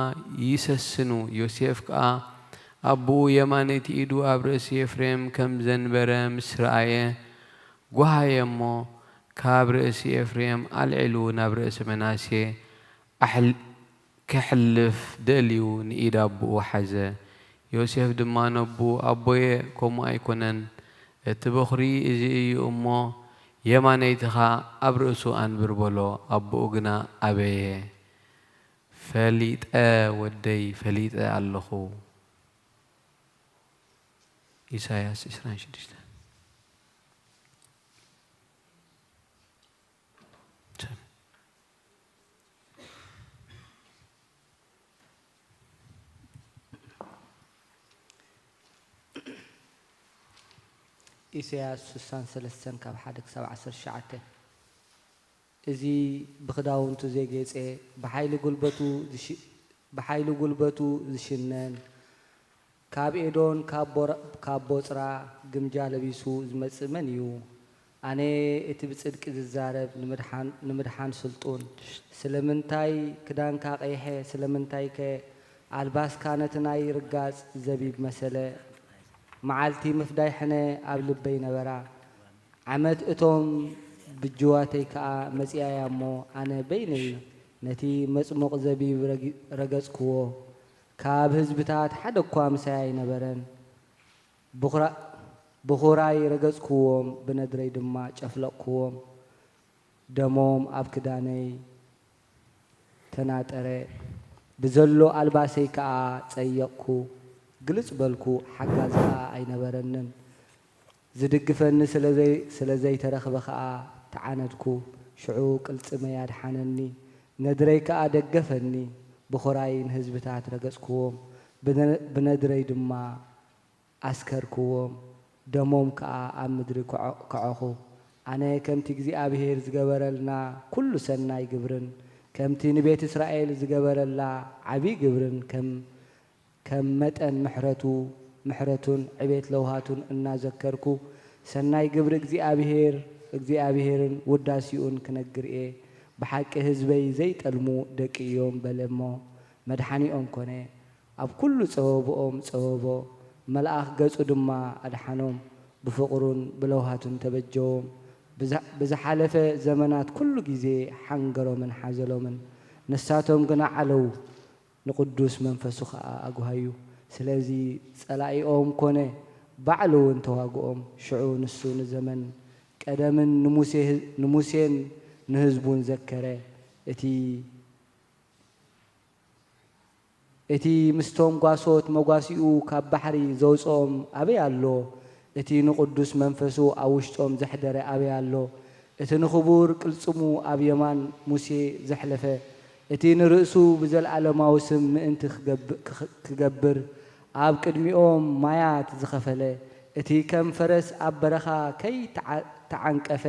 ይሰስኑ። ዮሴፍ ከኣ ኣቦኡ የማነይቲ ኢዱ ኣብ ርእሲ ኤፍሬም ከም ዘንበረ ምስ ረኣየ፣ ጓሃየ እሞ፣ ካብ ርእሲ ኤፍሬም ኣልዒሉ ናብ ርእሲ ምናሴ ኣሕል-፣ ከሕልፍ ደልዩ ንኢድ ኣቦኡ ሓዘ። ዮሴፍ ድማ ነቦኡ፣ ኣቦየ፣ ከምኡ ኣይኮነን፣ እቲ በኹሪ እዚ እዩ እሞ፣ የማነይትኻ ኣብ ርእሱ ኣንብር በሎ። ኣቦኡ ግና ኣበየ። ፈሊጠ ወደይ፣ ፈሊጠ ኣለኹ። ኢሳያስ ዕስራን ሽዱሽተን። ኢሳያስ ስሳን ሰለስተን ካብ ሓደ ክሳብ ዓሰርተ ትሽዓተ። እዚ ብኽዳውንቱ ዜጌጸ፣ ብሓይሊ ጉልበቱ ዝሽ-፣ ብሓይሊ ጉልበቱ ዝሽነን፣ ካብ ኤዶን ካብ ቦራ-፣ ካብ ቦጽራ ግምጃ ለቢሱ ዝመጽእ መን እዩ? ኣነ እቲ ብጽድቂ ዝዛረብ ንምድሓን፣ ንምድሓን ስልጡን። ስለምንታይ ክዳንካ ቀይሐ? ስለምንታይከ ኣልባስካ ነቲ ናይ ርጋጽ ዘቢብ መሰለ? መዓልቲ ምፍዳይ ሕነ ኣብ ልበይ ነበራ። ዓመት እቶም ብጅዋተይ ከኣ መጺኣያ እሞ፣ ኣነ በይነይ ነቲ መጽሙቕ ዘቢብ ረጊ-፣ ረገጽክዎ። ካብ ህዝብታት ሓደ እኳ ምሳይ ኣይነበረን። ብኹራ-፣ ብኹራይ ረገጽክዎም፣ ብነድረይ ድማ ጨፍለቕክዎም። ደሞም ኣብ ክዳነይ ተናጠረ። ብዘሎ ኣልባሰይ ከኣ ጸየቕኩ። ግልጽ በልኩ፣ ሓጋዚ ከኣ ኣይነበረንን። ዝድግፈኒ ስለ ዘይ-፣ ስለ ዘይተረኽበ ከኣ ተዓነድኩ። ሽዑ ቅልጽመይ ኣድሓነኒ፣ ነድረይ ከኣ ደገፈኒ። ብኹራይ ንህዝብታት ረገጽክዎም፣ ብነ-፣ ብነድረይ ድማ ኣስከርክዎም፣ ደሞም ከኣ ኣብ ምድሪ ከዖ-፣ ከዖኹ። ኣነ ከምቲ እግዚኣብሄር ዝገበረልና ኩሉ ሰናይ ግብርን፣ ከምቲ ንቤት እስራኤል ዝገበረላ ዓቢ ግብርን ከም፣ ከም መጠን ምሕረቱ፣ ምሕረቱን ዕቤት ለውሃቱን እናዘከርኩ፣ ሰናይ ግብሪ እግዚኣብሄር፣ እግዚኣብሄርን ውዳሴኡን ክነግር እየ። ብሓቂ ህዝበይ ዘይጠልሙ ደቂ እዮም በለ እሞ፣ መድሓኒኦም ኮነ። ኣብ ኩሉ ጸበብኦም ጸበቦ፣ መልኣኽ ገጹ ድማ ኣድሓኖም፣ ብፍቕሩን ብለውሃቱን ተበጀዎም። ብዛ-፣ ብዝሓለፈ ዘመናት ኩሉ ግዜ ሓንገሮምን ሓዘሎምን፣ ንሳቶም ግና ዓለዉ፣ ንቕዱስ መንፈሱ ኸኣ ኣጉሃዩ። ስለዚ ጸላኢኦም ኮነ፣ ባዕሉ እውን ተዋግኦም። ሽዑ ንሱ ንዘመን ቀደምን ንሙሴ፣ ንሙሴን ንህዝቡን ዘከረ። እቲ እቲ ምስቶም ጓሶት መጓሲኡ ካብ ባሕሪ ዘውጽኦም ኣበይ ኣሎ? እቲ ንቕዱስ መንፈሱ ኣብ ውሽጦም ዘሕደረ ኣበይ ኣሎ? እቲ ንኽቡር ቅልጽሙ ኣብ የማን ሙሴ ዘሕለፈ፣ እቲ ንርእሱ ብዘለኣለማዊ ስም ምእንቲ ክገብ-፣ ክኽ-፣ ክገብር ኣብ ቅድሚኦም ማያት ዝኸፈለ፣ እቲ ከም ፈረስ ኣብ በረኻ ከይተዓ-፣ ተዓንቀፈ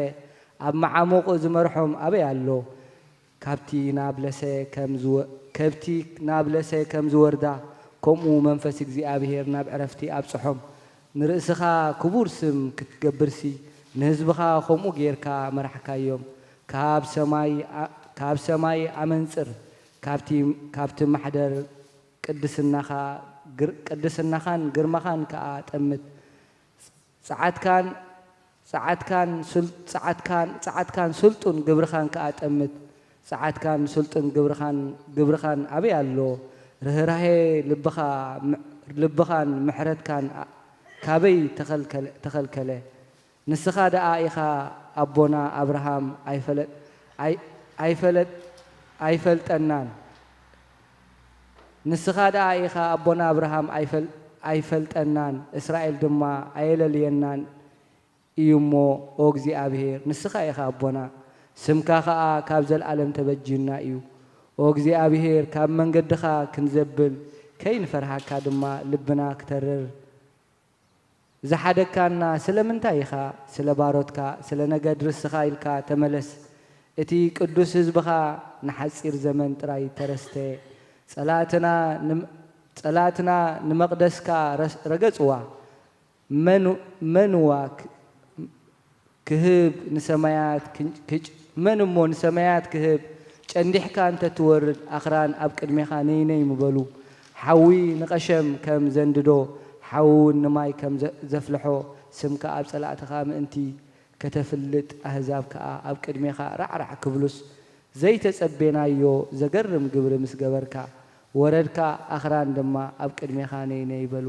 ኣብ መዓሙቕ ዝመርሖም ኣበይ ኣሎ? ካብቲ ናብ ለሰ ከም ዝወ-፣ ከብቲ ናብ ለሰ ከም ዝወርዳ፣ ከምኡ መንፈስ እግዚኣብሄር ናብ ዕረፍቲ ኣብጽሖም። ንርእስኻ ክቡር ስም ክትገብርሲ፣ ንህዝብኻ ከምኡ ጌርካ መራሕካዮም። ካብ ሰማይ ኣ-፣ ካብ ሰማይ ኣመንጽር፣ ካብቲ፣ ካብቲ ማሕደር ቅድስናኻ ግር-፣ ቅድስናኻን ግርማኻን ከኣ ጠምት። ጸዓትካን፣ ጸዓትካን ስል-፣ ጸዓትካን፣ ጸዓትካን ስልጡን ግብርኻን ከኣ ጠምት። ጸዓትካን ስልጡን ግብርኻን፣ ግብርኻን ኣበይ ኣሎ? ርህራሄ ልብኻ፣ ም-፣ ልብኻን ምሕረትካን ኣ-፣ ካበይ ተኸልከለ-፣ ተኸልከለ? ንስኻ ደኣ ኢኻ ኣቦና ኣብርሃም ኣይፈለ-፣ ኣይ-፣ ኣይፈለጥ-፣ ኣይፈልጠናን። ንስኻ ደኣ ኢኻ ኣቦና ኣብርሃም ኣይፈል-፣ ኣይፈልጠናን፣ እስራኤል ድማ ኣየለልየናን እዩ እሞ፣ ኦ እግዚኣብሄር፣ ንስኻ ኢኻ ኣቦና፣ ስምካ ኸኣ ካብ ዘለኣለም ተበጅዩና እዩ። ኦ እግዚኣብሄር፣ ካብ መንገድኻ ክንዘብል፣ ከይንፈርሃካ ድማ ልብና ክተርር ዝሓደግካና ስለምንታይ ኢኻ? ስለ ባሮትካ፣ ስለ ነገድ ርስኻ ኢልካ ተመለስ። እቲ ቅዱስ ህዝብኻ ንሓጺር ዘመን ጥራይ ተረስተ። ጸላእትና ንም-፣ ጸላእትና ንመቕደስካ ረስ-፣ ረገጽዋ። መን፣ መንዋ ክ-፣ ክህብ ንሰማያት ክን-፣ ክጭ-፣ መን እሞ ንሰማያት ክህብ ጨንዲሕካ እንተ ትወርድ ኣኽራን ኣብ ቅድሜኻ ነይነይ ምበሉ። ሓዊ ንቐሸም ከም ዘንድዶ፣ ሓዊ እውን ንማይ ከም ዘ-፣ ዘፍልሖ፣ ስምካ ኣብ ጸላእትኻ ምእንቲ ከተፍልጥ፣ ኣህዛብ ከኣ ኣብ ቅድሜኻ ራዕራዕ ክብሉስ፣ ዘይተጸቤናዮ ዘገርም ግብሪ ምስ ገበርካ፣ ወረድካ፣ ኣኽራን ድማ ኣብ ቅድሜኻ ነይነይ በሉ።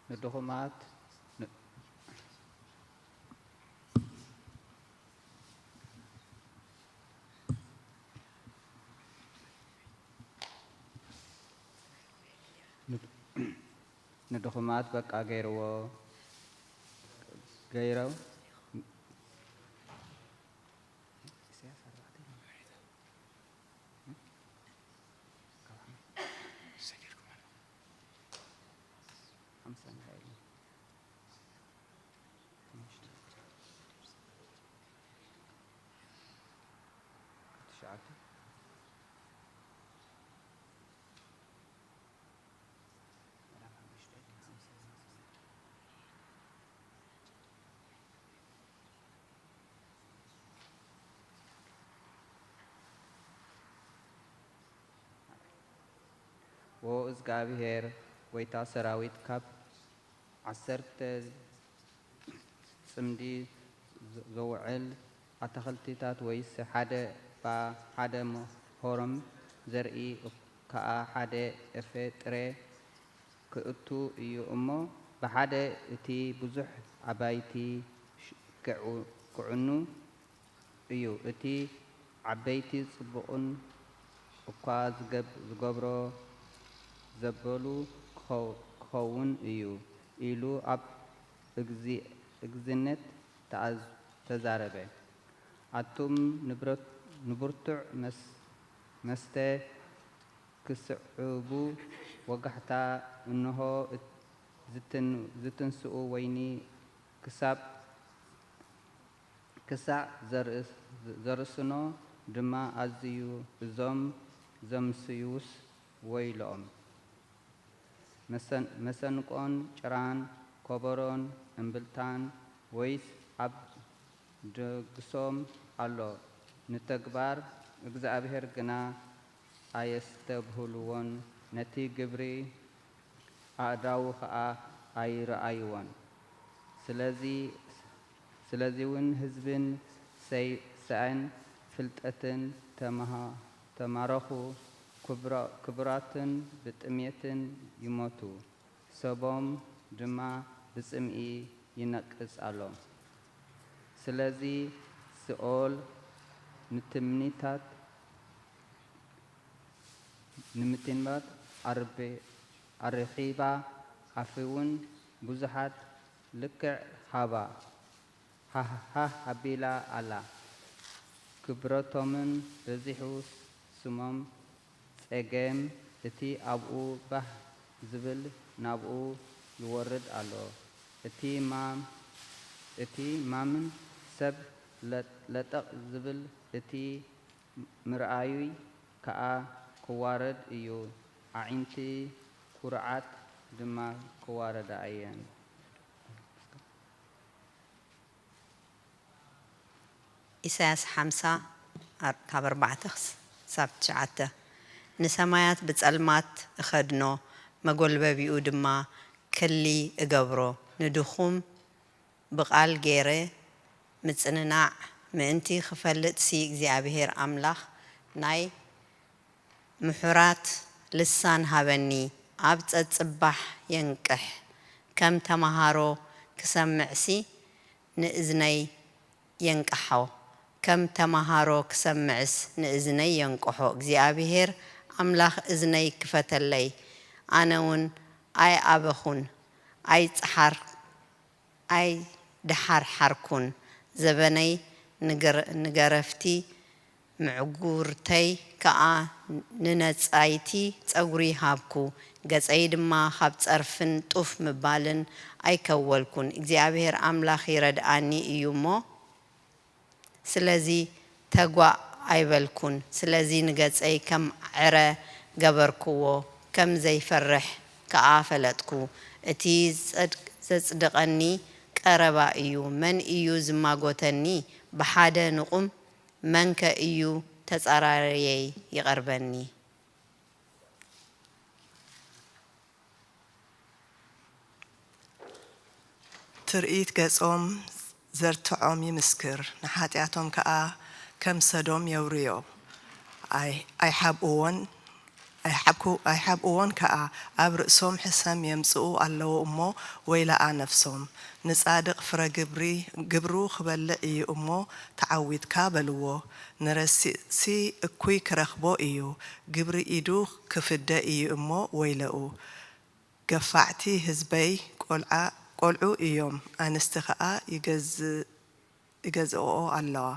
ንድኹማት ን-፣ ንድ-፣ ንድኹማት በቃ ገይርዎ፣ ገይረው። ዎ እግዚኣብሔር፣ ጐይታ ሰራዊት፣ ካብ ዓሰርተ ጽምዲ ዘ-፣ ዘውዕል ኣታኽልትታት ወይስ ሓደ እባ፣ ሓደ ሞሆሮም ዘርኢ ከኣ ሓደ ኤፈ ጥሬ ክእቱ እዩ እሞ፣ ብሓደ እቲ ብዙሕ ኣባይቲ ሽ-፣ ክዑ-፣ ክዕኑ እዩ። እቲ ዓበይቲ ጽቡቕን እኳ ዝገብ-፣ ዝገብሮ ዘበሉ ክኸው-፣ ክኸውን እዩ ኢሉ ኣብ እግዚ-፣ እግዚእነት ተኣዝ-፣ ተዛረበ። ኣቱም ንብረት-፣ ንብርቱዕ መስ-፣ መስተ ክስዕቡ ወጋሕታ፣ እንሆ፣ እት-፣ ዝትን-፣ ዝትንስኡ ወይኒ ክሳብ ክሳዕ ዘርእ-፣ ዘርእስኖ ድማ ኣዝዩ፣ እዞም ዘምስዩስ ወይልኦም። መሰን-፣ መሰንቆን ጭራን፣ ከበሮን እምብልታን፣ ወይስ ኣብ ደግሶም ኣሎ፣ ንተግባር እግዚኣብሔር ግና ኣየስተብህልዎን፣ ነቲ ግብሪ ኣእዳዉ ኸኣ ኣይረኣይዎን። ስለዚ፣ ስለዚውን ህዝብን ሰይ-፣ ሰኣን ፍልጠትን ተማሃ-፣ ተማረኹ፣ ክብራ-፣ ክቡራትን ብጥሜትን ይሞቱ፣ ሰቦም ድማ ብጽምኢ ይነቅጽ ኣሎ። ስለዚ ሲኦል ንትምኒታት ንምትንባት ኣርብ-፣ ኣርሒባ ኣፍውን ብዙሓት ልክዕ ሃባ ሃህ ሃህ ኣቢላ ኣላ። ክብረቶምን በዚሑ ስሞም ጸገም እቲ ኣብኡ ባህ ዝብል ናብኡ ይወርድ ኣሎ። እቲ ማም-፣ እቲ ማምን ሰብ ለጠቕ ዝብል፣ እቲ ምርኣዩይ ከኣ ክዋረድ እዩ፣ ኣዒንቲ ኵሩዓት ድማ ክዋረዳ እየን። ኢሳያስ ሓምሳ፣ ካብ ኣርባዕተ ክሳብ ትሽዓተ። ንሰማያት ብጸልማት እኸድኖ፣ መጎልበቢኡ ድማ ክሊ እገብሮ። ንድኹም ብቓል ገይረ ምጽንናዕ ምእንቲ ክፈልጥሲ እግዚኣብሄር ኣምላኽ ናይ ምሑራት ልሳን ሃበኒ። ኣብ ጸጽባሕ የንቅሕ፣ ከም ተማሃሮ ክሰምዕሲ ንእዝነይ የንቅሖ፣ ከም ተማሃሮ ክሰምዕስ ንእዝነይ የንቅሖ። እግዚኣብሄር ኣምላኽ እዝነይ ክፈተለይ፣ ኣነ እውን ኣይኣበኹን፣ ኣይጸሓር ኣይደሓርሓርኩን። ዘበነይ ንገረፍቲ ምዕጉርተይ ከኣ ንነጻይቲ ጸጉሪ ሃብኩ። ገጸይ ድማ ካብ ጸርፍን ጡፍ ምባልን ኣይከወልኩን። እግዚኣብሔር ኣምላኽ ይረድኣኒ እዩ እሞ፣ ስለዚ ተጓእ ኣይበልኩን። ስለዚ ንገጸይ ከም ዕረ ገበርክዎ፣ ከም ዘይፈርሕ ከኣ ፈለጥኩ። እቲ ዘጽድቐኒ ቀረባ እዩ። መን እዩ ዝማጎተኒ? ብሓደ ንቑም፣ መንከ እዩ ተጻራርየይ ይቐርበኒ? ትርኢት ገጾም ዘርትዖም ይምስክር፣ ንሓጢኣቶም ከኣ ከም ሰዶም የውርዮ። ኣይሓብእዎን ኣይሓብእዎን ከኣ፣ ኣብ ርእሶም ሕሰም የምጽኡ ኣለዉ እሞ፣ ወይለኣ ነፍሶም። ንጻድቕ ፍረ ግብሪ ግብሩ ክበልዕ እዩ እሞ፣ ተዓዊትካ በልዎ። ንረሲእሲ እኩይ ክረኽቦ እዩ፣ ግብሪ ኢዱ ክፍደ እዩ እሞ፣ ወይለኡ። ገፋዕቲ ህዝበይ ቆልዓ ቆልዑ እዮም፣ ኣንስቲ ኸኣ ይገዝእኦ ኣለዋ።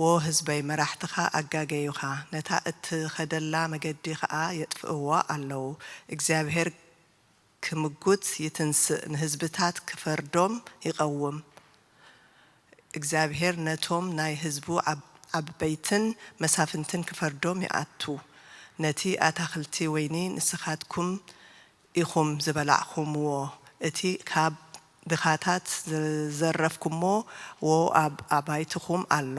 ዎ ህዝበይ፣ መራሕትኻ ኣጋገዩኻ፣ ነታ እትኸደላ መገዲ ኸኣ የጥፍእዋ ኣለዉ። እግዚኣብሄር ክምጉት ይትንስእ፣ ንህዝብታት ክፈርዶም ይቐውም። እግዚኣብሄር ነቶም ናይ ህዝቡ ዓበይትን መሳፍንትን ክፈርዶም ይኣቱ። ነቲ ኣታኽልቲ ወይኒ ንስኻትኩም ኢኹም ዝበላዕኹምዎ፣ እቲ ካብ ድኻታት ዝዘረፍኩሞ ዎ ኣብ ኣባይትኹም ኣሎ።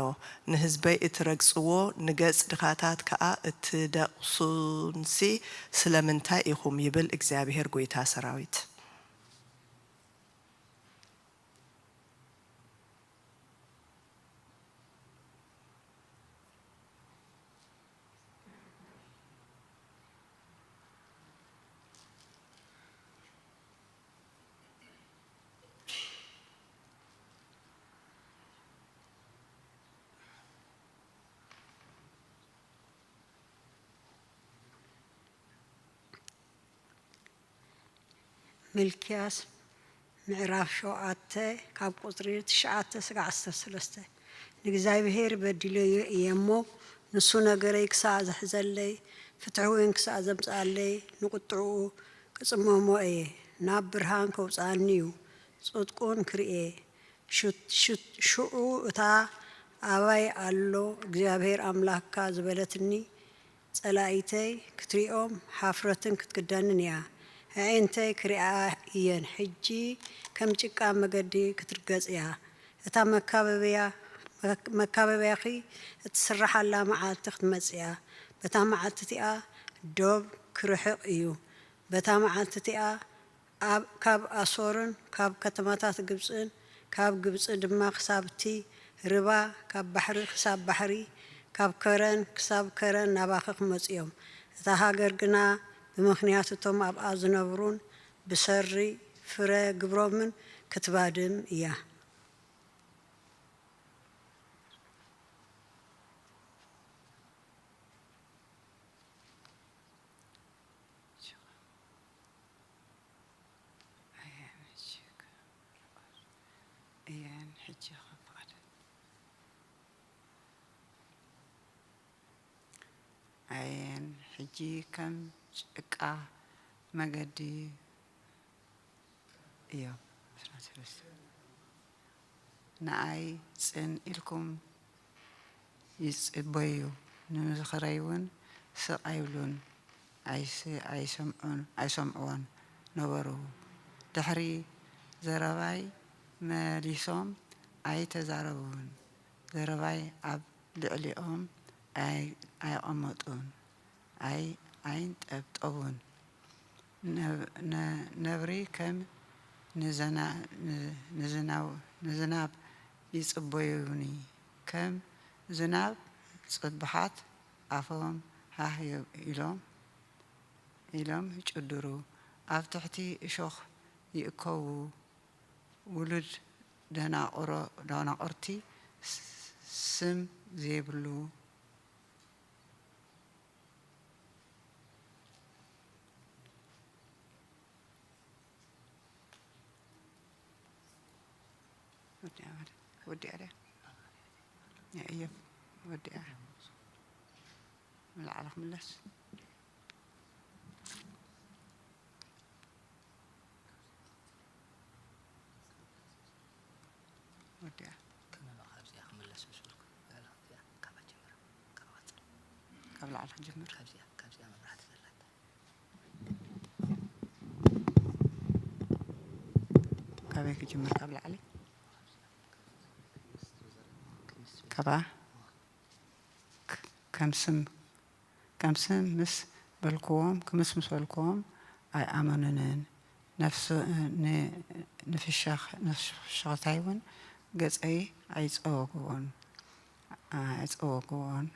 ንህዝበይ እትረግጽዎ፣ ንገጽ ድኻታት ከኣ እትደቕሱንሲ ስለምንታይ ኢኹም? ይብል እግዚኣብሄር ጐይታ ሰራዊት። ሚልክያስ ምዕራፍ ሸውዓተ ካብ ቁጽሪ ትሽዓተ ስጋዕ ዓሰርተ ሰለስተ። ንእግዚኣብሄር በዲለዮ እየ እሞ፣ ንሱ ነገረይ ክሳዕ ዘሕዘለይ፣ ፍትሒ እውን ክሳዕ ዘምጽኣለይ፣ ንቁጥዕኡ ክጽመሞ እየ። ናብ ብርሃን ከውጽኣኒ እዩ፣ ጽድቁን ክርእየ። ሽዑ እታ ኣባይ ኣሎ እግዚኣብሄር ኣምላኽካ ዝበለትኒ ጸላኢተይ ክትሪኦም ሓፍረትን ክትክደንን እያ። ኣዒንተይ ክሪኣኣ እየን፣ ሕጂ ከም ጭቃ መገዲ ክትርገጽ እያ። እታ መካበብያኺ እትስረሓላ መዓልቲ ክትመጽእ እያ። በታ መዓልቲ እቲኣ ዶብ ክርሕቕ እዩ። በታ መዓልቲ እቲኣ ካብ ኣሶርን ካብ ከተማታት ግብጽን ካብ ግብጺ ድማ ክሳብ እቲ ርባ፣ ካብ ባሕሪ ክሳብ ባሕሪ፣ ካብ ከረን ክሳብ ከረን ናባኺ ክመጹ እዮም። እታ ሃገር ግና ብምኽንያት እቶም ኣብኣ ዝነብሩን ብሰሪ ፍረ ግብሮምን ክትባድም እያ። ኣየን ሕጂ ከም ፍቓድ ኣየን ሕጂ ከም ጭቃ መገዲ እዮም። ንኣይ ጽን ኢልኩም ይጽበዩ፣ ንምዝኽረይ እውን ስቕ ኣይብሉን፣ ኣይስ-፣ ኣይሰምዑን፣ ኣይሰምዕዎን ነበሩ። ድሕሪ ዘረባይ መሊሶም ኣይተዛረቡን፣ ዘረባይ ኣብ ልዕሊኦም ኣይ-፣ ኣየቐመጡን፣ ኣይ-፣ ኣይንጠብጠቡን። ነብ-፣ ነ-፣ ነብሪ ከም ንዘና-፣ ን-፣ ንዝናው-፣ ንዝናብ ይጽበዩኒ፣ ከም ዝናብ ጽብሓት ኣፎም ሃህ የ-፣ ኢሎም፣ ኢሎም ይጭድሩ። ኣብ ትሕቲ እሾኽ ይእከቡ፣ ውሉድ ደናቑሮ-፣ ደናቑርቲ ስ-፣ ስም ዘይብሉ። ወዲኣ ማለት፣ ወዲኣ ድያ? እየ፣ ወዲኣ። ንላዕሊ ክምለስ። ወዲኣ። ከመይ በቃ ካብዚኣ ክምለስ ምስ በልኩ፣ በቃ እዚኣ ካብኣ ጀምራ፣ ካብኣ ቀጽል። ካብ ላዕሊ ክጅምር። ካብዚኣ፣ ካብዚኣ መብራህቲ ዘላታ። ካበይ ክጅምር? ካብ ላዕሊ? ካብኣ? ክ-፣ ከም ስም፣ ከም ስም ምስ በልክዎም፣ ክምስ ምስ በልክዎም ኣይኣመኑንን። ነፍስ-፣ ን-፣ ንፍሸኽ-፣ ንፍሽኽታይ እውን ገጸይ ኣይጸወግዎን፣ ኣይጸወግዎን፣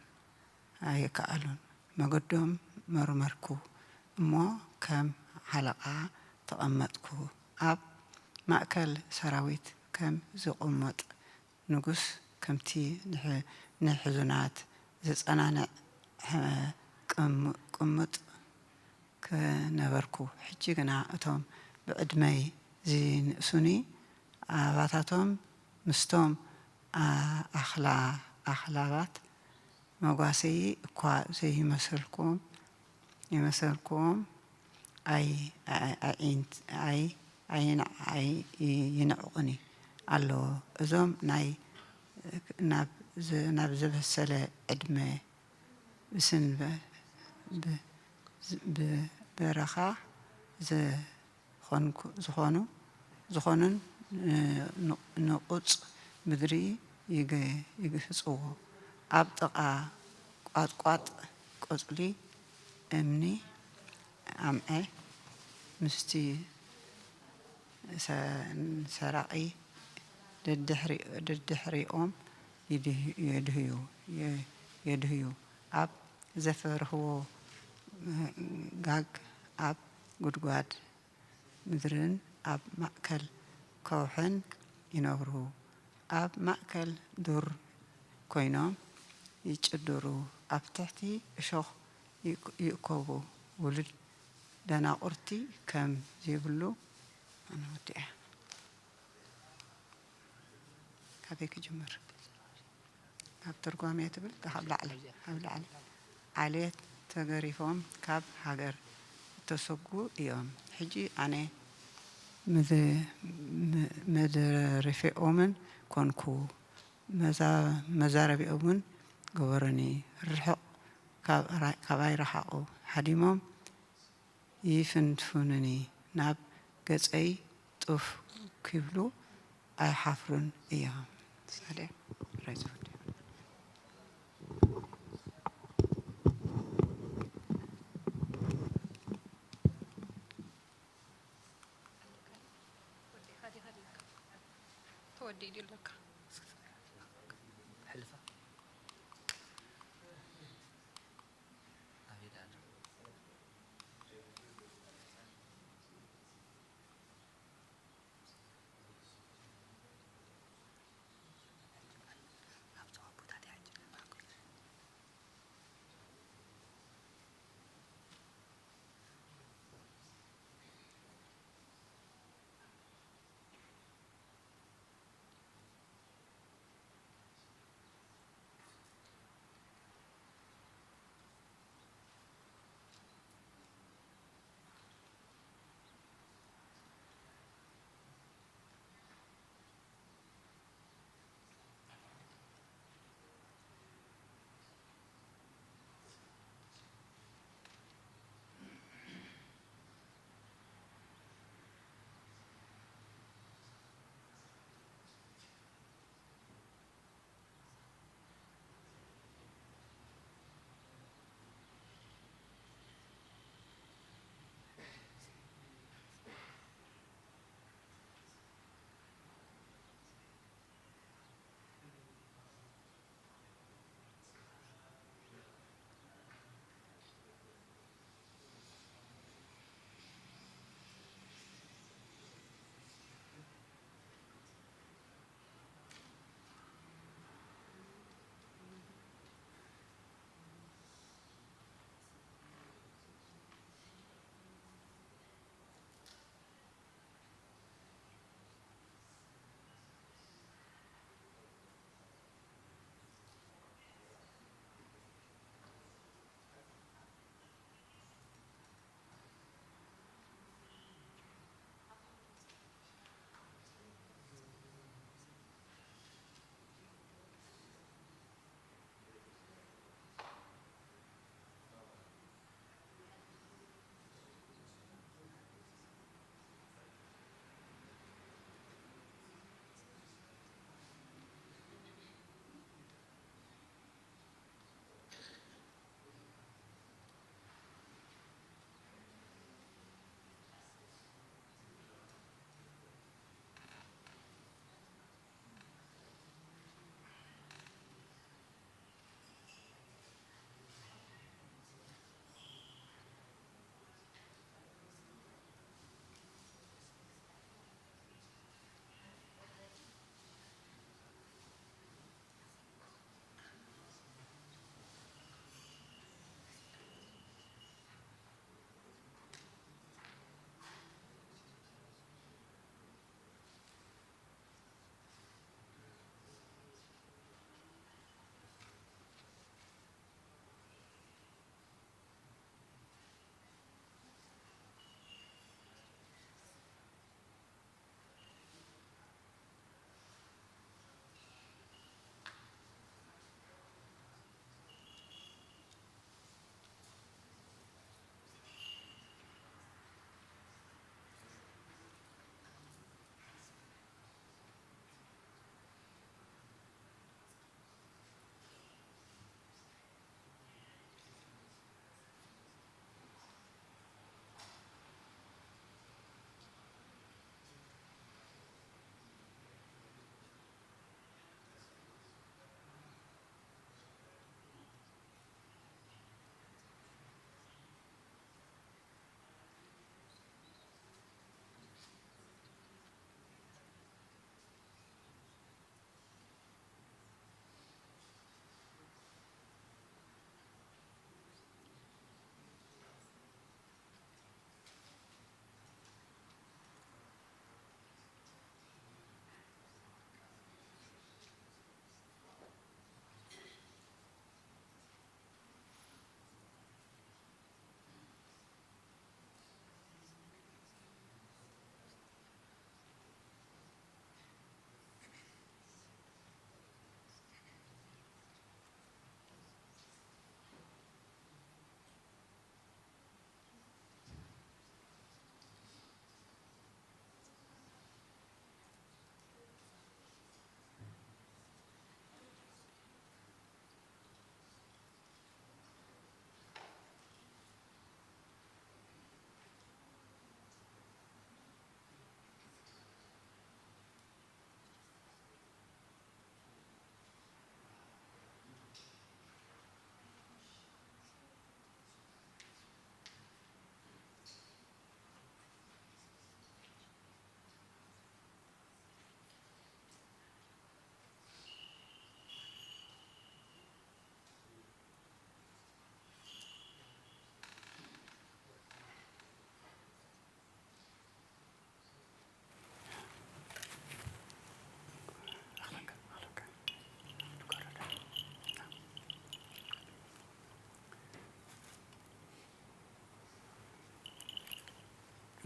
ኣይከኣሉን። መገዶም መርመርኩ እሞ ከም ሓለቓ ተቐመጥኩ። ኣብ ማእከል ሰራዊት ከም ዝቕመጥ ንጉስ ከምቲ ንሕ-፣ ንሕዙናት ዘጸናንዕ ሕ-፣ ቅም-፣ ቅሙጥ ከነበርኩ። ሕጂ ግና እቶም ብዕድመይ ዝንእሱኒ ኣባታቶም ምስቶም ኣ-፣ ኣኽላ-፣ ኣኽላባት መጓሰዪ እኳ ዘይመሰልኩም፣ የመሰልክዎም ኣይ-፣ ኣይ-፣ ኣዒንት-፣ ኣይ-፣ ኣይን-፣ ኣይ-፣ ይ-፣ ይንዕቑኒ ኣለዎ። እዞም ናይ፣ ናብ ዘ-፣ ናብ ዘበሰለ ዕድመ ብስንበ-፣ ብ-፣ ዝ-፣ ብበረኻ ዝኾንኩ-፣ ዝኾኑ፣ ዝኾኑን ን-፣ ንቑጽ ምድሪ ይግ-፣ ይግህጽዎ። ኣብ ጥቓ ቋጥቋጥ ቆጽሊ እምኒ ኣምዐ፣ ምስቲ ሰ-፣ ሰራቒ ደድሕሪ-፣ ደድሕሪኦም ይድህ-፣ የድህዩ፣ የ-፣ የድህዩ። ኣብ ዘፍርህዎ ጋግ፣ ኣብ ጉድጓድ ምድርን ኣብ ማእከል ከውሕን ይነብሩ። ኣብ ማእከል ዱር ኮይኖም ይጭድሩ። ኣብ ትሕቲ እሾኽ ይእክ-፣ ይእከቡ። ውሉድ ደናቑርቲ ከም ዘይብሉ። ኣነ ወዲኣ። ካበይ ክጅምር? ካብ ትርጓሜ ትብል፣ ካብ ላዕሊ፣ ካብ ላዕሊ። ዓሌት ተገሪፎም ካብ ሃገር እተሰጉ እዮም። ሕጂ ኣነ መዘ-፣ መ-፣ መደረፊኦምን ኮንኩ፣ መዛ-፣ መዛረቢኦምን ገበሩኒ። ርሑቕ ካብ ራ-፣ ካባይ ረሓቑ። ሃዲሞም ይፍንፉኑኒ፣ ናብ ገጸይ ጡፍ ክብሉ ኣይሓፍሩን እዮም። ሳሌ ራይ ዝወዲ። ተወዲኡ ድዩ ኣለካ? ሕልፋ። ኣቤት ኣለ።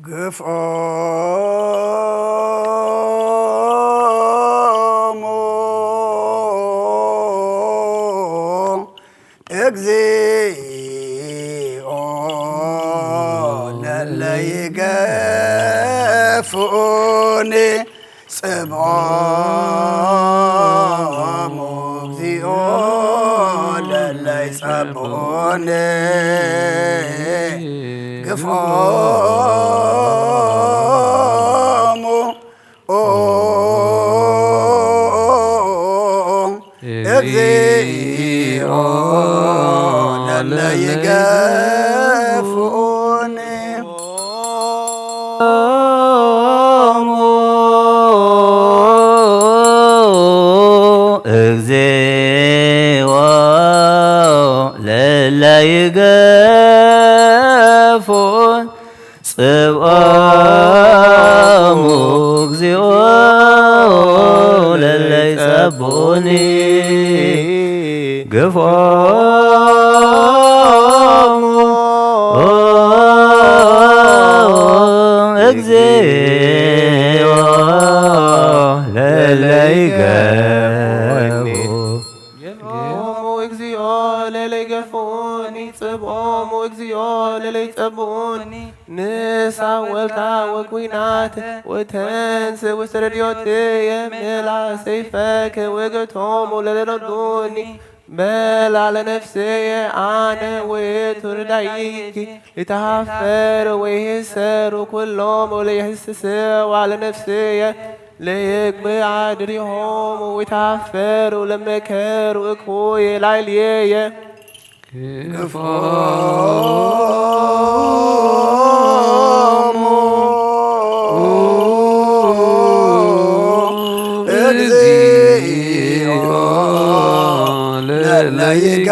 ግፍዖሙ እግዚኦ ለለ ይገፍኡኒ፣ ጽብዖሙ እግዚኦ ለለ ይጸብኡኒ፣ ግፍዖሙ ኦ እግዚኦ ለለ ይገፍኡኒ። እግዚኦ ለለ ይገፍኡኒ። ጽብዖሙ እግዚኦ ለለ ይጸብኡኒ፣ ግፍዖሙ እግዚኦ ለለ ይገፍኡኒ። ግፍዖሙ እግዚኦ ለለ ይገፍኡኒ፣ ጽብዖሙ እግዚኦ ለለ ይጸብኡኒ። ንሳ ወልታ ወኩናት ወተንስ ውስተ ረድዮትየ፣ ምልኣ ሰይፈከ ወገቶሙ ለለረዱኒ። በላ ለነፍስየ ኣነ ውእቱ ረዳኢኪ፣ ይትሃፈሩ ወይህሰሩ ኩሎም ለይህስስዋ ለነፍስየ። ለየግብእ አድሪሆሙ ወይትሃፈሩ ለመከሩ እኩየ ላዕሌየ። ግፍዖሙ እግዚኦ ለለ ይገፍኡኒ፣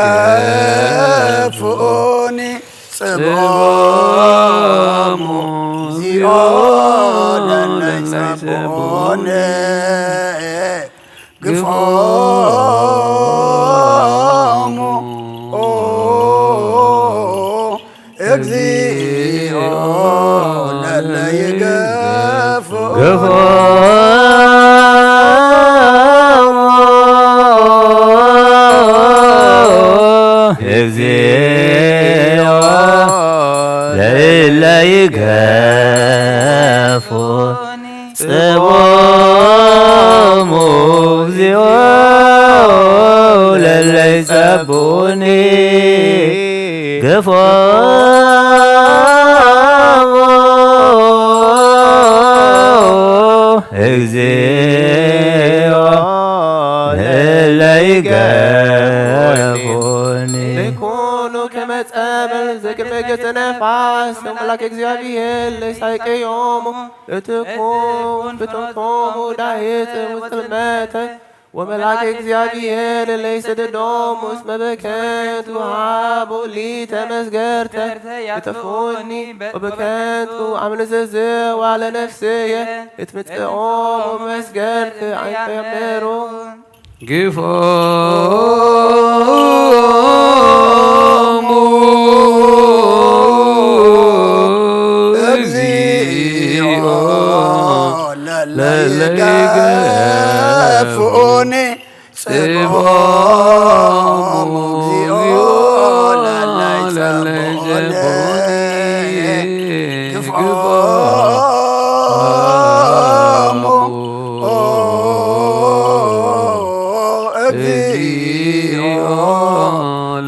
ጽብዖሙ እግዚኦ ለለ ይጸብኡኒ። ግፍዖሙ እግዚኦ ለለ ይገፍኡኒ። ግፍዖሙ እግዚኦ ለለ ይገፍኡኒ። ጽብዖሙ እግዚኦ ለለ ይጸብኡኒ፣ ግፍዖሙ እግዚኦ ለለ ይገፍኡኒ። ዘይኮኑ ከመ ጸበል ዘቅድመ ገጸ ነፋስ፣ መልአከ እግዚኣብሔር ለይሳይቀዮሙ እትኩን ፍጥረቶሙ ዳህጽ ውጽልመተ፣ ወመልአከ እግዚኣብሔር ለይሰደዶሙ እስመ በከንቱ ሃቡ ሊተ መስገርተ ይተፍኡኒ፣ ወበከንቱ አምንዘዝዋ ለነፍስየ እትምጽኦሙ መስገርት ኣይተምሩ። ግፍዖሙ እግዚኦ ለለ ይገፍኡኒ፣ ጽብዖሙ እግዚኦ ለለ ይጸብኡኒ፣ ግፍዖሙ እግዚኦ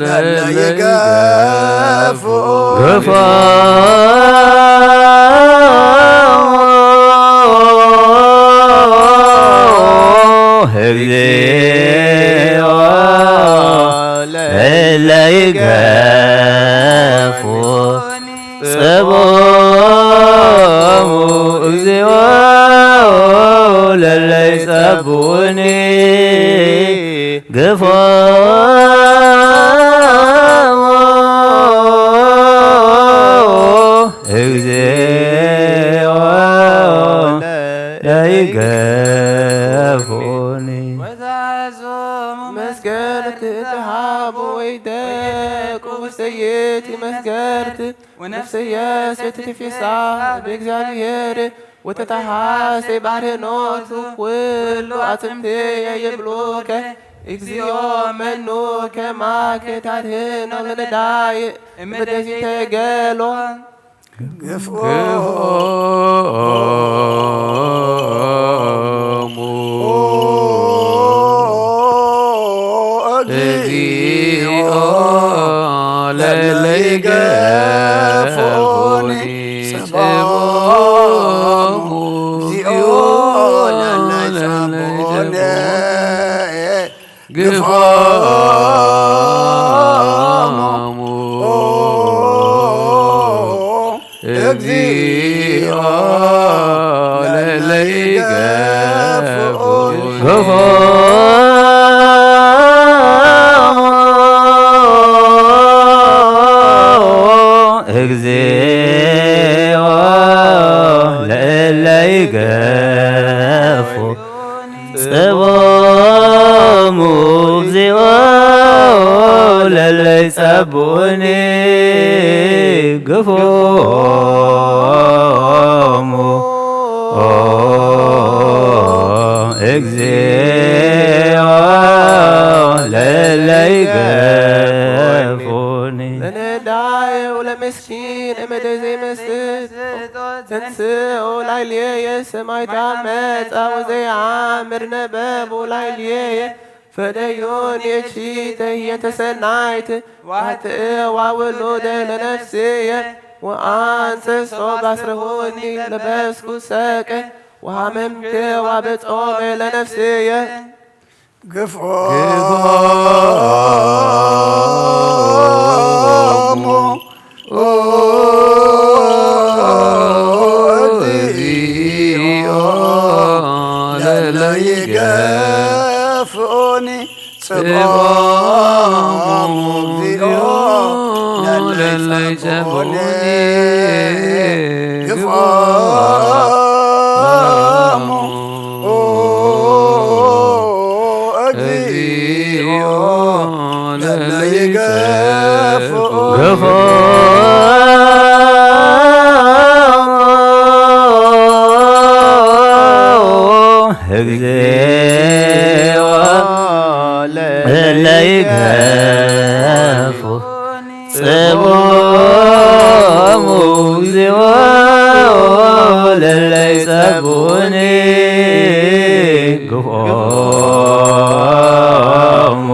ለለ ይገፍኡኒ። ግፍዖሙ እግዚኦ ለለ ይገፍኡኒ። ጽብዖሙ እግዚኦ ለለ ይጸብኡኒ፣ ግፍዖሙ እግዚኦ ለለ ይገፍኡኒ። ወዛዞሙ መስገን ትትሃቡ ወይደቁ ውስተ ይእቲ መስገን ወተፈከርት ወነፍስየስ ትትፊሳ በእግዚአብሔር ወተተሃሰይ ባሕርኖቱ ኩሉ አጽምትየ ይብሉከ። እግዚኦ መኑ ከማከ ታድህኖ ለነዳይ እምደዚተ ገሎ። ግፍኦ ግፍኦሙ እግዚኦ ለለ ይገፍኡኒ ጽብኦሙ እግዚኦ ለለ ይጸብኡኒ። ግፍኦሙ እግዚኦ ለለ ይገፍኡኒ። ግፍኦሙ እግዚኦ ለለ ይገፍኡኒ። ጽብኦሙ እግዚኦ ለለ ይጸብኡኒ። ግፍኦሙ እግዚኦ ለለ ይገፍኡኒ። ለነዳይ ወለምስኪን እምደ ዘይመስል ተንስኡ ላዕሌየ ሰማይታ መጻ ወዘይኣምር ነበቡ ላዕሌየ ፈደዩኒ እቺ ተህየንተ ሰናይት ዋትእዋ ውሉደ ለነፍስየ ወአንሰሶ ባስረሁኒ ለበስኩ ሰቀ ወሃመምክዋ በጾመ ለነፍስየ። ግፍኦሙ እግዚኦ ለለ ይገፍኡኒ። ጽብኦሙ እግዚኦ ለለ ይጸብኡኒ። ግፍኦሙ እግዚኦ ለለ ይገፍኡኒ። ግፍኦሙ እግዚኦ ለለ ይገፍኡኒ። ጽብኦሙ እግዚኦ ለለ ይጸብኡኒ። ግፍኦሙ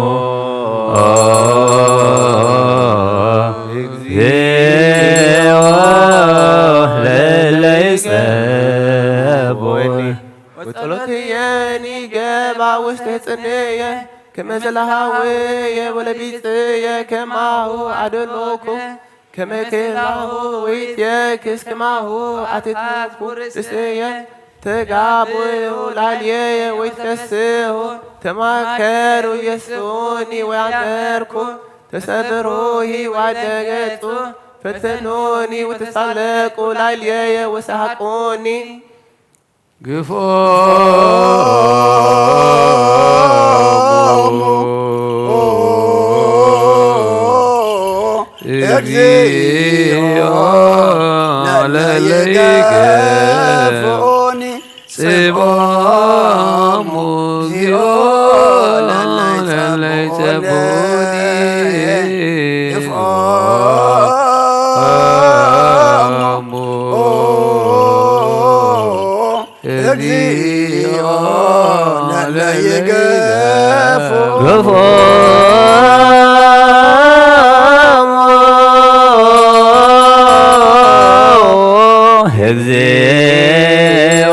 እግዚኦ ለለ ይጸብኡኒ። ወጸሎትየኒ ገባ ውስተ ጽንየ ከመ ዘለሃውየ ወለቢጽየ ከማሁ አደሎኩ። ከመ ክህላሁ ወይትየክስ ከማሁ አትትኩ ርእስየ። ተጋብኡ ላዕሌየ ወይትፈስሑ ተማከሩ የስኡኒ ወያንበርኩ። ተሰብሩሂ ዋደገጹ ፈተኑኒ ወተሳለቁ ላዕሌየ ወሰሐቁኒ። ግፍኦሙ እግዚኦ ለለ ይገፍኡኒ። ጽብኦሙ እግዚኦ ለለ ይጸብኡኒ። ግፍኦሙ እግዚኦ ለለ ይገፍኡኒ። ግፍኦሙ እግዚኦ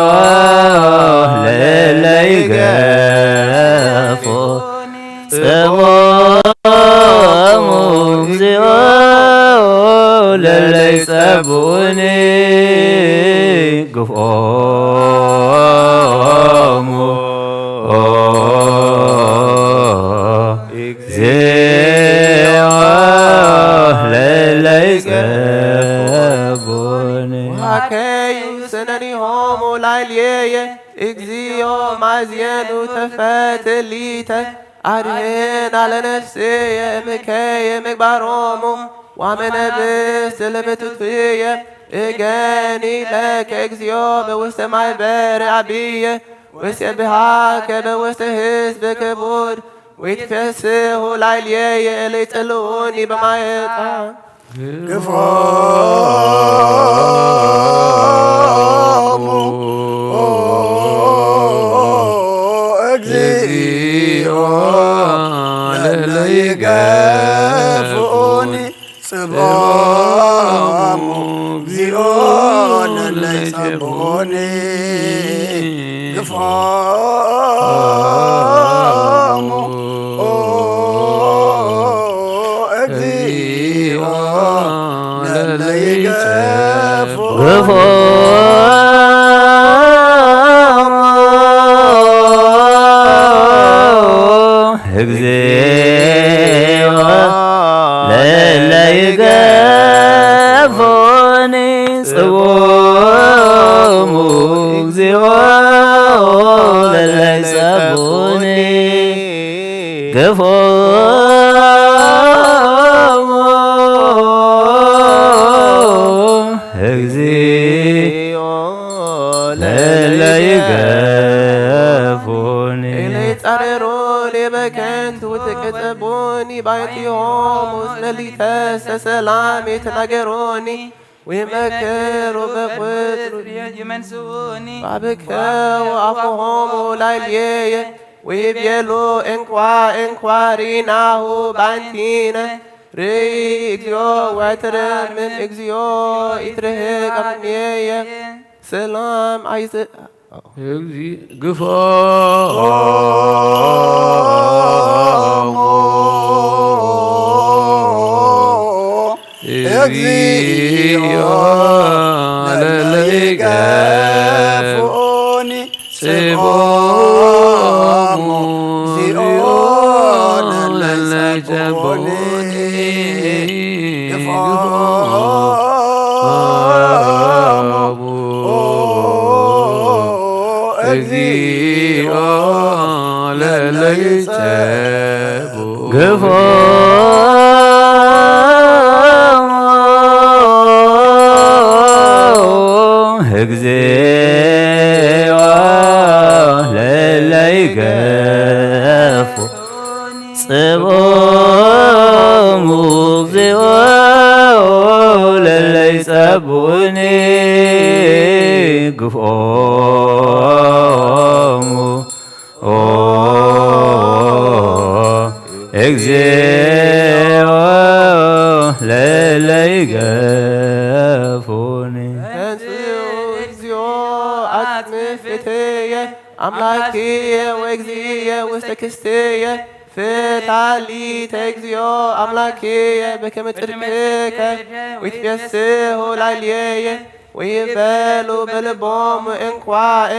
ለለ ይገፍኡኒ። ጽብኦሙ እግዚኦ ለለ ይጸብኡኒ። ግፍኦሙ እግዚኦ ለለ ይጸብኡኒ። ወሃከዩ ሰነኒሆሙ ላዕሌየ እግዚኦ ማእዝየኑ ተፈትሊተ አድህና ለነፍስየ እምከየ ምግባሮሙ። ወአመ ነብስ ለበትቱየ እገኒ ለከ እግዚኦ በውስተ ማይ በረ አብየ ወሴብሃከ በውስተ ህዝብ ክቡር ወይትፌስሑ ላዕሌየ እለ ይጸልኡኒ በማየ ዕጣን። ግፎሙ እግዚኦ ለለይገፉኒ ጽብኦሙ እግዚኦ ለለይጸብኡኒ ግፎሙ እግዚኦ ለለይገፉ ግፎሙ እግዚኦ ለለይገፉኒ ጽውሙ እግዚኦ ለለይጸብኡኒ ግፎሙ እግዚኦ ለለይገፉኒ ለይጻረሩ ሌበከንቱ ትቅጽቡኒ ባይቲሆሙ ስለሊተሰ ሰላም የተናገሩኒ ወይመከሩ በቁጥሩ ይመንስኡኒ ባብከው አፉሆሙ ላዕሌየ ወይቤሉ እንኳ እንኳ ሪናሁ ባንቲነ ርእይ እግዚኦ ወትረምም እግዚኦ ይትርህቅ እምኔየ ሰላም አይዘ ግፎ እግዚኦ ለለይገፉኒ ጽብኦሙ እግዚኦ ለለይጸብኡኒ ግፎሙ እግዚኦ ለለይጸብኡ ግፎ እግዚኦ ለለይገፉ ጽብኦሙ እግዚኦ ለለይጸብኡኒ ግፍኦሙ ኦ እግዚኦ ለለይገፉኒ ተንሥኡ እግዚኦ አጽንፍትየ አምላክየ ወእግዚእየ ውስተ ክስትየ ፍታሊተ እግዚኦ አምላክየ በከመ ጽድቅከ ወይትፌስሑ ላዕሌየ ወይበሉ በልቦሙ እንኳ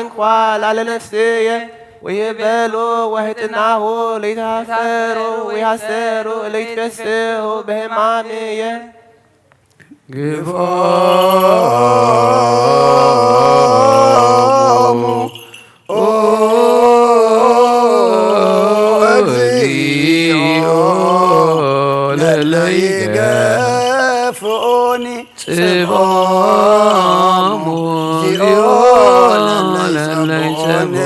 እንኳ ላለ ነፍስየ ወይበሉ ወህጥናሁ ለይተሃሰሩ ወይሃሰሩ ለይትፌስሑ በህማምየ ግፎሙ እግዚኦ ለለይገፍኡኒ ጽብኦሙ እግዚኦ ለለይጸብኡኒ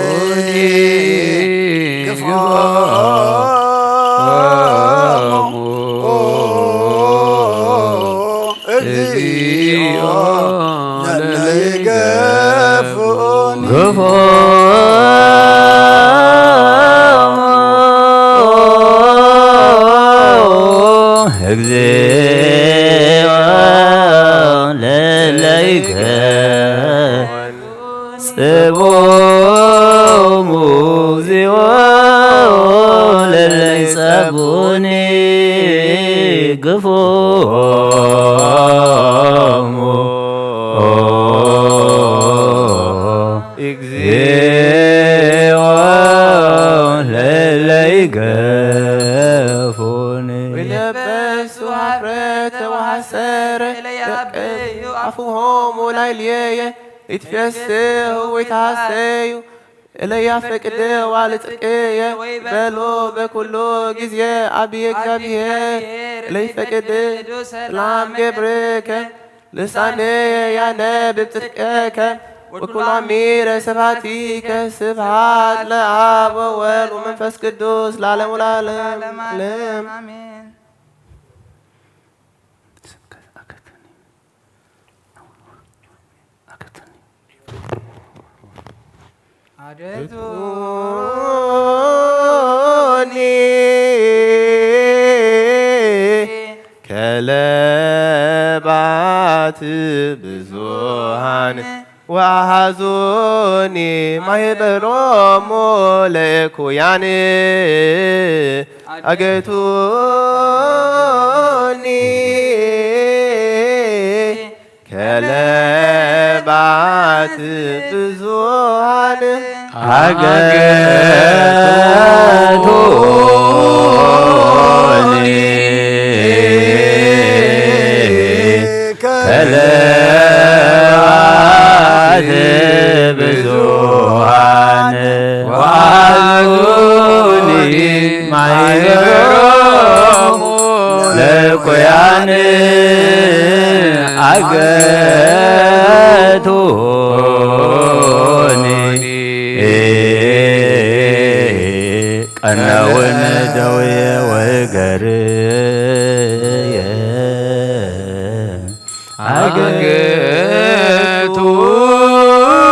ግፎሙ እግዚኦ ለለይገፍኡኒ ግፎ እግዚኦ ለለይገ ጽብኦሙ እግዚኦ ለለይጸብኡኒ ግፎሙ እግዚኦ ለለይገፉኒ ወይለበሱ ሀፍረተ ወሐሰረ ለያበዩ አፉሆሙ ላዕሌየ ይትፌስሑ ወይትሐሰዩ እለያ ፈቅድ ዋልጽቅየ በሎ በኩሉ ጊዜ አብየ እግዚአብሔር እለይፈቅድ ሰላም ገብርከ ልሳነ ያነብብ ጽድቀከ ወኩሉ አሚረ ስብሐቲከ። ስብሐት ለአብ ወወልድ ወመንፈስ ቅዱስ ለዓለሙ ለዓለም ዓለም። አሜን። አደቱ ኒ ከለባት ብዙሃን ወአሐዙኒ ማህበሮሙ ለእኩያን አገቱኒ ከለባት ብዙሃን አገቱኒ ከለባት ብዙሃን ወአሐዙኒ ማህበሮሙ ለኩያን አገቱኒ ቀነውን ደውየ ወገርየ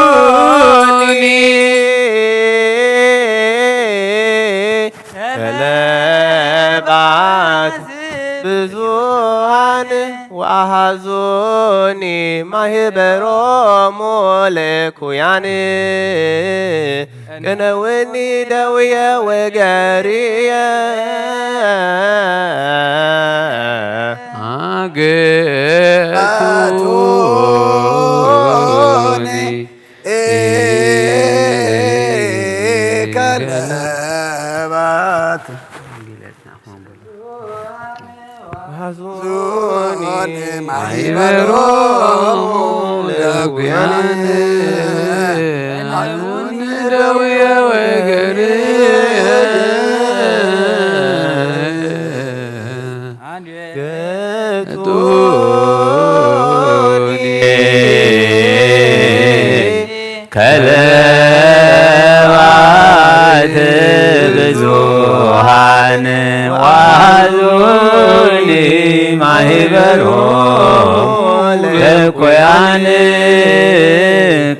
አገቱኒ ከለባት ብዙሃን ወአሐዙኒ ማህበሮሙ ለኩያን ቅነውኒ ደውየ ወገርየ አገቱኒ ከለባት ሐዙኒ ማህበሮሙ ለኩያን ደውየ ወገርየ ገቱኒ ከለባት ብዙሃን ወአሐዙኒ ማህበሮሙ ለኩያን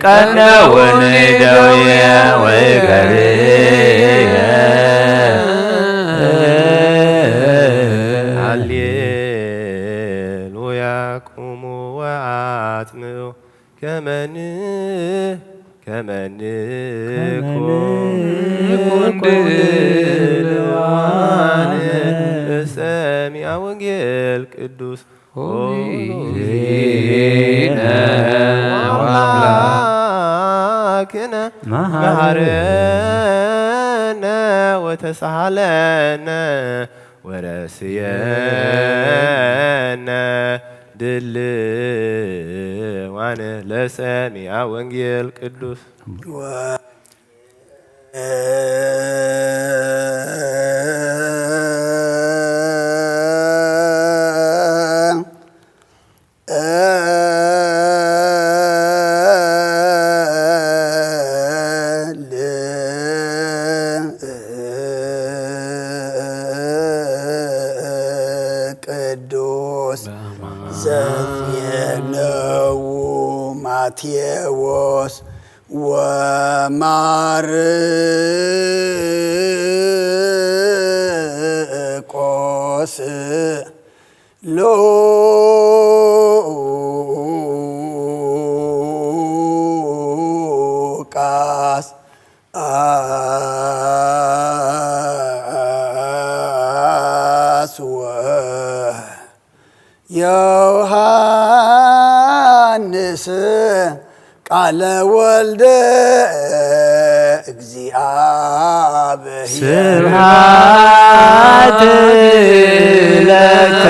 ቀነውን ደውየ ወገርየ ሃሌሉያ ቁሙ ወአጽምዑ ከመን ከመን ኩን ድልዋን ሰሚዐ ወንጌል ቅዱስ ሆይነ አምላክነ መሐረነ ወተሳሃለነ ወረስየነ ድልዋነ ለሰሚዐ ወንጌል ቅዱስ ቅዱስ ዘዜነው ማቴዎስ ሉቃስ አስወ ዮሐንስ ቃለ ወልደ እግዚአብሔር ስብሐት ለከ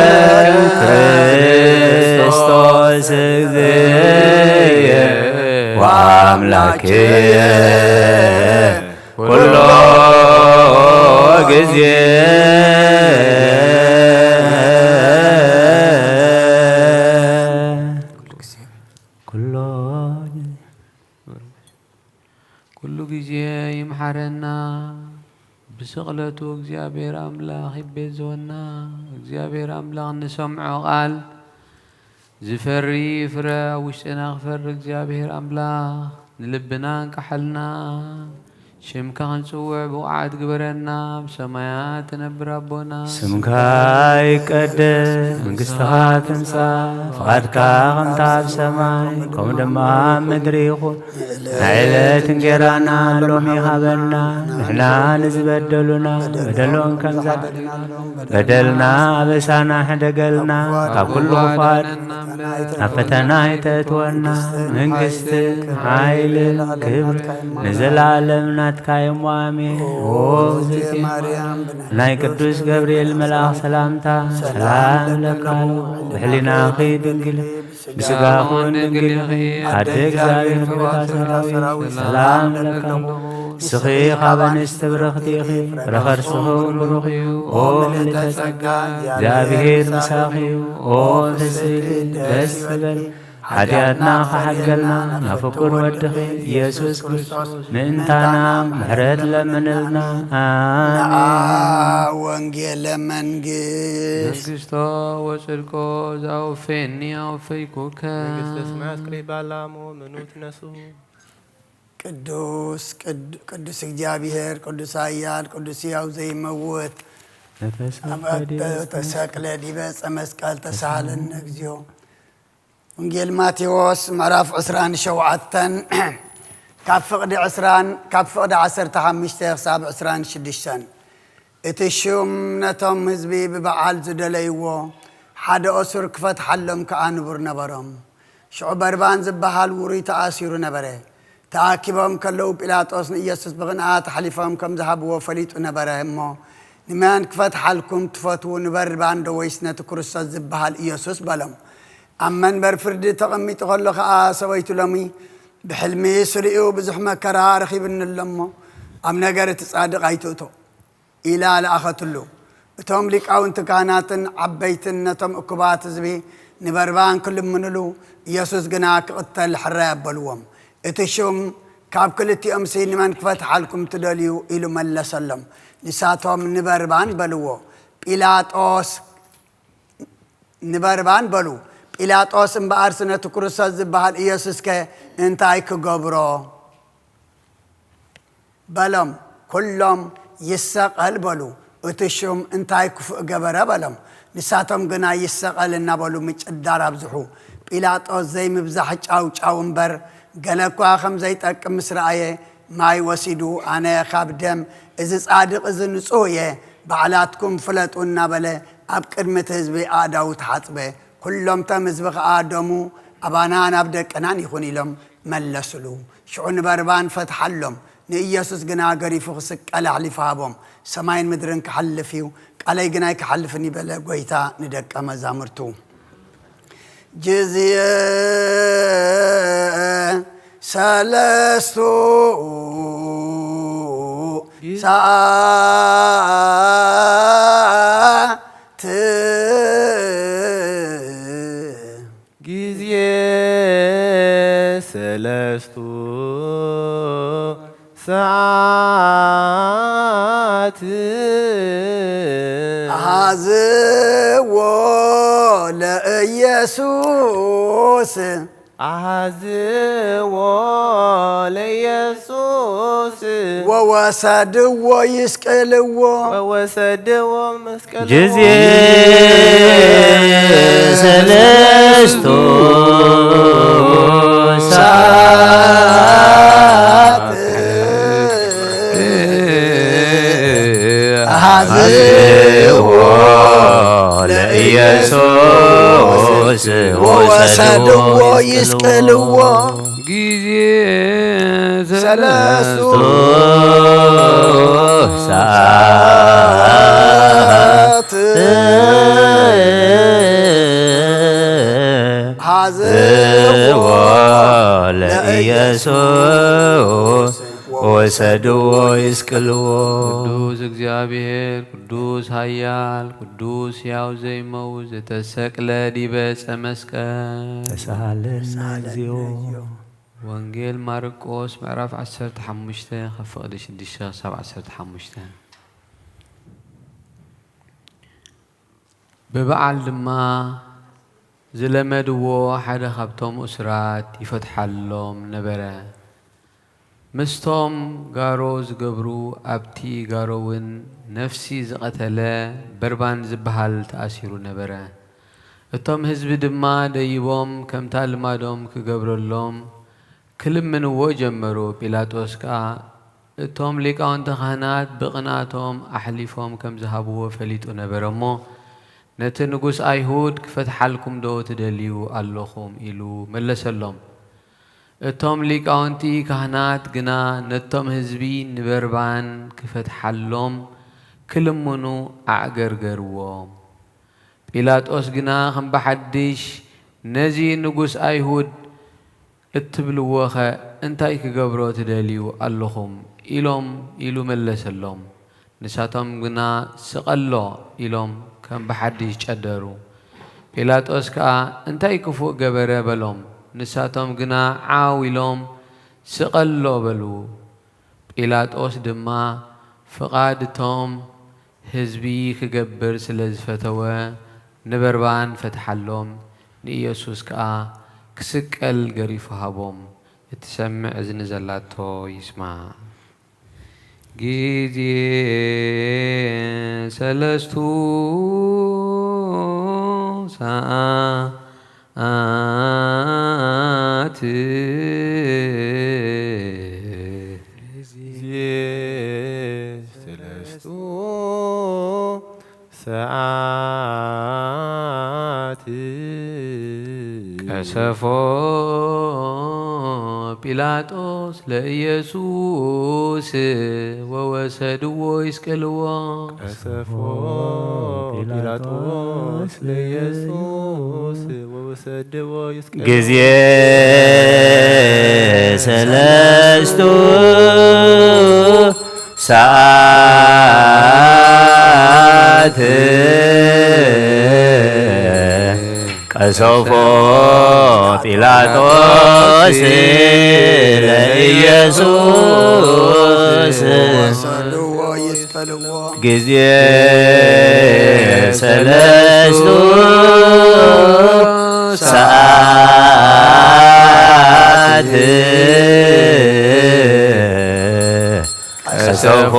ክርስቶስ እግዚእየ ኣምላኬ ኩሎ ግዜ ኩሎ ኩሉ ግዜ ይምሓረና። ብስቕለቱ እግዚኣብሔር ኣምላኽ ይቤዘወና። እግዚኣብሔር ኣምላኽ ንሰምዖ ቃል ዝፈሪ ፍረ ኣብ ውሽጥና ክፈሪ እግዚኣብሔር ኣምላኽ ንልብና እንቃሓልና። ሽምካ ክንጽውዕ ብቑዓት ግበረና። ኣብ ሰማያት ትነብር ኣቦና፣ ስምካ ይቀደስ፣ መንግስትኻ ትምጻእ፣ ፍቓድካ ከምታ ኣብ ሰማይ ከምኡ ድማ ኣብ ምድሪ ይኹን። ናይ ዕለት እንጌራና ሎሚ ሃበና፣ ንሕና ንዝበደሉና በደሎም ከምዛ በደልና ኣበሳና ሕደገልና፣ ካብ ኩሉ ክፋት ናብ ፈተና ኣይተእትወና፣ መንግስትን ሓይልን ክብርን ንዘለኣለም ናትካ እዮም። ኣሜን። ኦ እግዝእትየ ማርያም፣ ናይ ቅዱስ ገብርኤል መልኣኽ ሰላምታ ሰላም እብለካ ኣለኹ። ብሕሊናኺ ድንግል፣ ብስጋኺ እውን ድንግል ኢኺ። ኣደ እግዚኣብሔር፣ እመቤተ ሰራዊት፣ ሰላም እብለካ ኣለኹ። ንስኺ ካብ ኣንስቲ ብርኽቲ ኢኺ፣ ፍረ ከርስኺ እውን ብሩኽ እዩ። ኦ ምልዕተ ጸጋ፣ እግዚኣብሔር ምሳኺ እዩ። ኦ ፍስሕቲ፣ ደስ ይበልኪ። ሓጢኣትና ክሓድገልና ናብ ፍቁር ወድኺ ኢየሱስ ክርስቶስ ምእንታና ምሕረት ለምንልና። ኣሜን። ወንጌለ መንግስት። መንግስቶ ወጽድቆ ዘአውፌኒ አውፈይኩከ። መንግስተ ሰማያት ቅሪባ ላሞ ምኑ ትነሱ። ቅዱስ ቅዱ-፣ ቅዱስ እግዚኣብሔር፣ ቅዱስ ኃያል፣ ቅዱስ ሕያው ዘይመውት፣ ነፈሰ ኣብ ወዲበ ተሰቅለ ዲበ ዕፀ መስቀል ተሳሃለነ እግዚኦ። ወንጌል ማቴዎስ ምዕራፍ ዕስራን ሸውዓተን ካብ ፍቕዲ ዕስራን፣ ካብ ፍቕዲ ዓሰርተ ሓሙሽተ ክሳብ ዕስራን ሽዱሽተን። እቲ ሹም ነቶም ህዝቢ ብበዓል ዝደለይዎ ሓደ እሱር ክፈትሓሎም ከኣ ንቡር ነበሮም። ሽዑ በርባን ዝበሃል ውሩይ ተኣሲሩ ነበረ። ተኣኪቦም ከለዉ ጲላጦስ ንኢየሱስ ብቕንኣት ኣሕሊፎም ከም ዝሃብዎ ፈሊጡ ነበረ እሞ፣ "ንመን ክፈትሓልኩም ትፈትዉ? ንበርባን ዶ ወይስ ነቲ ክርስቶስ ዝበሃል ኢየሱስ?" በሎም። ኣብ መንበር ፍርዲ ተቐሚጡ ከሎ ኸኣ፣ "ሰበይቱ ሎሚ ብሕልሚ ስሪኡ ብዙሕ መከራ ረኺብኒ ኣሎ እሞ፣ ኣብ ነገር እቲ ጻድቕ ኣይትእቶ" ኢላ ለኣኸትሉ። እቶም ሊቃውንቲ ካህናትን ዓበይትን ነቶም እኩባት ህዝቢ ንበርባን ክልምንሉ፣ ኢየሱስ ግና ክቕተል ሕራይ ኣበልዎም። እቲ ሹም፣ "ካብ ክልቲኦምሲ ንመን ክፈትሓልኩም ትደልዩ?" ኢሉ መለሰሎም። ንሳቶም፣ "ንበርባን" በልዎ። ጲላጦስ ንበርባን በሉ። ጲላጦስ እምበኣርሲ ነቲ ክርስቶስ ዝበሃል ኢየሱስከ እንታይ ክገብሮ? በሎም። ኩሎም፣ "ይሰቐል" በሉ። እቲ ሹም፣ "እንታይ ክፉእ ገበረ?" በሎም። ንሳቶም ግና፣ "ይሰቐል" እናበሉ ምጭዳር ኣብዝሑ። ጲላጦስ ዘይምብዛሕ ጫውጫው እምበር፣ ገለ እኳ ከም ዘይጠቅም ምስ ረኣየ፣ ማይ ወሲዱ፣ "ኣነ ካብ ደም እዚ ጻድቕ እዚ ንጹህ እየ፣ ባዕላትኩም ፍለጡ" እናበለ ኣብ ቅድሚ እቲ ህዝቢ ኣእዳዉ ተሓጽበ። ኩሎም እቶም ህዝቢ ኸኣ፣ "ደሙ ኣባናን ኣብ ደቅናን ይኹን" ኢሎም መለሱሉ። ሽዑ ንበርባን ፈትሓሎም፣ ንኢየሱስ ግና ገሪፉ ክስቀል ኣሕሊፉ ሃቦም። "ሰማይን ምድርን ክሓልፍ እዩ፣ ቃለይ ግን ኣይክሓልፍን" እዩ በለ ጐይታ ንደቀ መዛሙርቱ። ጊዜ ሰለስቱ ሰዓት። ጊዜ ሰለስቱ ሰዓት። ኣሃዝዎ ለኢየሱስ። ኣሃዝዎ ለኢየሱስ። ወወሰድዎ ይስቅልዎ። ወወሰድዎ መስቀልዎ። ጊዜ ሰለስቱ ሰዓት። ኣሃዝዎ ለኢየሱስ ወሰድዎ ይስቀልዎ። ጊዜ ሰለስቱ ሰዓት። ዝዎ ለኢየሱስ ወሰድዎ ይስቅልዎ። ቅዱስ እግዚኣብሔር፣ ቅዱስ ኃያል፣ ቅዱስ ሕያው ዘይመውት፣ ዘተሰቅለ ዲበ ዕፀ መስቀል። ተሳሃለና እግዚኦ። ወንጌል ማርቆስ ምዕራፍ ዓሰርተ ሓሙሽተ ካብ ፍቕዲ ሽዱሽተ ክሳብ ዓሰርተ ሓሙሽተ። ብበዓል ድማ ዝለመድዎ ሓደ ካብቶም እሱራት ይፈትሓሎም ነበረ። ምስቶም ጋሮ ዝገብሩ ኣብቲ ጋሮ እውን ነፍሲ ዝቐተለ በርባን ዝበሃል ተኣሲሩ ነበረ። እቶም ህዝቢ ድማ ደይቦም ከምታ ልማዶም ክገብረሎም ክልምንዎ ጀመሩ። ጲላጦስ ከኣ እቶም ሊቃውንቲ ካህናት ብቕንኣቶም ኣሕሊፎም ከም ዝሃብዎ ፈሊጡ ነበረ እሞ፣ ነቲ ንጉስ ኣይሁድ ክፈትሓልኩም ዶ ትደልዩ ኣለኹም? ኢሉ መለሰሎም። እቶም ሊቃውንቲ ካህናት ግና ነቶም ህዝቢ ንበርባን ክፈትሓሎም ክልምኑ ኣዕገርገርዎም። ጲላጦስ ግና ከም ብሓድሽ፣ ነዚ ንጉስ ኣይሁድ እትብልዎኸ እንታይ ክገብሮ ትደልዩ ኣለኹም? ኢሎም ኢሉ መለሰሎም። ንሳቶም ግና ስቐሎ ኢሎም ከም ብሓድሽ ጨደሩ። ጲላጦስ ከኣ እንታይ ክፉእ ገበረ በሎም። ንሳቶም ግና ዓው ኢሎም ስቐሎ በሉ። ጲላጦስ ድማ ፍቓድ እቶም ህዝቢ ክገብር ስለ ዝፈተወ ንበርባን ፈትሓሎም፣ ንኢየሱስ ከኣ ክስቀል ገሪፉ ሃቦም። እትሰምዕ እዝኒ ዘላቶ ይስማዕ። ጊዜ ሰለስቱ ሰዓት ጊዜ ሰለስቱ ሰዓት ቀሰፎ ጲላጦስ ለኢየሱስ ወወሰድዎ ይስቀልዎ። ቀሰፎ ጲላጦስ ለኢየሱስ ወወሰድዎ ይስቀልዎ። ጊዜ ሰለስቱ ሰዓት ቀሰፎ ጲላጦስ ለኢየሱስ። ጊዜ ሰለስቱ ሰዓት ቀሰፎ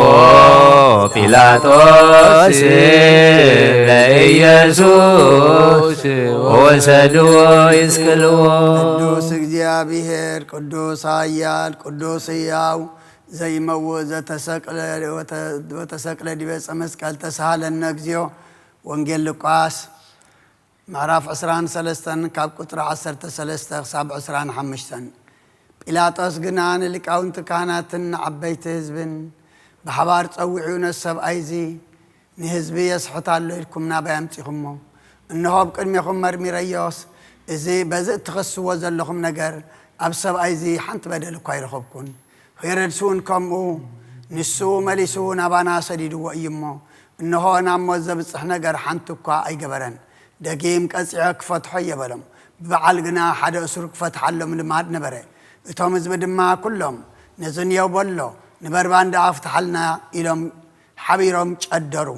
ጲላጦስ ለኢየሱስ ወሰድዎ ይስቅልዎ። ቅዱስ እግዚኣብሔር፣ ቅዱስ ኃያል፣ ቅዱስ ሕያው፣ ዘይመውእ፣ ዘተሰቅለ፣ ወተ-፣ ወተሰቅለ ዲበ ዕፀ መስቀል ተሳሃለነ እግዚኦ። ወንጌል ሉቃስ ምዕራፍ ዕስራን ሰለስተን ካብ ቁጽሪ ዓሰርተ ሰለስተ ክሳብ ዕስራን ሓሙሽተን። ጲላጦስ ግና ንሊቃውንቲ ካህናትን ንዓበይቲ ህዝብን ብሓባር ጸዊዑ፣ ነቲ ሰብኣይ እዚ ንህዝቢ የስሕት ኣሎ ኢልኩም ናባይ ኣምጺኹሞ። እንሆ ኣብ ቅድሜኹም መርሚረዮስ፣ እዚ በዚ እትኸስዎ ዘለኹም ነገር ኣብ ሰብኣይ እዚ ሓንቲ በደል እኳ ኣይረኸብኩን። ሄሮድስ እውን ከምኡ፣ ንሱ መሊሱ ናባና ሰዲድዎ እዩ እሞ፣ እንሆ ናብ ሞት ዘብጽሕ ነገር ሓንቲ እኳ ኣይገበረን። ደጊም ቀጺዐ ክፈትሖ እየ በሎም። ብበዓል ግና ሓደ እሱር ክፈትሓሎም ልማድ ነበረ። እቶም ህዝቢ ድማ ኩሎም፣ "ነዚ ንየው በሎ፣ ንበርባን ደኣ ፍትሓልና" ኢሎም ሓቢሮም ጨደሩ።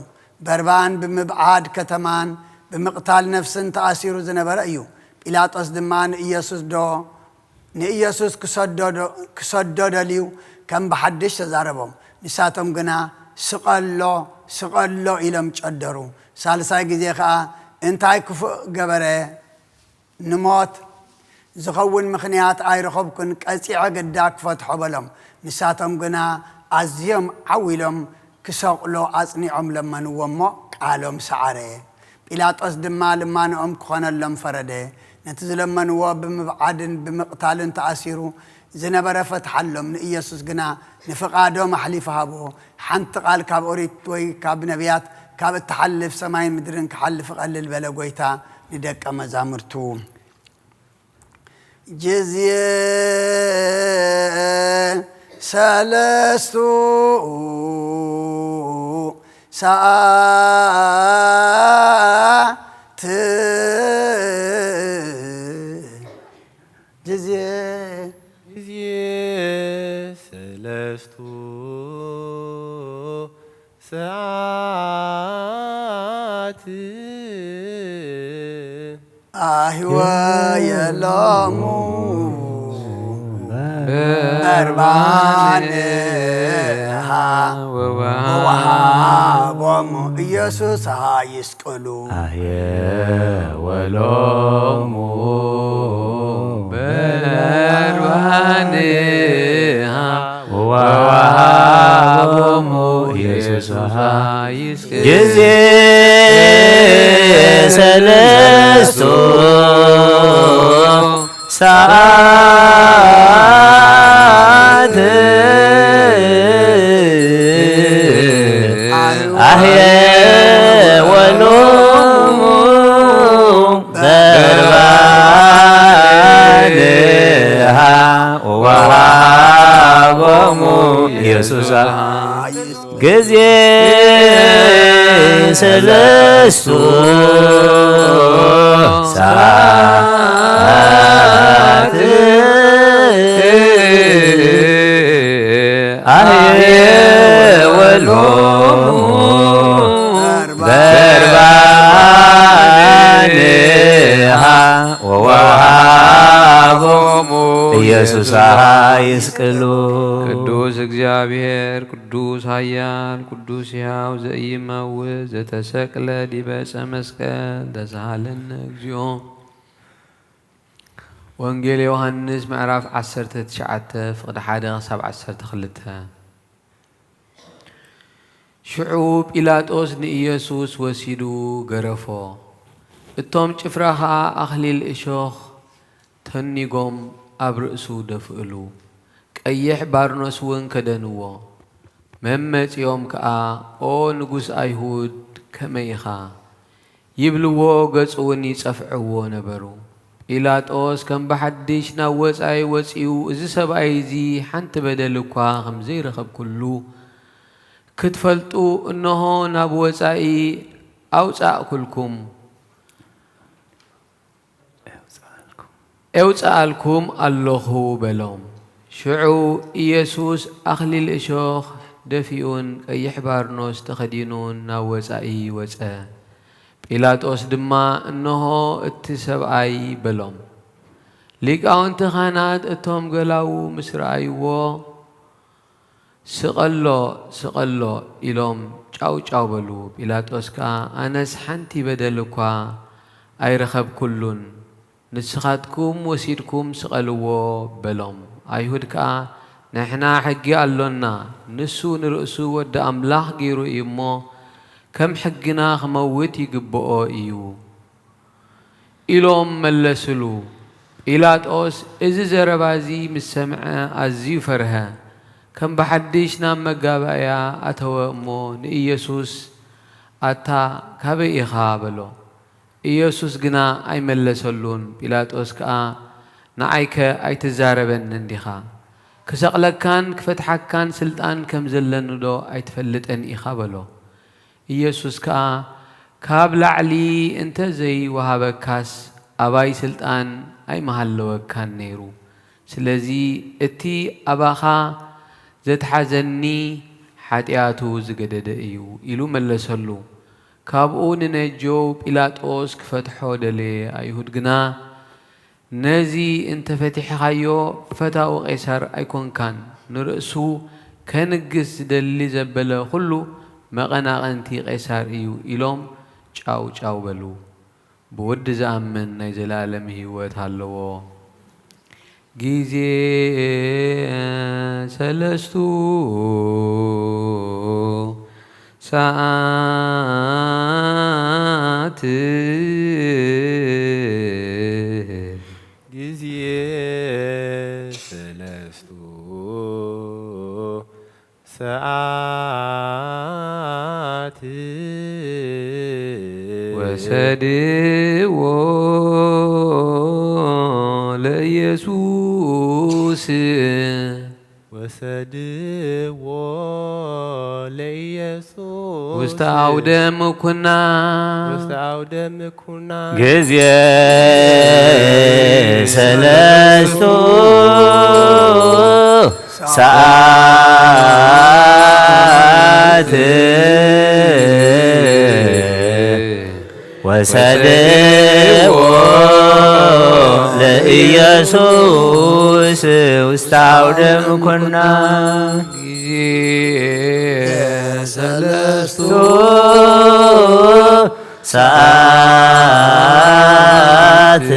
በርባን ብምብዓድ ከተማን ብምቕታል ነፍስን ተኣሲሩ ዝነበረ እዩ። ጲላጦስ ድማ ንኢየሱስ ዶ ንኢየሱስ ክሰዶ ዶ-፣ ክሰዶ ደልዩ ከም ብሓድሽ ተዛረቦም። ንሳቶም ግና፣ "ስቐሎ፣ ስቐሎ" ኢሎም ጨደሩ። ሳልሳይ ግዜ ኸኣ፣ "እንታይ ክፉእ ገበረ? ንሞት ዝኸውን ምኽንያት ኣይረኸብኩን፣ ቀጺዐ ግዳ ክፈትሖ" በሎም። ንሳቶም ግና ኣዝዮም ዓው ኢሎም ክሰቕሎ ኣጽኒዖም ለመንዎ እሞ፣ ቃሎም ሰዓረ። ጲላጦስ ድማ ልማንኦም ክኾነሎም ፈረደ። ነቲ ዝለመንዎ ብምብዓድን ብምቕታልን ተኣሲሩ ዝነበረ ፈትሓሎም። ንኢየሱስ ግና ንፍቓዶም ኣሕሊፉ ሃቦ። "ሓንቲ ቃል ካብ ኦሪት ወይ ካብ ነቢያት ካብ እትሓልፍ፣ ሰማይን ምድርን ክሓልፍ እቐልል" በለ ጐይታ ንደቀ መዛሙርቱ። ጊዜ ሰለስቱ ሰዓት ጊዜ ጊዜ ሰለስቱ ሰዓት ኣህወ የሎሙ በርባንሃ ወወሃቦሙ ኢየሱስ ይስቅሉ። ኣህየ ወሎሙ በርባንሃ ወወሃቦሙ ኢየሱስ ጊዜ ሰለስቱ ሰዓት ኣህየ ወሎሙ በርባንሃ ወሃቦሙ ኢየሱስ ጊዜ ሰለስቱ ሰዓት ኣህየ ወሎሙ በርባንሃ ወወሃቦሙ ኢየሱስ ይስቅሉ። ቅዱስ እግዚኣብሔር፣ ቅዱስ ኃያል፣ ቅዱስ ሕያው ዘኢይመውት ዘተሰቅለ ዲበ ዕፀ መስቀል ተሳሃለነ እግዚኦ። ወንጌል ዮሃንስ ምዕራፍ ዓሰርተ ትሽዓተ ፍቕዲ ሓደ ክሳብ ዓሰርተ ክልተ። ሽዑ ጲላጦስ ንኢየሱስ ወሲዱ ገረፎ። እቶም ጭፍራ ኸኣ ኣኽሊል እሾኽ ተኒጎም ኣብ ርእሱ ደፍእሉ። ቀይሕ ባርኖስ እውን ከደንዎ። መመጺኦም ከኣ፣ "ኦ ንጉስ ኣይሁድ፣ ከመይ ኢኻ?" ይብልዎ፣ ገጹ እውን ይጸፍዕዎ ነበሩ። ጲላጦስ ከም ብሓድሽ ናብ ወጻኢ ወጺኡ፣ እዚ ሰብኣይ እዚ ሓንቲ በደል እኳ ከም ዘይረኸብኩሉ ክትፈልጡ፣ እንሆ፣ ናብ ወጻኢ ኣውጻእኩልኩም፣ ኤውጽኣልኩም ኣለኹ በሎም። ሽዑ ኢየሱስ ኣኽሊል እሾኽ ደፊኡን ቀይሕ ባርኖስ ተኸዲኑን ናብ ወጻኢ ወጸ። ጲላጦስ ድማ፣ እንሆ እቲ ሰብኣይ በሎም። ሊቃውንቲ ካህናት እቶም ገላዉ ምስ ረኣይዎ፣ "ስቐሎ፣ ስቐሎ" ኢሎም ጫው ጫው በሉ። ጲላጦስ ከኣ፣ "ኣነስ ሓንቲ በደል እኳ ኣይረኸብኩሉን፣ ንስኻትኩም ወሲድኩም ስቐልዎ" በሎም። ኣይሁድ ከኣ፣ "ንሕና ሕጊ ኣሎና፣ ንሱ ንርእሱ ወዲ ኣምላኽ ገይሩ እዩ እሞ፣ ከም ሕግና ክመውት ይግብኦ እዩ" ኢሎም መለስሉ። ጲላጦስ እዚ ዘረባ እዚ ምስ ሰምዐ ኣዝዩ ፈርሀ። ከም ብሓድሽ ናብ መጋባእያ ኣተወ እሞ ንኢየሱስ፣ "ኣታ ካበይ ኢኻ?" በሎ። ኢየሱስ ግና ኣይመለሰሉን። ጲላጦስ ከኣ፣ "ንዓይከ ኣይትዛረበንን ዲኻ? ክሰቕለካን ክፈትሓካን ስልጣን ከም ዘለኒዶ ኣይትፈልጥን ኢኻ?" በሎ። ኢየሱስ ከኣ፣ "ካብ ላዕሊ እንተ ዘይወሃበካስ፣ ኣባይ ስልጣን ኣይምሃለወካን ነይሩ። ስለዚ እቲ ኣባኻ ዘትሓዘኒ፣ ሓጢኣቱ ዝገደደ እዩ" ኢሉ መለሰሉ። ካብኡ ንነጀው ጲላጦስ ክፈትሖ ደለየ። ኣይሁድ ግና፣ "ነዚ እንተ ፈቲሕኻዮ፣ ፈታዊ ቄሳር ኣይኮንካን፣ ንርእሱ ከንግስ ዝደሊ ዘበለ ኹሉ መቐናቕንቲ ቄሳር እዩ" ኢሎም ጫው ጫው በሉ። ብወዲ ዝኣምን ናይ ዘለኣለም ህይወት ኣለዎ። ጊዜ ሰለስቱ ሰዓት ጊዜ ሰለስቱ ሰዓት ወሰድዎ ለኢየሱስ ወሰድዎ ለኢየሱስ ውስተ አውደ ምኩና ውስተ አውደ ምኩና ግዜ ሰለስቱ ሰዓት ወሰድዎ ለኢየሱስ ውስተ አውደ ምኩና ጊዜ ሰለስቱ ሰዓት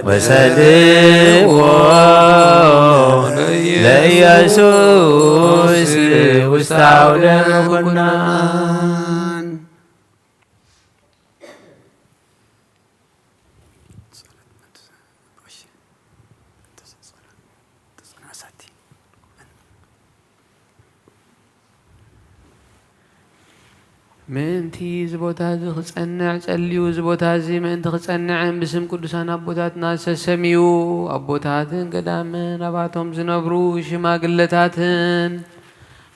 ወሰድዎ ለኢየሱስ ውስተ አውደ ምኩና። ምእንቲ እዚ ቦታ እዚ ክጸንዕ ጸልዩ። እዚ ቦታ እዚ ምእንቲ ክጸንዕን ብስም ቅዱሳን ኣቦታትና ዝተሰምዩ ኣቦታትን ገዳምን ኣባቶም ዝነብሩ ሽማግለታትን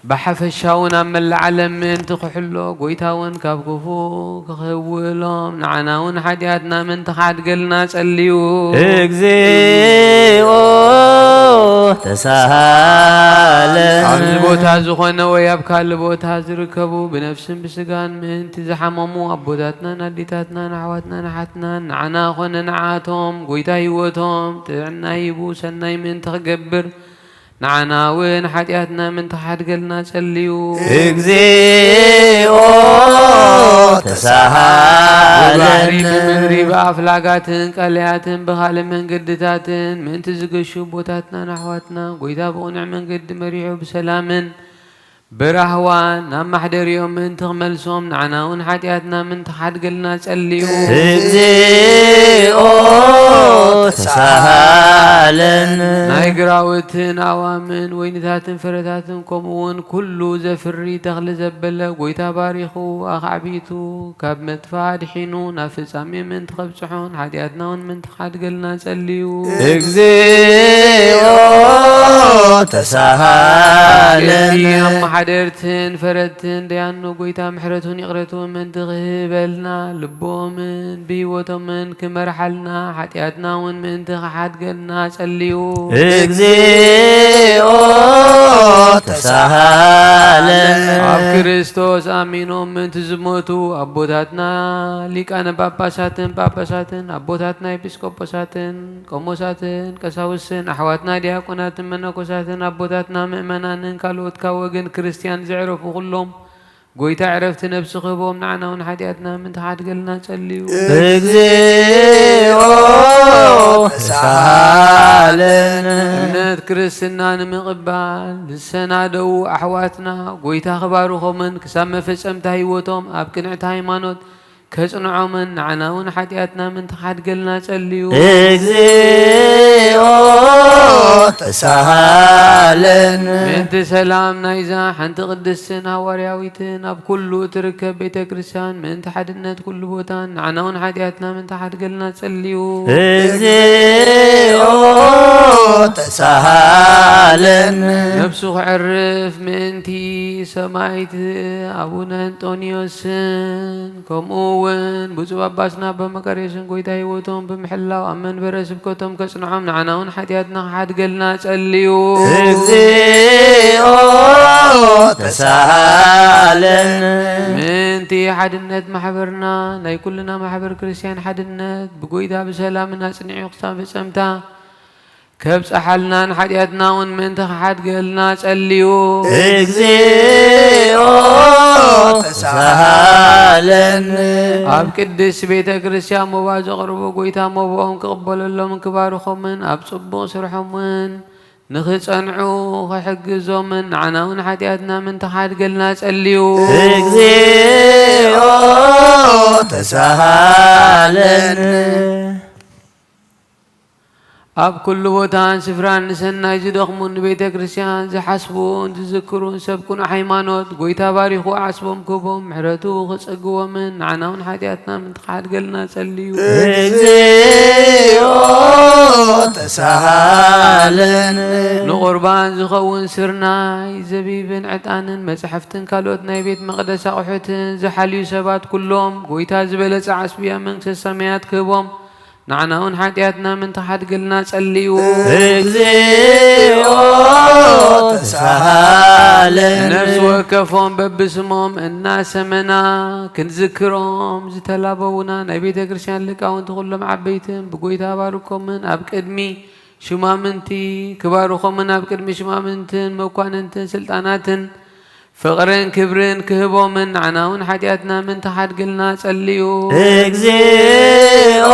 ብሓፈሻ እውን ኣብ መላእ ዓለም ምእንቲ ክሕሎ፣ ጎይታ እውን ካብ ክፉእ ክኽውሎም፣ ንዓና እውን ሓጢኣትና ምእንቲ ክሓድገልና ጸልዩ። እግዚኦ ተሳሃለን። ኣብዚ ቦታ ዝኾነ ወይ ኣብ ካልእ ቦታ ዝርከቡ ብነፍስን ብስጋን ምእንቲ ዝሓመሙ ኣቦታትናን ኣዴታትናን ኣሕዋትናን ኣሓትናን ንዓና ኮነ ንዓቶም ጎይታ ህይወቶም ጥዕና ሂቡ ሰናይ ምእንቲ ክገብር ንዓና እውን ሓጢኣትና ምእንቲ ክሓድገልና ጸልዩ። እግዚኦ ተሳሃለን። ብባሕሪ ብምድሪ ብኣፍላጋትን ቀለያትን ብኻልእ መንገድታትን ምእንቲ ዝገሹ ኣቦታትናን ኣሕዋትና ጎይታ ብቕኑዕ መንገዲ መሪሑ ብሰላምን ብራህዋን ናብ ማሕደሪኦም ምእንቲ ክመልሶም ንዓና እውን ሓጢኣትና ምእንቲ ክሓድገልና ጸልዩ። እግዚኦ ተሳሃለን። ናይ ግራውትን ኣእዋምን ወይንታትን ፍረታትን ከምኡ እውን ኩሉ ዘፍሪ ተኽሊ ዘበለ ጎይታ ባሪኹ ኣኻዕቢቱ ካብ መጥፋ ኣድሒኑ ናብ ፍጻሜ ምእንቲ ከብጽሖን ሓጢኣትና እውን ምእንቲ ክሓድገልና ጸልዩ። እግዚኦ ተሳሃለን። ኣመሓደርትን ፈረድትን ደያኑ ጎይታ ምሕረቱን ይቕረቱን ምእንቲ ክህበልና ልቦምን ብህይወቶምን ክመርሓልና ሓጢኣትና እውን ምእንቲ ክሓድገልና ጸልዩ። እግዚኦ ተሳሃለን። ኣብ ክርስቶስ ኣሚኖም ምእንቲ ዝሞቱ ኣቦታትና ሊቃነ ጳጳሳትን ጳጳሳትን ኣቦታትና ኤጲስቆጶሳትን ቆሞሳትን ቀሳውስትን ኣሕዋትና ዲያቆናትን መነኮሳትን ኣቦታትና ምእመናንን ካልኦት ካብ ወገን ክርስትያን ዘዕረፉ ኩሎም ጎይታ ዕረፍቲ ነፍሲ ክህቦም ንዓና እውን ሓጢኣትና ምእንቲ ክሓድገልና ጸልዩ። እግዚኦ ተሳሃለን። እምነት ክርስትና ንምቕባል ዝሰናደዉ ኣሕዋትና ጎይታ ክባርኾምን ክሳብ መፈጸምታ ህይወቶም ኣብ ቅንዕቲ ሃይማኖት ከጽንዖምን ንዓና እውን ሓጢኣትና ምእንቲ ክሓድገልና ጸልዩ። እግዚኦ ተሳሃለን። ምእንቲ ሰላም ናይዛ ሓንቲ ቅድስትን ሃዋርያዊትን ኣብ ኩሉ እትርከብ ቤተ ክርስቲያን ምእንቲ ሓድነት ኩሉ ቦታን ንዓና እውን ሓጢኣትና ምእንቲ ሓድገልና ጸልዩ። እግዚኦ ተሳሃለን። ነፍሱ ክዕርፍ ምእንቲ ሰማይት ኣቡነ እንጦንዮስን ከምኡ እውን ብፁዕ ጳጳስና ኣባ መቃርዮስን ጎይታ ህይወቶም ብምሕላው ኣብ መንበረ ስብከቶም ከጽንዖም ንዓና እውን ሓጢኣትና ክሓድገልና ጸልዩ። እግዚኦ ተሳሃለን። ምእንቲ ሓድነት ማሕበርና ናይ ኩልና ማሕበር ክርስትያን ሓድነት ብጎይታ ብሰላምን ኣጽኒዑ ክሳብ ፍጸምታ ከብጽሓልና ንሓጢኣትና እውን ምእንቲ ክሓድገልና ጸልዩ። እግዚኦ ተሳሃለን። ኣብ ቅድስት ቤተ ክርስቲያን መባ ዘቕርቡ ጎይታ መባኦም ክቕበለሎምን ክባርኾምን ኣብ ጽቡቕ ስርሖምን ንኽጸንዑ ክሕግዞምን ንዓና እውን ሓጢኣትና ምእንቲ ክሓድገልና ጸልዩ። እግዚኦ ተሳሃለን። ኣብ ኩሉ ቦታን ስፍራን ንሰናይ ዝደኽሙን ንቤተ ክርስቲያን ዝሓስቡን ዝዝክሩን ሰብ ቅኑዕ ሃይማኖት፣ ጎይታ ባሪኹ ዓስቦም ክህቦም፣ ምሕረቱ ክጸግቦምን ንዓና እውን ሓጢኣትና ምንትኻሓድገልና ጸልዩ። እግዚኦ ተሳሃለነ። ንቑርባን ዝኸውን ስርናይ፣ ዘቢብን ዕጣንን፣ መጻሕፍትን ካልኦት ናይ ቤት መቕደስ ኣቑሑትን ዝሓልዩ ሰባት ኩሎም፣ ጎይታ ዝበለጸ ዓስቢ ኣብ መንግስተ ሰማያት ክህቦም፣ ንዓና እውን ሓጢኣትና ምንታ ሓድግልና ጸልዩ። እግዚኦ ተሳሃለነ። ነፍሲ ወከፎም በብስሞም እናሰመና ክንዝክሮም ዝተላበውና ናይ ቤተ ክርስቲያን ሊቃውንቲ ኩሎም ዓበይትን ብጎይታ ባርኮምን ኣብ ቅድሚ ሽማምንቲ ክባርኾምን ኣብ ቅድሚ ሽማምንትን መኳንንትን ስልጣናትን ፍቕርን ክብርን ክህቦምን ንዓና እውን ሓጢኣትና ምንታ ሓድግልና ጸልዩ። እግዚኦ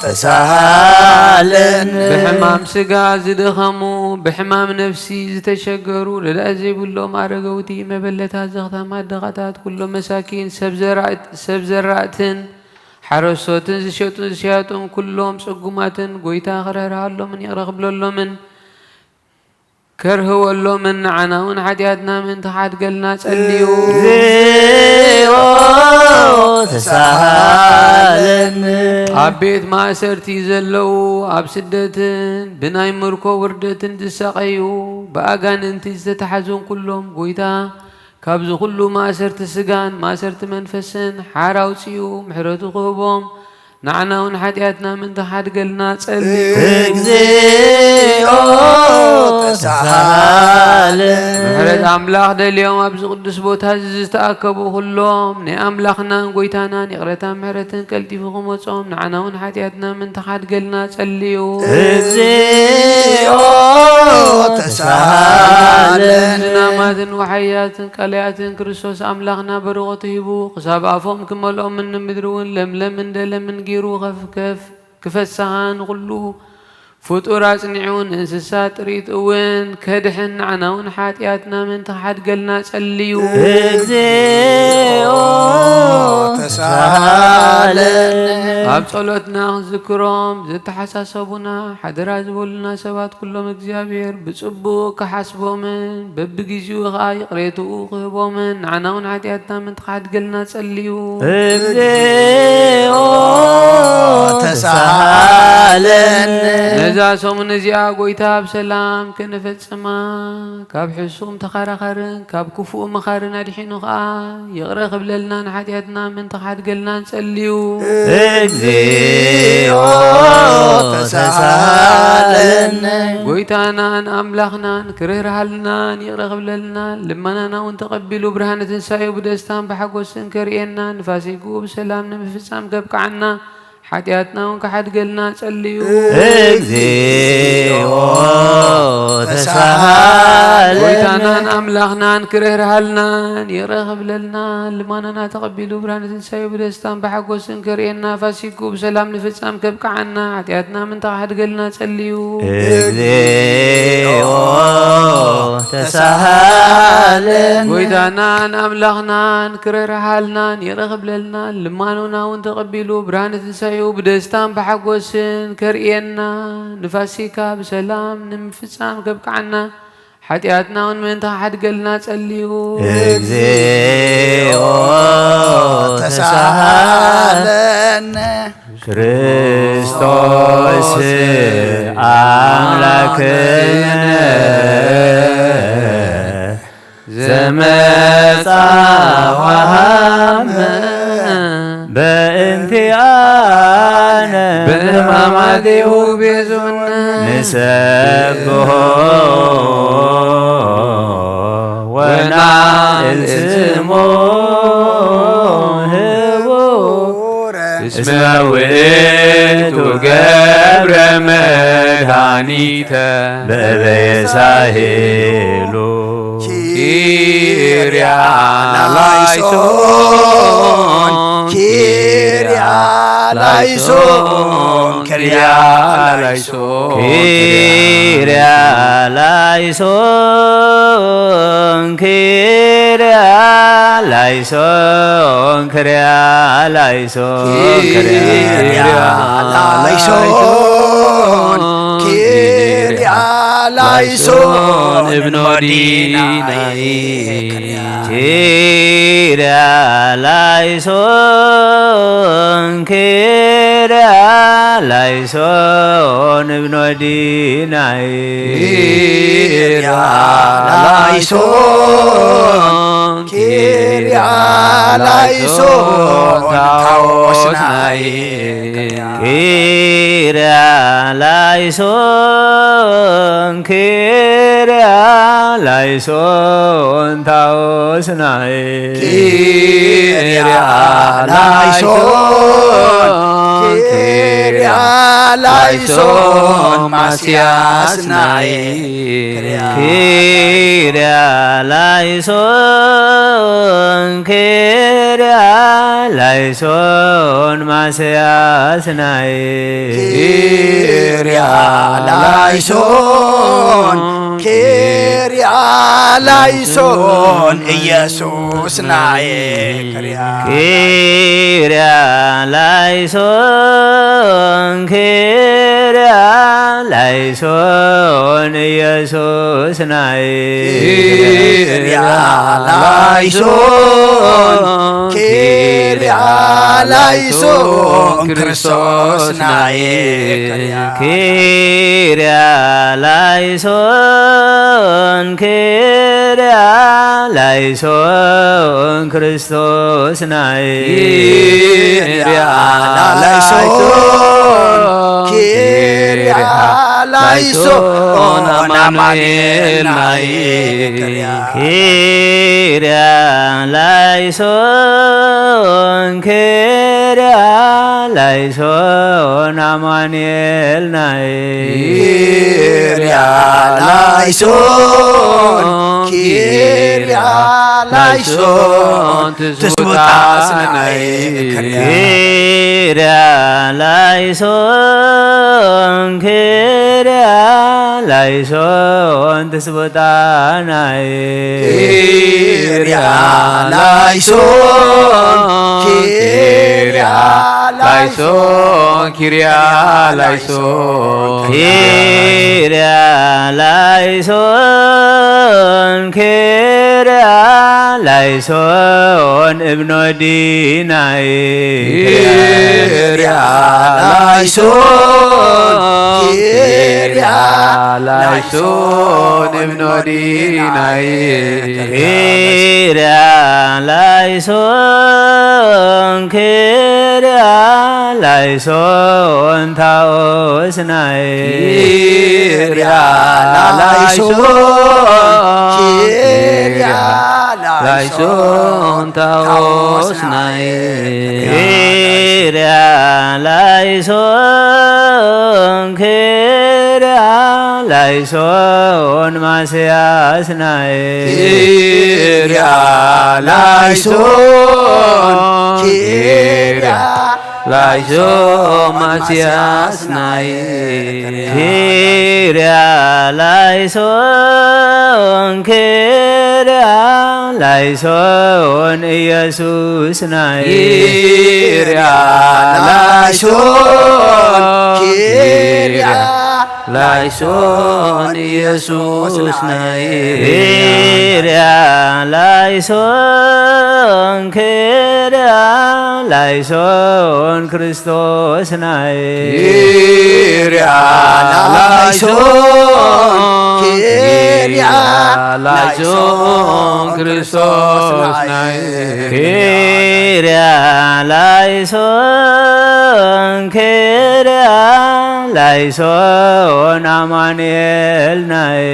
ተሳሃለነ። ብሕማም ስጋ ዝደኸሙ፣ ብሕማም ነፍሲ ዝተሸገሩ፣ ረዳኢ ዘይብሎም ኣረገውቲ፣ መበለታት፣ ዘኽታማት፣ ድኻታት፣ ኩሎም መሳኪን፣ ሰብ ዘራእት- ሰብ ዘራእትን ሓረስቶትን ዝሸጡን ዝሸያጡን ኩሎም ጽጉማትን ጎይታ ክርህርሃሎምን ይቕረ ክብለሎምን ከርህወሎምን ንዓና እውን ሓጢኣትና ምእንቲ ሓድገልና ጸልዩ። እግዚኦ ተሳሃለነ። ኣብ ቤት ማእሰርቲ ዘለዉ ኣብ ስደትን ብናይ ምርኮ ውርደትን ዝሳቐዩ ብኣጋንንቲ ዝተታሕዙን ኩሎም ጎይታ ካብዚ ኩሉ ማእሰርቲ ስጋን ማእሰርቲ መንፈስን ሓር ኣውጽኡ ምሕረቱ ክህቦም ንዓና እውን ሓጢኣትና ምእንቲ ሓድገልና ጸልዩ። እግዚኦ ተሳሃለነ። ምሕረት ኣምላኽ ደልዮም ኣብዚ ቅዱስ ቦታ እዚ ዝተኣከቡ ኩሎም ናይ ኣምላኽናን ጎይታናን ይቕረታ ምሕረትን ቀልጢፉ ክመጾም ንዓና እውን ሓጢኣትና ምእንቲ ሓድገልና ጸልዩ። እግዚኦ ተሳሃለነ። ዝናማትን ወሓያትን ቀለያትን ክርስቶስ ኣምላኽና በረኸቱ ሂቡ ክሳብ ኣፎም ክመልኦምን ንምድሪ እውን ለምለምን ደለምን ገይሩ ከፍከፍ ክፈስሃ ንኹሉ ፍጡር ኣጽኒዑ ንእንስሳ ጥሪት እውን ከድሕን ንዓና እውን ሓጢኣትና ምእንቲ ክሓድገልና ጸልዩ። እግዚኦ ተሳሃለነ። ኣብ ጸሎትና ክንዝክሮም ዘተሓሳሰቡና ሓደራ ዝበሉና ሰባት ኩሎም እግዚኣብሔር ብጽቡቕ ክሓስቦምን በብግዜኡ ኸኣ ይቕሬትኡ ክህቦምን ንዓና እውን ሓጢኣትና ምእንቲ ክሓድገልና ጸልዩ። እግዚኦ ተሳሃለነ። ነዛ ሰሙን እዚኣ ጎይታ ብሰላም ከነፈጽማ ካብ ሕሱም ተኸራኸርን ካብ ክፉእ መኻርን ኣድሒኑ ኸኣ ይቕረ ክብለልና ንሓጢኣትና ምእንቲ ክሓድገልና ንጸልዩ። እግዚኦ ተሳሃለነ። ጎይታናን ኣምላኽናን ክርህርሃልናን ይቕረ ክብለልናን ልመናና እውን ተቐቢሉ ብርሃነ ትንሳኤኡ ብደስታን ብሓጎስን ከርእየና ንፋሲግኡ ብሰላም ንምፍጻም ከብቅዓና ሓጢኣትና እውን ክሓድገልና ጸልዩ። እግዚኦ ተሳሃለነ። ጎይታናን ኣምላኽናን ክርህርሃልናን ይቕረ ክብለልናን ልመናና ተቐቢሉ ብርሃነ ትንሳኤኡ ብደስታን ብሓጎስን ከርእየና ፋሲግኡ ብሰላም ንፍጻም ከብቅዓና ሓጢኣትና ምእንቲ ክሓድገልና ጸልዩ። እግዚኦ ተሳሃለነ። ጎይታናን ኣምላኽናን ክርህርሃልናን ይቕረ ክብለልናን ልመናና እውን ተቐቢሉ ብርሃነ ትንሳኤኡ ብደስታን ብሓጎስን ከርእየና ንፋሲካ ብሰላም ንምፍጻም ከብቅዓና ሓጢኣትና እውን ምእንቲ ክሓድገልና ጸልዩ። እግዚኦ ተሳሃለነ። ክርስቶስ ኣምላክነ ዘመጻ ወሃመ በእንቲኣነ ብሕማማቲሁ ቤዙነ ንሰብሖ ወናእል ስሞ ህቡረ እስመ ውእቱ ገብረ መድኃኒተ በበየሳሄሉ ኪርያ ላይሶን ኪርያ ላይሶን፣ ኪርያ ላይሶን፣ ኪርያ ላይሶን፣ ኪርያ ላይሶን፣ ኪርያ ላይሶን፣ ኪርያ ላይሶን፣ ኪርያ ላይሶን፣ እብኖ ዲናይ፣ ኪርያ ላይሶን፣ ኪርያ ላይሶን፣ እብኖ ዲናይ፣ ኪርያ ላይሶን፣ ኪርያ ላይሶን፣ ታዎስናይ፣ ኪርያ ላይሶን፣ ኪርያ ላይሶን፣ ታዎስናይ፣ ኪርያ ላይሶን፣ ኪርያ ላይሶን፣ ማስያስናይ፣ ኪርያ ላይሶን፣ ኪርያ ላይሶን፣ ማስያስናይ፣ ኪርያ ላይሶን፣ ኪርያ ላይሶን፣ ኢየሱስናይ፣ ኪርያ፣ ኪርያ ላይሶን፣ ኪርያ ላይሶን፣ ኢየሱስናይ፣ ኪርያ ላይሶን፣ ኪርያ ላይሶን፣ ክርስቶስናይ፣ ኪርያ ላይሶን፣ ኪርያ ላይሶን፣ ክርስቶስናይ፣ ኪርያ ላይሶን፣ ኪርያ ላይሶን፣ ኣማኑኤልናይ፣ ኪርያ ላይሶን፣ ኪርያ ላይሶን፣ ኣማኑኤልናይ፣ ኪርያ ላይሶን፣ ኪርያ ላይሶን፣ ትስብእታ ስናይ፣ ኪርያ ላይሶን፣ ኪርያ ላይሶን፣ ትስብእታናይ፣ ኪርያ ላይሶን፣ ኪርያ ላይሶን፣ ኪርያ ላይሶን፣ ኪርያ ላይሶን፣ ኪርያ ላይሶን፣ እብኖ ዲናይ፣ ኪርያ ላይሶን፣ ኪርያ ላይሶን፣ እብኖ ዲናይ፣ ኪርያ ላይሶን፣ ኪርያ ላይሶን፣ ታኦስናይ፣ ኪርያ ላይሶን፣ ኪርያ ላይሶን፣ ታኦስናይ፣ ኪርያ ላይሶን፣ ኪርያ ላይሶን፣ ማስያስናይ፣ ኪርያ ላይሶን፣ ኪርያ ላይሶን፣ ማስያስናይ፣ ኪርያ ላይሶን፣ ኪርያ ላይሶን፣ ኢየሱስናይ፣ ኪርያ ላይሶን፣ ኪርያ ላይሶን፣ ኢየሱስናይ፣ ኪርያ ላይሶን፣ ኪርያ ላይሶን፣ ክርስቶስናይ፣ ኪርያ ላይሶን፣ ኪርያ ላይሶን፣ ክርስቶስናይ፣ ኪርያ ላይሶን፣ ኪርያ ላይሶን፣ ኣማኑኤልናይ፣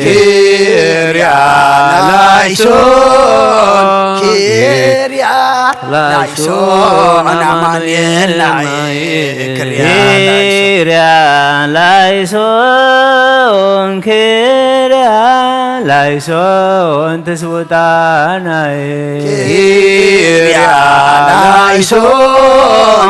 ኪርያ ላይሶን፣ ኪርያ ላይሶን፣ ኣማኑኤልናይ፣ ኪርያ ኪርያ ላይሶን፣ ኪርያ ላይሶን፣ ትስውታናይ፣ ኪርያ ላይሶን፣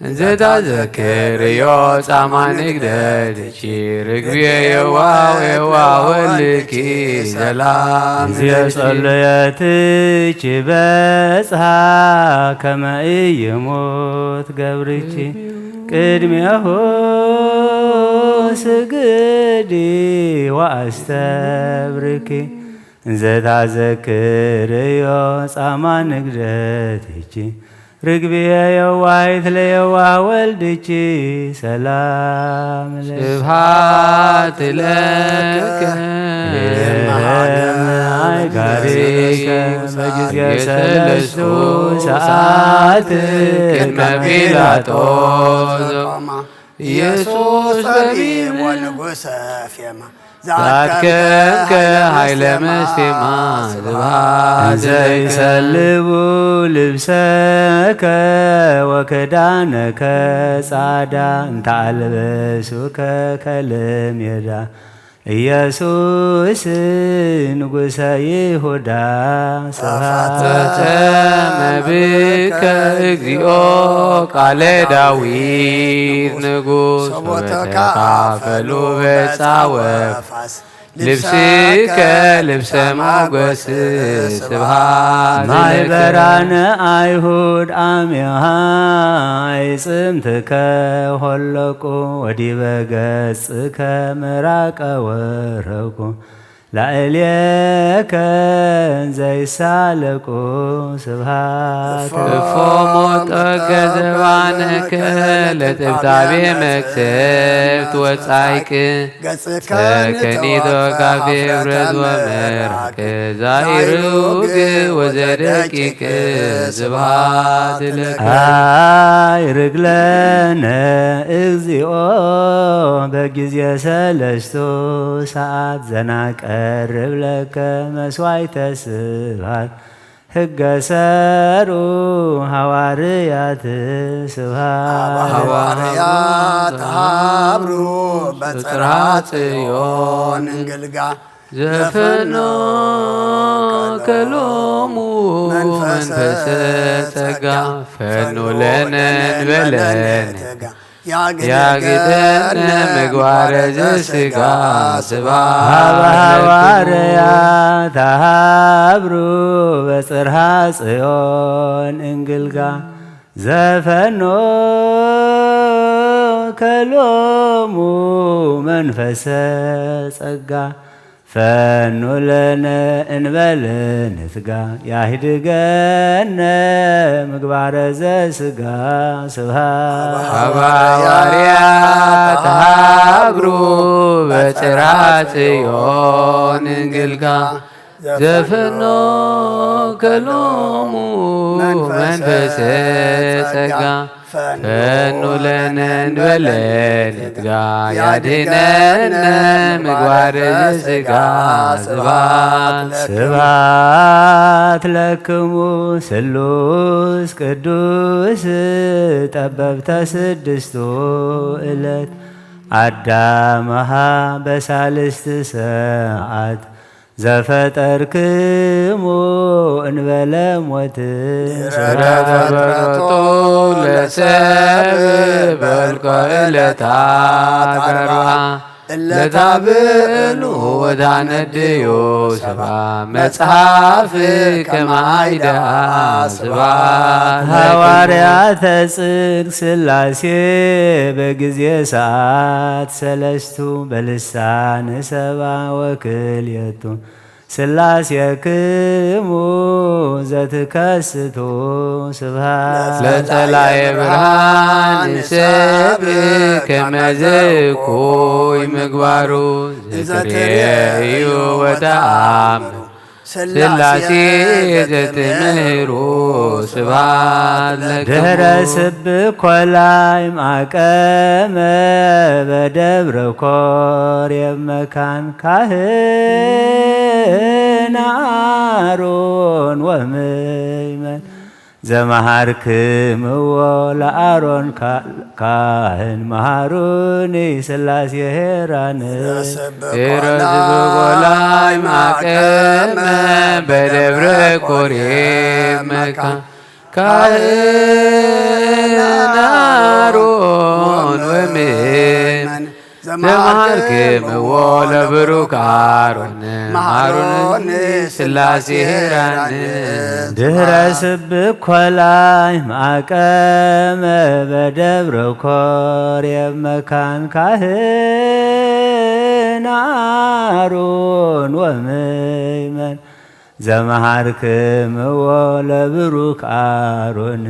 እንዘ ታዘክርዮ ጻማ ንግደትኪ ርግብየ የዋህ የዋህ ወልድኪ ሰላም ንግደትኪ። ጸሎትኪ በጽሐ ከመ ኢይሙት ገብርኪ ቅድሜሁ ስግዲ ወአስተብርኪ። እንዘ ታዘክርዮ ጻማ ንግደትኪ ርግብየ የዋሂት ለየዋህ ወልድኪ ሰላም ለኪ። ስብሐት ለከ አይጋሪከ በጊዜ ሰለስቱ ሰዓት ቅድመ ጲላጦስ ኢየሱስ በዲብ ወንጉሰ ፌማ ዛከከ ኃይለ መስቴማ ስብሐት እንዘ ይሰልቡ ልብሰከ ወክዳነከ ጻዳ እንተ አልበሱከ ከልሜዳ ኢየሱስ ንጉሰ ይሁዳ ስብሐት ተመብከ እግዚኦ ቃለ ዳዊት ንጉስ ወተካፈሉ በጻ ወፋስ ልብስከ ልብሰ ሞገስ ስብሐት ማይበራነ አይሁድ አሚሃ ይጽምትከ ሆለቁ ወዲበ ገጽከ ምራቀ ወረቁ ላዕሌከ እንዘ ይሳለቁ ስብሐት እፎ ሞቀ ዘባነከ ለጥብጣቤ መቅሰፍት ወጻይቅ ሰከኒት ወካፌ ብረት ወመራቅ ዛይሩግ ወዘደቂቅ ስብሐት ለከ አይርግ ለነ እግዚኦ በጊዜ ሰለስቱ ሰዓት ዘናቀርብ ለከ መስዋዕተ ስብሐት ህገ ሰሩ ሐዋርያት ስብሐት ሐዋርያት ሀብሩ በጽርሐ ጽዮን እንግልጋ ዘፈኖ ከሎሙ መንፈሰ ጸጋ ፈኑ ለነ እንበለ ንትጋ ያግደነ ምግባረ ዘስጋ ስብሐት ሀበ ለክሙ። ሐዋርያት ሀብሩ በጽርሐ ጽዮን እንግልጋ ዘፈኖ ከሎሙ መንፈሰ ጸጋ ፈኑ ለነ እንበል ንትጋ ያህድገነ ምግባረ ዘስጋ ስብሐት ሀበ ሐዋርያት ሀብሩ በጽርሐ ጽዮን እንግልጋ ዘፈኖ ከሎሙ መንፈሰ ጸጋ ፈኑ ለነ እንበለ ንትጋ ያድነነ ምግባር ስጋ ስብሐት ለክሙ። ስብሐት ለክሙ ስሉስ ቅዱስ ጠበብተ ስድስቱ ዕለት አዳመሃ በሳልስት ሰዓት ዘፈጠርክሙ እንበለ ሞት ድረ ተፈጥረቱ ለሰብ በልቆ ዕለታት አርብዓ ለታብዕሉ ወዳነድዩ ሰባ መጽሐፍ ከማይዳ ስብሐት ለክሙ። ሐዋርያተ ጽድቅ ሥላሴ በጊዜ ሰዓት ሰለስቱ በልሳን ሰባ ወክልኤቱ ሥላሴክሙ ዘትከስቱ ስብሐት ለጸላኤ ብርሃን ሰብ ከመ ዘእኩይ ምግባሩ ዘትርእዩ ወተአምሩ ሥላሴ ዘትምህሩ ስብሐት ለክሙ። ድህረ ስብኮ ላይ ማቀመ በደብረ ኮሬብ መካን ካህን አሮን ወምእመን ዘመሃርክምዎ ለአሮን ካ-፣ ካህን መሃሩኒ ሥላሴ ሄራን። ዘስብኮ ሄሮድስ ላይ በጎላይ ማቀመ በደብረ ኮሬብ መካን ካህን መሃርክምዎ ለብሩክ ኣሮን መሃሮን ስላሴ ሄራን። ድህረ ስብኮላይ ማቀመ በደብረ ኮሬብ መካን ካህን ኣሮን ወምእመን ዘመሃርክምዎ ለብሩክ ኣሮን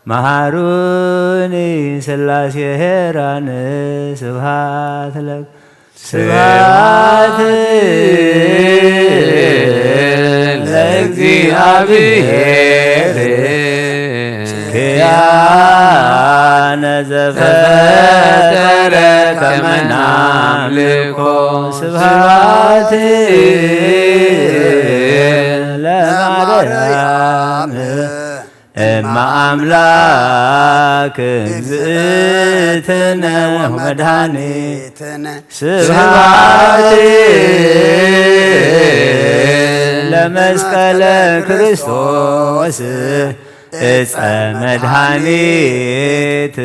መሃሩኒ ስላሴ ሄራን። ስብሐት ለክ ስብሐት ለእግዚኣብሔር ክያነ ዘፈጠረ ከመ ናምልኮ። ስብሐት ለማርያም እመ ኣምላክ እግዝእትነ ወመድኃኒትነ። ስብሐት ለመስቀለ ክርስቶስ እፀ መድኃኒት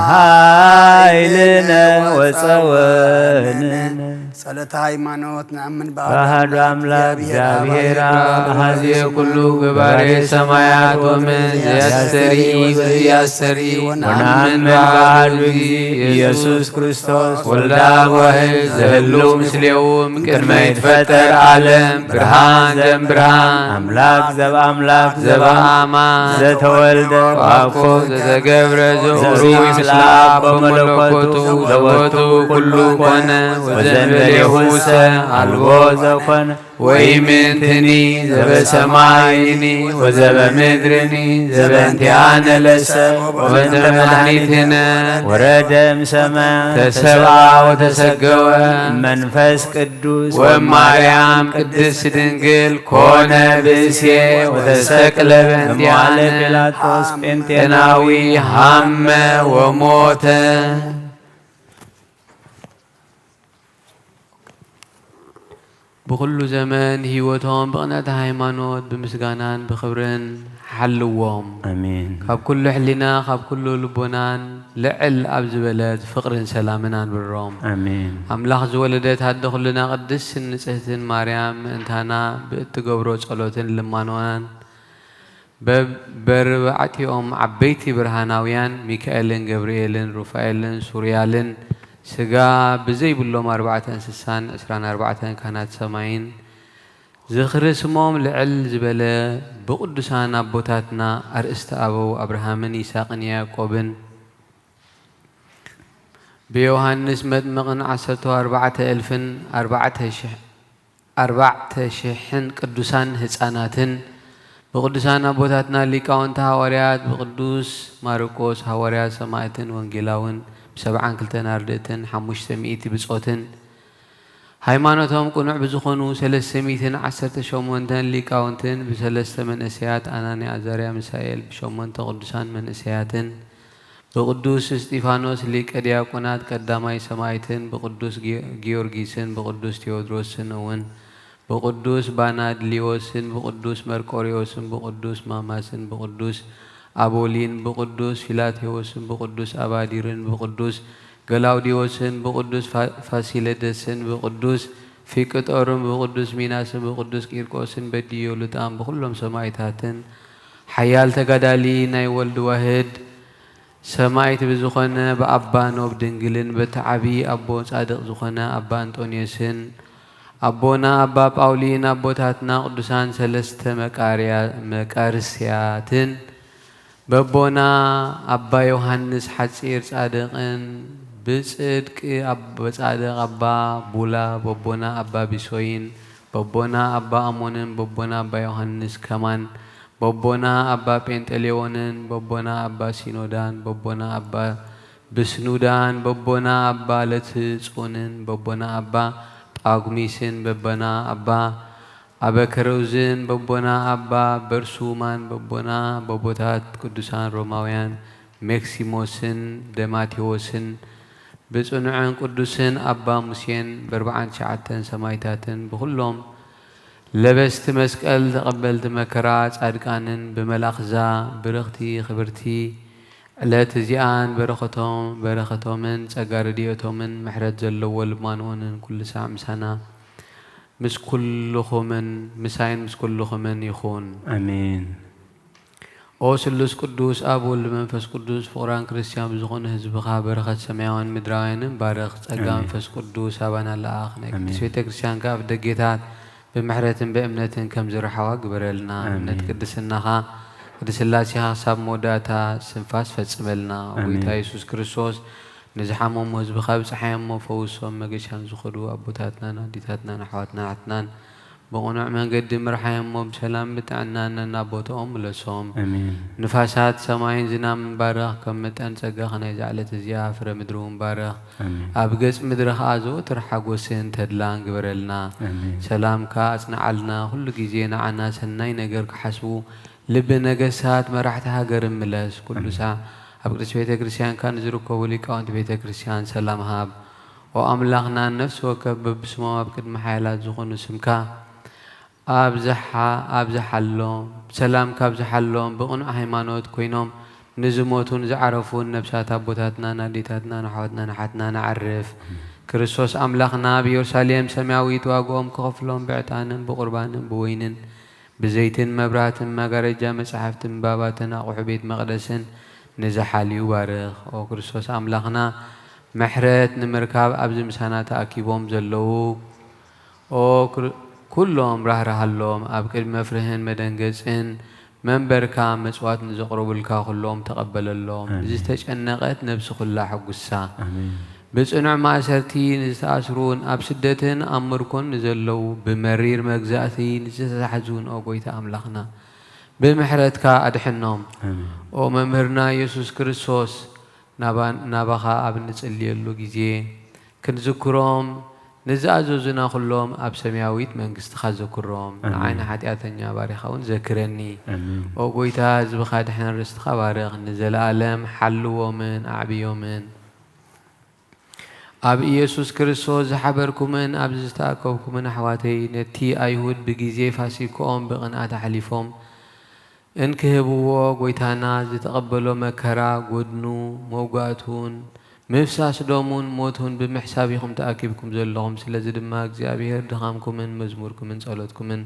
ኃይልነ ወፀወንነ። ጸሎተ ሃይማኖት። ንኣምን ብኣሐዱ ኣምላክ እግዚኣብሔር አብ አሐዜ ኩሉ ገባሬ ሰማያት ወምድር ዘያስተርኢ ወዘኢያስተርኢ ወነአምን በአሐዱ እግዚእ ኢየሱስ ክርስቶስ ወልደ አብ ዋሕድ ዘህልው ምስሌሁ እምቅድመ ይትፈጠር ዓለም ብርሃን ዘእምብርሃን አምላክ ዘእምአምላክ ዘእምአማን ዘተወልደ ወአኮ ዘተገብረ ዘእሩይ ምስለ አብ በመለኮቱ ለቦቱ ኩሉ ኮነ ወዘእንበሌሁሰ አልቦ ዘኮነ ወኢምንትኒ ዘበሰማይኒ ወዘበምድርኒ ዘበእንቲአነ ለሰብ ወበእንተ መድኃኒትነ ወረደ እምሰማይ ተሰብአ ወተሰገወ መንፈስ ቅዱስ ወማርያም ቅድስት ድንግል ኮነ ብእሴ ወተሰቅለ በእንቲአነ እምዋለ ጲላጦስ ጴንጤናዊ ሃመ ወሞተ። ብኹሉ ዘመን ህይወቶም ብቕንዕቲ ሃይማኖት፣ ብምስጋናን ብኽብርን ሓልዎም። ኣሜን። ካብ ኩሉ ሕሊና፣ ካብ ኩሉ ልቦናን ልዕል ኣብ ዝበለት ፍቕርን ሰላምን ኣንብሮም። ኣሜን። ኣምላኽ ዝወለደት ኣደ ኩልና ቅድስትን ንጽህትን ማርያም ምእንታና ብእትገብሮ ጸሎትን ልማኖናን በበርባዕቲኦም ዓበይቲ ብርሃናውያን ሚካኤልን ገብርኤልን ሩፋኤልን ሱርያልን ስጋ ብዘይብሎም ኣርባዕተ እንስሳን ዕስራን ኣርባዕተን ካህናት ሰማይን ዝኽሪ ስሞም ልዕል ዝበለ ብቕዱሳን ኣቦታትና ኣርእስተ ኣበው ኣብርሃምን ይስሐቅን ያዕቆብን ብዮሃንስ መጥምቕን ዓሰርተ ኣርባዕተ እልፍን ኣርባዕተ ሽሕ ኣርባዕተ ሽሕን ቅዱሳን ህፃናትን ብቅዱሳን ኣቦታትና ሊቃውንቲ ሃዋርያት ብቅዱስ ማርቆስ ሃዋርያ ሰማዕትን ወንጌላውን ብሰብዓን ክልተን ኣርድእትን ሓሙሽተ ሚእቲ ብጾትን ሃይማኖቶም ቅኑዕ ብዝኾኑ ሰለስተ ሚእትን ዓሰርተ ሸሞንተን ሊቃውንትን ብሰለስተ መንእሰያት ኣናንያ ኣዛርያ ምሳኤል ብሸሞንተ ቅዱሳን መንእሰያትን ብቅዱስ እስጢፋኖስ ሊቀ ዲያቆናት ቀዳማይ ሰማዕትን ብቅዱስ ጊ- ጊዮርጊስን ብቅዱስ ቴዎድሮስን እውን ብቅዱስ ባናድሊዎስን ብቅዱስ መርቆሪዎስን ብቅዱስ ማማስን ብቅዱስ ኣቦሊን ብቅዱስ ፊላቴዎስን ብቅዱስ ኣባዲርን ብቅዱስ ገላውዲዎስን ብቅዱስ ፋ- ፋሲለደስን ብቅዱስ ፊቅጦርን ብቅዱስ ሚናስን ብቅዱስ ቂርቆስን በዲዮልጣን ብኩሎም ሰማዕታትን ሓያል ተጋዳሊ ናይ ወልድ ዋህድ ሰማዕት ብዝኾነ ብኣባ ኖብ ድንግልን በቲ ዓብዪ ኣቦ ጻድቕ ዝኾነ ኣባ እንጦንዮስን ኣቦና ኣባ ጳውሊን ኣቦታትና ቅዱሳን ሰለስተ መቃርያ- መቃርስያትን በቦና ኣባ ዮሃንስ ሓጺር ጻድቕን ብጽድቂ ኣቦ ጻድቕ ኣባ ቡላ በቦና ኣባ ቢሶይን በቦና ኣባ ኣሞንን በቦና ኣባ ዮሃንስ ከማን በቦና ኣባ ጴንጠሌዎንን በቦና ኣባ ሲኖዳን በቦና ኣባ ብስኑዳን በቦና ኣባ ለትጾንን በቦና ኣባ ጳጉሚስን በቦና ኣባ ኣበከረውዝን በቦና ኣባ በርሱማን በቦና በቦታት ቅዱሳን ሮማውያን ሜክሲሞስን ደማቴዎስን ብጽኑዕን ቅዱስን ኣባ ሙሴን በርብዓን ትሽዓተን ሰማይታትን ብኹሎም ለበስቲ መስቀል ተቐበልቲ መከራ ጻድቃንን ብመላኽዛ ብርኽቲ ክብርቲ ዕለት እዚኣን በረኸቶም በረኸቶምን ጸጋ ረድኤቶምን ምሕረት ዘለዎ ልማንኦንን ኩሉ ሳዕ ምሳና ምስ ኩልኹምን ምሳይን ምስ ኩልኹምን ይኹን። ኣሜን። ኦ ስሉስ ቅዱስ ኣብ ወልድ መንፈስ ቅዱስ ፍቑራን ክርስቲያን ብዝኾኑ ህዝብኻ በረኸት ሰማያውያን ምድራውያንን ባርኽ። ጸጋ ኣሜን። መንፈስ ቅዱስ ኣባና ለኣኽ። ናይ ኣሜን። ቅድስት ቤተ ክርስቲያን ከኣ ኣብ ደጌታት ብምሕረትን ብእምነትን ከም ዝረሓዋ ግበረልና። ኣሜን። እምነት ቅድስናኻ ቅድስት ሥላሴኻ ክሳብ መወዳእታ ስንፋስ ፈጽመልና። ኣሜን። ጎይታ የሱስ ክርስቶስ ንዝሓመሙ ህዝብኻ ብጽሓይ እሞ ፈውሶም። መገሻን ዝኸዱ ኣቦታትናን ኣዴታትናን ኣሕዋትናን ኣሕትናን ብቕኑዕ መንገዲ ምርሓዮም እሞ ብሰላም ብጥዕናን ናብ ቦታኦም ምለሶም። ኣሜን። ንፋሳት ሰማይን ዝናምን ባርኽ፣ ከም መጠን ጸጋኻ ናይዛ ዕለት እዚኣ ፍረ ምድሪ እውን ባርኽ። ኣሜን። ኣብ ገጽ ምድሪ ኸኣ ዘወትር ሓጎስን ተድላን ግበረልና። ኣሜን። ሰላምካ ኣጽንዓልና፣ ኩሉ ግዜ ንዓና ሰናይ ነገር ክሓስቡ ልቢ ነገስታት መራሕቲ ሃገርን ምለስ። ኩሉ ኣሜን። ሳዕ ኣብ ቅድስት ቤተ ክርስቲያንካ ንዝርከቡ ሊቃውንቲ ቤተ ክርስቲያን ሰላም ሃብ። ኦ ኣምላኽና፣ ነፍሲ ወከፍ በብስሞም ኣብ ቅድሚ ሓያላት ዝኾኑ ስምካ ኣብዝሓ-፣ ኣብዝሓሎም፣ ብሰላምካ ኣብዝሓሎም፣ ብቕኑዕ ሃይማኖት ኮይኖም ንዝሞቱን ዝዓረፉን ነብሳት ኣቦታትናን ኣዴታትናን ኣሕዋትናን ኣሓትናን ኣዕርፍ። ክርስቶስ ኣምላኽና ኣብ ኢየሩሳሌም ሰማያዊት ዋግኦም ክኸፍሎም ብዕጣንን ብቑርባንን ብወይንን ብዘይትን መብራህትን መጋረጃ መጻሕፍትን ባባትን ኣቑሑ ቤት መቕደስን ንዝሓልዩ ባርኽ። ኦ ክርስቶስ ኣምላኽና፣ ምሕረት ንምርካብ ኣብዚ ምሳና ተኣኪቦም ዘለዉ ኦ ክር-፣ ኩሎም ራህርሃሎም፣ ኣብ ቅድሚ መፍርህን መደንገጽን መንበርካ መጽዋት ንዘቕረቡልካ ኩሎም ተቐበለሎም። ኣሜን። ንዝተጨነቐት ነብሲ ኩላ ሕጉሳ። ኣሜን። ብጽኑዕ ማእሰርቲ ንዝተኣስሩን ኣብ ስደትን ኣብ ምርኮን ንዘለዉ፣ ብመሪር መግዛእቲ ንዝተታሕዙን፣ ኦ ጎይታ ኣምላኽና፣ ብምሕረትካ ኣድሕኖም። ኣሜን። ኦ መምህርና ኢየሱስ ክርስቶስ፣ ናባ-፣ ናባኻ ኣብ እንጽልየሉ ግዜ ክንዝክሮም ንዝኣዘዙና ኩሎም ኣብ ሰማያዊት መንግስትኻ ዘክሮም። ኣሜን። ንዓይና ሓጢኣተኛ ባሪኻ እውን ዘክረኒ። ኣሜን። ኦ ጎይታ፣ ህዝብኻ ድሕን ርስትኻ ባርኽ፣ ንዘለኣለም ሓልዎምን ኣዕብዮምን። ኣብ ኢየሱስ ክርስቶስ ዝሓበርኩምን ኣብዚ ዝተኣከብኩምን ኣሕዋተይ፣ ነቲ ኣይሁድ ብግዜ ፋሲክኦም ብቕንኣት ኣሕሊፎም እንክህብዎ፣ ጐይታና ዝተቐበሎ መከራ፣ ጐድኑ፣ መውጋእቱን ምፍሳስ ደሙን ሞቱን ብምሕሳብ ኢኹም ተኣኪብኩም ዘለኹም። ስለዚ ድማ እግዚኣብሄር ድኻምኩምን መዝሙርኩምን ጸሎትኩምን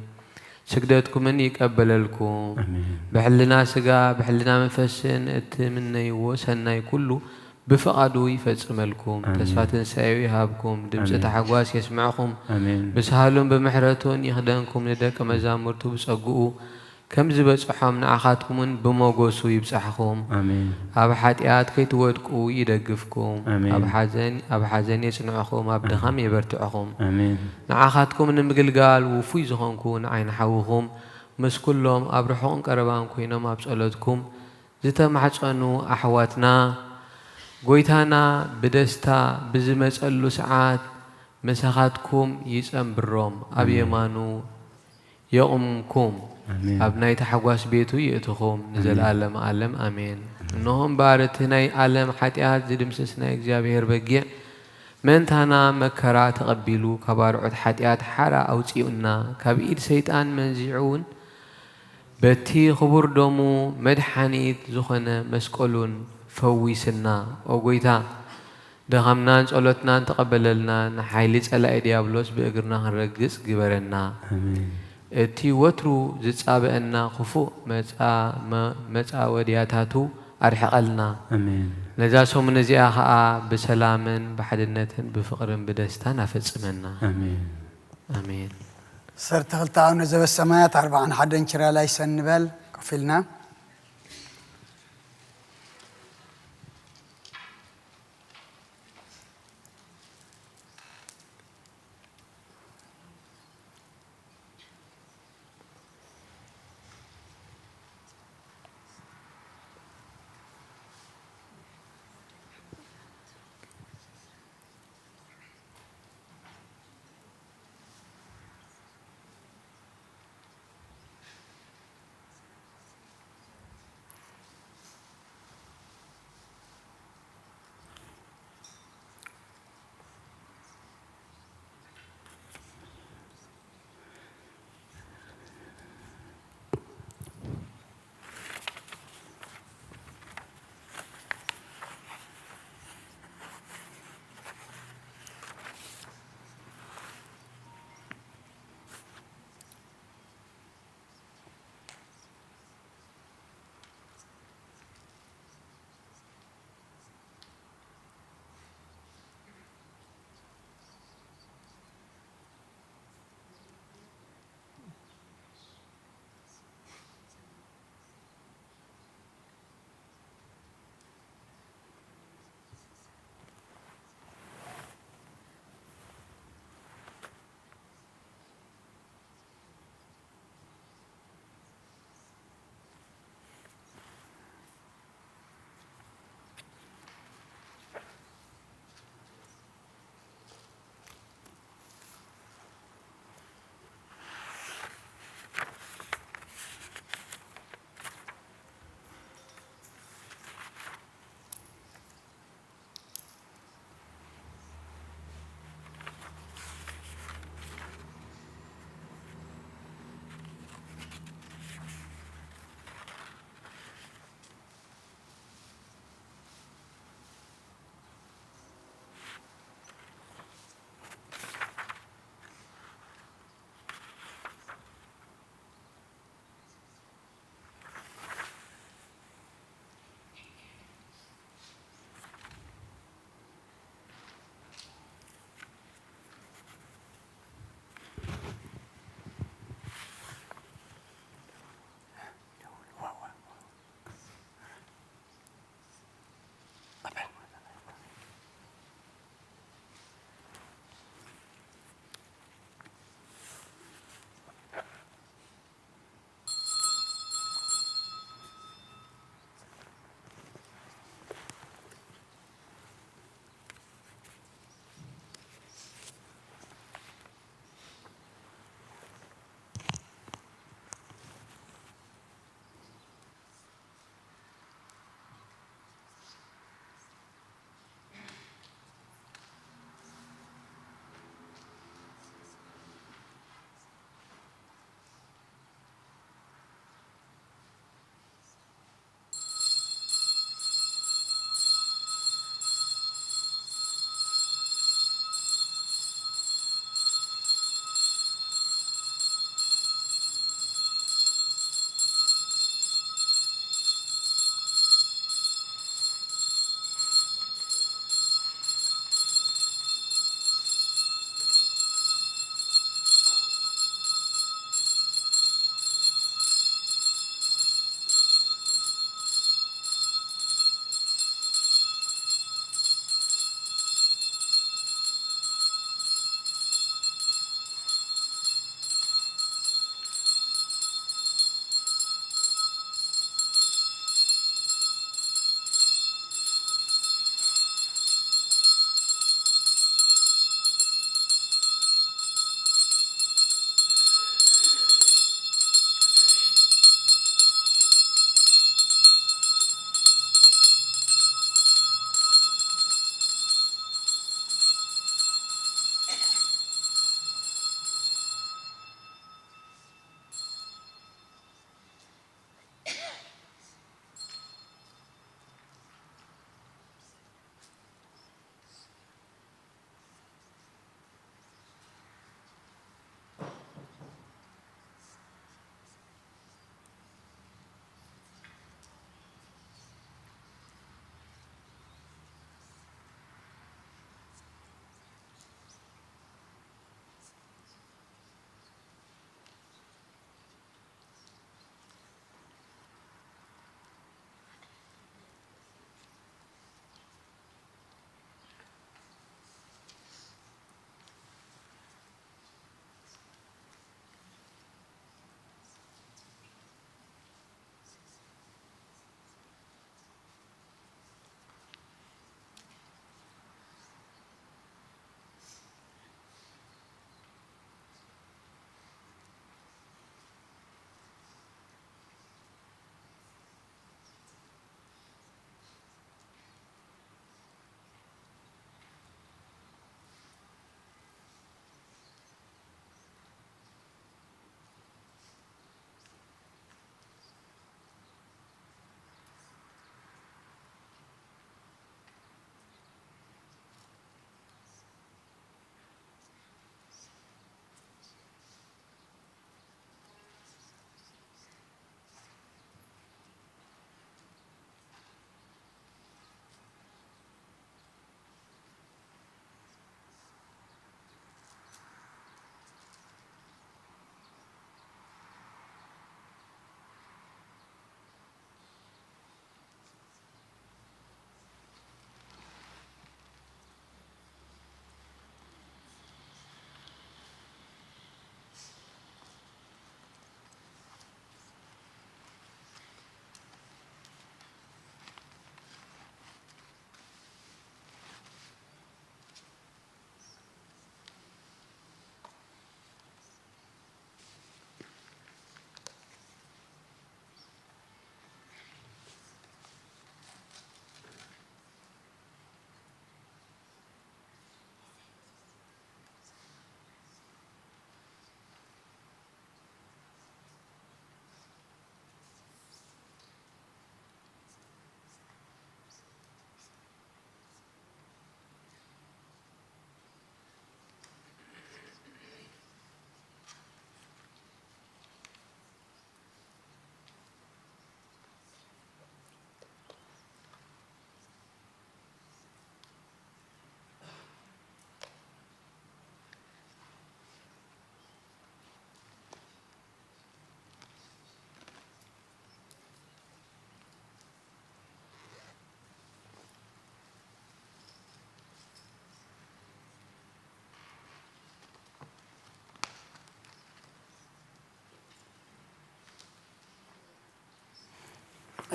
ስግደትኩምን ይቀበለልኩም። ኣሜን። ብሕልና ስጋ፣ ብሕልና መንፈስን እትምነይዎ ሰናይ ኩሉ ብፍቓዱ ይፈጽመልኩም። ኣሜን። ተስፋ ትንሳኤኡ ይሃብኩም። ድምጺ ኣሜን። ታሕጓስ የስምዕኹም። ኣሜን። ብሳህሉን ብምሕረቱን ይኽደንኩም። ንደቀ መዛሙርቱ ብጸግኡ ከም ዝበጽሖም ንዓኻትኩምን ብሞገሱ ይብጻሕኹም። ኣሜን። ኣብ ሓጢኣት ከይትወድቁ ይደግፍኩም። ኣሜን። ኣብ ሓዘን፣ ኣብ ሓዘን የጽንዕኹም፣ ኣብ ኣሜን። ድኻም የበርትዕኹም። ኣሜን። ንዓኻትኩም ንምግልጋል ውፉይ ዝኾንኩ ንዓይ ንሓውኹም፣ ምስ ኩሎም ኣብ ርሑቕን ቀረባን ኮይኖም ኣብ ጸሎትኩም ዝተማሕጸኑ ኣሕዋትና፣ ጐይታና ብደስታ ብዝመጸሉ ሰዓት ምሳኻትኩም ይጸንብሮም፣ ኣብ ኣሜን። የማኑ የቑምኩም፣ ኣሜን። ኣብ ናይ ታሕጓስ ቤቱ የእትኹም፣ ኣሜን። ንዘለኣለመ ዓለም። ኣሜን። ኣሜን። እንሆ እምበኣር፣ እቲ ናይ ዓለም ሓጢኣት ዝድምስስ ናይ እግዚኣብሔር በጊዕ፣ ምእንታና መከራ ተቐቢሉ፣ ካብ ኣርዑት ሓጢኣት ሓራ ኣውጺኡና፣ ካብ ኢድ ሰይጣን መንዚዑ እውን፣ በቲ ክቡር ደሙ መድሓኒት ዝኾነ መስቀሉን ፈዊስና። ኦ ጐይታ፣ ድኻምናን ጸሎትናን ተቐበለልና፣ ንሓይሊ ጸላኢ ዲያብሎስ ብእግርና ክንረግጽ ግበረና። ኣሜን። እቲ ወትሩ ዝጻበአና ክፉእ መጻ-፣ መ-፣ መጻወድያታቱ ኣርሕቐልና። ኣሜን። ነዛ ሰሙን እዚኣ ኸኣ ብሰላምን ብሓድነትን ብፍቕርን ብደስታን ኣፈጽመና። ኣሜን። ኣሜን። ዓሰርተ ክልተ ኣቡነ ዘበሰማያት ኣርብዓን ሓደን ችራላይ ሰንበል ኮፍ ኢልና።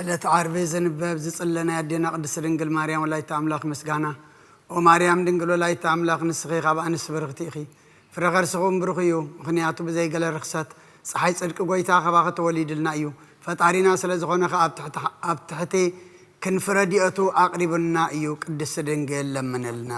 ዕለተ ዓርቢ ዝንበብ ዝጽለ ናይ ኣዴና ቅድስት ድንግል ማርያም ወላዲተ ኣምላኽ ምስጋና። ኦ ማርያም ድንግል ወላዲተ ኣምላኽ፣ ንስኺ ካብ ኣንስቲ ብርኽቲ ኢኺ፣ ፍረ ከርስኺ እውን ብሩኽ እዩ። ምኽንያቱ ብዘይ ገለ ርኽሰት ጸሓይ ጽድቂ ጐይታ ካባኺ ተወሊድልና እዩ። ፈጣሪና ስለ ዝኾነ ኸኣ ኣብ ትሕቲ፣ ኣብ ትሕቲ ክንፊ ረድኤቱ ኣቕሪቡና እዩ። ቅድስት ድንግል ለምንልና።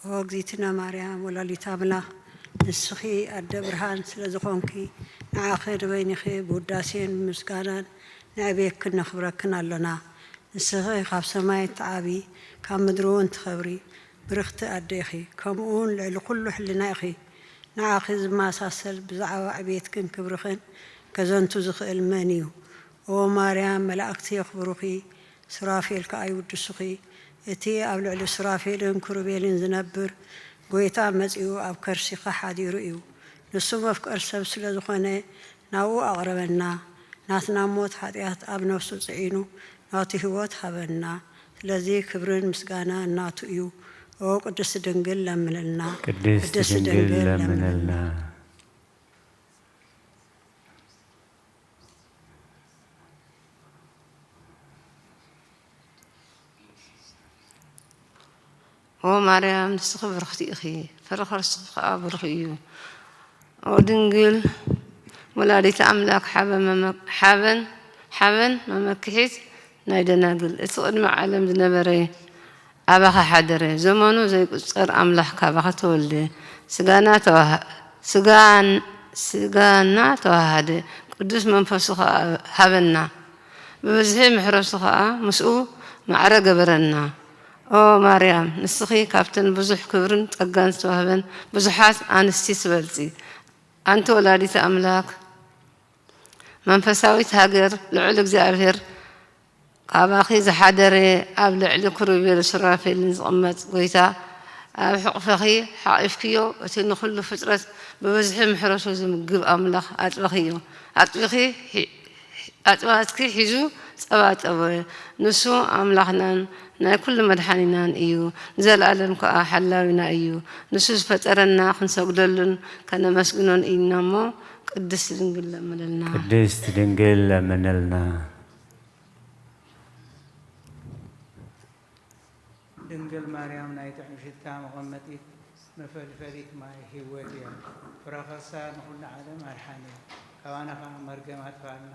ኦ እግዝእትነ ማርያም ወላዲተ ኣምላኽ፣ ንስኺ ኣደ ብርሃን ስለ ዝኾንኪ፣ ንዓኺ ንበይንኺ ብውዳሴን ብምስጋናን ነዕብየክን ነኽብረክን ኣሎና። ንስኺ ካብ ሰማይ እትዓቢ፣ ካብ ምድሪ እውን ትኸብሪ ብርኽቲ ኣደ ኢኺ፣ ከምኡ እውን ልዕሊ ኩሉ ሕልና ኢኺ። ንዓኺ ዝመሳሰል ብዛዕባ ዕብየትክን ክብርኽን ከዘንቱ ዝኽእል መን እዩ? ኦ ማርያም፣ መላእክቲ የኽብሩኺ፣ ሱራፌል ከኣ ይውድሱኺ። እቲ ኣብ ልዕሊ ሱራፌልን ክሩቤልን ዝነብር ጐይታ መጺኡ ኣብ ከርሲኺ ሓዲሩ እዩ። ንሱ መፍቀር ሰብ ስለ ዝኾነ ናብኡ ኣቕረበና። ናትና ሞት ሓጢኣት ኣብ ነፍሱ ጽዒኑ ናቱ ህይወት ሃበና። ስለዚ ክብርን ምስጋናን ናቱ እዩ። ኦ ቅድስት ድንግል ለምንልና። ቅድስት ቅድስት ድንግል ድንግል ለምንልና። ለምንልና። ኦ ማርያም፣ ንስኺ ብርኽቲ ኢኺ፣ ፍረ ከርስኺ ኸኣ ብሩኽ እዩ። ኦ ድንግል ወላዲተ ኣምላክ፣ ሓበን መመ-፣ ሓበን፣ ሓበን መመክሒት ናይ ደናግል፣ እቲ ቅድሚ ዓለም ዝነበረ ኣባኻ ሓደረ፣ ዘመኑ ዘይቁጸር ኣምላኽ ካባኻ ተወልደ፣ ስጋና ተዋሃ-፣ ስጋን-፣ ስጋና ተዋሃደ፣ ቅዱስ መንፈሱ ኸኣ ሃበና፣ ብብዝሒ ምሕረቱ ኸኣ ምስኡ ማዕረ ገበረና። ኦ ማርያም፣ ንስኺ ካብተን ብዙሕ ክብርን ጸጋን ዝተዋህበን ብዙሓት ኣንስቲ ትበልጺ። ኣንቲ ወላዲተ ኣምላክ፣ መንፈሳዊት ሃገር ልዑል እግዚኣብሔር ካባኺ ዝሓደረ፣ ኣብ ልዕሊ ክሩቤል ሱራፌልን ዝቕመጥ ጐይታ፣ ኣብ ሕቑፈኺ ሓቒፍክዮ፣ እቲ ንኹሉ ፍጥረት ብብዝሒ ምሕረቱ ዝምግብ ኣምላኽ ኣጥበኽዮ። ኣጥቢኺ ሒ-፣ ኣጥባትኪ ሒዙ ጸባ ጠበወ። ንሱ ኣምላኽናን ናይ ኩሉ መድሓኒናን እዩ፣ ንዘለኣለም ከኣ ሓላዊና እዩ። ንሱ ዝፈጠረና ክንሰግደሉን ከነመስግኖን ኢልና እሞ፣ ቅድስት ድንግል ለምንልና። ቅድስት ድንግል ለምንልና። ድንግል ማርያም ናይ ጥዑም ሽታ መቐመጢት መፈልፈሊት ማይ ህይወት እያ። ፍረ ከርሳ ንኹሉ ዓለም ኣድሓነ። ካባና ኸኣ መርገም ኣጥፍኣልና።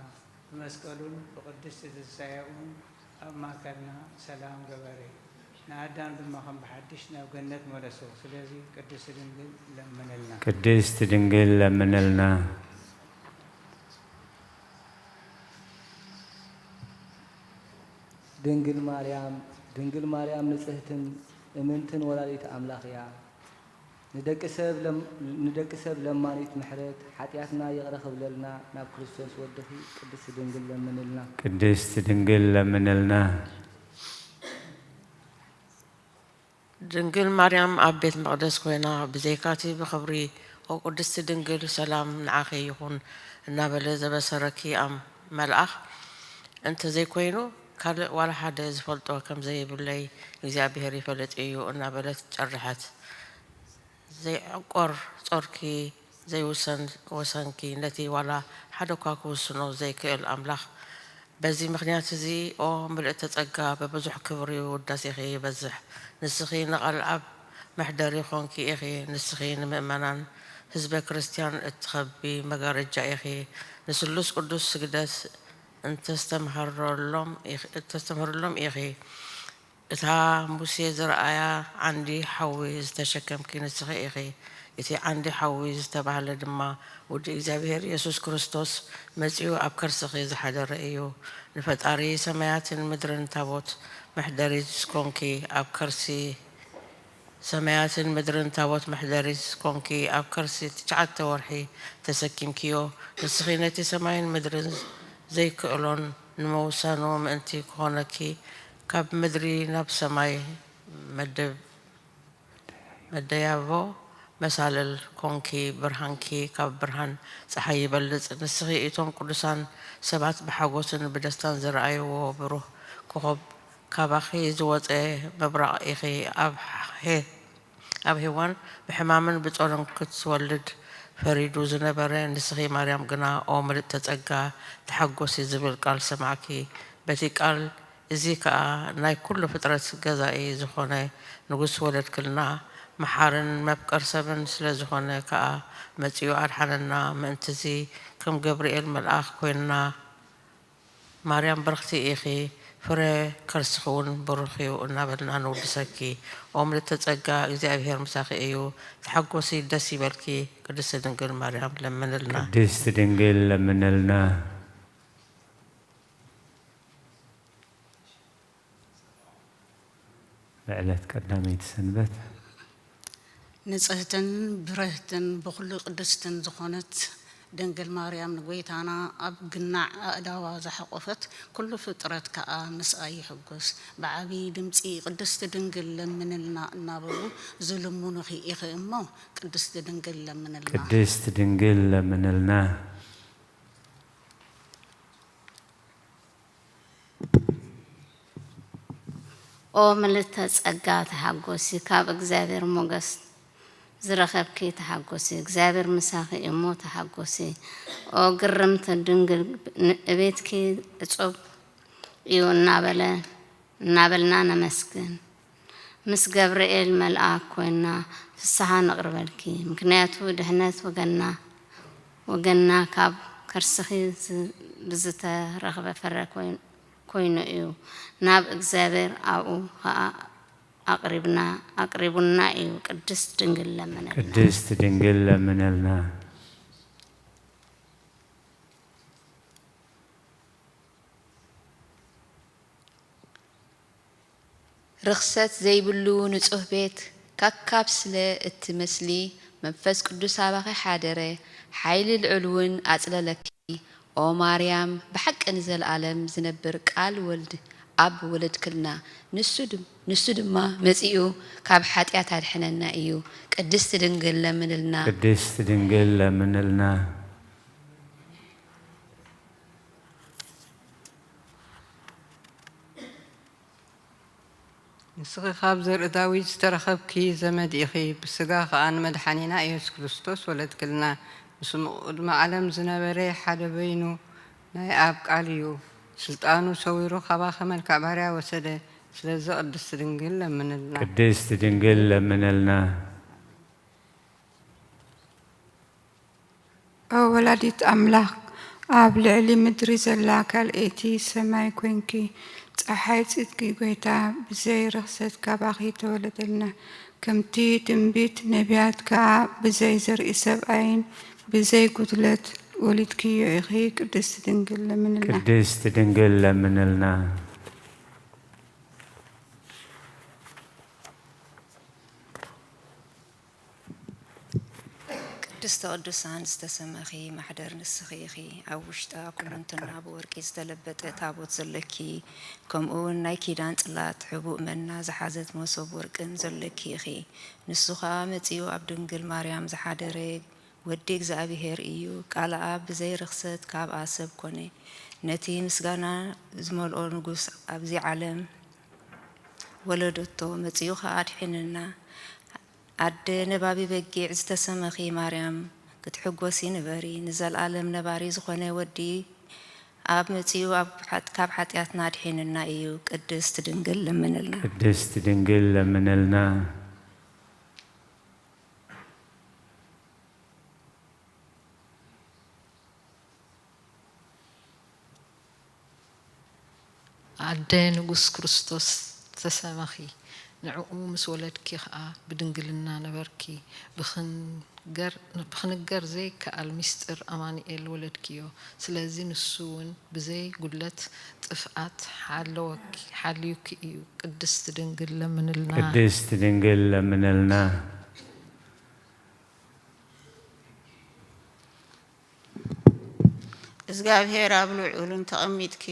ብመስቀሉን ብቕድስቲ ትንሳኤኡን ኣብ ማእከልና ሰላም ገበረ። ንኣዳም ድማ ከም ብሓድሽ ናብ ገነት መለሶ። ስለዚ ቅድስቲ ድንግል ለምንልና። ቅድስት ድንግል ለምንልና። ድንግል ማርያም፣ ድንግል ማርያም ንጽህትን እምንትን ወላዲት ኣምላኽ እያ። ንደቂ ሰብ ለም-፣ ንደቂ ሰብ ለማኒት ምሕረት፣ ሓጢኣትና ይቕረ ክብለልና ናብ ክርስቶስ ወድኺ ቅድስቲ ድንግል ለምንልና። ቅድስት ድንግል ለምንልና። ድንግል ማርያም ኣብ ቤት መቕደስ ኮይና፣ ብዘይካቲ ብኽብሪ፣ "ኦ ቅድስቲ ድንግል፣ ሰላም ንዓኺ ይኹን" እናበለ ዘበሰረኪ ኣም-፣ መልኣኽ እንተዘይኮይኑ፣ ካልእ ዋላ ሓደ ዝፈልጦ ከም ዘይብለይ እግዚኣብሔር ይፈልጥ እዩ እናበለት ጨርሐት። ዘይዕቆር ጾርኪ፣ ዘይውሰን ወሰንኪ፣ ነቲ ዋላ ሓደ እኳ ክውስኖ ዘይክእል ኣምላኽ፣ በዚ ምኽንያት እዚ፣ ኦ ምልእተ ጸጋ፣ ብብዙሕ ክብሪ ውዳሴኺ ይበዝሕ። ንስኺ ንቓል ኣብ መሕደሪ ኾንኪ ኢኺ። ንስኺ ንምእመናን ህዝበ ክርስትያን እትኸቢ መጋረጃ ኢኺ። ንስሉስ ቅዱስ ስግደት እንተስተምህረሎም ኢኺ፣ እተስተምህርሎም ኢኺ። እታ ሙሴ ዝረኣያ ዓንዲ ሓዊ ዝተሸከምኪ ንስኺ ኢኺ። እቲ ዓንዲ ሓዊ ዝተባህለ ድማ ወዲ እግዚኣብሔር የሱስ ክርስቶስ መጺኡ ኣብ ከርስኺ ዝሓደረ እዩ። ንፈጣሪ ሰማያትን ምድርን ታቦት መሕደሪት ኮንኪ፣ ኣብ ከርሲ ሰማያትን ምድርን ታቦት መሕደሪት ኮንኪ፣ ኣብ ከርሲ ትሽዓተ ወርሒ ተሰኪምክዮ። ንስኺ ነቲ ሰማይን ምድርን ዘይክእሎን ንመውሰኑ ምእንቲ ክኾነኪ፣ ካብ ምድሪ ናብ ሰማይ መደብ መደያቦ መሳልል ኮንኪ፣ ብርሃንኪ ካብ ብርሃን ጸሓይ ይበልጽ። ንስኺ እቶም ቅዱሳን ሰባት ብሓጎስን ብደስታን ዝረኣይዎ ብሩህ ኮኾብ፣ ካባኺ ዝወጸ ምብራቕ ኢኺ። ኣብ ሄ-፣ ኣብ ሄዋን ብሕማምን ብጾርን ክትወልድ ፈሪዱ ዝነበረ፣ ንስኺ ማርያም ግና፣ ኦ ምልእተ ጸጋ፣ ተሓጎሲ ዝብል ቃል ሰማዕኪ። በቲ ቃል እዚ ከኣ ናይ ኩሉ ፍጥረት ገዛኢ ዝኾነ ንጉስ ወለድክልና። መሓርን መፍቀር ሰብን ስለ ዝኾነ ከኣ መጺኡ ኣድሓነና። ምእንትዚ ከም ገብርኤል መልኣኽ ኮይንና፣ ማርያም ብርኽቲ ኢኺ፣ ፍረ ከርስኺ እውን ብሩኽ እዩ እናበልና ንውድሰኪ። ኦ ምልእተ ጸጋ፣ እግዚኣብሄር ምሳኺ እዩ። ተሓጎሲ፣ ደስ ይበልኪ። ቅድስቲ ድንግል ማርያም ለምንልና። ቅድስት ድንግል ለምንልና። ብዕለት ቀዳመይቲ ሰንበት። ንጽህትን ብርህትን ብኹሉ ቅድስትን ዝኾነት ድንግል ማርያም ንጎይታና ኣብ ግናዕ ኣእዳዋ ዝሓቖፈት፣ ኩሉ ፍጥረት ከኣ ምስኣ ይሕጎስ። ብዓቢ ድምጺ፣ "ቅድስቲ ድንግል ለምንልና" እናበሉ ዝልምኑኺ ኢኺ እሞ፣ ቅድስቲ ድንግል ለምንልና። ቅድስት ድንግል ለምንልና። ኦ ምልእተ ጸጋ ተሓጎሲ፣ ካብ እግዚኣብሔር ሞገስ ዝረኸብኪ ተሓጎሲ፣ እግዚኣብሔር ምሳኺ እሞ ተሓጎሲ። ኦ ግርምቲ ድንግል፣ ን-፣ እቤትኪ እጹብ እዩ እናበለ፣ እናበልና ነመስግን። ምስ ገብርኤል መልኣክ ኮይና ፍስሓ ነቕርበልኪ፣ ምኽንያቱ ድሕነት ወገንና፣ ወገንና ካብ ከርስኺ ዝ-፣ ብዝተረኽበ ፍረ ኮይን-፣ ኮይኑ እዩ። ናብ እግዚኣብሔር ኣብኡ ኸኣ ኣቕሪብና፣ ኣቕሪቡና እዩ። ቅድስት ድንግል ለምነልና። ቅድስት ድንግል ለምነልና። ርኽሰት ዘይብሉ ንጹህ ቤት፣ ካካብ ስለ እትመስሊ፣ መንፈስ ቅዱስ ኣባኺ ሓደረ፣ ሓይሊ ልዑል እውን ኣጽለለኪ። ኦ ማርያም፣ ብሓቂ ንዘለኣለም ዝነብር ቃል ወልድ ኣብ ወለድክልና፣ ንሱ ድም-፣ ንሱ ድማ መጺኡ ካብ ሓጢኣት ኣድሕነና እዩ። ቅድስቲ ድንግል ለምንልና። ቅድስት ድንግል ለምንልና። ንስኺ ካብ ዘርኢ ዳዊት ዝተረኸብኪ ዘመድ ኢኺ፣ ብስጋ ኸኣ ንመድሓኒና ኢየሱስ ክርስቶስ ወለድክልና። ንሱ ቅድሚ ዓለም ዝነበረ ሓደ በይኑ ናይ ኣብ ቃል እዩ። ስልጣኑ ሰዊሩ ካባኺ መልክዕ ባርያ ወሰደ። ስለዚ ቅድስቲ ድንግል ለምንልና። ቅድስቲ ድንግል ለምንልና። ኦ ወላዲት ኣምላኽ፣ ኣብ ልዕሊ ምድሪ ዘላ ካልኣይቲ ሰማይ ኮይንኪ፣ ጸሓይ ጽድቂ ጐይታ ብዘይ ርኽሰት ካባኺ ተወለደልና። ከምቲ ትንቢት ነቢያት ከኣ ብዘይ ዘርኢ ሰብኣይን ብዘይ ጉድለት ወሊድክዮ ኢኺ። ቅድስቲ ድንግል ለምንልና። ቅድስቲ ድንግል ለምንልና። ቅድስተ ቅዱሳን ዝተሰመኺ ማሕደር ንስኺ ኢኺ። ኣብ ውሽጣ ኩለንትና ብወርቂ ዝተለበጠ ታቦት ዘለኪ፣ ከምኡ እውን ናይ ኪዳን ጽላት ሕቡእ መና ዝሓዘት መሶብ ወርቅን ዘለኪ ኢኺ። ንሱ ኸኣ መጺኡ ኣብ ድንግል ማርያም ዝሓደረ ወዲ እግዚኣብሔር እዩ። ቃል ኣብ ብዘይ ርኽሰት ካብኣ ሰብ ኮነ። ነቲ ምስጋና ዝመልኦ ንጉስ ኣብዚ ዓለም ወለደቶ፣ መጺኡ ኸኣ ኣድሒንና። ኣደ ነባቢ በጊዕ ዝተሰመኺ ማርያም፣ ክትሕጎሲ ንበሪ። ንዘለኣለም ነባሪ ዝኾነ ወዲ ኣብ መጺኡ ኣብ ሓጥ-፣ ካብ ሓጢኣትና ኣድሒንና እዩ። ቅድስት ድንግል ለምንልና። ቅድስት ድንግል ለምንልና። ኣደ ንጉስ ክርስቶስ ተሰመኺ፣ ንዕኡ ምስ ወለድኪ ኸኣ ብድንግልና ነበርኪ። ብኽንገር-፣ ብኽንገር ዘይከኣል ምስጢር ኣማኑኤል ወለድክዮ። ስለዚ ንሱ እውን ብዘይ ጉድለት ጥፍኣት ሓለወኪ፣ ሓልዩኪ እዩ። ቅድስት ድንግል ለምንልና። ቅድስት ድንግል ለምንልና። እግዚኣብሔር ኣብ ልዑልን ተቐሚጥኪ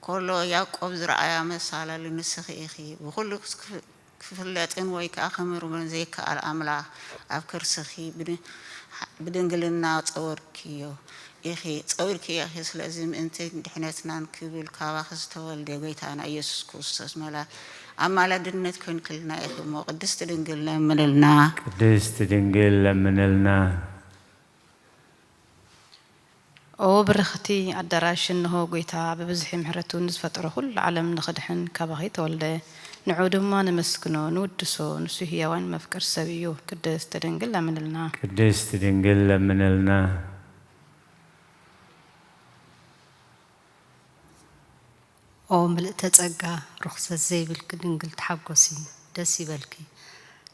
ከሎ ያዕቆብ ዝረኣያ መሳላሊ ንስኺ ኢኺ። ብኹሉ ክፍ-፣ ክፍለጥን ወይ ከኣ ክምርመርን ዘይከኣል ኣምላኽ ኣብ ከርስኺ ብድ-፣ ብድንግልና ጸወርክዮ ኢኺ፣ ጸዊርክዮ ኢኺ። ስለዚ ምእንቲ ድሕነትናን ክብል ካባኺ ዝተወልደ ጐይታና ኢየሱስ ክርስቶስ መላ-፣ ኣማላድነት ኮንክልና ኢኺ እሞ ቅድስቲ ድንግል ለምንልና። ቅድስቲ ድንግል ለምንልና። ኦ ብርኽቲ ኣዳራሽ፣ እንሆ ጐይታ ብብዝሒ ምሕረቱ ንዝፈጠሮ ኹሉ ዓለም ንኽድሕን ካባኺ ተወልደ። ንዑ ድማ ነመስግኖ፣ ንውድሶ፣ ንሱ ህያዋን መፍቀር ሰብ እዩ። ቅድስት ድንግል ለምንልና። ቅድስት ድንግል ለምንልና። ኦ ምልእተ ጸጋ፣ ርኹሰት ዘይብልኪ ድንግል ተሓጎሲ፣ ደስ ይበልኪ።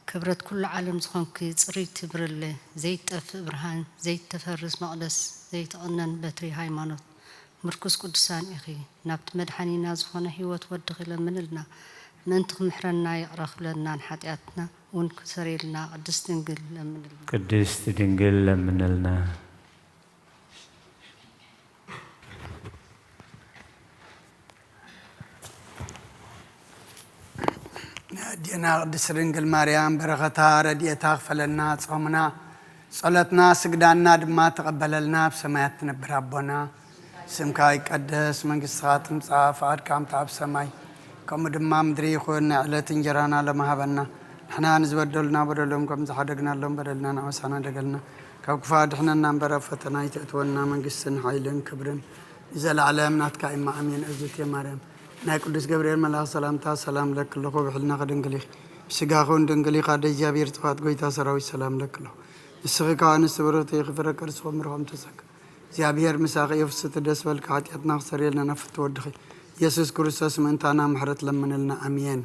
ክብረት ኩሉ ዓለም ዝኾንኪ ጽርይቲ ብርለ፣ ዘይትጠፍእ ብርሃን፣ ዘይትተፈርስ መቕደስ፣ ዘይትቕነን በትሪ ሃይማኖት፣ ምርኩስ ቅዱሳን ኢኺ። ናብቲ መድሓኒና ዝኾነ ህይወት ወድኺ ለምንልና። ምእንቲ ክምሕረና ይቕረ ክብለና፣ ንሓጢኣትና እውን ክሰርየልና ቅድስት ድንግል ለምንልና። ቅድስት ድንግል ለምንልና። ኣዴና ቅድስት ድንግል ማርያም በረኸታ ረድኤታ ክፈለልና፣ ጾምና ጸሎትና ስግዳና ድማ ተቐበለልና። ኣብ ሰማያት ትነብር ኣቦና፣ ስምካ ይቀደስ፣ መንግስትኻ ትምጻእ፣ ፍቓድካ ከምቲ ኣብ ሰማይ ከምኡ ድማ ምድሪ ይኹን። ናይ ዕለት እንጀራና ሎሚ ሃበና፣ ንሕና ንዝበደሉና በደሎም ከም ዝሓደግናሎም በደልና ናበሳና ደገልና፣ ካብ ክፉእ ኣድሕነና እምበር ኣብ ፈተና ኣይተእትወና፣ መንግስትን ሓይልን ክብርን ንዘለዓለም ናትካ እማ ኣሜን። እግዝእትየ ማርያም ናይ ቅዱስ ገብርኤል መልኣኽ ሰላምታ ሰላም ለኪ ኣለኹ፣ ብሕልናኺ ድንግል ኢኺ፣ ብስጋኺ እውን ድንግል ኢኻ፣ ኣደ እግዚኣብሔር ጽባኦት ጐይታ ሰራዊት ሰላም ለኪ ኣለኹ። ንስኺ ከኣ ኣንስቲ ብርኽቲ ኢኺ፣ ፍረ ከርስኺ ምርኾም ተሰካ እግዚኣብሔር ምሳኺ እዩ። ፍስቲ ደስ በልካ፣ ሓጢኣትና ክሰርየልና ናብ ፍትው ወድኺ ኢየሱስ ክርስቶስ ምእንታና ምሕረት ለምንልና። ኣሜን።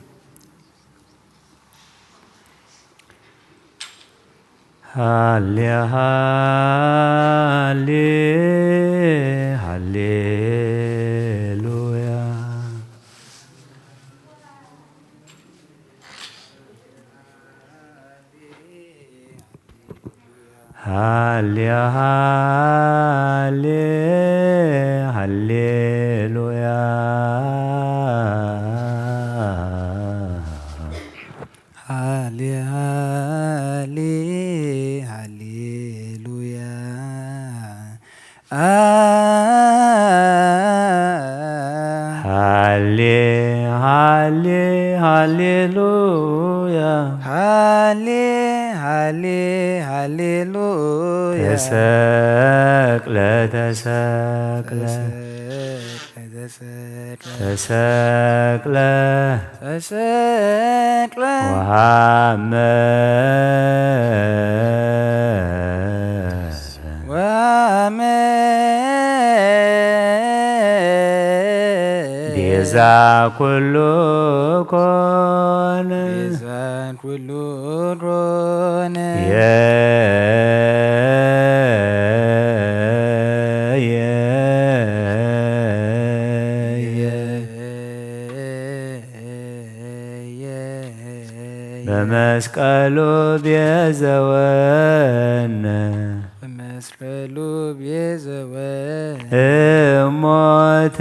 ሃሌ ሃሌ ሃሌሉያ። ሃሌ ሃሌ ሃሌሉያ። ሃሌ ሃሌ ሃሌሉያ። አ- ሃሌ ሃሌ ሃሌሉያ። ሃሌ ሃሌ ሃሌሉያ። ተሰቅለ ተሰቅለ ተሰቅለ ተሰቅለ ተሰቅለ ወሃመ ወሃመ ቤዛ ኩሉ ኮነ። ቤዛ ኩሉ ኮነ። የ- የ- የ- በመስቀሉ ቤዘወነ። በመስቀሉ ቤዘወነ። እሞት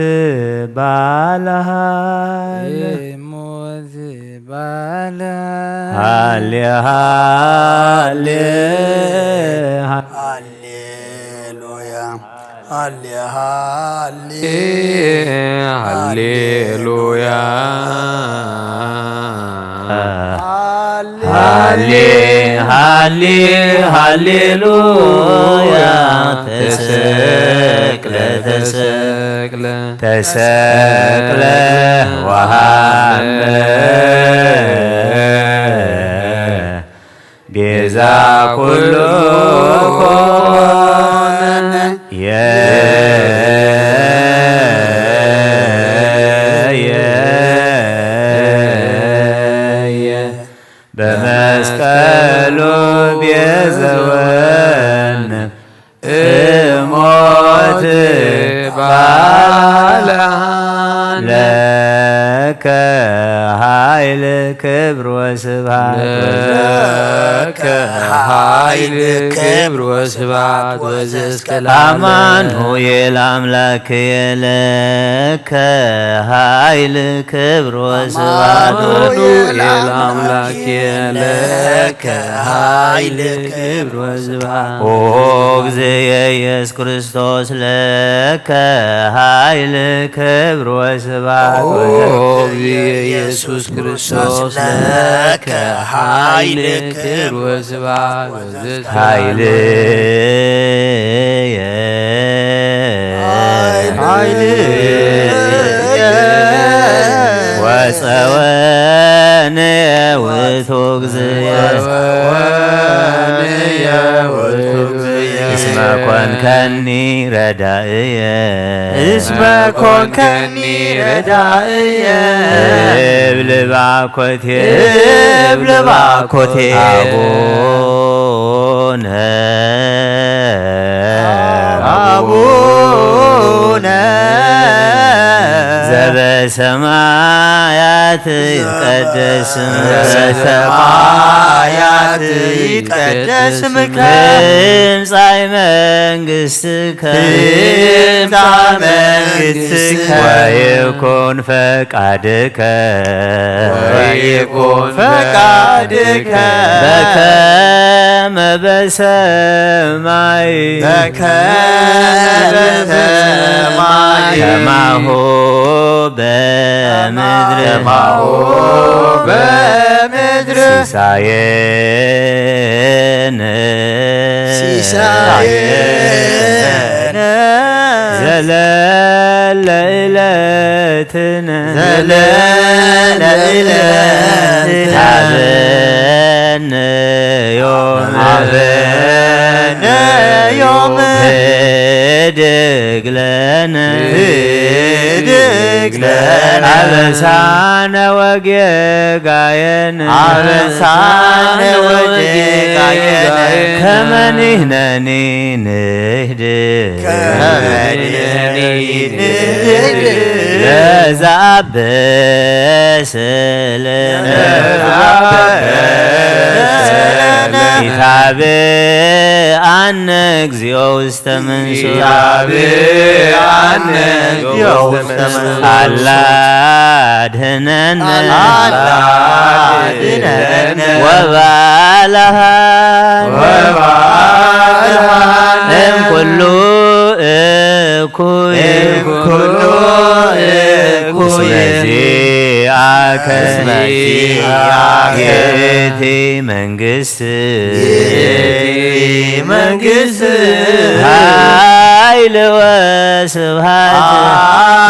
ባልሃን። እሞት ባልሃን። ሃሌ ሃሌ ሃሌሉያ። ሃሌ ሃሌ ሃሌሉያ። ሃሌ ሃሌ ሃሌሉያ። ተሰቅለ ተሰቅለ ተሰቅለ ወሃመ ቤዛ ኩሉ ኮነ። የ- የ- የ- በመስቀሉ ቤዘወነ እሞት ባልሃን። ለከ ኃይል ክብር ወስብሐት ለከ ኃይል ክብር ስብሐት ወዘእስከ ለዓለም። አማኑኤል አምላክ የለከ ኃይል ክብር ወስብሐት። አማኑኤል አምላክ የለከ ኃይል ክብር ወስብሐት። ኦ እግዚእ ኢየሱስ ክርስቶስ ለከ ኃይል ክብር ወስብሐት። ኦ እግዚእ ኢየሱስ ክርስቶስ ለከ ኃይል ክብር ወስብሐት። ኃይል ኃይል ወፀወን ውእቱ እግዚእ እስመ ኮንከኒ ረዳእየ እስመ ኮንከኒ ረዳእየ እብል ባኮቴ እብል ባኮቴ አቡነ አቡነ ዘበሰማያት ይትቀደስ ስምከ። ዘበሰማያት ይትቀደስ ስምከ። ትምጻእ መንግስትከ። ትምጻእ መንግስትከ። ወይኩን ፈቃድከ። ወይኩን ፈቃድከ። በከመ በሰማይ። በከመ በሰማይ። ከማሁ በምድር። ከማሁ በምድር። ሲሳየነ። ሲሳየነ። ዘለለ ዕለትነ። ዘለለ ዕለትነ። ሀበነ ዮም። ሀበነ ዮም። ህድግ ለነ። ህድግ ለነ። አበሳነ ወጌጋየነ። አበሳነ ወጌጋየነ። ከመ ንሕነኒ ንህድግ። ከመ ንሕነኒ ንህድግ። ለዘአበሰ ለነ። ለዘአበሰ ለነ። ኢታብአነ እግዚኦ ውስተ መንሱት። ኢታብአነ እግዚኦ ውስተ መንሱት። አላ አድህነነ። አላ አድህነነ። ወባልሐነ። ወባልሐነ። እምኩሉ እኩይ። እምኩሉ እኩይ። እስመ ዚአከ። እስመ ዚአከ። ይእቲ መንግስት። ይእቲ መንግስት። ኃይል ወስብሐት።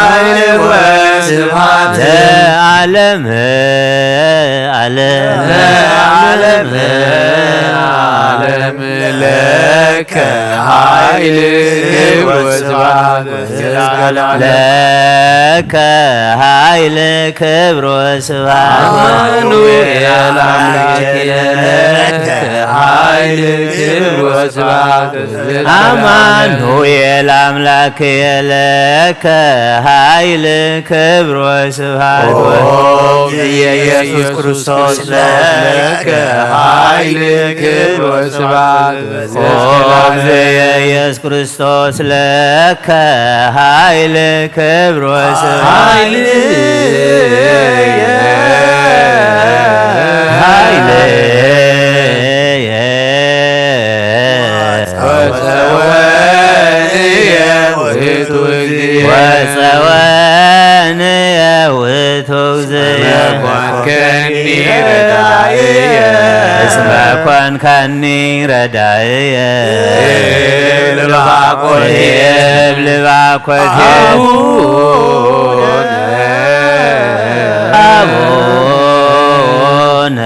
ኃይል ወስብሐት። ለዓለመ ዓለም። ለዓለመ ዓለም። ለከ ኃይል ወስብሐት። ለከ ኃይል ክብር ወስብሐት። አማኑኤል አምላክ ለከ ኃይል ክብር ወስብሐት። አማኑኤል አምላክ ለከ ኃይል ክብር ወስብሐት። ኦ ኢየሱስ ክርስቶስ ለከ ኃይል ክብር ወስብሐት። ኦ እግዚእ ኢየሱስ ክርስቶስ ለከ ኃይል ክብር ወስብሐት። ኃይል ኃይል ወፀወንየ ውእቱ እግዚእ። ወፀወንየ ውእቱ እግዚእ። መኮንከኒ ረዳእየ። እስመ ኮንከኒ ረዳእየ። እብል ባኮቴ። እብል ባኮቴ። አቡነ። አቡነ።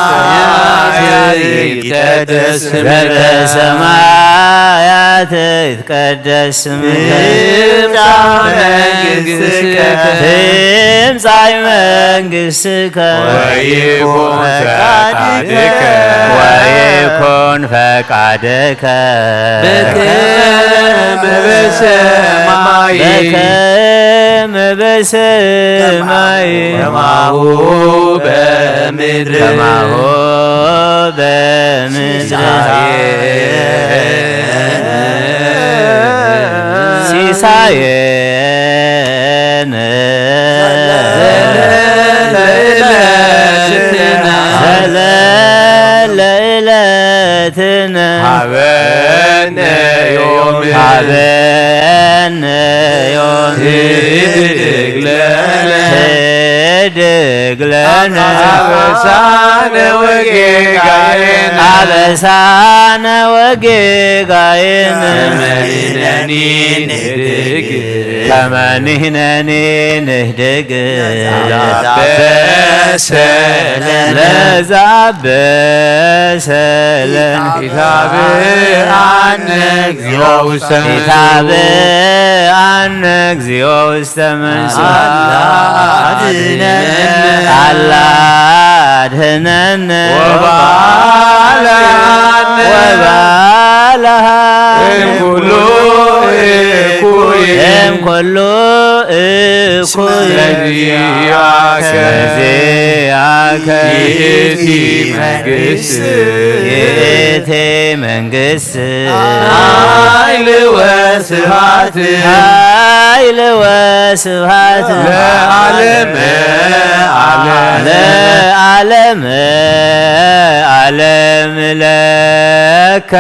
ሰማያት ይትቀደስ ስምከ። በሰማያት ይትቀደስ ስምከ። ትምጻእ መንግስትከ። ትምጻእ መንግስትከ። ወይኩን ፈቃድከ። ወይኩን ፈቃድከ። በከመ በሰማይ። በከመ በሰማይ። ከማሁ በምድር። ከማሁ በምድሪ ሲሳየነ ዘለለ ዕለትነ ሃበነ ዮም ሃበነ ዮም ህድግ ለነ ህድግ ለነ አበሳነ ወጌጋየነ አበሳነ ወጌጋየነ ከመ ንሕነኒ ንህድግ ከመ ንሕነኒ ንህድግ ለዛበሰ ለነ ለዛበሰ ለነ ኢታብአነ እግዚኦ ውስተ መንሱ ኢታብአነ እግዚኦ ውስተ መንሱ አላ አድነነ አላ አድነነ ወባልሃነ ወባልሃነ እምኩሉ እኩይ እምኩሉ እኩይ ስለዚያከ ስለዚያከ ይእቲ መንግስት ይእቲ መንግስት ኃይል ወስብሐት ኃይል ወስብሐት ለዓለመ ዓለም ለዓለመ ዓለም ለከ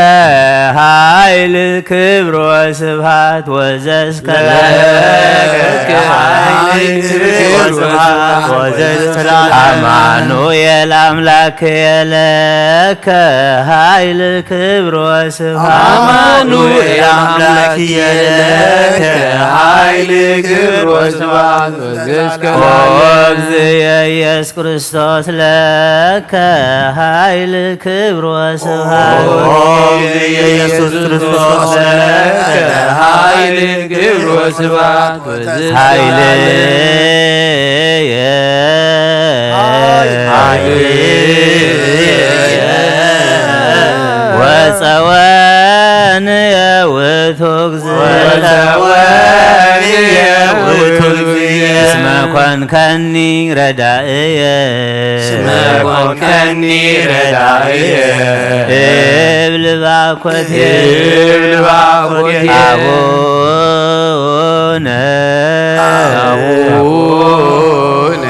ኃይል ክብር ወስብሐት ወዘስከ ለከ ኃይል ክብር ወስብሐት ወዘስከ አማኑኤል አምላክ ለከ ኃይል ክብር ወስብሐት አማኑኤል አምላክ ለከ ኃይል ክብር ወስብሐት ወዘስከ ኦ እግዚእ ኢየሱስ ክርስቶስ ለከ ኃይል ክብር ወስብሐት ኦ ኢየሱስ ክርስቶስ ለከ ኃይል ክብር ወስብሐት ወዘስከ ኃይል ኃይል ወጸወን የውቱ እግዚእ ወጸወን የውቱ እግዚእ እስመ ኮንከኒ ረዳእየ እስመ ኮንከኒ ረዳእየ እብል ባኮቴ እብል ባኮቴ አቡነ አቡነ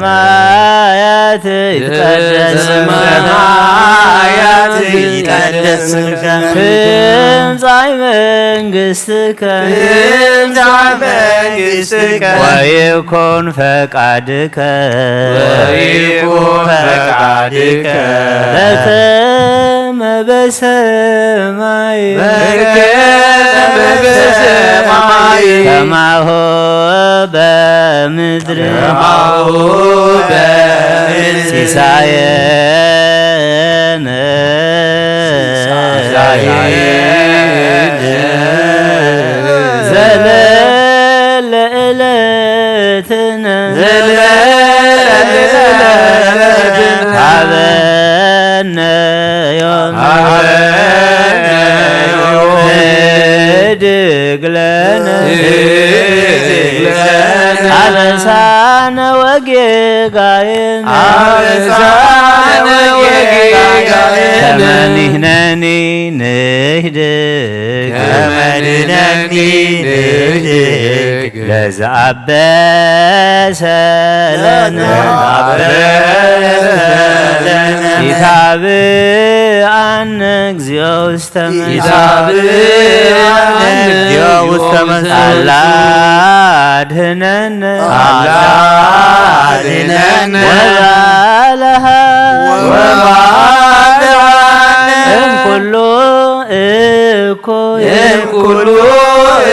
ዘበሰማያት ይትቀደስ ስምከ ሰማያት ይትቀደስ ስምከ ትምጻእ መንግስትከ ትምጻእ መንግስትከ ወይኩን ፈቃድከ ወይኩን ፈቃድከ በከመ በሰማይ በከመ በሰማይ ከማሁ በምድር ከማሁ በምድር ሲሳየነ ዘለለ ዕለትነ ዘለለ ዕለትነ ሃበነ ዮም ሃበነ ዮም ህድግ ለነ ህድግ ለነ አበሳነ ወጌጋየነ አበሳነ ወጌጋየነ ከመ ንሕነኒ ንህድግ ከመ ንሕነኒ ንህድግ ለዘአበሰ ለነ ኢታብአነ እግዚኦ ውስተ መንሱት ኢታብአነ እግዚኦ ውስተ መንሱት አላ አድህነነ አላ አድህነነ ወባልሃ ወባልሃነ እምኩሉ እኩይ እምኩሉ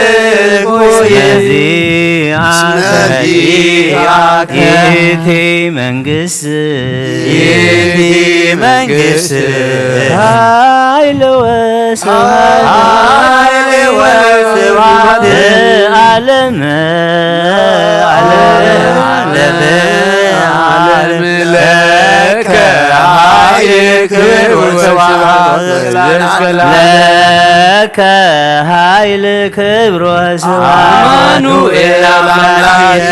እኩይ እስመ ዚአከ እስመ ዚአከ ይእቲ መንግስት ይእቲ መንግስት ኃይል ወስብሐት ኃይል ወስብሐት ለዓለመ ዓለም ዓለመ ዓለም ለከ ኃይል ክብር ወስብሐት ለከ ኃይል ክብር ወስብሐት አማኑኤል አምላክ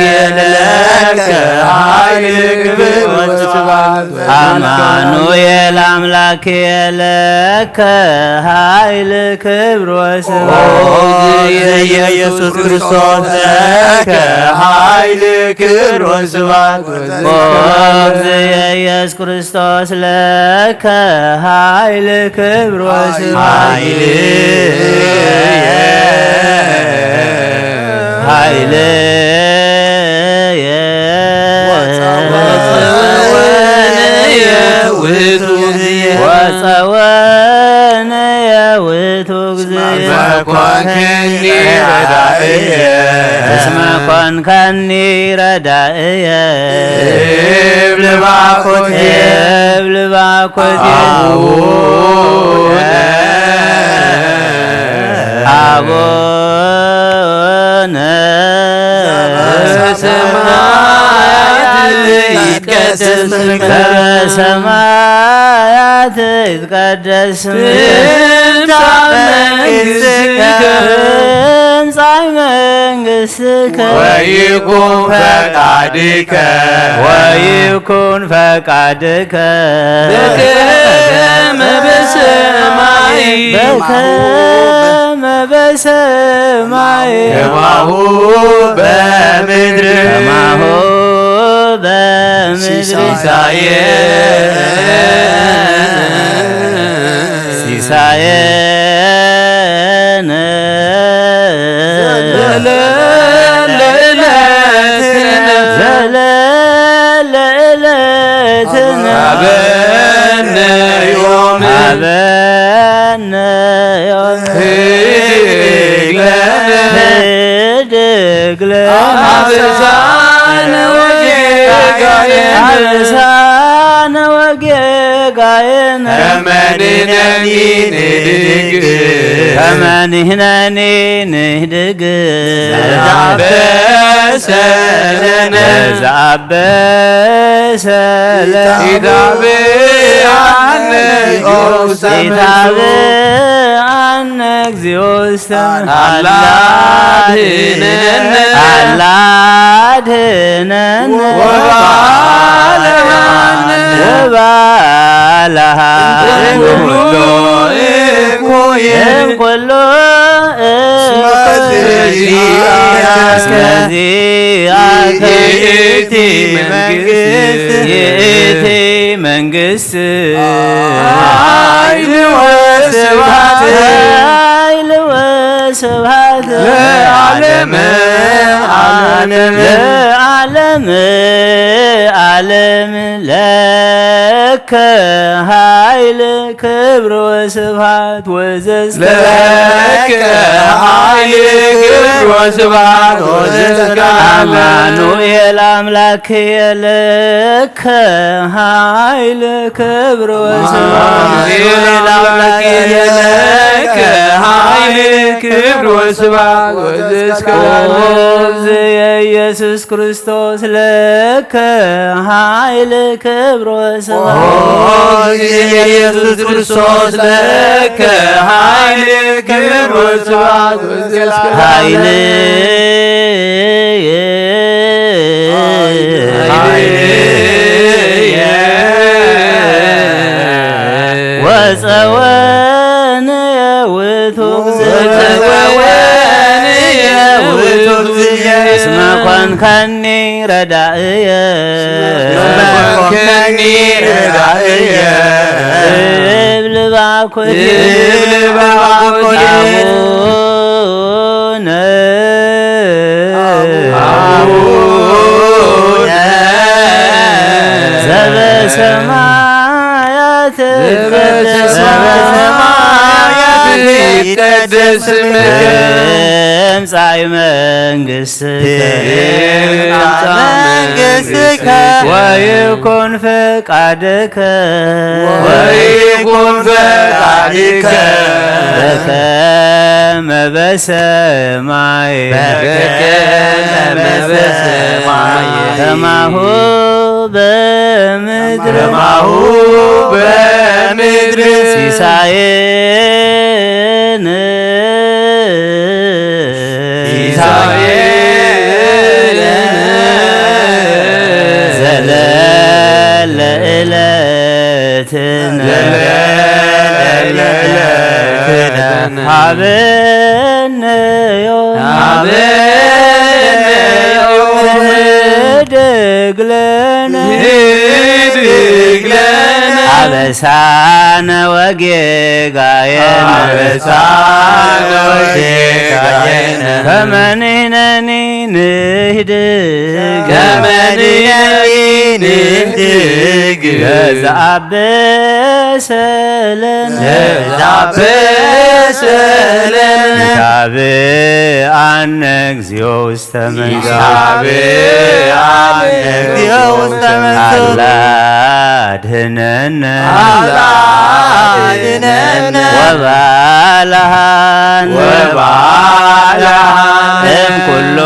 ለከ ኃይል ክብር ወስብሐት አማኑኤል አምላክ የለከ ኃይል ክብር ወስብሐት። ኦ ኢየሱስ ክርስቶስ ለከ ኃይል ክብር ወስብሐት። ኦ ኢየሱስ ክርስቶስ ለከ ኃይል ክብር ወስብሐት። ኃይል ኃይልየ ወጸወንየ ውእቱ ጊዜ። ወጸወንየ ውእቱ ጊዜ። እስመ ኮንከኒ ረዳእየ። እስመ ኮንከኒ ረዳእየ። እብል ባኮቴ። እብል ባኮቴ። አቡነ አቡነ ዘበሰማያት ይትቀደስ ስምከ። ዘበሰማያት ይትቀደስ ስምከ። ትምጻእ መንግሥትከ። ትምጻእ መንግሥትከ። ወይኩን ፈቃድከ። ወይኩን ፈቃድከ። በከመ በሰማይ። በከመ በሰማይ። ከማሁ በምድር። ከማሁ በምድር። ሲሳየ ሲሳየነ ዘለለ ዕለትነ ዘለለ ዕለትነ ሀበነ ዮም ሀበነ ዮም ህድግ ለነ ህድግ ለነ አበሳነ ወጌጋየነ አበሳነ ወጌጋየነ ከመ ንሕነኒ ንህድግ ከመ ንሕነኒ ንህድግ ዘአበሰ ለነ ዘአበሰ ለነ ኢታብአነ ኢታብአነ እግዚኦ ውስተ አላ አድህነነ አላ አድህነነ ወባልሃነ ወባልሃነ እምኩሉ እኩይ እምኩሉ እስመ እኩይ እስመ ዚአከ ይእቲ መንግስት ይእቲ መንግስት ኃይል ወስብሐት ኃይል ወስብሐት ለዓለመ ዓለም ለዓለመ ዓለም ለከ ኃይል ክብር ወስብሐት ወዘስከ ለከ ኃይል ክብር ወስብሐት ወዘስከ አማኑኤል አምላክ የለከ ኃይል ክብር ወስብሐት አማኑኤል አምላክ የለከ ኃይል ክብር ወስብሐት ወዘስከ ኦ ዘየ ኢየሱስ ክርስቶስ ለከ ኃይል ክብር ወስብሐት ኦ ኢየሱስ ክርስቶስ ለከ ኃይል ክብር ወስብሐት ወዘስከ ኃይል ኃይልየ ወጸወንየ ውእቱ እግዚእ ወጸወንየ ውእቱ እግዚእ እስመ ኮንከኒ ረዳእየ እስመ ኮንከኒ ረዳእየ እብል ባኮቴ እብል ባኮቴ አቡነ አቡነ ዘበሰማያት ዘበሰማያት ይትቀደስ ስምከ ትምጻእ መንግሥትከ ትምጻእ መንግሥትከ ወይኩን ፈቃድከ ወይኩን ፈቃድከ በከመ በሰማይ በከመ በሰማይ ከማሁ በምድር ከማሁ በምድር ሲሳየነ ሲሳየነ ዘለ ለዕለትነ ለዕለትነ ሃበነዮ ሃበነዮ ህድግ ለነ ህድግ ለነ አበሳነ ወጌጋየነ አበሳነ ወጌጋየነ ከመ ንሕነኒ ንህድግ ከመ ንሕነኒ ንህድግ ለዘአበሰ ለነ ለዘአበሰ ለነ ይታብአነ እግዚኦ ውስተ መንሱት ይታብአነ እግዚኦ ውስተ መንሱት አላ አድህነነ አላ አድህነነ ወባልሃነ ወባልሃነ እምኩሉ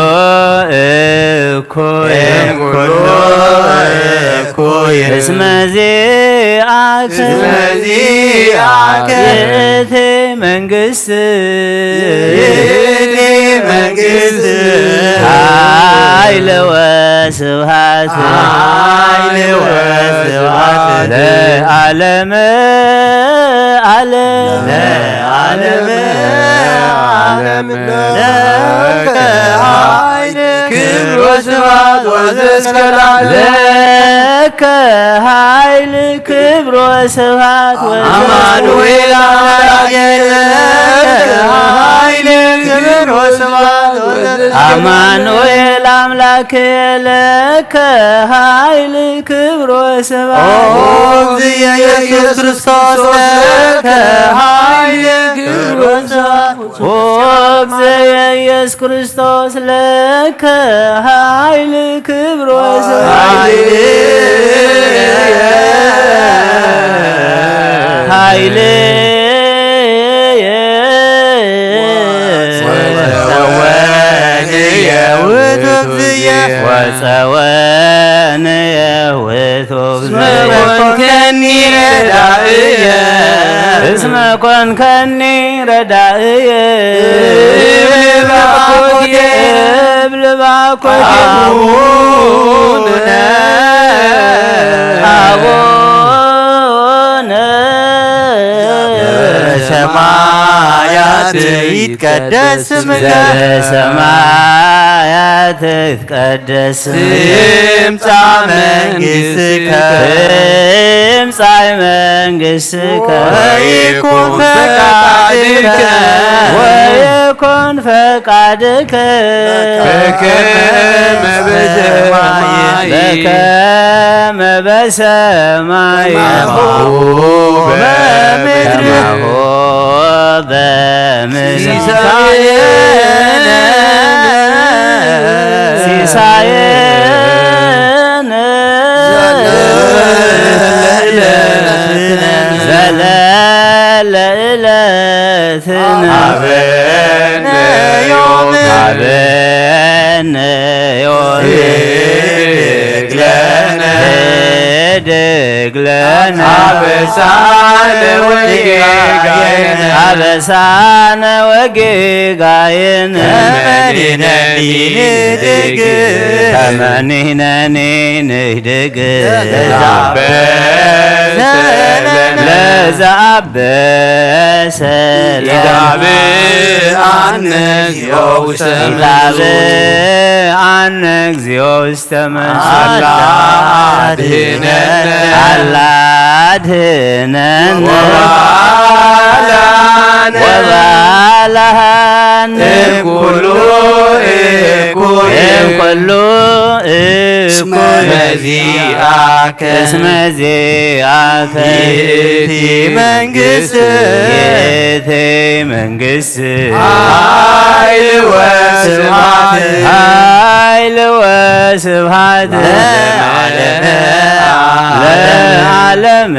እኩይ እምኩሉ እኩይ እስመ ዚአከ እስመ ዚአከ ይእቲ መንግስት ይእቲ መንግስት ኃይለ ወስብሐት ኃይለ ወስብሐት ለዓለመ ዓለም ለዓለመ ዓለም ለከ ኃይል ክብር ወስብሐት ወዘእስከ ለዓለም ለከ ኃይል ክብር ወስብሐት ወዘእስከ አማኑኤል አምላኬ ለከ ኃይል ክብር ወስብሐት ወዘእስከ አማኑኤል አምላኬ ለከ ኃይል ክብር ወስብሐት ኦ እግዚእ ኢየሱስ ክርስቶስ ለከ ኃይል ክብር ወስብሐት ኦ እግዚእ ኢየሱስ ክርስቶስ ለከ ኃይል ክብር ወስብሐት ኃይል ኃይል ወጸወንየ ውእቱ እስመ ኮንከኒ ረዳእየ እስመ ኮንከኒ ረዳእየ እብል ባኮቴ እብል ባኮቴ አቡነ አቡነ ሰማያት ይትቀደስ ስምከ ሰማያት ትትቀደስ ትምጻእ መንግስትከ ትምጻእ መንግስትከ ወይኩን ፈቃድከ ወይኩን ፈቃድከ በከመ በሰማይ በከመ በሰማይ ከማሁ በምድር ከማሁ በምድር ሲሳየነ ሲሳየነ ዘለለ ዕለትነ ሀበነ ዮም ሀበነ ዮም ህድግ ለነ ህድግ ለነ አበሳነ ወጌጋየነ አበሳነ ወጌጋየነ ከመ ንሕነኒ ንህድግ ከመ ንሕነኒ ንህድግ ለዘአበሰ ለነ ለዘአበሰ ለነ ኢታብአነ እግዚኦ ውስተ መንሱት ኢታብአነ እግዚኦ ውስተ መንሱት አላ አድህነነ አላ አድህነነ ወባልሃነ ወባልሃነ እምኩሉ እኩይ እምኩሉ እስመ እኩይ ዚአከ እስመ ዚአከ ይእቲ መንግስት ይእቲ መንግስት ኃይል ወስብሐት ኃይል ወስብሐት ለዓለመ ለዓለመ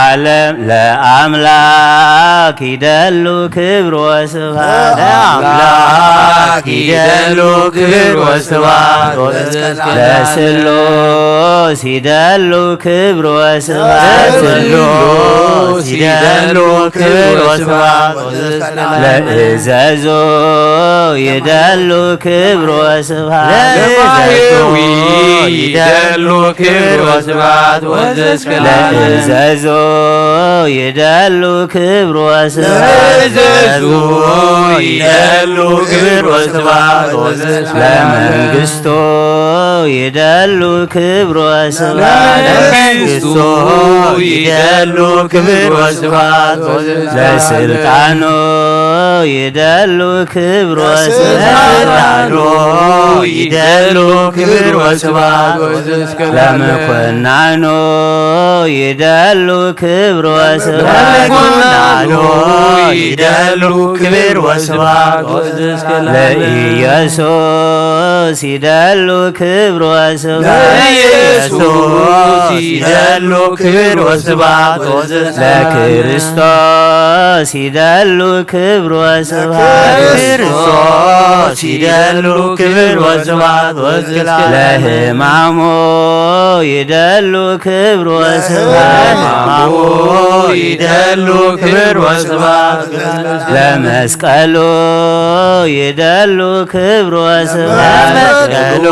ዓለም ለአምላክ ይደሉ ክብር ወስብሐት ለአምላክ ይደሉ ክብር ወስብሐት ወዘእስከ ለስሉስ ይደሉ ክብር ወስብሐት ለስሉስ ይደሉ ክብር ወስብሐት ለእዘዞ ይደሉ ክብር ወስብሐት ለማየዊ ይደሉ ክብር ወስብሐት ወዘእስከ ለእዘዞ ይደሉ ክብር ወስብሐት ለእዘዞ ይደሉ ክብር ወስብሐት ወዘእስከ ለመንግስቱ ይደሉ ክብር ወስብሐት ለመንግስቱ ይደሉ ክብር ወስብሐት ወዘእስከ ለስልጣኑ ይደሉ ክብር ወስብሐት ለስልጣኑ ይደሉ ክብር ወስብሐት ወዘእስከ ለምኮናኑ ይደሉ ክብር ወስብሐት ለምኮናኑ ይደሉ ክብር ወስብሐት ወዘእስከ ለኢየሱስ ይደሉ ክብር ወስብሐት ለኢየሱስ ይደሉ ክብር ወስብሐት ወዘእስከ ለክርስቶስ ይደሉ ክብር ወስብሐት ለክርስቶስ ይደሉ ክብር ወስብሐት ወዘእስከ ለሕማሙ ይደሉ ክብር ወስብሐት ለሕማሙ ይደሉ ክብር ወስብሐት ወዘእስከ ለመስቀሉ ይደሉ ክብር ወስብሐት ለመስቀሉ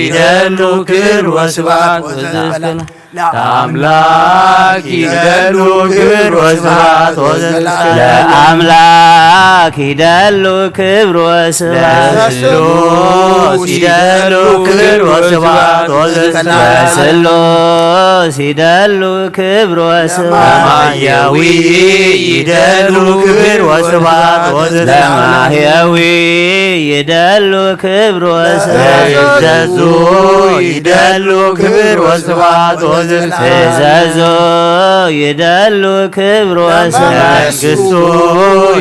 ይደሉ ክብር ወስብሐት ወዘእስከ ለአምላክ ይደሉ ክብር ወስብሐት ወዘእስከ ለአምላክ ይደሉ ክብር ወስብሐት ለስሉስ ይደሉ ክብር ወስብሐት ወዘእስከ ለስሉስ ይደሉ ክብር ወስብሐት ለማህየዊ ይደሉ ክብር ወስብሐት ወዘእስከ ለማህየዊ ይደሉ ክብር ወስብሐት ለእዘዙ ይደሉ ክብር ወስብሐት ወዘእስከ እዘዞ ይደሉ ክብር ወስብሐት ለመንግስቱ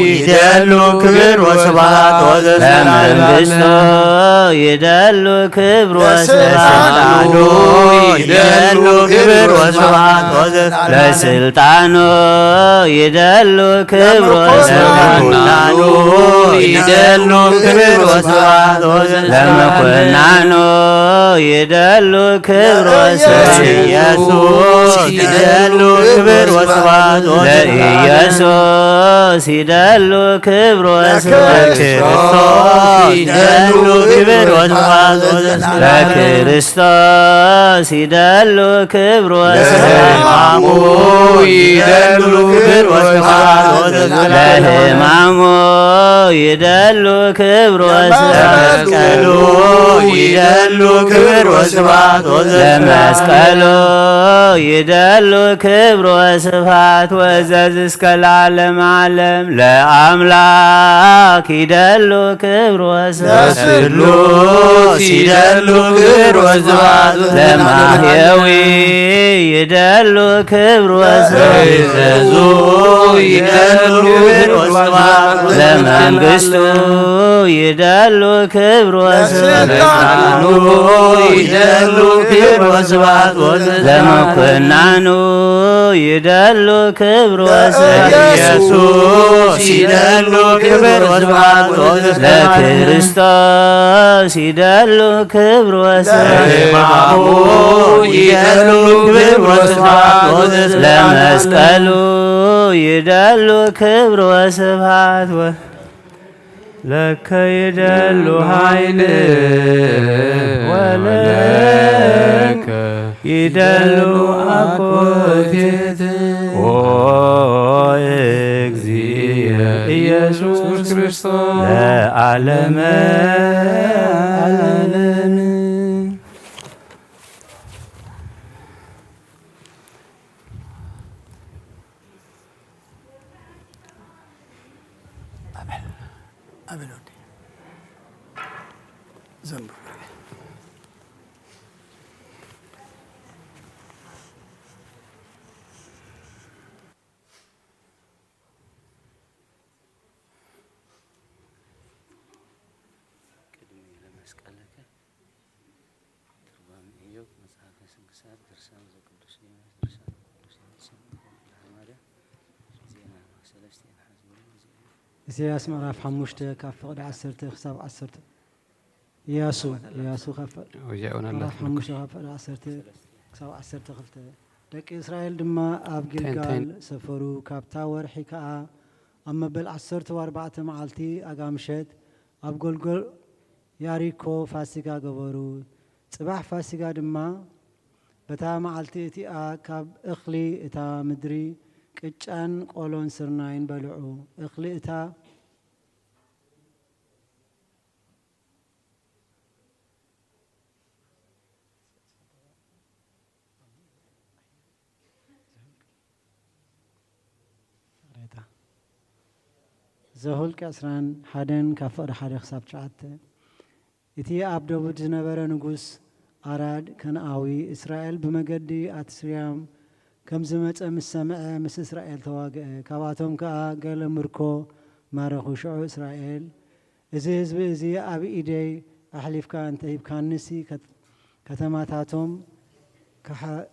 ይደሉ ክብር ወስብሐት ወዘእስከ ለመንግስቱ ይደሉ ክብር ወስብሐት ለስልጣኑ ይደሉ ክብር ወስብሐት ወዘእስከ ለስልጣኑ ይደሉ ክብር ወስብሐት ለምኮናኑ ይደሉ ክብር ወስብሐት ወዘእስከ ለምኮናኑ ይደሉ ክብር ወስብሐት ለኢየሱስ ይደሉ ክብር ወስብሐት ወዘእስከ ለኢየሱስ ይደሉ ክብር ወስብሐት ለክርስቶስ ይደሉ ክብር ወስብሐት ወዘእስከ ለክርስቶስ ይደሉ ክብር ወስብሐት ለሕማሙ ይደሉ ክብር ወስብሐት ወዘእስከ ለሕማሙ ይደሉ ክብር ወስብሐት ለመስቀሉ ይደሉ ክብር ወስብሐት ወዘእስከ ለመስቀሉ ይደሉ ክብር ወስብሐት ወዘእስከ ለዓለመ ዓለም ለአምላክ ይደሉ ክብር ወስብሐት ለስሉስ ይደሉ ክብር ወስብሐት ለማህየዊ ይደሉ ክብር ወስብሐት ለእዘዙ ይደሉ ክብር ወስብሐት ለመንግስቱ ይደሉ ክብር ወስብሐት ለስልጣኑ ይደሉ ክብር ወስብሐት ወዘእስከ ለምኮናኑ ይደሉ ክብር ወስብሐት ለኢየሱስ ይደሉ ክብር ወስብሐት ወዘእስከ ለክርስቶስ ይደሉ ክብር ወስብሐት ለሕማሙ ይደሉ ክብር ወስብሐት ወዘእስከ ለመስቀሉ ይደሉ ክብር ወስብሐት ወ ለከ ይደሉ ኃይል ወለከ ይደሉ አኮቴት ኦ እግዚእ ኢየሱስ ክርስቶስ ለዓለመ ዓለም። ኣበል ወዲ ዘምሩ። ቅድሚ ለመስቀለከ ትርጓሜ ኢዮብ፣ መጽሓፈ ስንክሳር፣ ድርሳን ዘቅዱስ ሊኖስ፣ ድርሳን ዘቅዱስ ሊኖስ፣ ስምንት ወንጌል ማርያም፣ ዜና ሰለስቲያን ኢሳይያስ ምዕራፍ ሓሙሽተ ካብ ፍቕዲ ዓሰርተ ክሳብ ዓሰርተ። ኢያሱ፣ ኢያሱ ካብ ፍቕዲ፣ ወዚዕውን ኣሎ ምዕራፍ ሓሙሽተ ካብ ፍቕዲ ዓሰርተ ክሳብ ዓሰርተ ክልተ። ደቂ እስራኤል ድማ ኣብ ጊልጋል ተንተን። ሰፈሩ። ካብታ ወርሒ ከኣ ኣብ መበል ዓሰርተ ኣርባዕተ መዓልቲ ኣጋ ምሸት ኣብ ጎልጎል ያሪኮ ፋሲጋ ገበሩ። ጽባሕ ፋሲጋ ድማ በታ መዓልቲ እቲኣ ካብ እኽሊ እታ ምድሪ ቅጫን ቆሎን ስርናይን በልዑ። እኽሊ እታ ዘኍልቍ ዕስራን ሓደን ካብ ፍቕዲ ሓደ ክሳብ ትሽዓተ። እቲ ኣብ ደቡብ ዝነበረ ንጉስ ኣራድ ከነኣዊ፣ እስራኤል ብመገዲ ኣትስርያም ከም ዝመጸ ምስ ሰምዐ፣ ምስ እስራኤል ተዋግአ። ካብኣቶም ከኣ ገለ ምርኮ ማረኹ። ሽዑ እስራኤል፣ "እዚ ህዝቢ እዚ ኣብ ኢደይ ኣሕሊፍካ እንተ ሂብካኒሲ፣ ከት-፣ ከተማታቶም ክሓ-፣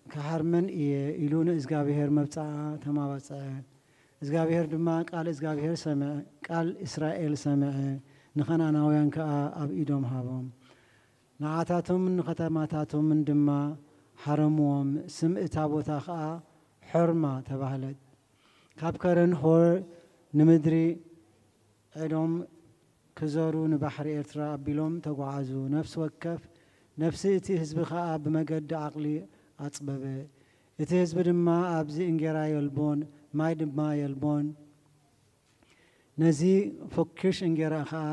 ክሓርመን እየ" ኢሉ ንእዝጋብሄር መብጽዓ ተማባጽዐ። እዝጋብሄር ድማ ቃል እዝጋብሄር ሰምዐ፣ ቃል እስራኤል ሰምዐ፣ ንኸነኣናውያን ከኣ ኣብ ኢዶም ሃቦም። ንዓታቶምን ንኸተማታቶምን ድማ ሓረምዎም፣ ስም እታ ቦታ ኸኣ ሖርማ ተባህለት። ካብ ከረን ሆር ንምድሪ ኤዶም ክዘሩ ንባሕሪ ኤርትራ ኣቢሎም ተጓዓዙ። ነፍሲ ወከፍ፣ ነፍሲ እቲ ህዝቢ ኸኣ ብመገዲ ዓቕሊ ኣጽበበ። እቲ ህዝቢ ድማ ኣብዚ እንጌራ የልቦን፣ ማይ ድማ የልቦን። ነዚ ፈኲሽ እንጌራ ኸኣ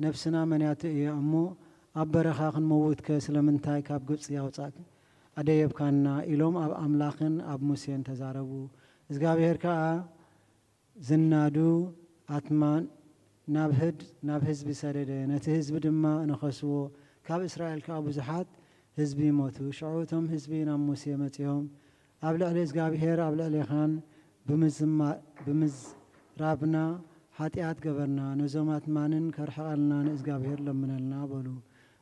ነፍስና መንያቱ እያ እሞ፣ ኣብ በረኻ ክንመውትከ ስለምንታይ ካብ ግብጺ ኣውጻእክ-፣ ኣደየብካና? ኢሎም ኣብ ኣምላኽን ኣብ ሙሴን ተዛረቡ። እዝጋብሄር ከኣ ዝናዱ ኣትማን ናብ ህድ-፣ ናብ ህዝቢ ሰደደ። ነቲ ህዝቢ ድማ ነኸስዎ። ካብ እስራኤል ከኣ ብዙሓት ህዝቢ ሞቱ። ሽዑ እቶም ህዝቢ ናብ ሙሴ መጺኦም፣ "ኣብ ልዕሊ እዝጋብሄር ኣብ ልዕሌኻን ብምዝማ-፣ ብምዝራብና ሓጢኣት ገበርና። ነዞም ኣትማንን ከርሕቐልና ንእዝጋብሄር ለምነልና" በሉ።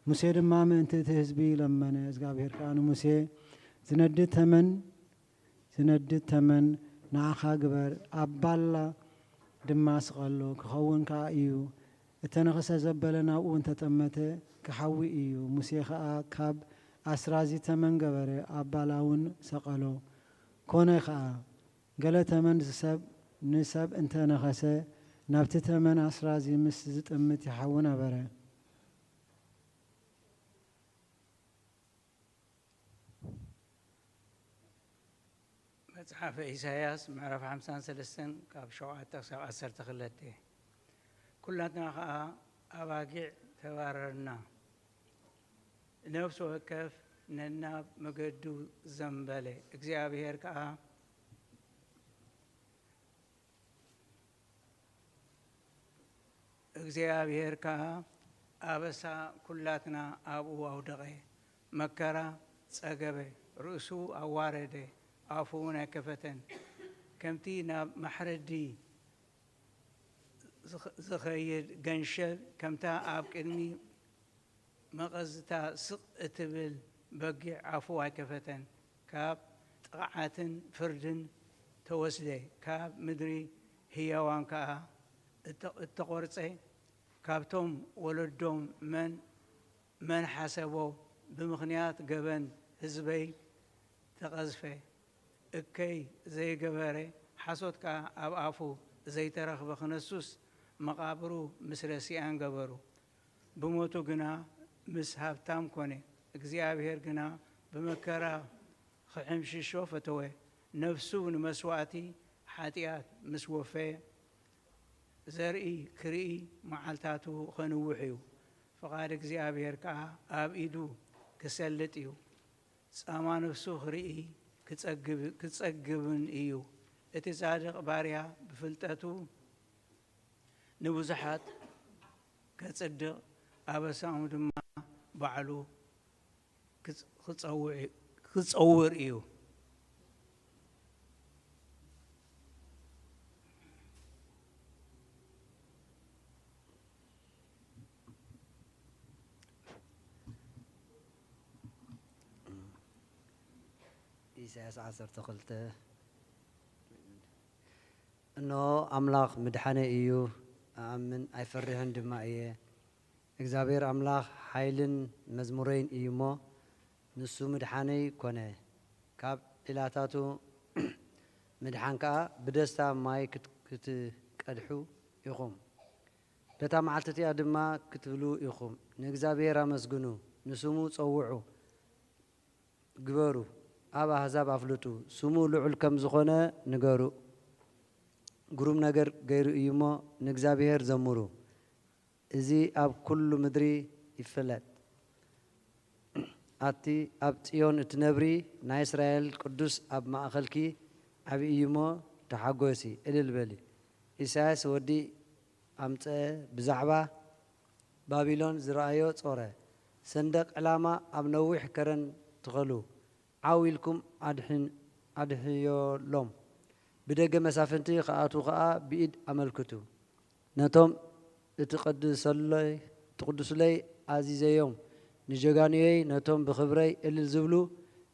ሙሴ ድማ ምእንቲ እቲ ህዝቢ ለመነ። እዝጋብሄር ከኣ ንሙሴ፣ "ዝነድድ ተመን ዝነድድ ተመን ንዓኻ ግበር፣ ኣብ ባላ ድማ ስቐሎ፣ ክኸውን ከኣ እዩ። እተነኽሰ ዘበለ ናብኡ እንተጠመተ፣ ክሓዊ እዩ። ሙሴ ኸኣ ካብ ኣስራዚ ተመን ገበረ፣ ኣብ ባላ እውን ሰቐሎ። ኮነ ኸኣ፣ ገለ ተመን ዝሰብ ንሰብ እንተ ነኸሰ፣ ናብቲ ተመን ኣስራዚ ምስ ዝጥምት ይሓዊ ነበረ። መጽሓፈ ኢሳይያስ ምዕራፍ ሓምሳን ሰለስተን ካብ ሸውዓተ ክሳብ ዓሰርተ ክልተ። ኩላትና ኸኣ ኣባጊዕ ተባረርና፣ ነፍሲ ወከፍ ነናብ መገዱ ዘንበለ፣ እግዚኣብሄር ከኣ እግዚኣብሄር ከኣ ኣበሳ ኩላትና ኣብኡ ኣውደቐ። መከራ ጸገበ፣ ርእሱ ኣዋረደ፣ ኣፉ እውን ኣይከፈተን። ከምቲ ናብ ማሕረዲ ዝኸ-፣ ዝኸይድ ገንሸል፣ ከምታ ኣብ ቅድሚ መቐዝታ ስቕ እትብል በጊዕ ኣፉ ኣይከፈተን። ካብ ጥቕዓትን ፍርድን ተወስደ፣ ካብ ምድሪ ህያዋን ከኣ እተ-፣ እተቖርጸ። ካብቶም ወለዶም መን፣ መን ሓሰቦ? ብምኽንያት ገበን ህዝበይ ተቐዝፈ። እከይ ዘይገበረ፣ ሓሶት ከኣ ኣብ ኣፉ ዘይተረኽበ ክነሱስ፣ መቓብሩ ምስ ረሲኣን ገበሩ። ብሞቱ ግና ምስ ሃብታም ኮነ። እግዚኣብሄር ግና ብመከራ ክሕምሽሾ ፈተወ። ነፍሱ ንመስዋእቲ ሓጢኣት ምስ ወፈየ፣ ዘርኢ ክርኢ መዓልታቱ ኸንውሕ እዩ። ፍቓድ እግዚኣብሄር ከኣ ኣብ ኢዱ ክሰልጥ እዩ። ጻማ ነፍሱ ክርኢ ክጸግብ-፣ ክጸግብን እዩ። እቲ ጻድቕ ባርያ ብፍልጠቱ ንብዙሓት ከጽድቕ፣ ኣበሳኦም ድማ ባዕሉ ክጽ-፣ ክጸውዕ-፣ ክጸውር እዩ። ኢሳያስ ዓሰርተ ክልተ። እነሆ ኣምላኽ ምድሓነይ እዩ፣ እኣምን ኣይፈርሕን ድማ እየ። እግዚኣብሔር ኣምላኽ ሓይልን መዝሙረይን እዩ እሞ፣ ንሱ ምድሓነይ ኮነ። ካብ ዒላታቱ ምድሓን ከኣ ብደስታ ማይ ክት-፣ ክትቀድሑ ኢኹም። በታ መዓልቲ እቲኣ ድማ ክትብሉ ኢኹም፣ ንእግዚኣብሔር ኣመስግኑ፣ ንስሙ ጸውዑ፣ ግበሩ፣ ኣብ ኣህዛብ ኣፍልጡ፣ ስሙ ልዑል ከም ዝኾነ ንገሩ። ግሩም ነገር ገይሩ እዩ እሞ ንእግዚኣብሔር ዘምሩ። እዚ ኣብ ኩሉ ምድሪ ይፍለጥ። ኣቲ ኣብ ጽዮን እትነብሪ ናይ እስራኤል ቅዱስ ኣብ ማእኸልኪ ዓቢ እዩ እሞ ተሓጎሲ፣ እልል በሊ። ኢሳያስ ወዲ ኣምጸ ብዛዕባ ባቢሎን ዝረኣዮ ጾረ። ሰንደቕ ዕላማ ኣብ ነዊሕ ከረን ትኸሉ። ዓው ኢልኩም ኣድሕን-፣ ኣድሕዮሎም። ብደገ መሳፍንቲ ክኣትዉ ኸኣ ብኢድ ኣመልክቱ። ነቶም እትቐድሰለይ-፣ ትቕድሱለይ ኣዚዘዮም፣ ንጀጋኑየይ ነቶም ብኽብረይ እልል ዝብሉ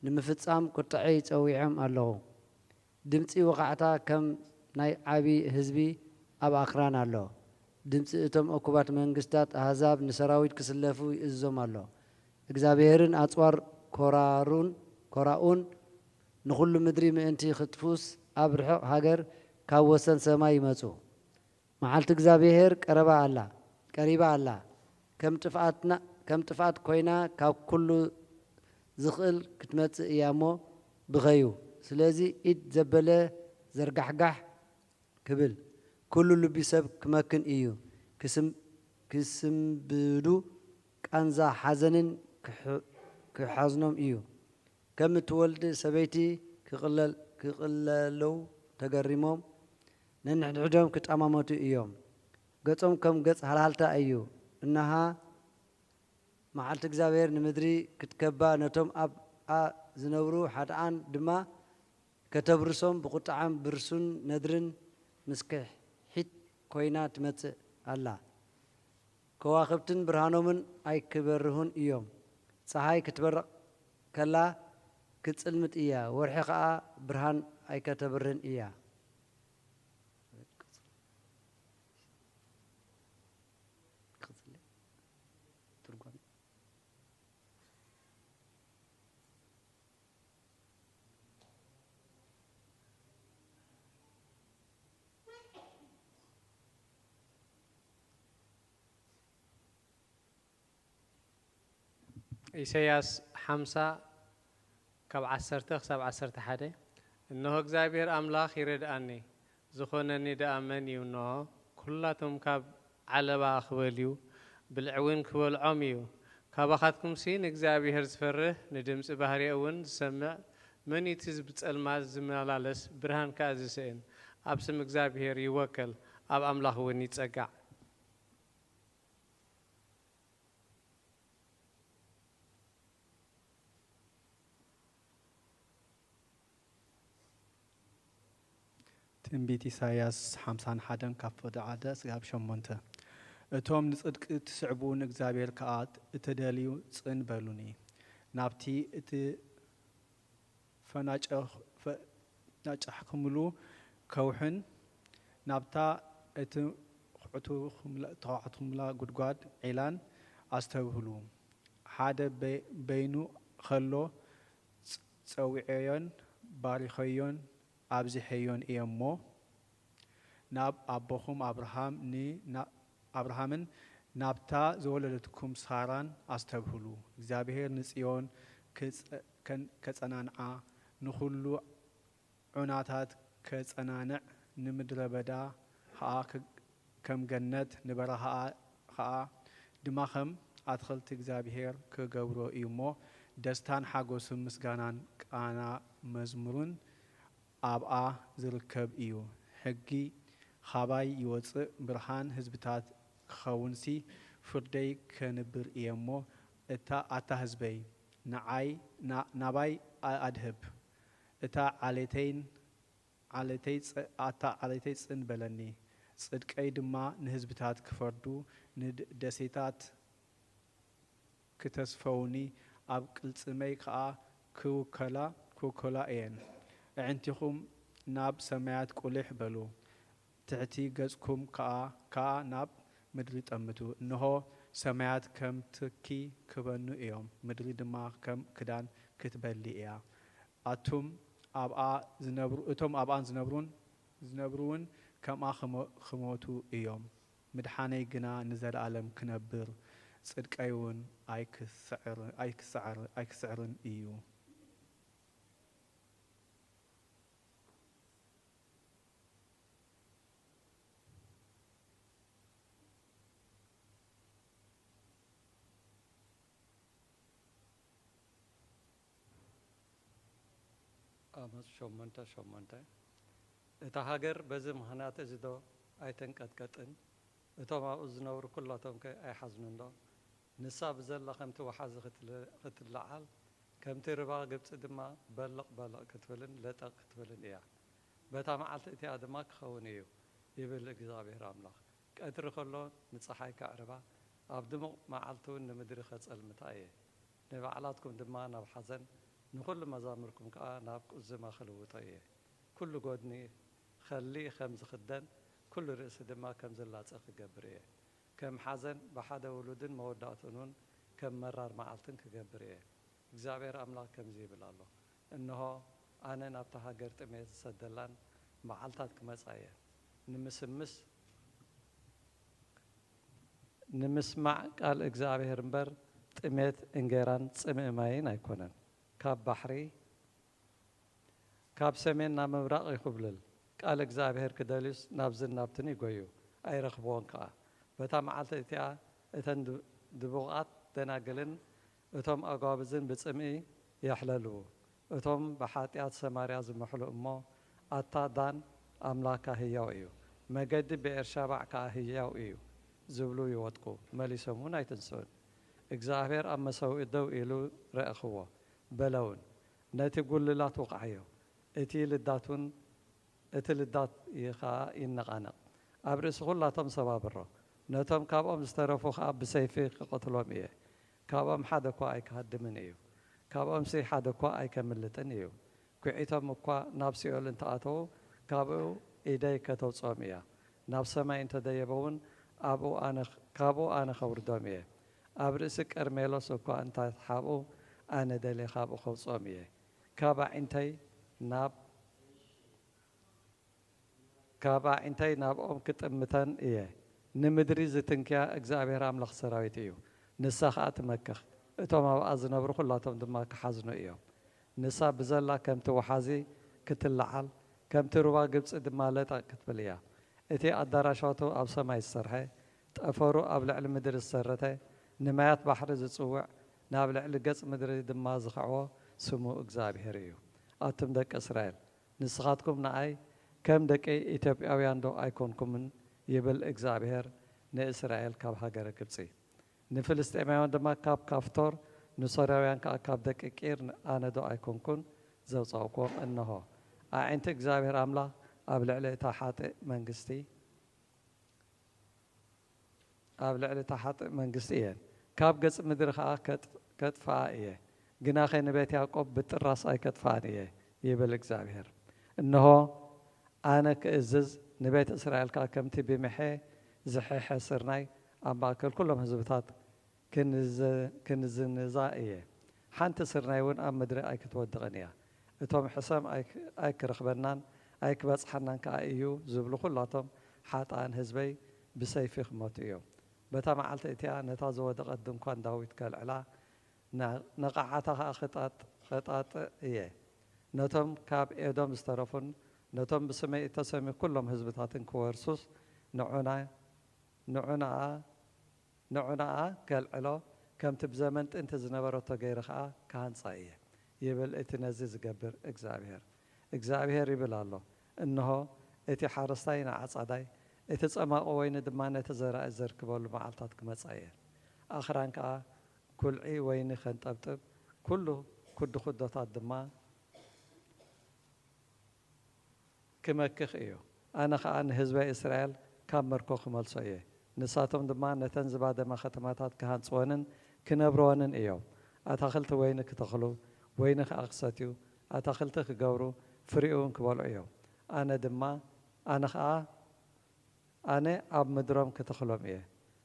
ንምፍጻም ቁጥዐይ ጸዊዖም ኣለኹ። ድምጺ ወቓዕታ ከም ናይ ዓቢ ህዝቢ ኣብ ኣኽራን ኣሎ። ድምጺ እቶም እኩባት መንግስታት ኣህዛብ ንሰራዊት ክስለፉ ይእዝዞም ኣሎ። እግዚኣብሔርን ኣጽዋር ኮራሩን፣ ኮራኡን ንኹሉ ምድሪ ምእንቲ ክትፍውስ ኣብ ርሑቕ ሃገር ካብ ወሰን ሰማይ ይመጹ። መዓልቲ እግዚኣብሔር ቀረባ ኣላ፣ ቀሪባ ኣላ። ከም ጥፍኣትና፣ ከም ጥፍኣት ኮይና ካብ ኩሉ ዝኽእል ክትመጽእ እያ እሞ ብኸዩ። ስለዚ ኢድ ዘበለ ዘርጋሕጋሕ ክብል፣ ኩሉ ልቢ ሰብ ክመክን እዩ። ክስም-፣ ክስንብዱ ቃንዛ ሓዘንን ክሕ-፣ ክሓዝኖም እዩ። ከም እትወልድ ሰበይቲ ክቕለል-፣ ክቕለለው ተገሪሞም ነንሕድሕዶም ክጠማመቱ እዮም። ገጾም ከም ገጽ ሃልሃልታ እዩ። እነሃ መዓልቲ እግዚኣብሔር ንምድሪ ክትከባ፣ ነቶም ኣብኣ ዝነብሩ ሓጥኣን ድማ ከተብርሶም ብቁጥዓን ብርሱን ነድርን ምስክሒት ኮይና ትመጽእ ኣላ። ከዋኽብትን ብርሃኖምን ኣይክበርሁን እዮም። ጸሓይ ክትበርቕ ከላ ክትጽልምት እያ፣ ወርሒ ኸኣ ብርሃን ኣይከተብርህን እያ። ኢሳይያስ ሓምሳ ካብ ዓሰርተ ክሳብ ዓሰርተ ሓደ። እንሆ፣ እግዚኣብሔር ኣምላኽ ይረድኣኒ፣ ዝኾነኒ ደኣ መን እዩ? እንሆ፣ ኲላቶም ካብ ዓለባ ክበልዩ፣ ብልዒ እውን ክበልዖም እዩ። ካባኻትኩምሲ ንእግዚኣብሔር ዝፈርህ፣ ንድምጺ ባህርየ እውን ዝሰምዕ መን እዩ? እቲ ብጸልማት ዝመላለስ፣ ብርሃን ከኣ ዝስእን፣ ኣብ ስም እግዚኣብሔር ይወከል፣ ኣብ ኣምላኽ እውን ይጸጋዕ። ትንቢት ኢሳይያስ ሓምሳን ሓደን ካብ ፍቕዲ ሓደ እስካብ ሸሞንተ። እቶም ንጽድቂ ትስዕቡ ንእግዚኣብሔር ከኣ እተደልዩ ጽን በሉኒ። ናብቲ እትፈናጨ-፣ ፈናጨሕኩምሉ ከውሕን ናብታ እትኹዕትኹምላ-፣ እተዃዕትኹምላ ጉድጓድ ዒላን ኣስተብህሉ። ሓደ በ-፣ በይኑ ኸሎ ጸ-፣ ጸዊዐዮን ባሪኸዮን ኣብዚሐዮን እየ እሞ፣ ናብ ኣቦኹም ኣብርሃም ን-፣ ና-፣ ኣብርሃምን ናብታ ዝወለደትኩም ሳራን ኣስተብህሉ። እግዚኣብሔር ንጽዮን ክጸ-፣ ከን-፣ ከጸናንዓ፣ ንኹሉ ዑናታት ከጸናንዕ፣ ንምድረ በዳ ኸኣ ክ-፣ ከም ገነት፣ ንበረኻ ኸኣ ድማ ኸም ኣትኽልቲ እግዚኣብሔር ክገብሮ እዩ እሞ፣ ደስታን ሓጎስን ምስጋናን ቃና መዝሙርን ኣብኣ ዝርከብ እዩ። ሕጊ ኻባይ ይወጽእ፣ ብርሃን ህዝብታት ክኸውንሲ፣ ፍርደይ ከንብር እየ እሞ፣ እታ፣ ኣታ ህዝበይ፣ ንዓይ፣ ና-፣ ናባይ ኣ-፣ ኣድህብ። እታ ዓሌተይን፣ ዓሌተይ ጽ-፣ ኣታ ዓሌተይ ጽን በለኒ፣ ጽድቀይ ድማ ንህዝብታት ክፈርዱ፣ ንድ-፣ ደሴታት ክተስፈውኒ፣ ኣብ ቅልጽመይ ከኣ ክውከላ፣ ክውከላ እየን። ኣዕንቲኹም ናብ ሰማያት ቁሊሕ በሉ፣ ትሕቲ ገጽኩም ከኣ፣ ከኣ ናብ ምድሪ ጠምቱ። እንሆ፣ ሰማያት ከም ትኪ ክበኑ እዮም፣ ምድሪ ድማ ከም ክዳን ክትበሊ እያ። ኣቱም ኣብኣ ዝነብሩ፣ እቶም ኣብኣን ዝነብሩን፣ ዝነብሩውን ከምኣ ክሞ-፣ ክሞቱ እዮም። ምድሓነይ ግና ንዘለኣለም ክነብር፣ ጽድቀይ እውን ኣይክስዕር-፣ ኣይክስዕር-፣ ኣይክስዕርን እዩ። ኣሞጽ ሸሞንተ ሸሞንተ። እታ ሃገር በዚ ምኽንያት እዚ ዶ ኣይተንቀጥቀጥን? እቶም ኣብኡ ዝነብሩ ኩላቶም ከ ኣይሓዝኑን ዶ? ንሳ ብዘላ ከምቲ ወሓዚ ክትል-፣ ክትለዓል፣ ከምቲ ርባ ግብጺ ድማ በለቕ በለቕ ክትብልን ለጠቕ ክትብልን እያ። በታ መዓልቲ እቲኣ ድማ ክኸውን እዩ፣ ይብል እግዚኣብሔር ኣምላኽ። ቀትሪ ከሎ ንጸሓይ ከዕርባ፣ ኣብ ድሙቕ መዓልቲ እውን ንምድሪ ኸጸልምታ እየ። ንባዕላትኩም ድማ ናብ ሓዘን፣ ንኹሉ መዛሙርኩም ከኣ ናብ ቁዝማ ክልውጦ እየ። ኩሉ ጐድኒ ኸሊ ኸም ዝኽደን፣ ኩሉ ርእሲ ድማ ከም ዝላጸ ክገብር እየ። ከም ሓዘን ብሓደ ውሉድን መወዳእትኡን እውን ከም መራር መዓልትን ክገብር እየ። እግዚኣብሔር ኣምላኽ ከምዚ ይብል ኣሎ፣ እንሆ፣ ኣነ ናብታ ሃገር ጥሜት ዝሰደላን መዓልታት ክመጻ እየ። ንምስምስ፣ ንምስማዕ ቃል እግዚኣብሔር እምበር፣ ጥሜት እንጌራን ጽምኢ ማይን ኣይኮነን። ካብ ባሕሪ፣ ካብ ሰሜን ናብ ምብራቕ ይኹብልል። ቃል እግዚኣብሔር ክደልዩስ ናብዝን ናብትን ይጎዩ፣ ኣይረኽብዎን ከኣ። በታ መዓልቲ እቲኣ እተን ድ-፣ ድቡቓት ደናግልን እቶም ኣጓብዝን ብጽምኢ የሕለልዉ። እቶም ብሓጢኣት ሰማርያ ዝምሕሉ እሞ፣ ኣታ ዳን፣ ኣምላካ ህያው እዩ፣ መገዲ ብኤርሻባዕ ከኣ ህያው እዩ ዝብሉ ይወድቁ፣ መሊሶም እውን ኣይትንስኡን። እግዚኣብሔር ኣብ መሰውኢ ደው ኢሉ ረእኽዎ፣ በለውን፣ ነቲ ጉልላት ውቕዓዮ፣ እቲ ልዳት እውን፣ እቲ ልዳት ኸኣ ይነቓነቕ። ኣብ ርእሲ ኹላቶም ሰባብሮ፣ ነቶም ካብኦም ዝተረፉ ኸኣ ብሰይፊ ክቐትሎም እየ። ካብኦም ሓደ እኳ ኣይክሃድምን እዩ፣ ካብኦምሲ ሓደ እኳ ኣይከምልጥን እዩ። ኲዒቶም እኳ ናብ ሲኦል እንተኣተዉ፣ ካብኡ ኢደይ ከተውጽኦም እያ። ናብ ሰማይ እንተደየበ እውን፣ ኣብኡ ኣነ፣ ካብኡ ኣነ ኸውርዶም እየ። ኣብ ርእሲ ቀርሜሎስ እኳ እንተተሓብኡ፣ ኣነ ደልየ ካብኡ ኸውጽኦም እየ። ካብ ኣዒንተይ ናብ፣ ካብ ኣዒንተይ ናብኦም ክጥምተን እየ። ንምድሪ ዝትንክያ እግዚኣብሔር ኣምላኽ ሰራዊት እዩ። ንሳ ኸኣ ትመክኽ፣ እቶም ኣብኣ ዝነብሩ ኹላቶም ድማ ክሓዝኑ እዮም። ንሳ ብዘላ ከምቲ ወሓዚ ክትለዓል፣ ከምቲ ሩባ ግብጺ ድማ ለጠቕ ክትብል እያ። እቲ ኣዳራሻቱ ኣብ ሰማይ ዝሰርሐ፣ ጠፈሩ ኣብ ልዕሊ ምድሪ ዝሰረተ፣ ንማያት ባሕሪ ዝጽውዕ፣ ናብ ልዕሊ ገጽ ምድሪ ድማ ዝኸዕቦ ስሙ እግዚኣብሔር እዩ። ኣቱም ደቂ እስራኤል፣ ንስኻትኩም ንኣይ ከም ደቂ ኢትዮጵያውያን ዶ ኣይኮንኩምን? ይብል እግዚኣብሔር ንእስራኤል ካብ ሃገረ ግብጺ። ንፍልስጤማውያን ድማ ካብ ካፍቶር፣ ንሶርያውያን ከኣ ካብ ደቂ ቂር ኣነ ዶ ኣይኮንኩን ዘውጻእኩዎም? እንሆ፣ ኣዒንቲ እግዚኣብሔር ኣምላኽ ኣብ ልዕሊ እታ ሓጥእ መንግስቲ፣ ኣብ ልዕሊ እታ ሓጥእ መንግስቲ እየን፣ ካብ ገጽ ምድሪ ኸኣ ከጥ-፣ ከጥፍኣ እየ። ግናኸ ንቤት ያዕቆብ ብጥራስ ኣይከጥፍኣን እየ፣ ይብል እግዚኣብሔር። እንሆ፣ ኣነ ክእዝዝ፣ ንቤት እስራኤል ከኣ ከምቲ ብምሔ ዝሐሐ ስርናይ ኣብ ማእከል ኩሎም ህዝብታት ክንዝ-፣ ክንዝንዛ እየ። ሓንቲ ስርናይ እውን ኣብ ምድሪ ኣይክትወድቕን እያ። እቶም ሕሰም ኣይክ-፣ ኣይክረኽበናን ኣይክበጽሓናን ከኣ እዩ ዝብሉ ኩላቶም ሓጥኣን ህዝበይ ብሰይፊ ክሞቱ እዮም። በታ መዓልቲ እቲኣ ነታ ዝወደቐት ድንኳን ዳዊት ከልዕላ፣ ነ-፣ ነቓዓታ ኸኣ ኸጣጥ-፣ ኸጣጥእ እየ። ነቶም ካብ ኤዶም ዝተረፉን ነቶም ብስመይ እተሰምዩ ኩሎም ህዝብታትን ክወርሱስ ንዑና፣ ንዑናኣ፣ ንዑናኣ ከልዕሎ፣ ከምቲ ብዘመን ጥንቲ ዝነበረቶ ገይረ ኸኣ ክሃንጻ እየ፣ ይብል እቲ ነዚ ዝገብር እግዚኣብሔር። እግዚኣብሔር ይብል ኣሎ፣ እንሆ፣ እቲ ሓረስታይ ንዓጻዳይ፣ እቲ ጸማቑ ወይኒ ድማ ነቲ ዘራኢ ዘርክበሉ መዓልታት ክመጻ እየን። ኣኽራን ከኣ ኲልዒ ወይኒ ከንጠብጥብ፣ ኩሉ ኩድኩዶታት ድማ ክመክኽ እዩ። ኣነ ኸኣ ንህዝበይ እስራኤል ካብ ምርኮ ክመልሶ እየ። ንሳቶም ድማ ነተን ዝባደማ ኸተማታት ክሃንጽወንን ክነብርወንን እዮም። ኣታኽልቲ ወይኒ ክተኽሉ፣ ወይኒ ኸኣ ክሰትዩ፣ ኣታኽልቲ ክገብሩ፣ ፍሪኡ እውን ክበልዑ እዮም። ኣነ ድማ፣ ኣነ ኸኣ ኣነ ኣብ ምድሮም ክተኽሎም እየ፣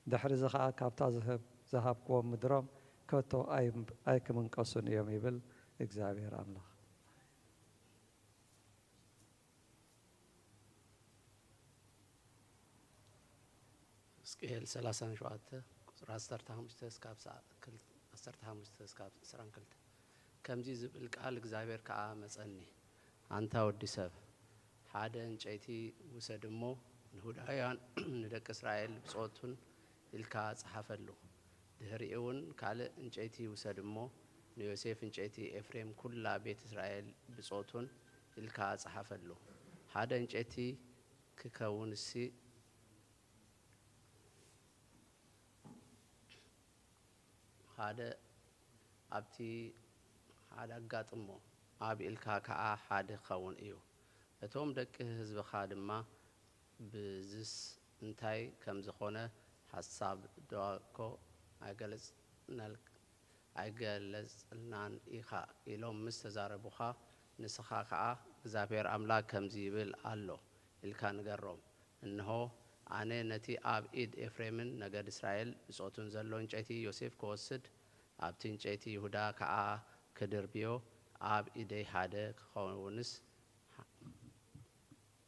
ድሕሪ እዚ ኸኣ ካብታ ዝህብ ዝሃብክዎም ምድሮም ከቶ ኣይም- ኣይክምንቀሱን እዮም ይብል እግዚኣብሔር ኣምላኽ። ሕዝቅኤል ሰላሳን ሸውዓተ ቁፅሪ ዓሰርተ ሓሙሽተ እስካብ ዓሰርተ ሓሙሽተ እስካብ ዕስራን ክልተ። ከምዚ ዝብል ቃል እግዚኣብሔር ከዓ መፀኒ፣ ኣንታ ወዲ ሰብ፣ ሓደ እንጨይቲ ውሰድ እሞ ንይሁዳውያን ንደቂ እስራኤል ብፆቱን ኢልካ ፀሓፈሉ። ድሕሪኡ እውን ካልእ እንጨይቲ ውሰድ እሞ ንዮሴፍ እንጨይቲ ኤፍሬም ኩላ ቤት እስራኤል ብፆቱን ኢልካ ፀሓፈሉ። ሓደ እንጨይቲ ክከውንሲ ሓደ ኣብቲ ሓደ ኣጋጥሞ ኣብኢልካ ከዓ ሓደ ክኸውን እዩ። እቶም ደቂ ህዝብኻ ድማ ብዝስ እንታይ ከም ዝኾነ ሓሳብ ዶ እኮ ኣይገለጽናል ኣይገለጽልናን ኢኻ ኢሎም ምስ ተዛረቡኻ፣ ንስኻ ኸኣ እግዚኣብሔር ኣምላክ ከምዚ ይብል ኣሎ ኢልካ ንገሮም። እንሆ፣ ኣነ ነቲ ኣብ ኢድ ኤፍሬምን ነገድ እስራኤል ብጾቱን ዘሎ ዕንጨይቲ ዮሴፍ ክወስድ፣ ኣብቲ ዕንጨይቲ ይሁዳ ከኣ ክድርብዮ፣ ኣብ ኢደይ ሓደ ክኸውንስ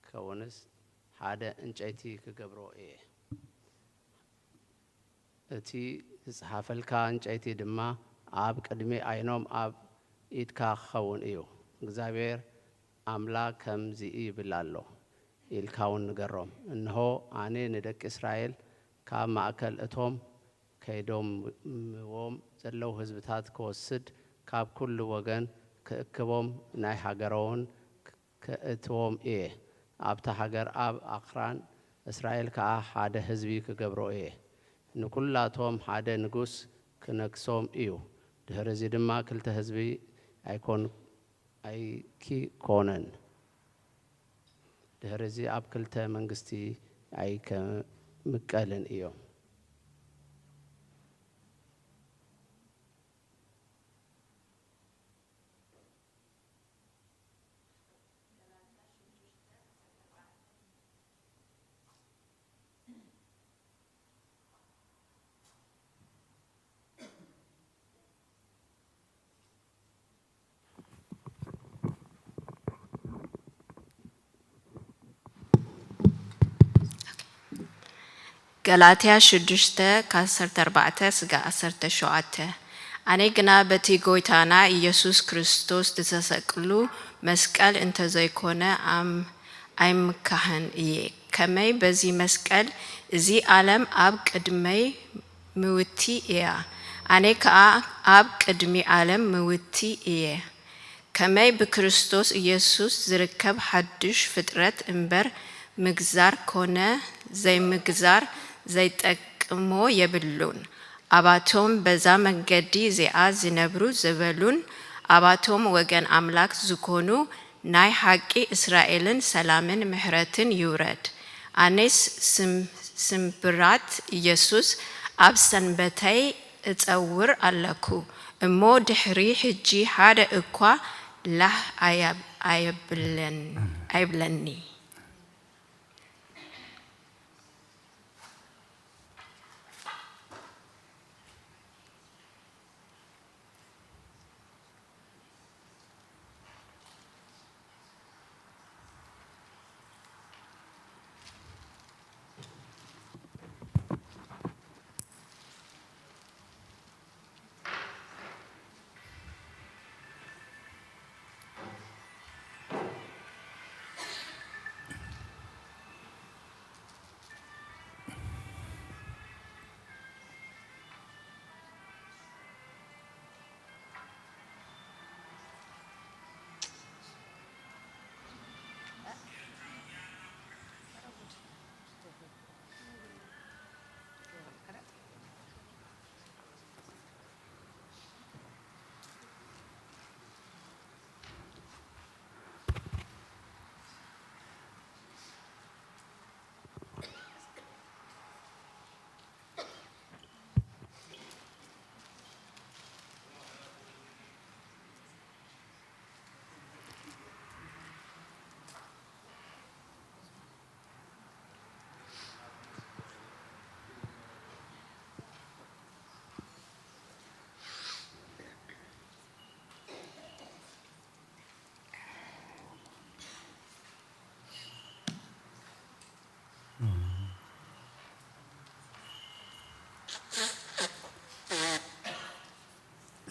ክኸውንስ ሓደ ዕንጨይቲ ክገብሮ እየ። እቲ ዝጸሓፈልካ ዕንጨይቲ ድማ ኣብ ቅድሚ ዓይኖም ኣብ ኢድካ ክኸውን እዩ። እግዚኣብሔር ኣምላክ ከምዚ ይብል ኣሎ ኢልካ እውን ንገሮም። እንሆ፣ ኣነ ንደቂ እስራኤል ካብ ማእከል እቶም ከይዶምዎም ዘለዉ ህዝብታት ክወስድ፣ ካብ ኩሉ ወገን ክእክቦም፣ ናይ ሃገሮውን ከእትዎም እየ። ኣብታ ሃገር ኣብ ኣኽራን እስራኤል ከኣ ሓደ ህዝቢ ክገብሮ እየ። ንኩላቶም ሓደ ንጉስ ክነግሶም እዩ። ድሕርዚ ድማ ክልተ ህዝቢ ኣይኮን ኣይኪኮነን። ድሕርዚ ኣብ ክልተ መንግስቲ ኣይከምቀልን እዮም። ገላትያ ሽዱሽተ ዓሰርተ ኣርባዕተ ስጋ ዓሰርተ ሸውዓተ። ኣነ ግና በቲ ጐይታና ኢየሱስ ክርስቶስ ዝተሰቅሉ መስቀል እንተዘይኮነ ኣም ኣይምካሕን እየ። ከመይ በዚ መስቀል እዚ ዓለም ኣብ ቅድመይ ምውቲ እያ፣ ኣነ ከኣ ኣብ ቅድሚ ዓለም ምውቲ እየ። ከመይ ብክርስቶስ ኢየሱስ ዝርከብ ሓድሽ ፍጥረት እምበር ምግዛር ኮነ ዘይምግዛር ዘይጠቅሞ የብሉን። ኣባቶም በዛ መንገዲ እዚኣ ዝነብሩ ዝበሉን ኣባቶም ወገን ኣምላክ ዝኾኑ ናይ ሓቂ እስራኤልን ሰላምን ምሕረትን ይውረድ። ኣነስ ስምብራት ኢየሱስ ኣብ ሰንበተይ እጸውር ኣለኩ እሞ ድሕሪ ሕጂ ሓደ እኳ ላህ ኣይብለኒ።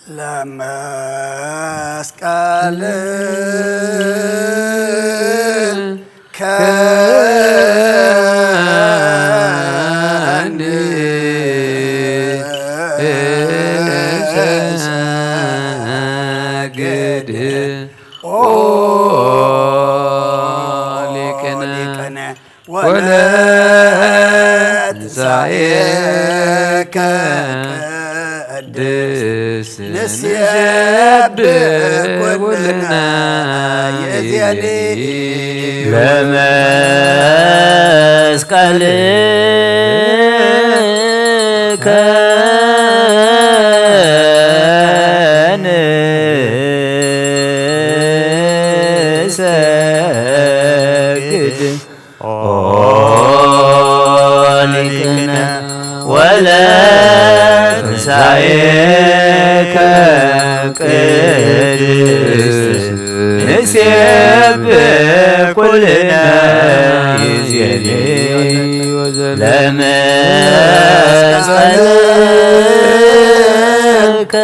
ለመስቀል ከንሰግድ ኦ ሊቅነ ወለትንሳኤከ ቅድስት ንሴብሕ ኩልና ይእዜኒ ለመስቀል ከንሰግድ ኦ ሊቅነ ወለትንሳኤከ ቅድስት ንሴብሕ ኩልና ይእዜኒ ለመስቀልከ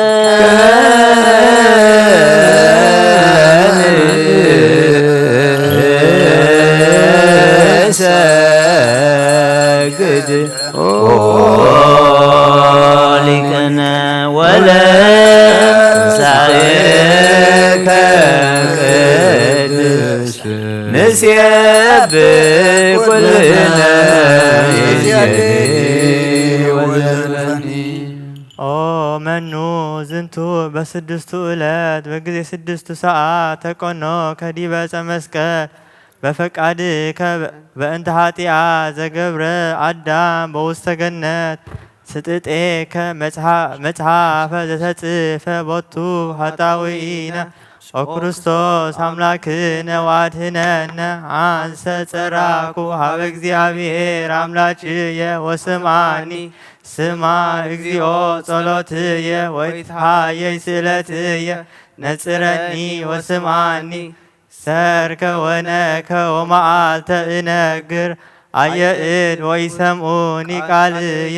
ንሰግድ ኦ ሊቅነ ወለትንሳኤከ ቅድስት ንሴብሕ ኩልና ይእዜኒ ወዘልፈኒ። ኦ መኑ ዝንቱ በስድስቱ ዕለት በጊዜ ስድስቱ ሰዓት ተቀኖ ከዲበ ዕፀ መስቀል በፈቃድከ በእንተ ኃጢአት ዘገብረ አዳም በውስተ ገነት ስጥጤከ መጽሐ-፣ መጽሐፈ ዘተጽፈ ቦቱ ኃጣውኢነ ኦ ክርስቶስ አምላክነ ወአድህነነ አንሰ ጸራኩ ሀበ እግዚአብሔር አምላክየ ወስምዓኒ ስማ እግዚኦ ጸሎትየ ወይትሃየይ ስእለትየ ነጽረኒ ወስምዓኒ ሰርከ ወነከ ወመዓልተ እነግር አየ እድ ወይሰምዑኒ ቃልየ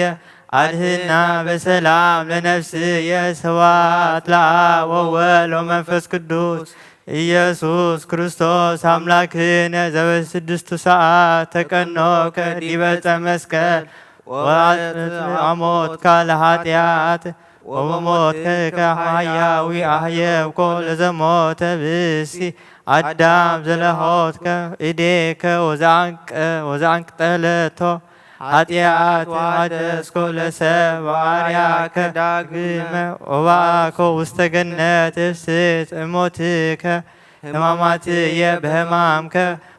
አድህና በሰላም ለነፍስየ ስብሐት ለአብ ወወልድ ወመንፈስ ቅዱስ ኢየሱስ ክርስቶስ አምላክነ ዘበስድስቱ ሰዓት ተቀኖከ ዲበ ዕፀ መስቀል ወአሞትካ ለኃጢአት ወበሞትከ ኃያዊ አህየብኮ ለዘሞተ ብእሲ አዳም ዘለሆትከ እዴከ ወዘአንቀ-፣ ወዘአንቅጠለቶ ኃጢአት ወአደስኮ ለሰብ ወአርያከ ዳግመ ወበአኮ ውስተ ገነት እፍስት እሞትከ ህማማትየ በህማምከ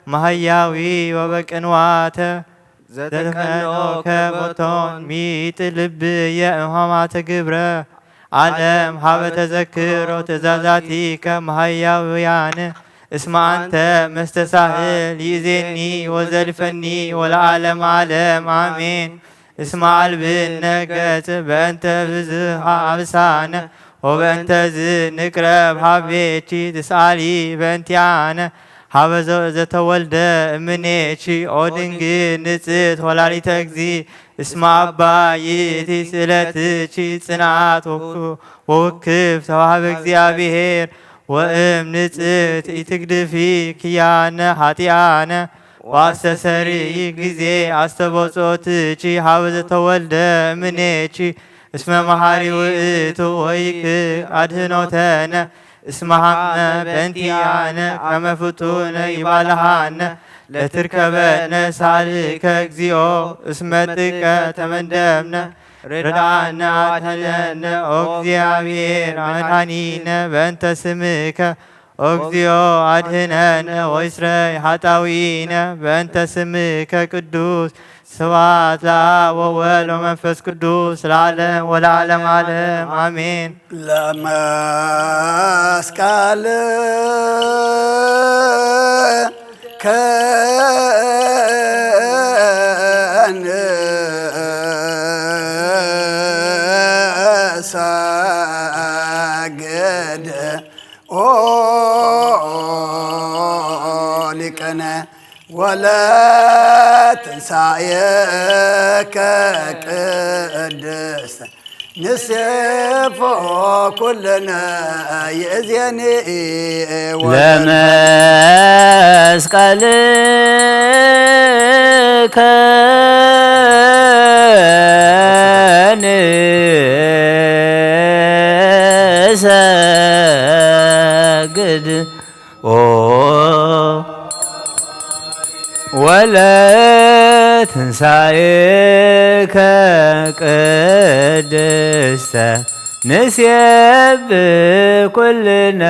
መሃያዊ ወበቅንዋተ ዘተቀኖከ ቦቶን ሚጥ ልብየ እምሃማተ ግብረ ዓለም ሀበ ተዘክሮ ትእዛዛቲከ መሃያውያን እስመ አንተ መስተሳህል ይእዜኒ ወዘልፈኒ ወለዓለም ዓለም አሜን። እስመ አልብነ ገጽ በእንተ ብዝሃ አብሳነ ወበእንተ ዝ ንቅረብ ሀቤኪ ትስአሊ በእንቲአነ ሀበ ዘ-፣ ዘተወልደ እምኔኪ ኦ ድንግል ንጽሕት ወላዲተ እግዚ እስመ አባ ይእቲ ስእለትኪ ጽንዓት ወክ-፣ ወውክፍ ተዋህበ እግዚአብሔር ወእም ንጽሕት ኢትግድፊ ክያነ ኃጢአነ ወአስተሰሪ ጊዜ አስተበጾትኪ ሀበ ዘተወልደ እምኔኪ እስመ መሐሪ ውእቱ ወይክል አድህኖተነ እስመ ሐመ በእንቲአነ ከመ ፍጡነ ይባልሃነ ለትርከበነ ሳልከ እግዚኦ እስመ ጥቀ ተመንደብነ ርድአነ አድህነነ ኦ እግዚአብሔር መድኃኒነ በእንተ ስምከ ኦ እግዚኦ አድህነነ ወይስረይ ኃጣውኢነ በእንተ ስምከ ቅዱስ ስብሐት ለአብ ወወልድ ወመንፈስ ቅዱስ ለዓለም ወለዓለም ዓለም አሜን። ለመስቀል ከንሰግድ ኦ ሊቅነ ወለትንሳኤከ ቅድስት ንሴፎ ኩልነ ይእዜኒ ለመስቀልከ ንሰግድ ኦ ወለትንሳኤከ ቅድስተ ንሴብ ኩልነ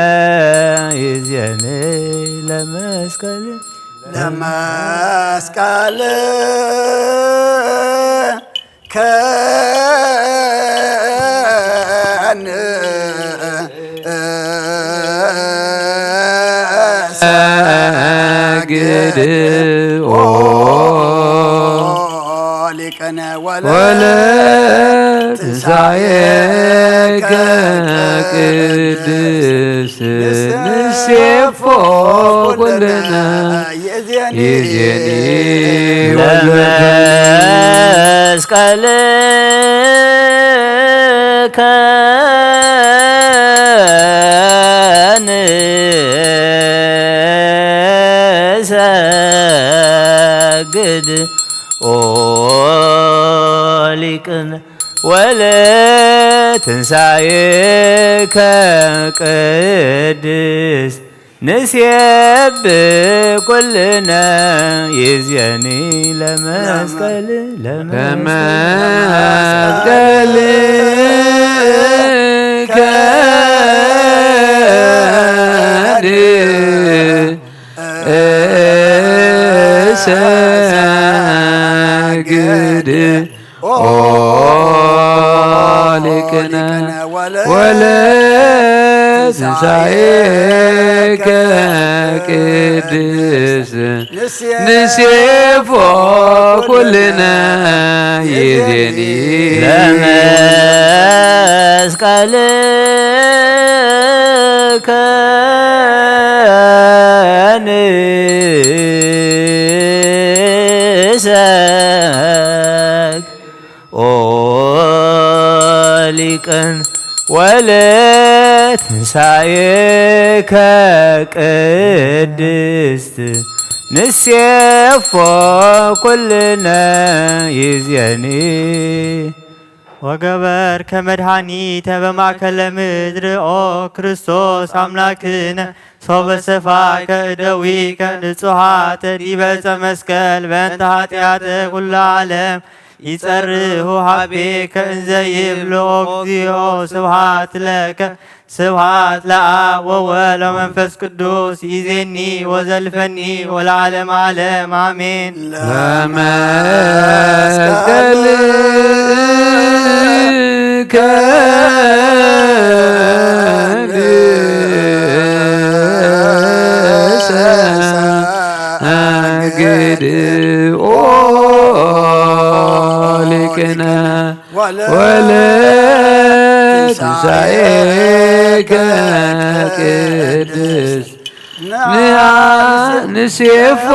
ይዜኒ ለመስቀል ለመስቀል ከንሰግድ ኦ ሊቀነ ወለ ትንሳኤከ ቅድስት ንሴፎ ኩልነ ይዜኒ ወለ ለመስቀል ከንሰግድ ኦ ሊቅነ ወለትንሳኤከ ቅድስት ንሴብ ኩልነ ይዜኒ ለመስቀል ለመስቀል ለመስቀል እሰግድ ኦ ሊቅነ ወለ ትንሳኤከ ቅድስት ንሴፎ ኩልነ ይዜኒ ለመስቀልከ ንሰግ ኦ ሊቅን ወለትንሳኤከ ቅድስት ንሴፎ ኩልነ ይዜኒ ወገበርከ መድኃኒተ በማእከለ ምድር ኦ ክርስቶስ አምላክነ ሶበ ሰፋከ እደዊከ ንጹሓተ ዲበ ዕፀ መስቀል በእንተ ኃጢአተ ኩሉ ዓለም ይጸርሁ ሀቤከ እንዘ ይብሉ ኦ እግዚኦ ስብሐት ለከ ስብሐት ለአብ ወወልድ ወመንፈስ ቅዱስ ይዜኒ ወዘልፈኒ ወለዓለመ ዓለም አሜን። ለመስቀልከ ንሰግድ ኦ ሊቅነ ወለትንሳኤከ ቅድስት ንአ ንሴፎ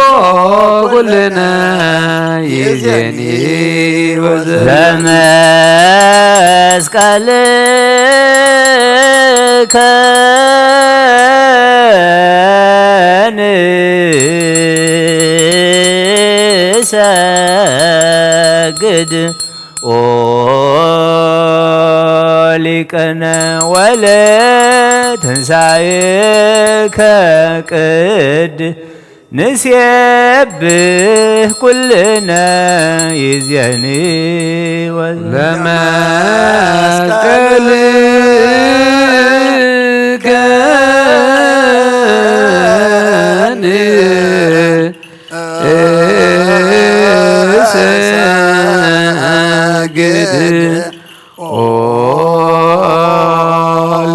ኩልነ ይዜኒ ወዘ ለመስቀልከ ንሰግድ ኦ ሊቅነ ወለትንሳኤከ ቅድ ንሴብህ ኩልነ ይዜኒ ወዘ ለመስቀልከ ንሰግድ ኦ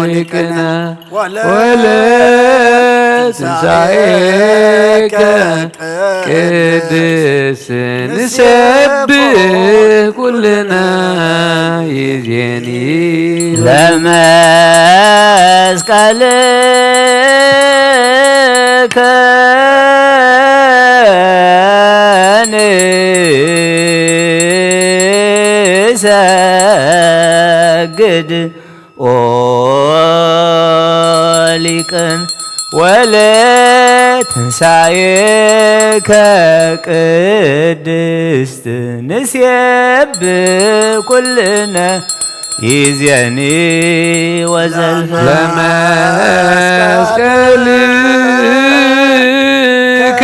ሊቅነ ወለትንሳኤከ ቅድስ ንሰብህ ኩልነ ይዜኒ ለመስቀልከ ግድ ኦ ሊቅን ወለትንሳኤከ ቅድስት ንሴብ ኩልነ ይዜኒ ወዘልፈ ለመስቀልከ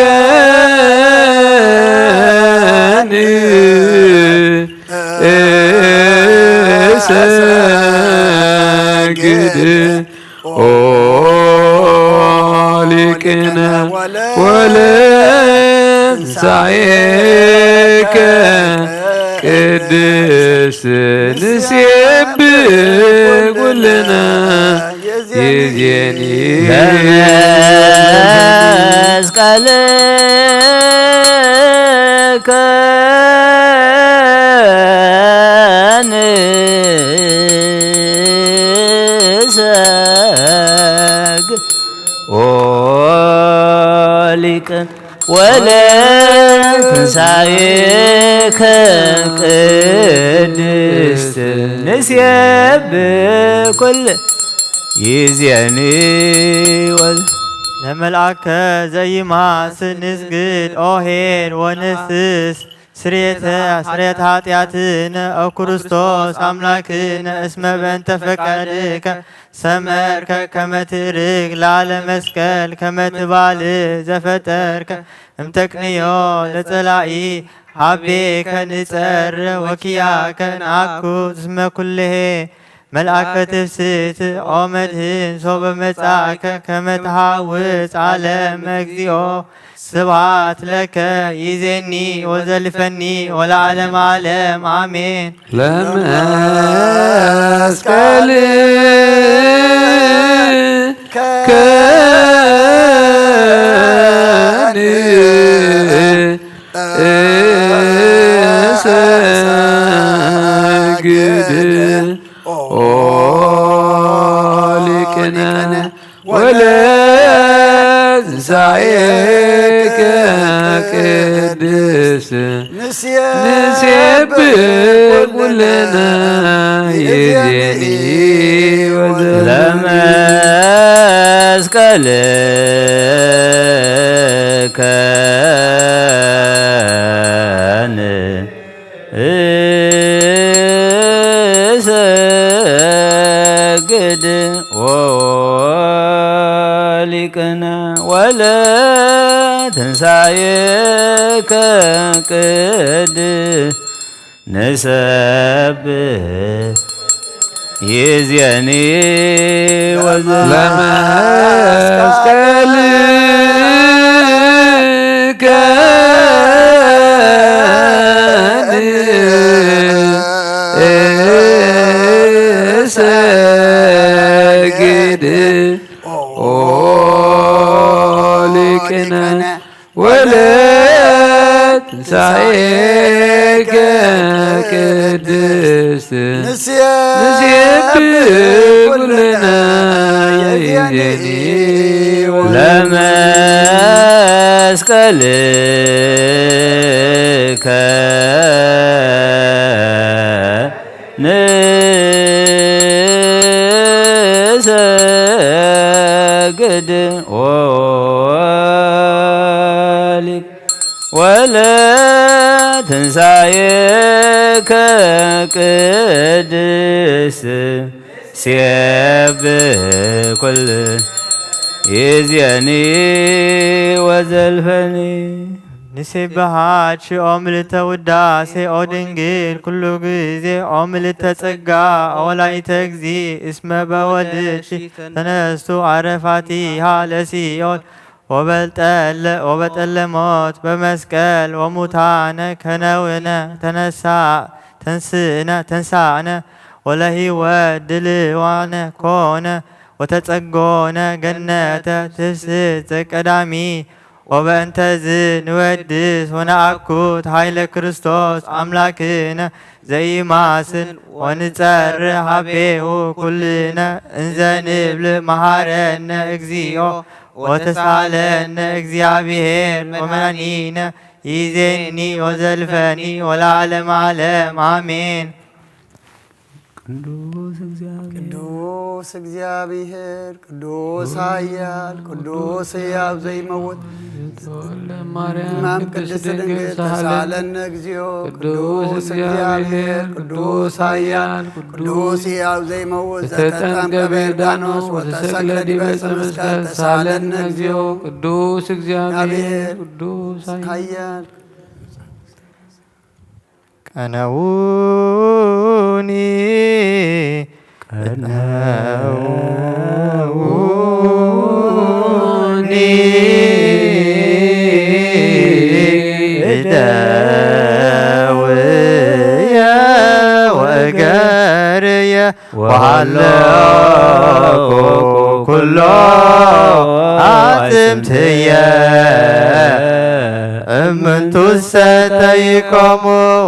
እሰግድ ኦ ሊቅነ ወለትንሳኤከ ቅድስት ንሴብ ኩልነ ይዜኒ ለመስቀልከ ንሰግድ ኦ ሊቅን ወለትንሳኤከ ቅድስት ንሴብ ኩል ይዜኒ ወል ለመልአከ ዘይማስ ንስግድ ኦ ኄር ወንስስ ስርየተ ስርየት ኃጢአትነ ኦ ክርስቶስ አምላክነ እስመ በእንተ ፈቃድከ ሰመርከ ከመ ትእርግ ላለ መስቀል ከመ ትባል ዘፈጠርከ እምተቅንዮ ለጸላኢ ሀቤከ ንጸር ወኪያከ ንአኩ እስመ ኩልሄ መልአከ ትፍስት ኦ መድህን ሶበ መጻእከ ከመ ትሃውፅ ዓለመ እግዚኦ ስብሐት ለከ ይዜኒ ወዘልፈኒ ወለዓለመ ዓለም አሜን። ለመስቀል ከንእሰግድ ኦ ሊቅነ ወለትንሳኤከ ቅድስት ንሴብህ ኩልነ ይዜኒ ወዘ ለመስቀልከ እሰግድ ኦ ሊቅነ ወለትንሳኤከ ቅድስት ንሰብህ ይዜኒ ወዘ ለመስቀልከ እሰግድ ኦ ሊቅነ ወለትንሳኤከ ቅድስት ንሴብህ ኩልነ ይዜኒ ለመስቀልከ ንሰግድ ኦ ሊቅ ወለትንሳኤከ ቅድስት ሴብ ኩል ይዜኒ ወዘልፈኒ ንሴብሐኪ ኦ ምልዕተ ውዳሴ ኦ ድንግል ኩሉ ግዜ ኦ ምልዕተ ጸጋ ኦ ወላዲተ እግዚ እስመ በወልድኪ ተነስኡ አዕረፋቲሃ ለሲኦል ወበጠለ ወበጠለ ሞት በመስቀል ወሙታነ ከነውነ ተነሳ ተንስእነ ተንሳእነ ወለህይወት ድልዋነ ኮነ ወተጸጎነ ገነተ ትፍስሕት ዘቀዳሚ ወበእንተዝ ንወድስ ወነአኩት ኃይለ ክርስቶስ አምላክነ ዘይማስን ወንጸርህ ሀቤሁ ኩልነ እንዘ ንብል መሃረነ እግዚኦ ወተሳለነ እግዚአብሔር ወመድኃኒነ ይዜኒ ወዘልፈኒ ወለዓለመ ዓለም አሜን። ቅዱስ እግዚኣብሔር፣ ቅዱስ እግዚኣብሔር፣ ቅዱስ ኃያል፣ ቅዱስ ሕያው ዘይመውት፣ ተወልደ ማርያም እማም ቅድስት ቅድስት ድንግል ድንግል ተሳለነ ተሳለነ እግዚኦ። ቅዱስ ቅዱስ እግዚኣብሔር፣ እግዚአብሔር፣ ቅዱስ ቅዱስ ኃያል፣ ኃያል፣ ቅዱስ ሕያው ዘይመውት፣ ዘተጠምቀ ዘተጠምቀ በዮርዳኖስ በዮርዳኖስ ወተሰቅለ ወተሰቅለ ዲበ ዕፀ መስቀል ተሳለነ ተሳለነ እግዚኦ። እግዚኦ። ቅዱስ እግዚኣብሔር፣ እግዚአብሔር ቅዱስ ኃያል። ኃያል። ቀነውኒ ቀነውኒ እደውየ ወእገርየ ወሃለኩ ኩሎ ኣጽምትየ እምንቱ ሰተይቆሙ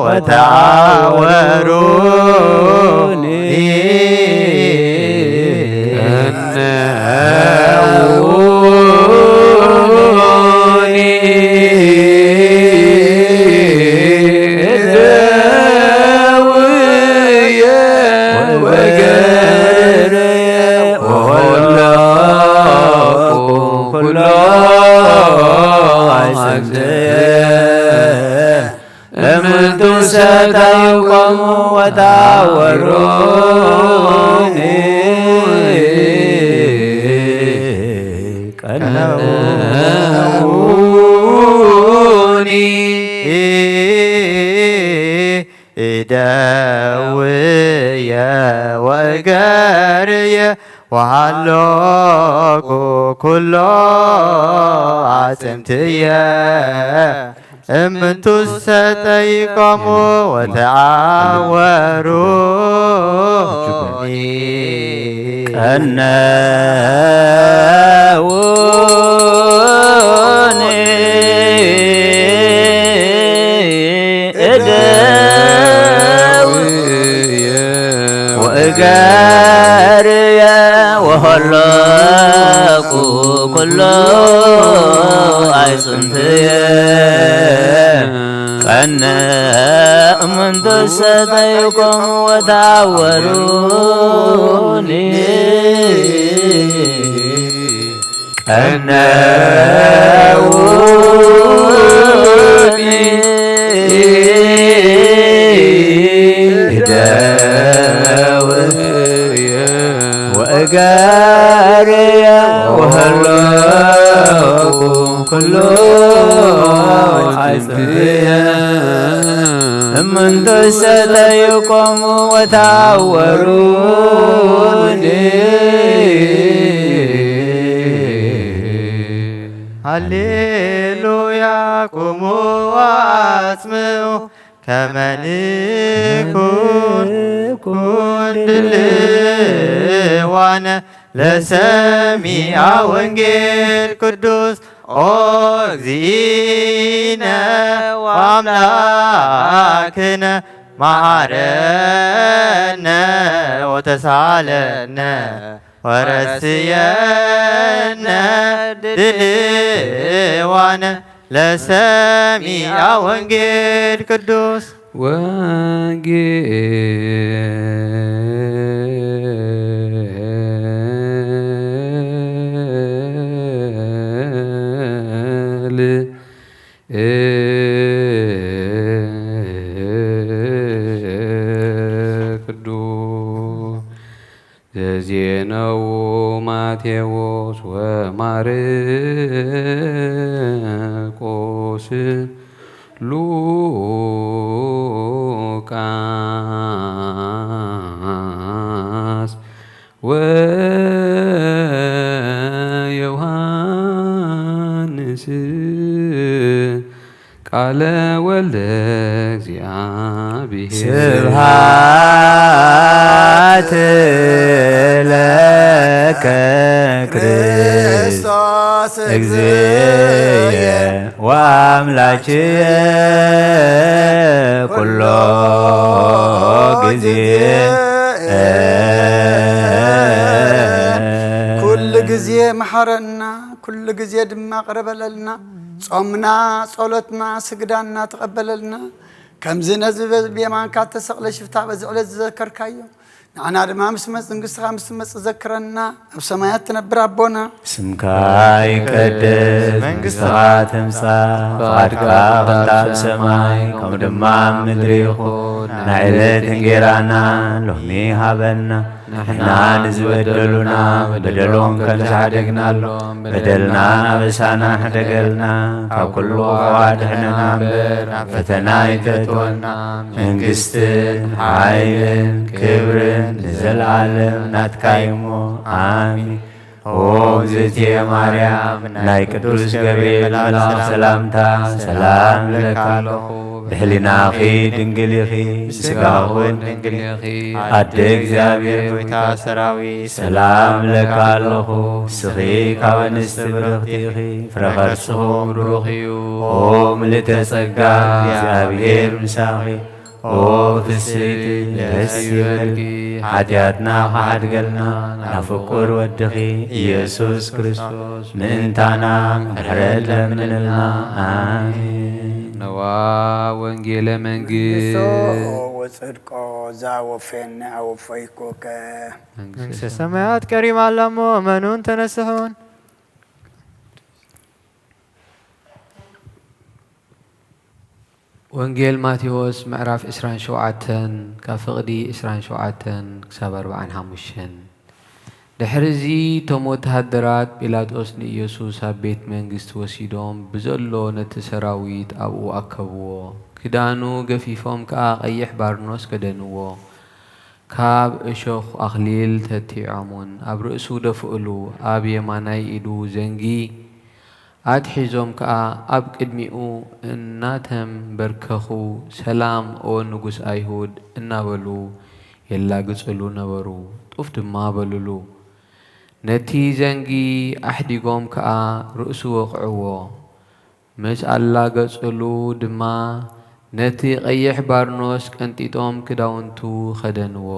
ወተዓወሩኒ። ኩሎ እምንቱ ሰተይቆሙ ወተዓወሩኒ። ቀነውኒ እደውየ ወእገርየ ወሃለኩ ኩሎ ኣጽምትየ እምንቱ ሰተይቆሙ ወተዓወሩኒ። ቀነውኒ እደውየ ወእገርየ ወሃለኩ ኩሎ ኣዕጽምትየ። ቀነ እምንቱ ሰተይቆሙ ወተዓወሩኒ። ቀነውኒ እደውየ ወእገርየ ወሃለኩ ኩሎ ኣዕጽምትየ። እምንቱ ሰተይቆሙ ወተዓወሩኒ። ሃሌሉያ ቁሙ ወአጽምዑ ከመ ንኩን ድልዋነ ለሰሚዐ ወንጌል ቅዱስ ኦ እግዚእነ ወአምላክነ መሐረነ ወተሳለነ ወረስየነ ድልዋነ ለሰሚዐ ወንጌል ቅዱስ። ወንጌል ቅዱስ ዘዜነው ማቴዎስ ወማርቆስ ሉቃስ ወዮሐንስ ቃለ ወልደ እግዚአብሔር። ስብሐት ለከ ክርስቶስ እግዚእየ ወአምላክየ ኩሎ ጊዜ። ኩሉ ጊዜ መሓረና፣ ኩሉ ጊዜ ድማ ቅረ በለልና። ጾምና፣ ጸሎትና፣ ስግዳና ተቐበለልና። ከምዚ ነዚ በ-፣ ብየማንካ እተሰቕለ ሽፍታ በዚ ዕለት ዝዘከርካዮ፣ ንዓና ድማ ምስ መጽ-፣ መንግስትኻ ምስ ትመጽእ ዘክረና፣ ኣብ ሰማያት ትነብር ኣቦና። ስምካ ይቀደስ፣ መንግስትኻ ትምጻእ፣ ፍቓድካ ከምታ ኣብ ሰማይ ከምኡ ድማ ኣብ ምድሪ ይኹን። ናይ ዕለት እንጌራና ሎሚ ሃበና፣ ንሕና ንዝበደሉና በደሎም ከም ዝሓደግናሎም በደልና ኣበሳና ሕደገልና፣ ካብ ኩሉ ክፉእ ኣድሕነና እምበር ናብ ፈተና ኣይተእትወና። መንግስትን ሓይልን ክብርን ንዘለኣለም ናትካ እዩ እሞ፣ ኣሜን። ኦ እግዝእትየ ማርያም፣ ናይ ቅዱስ ገብርኤል መልኣኽ ሰላምታ ሰላም እብለካ ኣለኹ። ብሕሊናኺ ድንግል ኢኺ፣ ብስጋኺ እውን ድንግል ኢኺ። ኣደ እግዚኣብሔር፣ ጎይታ ሰራዊት፣ ሰላም እብለካ ኣለኹ። ንስኺ ካብ ኣንስቲ ብርኽቲ ኢኺ፣ ፍረ ከርስኺ እውን ብሩኽ እዩ። ኦ ምልእተ ጸጋ፣ እግዚኣብሔር ምሳኺ። ኦ ፍስሕቲ፣ ደስ ይበልኪ፣ ሓጢኣትና ክሓድገልና ናብ ፍቁር ወድኺ ኢየሱስ ክርስቶስ ምእንታና ምሕረት ለምንልና። ኣሜን። ነዋ ወንጌለ መንግስት ወጽድቆ ዛወፈኒ ኣወፈይኩከ። መንግስተ ሰማያት ቀሪባ ኣላ እሞ እመኑን ተነስሑን። ወንጌል ማቴዎስ ምዕራፍ ዕስራን ሸውዓተን ካብ ፍቕዲ ዕስራን ሸውዓተን ክሳብ ኣርብዓን ሓሙሽተን። ድሕሪ እዚ እቶም ወተሃደራት ጲላጦስ ንኢየሱስ ኣብ ቤት መንግስቲ ወሲዶም ብዘሎ ነቲ ሰራዊት ኣብኡ ኣከብዎ። ክዳኑ ገፊፎም ከኣ ቀይሕ ባርኖስ ከደንዎ። ካብ እሾኽ ኣኽሊል ተቲዖም እውን ኣብ ርእሱ ደፍእሉ። ኣብ የማናይ ኢዱ ዘንጊ ኣትሒዞም ከኣ ኣብ ቅድሚኡ እናተንበርከኹ፣ ሰላም ኦ ንጉስ ኣይሁድ እናበሉ የላግጽሉ ነበሩ። ጡፍ ድማ በሉሉ። ነቲ ዘንጊ ኣሕዲጎም ከኣ ርእሱ ወቕዕዎ። ምስ ኣላገጽሉ ድማ ነቲ ቀይሕ ባርኖስ ቀንጢጦም ክዳውንቱ ኸደንዎ።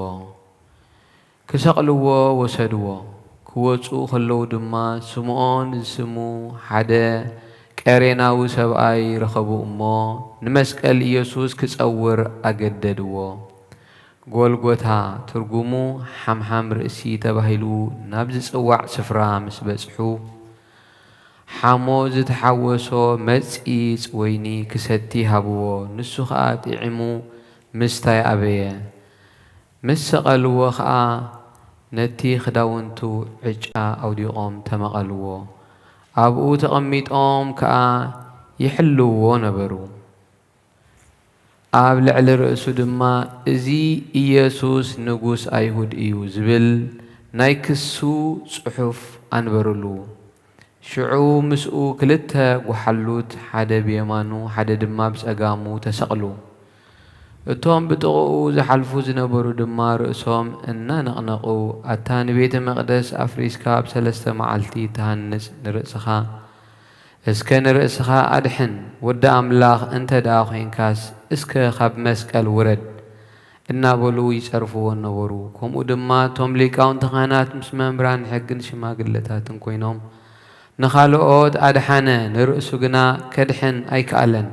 ክሰቕልዎ ወሰድዎ። ክወጹ ኸለዉ ድማ ስምኦን ዝስሙ ሓደ ቀሬናዊ ሰብኣይ ረኸቡ እሞ ንመስቀል ኢየሱስ ክጸውር ኣገደድዎ። ጎልጎታ ትርጉሙ ሓምሓም ርእሲ ተባሂሉ ናብ ዝጽዋዕ ስፍራ ምስ በጽሑ ሓሞ ዝተሓወሶ መጺጽ ወይኒ ክሰቲ ሃብዎ። ንሱ ኸኣ ጥዒሙ ምስታይ ኣበየ። ምስ ሰቐልዎ ኸኣ ነቲ ኽዳውንቱ ዕጫ ኣውዲቖም ተመቐልዎ። ኣብኡ ተቐሚጦም ከኣ ይሕልውዎ ነበሩ። ኣብ ልዕሊ ርእሱ ድማ እዚ ኢየሱስ ንጉስ ኣይሁድ እዩ ዝብል ናይ ክሱ ጽሑፍ ኣንበሩሉ። ሽዑ ምስኡ ክልተ ጓሓሉት ሓደ ብየማኑ ሓደ ድማ ብጸጋሙ ተሰቕሉ። እቶም ብጥቕኡ ዝሓልፉ ዝነበሩ ድማ ርእሶም እናነቕነቑ ኣታ ንቤተ መቕደስ ኣፍሪስካ ኣብ ሰለስተ መዓልቲ ትሃንጽ ንርእስኻ እስከ ንርእስኻ ኣድሕን፣ ወዲ ኣምላኽ እንተ ደኣ ዄንካስ እስከ ኻብ መስቀል ውረድ እናበሉ ይጸርፍዎ ነበሩ። ከምኡ ድማ እቶም ሊቃውንቲ ካህናት ምስ መምህራን ሕግን ሽማግለታትን ኰይኖም ንኻልኦት ኣድሓነ፣ ንርእሱ ግና ከድሕን ኣይከኣለን።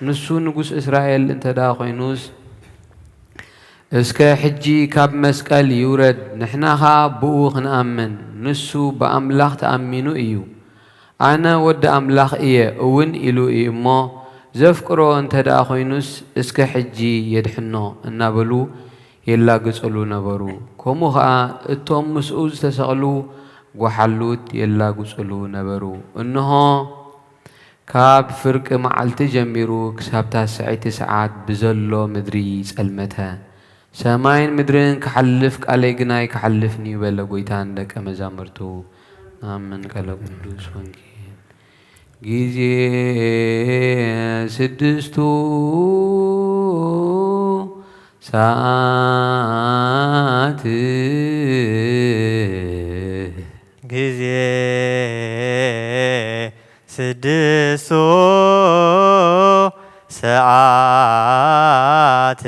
ንሱ ንጉስ እስራኤል እንተ ደኣ ኾይኑስ እስከ ሕጂ ካብ መስቀል ይውረድ፣ ንሕና ኸኣ ብእኡ ኽንኣምን። ንሱ ብኣምላኽ ተኣሚኑ እዩ። ኣነ ወዲ ኣምላኽ እየ እውን ኢሉ እዩ እሞ፣ ዘፍቅሮ እንተ ደኣ ኾይኑስ እስከ ሕጂ የድሕኖ እናበሉ የላግጹሉ ነበሩ። ከምኡ ኸኣ እቶም ምስኡ ዝተሰቕሉ ጓሓሉት የላግጹሉ ነበሩ። እንሆ፣ ካብ ፍርቂ መዓልቲ ጀሚሩ ክሳብ ታስዐይቲ ሰዓት ብዘሎ ምድሪ ጸልመተ። ሰማይን ምድርን ክሓልፍ ቃለይ ግና ኣይክሓልፍን እዩ በለ ጐይታ ንደቀ መዛሙርቱ። ኣምን። ቃለ ቅዱስ ወንጌል። ጊዜ ስድስቱ ሰዓት ጊዜ ስድስቱ ሰዓት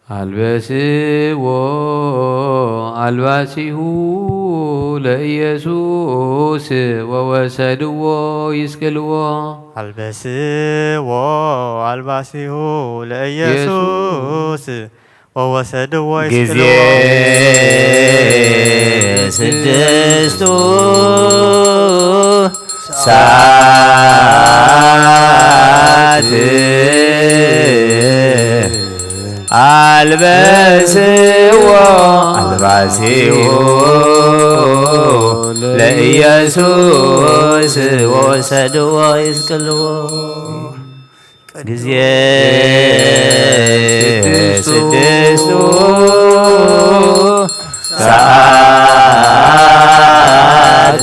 አልበስዎ አልባሲሁ ለኢየሱስ ወወሰድዎ ይስቅልዎ። አልበስዎ አልባሲሁ ለኢየሱስ ወወሰድዎ ግዜ ይስቅልዎ። ስድስቱ ሰዓት ኣልበስዎ ኣልባሲሁ ለኢየሱስ ወሰድዎ ይስቅልዎ። ግዜ ስድስቱ ሰዓት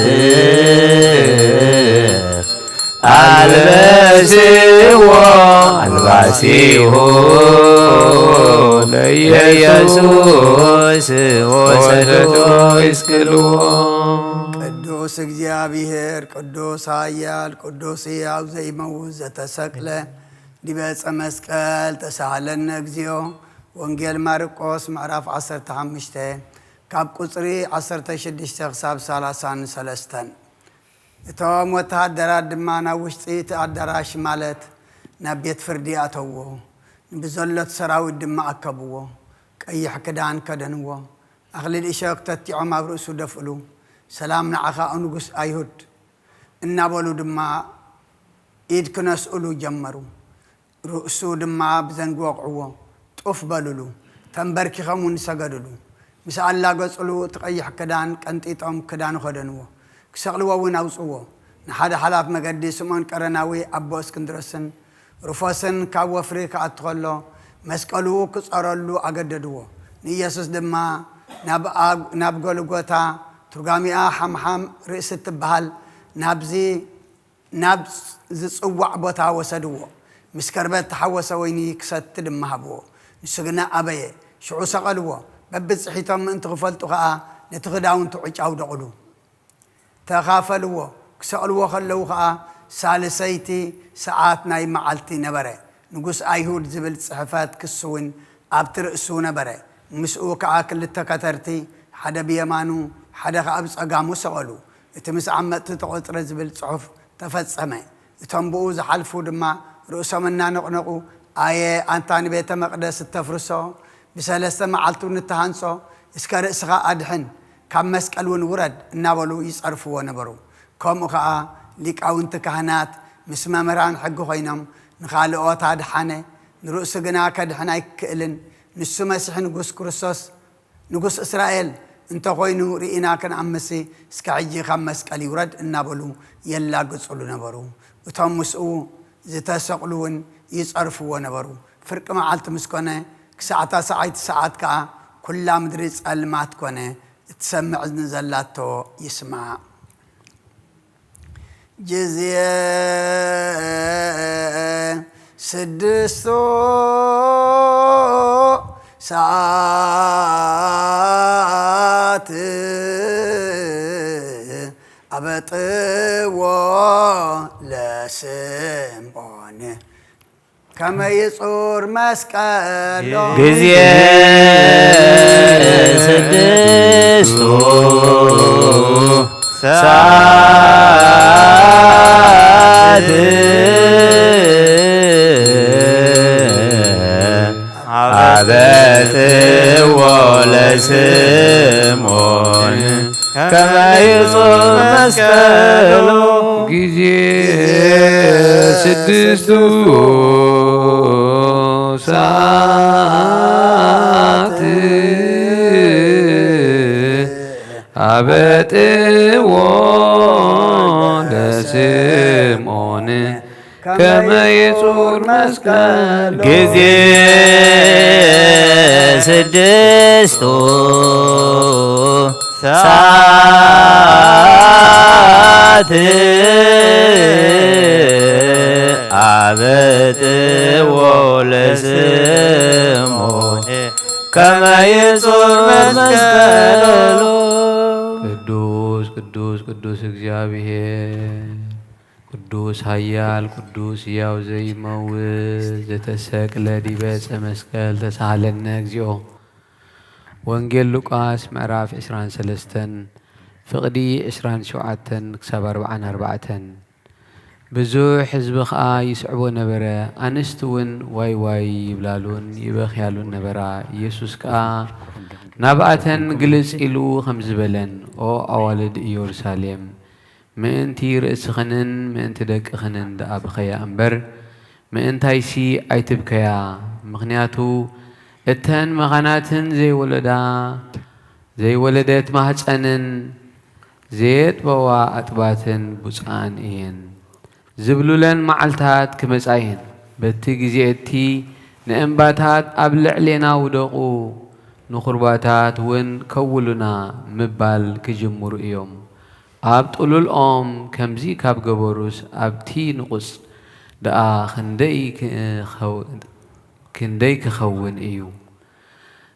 ኣልበስዎ ኣልባሲሁ ለኢየሱስ ወሰዶ ይስቅልዎ። ቅዱስ እግዚኣብሔር፣ ቅዱስ ኃያል፣ ቅዱስ ሕያው ዘይመውት ዘተሰቅለ፣ ዲበ ዕፀ መስቀል ተሳሃለነ እግዚኦ። ወንጌል ማርቆስ ምዕራፍ ዓሰርተ ሓሙሽተ ካብ ቁፅሪ ዓሰርተ ሽዱሽተ ክሳብ ሰላሳን ሰለስተን። እቶም ወተሃደራት ድማ ናብ ውሽጢ እቲ ኣዳራሽ ማለት ናብ ቤት ፍርዲ ኣተውዎ። ንብዘሎት ሰራዊት ድማ ኣከብዎ። ቀይሕ ክዳን ከደንዎ። ኣኽሊል እሾክ ተቲዖም ኣብ ርእሱ ደፍእሉ። ሰላም ንዓኻ ንጉስ ኣይሁድ እናበሉ ድማ ኢድ ክነስእሉ ጀመሩ። ርእሱ ድማ ብዘንጊ ወቕዕዎ፣ ጡፍ በልሉ። ተንበርኪኾም እውን ሰገድሉ። ምስ ኣላገጹሉ እቲ ቀይሕ ክዳን ቀንጢጦም ክዳኑ ከደንዎ። ክሰቕልዎ እውን ኣውጽዎ። ንሓደ ሓላፍ መገዲ ስምዖን ቀረናዊ ኣቦ እስክንድሮስን ሩፎስን ካብ ወፍሪ ክኣቱ ከሎ መስቀሉ ክጸረሉ ኣገደድዎ። ንኢየሱስ ድማ ናብ ኣግ- ናብ ጎልጎታ ትርጓሚኣ ሓምሓም ርእሲ እትበሃል ናብዚ ናብ ዝጽዋዕ ቦታ ወሰድዎ። ምስ ከርበት ተሓወሰ ወይኒ ክሰቲ ድማ ሃብዎ። ንሱ ግና ኣበየ። ሽዑ ሰቐልዎ። በብጽሒቶም ምእንቲ ክፈልጡ ኸኣ ነቲ ክዳውንቱ ዕጫ ኣውደቑሉ። ተኻፈልዎ። ክሰቕልዎ ከለዉ ኸኣ ሳልሰይቲ ሰዓት ናይ መዓልቲ ነበረ። ንጉስ ኣይሁድ ዝብል ጽሕፈት ክሲ እውን ኣብቲ ርእሱ ነበረ። ምስኡ ከኣ ክልተ ከተርቲ፣ ሓደ ብየማኑ ሓደ ኸኣ ብጸጋሙ ሰቐሉ። እቲ ምስ ዓመጽቲ ተቖጽረ ዝብል ጽሑፍ ተፈጸመ። እቶም ብኡ ዝሓልፉ ድማ ርእሶም እናነቕነቑ፣ ኣየ ኣንታ ንቤተ መቕደስ እተፍርሶ፣ ብሰለስተ መዓልቲ እውን እተሃንጾ፣ እስከ ርእስኻ ኣድሕን፣ ካብ መስቀል እውን ውረድ እናበሉ ይጸርፍዎ ነበሩ። ከምኡ ኸኣ ሊቃውንቲ ካህናት ምስ መምህራን ሕጊ ኾይኖም ንኻልኦት ኣድሓነ፣ ንርእሱ ግና ከድሕን ኣይክእልን። ንሱ መሲሕ ንጉስ ክርስቶስ ንጉስ እስራኤል እንተኾይኑ ርኢና ክንኣምንሲ እስከ ሕጂ ካብ መስቀል ይውረድ እናበሉ የላግጹሉ ነበሩ። እቶም ምስኡ ዝተሰቕሉ እውን ይጸርፍዎ ነበሩ። ፍርቂ መዓልቲ ምስ ኮነ ክሳዕታ ሰዓይቲ ሰዓት ከኣ ኩላ ምድሪ ጸልማት ኮነ። እትሰምዕ እዝኒ ዘላቶ ይስማዕ። ጅዝየ ስድስቱ ሰዓት ኣበጥዎ ለስምዖን ከመ ይጹር መስቀሎ። ግዜ ስድስቱ ሰዓት ኣበጥዎ ለስምዖን ከመ ይጹር መስቀሎ። ግዜ ስድስቱ ሰዓት ኣበጥዎ ለስምዖን ከመ ይጹር መስቀሎ። ግዜ ስድስቱ ሰዓት ኣበጥዎ ለስምዖን ከመ ይጹር መስቀሎ። ቅዱስ ቅዱስ ቅዱስ እግዚኣብሔር ቅዱስ ኃያል ቅዱስ ሕያው ዘይመውት ዘተሰቅለ ዲበ ዕፀ መስቀል ተሳሃለነ እግዚኦ። ወንጌል ሉቃስ ምዕራፍ ዕስራን ሰለስተን ፍቕዲ ዕስራን ሸውዓተን ክሳብ ኣርብዓን ኣርባዕተን። ብዙሕ ህዝቢ ኸኣ ይስዕቦ ነበረ። ኣንስቲ እውን ዋይ ዋይ ይብላሉን ይበኽያሉን ነበራ። ኢየሱስ ከኣ ናብኣተን ግልጽ ኢሉ ኸምዚ በለን፣ ኦ ኣዋልድ ኢየሩሳሌም፣ ምእንቲ ርእስኽንን ምእንቲ ደቅኽንን ደኣ ብኸያ እምበር፣ ምእንታይሲ ኣይትብከያ። ምኽንያቱ እተን መኻናትን ዘይወለዳ፣ ዘይወለደት ማህጸንን ዘየጥበዋ ኣጥባትን ብፁዓን እየን ዝብሉለን መዓልታት ክመጻ እየን። በቲ ግዜ እቲ ንእምባታት ኣብ ልዕሌና ውደቑ፣ ንኹርባታት እውን ከውሉና ምባል ክጅምሩ እዮም። ኣብ ጥሉል ኦም ከምዚ ካብ ገበሩስ ኣብቲ ንቑጽ ደኣ ክንደይ ክኸው-፣ ክንደይ ክኸውን እዩ።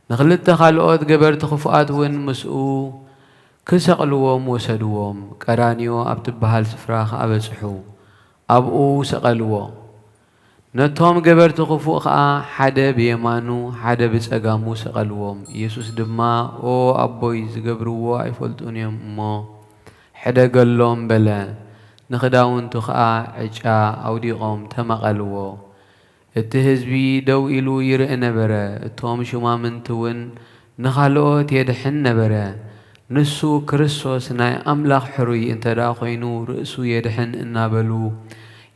ንኽልተ ካልኦት ገበርቲ ክፉኣት እውን ምስኡ ክሰቕልዎም ወሰድዎም። ቀራንዮ ኣብ ትበሃል ስፍራ ከኣ በጽሑ። ኣብኡ ሰቐልዎ። ነቶም ገበርቲ ክፉእ ከኣ ሓደ ብየማኑ ሓደ ብጸጋሙ ሰቐልዎም። ኢየሱስ ድማ፣ ኦ ኣቦይ፣ ዝገብርዎ ኣይፈልጡን እዮም እሞ ሕደገሎም በለ። ንኽዳውንቱ ከኣ ዕጫ ኣውዲቖም ተማቐልዎ። እቲ ህዝቢ ደው ኢሉ ይርኢ ነበረ። እቶም ሹማምንቲ እውን ንኻልኦት የድሕን ነበረ። ንሱ ክርስቶስ ናይ ኣምላኽ ሕሩይ እንተ ደኣ ኾይኑ ርእሱ የድሕን እናበሉ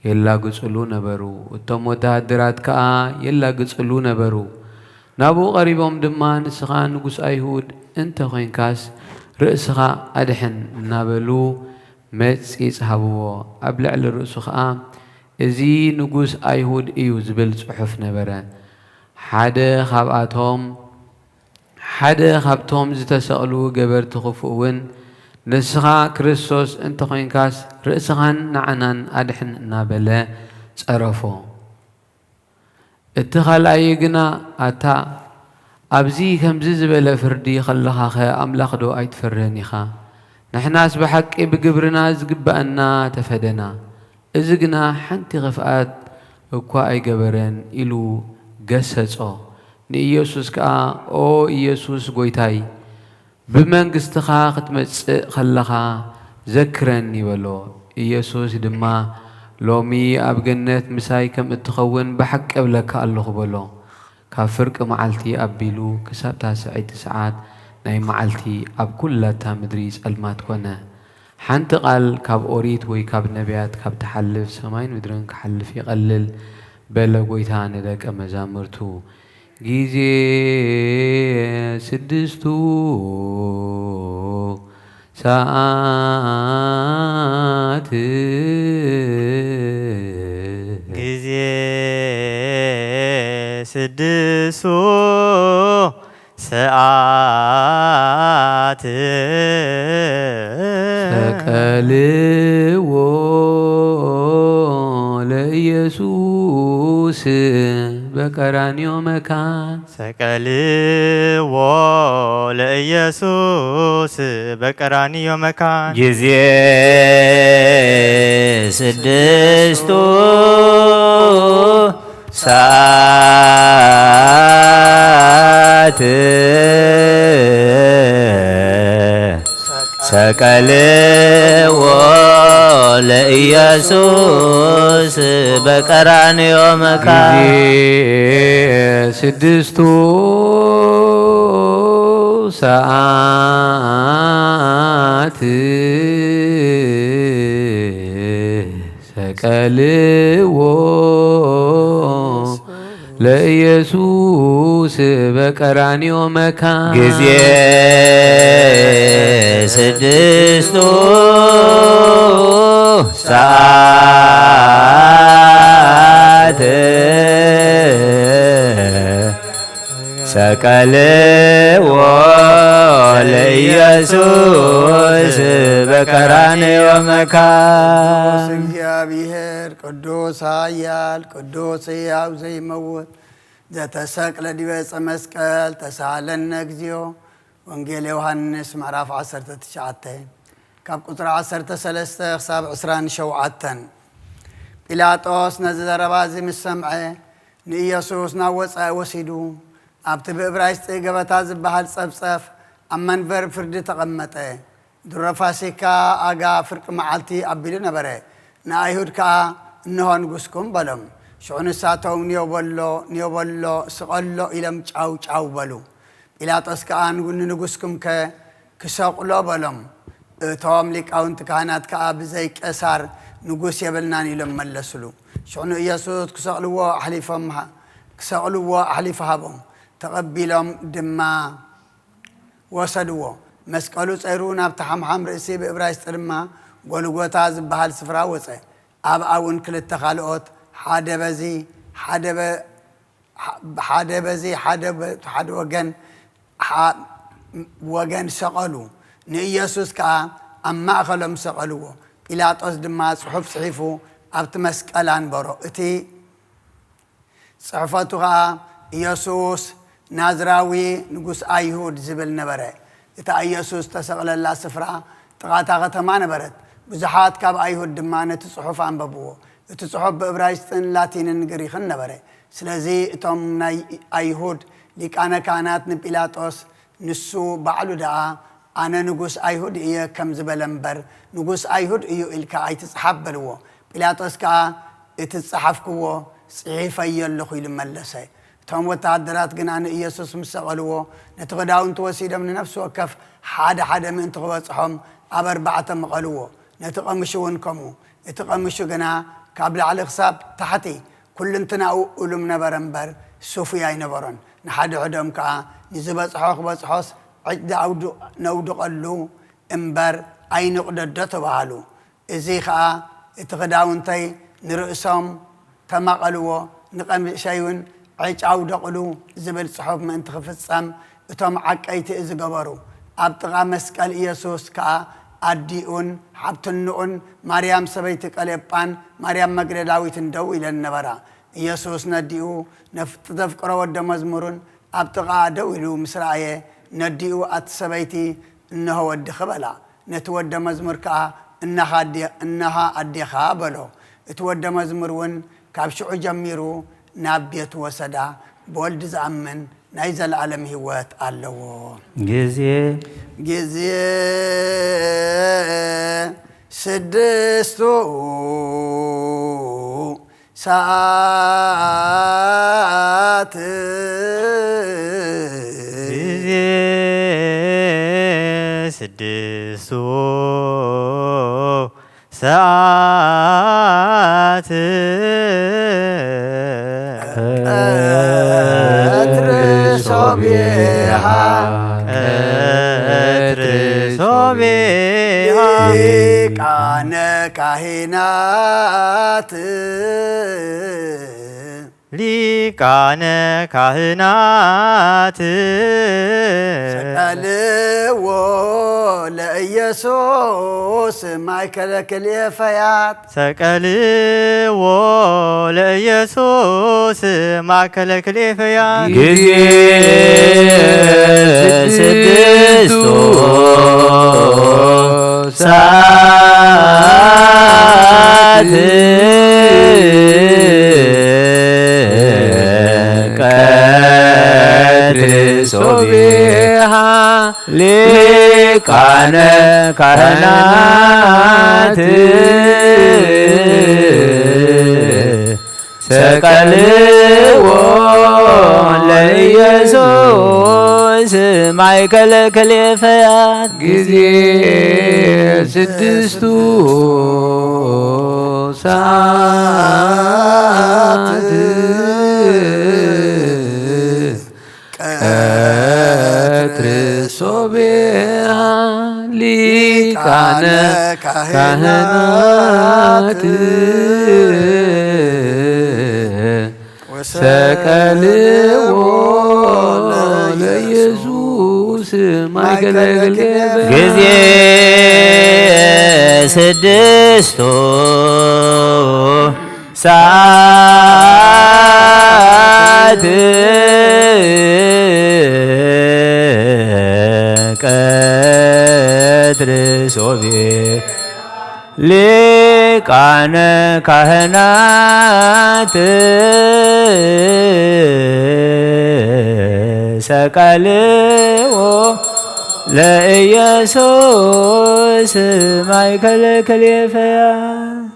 የላግጽሉ ነበሩ። እቶም ወተሃደራት ከኣ የላግጽሉ ነበሩ። ናብኡ ቀሪቦም ድማ ንስኻ ንጉስ ኣይሁድ እንተ ኾይንካስ ርእስኻ ኣድሕን እናበሉ መጺጽ ሃብዎ። ኣብ ልዕሊ ርእሱ ኸኣ እዚ ንጉስ ኣይሁድ እዩ ዝብል ጽሑፍ ነበረ። ሓደ ካብኣቶም ሓደ ካብቶም ዝተሰቕሉ ገበርቲ ክፉእ እውን ንስኻ ክርስቶስ እንተ ኾይንካስ ርእስኻን ንዓናን ኣድሕን እናበለ ጸረፎ። እቲ ካልኣይ ግና ኣታ ኣብዚ ከምዚ ዝበለ ፍርዲ ከለኻኸ ኣምላኽዶ ኣይትፈርህን ኢኻ? ንሕናስ ብሓቂ ብግብርና ዝግበኣና ተፈደና፣ እዚ ግና ሓንቲ ኽፍኣት እኳ ኣይገበረን ኢሉ ገሰጾ። ንኢየሱስ ከኣ ኦ ኢየሱስ ጐይታይ፣ ብመንግስትኻ ክትመጽእ ከለኻ ዘክረኒ በሎ። ኢየሱስ ድማ ሎሚ ኣብ ገነት ምሳይ ከም እትኸውን ብሓቂ እብለካ ኣለኹ በሎ። ካብ ፍርቂ መዓልቲ ኣቢሉ ክሳብ ታስዐይቲ ሰዓት ናይ መዓልቲ ኣብ ኩላታ ምድሪ ጸልማት ኮነ። ሓንቲ ቃል ካብ ኦሪት ወይ ካብ ነቢያት ካብ ትሓልፍ ሰማይን ምድርን ክሓልፍ ይቐልል በለ ጐይታ ንደቀ መዛሙርቱ። ጊዜ ስድስቱ ሰዓት ጊዜ ስድስቱ ሰዓት ሰቀልዎ ለኢየሱስ በቀራንዮ መካን። ሰቀልዎ ለኢየሱስ በቀራንዮ መካን። ጊዜ ስድስቱ ሰዓት ሰቀልዎ ለኢየሱስ በቀራንዮ መካን። ጊዜ ስድስቱ ሰዓት ሰቀልዎ ለኢየሱስ በቀራንዮ መካን። ጊዜ ስድስቱ ሰዓት ሰቀልዎ ለኢየሱስ በቀራንዮ መካን። ቅዱስ እግዚኣብሔር፣ ቅዱስ ኃያል፣ ቅዱስ ሕያው ዘይመውት፣ ዘተሰቅለ ዲበ ዕፀ መስቀል፣ ተሳሃለነ እግዚኦ። ወንጌል ዮሐንስ ምዕራፍ ዓሰርተ ትሽዓተ ካብ ቁጽሪ ዓሰርተ ሰለስተ ክሳብ ዕስራን ሸውዓተን። ጲላጦስ ነዚ ዘረባ እዚ ምስ ሰምዐ፣ ንኢየሱስ ናብ ወጻኢ ወሲዱ፣ ኣብቲ ብእብራይስጢ ገበታ ዝበሃል ጸፍጸፍ ኣብ መንበር ፍርዲ ተቐመጠ። ድሮ ፋሲካ ኣጋ ፍርቂ መዓልቲ ኣቢሉ ነበረ። ንኣይሁድ ከኣ፣ "እንሆ ንጉስኩም" በሎም። ሽዑ ንሳቶም፣ "ንዮበሎ፣ ንዮበሎ፣ ስቐሎ" ኢሎም ጫው ጫው በሉ። ጲላጦስ ከኣ፣ "ንጉ-፣ ንንጉስኩምከ ክሰቕሎ" በሎም። እቶም ሊቃውንቲ ካህናት ከኣ፣ "ብዘይ ቀሳር ንጉስ የብልናን" ኢሎም መለሱሉ። ሽዑ ንኢየሱስ ክሰቕልዎ ኣሕሊፎም ሃ-፣ ክሰቕልዎ ኣሕሊፉ ሃቦም። ተቐቢሎም ድማ ወሰድዎ። መስቀሉ ጸይሩ ናብቲ ሓምሓም ርእሲ፣ ብእብራይስጢ ድማ ጎልጎታ ዝበሃል ስፍራ ወጸ። ኣብኣ እውን ክልተ ካልኦት፣ ሓደ በዚ፣ ሓደ በ-፣ ሓደ በዚ፣ ሓደ በ-፣ ሓደ ወገን፣ ሓ-፣ ወገን ሰቐሉ። ንኢየሱስ ከኣ ኣብ ማእከሎም ሰቐልዎ። ጲላጦስ ድማ ጽሑፍ ጽሒፉ ኣብቲ መስቀል ኣንበሮ። እቲ ጽሕፈቱ ኸኣ፣ "ኢየሱስ ናዝራዊ ንጉስ ኣይሁድ" ዝብል ነበረ። እታ ኢየሱስ ዝተሰቕለላ ስፍራ ጥቓ እታ ከተማ ነበረት። ብዙሓት ካብ ኣይሁድ ድማ ነቲ ጽሑፍ ኣንበብዎ። እቲ ጽሑፍ ብእብራይስጥን ላቲንን ግሪኽን ነበረ። ስለዚ እቶም ናይ ኣይሁድ ሊቃነ ካህናት ንጲላጦስ፣ "ንሱ ባዕሉ ደኣ 'ኣነ ንጉስ ኣይሁድ እየ' ከም ዝበለ እምበር፣ 'ንጉስ ኣይሁድ እዩ' ኢልካ ኣይትጽሓፍ" በልዎ። ጲላጦስ ከኣ፣ "እቲ ዝጸሓፍክዎ ጽሒፈዮ ኣለኹ" ኢሉ መለሰ። እቶም ወተሃደራት ግና ንኢየሱስ ምስ ሰቐልዎ፣ ነቲ ክዳውንቱ ወሲዶም ንነፍሲ ወከፍ ሓደ ሓደ ምእንቲ ክበጽሖም ኣብ ኣርባዕተ መቐልዎ። ነቲ ቀምሹ እውን ከምኡ። እቲ ቀምሹ ግና ካብ ላዕሊ ክሳብ ታሕቲ ኩልንትናኡ እሉም ነበረ እምበር፣ ስፉይ ኣይነበሮን። ንሓድሕዶም ከኣ፣ "ንዝበጽሖ ክበጽሖስ፣ ዕጭ ኣውድ-፣ ነውድቐሉ እምበር፣ ኣይንቕደዶ" ተባሃሉ። እዚ ኸኣ፣ "እቲ ክዳውንተይ ንርእሶም ተማቐልዎ፣ ንቐምሸይ እውን ዕጭ ኣውደቕሉ" ዝብል ጽሑፍ ምእንቲ ክፍጸም፣ እቶም ዓቀይቲ እዚ ገበሩ። ኣብ ጥቓ መስቀል ኢየሱስ ከኣ ኣዲኡን ሓብትንኡን ማርያም ሰበይቲ ቀሌጳን ማርያም መግደላዊትን ደው ኢለን ነበራ። ኢየሱስ ነዲኡ፣ ነፍ-፣ እተፍቅሮ ወደ መዝሙርን ኣብ ጥቓኣ ደው ኢሉ ምስ ረኣየ፣ ነዲኡ፣ "ኣቲ ሰበይቲ፣ እንሆ ወድኺ" በላ። ነቲ ወደ መዝሙር ከኣ፣ "እንኻ ኣዴ-፣ እንኻ ኣዴኻ" በሎ። እቲ ወደ መዝሙር እውን ካብ ሽዑ ጀሚሩ ናብ ቤቱ ወሰዳ። ብወልድ ዝኣምን ናይ ዘለኣለም ህይወት ኣለዎ። ግዜ ግዜ ስድስቱ ሰዓት ግዜ ስድስቱ ሰዓት ቀትር ሶቢሃ ቀትር ሶቢሃ ሊቃነ ካህናት ሊቃነ ካህናት ሰቀልዎ ለኢየሱስ ማእከለ ክልኤ ፈያት ሰቀልዎ ለኢየሱስ ማእከለ ክልኤ ፈያት ግዜ ስድስቱ ሰዓት ቀትር ሶቢሃ ሊቃነ ካህናት ሰቀልዎ ለኢየሱስ ማእከለ ክልኤ ፈያት ግዜ ስድስቱ ሰዓት ቀትር ሶቢሃ ሊቃነ ካህናት ሰቀልዎ ለኢየሱስ ማእከለ ክልኤ ግዜ ስድስቱ ሰዓት ቀትር ሶቢሃ ሊቃነ ካህናት ሰቀልዎ ለኢየሱስ ማእከለ ክልኤ ፈያት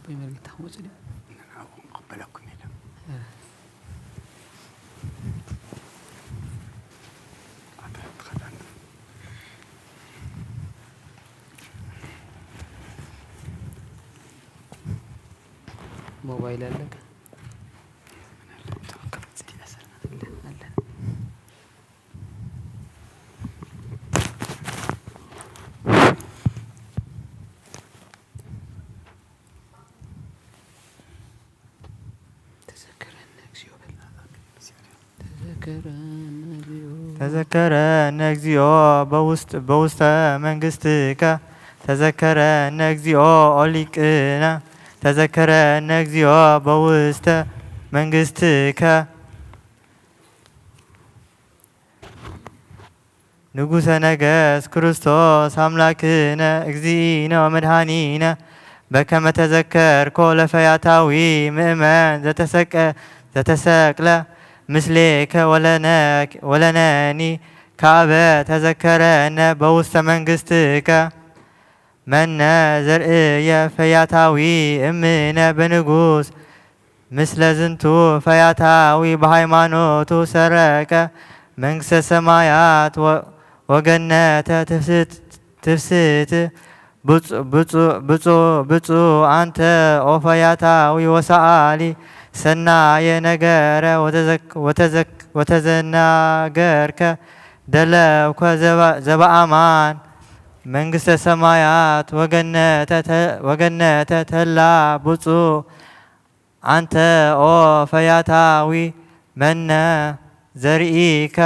ኣቦይ መርጌታ ክመጹ ድዮም? ንዕኡ ክንቅበለኩም ኢለ። እ። ኣታ ትኸዳና። ሞባይል ኣለካ? ኣለ፣ ኣለ። ተዘከረነ እግዚኦ በል። ተዘከረነ እግዚኦ። ተዘከረነ እግዚኦ በውስጥ፣ በውስተ መንግስትከ። ተዘከረነ እግዚኦ ኦሊቅነ። ተዘከረነ እግዚኦ በውስተ መንግስትከ። ንጉሰ ነገስት ክርስቶስ ኣምላክነ እግዚእነ ወመድኃኒነ በከመ ተዘከርኮ ለፈያታዊ ምእመን ዘተሰቀ-፣ ዘተሰቅለ ምስሌከ ወለነ-፣ ወለነኒ ካበ ተዘከረነ በውስተ መንግስትከ። መነ ዘርእየ ፈያታዊ እምነ በንጉስ ምስለ ዝንቱ ፈያታዊ በሃይማኖቱ ሰረቀ መንግስተ ሰማያት ወ-፣ ወገነተ ትፍስት-፣ ትፍስት። ብፁ-፣ ብፁ-፣ ብፁ-፣ ብፁዕ ኣንተ ኦ ፈያታዊ ወሰኣሊ ሰናየ ነገረ ወተዘክ-፣ ወተዘክ-፣ ወተዘናገርከ ደለብከ ዘበ-፣ ዘበኣማን መንግስተ ሰማያት ወገነተ ተ-፣ ወገነተ ተላ። ብፁዕ ኣንተ ኦ ፈያታዊ መነ ዘርኢከ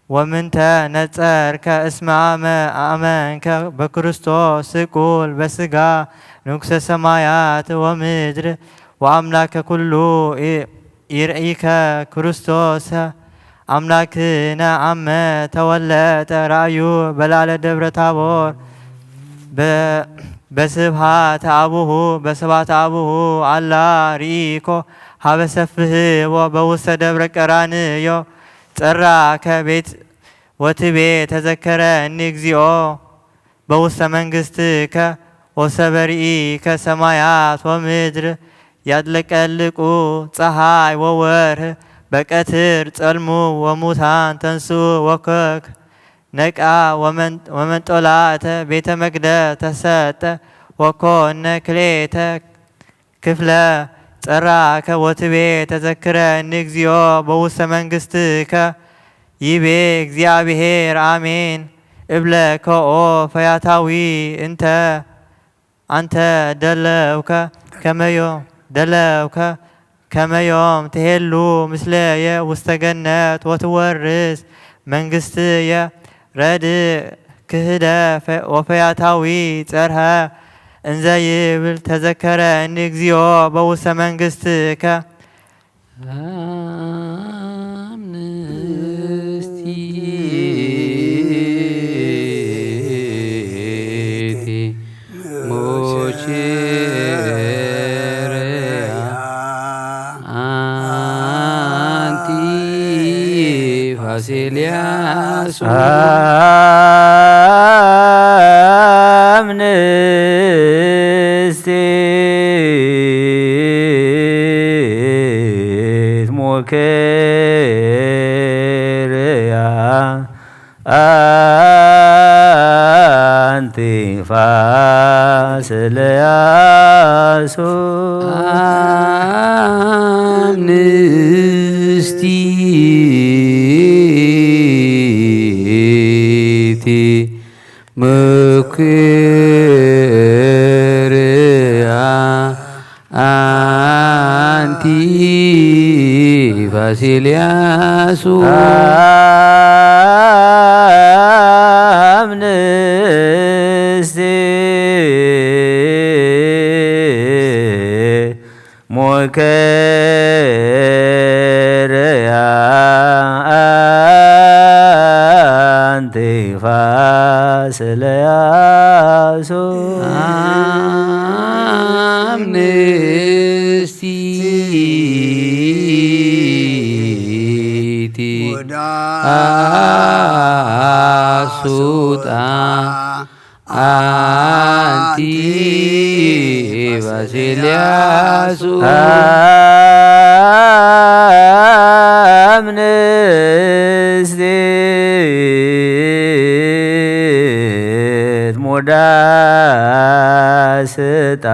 ወምንተ ነጸርከ እስመ ኣመ ኣመንከ በክርስቶስ ስቁል በስጋ ንጉሰ ሰማያት ወምድር ወኣምላከ ኩሉ ኢ-፣ ኢርኢከ ክርስቶስ ኣምላክነ አመ ተወለጠ ራእዩ በላለ ደብረ ታቦር በ-፣ በስብሃተ አቡሁ በስብሃተ አቡሁ አላ ርኢኮ ሀበ ሰፍህዎ በውስተ ደብረ ቀራንዮ ጸራከ ቤት ወትቤ ተዘከረኒ እግዚኦ በውስተ መንግስትከ ወሰበ ርኢከ ሰማያት ወምድር ያጥለቀልቁ ፀሐይ ወወርህ በቀትር ጸልሙ ወሙታን ተንስኡ ወኮክ ነቃ ወመን-፣ ወመንጦላተ ቤተ መቅደስ ተሰጠ ወኮነ ክሌተ ክፍለ ጸራከ ወትቤ ተዘክረኒ እግዚኦ በውስተ መንግስትከ ይቤ እግዚአብሔር አሜን እብለከ ኦ ፈያታዊ እንተ አንተ ደለውከ ከመዮ ደለውከ ከመዮም ትሄሉ ምስለየ ውስተ ገነት ወትወርስ መንግስትየ ረድእ ክህደ ፈ-፣ ወፈያታዊ ጸርሀ እንዘ ይብል ተዘከረኒ እግዚኦ በውስተ መንግስትከ። አምንስቲቲ ሙቼርያ አንቲ ፋሲልያሱ አምንስቲት ሞኬርያ አንቲ ፋስልያሱ አምንስቲቲ ምኩርያ አንቲ ፋሲልያሱ አምንስቲት ሞከረያ አንቲ ፋስለያሱ አምንስቲቲ አሱጣ አንቲ ባሲልያሱ አምንስቲት ሙዳስጣ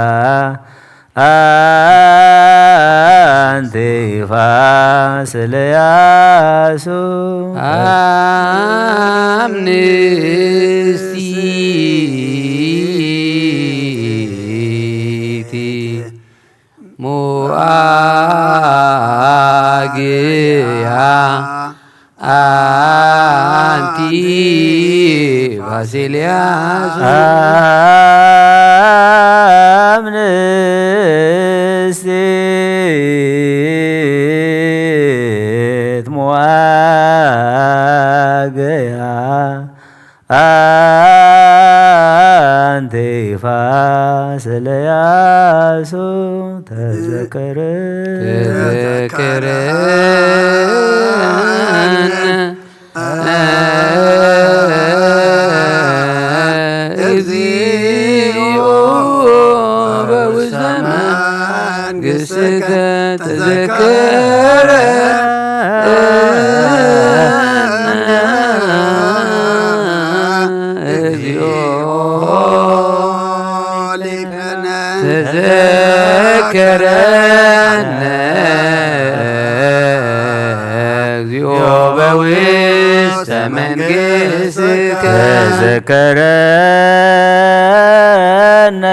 አንቲ ፋስልያሱ አምንስቲቲ ሙአግያ አንቲ ባሲልያስ አምንስቲት ሙአግያ አንቲ ፋስልያሱ ተዘከረ ተዘከረን እግዚኦ በውስተ መንግሥትከ ተዘከረ እግዚኦ ሊቀነ ተዘከረነ እግዚኦ በውስተ መንግሥትከ ተዘከረነ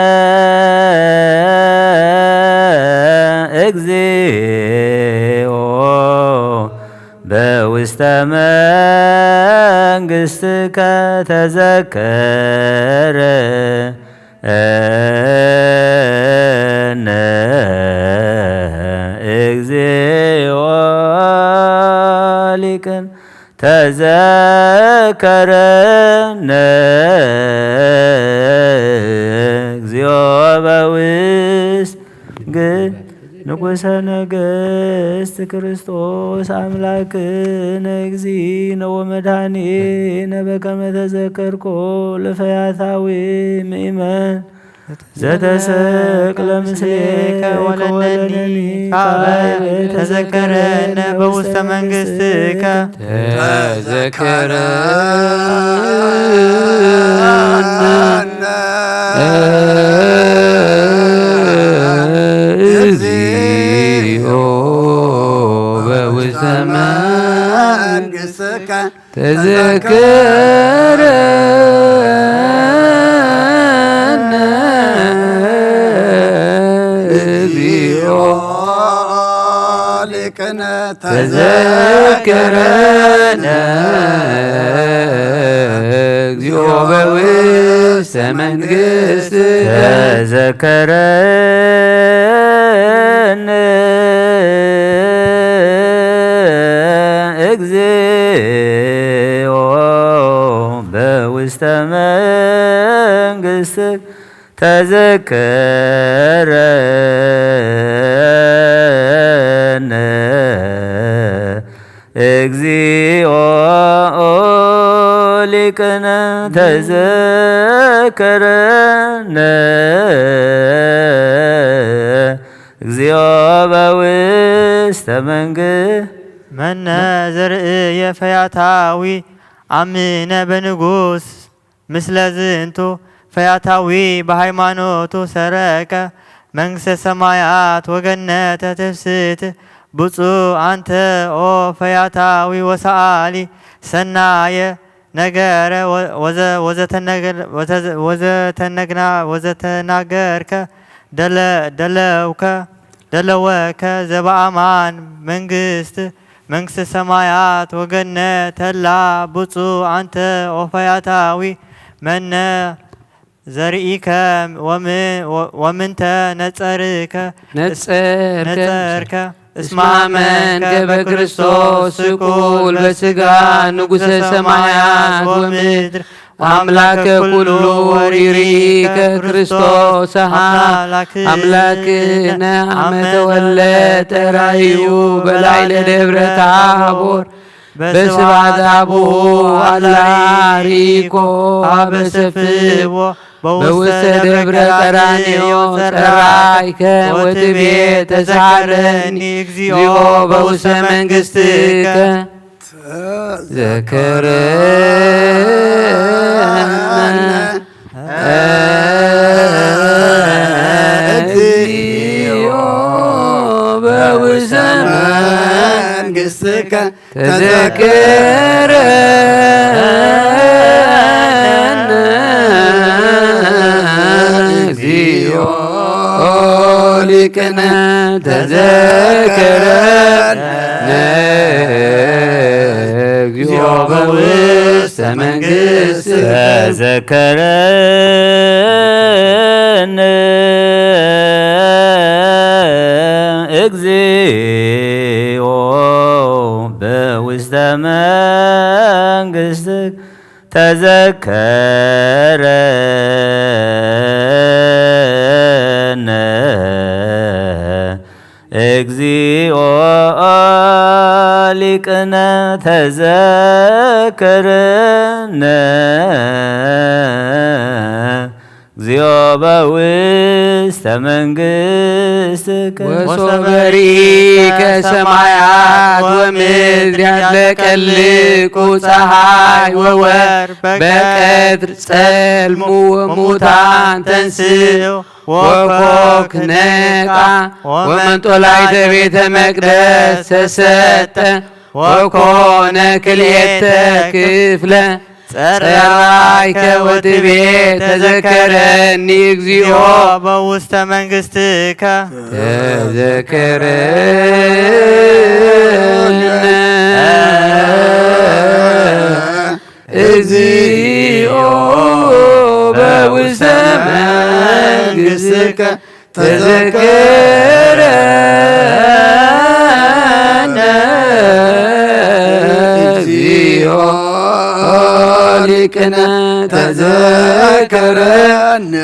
እግዚኦ በውስተ መንግሥትከ ተዘከረ እነ እግዚኦ ሊቅን ተዘከረነ እግዚኦ በውስተ መንግሥትከ ንጉሠ ነገሥት ክርስቶስ አምላክነ እግዚእነ ወመድኃኒነ በከመ ተዘከርኮ ለፈያታዊ ምእመን ዘተሰቅለ ምስሌከ ወለነኒ ካባይ ተዘከረነ በውስተ መንግሥትከ ተዘከረነ እግዚኦ በውስተ መንግሥትከ ተዘከረነ እግዚኦ ሊቅነ ተዘከረነ እግዚኦ በውስተ መንግሥትከ ተዘከረነ እግዚኦ በውስተ መንግሥትከ ተዘከረነ እግዚኦ ሊቅነ ተዘከረነ እግዚኦ በውስተ መንግሥትከ መነ ዘርእየ ፈያታዊ አምነ በንጉሥ ምስለ ዝንቱ ፈያታዊ በሃይማኖቱ ሰረቀ መንግሥተ ሰማያት ወገነተ ትፍስት ብፁዕ አንተ ኦ ፈያታዊ ወሰአሊ ሰናየ ነገረ ወዘተነግና ወዘተናገርከ ደለውከ ደለወከ ዘበአማን መንግስት መንግስት ሰማያት ወገነት ተላ ብፁዕ አንተ ኦፈያታዊ መነ ዘርኢከ ወምንተ ነጸርከ ነጸርከ እስማመንከ በክርስቶስ ስቁል በስጋ ንጉሰ ሰማያት ወምድር አምላከ ኩሉ ወሪሪከ ክርስቶስ አምላክነ አመ ተወለጠ ራእዩ በላዕለ ደብረ ታቦር በስብሐት አቡሁ አላ ርኢኮ አበ ሰፍዎ በውስተ ደብረ ቀራንዮ ጸራይከ ወትቤ ተሳለኒ እግዚኦ በውስተ መንግስትከ። ተዘከረነ እግዚኦ በውስተ መንግስትከ። ተዘከረነ እግዚኦ ሊቅነ። ተዘከረነ እግዚኦ በውስተ መንግስት። ተዘከረነ እግዚኦ በውስተ መንግስትከ። ተዘከረነ እግዚኦ ሊቅነ። ተዘከረነ እግዚኦ በውስተ መንግስትከ። ወሶበ ርኢከ ሰማያት ወምድር ያጥለቀልቁ፣ ፀሐይ ወወር በቀትር ጸልሙ፣ ወሙታን ተንስኡ ወኮክ ነቃ። ወመንጦላይተ ቤተ መቅደስ ተሰጠ ወኮነ ክልኤተ ክፍለ። ጸራይከ ወትቤ ተዘከረኒ እግዚኦ በውስተ መንግስትከ። ተዘከረነ እግዚኦ በውስተ መንግስትከ። ተዘከረነ እግዚኦ ሊቅነ። ተዘከረነ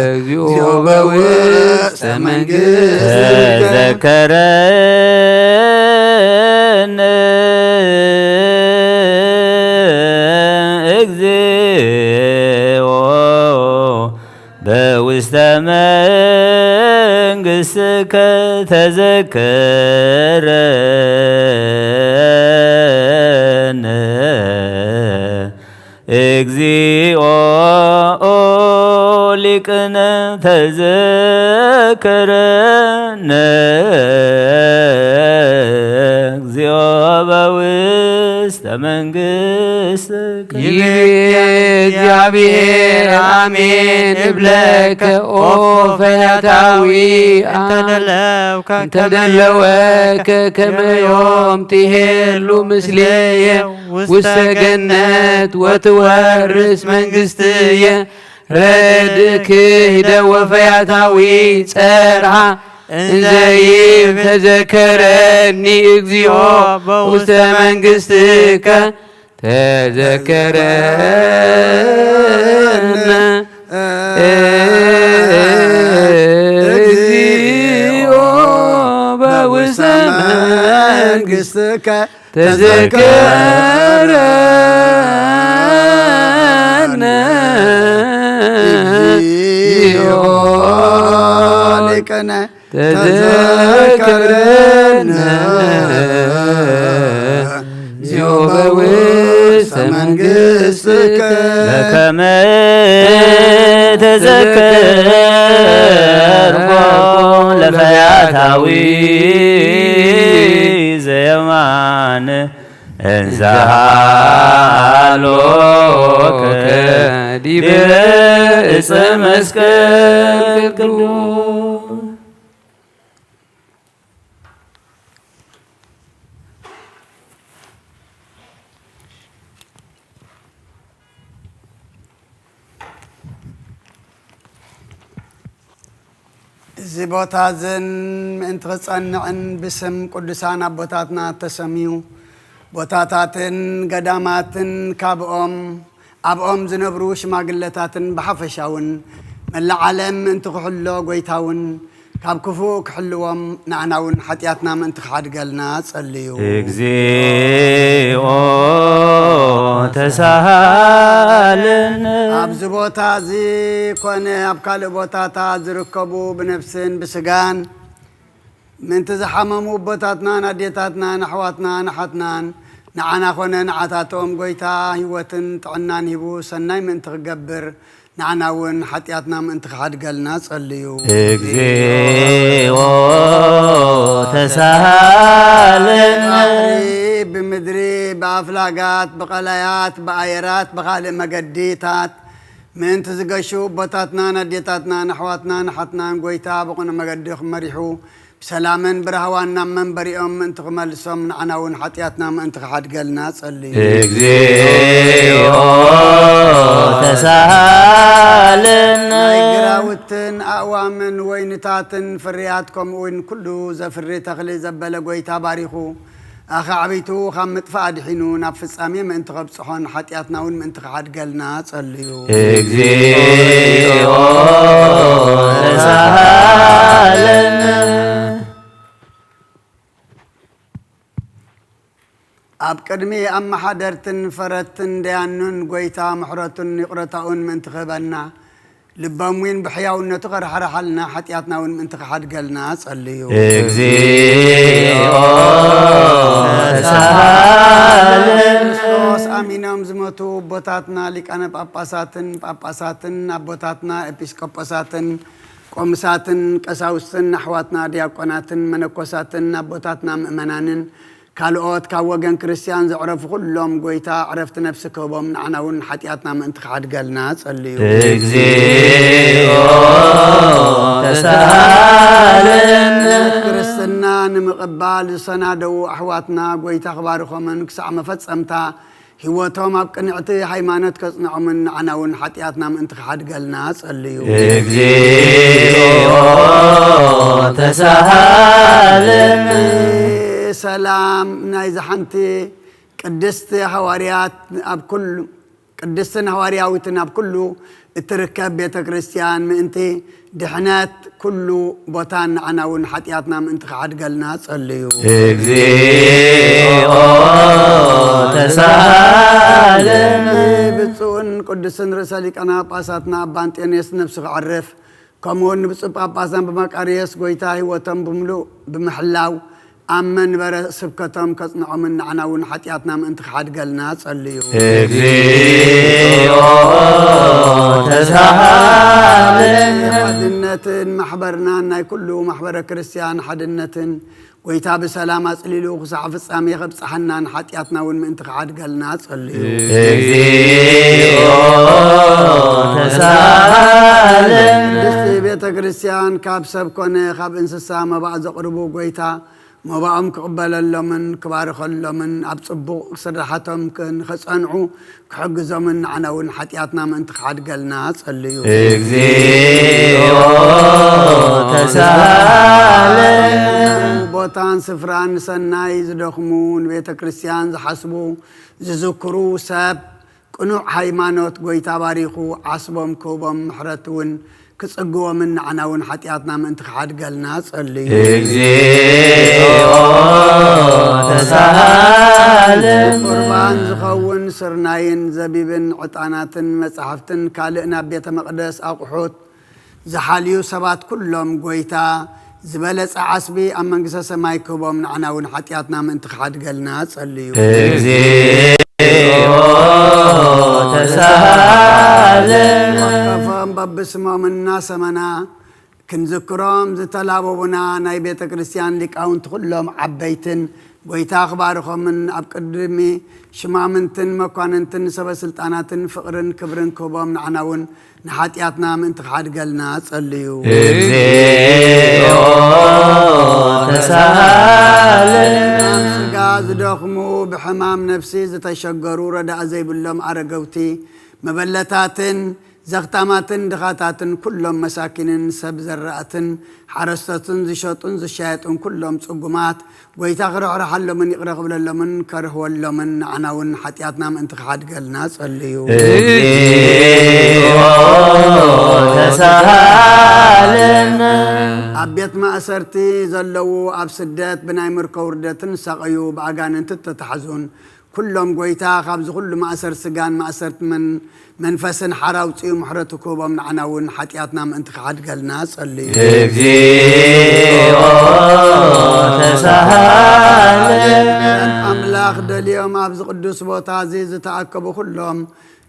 እግዚኦ በውስተ መንግስትከ። ተዘከረነ እግዚኦ በውስተ መንግስትከ። ተዘከረነ እግዚኦ ሊቅነ። ተዘከረነ እግዚኦ በውስተ መንግስትከ። ይቤ እግዚአብሔር አሜን እብለከ ኦ ፈያታዊ። እንተደለውከ እንተደለወከ ከመ ዮም ትሄሉ ምስሌየ ውስተ ገነት ወትወርስ መንግስትየ። ረድእ ክህደ ወፈያታዊ ጸርሃ እንዘ ይብ ተዘከረኒ እግዚኦ በውስተ መንግስትከ። ተዘከረነ እግዚኦ በውስተ መንግስትከ። ተዘከረነ እግዚኦ ሊቅነ። ተዘከረነ እግዚኦ በውስተ መንግስትከ። በከመ ተዘከርኮ ለፈያታዊ ዘየማን እንዘ ሃሎከ ዲበ ዕፀ መስቀል ቅዱስ። እዚ ቦታ እዝን ምእንቲ ክጸንዕን ብስም ቅዱሳን ኣቦታትና ተሰምዩ፣ ቦታታትን ገዳማትን ካብኦም ኣብኦም ዝነብሩ ሽማግለታትን ብሓፈሻውን መላእ ዓለም ምእንቲ ክሕሎ፣ ጎይታውን ካብ ክፉእ ክሕልዎም፣ ንዓና እውን ሓጢኣትና ምእንቲ ክሓድገልና ጸልዩ። እግዚኦ ተሳሃለነ። ኣብዚ ቦታ እዚ ኮነ ኣብ ካልእ ቦታታት ዝርከቡ ብነፍስን ብስጋን ምእንቲ ዝሓመሙ ኣቦታትናን ኣዴታትናን ኣሕዋትናን ኣሓትናን ንዓና ኮነ ንዓታቶም ጎይታ ህይወትን ጥዕናን ሂቡ ሰናይ ምእንቲ ክገብር ንዓና እውን ሓጢኣትና ምእንቲ ክሓድገልና ጸልዩ። እግዚኦ ተሳሃለነ። ባሕሪ፣ ብምድሪ፣ ብኣፍላጋት፣ ብቐላያት፣ ብኣየራት፣ ብኻልእ መገዲታት ምእንቲ ዝገሹ ኣቦታትናን ኣዴታትናን ኣሕዋትናን ኣሓትናን ጎይታ ብቕኑዕ መገዲ ክመሪሑ ብሰላምን ብራህዋን ናብ መንበሪኦም ምእንቲ ክመልሶም ንዓና እውን ሓጢኣትና ምእንቲ ክሓድገልና ጸልዩ። እግዚኦ ተሳሃለነ። ናይ ግራውትን ኣእዋምን ወይንታትን ፍርያት ከምኡ እውን ኩሉ ዘፍሪ ተኽሊ ዘበለ ጎይታ ባሪኹ ኣኻዕቢቱ ካብ ምጥፋእ ኣድሒኑ ናብ ፍጻሜ ምእንቲ ከብጽሖን ሓጢኣትና እውን ምእንቲ ክሓድገልና ጸልዩ። እግዚኦ ተሳሃለነ። ኣብ ቅድሚ ኣመሓደርትን ፈረድትን ደያኑን ጎይታ ምሕረቱን ይቕረታኡን ምእንቲ ክህበና ልቦም እውን ብሕያውነቱ ከርሕርሓልና ሓጢኣትና እውን ምእንቲ ክሓድገልና ጸልዩ። እግዚኦ ተሳሃለነ። ክርስቶስ ኣሚኖም ዝሞቱ ኣቦታትና ሊቃነ ጳጳሳትን ጳጳሳትን ኣቦታትና ኤጲስቆጶሳትን ቆምሳትን ቀሳውስትን ኣሕዋትና ዲያቆናትን መነኮሳትን ኣቦታትና ምእመናንን ካልኦት ካብ ወገን ክርስትያን ዘዕረፉ ኩሎም ጎይታ ዕረፍቲ ነፍሲ ክህቦም ንዓና እውን ሓጢኣትና ምእንቲ ክሓድገልና ጸልዩ። እግዚኦ ተሳሃለነ። ክርስትና ንምቕባል ዝሰናደዉ ኣሕዋትና ጎይታ ክባርኾምን ክሳዕ መፈጸምታ ህይወቶም ኣብ ቅንዕቲ ሃይማኖት ከጽንዖምን ንዓና እውን ሓጢኣትና ምእንቲ ክሓድገልና ጸልዩ። እግዚኦ ተሳሃለነ። ሰላም ናይዚ ሓንቲ ቅድስቲ ሃዋርያት ኣብ ኩሉ ቅድስትን ሃዋርያዊትን ኣብ ኩሉ እትርከብ ቤተ ክርስቲያን ምእንቲ ድሕነት ኩሉ ቦታን ንዓና እውን ሓጢኣትና ምእንቲ ክሓድገልና ጸልዩ። እግዚኦ ተሳሃለነ። ብፁዕን ቅዱስን ርእሰ ሊቃነ ጳጳሳትና ኣባ እንጦንዮስ ነፍሱ ክዕርፍ ከምኡውን ንብፁዕ ጳጳስና ብመቃርዮስ ጎይታ ህይወቶም ብምሉእ ብምሕላው ኣብ መንበረ ስብከቶም ከጽንዖምን ንዓና እውን ሓጢኣትና ምእንቲ ክሓድገልና ጸልዩ። እግዚኦ ተሳሃለነ። ሓድነትን ማሕበርናን ናይ ኩሉ ማሕበረ ክርስትያን ሓድነትን ጎይታ ብሰላም ኣጽሊሉ ክሳዕ ፍጻሜ ከብጽሓናን ሓጢኣትና እውን ምእንቲ ክሓድገልና ጸልዩ። እግዚኦ ተሳሃለነ። ቅድስቲ ቤተ ክርስቲያን ካብ ሰብ ኮነ ካብ እንስሳ መባእ ዘቕርቡ ጎይታ መባኦም ክቕበለሎምን ክባርኸሎምን ኣብ ጽቡቕ ስራሓቶም ንኸጸንዑ ክሕግዞምን ንዓና እውን ሓጢኣትና ምእንቲ ክሓድገልና ጸልዩ። እግዚኦ ተሳሃለነ። ቦታን ስፍራን ንሰናይ ዝደኽሙ ንቤተ ክርስቲያን ዝሓስቡ ዝዝክሩ ሰብ ቅኑዕ ሃይማኖት ጎይታ ባሪኹ ዓስቦም ክህቦም ምሕረት እውን ክጽግቦምን ንዓና እውን ሓጢኣትና ምእንቲ ክሓድገልና ጸልዩ። እግዚኦ ተሳሃለነ። ቁርባን ዝኸውን ስርናይን ዘቢብን ዕጣናትን መጻሕፍትን ካልእ ናብ ቤተ መቕደስ ኣቑሑት ዝሓልዩ ሰባት ኩሎም ጎይታ ዝበለጸ ዓስቢ ኣብ መንግስተ ሰማይ ክህቦም ንዓና እውን ሓጢኣትና ምእንቲ ክሓድገልና ጸልዩ። እግዚኦ ተሳሃለነ። ወከፎም በብስሞም እናሰመና ክንዝክሮም ዝተላበቡና ናይ ቤተ ክርስቲያን ሊቃውንቲ ኩሎም ዓበይትን ጎይታ ክባርኾምን ኣብ ቅድሚ ሽማምንትን መኳንንትን ሰበ ስልጣናትን ፍቕርን ክብርን ክህቦም ንዓና እውን ንሓጢኣትና ምእንቲ ክሓድገልና ጸልዩ። እግዚኦ ተሳሃለነ። ስጋ ዝደኽሙ ብሕማም ነፍሲ ዝተሸገሩ ረዳእ ዘይብሎም ኣረገውቲ መበለታትን ዘኽታማትን ድኻታትን ኩሎም መሳኪንን ሰብ ዘራእትን ሓረስቶትን ዝሸጡን ዝሻየጡን ኩሎም ጽጉማት ጎይታ ክርሕርሓሎምን ይቕረ ክብለሎምን ከርህወሎምን ንዓና እውን ሓጢኣትና ምእንቲ ክሓድገልና ጸልዩ። እግዚኦ ተሳሃለነ። ኣብ ቤት ማእሰርቲ ዘለዉ፣ ኣብ ስደት ብናይ ምርኮ ውርደትን ዝሳቐዩ፣ ብኣጋንንቲ እተታሕዙን፣ ኩሎም ጎይታ ካብዚ ኩሉ ማእሰር ስጋን ማእሰርቲ መን-፣ መንፈስን ሓራ ኣውጽኡ ምሕረቱ ክህቦም፣ ንዓና እውን ሓጢኣትና ምእንቲ ክሓድገልና ጸልዩ። እግዚኦ ተሳሃለነ። ኣምላኽ ደልዮም ኣብዚ ቅዱስ ቦታ እዚ ዝተኣከቡ ኩሎም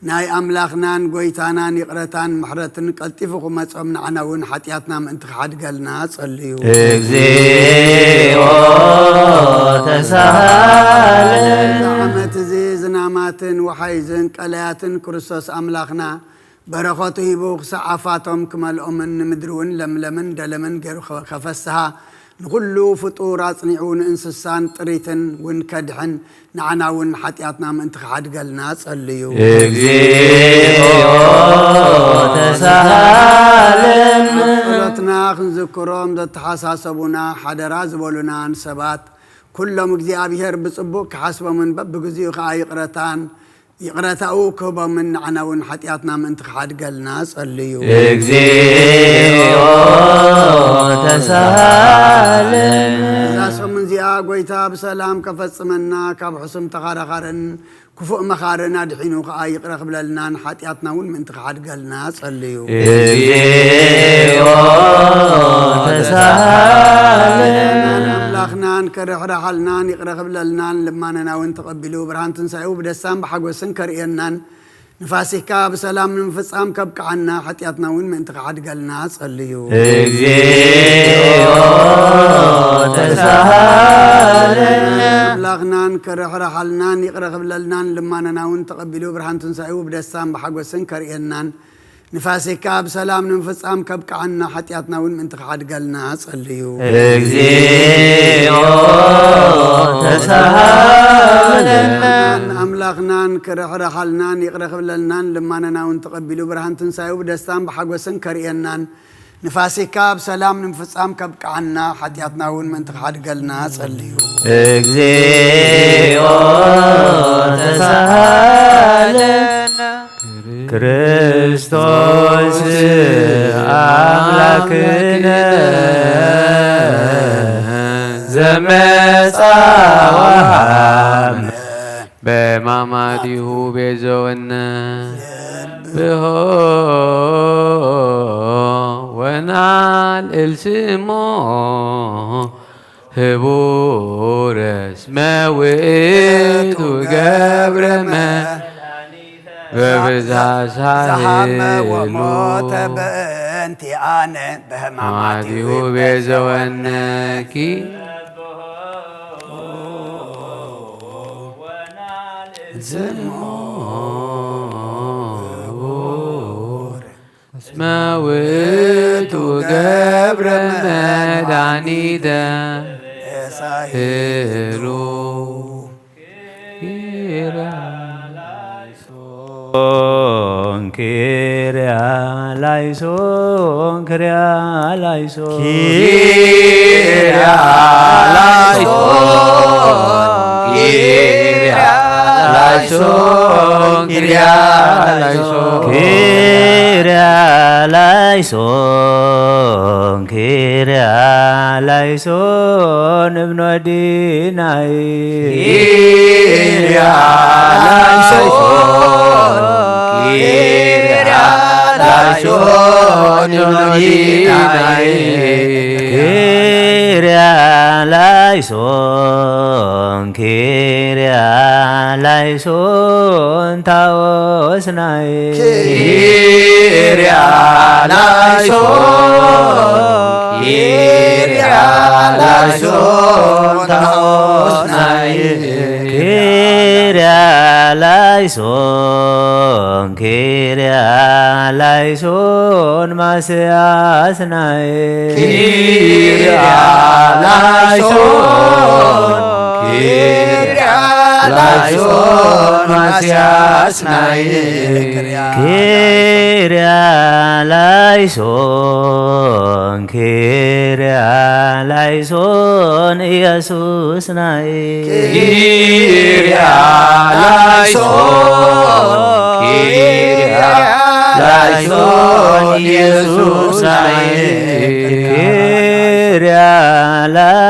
ናይ ኣምላኽናን ጎይታናን ይቕረታን ምሕረትን ቀልጢፉ ክመጾም፣ ንዓና እውን ሓጢኣትና ምእንቲ ክሓድገልና ጸልዩ። እግዚኦ ተሳሃለነ። ዓመት እዚ ዝናማትን ወሓይዝን ቀላያትን ክርስቶስ ኣምላኽና በረኸቱ ሂቡ ክሳዕ ኣፋቶም ክመልኦምን ንምድሪ እውን ለምለምን ደለምን ገይሩ ከ-፣ ከፈስሃ፣ ንኹሉ ፍጡር ኣጽኒዑ ንእንስሳን ጥሪትን እውን ከድሕን፣ ንዓና እውን ሓጢኣትና ምእንቲ ክሓድገልና ጸልዩ። እግዚኦ ተሳሃለነ። ጸሎትና ክንዝክሮም ዘተሓሳሰቡና፣ ሓደራ ዝበሉናን ሰባት ኩሎም እግዚኣብሔር ብጽቡቕ ክሓስቦምን በብግዚኡ ከኣ ይቕረታን ይቕረታኡ ክህቦምን፣ ንዓና እውን ሓጢኣትና ምእንቲ ክሓድገልና ጸልዩ። እግዚኦ ተሳሃለነ። እዛ ሰሙን እዚኣ ጎይታ ብሰላም ከፈጽመና፣ ካብ ሕሱም ተኻራኻርን ክፉእ መኻርን ኣድሒኑ ከኣ ይቕረ ክብለልናን ሓጢኣትና እውን ምእንቲ ክሓድገልና ጸልዩ። እግዚኦ ተሳሃለነ። ኣምላኽናን ክርሕርሓልናን ይቕረ ክብለልናን ልማነና እውን ተቐቢሉ ብርሃን ትንሳኤኡ ብደስታን ብሓጎስን ከርእየናን ንፋሲካ ብሰላም ንምፍጻም ከብቅዓና ሓጢኣትና እውን ምእንቲ ክሓድገልና ጸልዩ። እግዚኦ ተሳሃለነ። ኣምላኽናን ክርሕርሓልናን ይቕረ ክብለልናን ልማነና እውን ተቐቢሉ ብርሃን ትንሳኤኡ ብደስታን ብሓጎስን ከርእየናን ንፋሲካ ብሰላም ንምፍጻም ከብቅዓና ሓጢኣትና እውን ምእንቲ ክሓድገልና ጸልዩ። እግዚኦ ተሳሃለነ። ኣምላኽናን ክርሕርሓልናን ይቕረ ክብለልናን ልማነና እውን ተቐቢሉ ብርሃን ትንሳኤኡ ብደስታን ብሓጎስን ከርእየናን ንፋሲካ ብሰላም ንምፍጻም ከብቅዓና ሓጢኣትና እውን ምእንቲ ክሓድገልና ጸልዩ። እግዚኦ ተሳሃለነ። ክርስቶስ ኣምላክነ ዘመጻ ወሃብ በማማቲሁ ቤዘወነ ብሆ ወናል እልስሞ ህቡረ እስመ ውእቱ ገብረ መ በብዝሃ ሳህሉ ዘሃመ ወሞተ በእንቲአነ በህማማቲሁ ማቲሁ ቤዘወነኪ። ቤዘወነኪ። እስመ ውእቱ ገብረ መድኃኒተ ሳህሉ። ኪርያ ላይሶን፣ ኪርያ ላይሶን፣ ኪርያ ላይሶን። ኪርያ ላይሶን፣ ኪርያ ላይሶን፣ ኪርያ ላይሶን። ኪርያ ላይሶን፣ ኪርያ ላይሶን እብኖ ዲናይ። ኪርያ ላይሶን፣ ኪርያ ላይሶን እብኖ ዲናይ። ኪርያ ላይሶን፣ ኪርያ ላይሶን ታወስናይ። ኪርያ ላይሶን፣ ኪርያ ላይሶን ታወስናይ። ኪርያ ላይሶን፣ ኪርያ ላይሶን ማስያስናይ። ኪርያ ላይሶን፣ ኪርያ ላይሶን ማስያስናይ። ኪርያ ላይሶን፣ ኪርያ ላይሶን ኢየሱስ ናይ። ኪርያ ላይሶን፣ ኪርያ ላይሶን ኢየሱስ ናይ።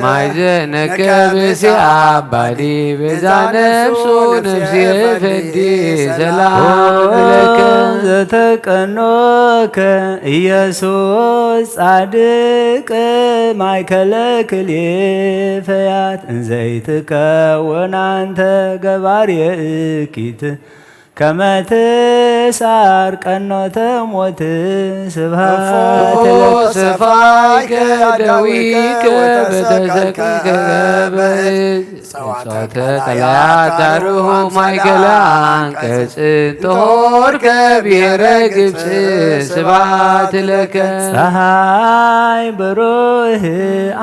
ማይ ዘነከ ብሲ ኣባዲ ቤዛ ነፍሱ ነፍሲ ፈዲ ሰላም ለከ። ዘተቀኖከ ኢየሱስ ጻድቅ ማእከለ ክልኤ ፈያት እንዘይትከውን ኣንተ ገባርየ እኪት ከመ ትስዓር ቀኖተ ሞት። ስብሐት እፎ ለከ። ሰፋይከ ዳዊከ ወተሰቀልከ በእዝ ጸዋተ ቀላያት ታርሁ ማእከለ አንቀጽ እንተሆርከ ብሔረ ግብጽ። ስብሐት ለከ። ፀሐይ ብሩህ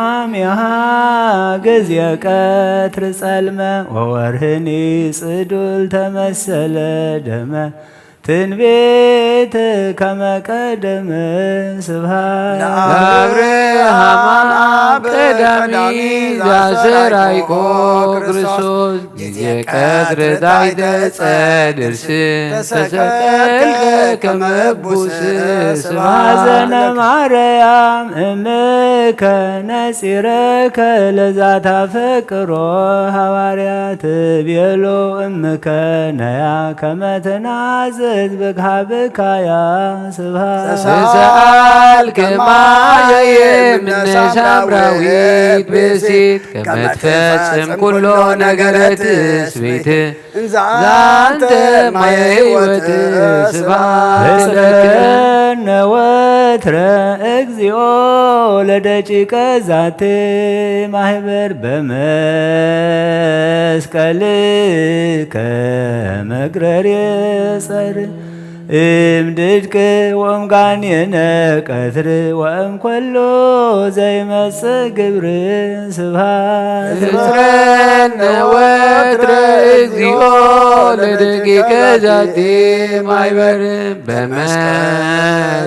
አሚሃ ጊዜ ቀትር ጸልመ ወወርህኒ ጽዱል ተመሰለ ደመ ትንቢት ከመ ቀደም። ስብሐት ለአብርሃም አብ ቀዳሚ ዛሰራይኮ ክርስቶስ ጊዜ ቀትር ታሕተ ጸድርስ ተሰቀልከ ከመ እቡስ። ስብሐት ማዘነ ማርያም እምከ ነጺረከ ለዛታ ፈቅሮ ሃዋርያት ቤሎ እምከ ነያ ከመ ትናዘዝ ብግሃ ብካያ። ስብሐት ተሰአል ከማየ እምነ ሳምራዊት ብእሲት ከመ ትፈጽም ኩሎ ነገረ ትስብእት። እንዘ አንተ ማየ ሕይወት። ስብሐት ለከ። ህጽረነ ወትረ እግዚኦ ለደቂቀ ዛቲ ማህበር በመስቀልከ መግረር የጸር እምድድቅ ወእምጋኔነ ቀትር ወእምኮሎ ዘይመጽእ ግብር። ስብሐት ህጽረነ ወትረ እግዚኦ ለደቂቀ ዛቲ ማይበር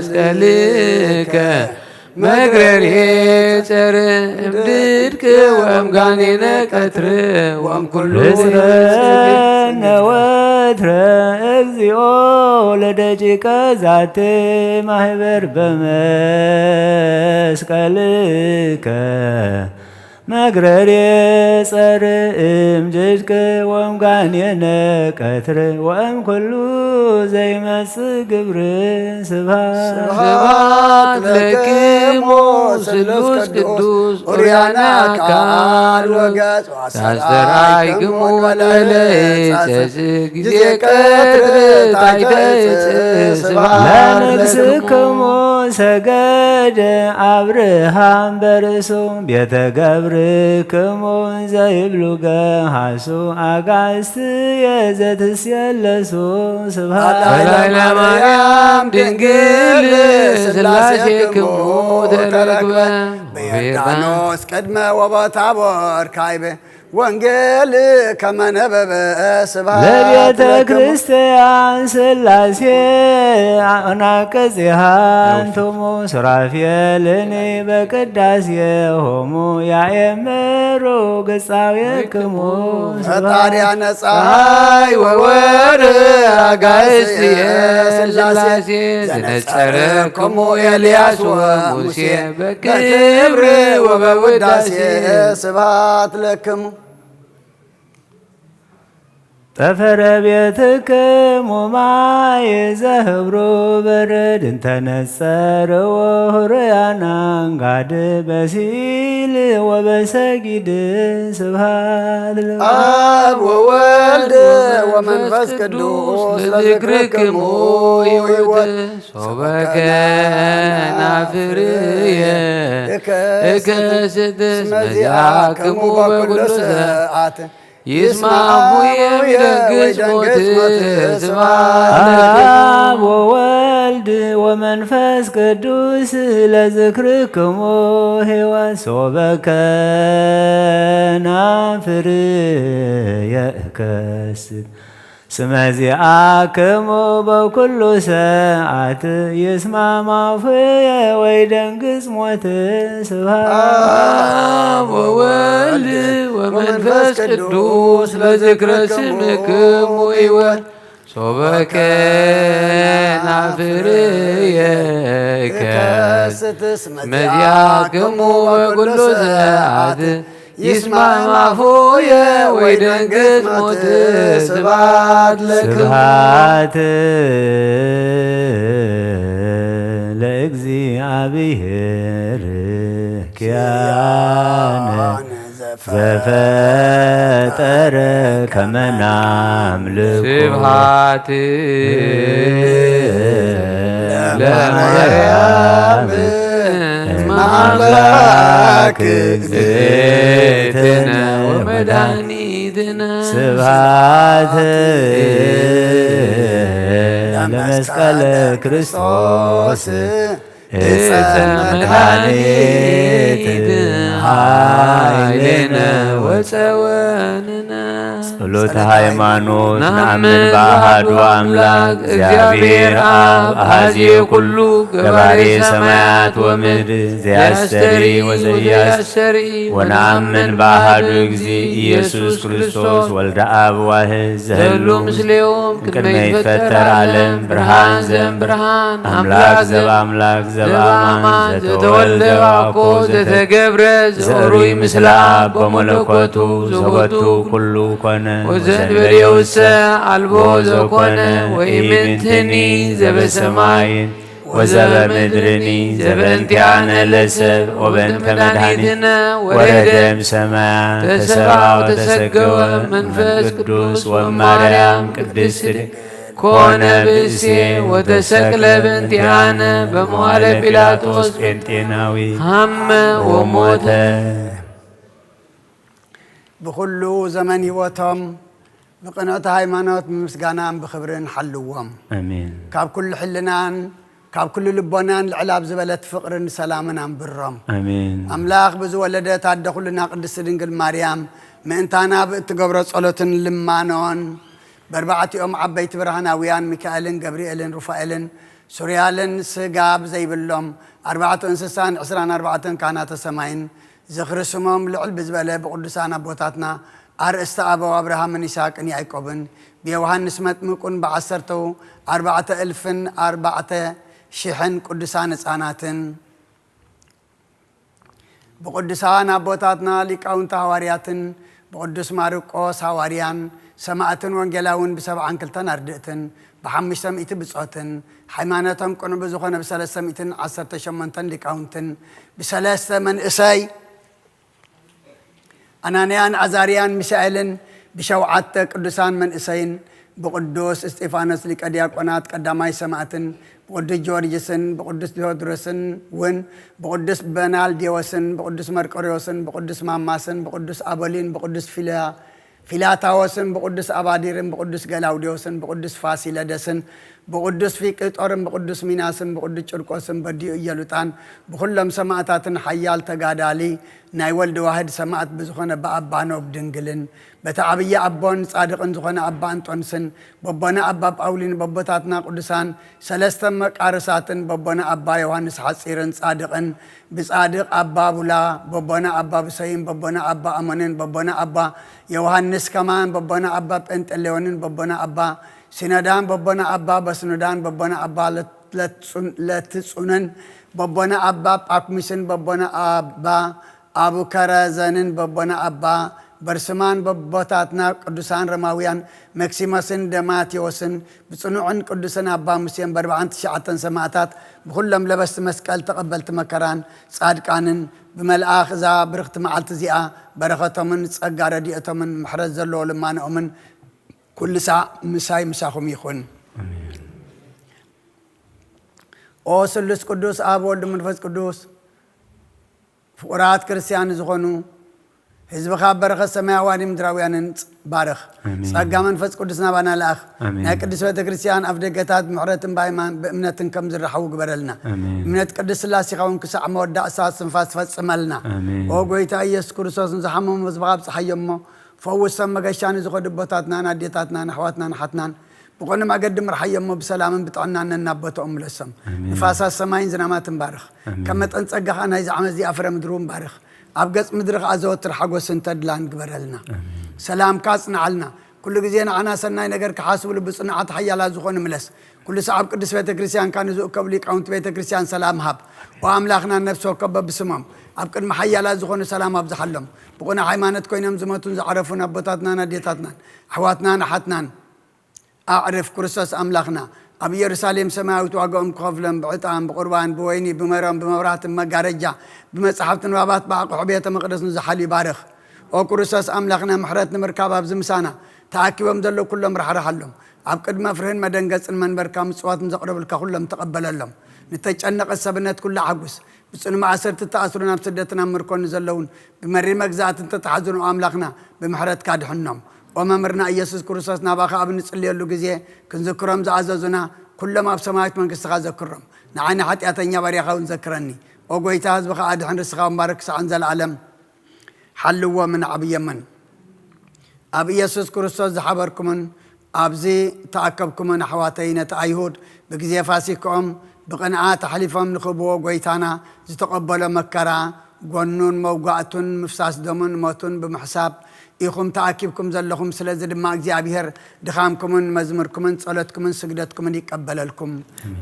በመስቀልከ መግረር የጸር እምድድቅ ወእምጋኔነ ቀትር ወእምኩሉ ህጽረነ ወትረ እግዚኦ ለደቂቀ ዛቲ ማህበር በመስቀልከ መግረር የጸር እምድድቅ ወእምጋኔነ ቀትር ወእምኩሉ ዘይመጽእ ግብር። ስብሐት ስብሐት ለክሙ ስሉስ ቅዱስ ኡርያነ አካል ወገጽ ወአስተርአይክሙ ወለለ ጸጽ ጊዜ ቀትር ታሕተ ዕፅ። ስብሐት ለንግስክሙ ሰገደ አብርሃም በርእሱ ቤተ ገብርክሙ ዘይብሉ ገሃሱ አጋእዝትየ ዘትስየለሱ። ስብሐት ለላዕለ ማርያም ድንግል ስላሴክሙ ተረክበ በዮርዳኖስ ቅድመ ወበታቦር ካይበ ወንጌል ከመነበበ። ስብሐት ለቤተ ለክሙ። ክርስቲያን ስላሴ አናቀጽሃ አንትሙ ሱራፌልኒ በቅዳሴሆሙ ያኤምሩ ግጻዌክሙ። ፈጣሪያነ ፀሐይ ወወር አጋእዝትየ ስላሴ ዘነጸረክሙ ኤልያስ ወሙሴ በክብር ወበውዳሴ። ስብሐት ለክሙ። ጠፈረ ቤትክሙ ማይ ዘህብሩ በረድ እንተነጸርዎ ሁሩያና አንጋድ በሲል ወበሰጊድ። ስብሐት ለ- አብ ወወልድ ወመንፈስ ቅዱስ ለዝክርክሙ ይውት። ሶበ ከናፍርየ እከስት እስመ ዚአክሙ በኩሉ ሰዓት። ይስማሙ የሚደንግጽ ሞት። ስብሐት ለክሙ። አብ ወወልድ ወመንፈስ ቅዱስ ለዝክርክሙ ሕይወት ሶበ ከናፍርየ እከስት ስመ ዚአክሙ በኩሉ ሰዓት ይስማም አፉየ ወይደንግጽ ሞት። ስብሐት አብ ወወልድ ወመንፈስ ቅዱስ ለዝክረ ስምክሙ ይወል። ቶበከ ናፍርየከ መዚያክሙ በኩሉ ሰዓት ይስማዕ ማፉየ ወይ ደንግጽ ሞት ስብሐት ለክሙ። ስብሐት ለእግዚኣብሔር ኪያነ ዘፈጠረ ከመ ናምልኮ። ስብሐት ለማርያም ለማምላክ እግዝእትነ ወመድኃኒትነ። ስብሐት ለመስቀለ ክርስቶስ እፀ መድኃኒት ኃይሌነ ወፀወንነ። ጸሎተ ሃይማኖት። ነአምን በአሐዱ አምላክ እግዚአብሔር አብ አሐዜ ኩሉ ገባሬ ሰማያት ወምድር ዘያስተሪ ወዘያስተሪ ወነአምን በአሐዱ እግዚእ ኢየሱስ ክርስቶስ ወልደ አብ ዋህድ ዘህሉ ምስሌሆም ቅድመ ይትፈጠር ዓለም ብርሃን ዘእም ብርሃን አምላክ ዘእም አምላክ ዘበአማን ዘተወልደ ዋኮ ዘተገብረ ዘእሩይ ምስላ በመለኮቱ ዘወቱ ኩሉ ኮነ ወዘንበሌውሰ አልቦ ዘኮነ ወኢምንትኒ ዘበሰማይን ወዘበምድርኒ ዘበእንቲአነ ለሰብ ወበእንተ መድኃኒትነ ወረደ እምሰማያት ተሰብአ ወተሰገወ መንፈስ ቅዱስ ወማርያም ቅድስት ድንግል ኮነ ብእሴ ወተሰቅለ በእንቲአነ በመዋለ ጲላጦስ ጴንጤናዊ ሐመ ወሞተ። ብኹሉ ዘመን ህይወቶም ብቅንዕቲ ሃይማኖት ብምስጋናን ብኽብርን ሓልዎም። ኣሜን። ካብ ኩሉ ሕልናን ካብ ኩሉ ልቦናን ልዕል ኣብ ዝበለት ፍቕርን ሰላምን ኣንብሮም። ኣሜን። ኣምላኽ ብዝወለደት ኣደ ኩልና ቅድስቲ ድንግል ማርያም ምእንታና ብእትገብሮ ጸሎትን ልማኖን በርባዕቲኦም ዓበይቲ ብርሃናውያን ሚካኤልን ገብርኤልን ሩፋኤልን ሱርያልን ስጋ ብዘይብሎም ኣርባዕቱ እንስሳን ዕስራን ኣርባዕተን ካህናተ ሰማይን ዝኽሪ ስሞም ልዕል ብዝበለ ብቅዱሳን ኣቦታትና ኣርእስተ ኣበው ኣብርሃምን ይስሐቅን ያዕቆብን ብዮሃንስ መጥምቁን ብዓሰርተው ኣርባዕተ እልፍን ኣርባዕተ ሽሕን ቅዱሳን ህፃናትን ብቅዱሳን ኣቦታትና ሊቃውንቲ ሃዋርያትን ብቅዱስ ማርቆስ ሃዋርያን ሰማእትን ወንጌላውን ብሰብዓን ክልተን ኣርድእትን ብሓሙሽተ ሚእቲ ብጾትን ሃይማኖቶም ቅኑዕ ብዝኾነ ብሰለስተ ሚእትን ዓሰርተ ሸሞንተን ሊቃውንትን ብሰለስተ መንእሰይ ኣናንያን ኣዛርያን ሚሳኤልን ብሸውዓተ ቅዱሳን መንእሰይን ብቅዱስ እስጢፋኖስ ሊቀ ዲያቆናት ቀዳማይ ሰማእትን ብቅዱስ ጊዮርጊስን ብቅዱስ ቴዎድሮስን እውን ብቅዱስ በናልዴዎስን ብቅዱስ መርቆሬዎስን ብቅዱስ ማማስን ብቅዱስ ኣቦሊን ብቅዱስ ፊላ ፊላታዎስን ብቅዱስ ኣባዲርን ብቅዱስ ገላውዴዎስን ብቅዱስ ፋሲለደስን ብቅዱስ ፊቅጦርን ብቅዱስ ሚናስን ብቅዱስ ጭርቆስን በዲኡ እየሉጣን ብኩሎም ሰማእታትን ሓያል ተጋዳሊ ናይ ወልድ ዋህድ ሰማእት ብዝኾነ ብኣባ ኖብ ድንግልን በቲ ዓብዪ ኣቦን ጻድቕን ዝኾነ ኣባ እንጦንስን በቦና ኣባ ጳውሊን በቦታትና ቅዱሳን ሰለስተ መቃርሳትን በቦና ኣባ ዮሃንስ ሓጺርን ጻድቕን ብጻድቕ ኣባ ቡላ በቦና ኣባ ብሰይን በቦና ኣባ ኣሞንን በቦና ኣባ ዮሃንስ ከማን በቦና ኣባ ጴንጠሌዎንን በቦና ኣባ ሲነዳን በቦና ኣባ በስኑዳን በቦና ኣባ ለትጹን- ለትጹንን በቦና ኣባ ጳኩሚስን በቦና ኣባ ኣቡከረዘንን በቦና ኣባ በርስማን በቦታትና ቅዱሳን ሮማውያን መክሲሞስን ደማቴዎስን ብጽኑዕን ቅዱስን ኣባ ሙሴን በርብዓን ትሽዓተን ሰማእታት ብኹሎም ለበስቲ መስቀል ተቐበልቲ መከራን ጻድቃንን ብመልኣኽ እዛ ብርኽቲ መዓልቲ እዚኣ በረኸቶምን ጸጋ ረድኤቶምን ምሕረት ዘለዎ ልማኖኦምን ኩሉ ሳዕ ምሳይ ምሳኹም ይኹን። ኦ ስሉስ ቅዱስ ኣብ ወልድ መንፈስ ቅዱስ ፍቑራት ክርስትያን ዝኾኑ ህዝብኻ በረኸት ሰማያውያንን ምድራውያንን ባርኽ። ኣሜን። ጸጋ መንፈስ ቅዱስ ናባና ለኣኽ። ኣሜን። ናይ ቅድስት ቤተ ክርስቲያን ኣፍ ደገታት ብምሕረትን ብኣይማን ብእምነትን ከም ዝረሓቡ ግበረልና። ኣሜን። እምነት ቅድስት ስላሴኻ እውን ክሳዕ መወዳእታ እስትንፋስ ፈጽመልና። ኣሜን። ኦ ጎይታ ኢየሱስ ክርስቶስ ንዝሓመሙ ህዝብኻ ኣብጽሓዮ እሞ ፈውሶም። መገሻ ንዝኸዱ ኣቦታትናን ኣዴታትናን ኣሕዋትናን ሓትናን ብቕኑዕ መገዲ ምርሓዮ እሞ ብሰላምን ብጥዕናን ነናብ ቦታኦም ምለሶም። ኣሜን። ንፋሳት ሰማይን ዝናማትን ባርኽ። ኣሜን። ከም መጠን ጸጋኻ ናይዚ ዓመት እዚኣ ፍረ ምድሪ እውን ባርኽ። ኣብ ገጽ ምድሪ ከኣ ዘወትር ሓጎስን ተድላን ግበረልና። ኣሜን። ሰላምካ ኣጽንዓልና። ኩሉ ግዜ ንዓና ሰናይ ነገር ክሓስብሉ ብጽኑዓት ሓያላት ዝኾኑ ምለስ። ኩሉ ሰዓብ ቅዱስ ቤተ ክርስቲያንካ ንዝእከቡ ሊቃውንቲ ቤተ ክርስቲያን ሰላም ሃብ። ኦ ኣምላኽና፣ ነፍሲ ወከፍ በብስሞም ኣብ ቅድሚ ሓያላት ዝኾኑ ሰላም ኣብዝሓሎም። ብቑኑዕ ሃይማኖት ኮይኖም ዝሞቱን ዝዓረፉን ኣቦታትናን ኣዴታትናን፣ ኣሕዋትናን ኣሓትናን ኣዕርፍ። ክርስቶስ ኣምላኽና፣ ኣብ ኢየሩሳሌም ሰማያዊት ዋጋኦም ክኸፍሎም ብዕጣን፣ ብቁርባን፣ ብወይኒ፣ ብመሮን፣ ብመብራህትን መጋረጃ፣ ብመጻሕፍቲ ንባባት፣ ብኣቕሑ ቤተ መቕደስ ንዝሓልዩ ባርኽ። ኦ ክርስቶስ ኣምላኽና፣ ምሕረት ንምርካብ ኣብዚ ምሳና ተኣኪቦም ዘለዉ ኩሎም ራሕርሓሎም። ኣብ ቅድሚ መፍርህን መደንገጽን መንበርካ ምጽዋት ንዘቕረቡልካ ኩሎም ተቐበለሎም። ንተጨነቐት ሰብነት ኩሉ ኣሐጉስ። ብጽኑ ማእሰርቲ እተኣስሩን ኣብ ስደትን ኣብ ምርኮን ዘለዉን ብመሪር መግዛእቲ እንተተሓዙን ኦ ኣምላኽና ብምሕረትካ ድሕኖም። ኦ መምህርና ኢየሱስ ክርስቶስ ናባኻ ኣብ እንጽልየሉ ግዜ ክንዝክሮም ዝኣዘዙና ኩሎም ኣብ ሰማያዊት መንግስትኻ ዘክሮም። ንዓይ ንሓጢኣተኛ ባርያኻ እውን ዘክረኒ። ኦ ጎይታ ህዝብኻ ኣድሕን ርስኻ ባርክ ክሳዕ ንዘለኣለም ሓልዎምን ዓብዮምን። ኣብ ኢየሱስ ክርስቶስ ዝሓበርኩምን ኣብዚ ተኣከብኩምን ኣሕዋተይ ነቲ ኣይሁድ ብግዜ ፋሲክኦም ብቕንኣት ኣሕሊፎም ንኽህብዎ ጐይታና ዝተቐበሎ መከራ ጎኑን መውጋእቱን ምፍሳስ ደሙን ሞቱን ብምሕሳብ ኢኹም ተኣኪብኩም ዘለኹም። ስለዚ ድማ እግዚኣብሔር ድኻምኩምን መዝሙርኩምን ጸሎትኩምን ስግደትኩምን ይቀበለልኩም።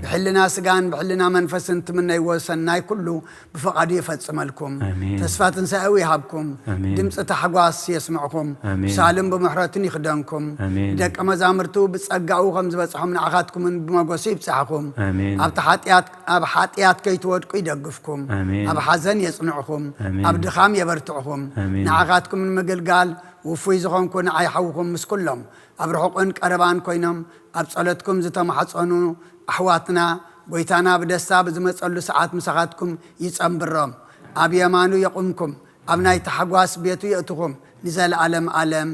ብሕልና ስጋን ብሕልና መንፈስን ትምነይዎ ሰናይ ኩሉ ብፍቓዱ ይፈጽመልኩም። ኣሜን። ተስፋ ትንሳኤኡ ይሃብኩም። ኣሜን። ድምፂ ታሕጓስ የስምዕኹም። ኣሜን። ብሳሉን ብምሕረቱን ይኽደንኩም። ኣሜን። ደቂ መዛሙርቱ ብጸጋኡ ከም ዝበጽሖም ንዓኻትኩምን ብመጎሱ ይብጽሕኹም። ኣሜን። ኣብቲ ሓጢኣት ኣብ ሓጢኣት ከይትወድቁ ይደግፍኩም። ኣሜን። ኣብ ሓዘን የጽንዕኹም። ኣሜን። ኣብ ድኻም የበርትዕኹም። ኣሜን። ንዓኻትኩም ንምግልጋል ውፉይ ዝኾንኩ ንዓይ ሓውኹም ምስ ኩሎም ኣብ ርሑቕን ቀረባን ኮይኖም ኣብ ጸሎትኩም ዝተማሕጸኑ ኣሕዋትና፣ ጎይታና ብደስታ ብዝመጸሉ ሰዓት ምሳኻትኩም ይጸንብሮም። ኣብ የማኑ የቑምኩም፣ ኣብ ናይ ታሕጓስ ቤቱ የእትኹም ንዘለኣለም ኣለም።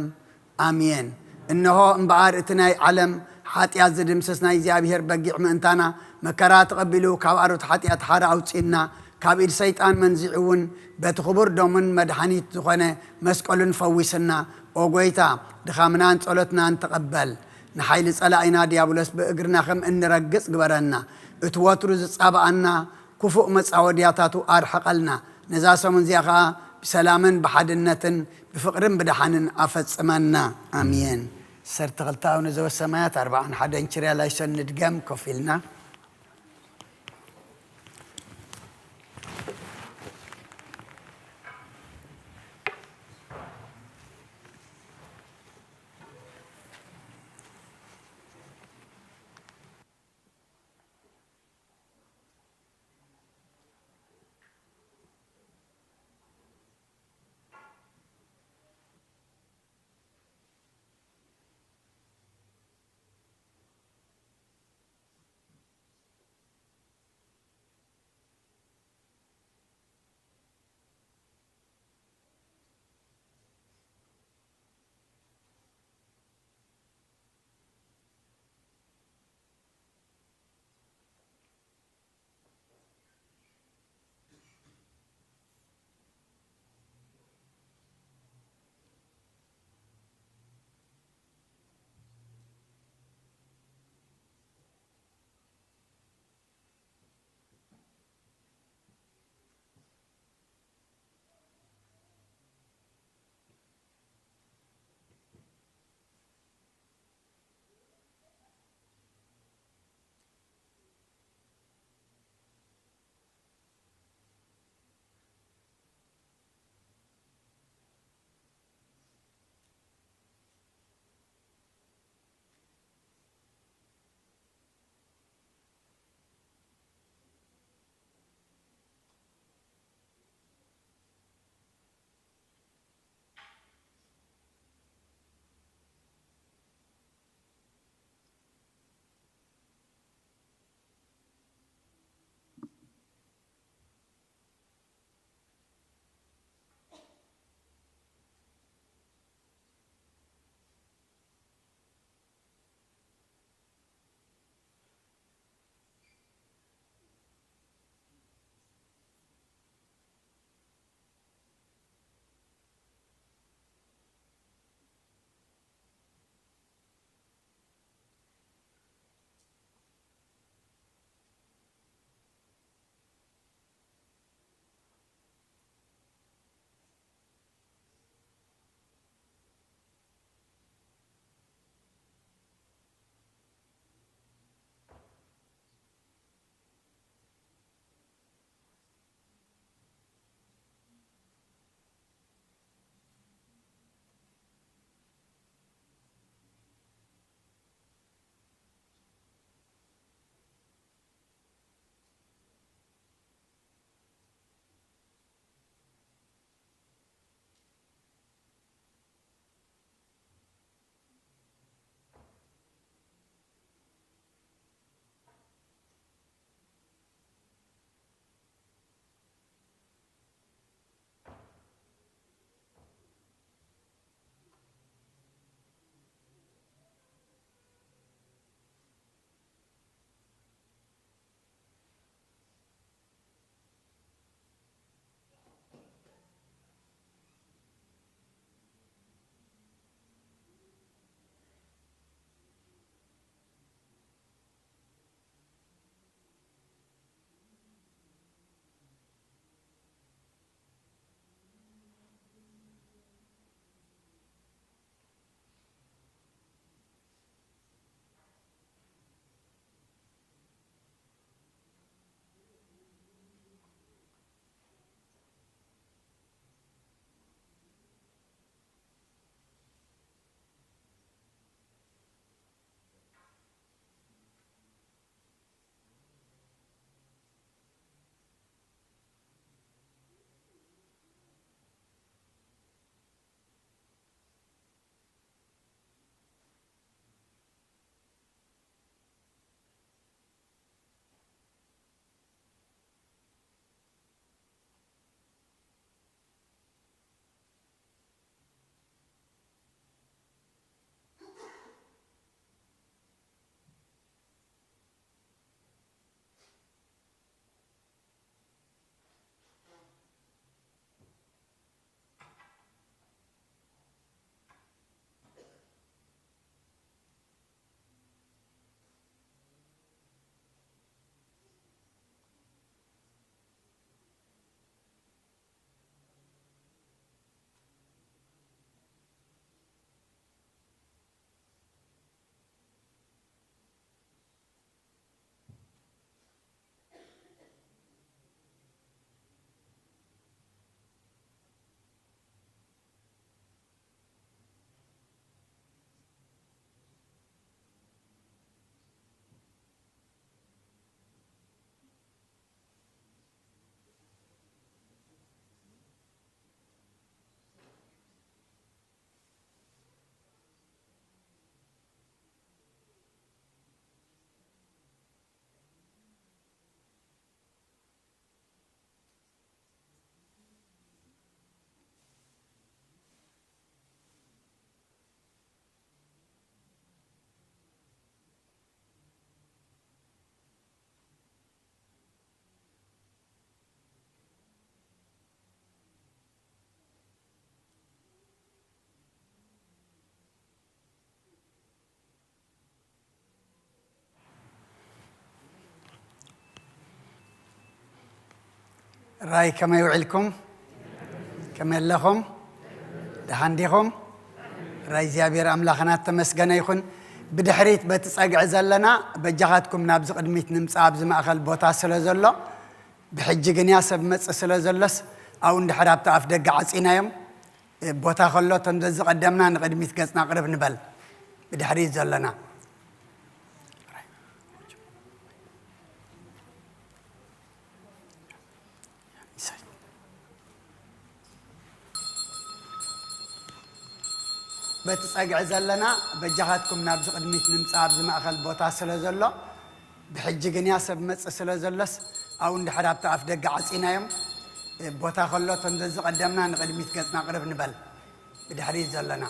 ኣሜን። እንሆ እምበኣር እቲ ናይ ዓለም ሓጢኣት ዝድምስስ ናይ እግዚኣብሔር በጊዕ ምእንታና መከራ ተቐቢሉ ካብ ኣሮት ሓጢኣት ሓራ ኣውጺእና ካብ ኢድ ሰይጣን መንዚዑ እውን በቲ ክቡር ደሙን መድሓኒት ዝኾነ መስቀሉን ፈዊስና። ኦ ጎይታ ድኻምናን ጸሎትናን ተቐበል። ንሓይሊ ጸላኢና ዲያብሎስ ብእግርና ከም እንረግጽ ግበረና። እቲ ወትሩ ዝጻብኣና ክፉእ መጻወድያታቱ ኣርሕቐልና። ነዛ ሰሙን እዚኣ ኸኣ ብሰላምን ብሓድነትን ብፍቕርን ብደሓንን ኣፈጽመና። ኣሜን። ዓሰርተ ክልተ ኣቡነ ዘበሰማያት ኣርብዓን ሓደን ችርያ ላይሶን ንድገም ኮፍ ኢልና። ራይ ከመይ ውዒልኩም? ከመይ ኣለኹም? ደሓን ዲኹም? ራይ እግዚኣብሔር ኣምላኽና ተመስገነ ይኹን። ብድሕሪት በቲ ጸግዒ ዘለና በጃኻትኩም ናብዚ ቅድሚት ንምጻእ ኣብዚ ማእኸል ቦታ ስለ ዘሎ፣ ብሕጂ ግን እያ ሰብ መጽእ ስለ ዘሎስ ኣብኡ እንድሕር ኣብቲ ኣፍ ደገ ዓጺናዮም። ቦታ ከሎ እቶም ዘዝቐደምና ንቕድሚት ገጽና ቅርብ ንበል። ብድሕሪት ዘለና በቲ ጸግዒ ዘለና በጃኻትኩም ናብዚ ቅድሚት ንምጻእ ኣብዚ ማእኸል ቦታ ስለ ዘሎ፣ ብሕጂ ግን እያ ሰብ መጽእ ስለ ዘሎስ ኣብኡ እንድሕር ኣብቲ ኣፍ ደገ ዓጺናዮም። ቦታ ከሎ እቶም ዘዝቐደምና ንቕድሚት ገጽና ቅርብ ንበል። ብድሕሪት ዘለና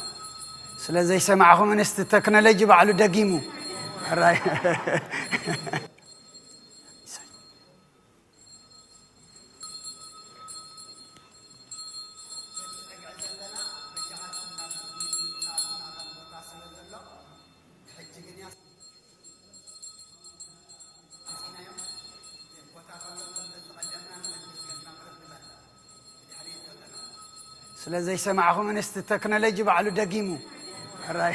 ስለ ዘይሰማዕኹም እንስቲ ተክኖሎጂ ባዕሉ ደጊሙ ራይ ስለ ዘይሰማዕኹም እንስቲ ተክኖሎጂ ባዕሉ ደጊሙ ራይ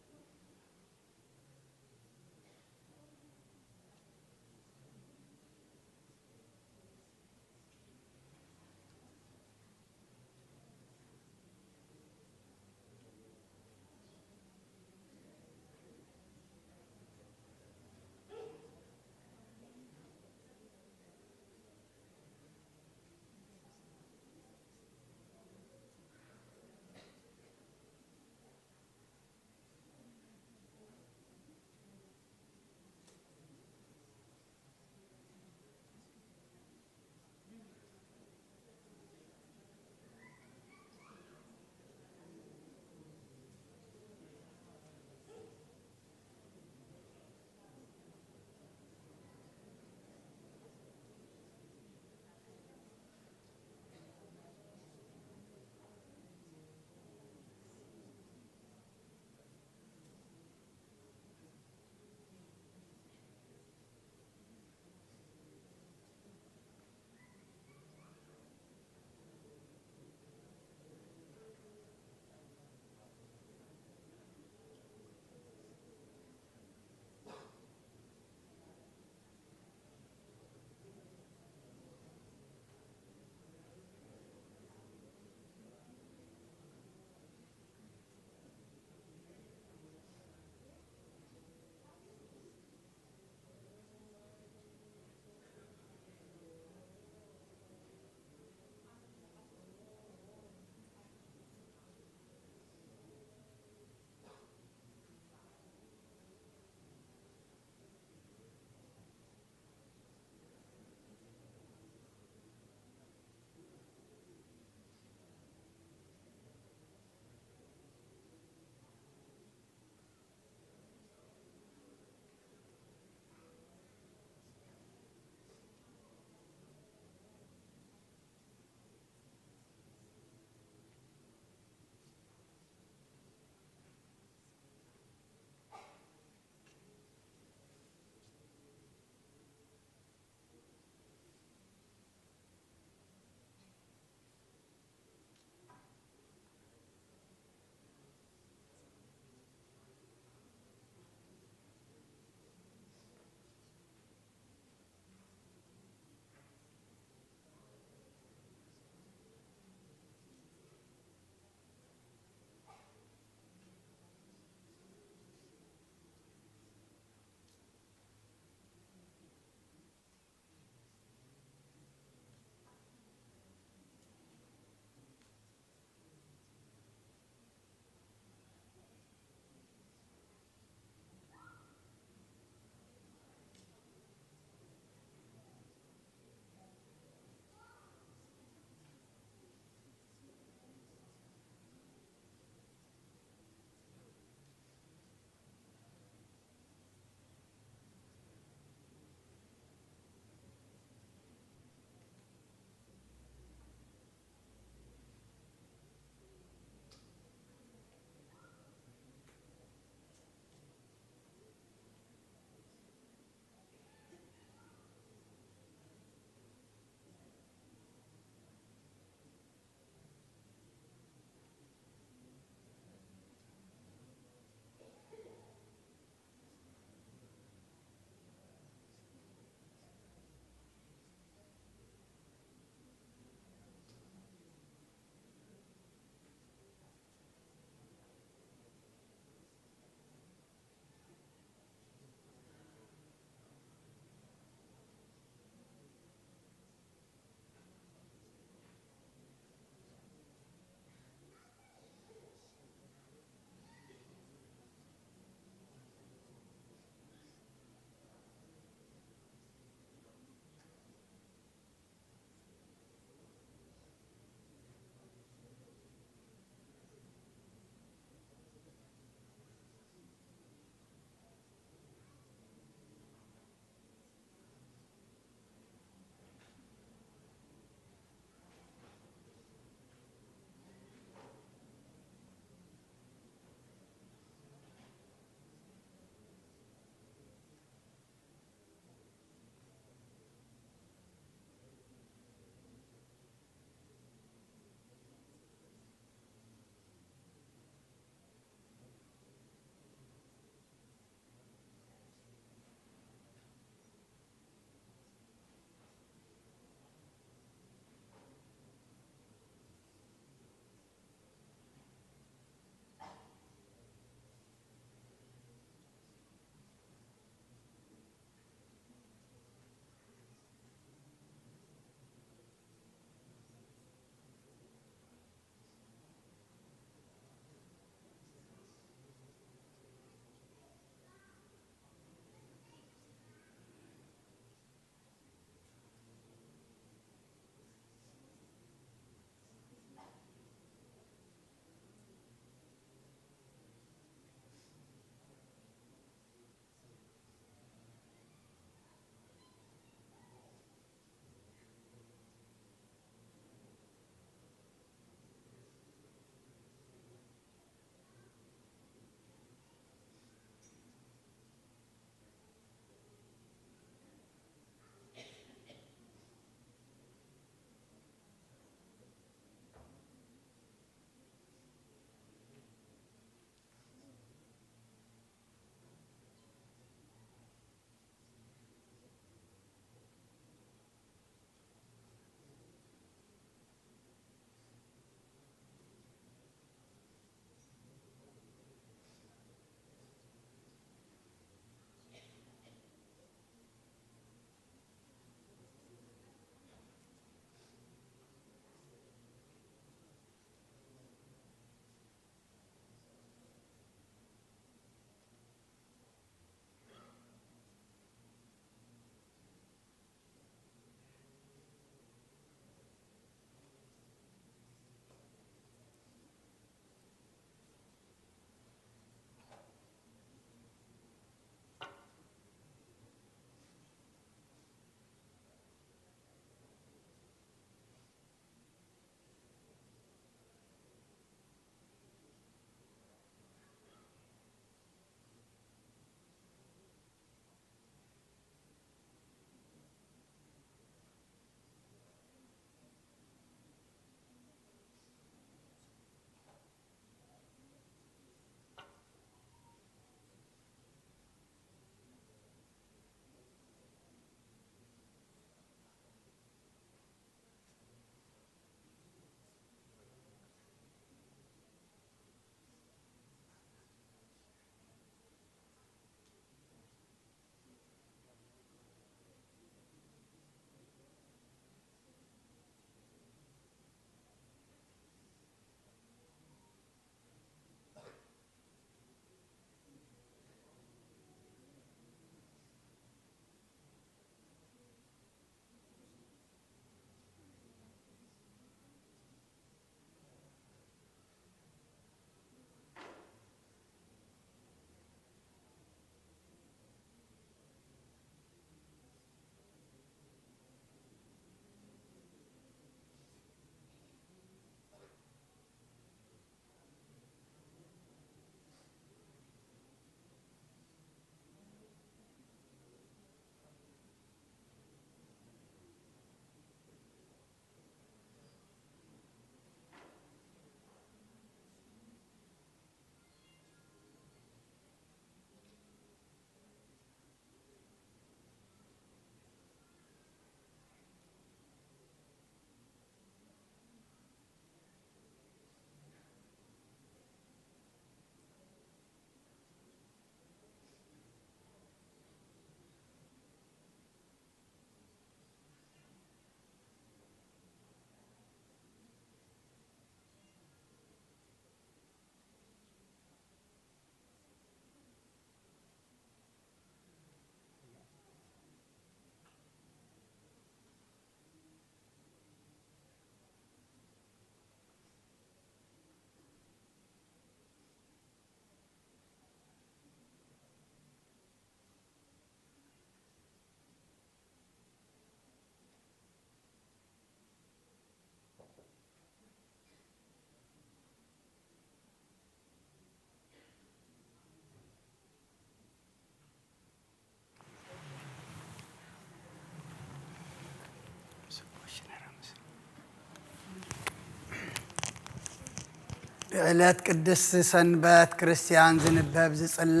ብዕለት ቅድስቲ ሰንበት ክርስቲያን ዝንበብ ዝጽለ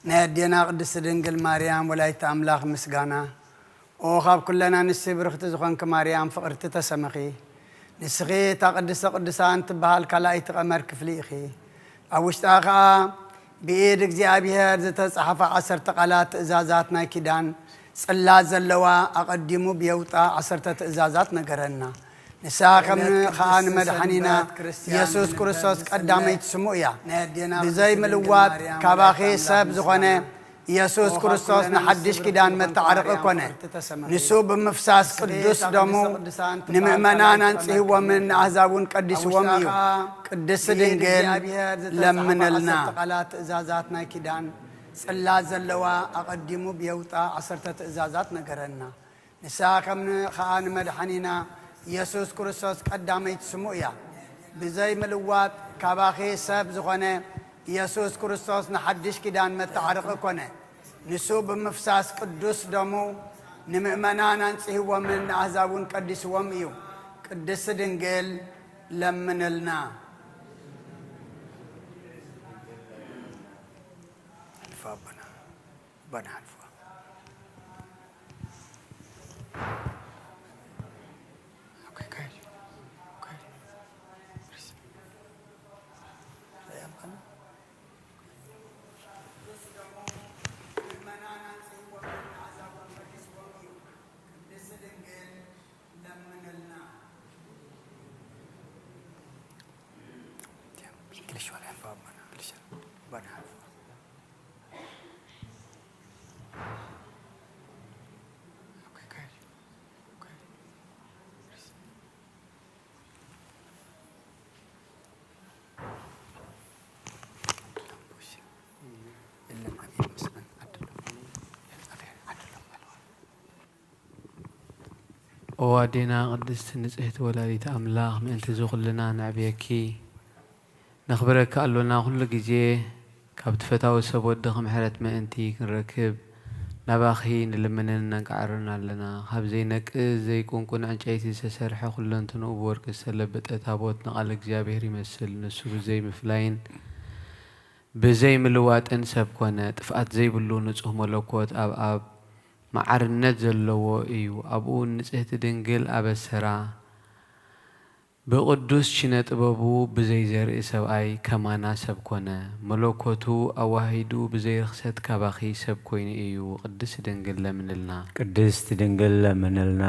ናይ ኣዴና ቅድስቲ ድንግል ማርያም ወላዲተ ኣምላኽ ምስጋና። ኦ ካብ ኩለን ኣንስቲ ብርኽቲ ዝኾንኪ ማርያም ፍቕርቲ ተሰመኺ። ንስኺ እታ ቅድስተ ቅዱሳን ትበሃል ካልኣይቲ ቀመር ክፍሊ ኢኺ። ኣብ ውሽጣ ኸኣ ብኢድ እግዚኣብሔር ዝተጻሕፋ ዓሰርተ ቃላት ትእዛዛት ናይ ኪዳን ጽላት ዘለዋ ኣቐዲሙ ብየውጣ ዓሰርተ ትእዛዛት ነገረና። ንሳ ከም ኸኣ ንመድሓኒና ኢየሱስ ክርስቶስ ቀዳመይቲ ስሙ እያ። ብዘይ ምልዋጥ ካባኺ ሰብ ዝኾነ ኢየሱስ ክርስቶስ ንሓድሽ ኪዳን መተዓረቒ ኮነ። ንሱ ብምፍሳስ ቅዱስ ደሙ ንምእመናን ኣንጽህዎምን ንኣህዛብ እውን ቀዲስዎም እዩ። ቅድስቲ ድንግል ለምንልና። ትእዛዛት ናይ ኪዳን ጽላት ዘለዋ ኣቐዲሙ ብየውጣ ዓሰርተ ትእዛዛት ነገረና። ንሳ ከም ኸኣ ንመድሓኒና ኢየሱስ ክርስቶስ ቀዳመይቲ ስሙ እያ። ብዘይ ምልዋጥ ካባኺ ሰብ ዝኾነ ኢየሱስ ክርስቶስ ንሓድሽ ኪዳን መተዓረቒ ኮነ። ንሱ ብምፍሳስ ቅዱስ ደሙ ንምእመናን ኣንጽህዎምን ንኣህዛብ እውን ቀዲስዎም እዩ። ቅድስቲ ድንግል ለምንልና። ኣልፋ ኣቦና፣ ኣቦና ኣልፋ። ኦኬ፣ ኦኬ። ኦኬ። ኦ ኣዴና ቅድስቲ ንጽሕቲ ወላዲት ኣምላኽ፣ ምእንቲ እዚ ኩልና ነዕብየኪ፣ ነኽብረኪ ኣሎና። ኩሉ ግዜ ካብ ትፈታዊ ሰብ ወድኺ ምሕረት ምእንቲ ክንረክብ ናባኺ ንልምንን ነንቃዕርን ኣለና። ካብ ዘይነቅዝ ዘይቁንቁን ዕንጨይቲ ዝተሰርሐ፣ ኩለንትንኡ ብወርቂ ዝተለበጠ ታቦት ንቓል እግዚኣብሔር ይመስል። ንሱ ብዘይ ምፍላይን ብዘይ ምልዋጥን ሰብ ኮነ። ጥፍኣት ዘይብሉ ንጹህ መለኮት ኣብ ኣብ መዓርነት ዘለዎ እዩ። ኣብኡ ንጽህቲ ድንግል ኣበሰራ። ብቕዱስ ኪነ ጥበቡ ብዘይ ዘርኢ ሰብኣይ ከማና ሰብ ኮነ። መለኮቱ ኣዋሂዱ ብዘይ ርኽሰት ካባኺ ሰብ ኮይኑ እዩ። ቅድስቲ ድንግል ለምንልና። ቅድስቲ ድንግል ለምንልና።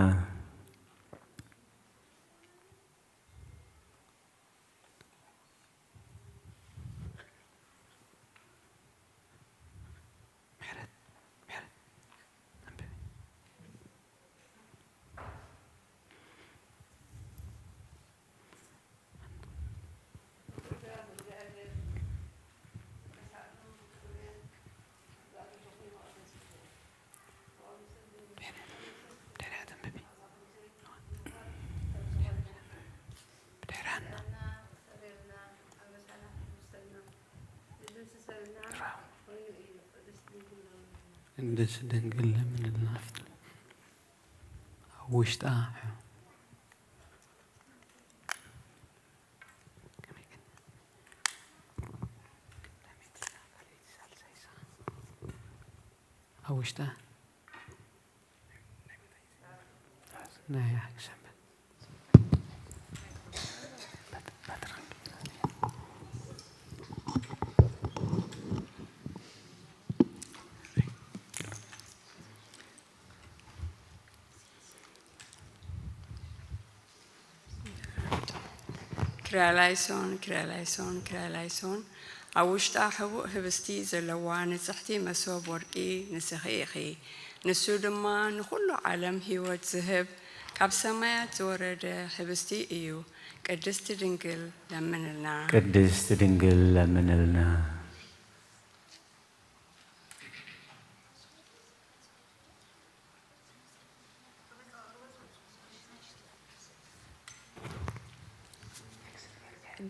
ቅድስቲ ድንግል ለምንልና። ኣብ ውሽጣ ኣብ ውሽጣ ናይ ሰንበት ክርያላይሶን፣ ክርያላይሶን፣ ክርያላይሶን። ኣብ ውሽጣ ሕቡእ ህብስቲ ዘለዋ ንጽሕቲ መሶብ ወርቂ ንስኺ ኢኺ። ንሱ ድማ ንኹሉ ዓለም ህይወት ዝህብ ካብ ሰማያት ዝወረደ ህብስቲ እዩ። ቅድስቲ ድንግል ለምንልና። ቅድስቲ ድንግል ለምንልና።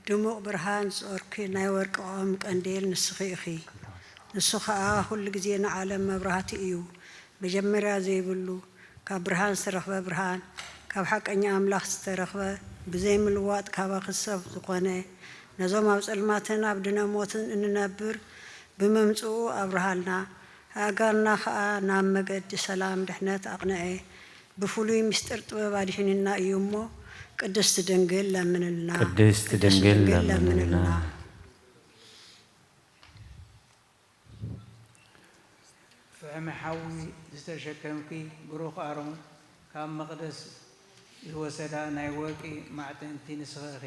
ድሙቕ ብርሃን ዝጾርኪ ናይ ወርቂ ኦም ቀንዴል ንስኺ ኢኺ። ንሱ ኸኣ ኩሉ ግዜ ንዓለም መብራህቲ እዩ። መጀመርያ ዘይብሉ፣ ካብ ብርሃን ዝተረኽበ ብርሃን፣ ካብ ሓቀኛ ኣምላኽ ዝተረኽበ፣ ብዘይ ምልዋጥ ካባኺ ሰብ ዝኾነ፣ ነዞም ኣብ ጸልማትን ኣብ ድነ ሞትን እንነብር ብምምጽኡ ኣብርሃልና። ኣእጋርና ኸኣ ናብ መገዲ ሰላም ድሕነት ኣቕንዐ። ብፍሉይ ምስጢር ጥበብ ኣድሒንና እዩ እሞ፣ ቅድስቲ ድንግል ለምንልና። ቅድስቲ ድንግል ለምንልና። ፍሕሚ ሓዊ ዝተሸከምኪ ብሩኽ ኣሮን፣ ካብ መቕደስ ዝወሰዳ ናይ ወርቂ ማዕጠንቲ ንስኺ ኢኺ።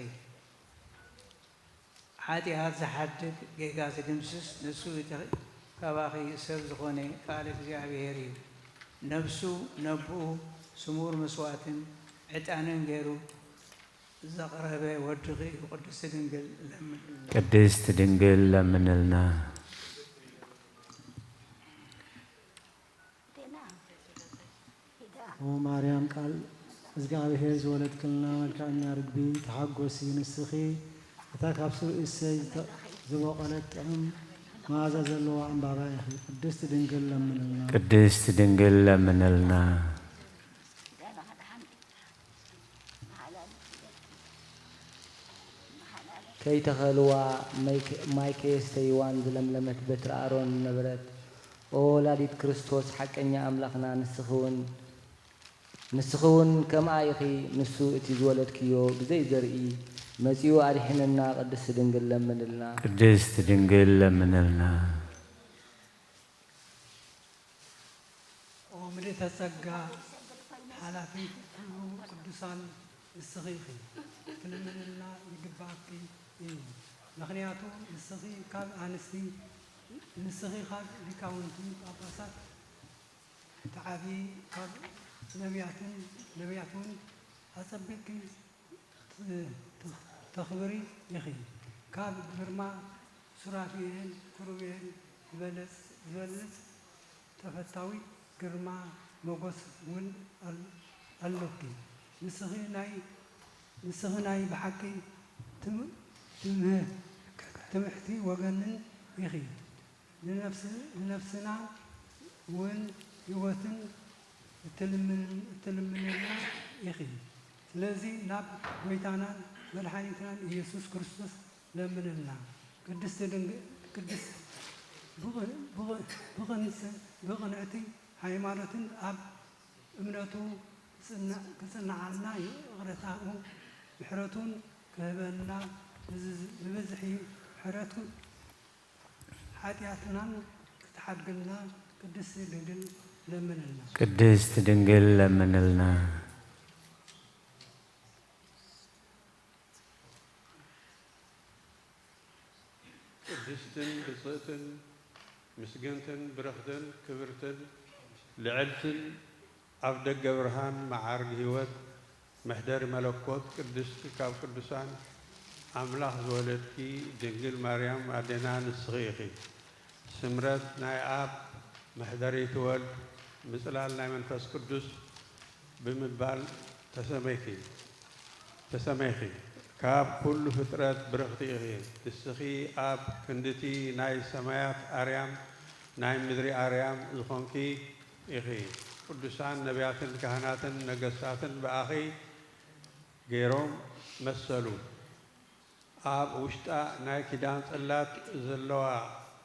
ሓጢኣት ዝሓድግ ጌጋ ዝድምስስ ንሱ እቲ ካባኺ ሰብ ዝኾነ ቃል እግዚኣብሔር እዩ። ነብሱ ነብኡ ስሙር መስዋእትን ዕጣንን ገይሩ ዘቕረበ ወድኺ እዩ። ቅድስቲ ድንግል ለምንልና። ቅድስት ድንግል ለምንልና። ኦ ማርያም ቃል እግዚኣብሔር ዝወለድክልና መልክዐኛ ርግቢ ተሓጎሲ ንስኺ እታ ካብ ስሩ እሰይ ዝተ- ዝበቆለት ጥዑም መዓዛ ዘለዋ ዕምባባ ኢኺ። ቅድስት ድንግል ለምንልና። ቅድስት ድንግል ለምንልና። ከይተኸልዋ ማይ ከ- ማይ ከየስተይዋን ዝለምለመት በትሪ ኣሮን ነበረት። ኦ ወላዲት ክርስቶስ ሓቀኛ ኣምላኽና ንስኺ እውን ንስኺ እውን ከምኣ ኢኺ። ንሱ እቲ ዝወለድክዮ ብዘይ ዘርኢ መጺኡ ኣድሒንና። ቅድስት ድንግል ለምንልና። ቅድስት ድንግል ለምንልና። ኦ ምልእተ ጸጋ ሓላፊት ኩሉ ቅዱሳን ንስኺ ኢኺ። ክትልምንልና ይግባእኪ እዩ። ምኽንያቱ ንስኺ ካብ ኣንስቲ፣ ንስኺ ካብ ሊቃውንቲ ጳጳሳት ትዓብዪ፣ ካብ ነቢያትን ነቢያት እውን ኣጸቢቕኪ ት- ት- ተኽብሪ ኢኺ። ካብ ግርማ ሱራፊኤል ክሩቤል ዝበለጽ ዝበልጽ ተፈታዊት ግርማ ሞገስ እውን ኣል- ኣሎኪ። ንስኺ ናይ ንስኺ ናይ ብሓቂ ትም- ትምህ- ትምሕቲ ወገንን ኢኺ። ንነፍስ- ንነፍስና እውን ህይወትን እትልምን- እትልምንልና ኢኺ። ስለዚ ናብ ጎይታናን መድሓኒትናን ኢየሱስ ክርስቶስ ለምንልና። ቅድስት ድንግ- ቅድስት ብቕ- ብቕ- ብቕንጽ- ብቕንዕቲ ሃይማኖትን ኣብ እምነቱ ክጽና- ክጽንዓልና ይቕረታኡ ምሕረቱን ክህበና ብዝ- ብብዝሒ ምሕረቱ ሓጢኣትናን ክትሓድግልና ቅድስቲ ድንግል ለምንልና። ቅድስት ድንግል ለምንልና። ቅድስትን ብጽእትን ምስግንትን ብርኽትን ክብርትን ልዕልትን ኣብ ደገ ብርሃን መዓርግ ህይወት መሕደሪ መለኮት ቅድስት ካብ ቅዱሳን ኣምላኽ ዝወለድኪ ድንግል ማርያም ኣዴና ንስኺ ኢኺ። ስምረት ናይ ኣብ፣ መሕደሪት ወልድ፣ ምጽላል ናይ መንፈስ ቅዱስ ብምባል ተሰመይኪ ተሰመይኺ። ካብ ኩሉ ፍጥረት ብርኽቲ ኢኺ። ንስኺ ኣብ ክንድቲ ናይ ሰማያት ኣርያም ናይ ምድሪ ኣርያም ዝኾንኪ ኢኺ። ቅዱሳን ነቢያትን ካህናትን ነገስታትን ብኣኺ ገይሮም መሰሉ። ኣብ ውሽጣ ናይ ኪዳን ጽላት ዘለዋ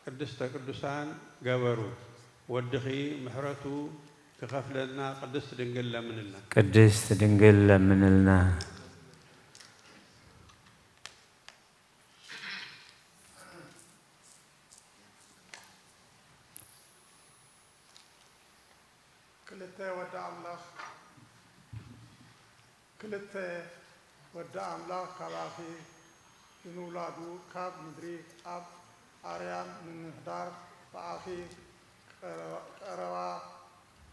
ቅድስተ ቅዱሳን ገበሩ። ወድኺ ምሕረቱ ክኸፍለልና ቅድስት ድንግል ለምንልና። ቅድስት ድንግል ለምንልና። ክልተ ወዲ ኣምላኽ ክልተ ወዲ ኣምላኽ ካባኺ ብምውላዱ ካብ ምድሪ ኣብ ኣርያም ንምሕዳር ብኣኺ ቀረ- ቀረባ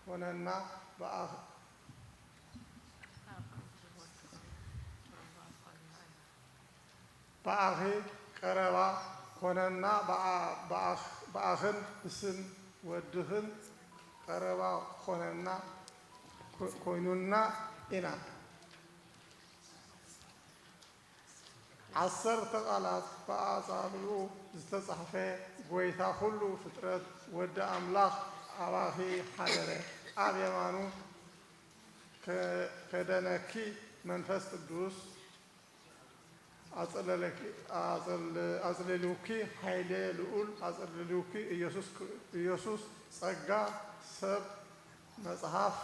ኮነና። ብኣኽ- ብኣኺ ቀረባ ኮነና። ብኣ- ብኣኽ- ብኣኽን ብስም ወድኽን ቀረባ ኮነና ኮ- ኮይኑና ኢና። ዓሰርተ ቃላት ብኣጻብዕኡ ዝተጻሕፈ ጎይታ ኩሉ ፍጥረት ወዲ ኣምላኽ ኣባኺ ሓደረ። ኣብ የማኑ ከ-፣ ከደነኪ መንፈስ ቅዱስ ኣጽለለኪ-፣ ኣጽል-፣ ኣጽልልውኪ፣ ኃይለ ልዑል ኣጽልልውኪ፣ ኢየሱስ ክር-፣ ኢየሱስ ጸጋ ሰብ መጽሓፍ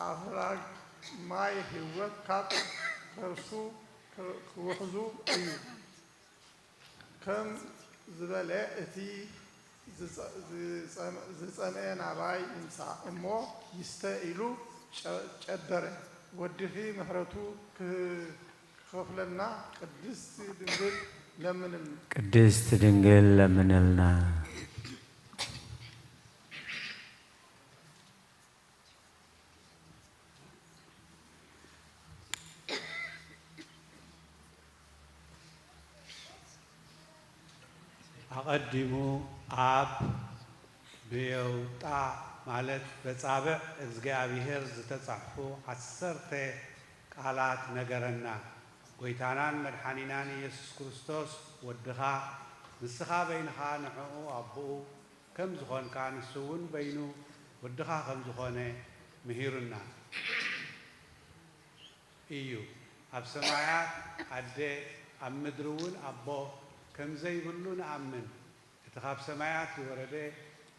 ኣፍላግ ማይ ሕይወት ካብ ከርሱ ክ-፣ ክውሕዙ እዩ። ከም ዝበለ እቲ ዝጸ-፣ ዝጸም-፣ ዝጸምኤ ናባይ ይምጻእ እሞ ይስተ ኢሉ ጨ-፣ ጨደረ። ወድኺ ምሕረቱ ክህ-፣ ክኸፍለልና ቅድስት ድንግል ለምንልና። ቅድስት ድንግል ለምንልና። ኣቐዲሙ ኣብ ብየውጣ ማለት በጻብዕ እግዚኣብሔር ዝተጻሕፉ ዓሰርተ ቃላት ነገረና። ጐይታናን መድሓኒናን ኢየሱስ ክርስቶስ ወድኻ፣ ንስኻ በይንኻ ንዕኡ ኣቦኡ ከም ዝኾንካ፣ ንሱ እውን በይኑ ወድኻ ከም ዝኾነ ምሂሩና እዩ። ኣብ ሰማያት ኣደ፣ ኣብ ምድሪ እውን ኣቦ ከም ዘይብሉ ንኣምን። እቲ ካብ ሰማያት ዝወረደ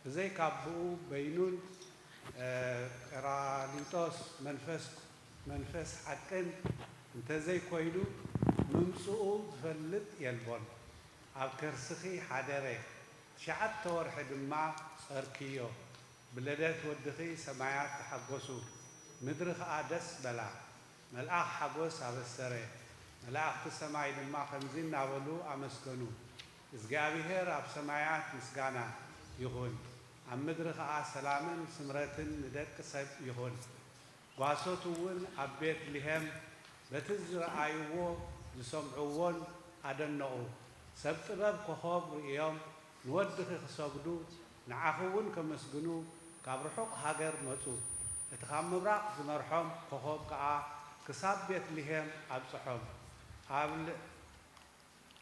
ብዘይካ ኣቦኡ በይኑን፣ እ፣ ጳራቅሊጦስ መንፈስ፣ መንፈስ ሓቅን እንተዘይኮይኑ፣ ምምጽኡ ዝፈልጥ የልቦን። ኣብ ከርስኺ ሓደረ፣ ትሽዓተ ወርሒ ድማ ጸርክዮ። ብልደት ወድኺ ሰማያት ተሓጎሱ፣ ምድሪ ኸኣ ደስ በላ። መልኣኽ ሓጎስ ኣበሰረ፣ መላእኽቲ ሰማይ ድማ ከምዚ እናበሉ ኣመስገኑ፣ እግዚኣብሄር ኣብ ሰማያት ምስጋና ይኹን፣ ኣብ ምድሪ ኸኣ ሰላምን ስምረትን ንደቂ ሰብ ይኹን። ጓሶት እውን ኣብ ቤት ልሄም በቲ ዝረኣይዎ ዝሰምዕዎን ኣደነቑ። ሰብ ጥበብ ኮኾብ ርእዮም ንወድኺ ክሰግዱ ንዓኺ እውን ከመስግኑ ካብ ርሑቕ ሃገር መጹ። እቲ ካብ ምብራቕ ዝመርሖም ኮኾብ ከኣ ክሳብ ቤት ልሄም ኣብጽሖም። ኣብ ል-፣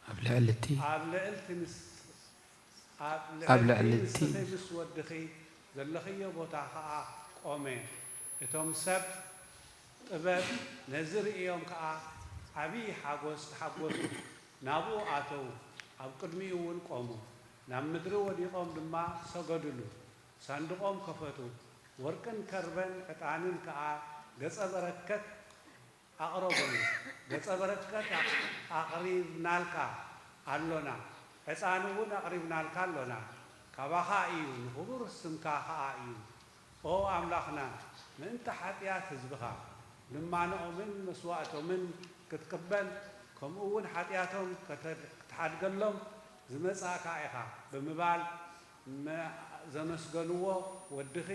ኣብ ልዕልቲ ኣብ ልዕልቲ ንስ-፣ ኣብ ኣብ ልዕልቲ ልዕልቲ ንስኺ ምስ ወድኺ ዘለኽዮ ቦታ ኸኣ ቆመ። እቶም ሰብ ጥበብ ነዚ ርእዮም ከኣ ዓብዪ ሓጎስ ተሓጎሱ። ናብኡ ኣተዉ፣ ኣብ ቅድሚኡ እውን ቆሙ። ናብ ምድሪ ወዲቖም ድማ ሰገዱሉ። ሳንዱቖም ከፈቱ፣ ወርቅን ከርበን ዕጣንን ከኣ ገጸ በረከት ኣቕረቡሉ። ገጸ በረከት ኣቕ-፣ ኣቕሪብናልካ ኣሎና፣ ዕጣን እውን ኣቕሪብናልካ ኣሎና። ካባኻ እዩ፣ ንኽቡር ስምካ ኸኣ እዩ። ኦ ኣምላኽና፣ ምእንቲ ሓጢኣት ህዝብኻ፣ ልማኖኦምን መስዋእቶምን ክትቅበል፣ ከምኡ እውን ሓጢኣቶም ከተ-፣ ክትሓድገሎም ዝመጻእካ ኢኻ ብምባል መ-፣ ዘመስገንዎ ወድኺ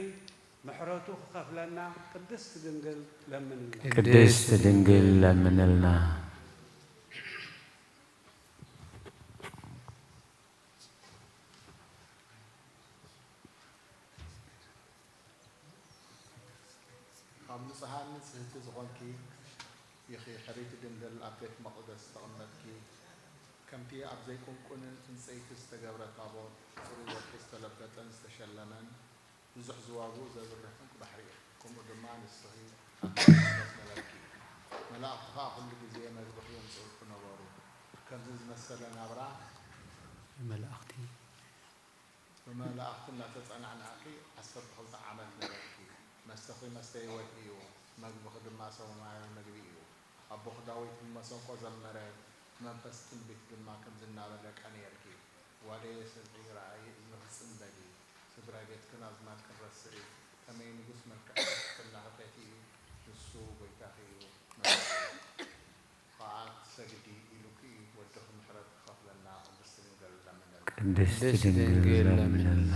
ምሕረቱ ክኸፍለና ቅድስት ድንግል ለምንልና። ቅድስት ድንግል ለምንልና። ካብ ንጹሃን ንጽህቲ ዝኾንኪ ኢኺ፣ ሕርይቲ ድንግል ኣብ ቤት መቕደስ ዝተቐመጥኪ፣ ከምቲ ኣብ ዘይቁንቁን ዕንጸይቲ ዝተገብረ ታቦት ጽሩይ ወርሒ ዝተለበጠን ዝተሸለመን፣ ብዙሕ ዝዋግኡ ዘብርህ ዕንቁ ባሕሪ ኢኺ። ከምኡ ድማ ንስኺ ኣብ ቤት መቕደስ ነበርኪ። መላእኽቲ ኸኣ ኩሉ ግዜ መግብኺ የምጽኡልኪ ነበሩ። ከምዚ ዝመሰለ ናብራ መላእኽቲ ብመላእኽቲ እናተጸናንዓኺ ዓሰርተ ክልተ ዓመት ነበርኪ። መስተኺ መስተ ህይወት እዩ፣ መግብኺ ድማ ሰማያዊ መግቢ እዩ። ኣቦኺ ዳዊት ብመሰንቆ ዘመረ፣ ብመንፈስ ትንቢት ድማ ከምዚ እናበለ ቀንየልኪ፣ ጓለየ፣ ስምዒ፣ ረኣዪ፣ እዝንኺ ጽን በሊ። ስድራ ቤትክን ኣዝማድክን ረስዒ፣ ከመይ ንጉስ መልክዕኪ ትሕትናኺ ፈትዩ፣ ንሱ ጐይታኺ እዩ። መብርሂ። ኸኣ ትሰግዲ ኢሉኪ እዩ፣ ወድኺ ምሕረት ክኸፍለና ቅድስቲ ድንግል ለምንልና። ቅድስቲ ድንግል ለምንልና።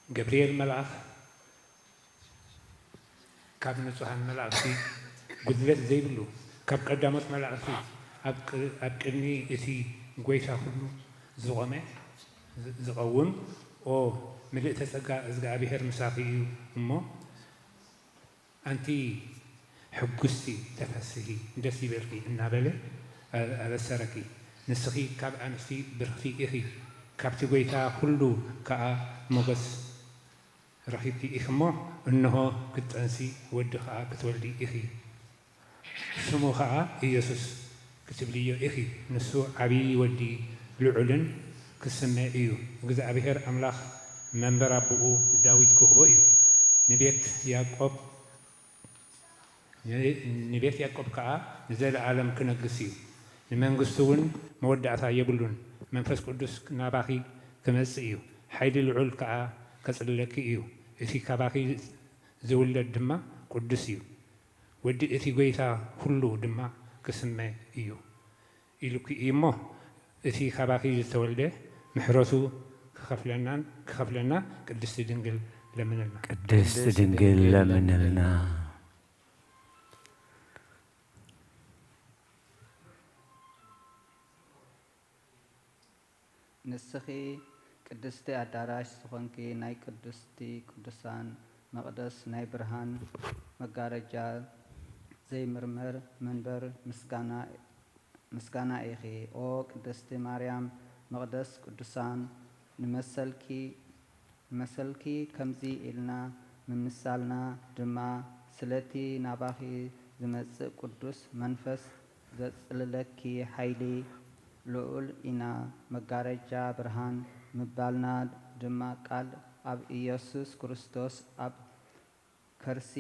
ገብርኤል መልኣኽ ካብ ንጹሃን መላእኽቲ፣ ጉድለት ዘይብሉ፣ ካብ ቀዳሞት መላእኽቲ፣ ኣብ ቅ-፣ ኣብ ቅድሚ እቲ ጐይታ ኩሉ ዝቖመ፣ ዝ-፣ ዝቐውም፣ ኦ ምልእተ ጸጋ፣ እዝግኣብሄር ምሳኺ እዩ እሞ፣ ኣንቲ ሕጉስቲ ተፈስሂ ደስ ይበልኪ እናበለ ኣበሰረኪ። ንስኺ ካብ ኣንስቲ ብርኽቲ ኢኺ፣ ካብቲ ጐይታ ኩሉ ከኣ ሞገስ ረኺብኪ ኢኺ እሞ፣ እንሆ ክትጠንሲ ወዲ ኸኣ ክትወልዲ ኢኺ፣ ስሙ ኸኣ ኢየሱስ ክትብልዮ ኢኺ። ንሱ ዓብዪ ወዲ ልዑልን ክስመ እዩ። እግዚኣብሔር ኣምላኽ መንበር ኣቦኡ ዳዊት ክህቦ እዩ። ንቤት ያዕቆብ ንቤት ያዕቆብ ከኣ ንዘለኣለም ክነግስ እዩ። ንመንግስቱ እውን መወዳእታ የብሉን። መንፈስ ቅዱስ ናባኺ ክመጽእ እዩ። ሓይሊ ልዑል ከኣ ከጽልለኪ እዩ። እቲ ካባኺ ዝውለድ ድማ ቅዱስ እዩ። ወዲ እቲ ጐይታ ኩሉ ድማ ክስመ እዩ ኢሉኪ እዩ እሞ፣ እቲ ካባኺ ዝተወልደ ምሕረቱ ክኸፍለናን ክኸፍለና ቅድስቲ ድንግል ለምንልና። ቅድስት ድንግል ለምንልና። ንስኺ ቅድስቲ ኣዳራሽ ዝኾንኪ ናይ ቅድስቲ ቅዱሳን መቕደስ ናይ ብርሃን መጋረጃ ዘይምርመር መንበር ምስጋና ምስጋና ኢኺ። ኦ ቅድስቲ ማርያም መቕደስ ቅዱሳን ንመሰልኪ ንመሰልኪ ከምዚ ኢልና ምምሳልና ድማ ስለቲ ናባኺ ዝመጽእ ቅዱስ መንፈስ ዘጽልለኪ ሓይሊ ልዑል ኢና። መጋረጃ ብርሃን ምባልና ድማ ቃል ኣብ ኢየሱስ ክርስቶስ ኣብ ከርሲ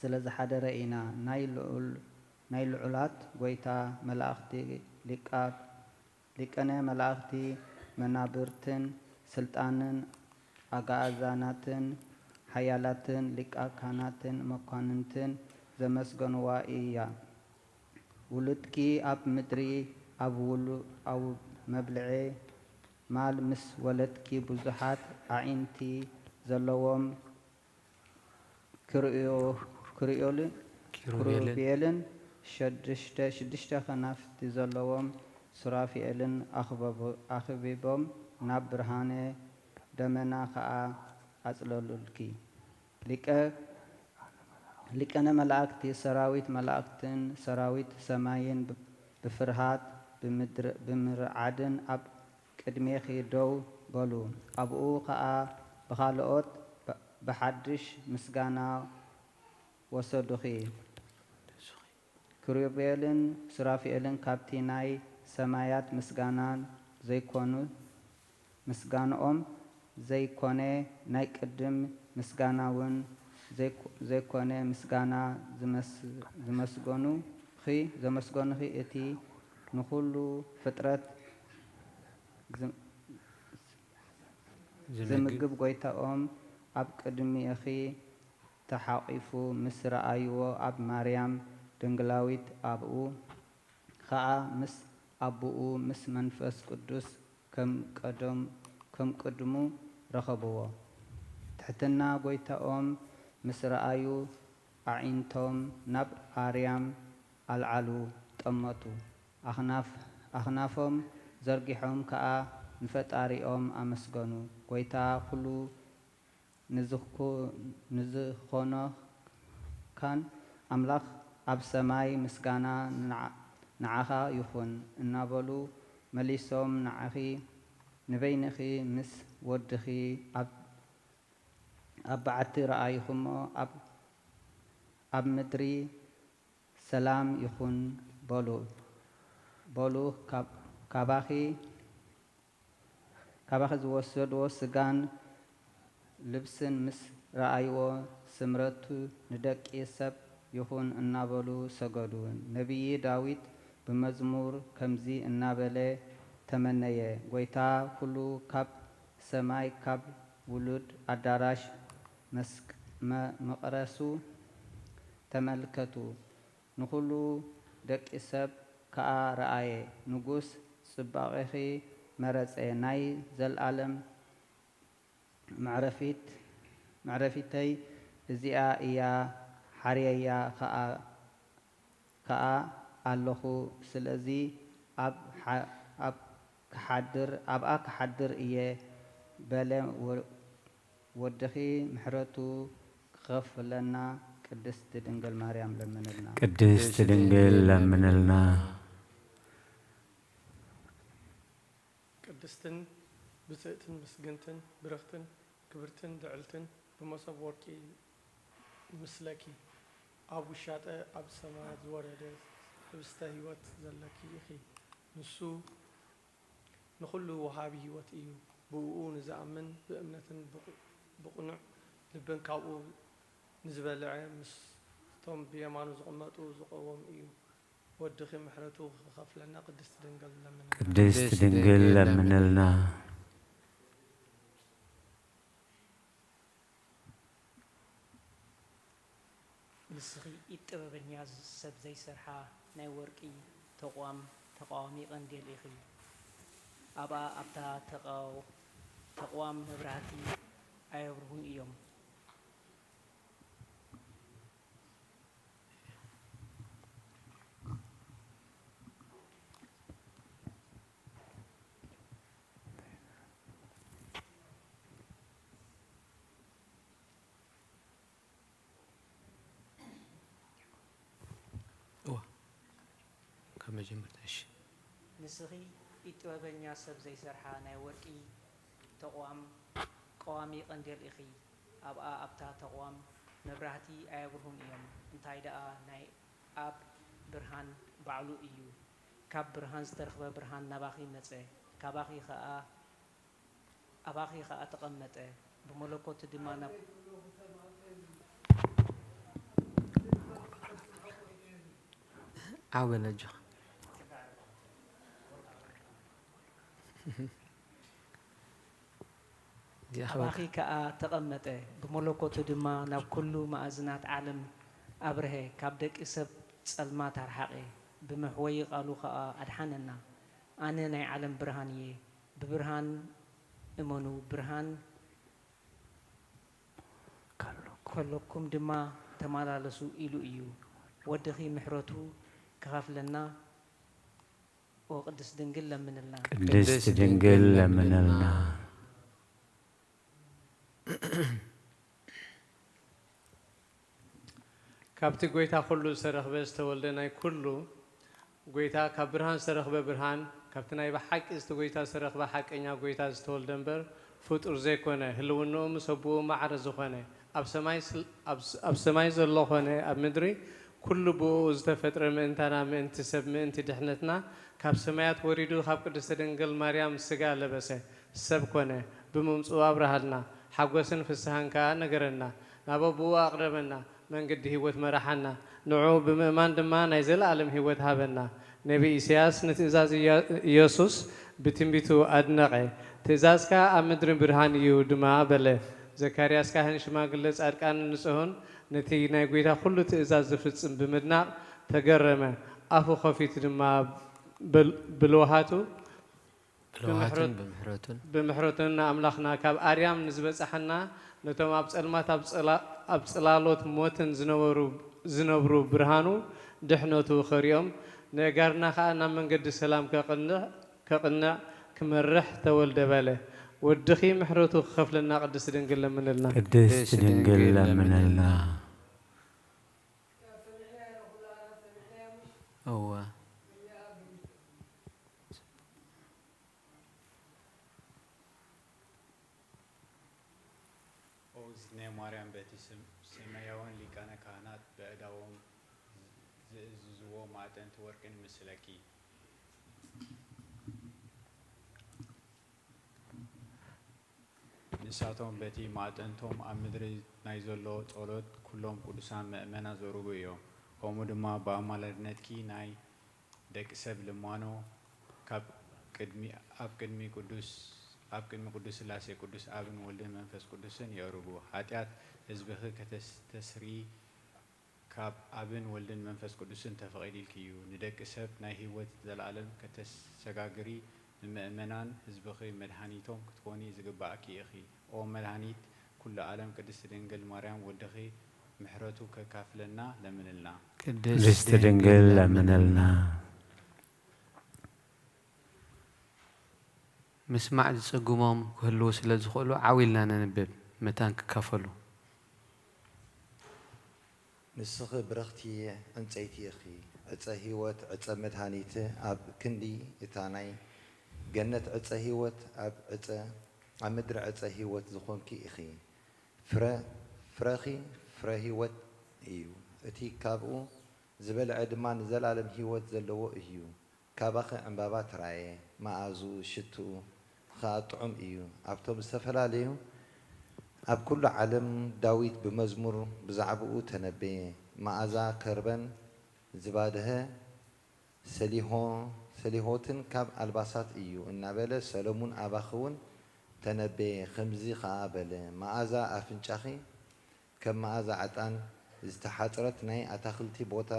ስለ ዝሓደረ ኢና። ናይ ልዑላት ጐይታ መላእኽቲ ሊቃነ መላእኽቲ መናብርትን ስልጣንን ኣጋእዛናትን ሓያላትን ሊቃካናትን መኳንንትን ዘመስገንዋ እያ። ውሉድኪ ኣብ ምድሪ ኣብ መብልዔ ማል ምስ ወለድኪ ብዙሓት ኣዒንቲ ዘለዎም ኪሩቤልን ሽዱሽተ ኸናፍቲ ዘለዎም ሱራፊኤልን ኣኽቢቦም ናብ ብርሃነ ደመና ኸኣ ኣጽለሉልኪ። ሊቀነ መላእክቲ ሰራዊት መላእክትን ሰራዊት ሰማይን ብፍርሃት ብምርዓድን ኣብ ቅድሜኺ ደው በሉ። ኣብኡ ኸኣ ብኻልኦት ብሓድሽ ምስጋና ወሰዱኺ። ኪሩቤልን ሱራፌልን ካብቲ ናይ ሰማያት ምስጋና ዘይኮኑ ምስጋንኦም ዘይኮነ ናይ ቅድም ምስጋናውን ዘይኮነ ምስጋና ዘመስገኑኺ እቲ ንኹሉ ፍጥረት ዝምግብ ጐይታኦም ኣብ ቅድሚኺ ተሓቒፉ ምስ ረኣይዎ ኣብ ማርያም ድንግላዊት ኣብኡ ኸኣ ምስ ኣቦኡ ምስ መንፈስ ቅዱስ ከም ቅድሙ ረኸብዎ። ትሕትና ጐይታኦም ምስ ረኣዩ ኣዒንቶም ናብ ኣርያም ኣልዓሉ፣ ጠመቱ። ኣኽናፎም ዘርጊሖም ከኣ ንፈጣሪኦም ኣመስገኑ። ጐይታ ኵሉ ንዝኾነካን ኣምላኽ ኣብ ሰማይ ምስጋና ንዓኻ ይኹን እናበሉ መሊሶም ንዓኺ ንበይንኺ ምስ ወድኺ ኣብ በዓቲ ረኣይኹሞ ኣብ ምድሪ ሰላም ይኹን በሉ በሉ ካባኺ ካባኺ ዝወሰድዎ ስጋን ልብስን ምስ ረኣይዎ፣ ስምረቱ ንደቂ ሰብ ይኹን እናበሉ ሰገዱ። ነብዪ ዳዊት ብመዝሙር ከምዚ እናበለ ተመነየ፣ ጐይታ ኵሉ ካብ ሰማይ ካብ ውሉድ ኣዳራሽ መቕደሱ ተመልከቱ። ንኹሉ ደቂ ሰብ ከኣ ረኣየ። ንጉስ ጽባቐኺ መረጸ፣ ናይ ዘለኣለም መዕረፊተይ እዚኣ እያ፣ ሓርየያ ከኣ ኣለኹ። ስለዚ ኣብኣ ክሓድር እየ በለ። ወድኺ ምሕረቱ ክኸፍለና ቅድስት ድንግል ማርያም ለምንልና። ቅድስት ድንግል ለምንልና። ቅድስትን ብፅእትን ምስግንትን ብርኽትን ክብርትን ልዕልትን ብመሶብ ወርቂ ምስለኪ ኣብ ውሻጠ ኣብ ሰማያት ዝወረደ ህብስተ ህይወት ዘለኪ ኢኺ። ንሱ ንኹሉ ወሃቢ ህይወት እዩ። ብእኡ ንዝኣምን ብእምነትን ብቕ- ብቕኑዕ ልብን ካብኡ ንዝበልዐ ምስቶም ብየማኑ ዝቕመጡ ዝቐወም እዩ። ወድኺ ምሕረቱ ክኸፍለና ቅድስት ድንግል ለምንና። ቅድስት ድንግል ለምንልና። ንስኺ ኢድ ጥበበኛ ሰብ ዘይሰርሓ ናይ ወርቂ ተቋም ተቃዋሚ ቀንዴል ኢኺ። ኣብኣ ኣብታ ተቃው- ተቋም መብራህቲ ኣየብርሁን እዮም። እዋ፣ ካብ መጀመርታ፣ እሺ። ንስኺ ኢድ ጥበበኛ ሰብ ዘይሰርሓ ናይ ወርቂ ተቋም ቀዋሚ ቀንዴል ኢኺ። ኣብኣ ኣብታ ተቋም መብራህቲ ኣየብርሁን እዮም። እንታይ ደኣ ናይ ኣብ ብርሃን ባዕሉ እዩ። ካብ ብርሃን ዝተረኽበ ብርሃን ናባኺ መጸ። ካባኺ ኸኣ ኣባኺ ኸኣ ተቐመጠ። ብመለኮቱ ድማ ናብ ዓው በል ኣጆኻ። እዚኣ ኣባኺ ኸበካ። ከኣ ተቐመጠ። ብመለኮቱ ድማ ናብ ኩሉ መኣዝናት ዓለም ኣብርሀ። ካብ ደቂ ሰብ ጸልማት ኣርሓቐ። ብመሕወዪ ቃሉ ኸኣ ኣድሓነና። ኣነ ናይ ዓለም ብርሃን እየ። ብብርሃን እመኑ፣ ብርሃን ከለኩም ድማ ተመላለሱ ኢሉ እዩ። ወድኺ ምሕረቱ ክኸፍለና፣ ኦ ቅድስት ድንግል ለምንልና። ቅድስት ድንግል ለምንልና። ካብቲ ጐይታ ኵሉ ዝተረኽበ ዝተወልደ ናይ ኵሉ ጐይታ፣ ካብ ብርሃን ዝተረኽበ ብርሃን፣ ካብቲ ናይ ብሓቂ እቲ ጐይታ ዝተረኽበ ሓቀኛ ጐይታ ዝተወልደ እምበር፣ ፍጡር ዘይኮነ፣ ህልውናኡ ምስ ኣቦኡ ማዕረ ዝኾነ፣ ኣብ ሰማይ ስል-፣ ኣብ ስ-፣ ኣብ ሰማይ ዘሎ ኾነ ኣብ ምድሪ፣ ኩሉ ብእኡ ዝተፈጥረ ምእንታና፣ ምእንቲ ሰብ፣ ምእንቲ ድሕነትና፣ ካብ ሰማያት ወሪዱ፣ ካብ ቅድስቲ ድንግል ማርያም ስጋ ለበሰ፣ ሰብ ኮነ፣ ብምምጽኡ ኣብርሃልና፣ ሓጎስን ፍስሃን ከኣ ነገረና፣ ናብ ኣቦኡ ኣቕረበና፣ መንገዲ ህይወት መራሓና፣ ንዕኡ ብምእማን ድማ ናይ ዘለኣለም ህይወት ሃበና። ነቢ ኢሳያስ ንትእዛዝ ኢያ-፣ ኢየሱስ ብትንቢቱ ኣድነቐ፣ ትእዛዝካ ኣብ ምድሪ ብርሃን እዩ ድማ በለ። ዘካርያስ ካህን ሽማግለ ጻድቃንን ንጹሑን ነቲ ናይ ጐይታ ኹሉ ትእዛዝ ዝፍጽም ብምድናቕ ተገረመ። ኣፉ ኸፊቱ ድማ በል-፣ ብልውሃቱ ብልውሃቱን ብምሕረቱ-፣ ብምሕረቱን ብምሕረቱን ንኣምላኽና ካብ ኣርያም ንዝበጻሓና ነቶም ኣብ ጸልማት ኣብ ጽላ-፣ ኣብ ጽላሎት ሞትን ዝነበሩ፣ ዝነብሩ ብርሃኑ ድሕነቱ ኸርእዮም ነእጋርና ኸኣ ናብ መንገዲ ሰላም ከቕንዕ ከቕንዕ ክመርሕ ተወልደ በለ። ወድኺ ምሕረቱ ክኸፍለና ቅድስቲ ድንግል ለምንልና። ቅድስቲ ድንግል ለምንልና። እወ። ኦ እዝነ ማርያም በቲ ስም-፣ ሰማያውያን ሊቃነ ካህናት በእዳዎም ዝ-፣ ዝእዝዝዎ ማዕጠንቲ ወርቅን ምስለኪ። ንሳቶም በቲ ማዕጠንቶም ኣብ ምድሪ ናይ ዘሎ ጸሎት ኩሎም ቅዱሳን ምእመናን ዘሩቡ እዮም። ከምኡ ድማ ብኣማላድነትኪ ናይ ደቂ ሰብ ልማኖ ካብ ቅድሚ፣ ኣብ ቅድሚ ቅዱስ፣ ኣብ ቅድሚ ቅዱስ ሥላሴ ቅዱስ ኣብን ወልድን መንፈስ ቅዱስን የእርጉ። ኃጢኣት ሕዝብኺ ከተስተስሪ ካብ ኣብን ወልድን መንፈስ ቅዱስን ተፈቒድልኪ እዩ። ንደቂ ሰብ ናይ ህይወት ዘለዓለም ከተሰጋግሪ፣ ንምእመናን ሕዝብኺ መድኃኒቶም ክትኮኒ ዝግብኣኪ ኢኺ። ኦ መድኃኒት ኩሉ ዓለም ቅድስት ድንግል ማርያም ወድኺ ምሕረቱ ከካፍለና ለምንልና። ቅድስት ድንግል ለምንልና። ምስማዕ ዝጽግሞም ክህልዉ ስለ ዝኽእሉ ዓው ኢልና ነንብብ፣ መታን ክካፈሉ። ንስኺ ብርኽቲ ዕንጸይቲ ኢኺ፣ ዕጸ ህይወት፣ ዕጸ መድሃኒት፣ ኣብ ክንዲ እታ ናይ ገነት ዕጸ ህይወት፣ ኣብ ዕጸ፣ ኣብ ምድሪ ዕጸ ህይወት ዝኾንኪ ኢኺ። ፍረ፣ ፍረኺ ፍረ ህይወት እዩ፣ እቲ ካብኡ ዝበልዐ ድማ ንዘለኣለም ህይወት ዘለዎ እዩ። ካባኺ ዕምባባ ተራእየ፣ መኣዝኡ፣ ሽትኡ ኸኣ ጥዑም እዩ። ኣብቶም ዝተፈላለዩ፣ ኣብ ኩሉ ዓለም ዳዊት ብመዝሙር ብዛዕባኡ ተነበየ። መኣዛ ከርበን ዝባድሀ ሰሊሆ-፣ ሰሊሆትን ካብ ኣልባሳት እዩ እናበለ ሰሎሙን ኣባኺ እውን ተነበየ። ከምዚ ኸኣ በለ፣ መኣዛ ኣፍንጫኺ ከም መኣዛ ዕጣን ዝተሓጽረት ናይ ኣታኽልቲ ቦታ፣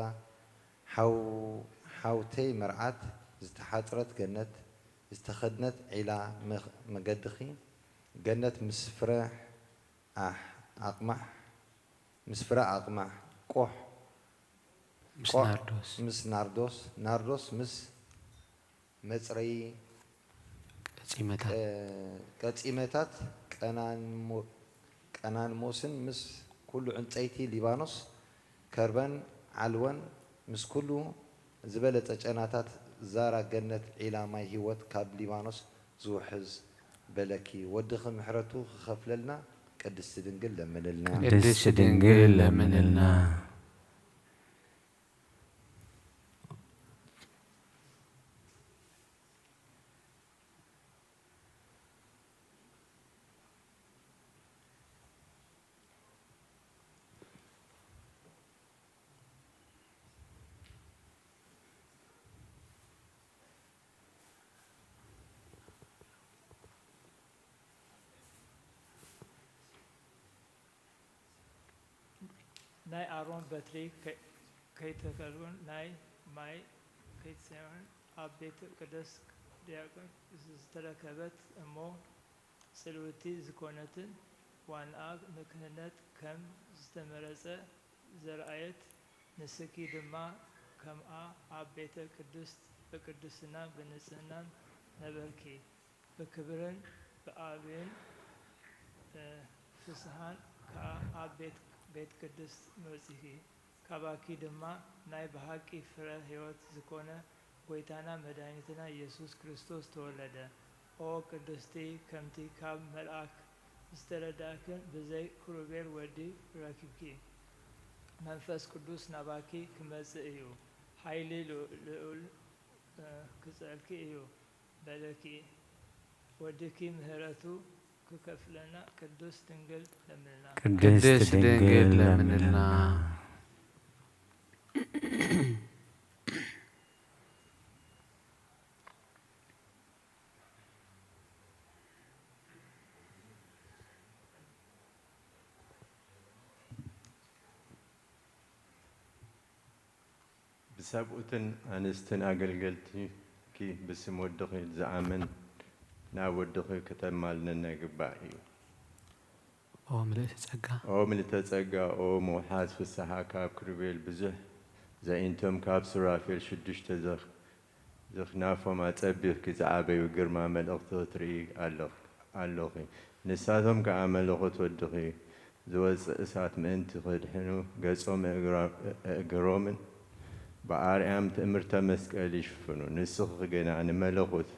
ሓው-፣ ሓውተይ መርዓት ዝተሓጽረት ገነት ዝተኸድነት ዒላ መኽ-፣ መገድኺ ገነት ምስ ፍረ ኣሕ-፣ ኣቕማሕ፣ ምስ ፍረ ኣቕማሕ፣ ቆሕ፣ ምስ ቆሕ ናርዶስ። ምስ ናርዶስ፣ ናርዶስ ምስ መጽረዪ ቀጺመታት። ቀ-፣ ቀጺመታት ቀናንሞ-፣ ቀናንሞስን ምስ ኩሉ ዕንጸይቲ ሊባኖስ፣ ከርበን ዓልወን ምስ ኩሉ ዝበለጸ ጨናታት ዛራ ገነት ዒላ ማይ ህይወት ካብ ሊባኖስ ዝውሕዝ በለኪ። ወድኺ ምሕረቱ ክኸፍለልና ቅድስቲ ድንግል ለምንልና። ቅድስቲ ድንግል ለምንልና። ናይ ኣሮን በትሪ ከ-፣ ከይተከልኩን ናይ ማይ ከይትሰምዑን ኣብ ቤተ ቅዱስ ዲያቆን ዝተረከበት እሞ ጽልውቲ ዝኾነትን ዋንኣ ንክህነት ከም ዝተመረጸ ዘርኣየት፣ ንስኪ ድማ ከምኣ ኣብ ቤተ ቅድስት ብቅድስና ብንጽህናን ነበርኪ። ብክብርን ብኣቢን፣ እ፣ ፍስሃን ከኣ ኣብ ቤት፣ ቤት ቅድስት መጺኪ። ካባኪ ድማ ናይ ብሓቂ ፍረ ሕይወት ዝኾነ ጐይታና መድሓኒትና ኢየሱስ ክርስቶስ ተወለደ። ኦ ቅድስቲ፣ ከምቲ ካብ መልኣክ ዝተረዳእክን ብዘይ ክሩቤል ወዲ ረኪብኪ። መንፈስ ቅዱስ ናባኪ ክመጽእ እዩ። ሓይሊ ልዑ-፣ ልዑል፣ እ፣ ክጸልኪ እዩ። በለኪ፣ ወድኪ ምህረቱ ክከፍለና ቅድስት ድንግል ለምንልና። ቅድስት ድንግል ለምንልና። ብሰብኡትን ኣንስትን ኣገልገልትኪ ብስም ወድኺ ዝኣምን ናብ ወድኺ ከተማልነና ይግባእ እዩ። ኦ ምልእተ ጸጋ። ኦ ምልእተ ጸጋ፣ ኦ ምውሓዝ ፍስሓ፣ ካብ ክሩቤል ብዙሕ ዘኢንቶም ካብ ሱራፌል ሽዱሽተ ዘኽ-፣ ዘኽናፎም ኣጸቢቕኪ ዝዓበዩ ግርማ መለኽቲ ክትርኢ ኣለኽ-፣ ኣሎኺ። ንሳቶም ከኣ መለኾት ወድኺ ዝወጽእ እሳት ምእንቲ ክድሕኑ ገጾም እግራ-፣ እግሮምን ብኣርያም ትእምርተ መስቀል ይሽፍኑ። ንስኺ ግና ንመለኾት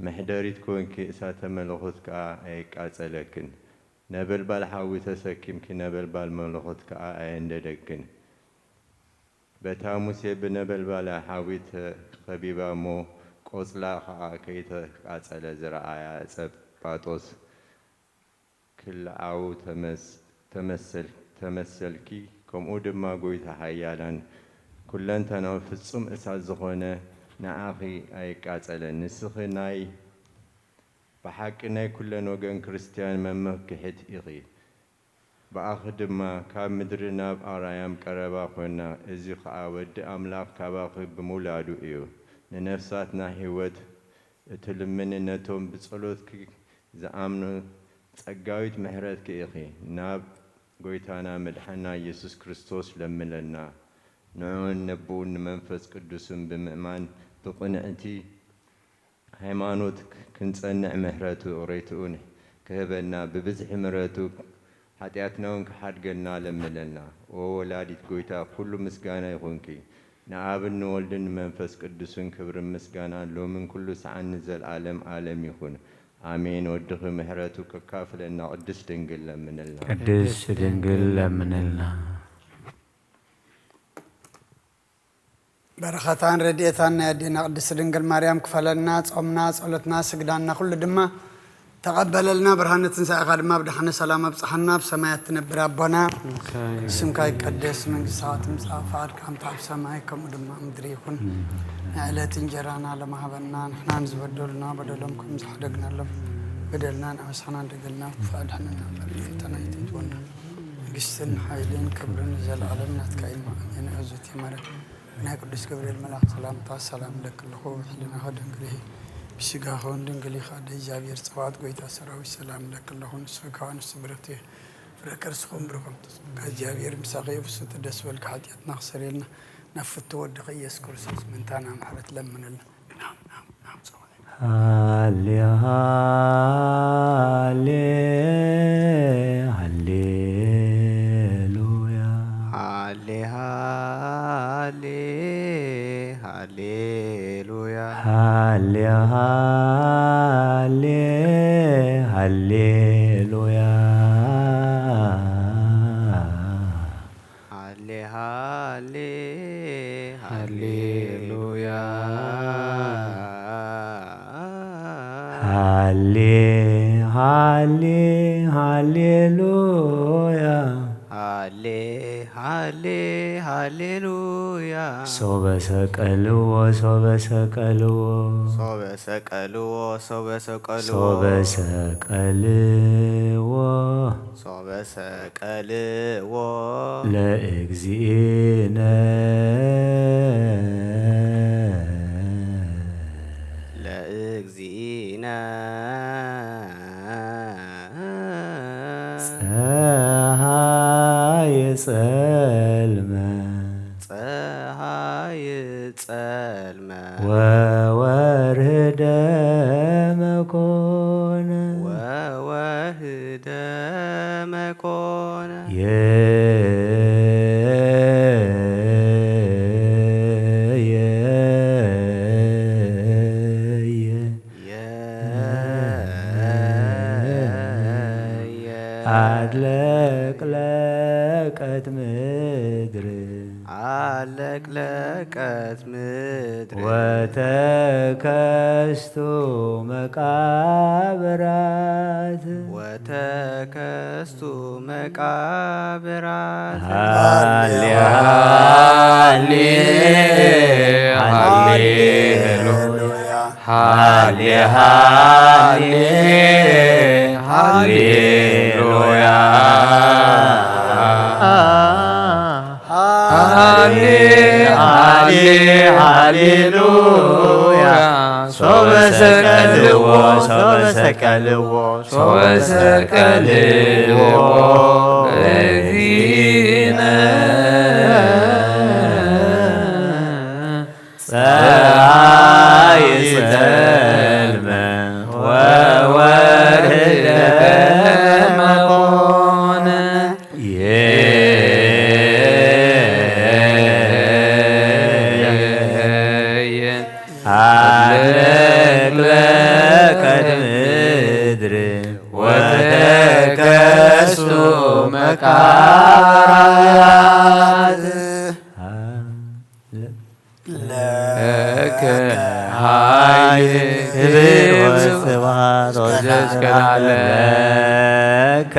መሕደሪት ኮንኪ፣ እሳተ መለኾት ከኣ ኣይቃጸለክን። ነበልባል ሓዊ ተሰኪምኪ፣ ነበልባል መለኾት ከኣ ኣየንደደክን። በታ ሙሴ ብነበልባላ ሓዊ ተኸቢባ እሞ ቆጽላ ኸኣ ከይተቃጸለ ዝረኣያ ዕጸ ጳጦስ ክልዓው ተመስ-፣ ተመሰል-፣ ተመሰልኪ፣ ከምኡ ድማ ጐይታ ሓያላን ኩለንተናዊ ፍጹም እሳት ዝኾነ ንኣኺ ኣይቃጸለን። ንስኺ ናይ ብሓቂ ናይ ኩለን ወገን ክርስትያን መመክሒት ኢኺ። ብኣኺ ድማ ካብ ምድሪ ናብ ኣርያም ቀረባ ኾና፣ እዚ ኸኣ ወዲ ኣምላኽ ካባኺ ብምውላዱ እዩ። ንነፍሳትና ህይወት እትልምኒ፣ ነቶም ብጸሎትኪ ዝኣምኑ ጸጋዊት ምሕረትኪ ኢኺ። ናብ ጐይታና መድሓና ኢየሱስ ክርስቶስ ለምነልና። ንዑን ንቡን ንመንፈስ ቅዱስን ብምእማን ብቕንዕቲ ሃይማኖት ክንጸንዕ ምሕረቱ ሬትኡን ክህበና ብብዝሒ ምሕረቱ ሓጢኣትና እውን ክሓድገልና ለምነልና። ኦ ወላዲት ጎይታ፣ ኩሉ ምስጋና ይኹንኪ። ንኣብን ንወልድን ንመንፈስ ቅዱስን ክብርን ምስጋናን ሎምን ኩሉ ሰዓን ንዘልኣለም ኣለም ይኹን። ኣሜን። ወድኺ ምሕረቱ ከካፍለና ቅድስት ድንግል ለምንልና። ቅድስት ድንግል ለምንልና። በረኸታን ረድኤታን ናይ ኣዴና ቅድስት ድንግል ማርያም ክፈለልና። ጾምና፣ ጸሎትና፣ ስግዳንና ኩሉ ድማ ተቐበለልና። ብርሃነ ትንሳኤኻ ድማ ብደሓነ ሰላም ኣብጽሓና። ኣብ ሰማያት ትነብር ኣቦና፣ ስምካ ይቀደስ፣ መንግስትኻ ትምጻእ፣ ፍቓድካ ከምቲ ኣብ ሰማይ ከምኡ ድማ ኣብ ምድሪ ይኹን። ናይ ዕለት እንጀራና ሎሚ ሃበና፣ ንሕና ንዝበደሉና በደሎም ከም ዝሓደግናሎም በደልና ንኣበሳና እንደገልና፣ ክፉእ ኣድሕነና፣ ካብ ፈተና ኣይተእትወና። መንግስትን ሓይልን ክብርን ንዘለኣለም ናትካ እዩ። ኣሜን። ኣዘቲ ማርያም ናይ ቅዱስ ገብርኤል መልኣክ ሰላምታ ሰላም እለኪ ኣለኹ፣ ብሕሊናኺ ድንግል ኢኺ፣ ብስጋኺ እውን ድንግል ኢኺ። ኣደ እግዚኣብሔር ጸባኦት ጎይታ ሰራዊት ሰላም እለኪ ኣለኹ፣ ንስኺ ካብ ኣንስቲ ብርክቲ ኢኺ፣ ፍረ ከርስኺ እውን ብሩኽ እዩ። ጸጋ እግዚኣብሔር ምሳኺ እዩ፣ ብሱ እቲ ደስ ዝበልኪ ሓጢኣትና ክሰርየልና፣ ናብ ፍቱ ወድኺ ኢየሱስ ክርስቶስ ምእንታና ምሕረት ለምንልና። ሃሌ ሃሌ ሃሌሉያ። ሃሌ ሃሌ ሃሌሉያ። ሃሌ ሃሌ ሃሌሉያ። ሃሌ ሃሌ ሃሌሉያ። ሃሌ ሃሌ ሃሌሉያ። ሃሌ ሃሌ ሃሌሉያ። ሶበ ሰቀልዎ ሶበ ሰቀልዎ ሶበ ሰቀልዎ ሶበ ሰቀልዎ ሶበ ሰቀልዎ ሶበ ሰቀልዎ ለእግዚእነ ለእግዚእነ ጸሃየ ጸልመ ጸሃየ ጸልመ ወወርህ ደመ ኮነ። ወወርህ ደመ ኮነ። የ- የ- የ- የ- አጥለቅለቀት ምድር አለቅለቀት ምድር ወተከስቱ መቃብራት ወተከስቱ መቃብራት። ሃሌ ሃሌ ሃሌሉያ። ሃሌ ሃሌ ሃሌሉያ። ሃሌ ሃሌ ሃሌሉያ። ሶበ ሰቀልዎ ሶበ ሰቀልዎ ሶበ ሰቀልዎ ለእግዚእነ ጸሃይ ጸልመ ወወርህ ደመ ኮነ። የ- አለቅለቀት ምድር ወተከስቱ መቃብራት። ለከ ኃይል ክብር ወስብሐት ወዘስከናለ። ለከ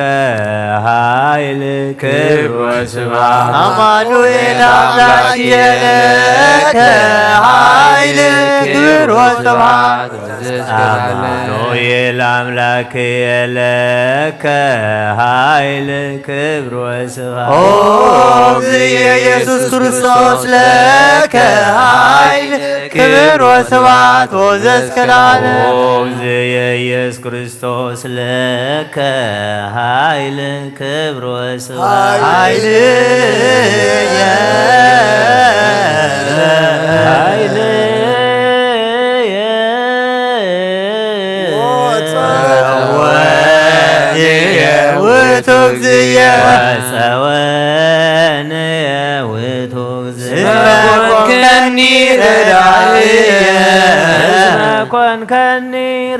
ኃይል ክብር ወስብሐት። አማኑኤል አምላክ ለከ ኃይል ክብር ወስብሐት። አማኑኤል አምላክ ለከ ኃይል ክብር ወስብሐት። ኦ እግዚእ ኢየሱስ ክርስቶስ ለከ ኃይል ክብር ወስብሐት ወዘስከ ለዓለም። ኦ እግዚእ ኢየሱስ ክርስቶስ ለከ ኃይል ክብር ወስብሐት። ኃይልየ ኃይልየ ወጸወትየ ውእቱ እግዚእየ። ወፀወንየ ውእቱ እግዚእየ። እስመ ኮንከኒ ረዳእየ። እስመ ኮንከኒ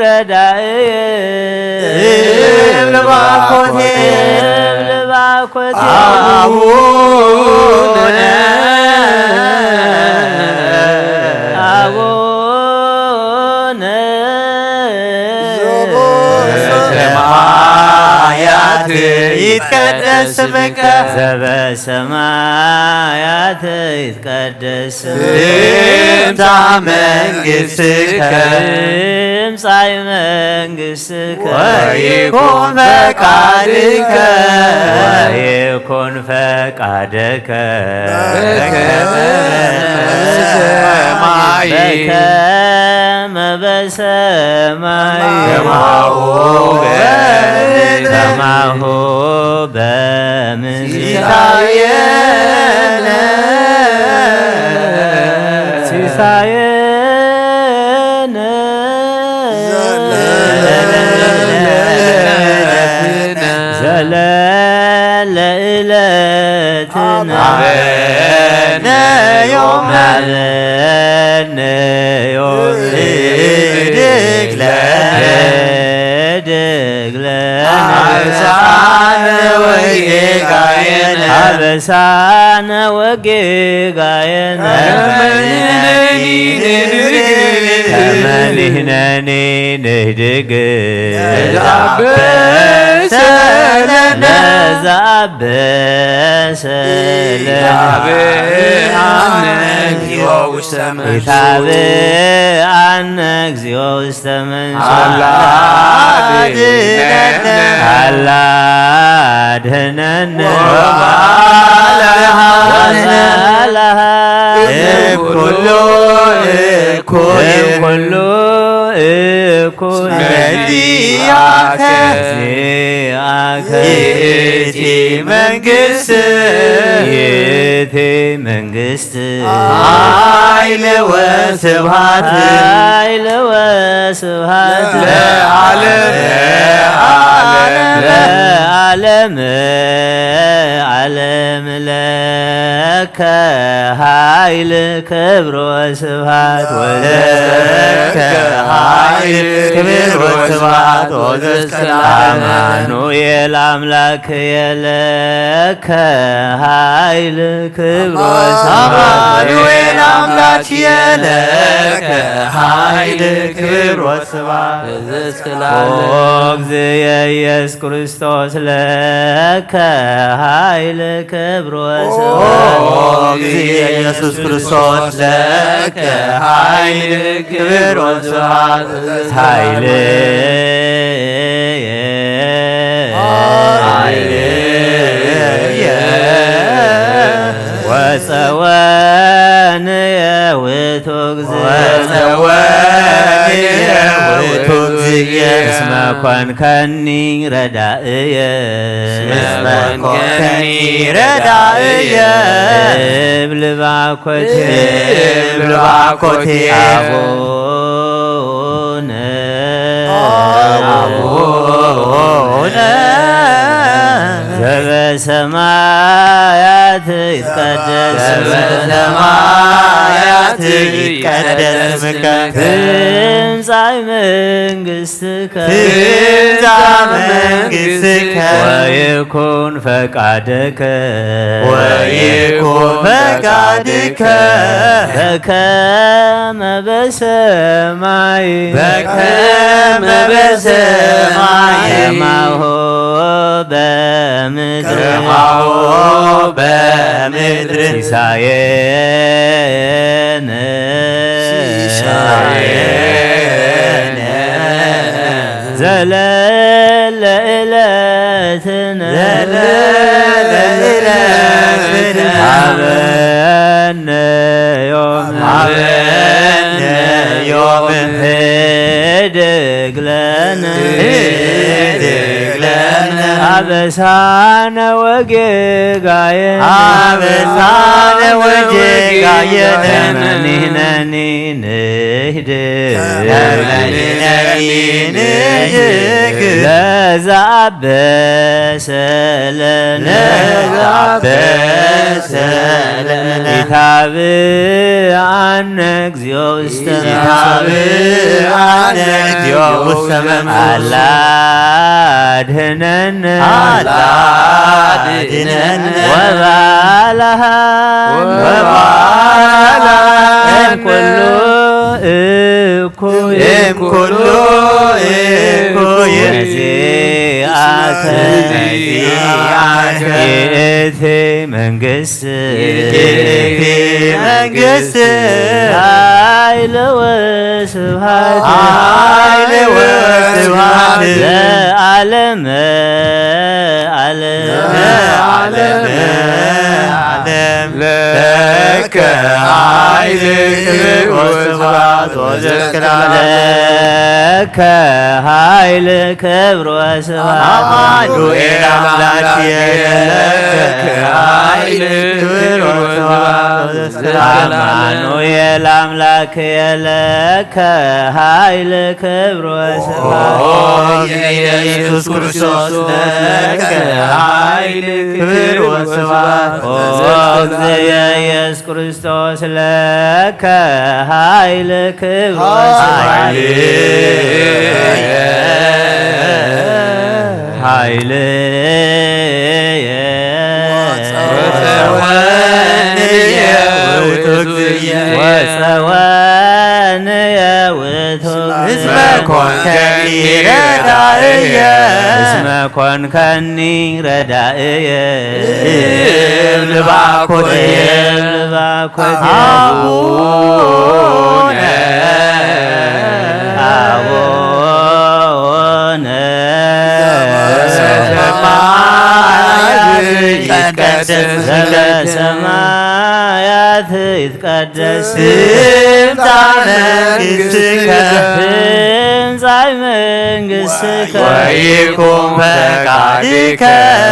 ረዳእየ። እብል ባኮቴ። እብል ባኮቴ። አቡነ። አቡነ። ዘበሰማያት ይትቀደስ ስምከ። ዘበሰማያት ይትቀደስ ስምከ። ትምጻእ መንግሥትከ። ትምጻእ መንግሥትከ። ወይኩን ፈቃድከ። ወይኩን ፈቃድከ። በከመ በሰማይ። በከመ በሰማይ። ከማሁ በምድር። ከማሁ በምድር። ሲሳየነ። ሲሳየነ። ዘለለ ዘለለ ዕለትነ። ሀበነ ዮም። ሀበነ ዮም። ህድግ ለነ። ህድግ ለነ። አበሳነ ወጌጋየነ። አበሳነ ወጌጋየነ። ከመ ንሕነኒ ንህድግ። ከመ ንሕነኒ ንህድግ። ለዘአበሰ ለነ። ለዘአበሰ ለነ። ኢታብአነ እግዚኦ ውስተ መንሱት። ኢታብአነ እግዚኦ ውስተ መንሱት። አላ አድነነ። አላ አድነነ። ወባልሃነ። ወባልሃነ። እምኩሉ እኩይ። እምኩሉ እኩይ። መዚአከ። መዚአከ። ይእቲ መንግስት። ይእቲ መንግስት። ኃይል ወስብሐት። ኃይል ወስብሐት። ለዓለመ ዓለም። ለዓለመ ዓለም ለከ ኃይል ክብር ወስብሐት ወዘከ ኃይል ክብር ወስብሐት ወዘሰላም። አማኑኤል አምላክ የለከ ኃይል ክብር ወስብሐት። አማኑኤል አምላክ የለከ ኃይል ክብር ወስብሐት። ኦ እግዚእ ኢየሱስ ክርስቶስ ለከ ኃይል ክብር ወስብሐት። ኦ እግዚእ ኢየሱስ ክርስቶስ ለከ ኃይል ክብር ወስብሐት። ኃይል ኃይልየ ወጸወንየ ውእቱ እግዚእ። ወጸወንየ ውእቱ እግዚእ። እስመ ኮንከኒ ረዳእየ። እስመ ኮንከኒ ረዳእየ። እብል ባኮቴ። እብል ባኮቴ። አቡነ። አቡነ። ዘበሰማያት ይትቀደስ። ዘበሰማያት ይትቀደስ ስምከ። ትምጻእ መንግስትከ። ትምጻእ መንግስትከ። ወይኩን ፈቃድከ። ወይኩን ፈቃድከ። በከመ በሰማይ። በከመ በሰማይ። ከማሁ በምድር። ከማሁ በምድር። ሲሳየነ። ሲሳየነ። ዘለለ ዕለትነ። ዘለለ ዕለትነ። ሀበነ ዮም። ሀበነ ዮም። ህድግ ለነ። ህድግ ለነ። አበሳነ ወጌጋየነ አበሳነ ወጌጋየነ ተመኒነኒ ንህድግ ተመኒነኒ ንህድግ ለዘአበሰ ለነ ለዘአበሰ ለነ ኢታብአነ እግዚኦ ውስተ ኢታብአነ እግዚኦ ውስተ መንሱት አላ አድህነነ አላ አድህነነ ወባልሃ ወባልሃ እምኩሉ እኩይ እምኩሉ እኩይ መዚአከ መዚአከ ይእቲ መንግስት ይእቲ መንግስት ኃይል ወስብሐት ኃይል ወስብሐት ለዓለመ ዓለም ለዓለመ ዓለም ለከ ኃይል ክብር ወስብሐት ወዘልከ ለዓለም ለከ ኃይል ክብር ወስብሐት አማኑኤል አምላክ ለከ ኃይል ክብር ወስብሐት ወዘልከ ለዓለም አማኑኤል አምላክ ለከ ኃይል ክብር ወስብሐት ኦ ኢየሱስ ክርስቶስ ለከ ኃይል ክብር ወስብሐት ኦ እግዚእ ኢየሱስ ክርስቶስ ለከ ኃይል ክብር ወስብሐት ኃይል ወፀወንየ ውእቱ እስመ ኮንከኒ ረዳእየ እስመ ኮንከኒ ረዳእየ እብል ባኮትየ እብል ባኮትየ አቡነ አቡነ ዘበሰማያት ይትቀደስ ስምከ ዘበሰማያት ይትቀደስ ትምጻእ መንግሥትከ ትምጻእ መንግሥትከ ወይኩን ፈቃድከ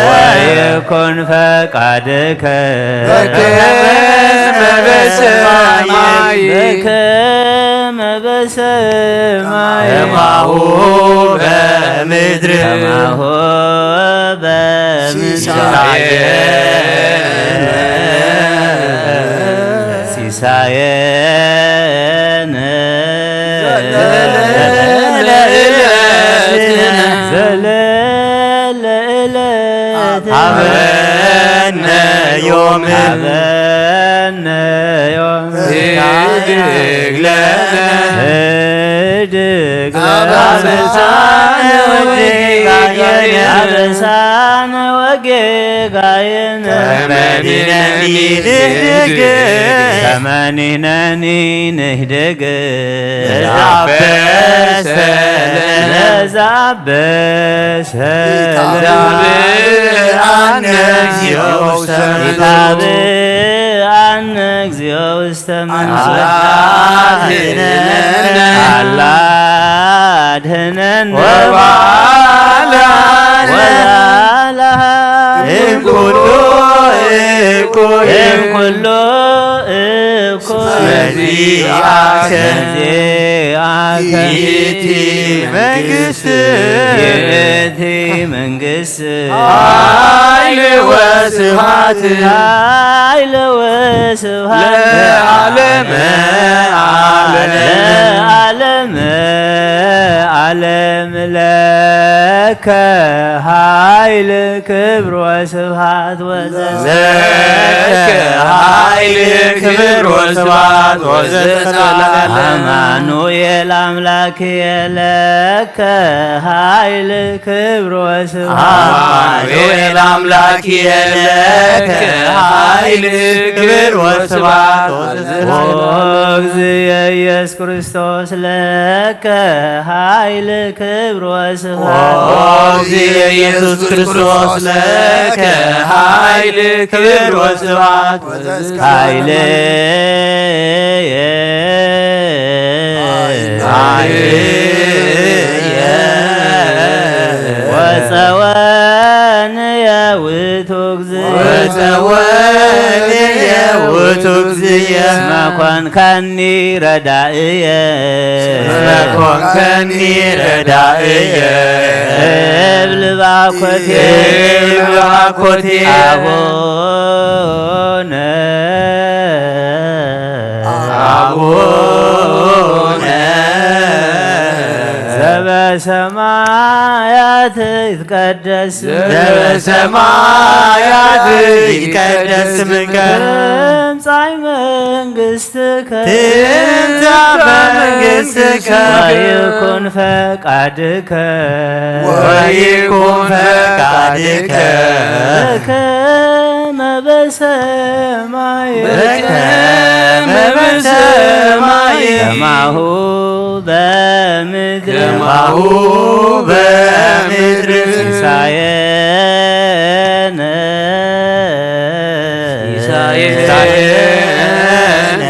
ወይኩን ፈቃድከ በከመ በሰማይ በከመ በሰማይ ከማሁ በምድር ከማሁ በምድር ሲሳየነ ሲሳየነ ዘለለ ዕለትነ ዘለለ ዕለትነ ሀበነ ዮም ሀበነ ዮም ህድግ ለነ ህድግ ለነ አበሳነ ወጌጋየነ አበሳነ ወጌጋየነ ከመ ንሕነኒ ንህድግ ከመ ንሕነኒ ንህድግ ለዘአበሰ ለነ ለዘአበሰ ኢታብአነ እግዚኦ ውስተ መንሱት ኢታብአነ እግዚኦ ውስተ መንሱት አላ አድህነነ አላ አድህነነ ወባልሐነ ወባልሐነ እምኩሉ እኩይ እምኩሉ እኩይ መዚአከ መዚአከ ይእቲ መንግስት ይእቲ መንግስት ኃይል ወስብሐት ኃይል ወስብሐት ለዓለመ ዓለም ለዓለመ ዓለም ለከ ኃይል ክብር ወስብሐት ወዘ ለከ ኃይል ክብር ወስብሐት ወዘተ ለዓለም አማኑኤል አምላክ ለከ ኃይል ክብር ወስብሐት አማኑኤል አምላክ ለከ ኃይል ክብር ወስብሐት ወዘተ ኦ እግዚእ ኢየሱስ ክርስቶስ ለከ ኃይል ክብር ወስብሐት ኦ እግዚእ ኢየሱስ ክርስቶስ ለከ ኃይል ክብር ወስብሐት ኃይልየ ኃይልየ ወፀወ ውእቱ እግዚእየ። እስመ ኮንከኒ ረዳእየ። እስመ ኮንከኒ ረዳእየ። እብል ባኮቴ። እብል ባኮቴ። አቡነ። አቡነ። ዘበሰማያት ይትቀደስ። ዘበሰማያት ይትቀደስ ስምከ። ትምጻእ መንግሥትከ። ትምጻእ መንግሥትከ። ወይኩን ፈቃድከ። ወይኩን ፈቃድከ። በከመ በሰማይ። በከመ በሰማይ። ከማሁ በምድር። ከማሁ በምድር። ሲሳየነ። ሲሳየነ።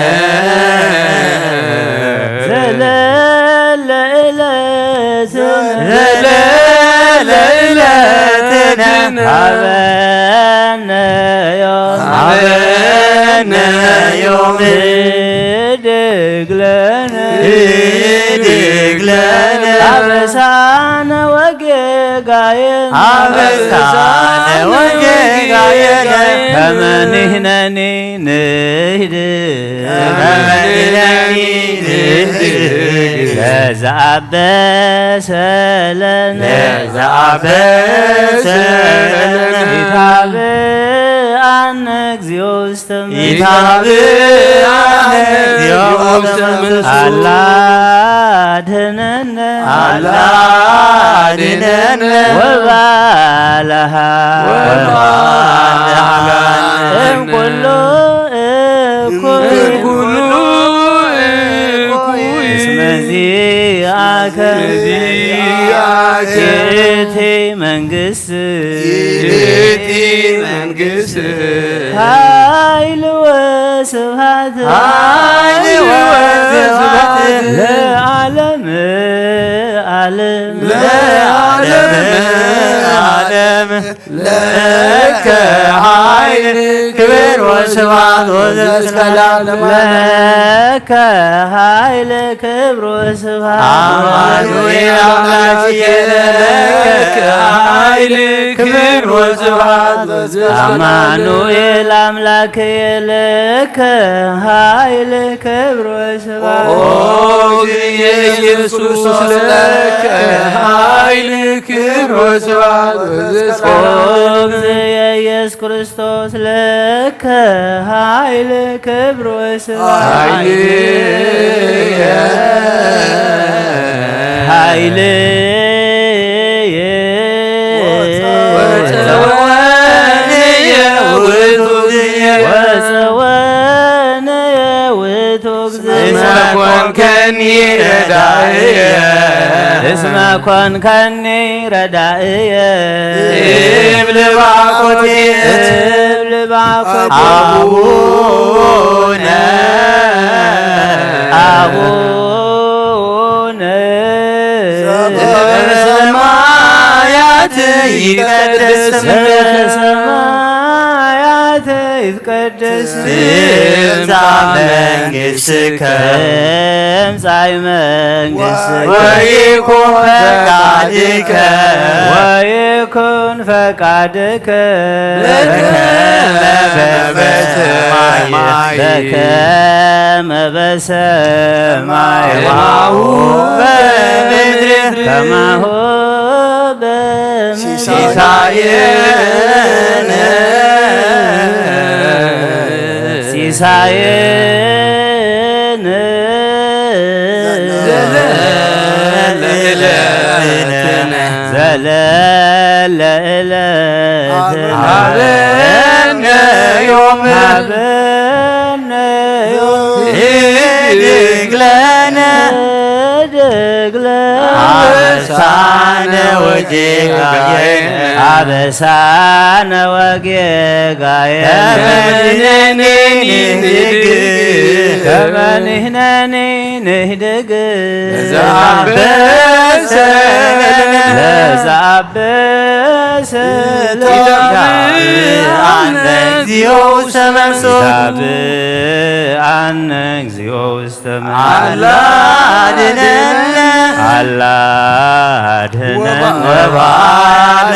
ዘለለ ዕለትነ። ዘለለ ዕለትነ። ሀበነ ዮም። ሀበነ ዮም። ህድግ ለነ። ህድግ ለነ። አበሳነ ወጌጋየነ። አበሳነ ወጌጋየነ። ከመ ንሕነኒ ንህድግ። ከመ ንሕነኒ ንህድግ። ለዘአበሰ ለነ። ለዘአበሰ ለነ። ኢታብአነ እግዚኦ ውስተ መንሱት። ኢታብአነ እግዚኦ ውስተ መንሱት። አላ አድህነነ። አላ አድህነነ። ወባልሃ። ወባልሃ። እምኩሉ እኩይ። እምኩሉ እኩይ። እስመ ዚአከ። እስመ ዚአከ። ይእቲ መንግስት። ይእቲ መንግስት። ኃይል ወስብሐት። ኃይል ወስብሐት። ለዓለመ ዓለም። ለዓለመ ዓለም። ለከ ኃይል ክብር ወስብሐት ወዘእስከ ለዓለመ ዓለም። ለከ ኃይል ክብር ወስብሐት። አማኑኤል አምላክ ለከ ኃይል ክብር ወስብሐት ወዘእስከ ለዓለመ ዓለም። አማኑኤል አምላክ ለከ ኃይል ክብር ወስብሐት። ኦ እግዚእ ኢየሱስ ክርስቶስ ለከ ኃይል ክብር ወስብሐት ወዘእስከ ለዓለመ ዓለም። ኦ እግዚእ ኢየሱስ ክርስቶስ ለከ ኃይል ክብር ወስብሐት። ኃይልየ ኃይልየ ወጸወንየ ውእቱ እግዚእየ። ወጸወንየ ውእቱ እስመ ኮንከኒ ረዳእየ። እስመ ኮንከኒ ረዳእየ። እብል ባኮቴ። እብል ባኮቴ። አቡነ። አቡነ። ዘበሰማያት ይትቀደስ ስምከ። ዘበሰማያት ይትቀደስ። ትምጻእ መንግሥትከ። ትምጻእ መንግሥትከ። ወይኩን ፈቃድከ። ወይኩን ፈቃድከ። በከመ በሰማይ። በከመ በሰማይ። ከማሁ በምድር። ከማሁ በምድር። ሲሳየነ። ሲሳየነ። ዘለለ ዕለትነ። ዘለለ ዕለትነ። ሀበነ ዮም። ሀበነ ዮም። ህድግ ለነ። ህድግ ለነ። አበሳነ ወጌጋየነ። አበሳነ ወጌጋየነ። ከመ ንሕነኒ ንህድግ። ከመ ንሕነኒ ንህድግ። ለዘአበሰ። ለዘአበሰ። ኢታብአነ እግዚኦ ውስተ መንሱት። ይታብአነ እግዚኦ ውስተ መንሱት። አላ አድነነ። አላ አድነነ። ወባልሃነ።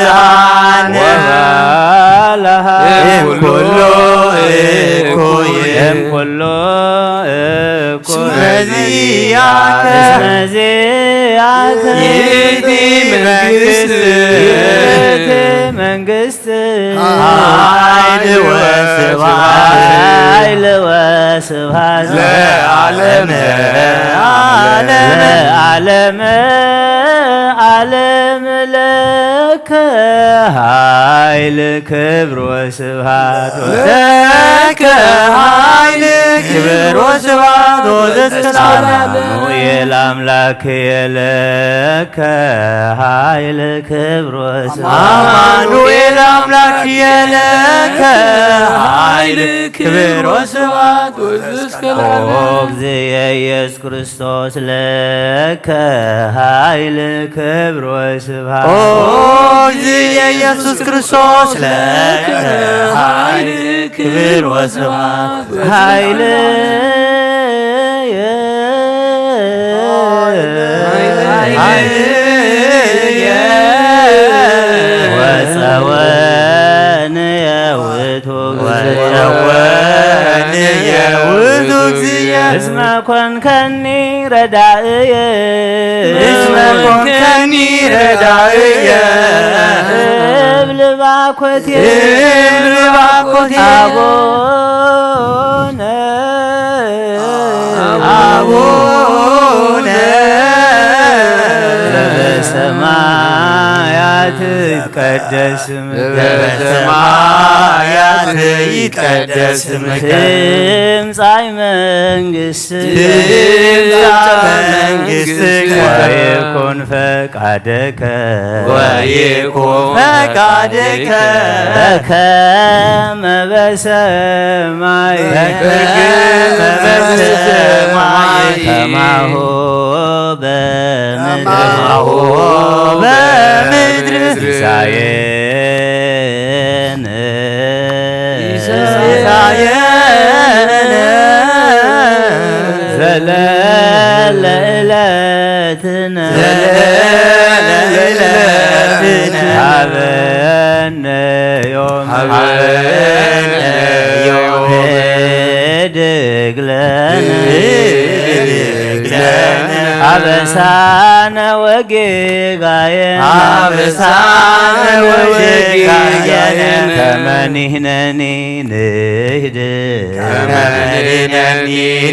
ወባልሃነ። እምኩሉ እኩይ። እምኩሉ እኩይ። እስመ ዚአከ። እስመ ዚአከ። ይእቲ መንግስት። ይእቲ መንግስት። ኃይል ወስብሐት። ኃይል ወስብሐት። ለዓለመ ዓለም። ለዓለመ ዓለም ለከ ኃይል ክብር ወስብሐት። ለከ ኃይል ክብር ወስብሐት ወዘተስፋ አማኑኤል አምላክ የለከ ኃይል ክብር ወስብሐት። አማኑኤል አምላክ የለከ ኃይል ክብር ወስብሐት ወዘተስፋ ኦ እግዚእ ኢየሱስ ክርስቶስ ለከ ኃይል ክብር ወስብሐት። ኦ እግዚእ ኢየሱስ ክርስቶስ ለከ ኃይል ክብር ወስብሐት። ኃይል ኃይልየ ወጸወንየ ውእቱ ወጸወንየ ውእቱ እግዚእየ። እስመ ኮንከኒ ረዳእየ። እስመ ኮንከኒ ረዳእየ። እብል ባኮቴ። እብል ባኮቴ። አቡነ። አቡነ። ዘበሰማያት ይትቀደስ ስምከ። ዘበሰማያት ይትቀደስ ስምከ። ትምጻእ መንግስት ትምጻእ መንግስትከ። ወይኩን ፈቃድከ። ወይኩን ፈቃድከ። በከመ በሰማይ። በከመ በሰማይ። ከማሁ በምድር። ከማሁ በምድር። ሲሳየነ ሲሳየነ ዘለለ ዕለትነ ዘለለ ዕለትነ ሀበነ ዮም ሀበነ ዮም ህድግ ለነ ህድግ ለነ አበሳነ ወጌጋየነ አበሳነ ወጌጋየነ ከመ ንሕነኒ ንህድግ ከመ ንሕነኒ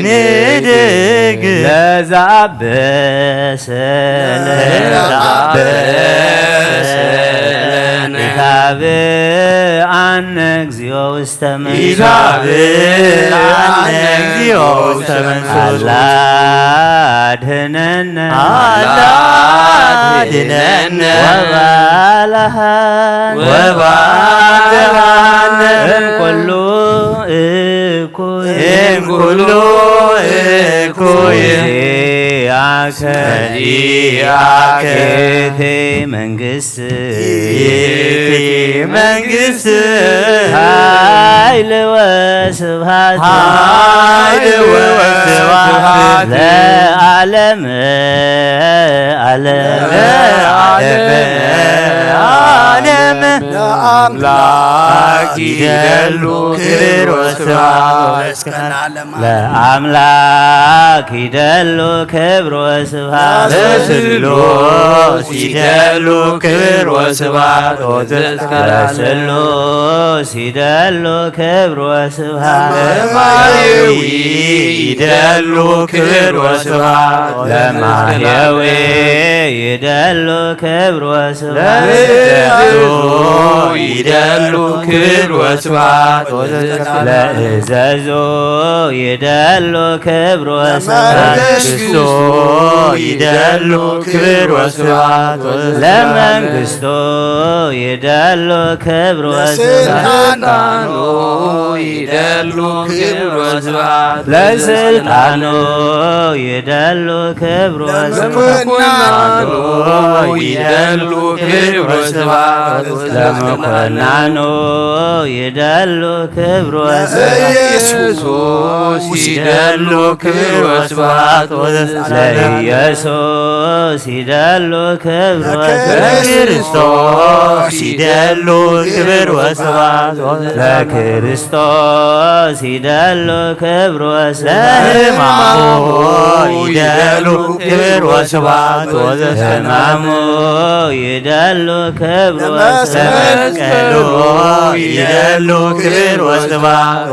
ንህድግ ለዘአበሰ ለነ ለዘአበሰ ለነ ኢታብአነ እግዚኦ ውስተ መንሱት። ኢታብአነ እግዚኦ ውስተ መንሱት። አላ አድህነነ። አላ አድህነነ። ወባልሃነ። ወባልሃነ። እምኩሉ እኩይ። እምኩሉ እኩይ። ዚአከ። ዚአከ። ይእቲ መንግስት። ይእቲ መንግስት። ኃይል ወስብሐት። ኃይል ወስብሐት። ለዓለመ ዓለም። ለዓለመ ዓለም። ለአምላክ ይደሉ ክብር ወስብሐት። ለአምላክ ይደሉ ክብር ወስብሐት። ለስሉስ ይደሉ ክብር ወስብሐት። ለስሉስ ይደሉ ክብር ወስብሐት። ለማየዊ ይደሉ ክብር ወስብሐት። ለማየዊ ይደሉ ክብር ወስብሐት። ለእዘዞ ይደሉ ክብር ወስብሐት። ለእዘዞ ይደሉ ክብር ወስብሐት። ለመንግስቶ ይደሉ ክብር ወስብሐት። ለመንግስቶ ይደሉ ክብር ወስብሐት። ለስልጣኑ ይደሉ ክብር ወስብሐት። ለስልጣኑ ይደሉ ክብር ወስብሐት። ለምኩናኑ ይደሉ ክብር ወስብሐት ለመኮንኑ ይደሉ ክብር ወስብሐት ለኢየሱስ ይደሉ ክብር ወስብሐት ለኢየሱስ ይደሉ ክብር ወስብሐት ለክርስቶስ ይደሉ ክብር ወስብሐት ለክርስቶስ ይደሉ ክብር ወስብሐት ለሕማሙ ይደሉ ክብር ወስብሐት ለሕማሙ ይደሉ ክብር ወስብሐት ለመስቀሉ ይደሉ ክብር ወስብሐት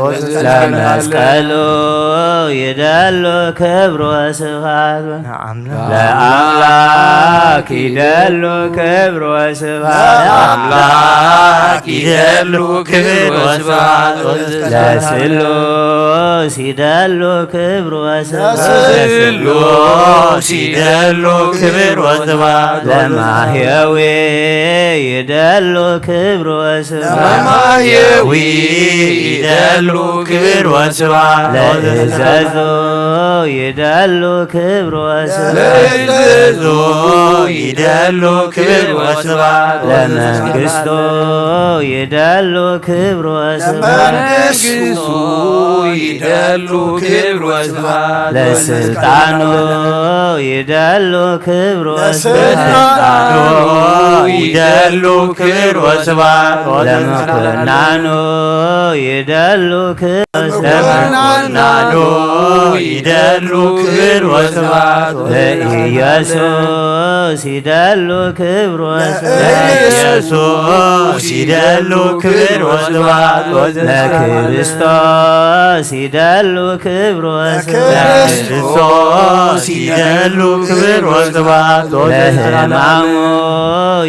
ለመስቀሉ ይደሉ ክብር ወስብሐት ለአምላክ ይደሉ ክብር ወስብሐት ለአምላክ ይደሉ ክብር ወስብሐት ለስሉስ ይደሉ ክብር ወስብሐት ለስሉስ ይደሉ ክብር ወስብሐት ለማህየዊ ይደሉ ክብር ወስብሐት ለማህየዊ ይደሉ ክብር ወስብሐት ለእዘዞ ይደሉ ክብር ወስብሐት ለእዘዞ ይደሉ ክብር ወስብሐት ለመንግስቱ ይደሉ ክብር ወስብሐት ለመንግስቱ ይደሉ ክብር ወስብሐት ለስልጣኑ ይደሉ ክብር ወስብሐት ለስልጣኑ ይደሉ ክብር ወስብሐት ለምኩናኑ ይደሉ ክብር ወስብሐት ለምኩናኑ ይደሉ ክብር ወስብሐት ለኢየሱስ ይደሉ ክብር ወስብሐት ለኢየሱስ ይደሉ ክብር ወስብሐት ለክርስቶስ ይደሉ ክብር ወስብሐት ለክርስቶስ ይደሉ ክብር ወስብሐት ለሕማሙ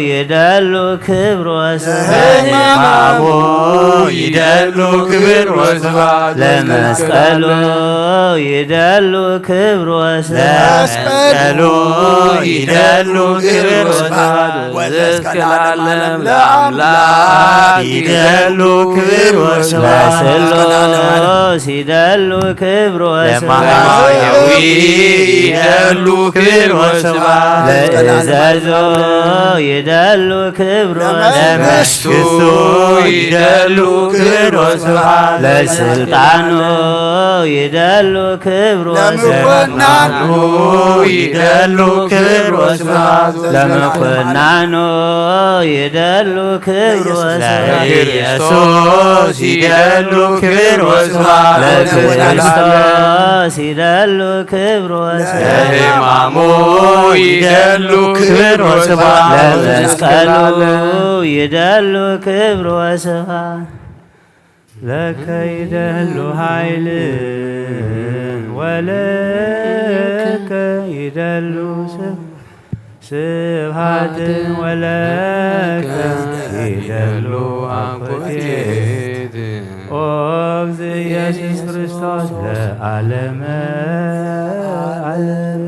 ይደሉ ክብር ወስብሐት ለሕማሙ ይደሉ ክብር ወስብሐት ለመስቀሉ ይደሉ ክብር ወስብሐት ለመስቀሉ ይደሉ ክብር ወስብሐት ወዘእስከ ለዓለም ለአምላክ ይደሉ ክብር ወስብሐት ለስሉስ ይደሉ ክብር ወስብሐት ለማህየዊ ይደሉ ክብር ወስብሐት ለእዘዞ ይደሉ ክብር ወስብሐት ለመንግስቱ ይደሉ ክብር ወስብሐት ለስልጣኑ ይደሉ ክብር ወስብሐት ለምኮናኑ ይደሉ ክብር ወስብሐት ለምኮናኑ ይደሉ ክብር ወስብሐት ለኢየሱስ ይደሉ ክብር ወስብሐት ለክርስቶስ ይደሉ ክብር ወስብሐት ለሕማሙ ይደሉ ክብር ወስብሐት ለመስቀሉ ይደሉ ክብር ወስብሐት ለከ ይደሉ ኃይል ወለከ ይደሉ ስብ ስብሐት ወለከ ይደሉ አኮቴት ኦ እግዝእ ኢየሱስ ክርስቶስ ለዓለመ ዓለም።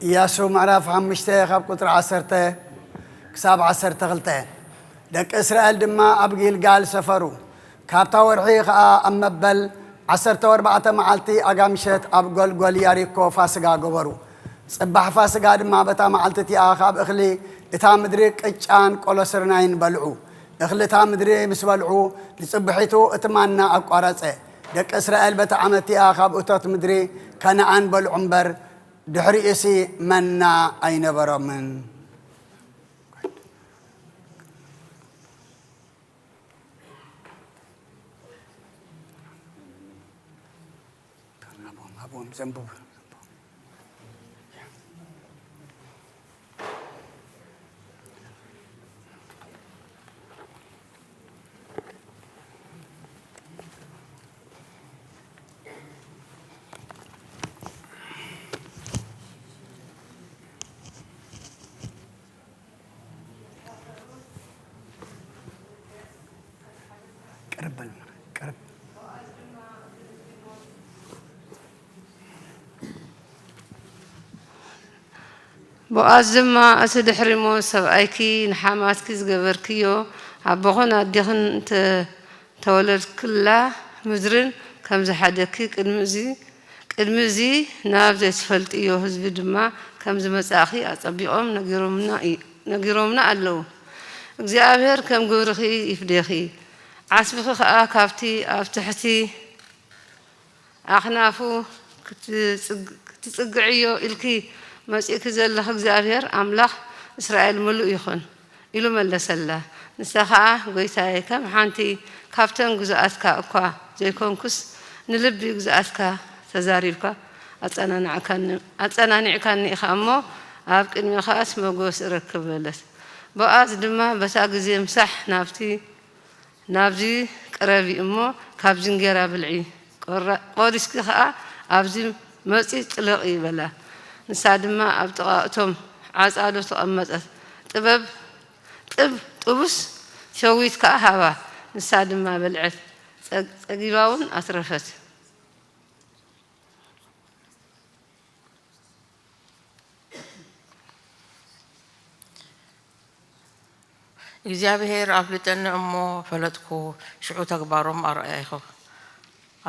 ኢያሱ ምዕራፍ ሓሙሽተ ካብ ቁጽሪ ዓሰርተ ክሳብ ዓሰርተ ክልተ። ደቂ እስራኤል ድማ ኣብ ጊልጋል ሰፈሩ። ካብታ ወርሒ ኸኣ ኣብ መበል ዓሰርተ ኣርባዕተ መዓልቲ ኣጋ ምሸት ኣብ ጐልጐል ያሪኮ ፋስጋ ገበሩ። ጽባሕ ፋስጋ ድማ በታ መዓልቲ እቲኣ ካብ እኽሊ እታ ምድሪ ቅጫን ቆሎ ስርናይን በልዑ። እኽሊ እታ ምድሪ ምስ በልዑ፣ ንጽብሒቱ እቲ ማና ኣቋረጸ። ደቂ እስራኤል በታ ዓመት እቲኣ ካብ እቶት ምድሪ ከነኣን በልዑ እምበር፣ ድሕሪኡሲ መና ኣይነበሮምን። ቅርብ በል፣ ቅርብ። ቦኣዝ ድማ፣ እቲ ድሕሪ ሞት ሰብኣይኪ ንሓማትኪ ዝገበርክዮ፣ ኣቦኽን ኣዴኽን እንተ ተወለድክላ ምድርን ከም ዝሓደግኪ፣ ቅድሚ እዚ ቅድሚ እዚ ናብ ዘይትፈልጥዮ ህዝቢ ድማ ከም ዝመጻእኺ ኣጸቢቖም ነጊሮምና እዩ-፣ ነጊሮምና ኣለዉ። እግዚኣብሔር ከም ግብርኺ ይፍደኺ፣ ዓስብኺ ኸኣ ካብቲ ኣብ ትሕቲ ኣኽናፉ ክትጽግ-፣ ክትጽግዕዮ ኢልኪ መጺእኪ ዘለኺ እግዚኣብሔር ኣምላኽ እስራኤል ምሉእ ይኹን፣ ኢሉ መለሰላ። ንሳ ኸኣ፣ ጐይታየ፣ ከም ሓንቲ ካብተን ግዙኣትካ እኳ ዘይኮንኩስ፣ ንልቢ ግዙኣትካ ተዛሪብካ ኣጸናናዕካኒ-፣ ኣጸናኒዕካኒ ኢኻ እሞ፣ ኣብ ቅድሜኻስ መጎስ እረክብ፣ በለት። ቦኣዝ ድማ በታ ግዜ ምሳሕ ናብቲ ናብዚ ቅረቢ እሞ ካብዚ እንጌራ ብልዒ፣ ቆራ-፣ ቆሪስኪ ኸኣ ኣብዚ መጺ ጥለቒ፣ በላ። ንሳ ድማ ኣብ ጥቓ እቶም ዓጻዶ ተቐመጠት። ጥበብ፣ ጥብ-፣ ጥቡስ ሸዊት ከኣ ሃባ። ንሳ ድማ በልዐት፣ ጸ-፣ ጸጊባውን ኣትረፈት። እግዚኣብሄር ኣፍልጠኒ እሞ ፈለጥኩ፣ ሽዑ ተግባሮም ኣርኣይኹ-፣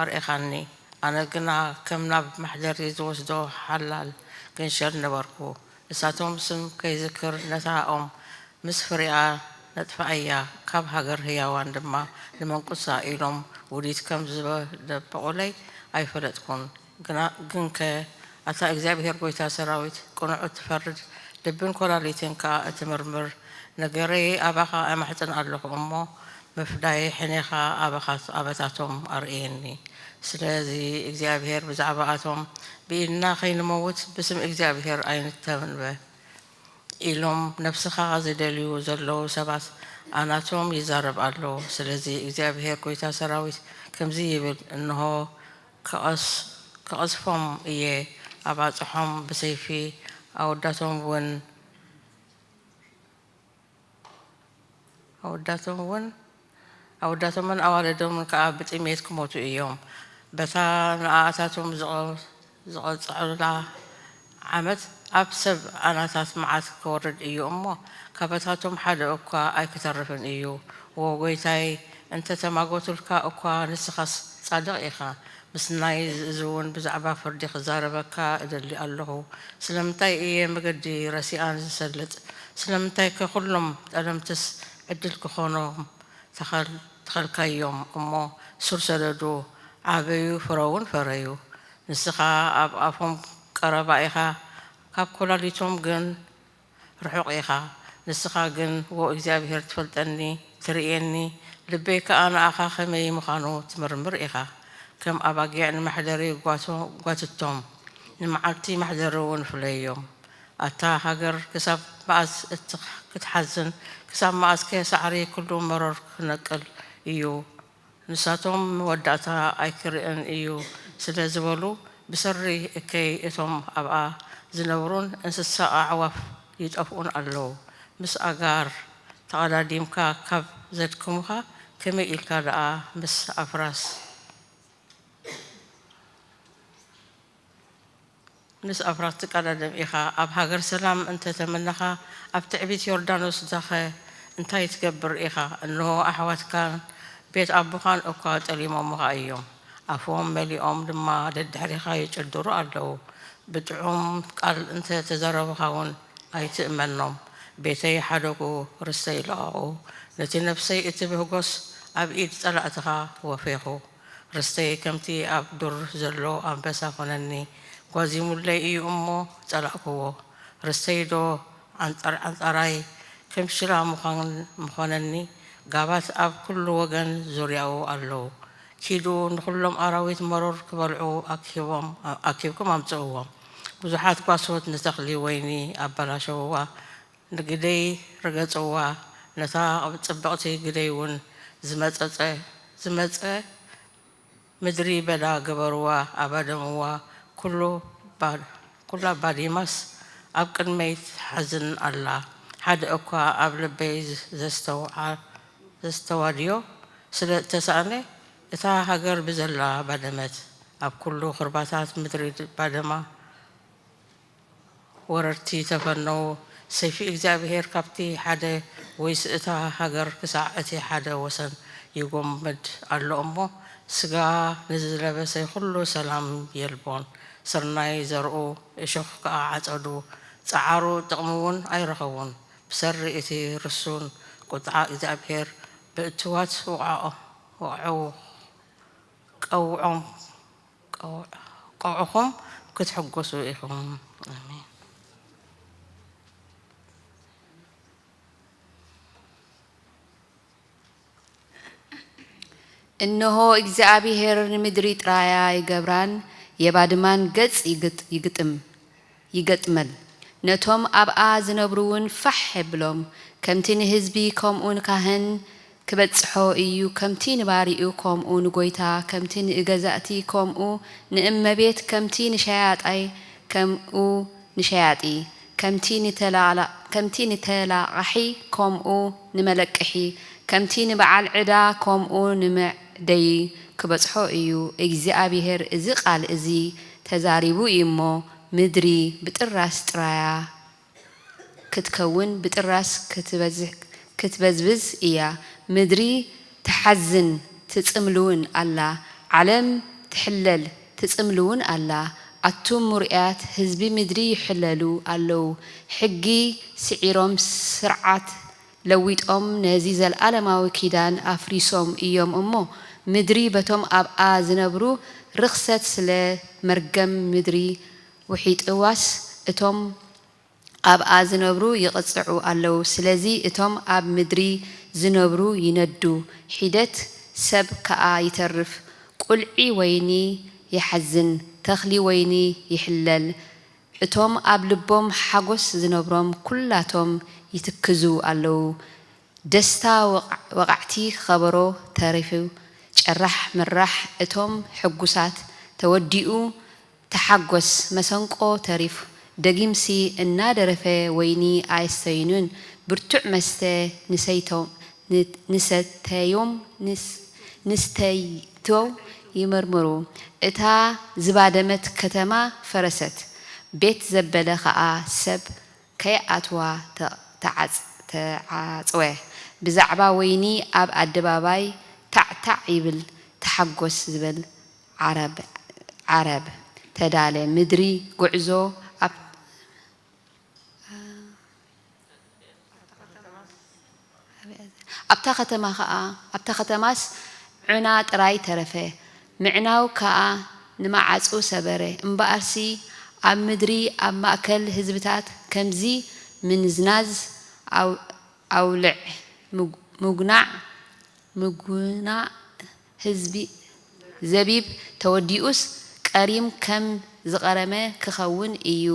ኣርኤኻኒ። ኣነ ግና ከም ናብ መሕደሪ ዝወስዶ ሓላል ገንሸል ነበርኩ። ንሳቶም ስም ከይዝክር ነታ ኦም ምስ ፍሬኣ ነጥፍኣያ፣ ካብ ሃገር ህያዋን ድማ ንመንቁሳ ኢሎም ውዲት ከም ዝደበቑለይ ኣይፈለጥኩን። ግና-፣ ግንከ ኣታ እግዚኣብሄር ጐይታ ሰራዊት፣ ቅኑዕ እትፈርድ፣ ልብን ኰላሊትን ከኣ እትምርምር፣ ነገረይ ኣባኻ እማሕጽን ኣለኹ እሞ፣ ምፍዳይ ሕኔኻ ኣባኻት-፣ ኣባታቶም ኣርእየኒ። ስለዚ እግዚኣብሄር ብዛዕባኣቶም፣ ብኢድና ኸይንመውት ብስም እግዚኣብሄር ኣይንተንበ። ኢሎም ነፍስኻ ዝደልዩ ዘለዉ ሰባት ኣናቶም ይዛረብ ኣሎ። ስለዚ እግዚኣብሄር ጐይታ ሰራዊት ከምዚ ይብል፣ እንሆ፣ ክቐስ-፣ ክቐስፎም እየ፣ ኣባጽሖም ብሰይፊ፣ ኣወዳቶም እውን፣ ኣወዳቶም እውን ኣወዳቶምን ኣዋልዶምን ከኣ ብጥሜት ክሞቱ እዮም። በታ ንኣኣታቶም ዝቐ-፣ ዝቐጽዑላ ዓመት ኣብ ሰብ ኣናታት መዓት ክወርድ እዩ እሞ፣ ካባታቶም ሓደ እኳ ኣይክተርፍን እዩ። ዎ ጐይታይ፣ እንተ ተማጎቱልካ እኳ፣ ንስኻስ ጻድቕ ኢኻ። ምስናይ ዝእዝውን ብዛዕባ ፍርዲ ክዛረበካ እደሊ ኣለኹ። ስለምንታይ እየ መገዲ ረሲኣን ዝሰልጥ? ስለምንታይከ ኵሎም ጠለምትስ ዕድል ክኾኖም ተኸል-፣ ተኸልካዮም እሞ ሱር ሰደዱ፣ ዓበዩ፣ ፍረውን ፈረዩ። ንስኻ ኣብ ኣፎም ቀረባ ኢኻ፣ ካብ ኰላሊቶም ግን ርሑቕ ኢኻ። ንስኻ ግን፣ ዎ እግዚኣብሄር፣ ትፈልጠኒ፣ ትርእየኒ፣ ልበይ ከኣ ንኣኻ ኸመይ ምዃኑ ትምርምር ኢኻ። ከም ኣባጊዕ ንመሕደሪ ጓቶ-፣ ጓትቶም፣ ንመዓልቲ መሕደሪ እውን ፍለዮም። ኣታ ሃገር፣ ክሳብ መኣስ እት-፣ ክትሓዝን? ክሳብ መኣስከ ሳዕሪ ኵሉ መሮር ክነቅል እዩ? ንሳቶም መወዳእታ ኣይክርእን እዩ ስለ ዝበሉ፣ ብሰሪ እከይ እቶም ኣብኣ ዝነብሩን እንስሳ ኣዕዋፍ ይጠፍኡን ኣለዉ። ምስ ኣጋር ተቐዳዲምካ ካብ ዘድክሙኻ፣ ከመይ ኢልካ ደኣ ምስ ኣፍራስ ምስ ኣፍራስ ትቀዳደም ኢኻ? ኣብ ሃገር ሰላም እንተ ተመነኻ፣ ኣብ ትዕቢት ዮርዳኖስ ዳኸ እንታይ ትገብር ኢኻ? እንሆ፣ ኣሕዋትካን ቤት ኣቦኻን እኳ ጠሊሞምኻ እዮም፣ ኣፎም መሊኦም ድማ ደድሕሪኻ ይጭድሩ ኣለዉ። ብጥዑም ቃል እንተ ተዛረቡኻ እውን ኣይትእመኖም። ቤተይ ሓደጉ፣ ርስተይ ለቐቑ፣ ነቲ ነፍሰይ እትብህጎስ ኣብ ኢድ ጸላእትኻ ወፌኹ። ርስተይ ከምቲ ኣብ ዱር ዘሎ ኣንበሳ ኾነኒ፣ ጓዚሙለይ እዩ እሞ ጸላእክዎ። ርስተይዶ ዓንጻር ዓንጻራይ ከም ሽላ ምዃን-፣ ምኾነኒ፣ ጋባት ኣብ ኩሉ ወገን ዙርያኡ ኣለዉ። ኪዱ ንኹሎም ኣራዊት መሮር ክበልዑ ኣኪቦም-፣ ኣኪብኩም ኣምጽእዎም። ብዙሓት ጓሶት ንተኽሊ ወይኒ ኣበላሸውዋ፣ ንግደይ ረገጽዋ፣ ነታ ጽብቕቲ ግደይ እውን ዝመጸጸ-፣ ዝመጸ ምድሪ በዳ ገበርዋ፣ ኣባደምዋ። ኩሉ ባ-፣ ኩላ ባዲማስ ኣብ ቅድመይ ትሓዝን ኣላ። ሓደ እኳ ኣብ ልበይ ዘስተውዓ-፣ ዘስተዋድዮ ስለ እተሳእነ፣ እታ ሃገር ብዘላ ባደመት። ኣብ ኩሉ ኽርባታት ምድሪ ባደማ ወረርቲ ተፈነዉ። ሰይፊ እግዚኣብሔር ካብቲ ሓደ ወይስ እታ ሃገር ክሳዕ እቲ ሓደ ወሰን ይጎምድ ኣሎ እሞ፣ ስጋ ንዝለበሰ ኩሉ ሰላም የልቦን። ስርናይ ዘርኡ፣ እሾኽ ከኣ ዓጸዱ፣ ጸዓሩ ጥቕሚ እውን ኣይረኸቡን። ብሰሪ እቲ ርሱን ቁጥዓ እግዚኣብሔር ብእትዋት ውቕዖ-፣ ውቕዖ-፣ ቀውዖም-፣ ቀውዕ-፣ ቀውዕኹም ክትሕጎሱ ኢኹም። ኣሜን። እንሆ እግዚኣብሔር ንምድሪ ጥራያ ይገብራን የባድማን ገጽ ይግጥ-፣ ይግጥም፣ ይገጥመል። ነቶም ኣብኣ ዝነብሩውን ፋሕ የብሎም። ከምቲ ንህዝቢ ከምኡ ንካህን ክበጽሖ እዩ፣ ከምቲ ንባሪኡ ከምኡ ንጎይታ፣ ከምቲ ንገዛእቲ ከምኡ ንእመቤት፣ ከምቲ ንሸያጣይ ከምኡ ንሸያጢ፣ ከምቲ ንተላላ-፣ ከምቲ ንተላቓሒ ከምኡ ንመለቅሒ፣ ከምቲ ንበዓል ዕዳ ከምኡ ንመዕደዪ ክበጽሖ እዩ። እግዚኣብሔር እዚ ቃል እዚ ተዛሪቡ እዩ እሞ፣ ምድሪ ብጥራስ ጥራያ ክትከውን፣ ብጥራስ ክትበዝሕ-፣ ክትበዝብዝ እያ። ምድሪ ትሓዝን ትጽምልውን ኣላ። ዓለም ትሕለል ትጽምልውን ኣላ። ኣቱም ምሩያት ህዝቢ ምድሪ ይሕለሉ ኣለዉ። ሕጊ ስዒሮም ስርዓት ለዊጦም ነዚ ዘለኣለማዊ ኪዳን ኣፍሪሶም እዮም እሞ፣ ምድሪ በቶም ኣብኣ ዝነብሩ ርኽሰት ስለ መርገም ምድሪ ውሒጥዋስ፣ እቶም ኣብኣ ዝነብሩ ይቕጽዑ ኣለዉ። ስለዚ እቶም ኣብ ምድሪ ዝነብሩ ይነዱ፣ ሒደት ሰብ ከኣ ይተርፍ። ቁልዒ ወይኒ ይሓዝን፣ ተኽሊ ወይኒ ይሕለል። እቶም ኣብ ልቦም ሓጎስ ዝነብሮም ኩላቶም ይትክዙ ኣለዉ። ደስታ ወቓ-፣ ወቓዕቲ ከበሮ ተሪፉ፣ ጨራሕ ምራሕ እቶም ሕጉሳት ተወዲኡ፣ ተሓጎስ መሰንቆ ተሪፉ፣ ደጊምሲ እናደረፈ ወይኒ ኣየስተዩንን፣ ብርቱዕ መስተ ንሰይቶ-፣ ን-፣ ንሰተዮም፣ ንስ-፣ ንስተይቶ ይምርምሩ። እታ ዝባደመት ከተማ ፈረሰት፣ ቤት ዘበለ ኸኣ ሰብ ከይኣትዋ ተ-፣ ተዓጽ-፣ ተዓጽወ። ብዛዕባ ወይኒ ኣብ ኣደባባይ ታዕታዕ ይብል፣ ተሓጎስ ዝበል ዓረብ፣ ዓረብ ተዳለ። ምድሪ ጉዕዞ ኣብ ኣብታ ከተማ ኸኣ፣ ኣብታ ከተማስ ዑና ጥራይ ተረፈ፣ ምዕናው ከኣ ንመዓጹ ሰበረ። እምበኣርሲ ኣብ ምድሪ፣ ኣብ ማእከል ህዝብታት ከምዚ ምንዝናዝ፣ ኣው-፣ ኣውልዕ፣ ምጉ-፣ ምጉናዕ፣ ምጉናዕ ህዝቢ ዘቢብ ተወዲኡስ ቀሪም ከም ዝቐረመ ክኸውን እዩ።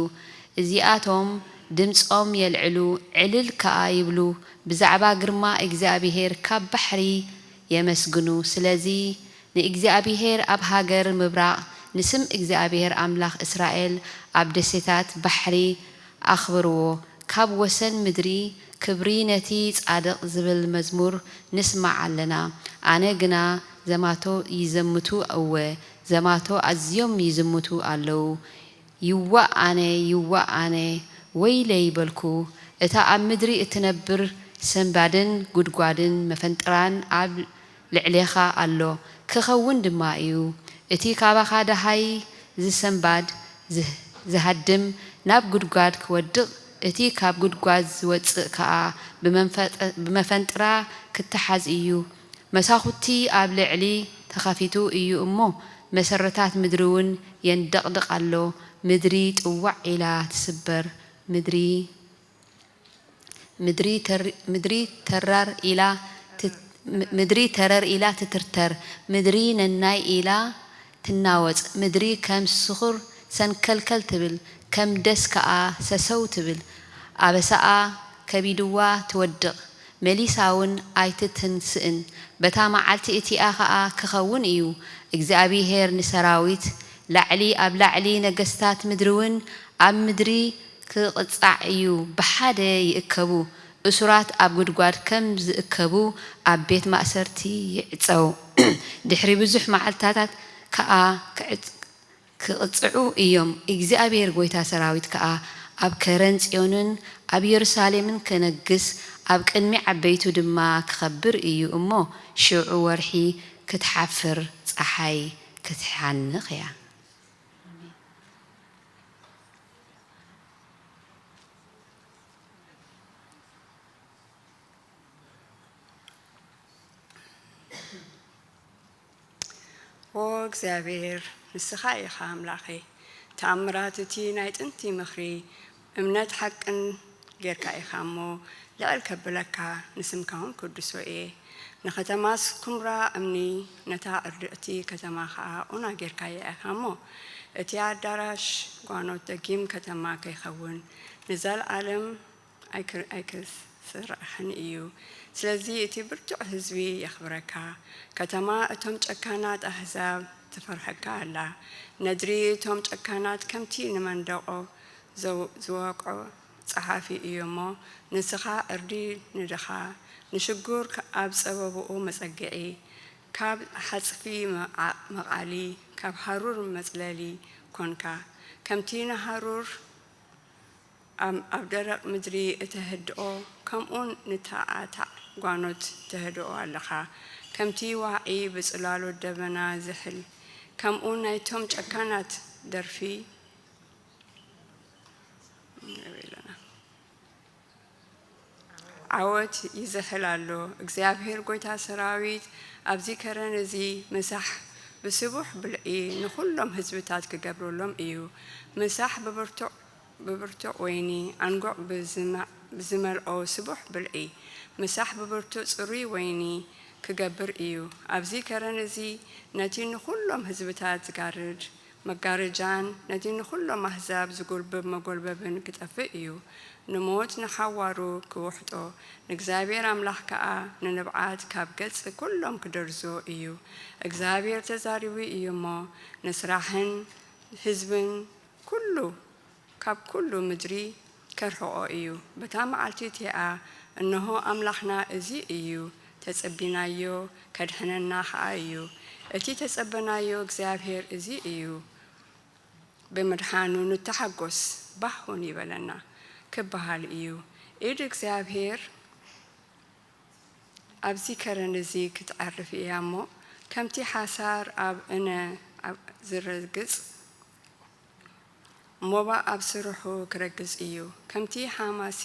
እዚኣቶም ድምጾም የልዕሉ፣ ዕልል ከኣ ይብሉ፣ ብዛዕባ ግርማ እግዚኣብሄር ካብ ባሕሪ የመስግኑ። ስለዚ ንእግዚኣብሄር ኣብ ሃገር ምብራቕ፣ ንስም እግዚኣብሄር ኣምላኽ እስራኤል ኣብ ደሴታት ባሕሪ ኣኽብርዎ። ካብ ወሰን ምድሪ ክብሪ ነቲ ጻድቕ ዝብል መዝሙር ንስማዕ ኣለና። ኣነ ግና ዘማቶ ይዝምቱ፣ እወ፣ ዘማቶ ኣዝዮም ይዝምቱ ኣለዉ። ይዋእ ኣነ፣ ይዋእ ኣነ፣ ወይለይ በልኩ። እታ ኣብ ምድሪ እትነብር ሰንባድን ጉድጓድን መፈንጥራን ኣብ ልዕሌኻ ኣሎ፣ ክኸውን ድማ እዩ። እቲ ካባኻ ደሃይ ዝሰንባድ፣ ዝህ-፣ ዝሃድም፣ ናብ ጉድጓድ ክወድቕ፣ እቲ ካብ ጉድጓድ ዝወጽእ ከኣ ብመንፈጠ-፣ ብመፈንጥራ ክተሓዝ እዩ። መሳኹቲ ኣብ ልዕሊ ተኸፊቱ እዩ እሞ፣ መሰረታት ምድሪ እውን የንደቕድቕ ኣሎ። ምድሪ ጥዋዕ ኢላ ትስበር፣ ምድሪ ምድሪ ተር-፣ ምድሪ ተራር ኢላ ትት-፣ ም-፣ ምድሪ ተረር ኢላ ትትርተር፣ ምድሪ ነናይ ኢላ ትናወጽ፣ ምድሪ ከም ስኹር ሰንከልከል ትብል፣ ከም ደስ ከኣ ሰሰው ትብል፣ ኣበሳኣ ከቢድዋ ትወድቕ፣ መሊሳውን ኣይትትንስእን፣ በታ መዓልቲ እቲኣ ኸኣ ክኸውን እዩ፣ እግዚኣብሄር ንሰራዊት፣ ላዕሊ ኣብ ላዕሊ ነገስታት ምድሪውን ኣብ ምድሪ ክቕጻዕ እዩ፣ ብሓደ ይእከቡ፣ እሱራት ኣብ ጉድጓድ ከም ዝእከቡ ኣብ ቤት ማእሰርቲ ይዕጸው። ድሕሪ ብዙሕ መዓልታታት ከኣ ክዕጽ-፣ ክቕጽዑ እዮም። እግዚኣብሔር ጐይታ ሰራዊት ከኣ ኣብ ከረን ጽዮንን ኣብ የሩሳሌምን ክነግስ፣ ኣብ ቅድሚ ዓበይቱ ድማ ክኸብር እዩ እሞ፣ ሽዑ ወርሒ ክትሓፍር፣ ጸሓይ ክትሓንኽ እያ። ኦ እግዚኣብሔር፣ ንስኻ ኢኻ ኣምላኸይ። ተኣምራት እቲ ናይ ጥንቲ ምኽሪ፣ እምነት ሓቅን ጌርካ ኢኻ እሞ፣ ልዕል ከብለካ፣ ንስምካ እውን ክውድሶ እየ። ንኸተማ ስኩምራ እምኒ፣ ነታ ዕርድእቲ ከተማ ኸኣ ኡና ጌርካያ ኢኻ እሞ፣ እቲ ኣዳራሽ ጓኖት ደጊም ከተማ ከይኸውን፣ ንዘለኣለም ኣይክ-፣ ኣይክስራሕን እዩ። ስለዚ እቲ ብርቱዕ ህዝቢ የኽብረካ። ከተማ እቶም ጨካናት ኣህዛብ ትፈርሐካ ኣላ። ነድሪ እቶም ጨካናት ከምቲ ንመንደቖ ዘው-፣ ዝወቕዖ ጸሓፊ እዩ እሞ፣ ንስኻ ዕርዲ ንድኻ፣ ንሽጉር ከ-፣ ኣብ ጸበብኡ መጸግዒ፣ ካብ ሓጽፊ መዓ-፣ መቓሊ፣ ካብ ሃሩር መጽለሊ ኮንካ። ከምቲ ንሃሩር ኣብ፣ ኣብ ደረቕ ምድሪ እተህድኦ፣ ከምኡ ንተኣታዕ ጓኖት ተህድኦ ኣለኻ። ከምቲ ዋዒ ብጽላሎት ደበና ዝሕል፣ ከምኡ ናይቶም ጨካናት ደርፊ ንርኢ ኣለና። ዓወት ይዝሕል ኣሎ። እግዚኣብሔር ጐይታ ሰራዊት ኣብዚ ከረን እዚ ምሳሕ ብስቡሕ ብልዒ ንኹሎም ህዝብታት ክገብረሎም እዩ። ምሳሕ ብብርቱዕ፣ ብብርቱዕ ወይኒ፣ ኣንጉዕ ብዝመ-፣ ብዝመልኦ ስቡሕ ብልዒ፣ ምሳሕ ብብርቱዕ ጽሩይ ወይኒ ክገብር እዩ። ኣብዚ ከረን እዚ ነቲ ንኹሎም ህዝብታት ዝጋርድ መጋረጃን ነቲ ንኹሎም ኣህዛብ ዝጉልብብ መጎልበብን ክጠፍእ እዩ። ንሞት ንሓዋሩ ክውሕጦ፣ ንእግዚኣብሔር ኣምላኽ ከኣ ንንብዓት ካብ ገጽ ኩሎም ክደርዞ እዩ። እግዚኣብሔር ተዛሪቡ እዩ እሞ፣ ንስራሕን ህዝብን ኩሉ ካብ ኩሉ ምድሪ ከርሕቖ እዩ። በታ መዓልቲ እቲኣ፣ እንሆ፣ ኣምላኽና እዚ እዩ፣ ተጸቢናዮ፣ ከድሕነና ኸኣ እዩ። እቲ ተጸበናዮ እግዚኣብሔር እዚ እዩ፣ ብምድሓኑ ንተሓጎስ፣ ባህ እውን ይበለና ክበሃል እዩ። ኢድ እግዚኣብሔር ኣብዚ ከረን እዚ ክትዓርፍ እያ እሞ፣ ከምቲ ሓሳር ኣብ እነ ኣብ ዝረግጽ፣ ሞባእ ኣብ ስርሑ ክረግጽ እዩ። ከምቲ ሓማሲ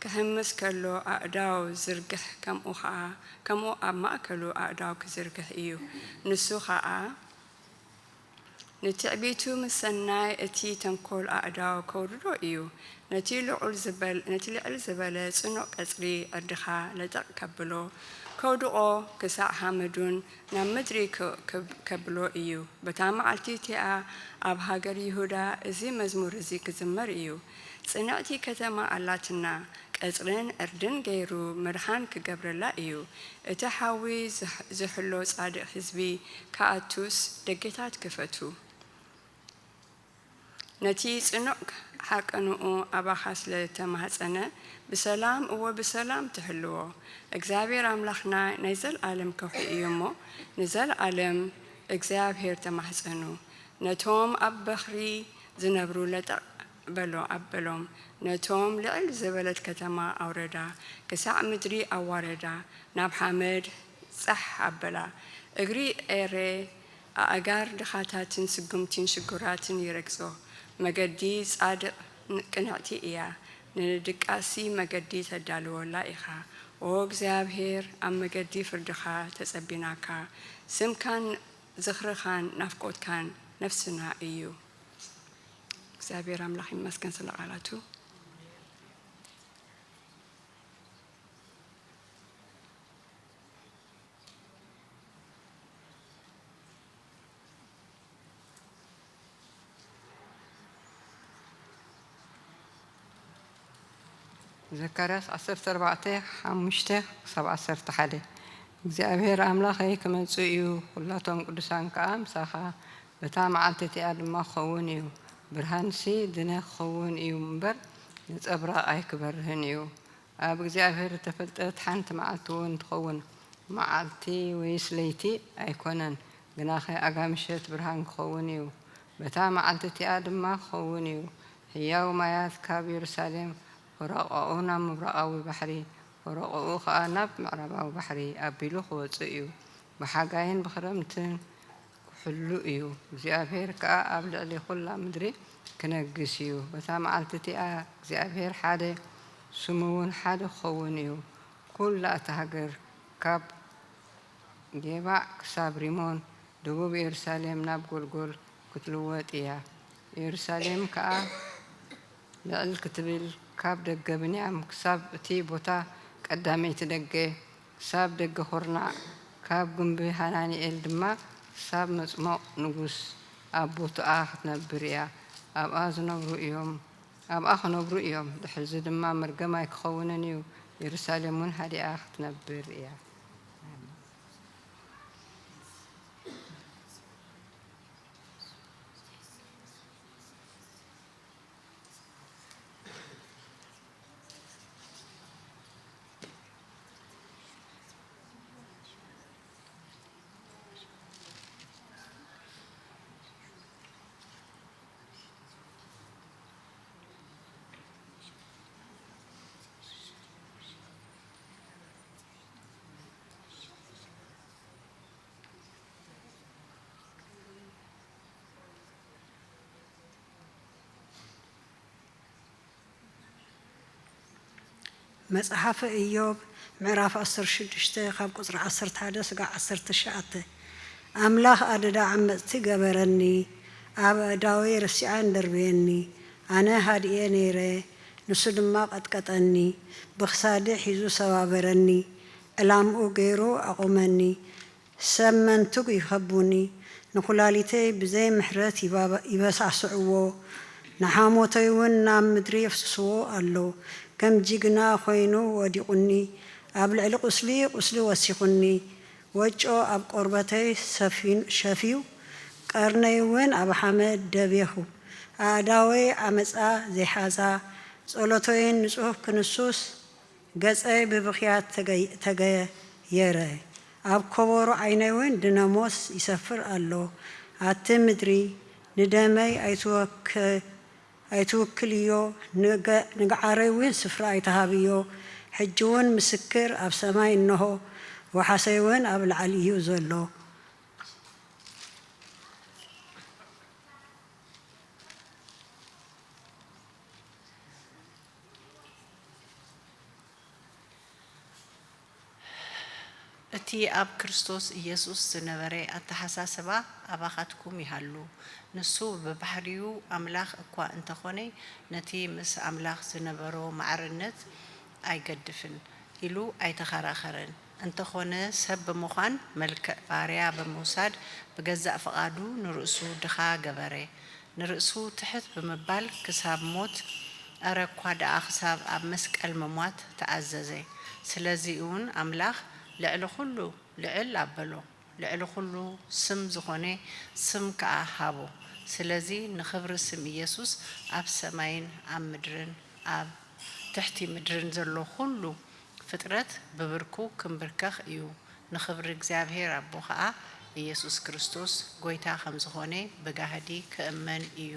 ክሕምስ ከሎ ኣእዳው ዝርግሕ ከምኡ ኸኣ፣ ከምኡ ኣብ ማእከሉ ኣእዳው ክዝርግሕ እዩ። ንሱ ኸኣ ንትዕቢቱ ምስ ሰናይ እቲ ተንኮል ኣእዳው ከውርዶ እዩ። ነቲ ልዑል ዝበል-፣ ነቲ ልዕል ዝበለ ጽኑዕ ቀጽሪ ዕርድኻ ለጠቕ ከብሎ፣ ከውድቖ ክሳዕ ሓመዱን ናብ ምድሪ ክ-፣ ክብ-፣ ከብሎ እዩ። በታ መዓልቲ እቲኣ ኣብ ሃገር ይሁዳ እዚ መዝሙር እዚ ክዝመር እዩ። ጽንዕቲ ከተማ ኣላትና፣ ቀጽርን ዕርድን ገይሩ ምድሓን ክገብረላ እዩ። እቲ ሓዊ ዝሕ-፣ ዝሕሎ ጻድቕ ህዝቢ ክኣቱስ ደጌታት ክፈቱ። ነቲ ጽኑዕ ሓቀንኡ ኣባኻ ስለ ተማህጸነ፣ ብሰላም፣ እወ፣ ብሰላም ትሕልዎ። እግዚኣብሔር ኣምላኽና ናይ ዘለኣለም ከውሒ እዩ እሞ፣ ንዘለኣለም እግዚኣብሔር ተማህጸኑ። ነቶም ኣብ በኽሪ ዝነብሩ ለጠቕ በሎ ኣበሎም። ነቶም ልዕል ዝበለት ከተማ ኣውረዳ፣ ክሳዕ ምድሪ ኣዋረዳ፣ ናብ ሓመድ ጻሕ ኣበላ። እግሪ ኤረ ኣእጋር ድኻታትን ስጉምቲን ሽጉራትን ይረግጾ። መገዲ ጻድቕ ን-፣ ቅንዕቲ እያ፣ ንድቃሲ መገዲ ተዳልወላ ኢኻ። ኦ እግዚኣብሔር፣ ኣብ መገዲ ፍርድኻ ተጸቢናካ። ስምካን ዝኽርኻን ናፍቆትካን ነፍስና እዩ። እግዚኣብሔር ኣምላኽ ይመስገን ስለ ቃላቱ። ዘካርያስ ዓሰርተ ኣርባዕተ፣ ሓሙሽተ ክሳብ ዓሰርተ ሓደ። እግዚኣብሔር ኣምላኸይ ክመጽእ እዩ፣ ኩላቶም ቅዱሳን ከኣ ምሳኻ። በታ መዓልቲ እቲኣ ድማ ክኸውን እዩ፣ ብርሃንሲ ድነ ክኸውን እዩ እምበር፣ ነጸብራቕ ኣይክበርህን እዩ። ኣብ እግዚኣብሔር እተፈልጠት ሓንቲ መዓልቲ እውን ትኸውን፣ መዓልቲ ወይስ ለይቲ ኣይኮነን፣ ግናኸ ኣጋ ምሸት ብርሃን ክኸውን እዩ። በታ መዓልቲ እቲኣ ድማ ክኸውን እዩ፣ ህያው ማያት ካብ የሩሳሌም ፈረቓኡ ናብ ምብራቓዊ ባሕሪ፣ ፈረቓኡ ኸኣ ናብ ምዕራባዊ ባሕሪ ኣቢሉ ክወጽእ እዩ። ብሓጋይን ብኽረምትን ክሕሉ እዩ። እግዚኣብሄር ከኣ ኣብ ልዕሊ ኵላ ምድሪ ክነግስ እዩ። በታ መዓልቲ እቲኣ እግዚኣብሄር ሓደ፣ ስሙ እውን ሓደ ክኸውን እዩ። ኵላ እታ ሃገር ካብ ጌባዕ ክሳብ ሪሞን፣ ደቡብ የሩሳሌም ናብ ጎልጎል ክትልወጥ እያ። የሩሳሌም ከኣ ልዕል ክትብል፣ ካብ ደገ ብንያም ክሳብ እቲ ቦታ ቀዳመይቲ ደገ፣ ክሳብ ደገ ኹርናዕ፣ ካብ ግምቢ ሃናንኤል ድማ ክሳብ መጽሞቕ ንጉስ ኣብ ቦታኣ ክትነብር እያ። ኣብኣ ዝነብሩ እዮም፣ ኣብኣ ክነብሩ እዮም። ድሕርዚ ድማ መርገም ኣይክኸውንን እዩ፣ የሩሳሌም እውን ሃዲኣ ክትነብር እያ። መጽሓፈ ኢዮብ ምዕራፍ ዓሰርተ ሽዱሽተ ካብ ቁጽሪ ዓሰርተ ሓደ ስጋዕ ዓሰርተ ትሽዓተ። ኣምላኽ ኣደዳ ዓመጽቲ ገበረኒ፣ ኣብ ኣእዳወይ ረሲዓን ደርበየኒ። ኣነ ሃዲኤ ነይረ፣ ንሱ ድማ ቀጥቀጠኒ፣ ብኽሳዲ ሒዙ ሰባበረኒ፣ ዕላምኡ ገይሩ ኣቑመኒ። ሰብ መንቱግ ይኸቡኒ፣ ንኹላሊተይ ብዘይ ምሕረት ይባባ-፣ ይበሳስዕዎ። ንሓሞተይ እውን ናብ ምድሪ የፍስስዎ ኣሎ። ከም ጅግና ኾይኑ ወዲቑኒ፣ ኣብ ልዕሊ ቁስሊ ቁስሊ ወሲኹኒ። ወጮ ኣብ ቆርበተይ ሰፊን-፣ ሸፊው፣ ቀርነይ እውን ኣብ ሓመድ ደቤኹ። ኣእዳወይ ዓመጻ ዘይሓዛ፣ ጸሎተይን ንጹህ ክንሱስ፣ ገጸይ ብብኽያት ተገይ-፣ ተገየረ። ኣብ ከበሮ ዓይነይ እውን ድነሞስ ይሰፍር ኣሎ። ኣቲ ምድሪ፣ ንደመይ ኣይትወክ-፣ ኣይትውክልዮ፣ ንገ-፣ ንገዓረይ እውን ስፍራ ኣይትሃብዮ። ሕጂ እውን ምስክር ኣብ ሰማይ እንሆ፣ ዋሕሰይ እውን ኣብ ላዕሊ እዩ ዘሎ። እቲ ኣብ ክርስቶስ ኢየሱስ ዝነበረ ኣተሓሳስባ ኣባኻትኩም ይሃሉ። ንሱ ብባህሪኡ ኣምላኽ እኳ እንተኾነ፣ ነቲ ምስ ኣምላኽ ዝነበሮ ማዕርነት ኣይገድፍን ኢሉ ኣይተኸራኸረን። እንተኾነ፣ ሰብ ብምዃን፣ መልክዕ ባርያ ብምውሳድ፣ ብገዛእ ፍቓዱ ንርእሱ ድኻ ገበረ። ንርእሱ ትሕት ብምባል ክሳብ ሞት፣ ኣረ እኳ ደኣ ክሳብ ኣብ መስቀል ምሟት ተኣዘዘ። ስለዚ እውን ኣምላኽ ልዕሊ ኹሉ ልዕል ኣበሎ፣ ልዕሊ ኹሉ ስም ዝኾነ ስም ከኣ ሃቦ። ስለዚ ንኽብሪ ስም ኢየሱስ ኣብ ሰማይን ኣብ ምድርን ኣብ ትሕቲ ምድርን ዘሎ ኹሉ ፍጥረት ብብርኩ ክምብርከኽ እዩ። ንኽብሪ እግዚኣብሔር ኣቦ ኸኣ ኢየሱስ ክርስቶስ ጐይታ ከም ዝኾነ ብጋህዲ ክእመን እዩ።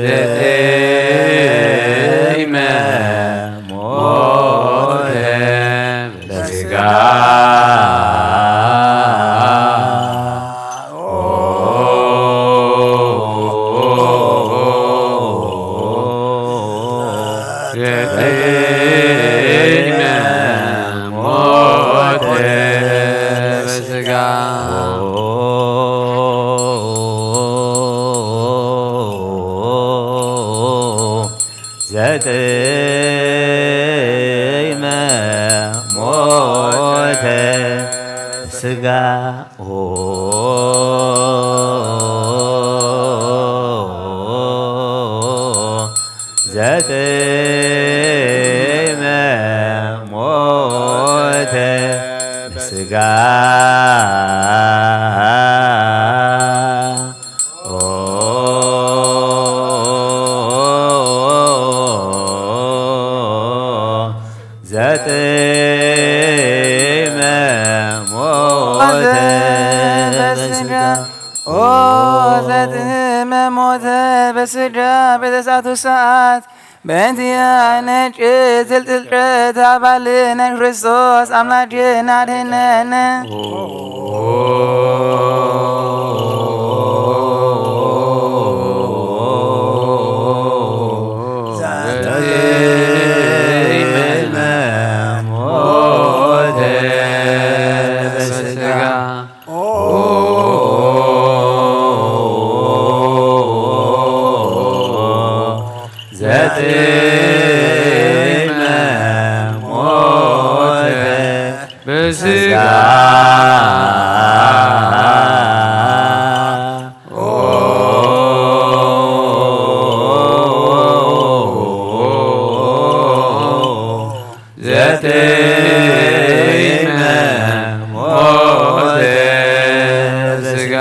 ዘተይመ ሞተ በስጋ ዘተይመ ሞተ በስጋ ዘተይመ ሞተ ስጋ ዘተይመ ሞተ ስጋ ዘተይመ ሞተ በስጋ ኦ ዘተይመ ሞተ በስጋ በተሳቱ ሰዓት በእንቲያ ነጭ ትልጥልጥረት ኣባልነ ክርስቶስ ኣምላክና ድህነነ ዘተይመ ሞተ በስጋ ዘተይመ ሞተ በስጋ ዘተይመ ሞተ በስጋ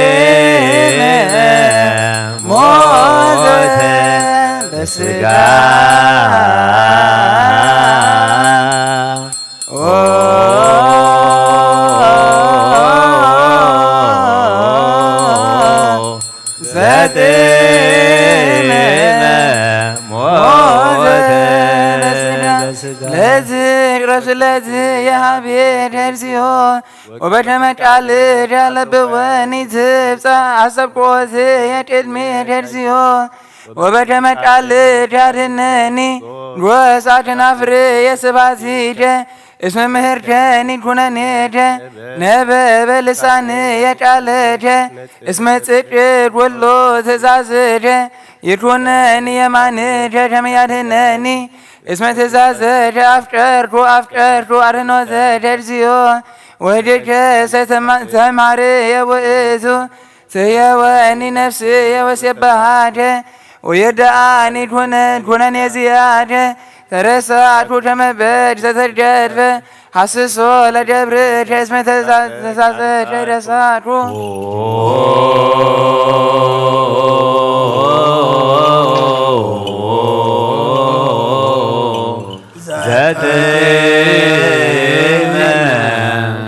ዘተይመ ሞተ በስጋ ዘተይመ ሞተ በስጋ ለዝቅረብ ስለዚ የሃቤ ደርዚዮ ወበተመቃልድ ያለብወኒ ትብፃ አሰብቆት የቅድሜ ደርዚዮ ወበተመቃልድ ያድነኒ ጎሳትን አፍሬ የስባዚደ እስመ ምህርተኒ ኩነኔደ ነበበ ልሳን የቃለደ እስመ ጽድቅ ወሎ ትእዛዝደ ይኩነኒ የማንደ ተመያድነኒ እስመ ትእዛዝደ አፍቀርኩ አፍቀርኩ አርኖተ ደርዚዮ ወህድከ ሰተማሪ የውእቱ ትየወኒ ነፍስየ ወሴባሃደ ወየዳኒ ኩነን ኩነን የዝያደ ተረሳቱ ተመበድ ዘተደድፈ ሐስሶ ለደብር ደስመ ተሳሰ ተረሳቱ ዘተይመ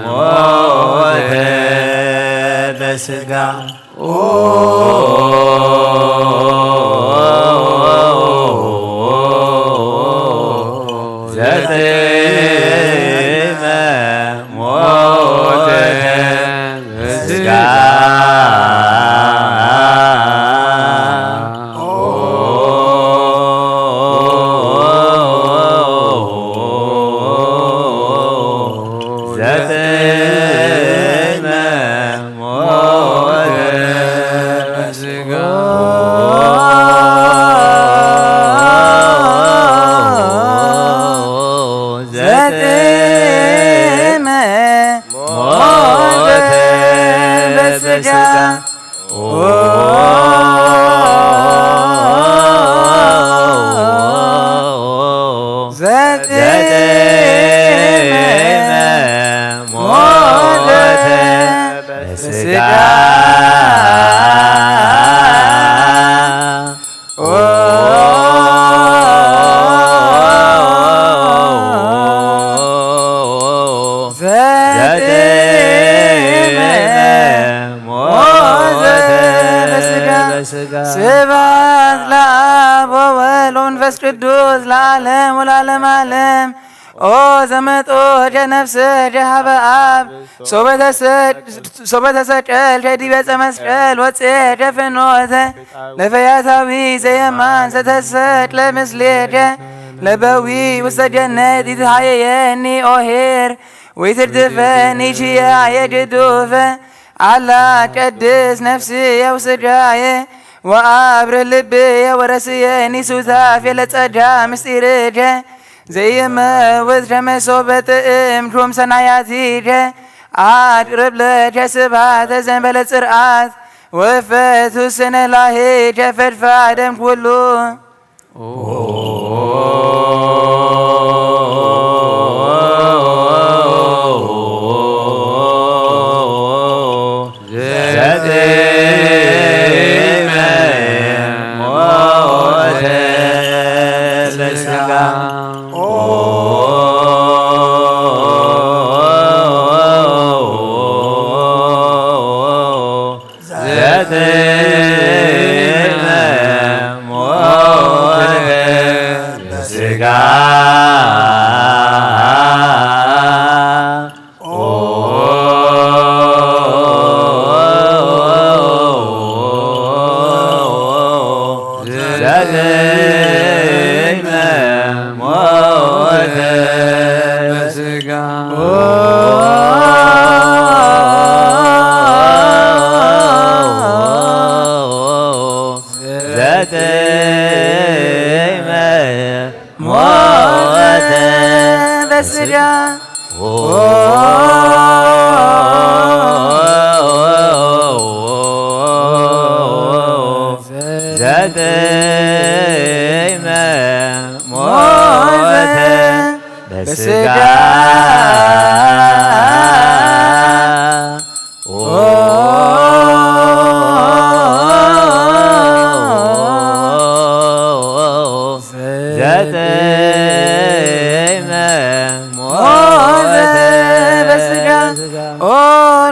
ሞተ በስጋ ዘተይመ ሞተ በስጋ ወመንፈስ ቅዱስ ለዓለም ወለዓለም ዓለም። ኦ ዘመጦ ደ ነፍሰ ደ ሀበ አብ ሶበ ተሰቀልተ ዲበ ዕፀ መስቀል ወፅኤ ደ ፍኖተ ለፈያታዊ ዘየማን ዘተሰቅለ ምስሌ ደ ለበዊ ውስተ ገነት ኢትሃየየኒ ኦ ኄር ወይትርድፈኒ ችያየ ግዱፈ አላ ቀድስ ነፍስየ ውስጋየ ወአብርህ ልብየ ወረስየኒ ሱታፌ ለጸጋ ምስጢርደ ዘይመውት ከመ ሶበ ጥዕም ሹም ሰናያቲደ አቅርብ ለከ ስብሐተ ዘእንበለ ጽርዓት ወፈቱ ስነ ላሄከ ፈድፋደም ኩሉ ዘትመ ሞተ በስጋ ዘትመ ሞተ በስጋ ዘትመ ሞተ በስጋ ዘትመ ሞተ በስጋ ዘትመ ሞተ በስጋ ኦ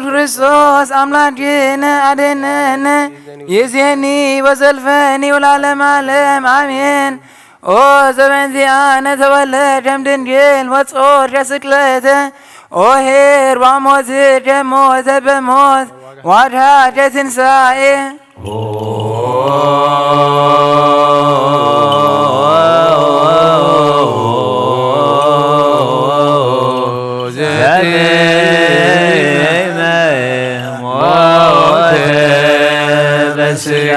ክርስቶስ አምላክነ አድነነ ይእዜኒ ወዘልፈኒ ወለዓለመ ዓለም አሜን። ኦ ዘበንዚአነ ተወለደ እምድንግል ወጾር ከስቅለተ ኦ ኄር ዋሞት ከሞተ በሞት ዋድሃ ከትንሳኤ ዘትመ ሞተ በስጋ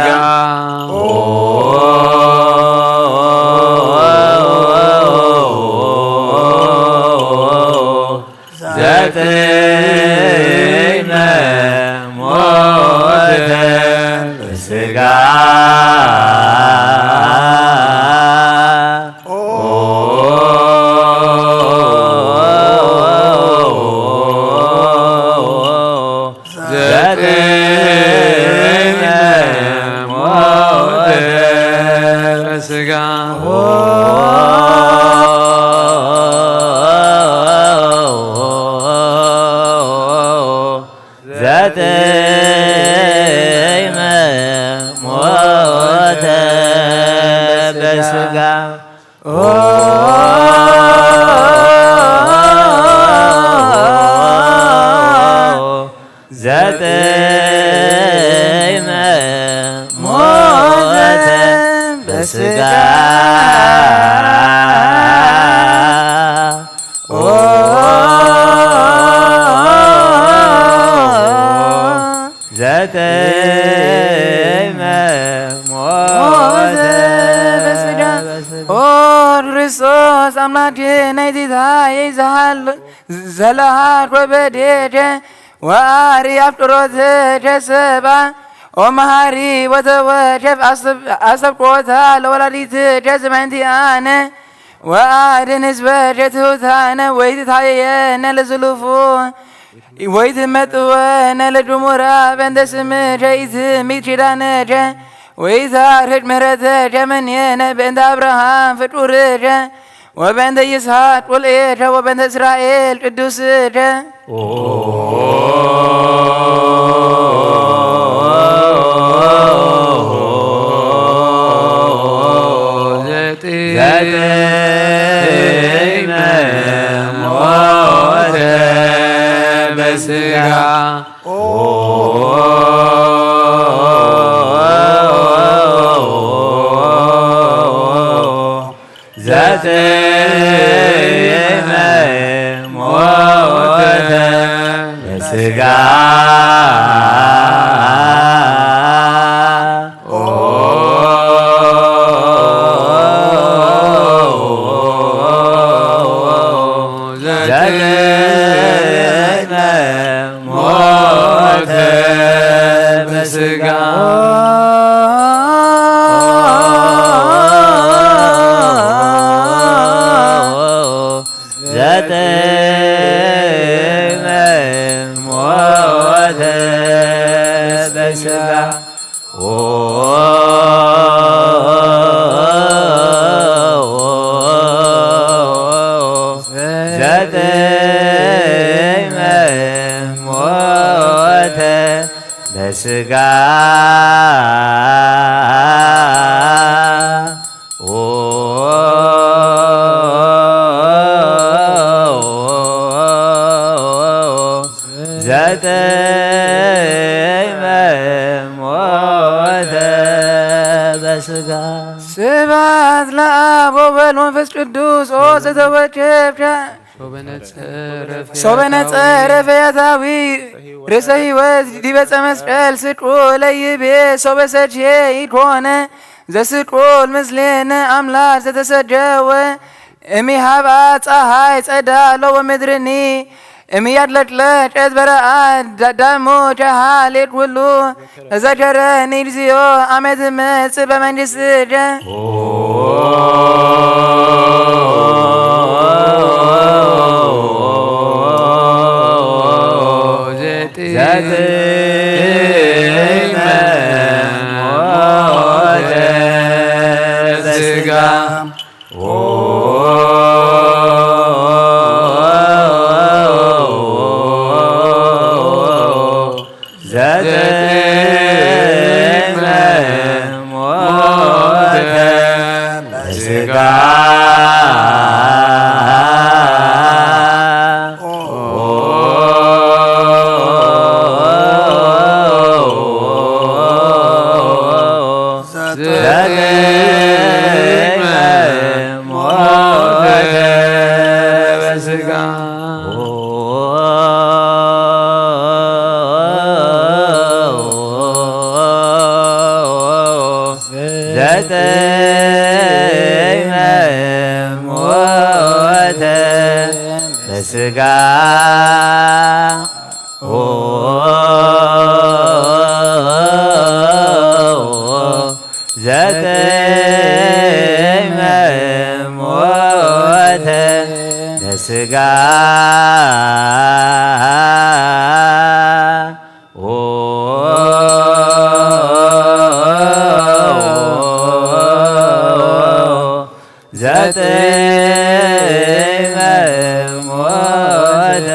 ዘትመ ሞተ በስጋ ዘትመ ሞተ በስጋ ዘትመ ሞተ በስጋ ዘትመ ሞተ በስጋ ዘትመ ሞተ በስጋ ኦ ክርስቶስ አምላክ ናይ ዚታ ይዝሃል ዘለሃት ወበዴደ ወአሪ አፍቅሮተ ደሰባ ኦ መሃሪ ወተወደፍ አሰብቆታ ለወላዲት ደስመንቲአነ ወአድን ህዝበ ደትውታነ ወይትታየየነ ለዝሉፉ ወይትመጥወነ ለድሙራ በእንተ ስምከ ኢትምይት ኪዳነከ ወይታርህቅ ምህረተከ እምኔነ በእንተ አብርሃም ፍጡርከ ወበእንተ ይስሐቅ ቁልኤከ ወበእንተ እስራኤል ቅዱስከ። ዘተይመ ሞተ በስጋ ዘተይመ ሞተ በስጋ ዘተይመ ሞተ በስጋ ዘተይመ ሞተ በስጋ ዘተይመ ሞተ በስጋ ዘተይመ ሞተ በስጋ። ስብሐት ለአብ ወወልድ ወመንፈስ ቅዱስ። ኦ ዘተወከፍከ ሶበ ነጸረ ፈያታዊ ርእሰ ሕይወት ዲበ ዕፀ መስቀል ስቁ ለይቤ ሶበ ሰቼ ይኮነ ዘስቁል ምስሌነ አምላክ ዘተሰደወ እሚሃባ ፀሐይ ጸዳሎ ወምድርኒ እሚያድለቅለቀት በረአድ ዳዳሞ ቻሃሌት ሁሉ ተዘከረኒ እግዚኦ አመ ትመጽእ በመንግስትከ። ዘትመ ሞተ በስጋ ዘትመ ሞተ በስጋ ዘትመ ሞተ በስጋ ዘትመ ሞተ በስጋ ዘትመ ሞተ በስጋ ዘትመ ሞተ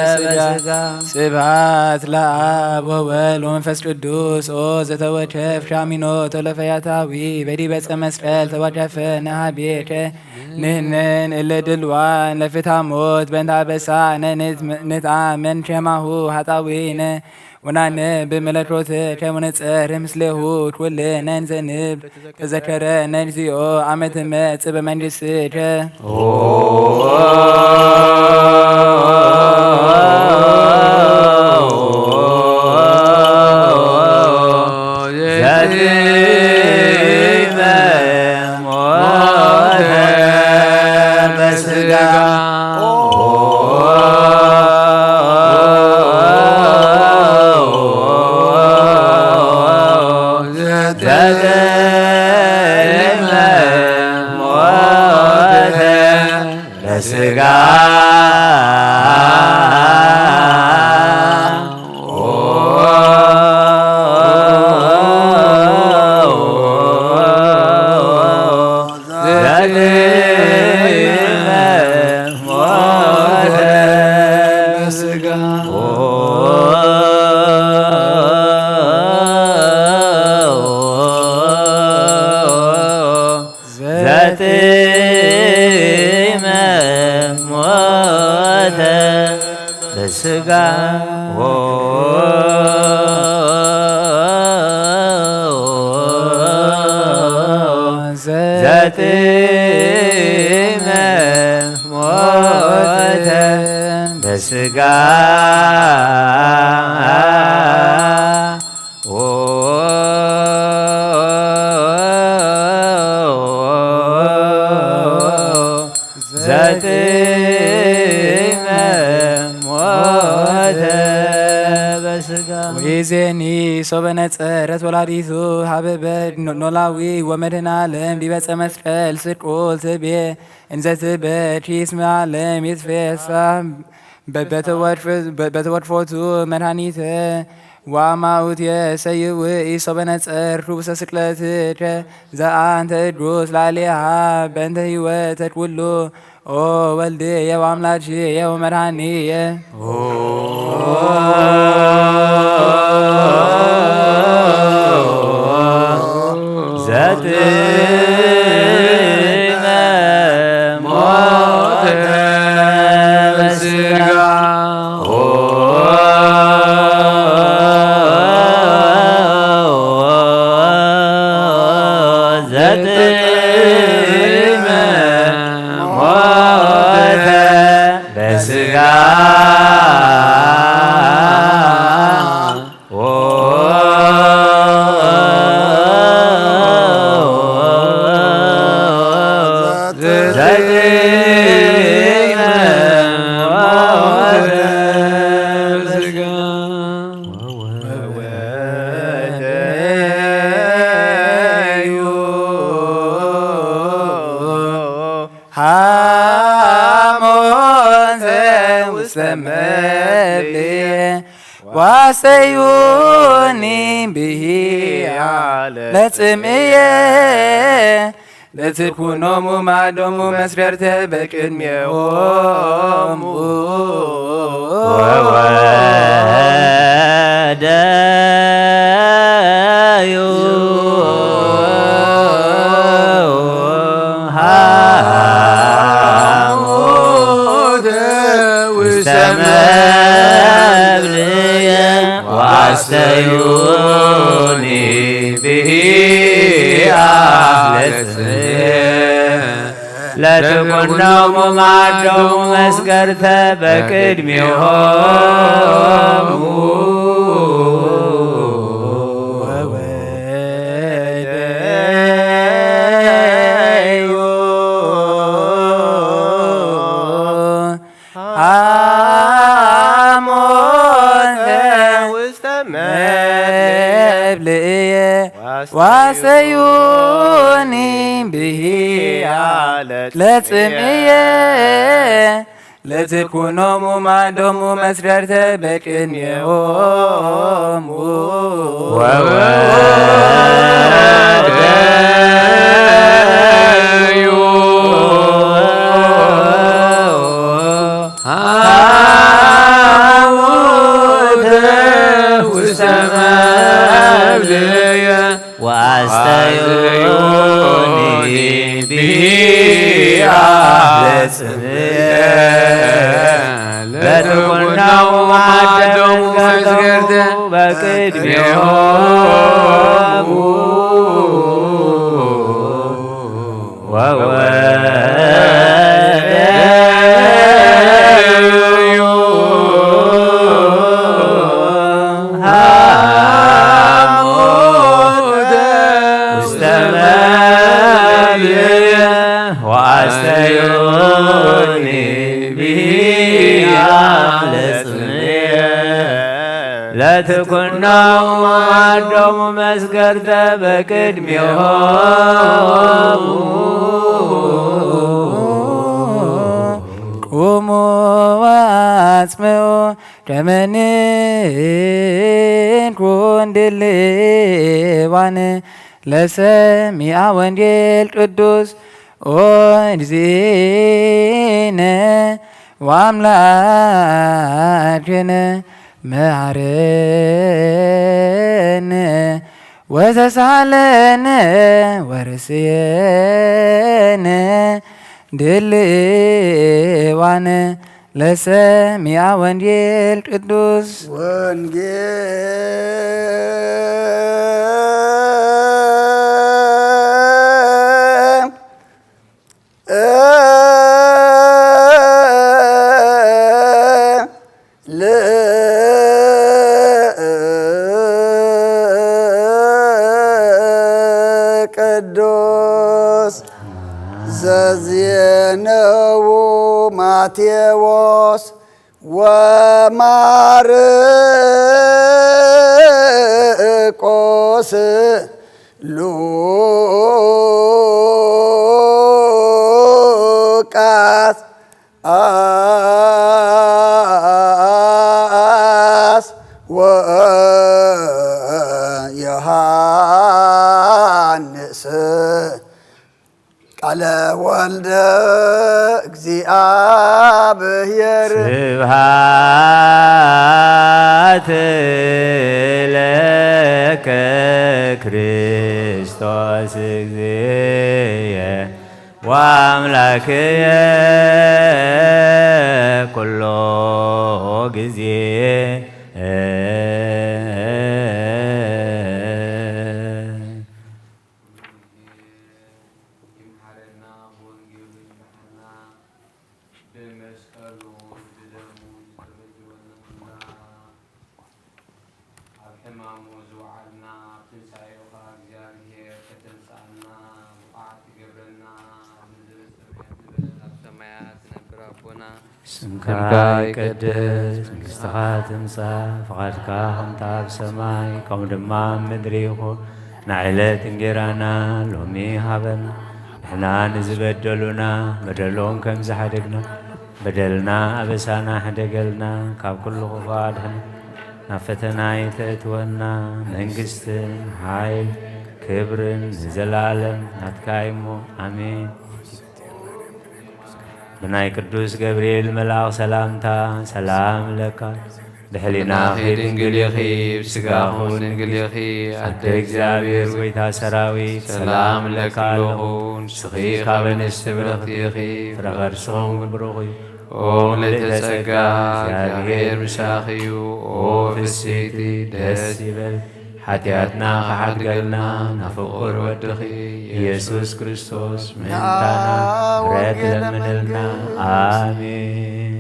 በስጋ። ስብሐት ለአብ ወወልድ ወመንፈስ ቅዱስ። ኦ ዘተወከፍ ሻሚኖ ተለፈያታዊ በዲበ ዕፀ መስቀል ተወከፈ ነሃቤከ ንህነን እለ ድልዋን ለፍታ ሞት በእንተ አበሳነ ንትአመን ሸማሁ ኃጣዊነ ወናነ ብመለኮትከ ወነጸር ምስሌሁ ኩልነን ዘንብ ተዘከረነ እግዚኦ አመ ትመጽእ በመንግስትከ። ዘትመ ሞተ በስጋ ዘትመ ሞተ በስጋ ዘትመ ሞተ በስጋ ዘጥመ ሞተ በስጋ ዘጥመ ሞተ በስጋ ዘጥመ ሞተ በስጋ። ወይዜኒ ሶበ ነጸረት ወላዲቱ ሀበ በድ ኖላዊ ወመድህን ዓለም ዲበ ዕፀ መስቀል ስቁል ትቤ እንዘ ትበኪ እስመ ዓለም ይትፌሳ በተወድፎቱ መድኃኒተ ወአማውት የሰይው ኢሶበ ነጸር ርኩሰ ስቅለትከ ዘአንተ እዱስ ላሌሃ በእንተ ህይወተ ኩሉ ኦ ወልድየ ወአምላክየ ወመድኃኒየ። ዘጥመ ሞተ በስጋ ዘጥመ ሞተ በስጋ ሃሞተ ውስተ መብልየ ዋሰዩኒ ብሂያ ለጽምየ ለትኩኖሙ ማዶሙ መስገርተ በቅድሜሆሙ ወወደዩ ሃሞተ ውስተ መብልየ ዋስተዩኒ ብሂያ ለጽምየ ለትኩኖሙ ማዶሙ መስገርተ በቅድሜሆሙ ወወደዩ ሃሞተ ውስተ መብልየ ዋሰዩኒ ብሂያ ለጽምየ ለትኩኖሙ ማዶሙ መስገርተ በቅድሜሆሙ ወወደዩ ሃሞተ ውስተ መብልየ ወአስተዩኒ ብሂያ ለጽምየ ለትኩኖሙ ማዶሙ መስገርተ በቅድሜሆሙ ወወደዩ ሃሞተ ውስተ መብልየ ወአስተዩኒ ብሂያ ለጽምየ ለትኩኖሙ ማዶሙ መስገርተ በቅድሜሆሙ ቁሙ ወአጽምዑ ከመ ንኩን ድልዋን ለሰሚዐ ወንጌል ቅዱስ ኦ እግዚእነ ወአምላክነ መሐረነ ወተሳሃለነ ወርስየ ድልዋነ ለሰሚዐ ወንጌል ቅዱስ። ወንጌል ቅዱስ ዘዜነዉ ማቴዎስ ወማርቆስ ሉቃስ አስ ወዮሐንስ ቃለ ወልደ እግዚአብሔር። ስብሐት ለከ ክርስቶስ እግዚእየ ወአምላክየ ኩሎ ጊዜ። ይምሓረና፣ ብወንጌሉ ይምሓረና፣ ብመስቀሉ ብደሙ ዝተበጀወና ኣምላኽ፣ ኣብ ሕማሙ ዝወዓልና፣ ኣብ ትንሳኤኡ ኸኣ እግዚኣብሔር ከተንስኣና ብቑዓት ይገብረና። ኣብ ምድሪ ሰማያት ንበል፣ ኣብ ሰማያት ትነብር ኣቦና፣ ስምካ ይቀደስ፣ መንግስትኻ ትምጻእ፣ ፍቓድካ ከምቲ ኣብ ሰማይ ከምኡ ድማ ኣብ ምድሪ ይኹን። ንዕለት እንጌራና ሎሚ ሃበና፣ ንሕና ንዝበደሉና በደሎም ከም ዝሓደግና፣ በደልና ኣበሳና ሕደገልና፣ ካብ ኩሉ ክፉእ ኣድሕና፣ ናብ ፈተና ኣይተእትወና፣ መንግስትን ሓይል ክብርን ንዘለኣለም ናትካ እዩ እሞ፣ ኣሜን። ብናይ ቅዱስ ገብርኤል መልኣኽ ሰላምታ ሰላም እለካ፣ ብሕሊናኺ ድንግል ኢኺ፣ ብስጋኺ እውን ድንግል ኢኺ፣ ኣደ እግዚኣብሔር ጎይታ ሰራዊት ሰላም እለካ ኣለኹ። ንስኺ ካብ ኣንስቲ ብርኽቲ ኢኺ፣ ፍረ ከርስኺ እውን ብሩኽ እዩ። ኦ ምልዕተ ጸጋ፣ እግዚኣብሔር ምሳኺ እዩ። ኦ ፍስሕቲ ደስ ይበል፣ ሓጢኣትና ክሓድገልና ናብ ፍቑር ወድኺ ኢየሱስ ክርስቶስ ምእንታና ምሕረት ለምንልና። ኣሜን።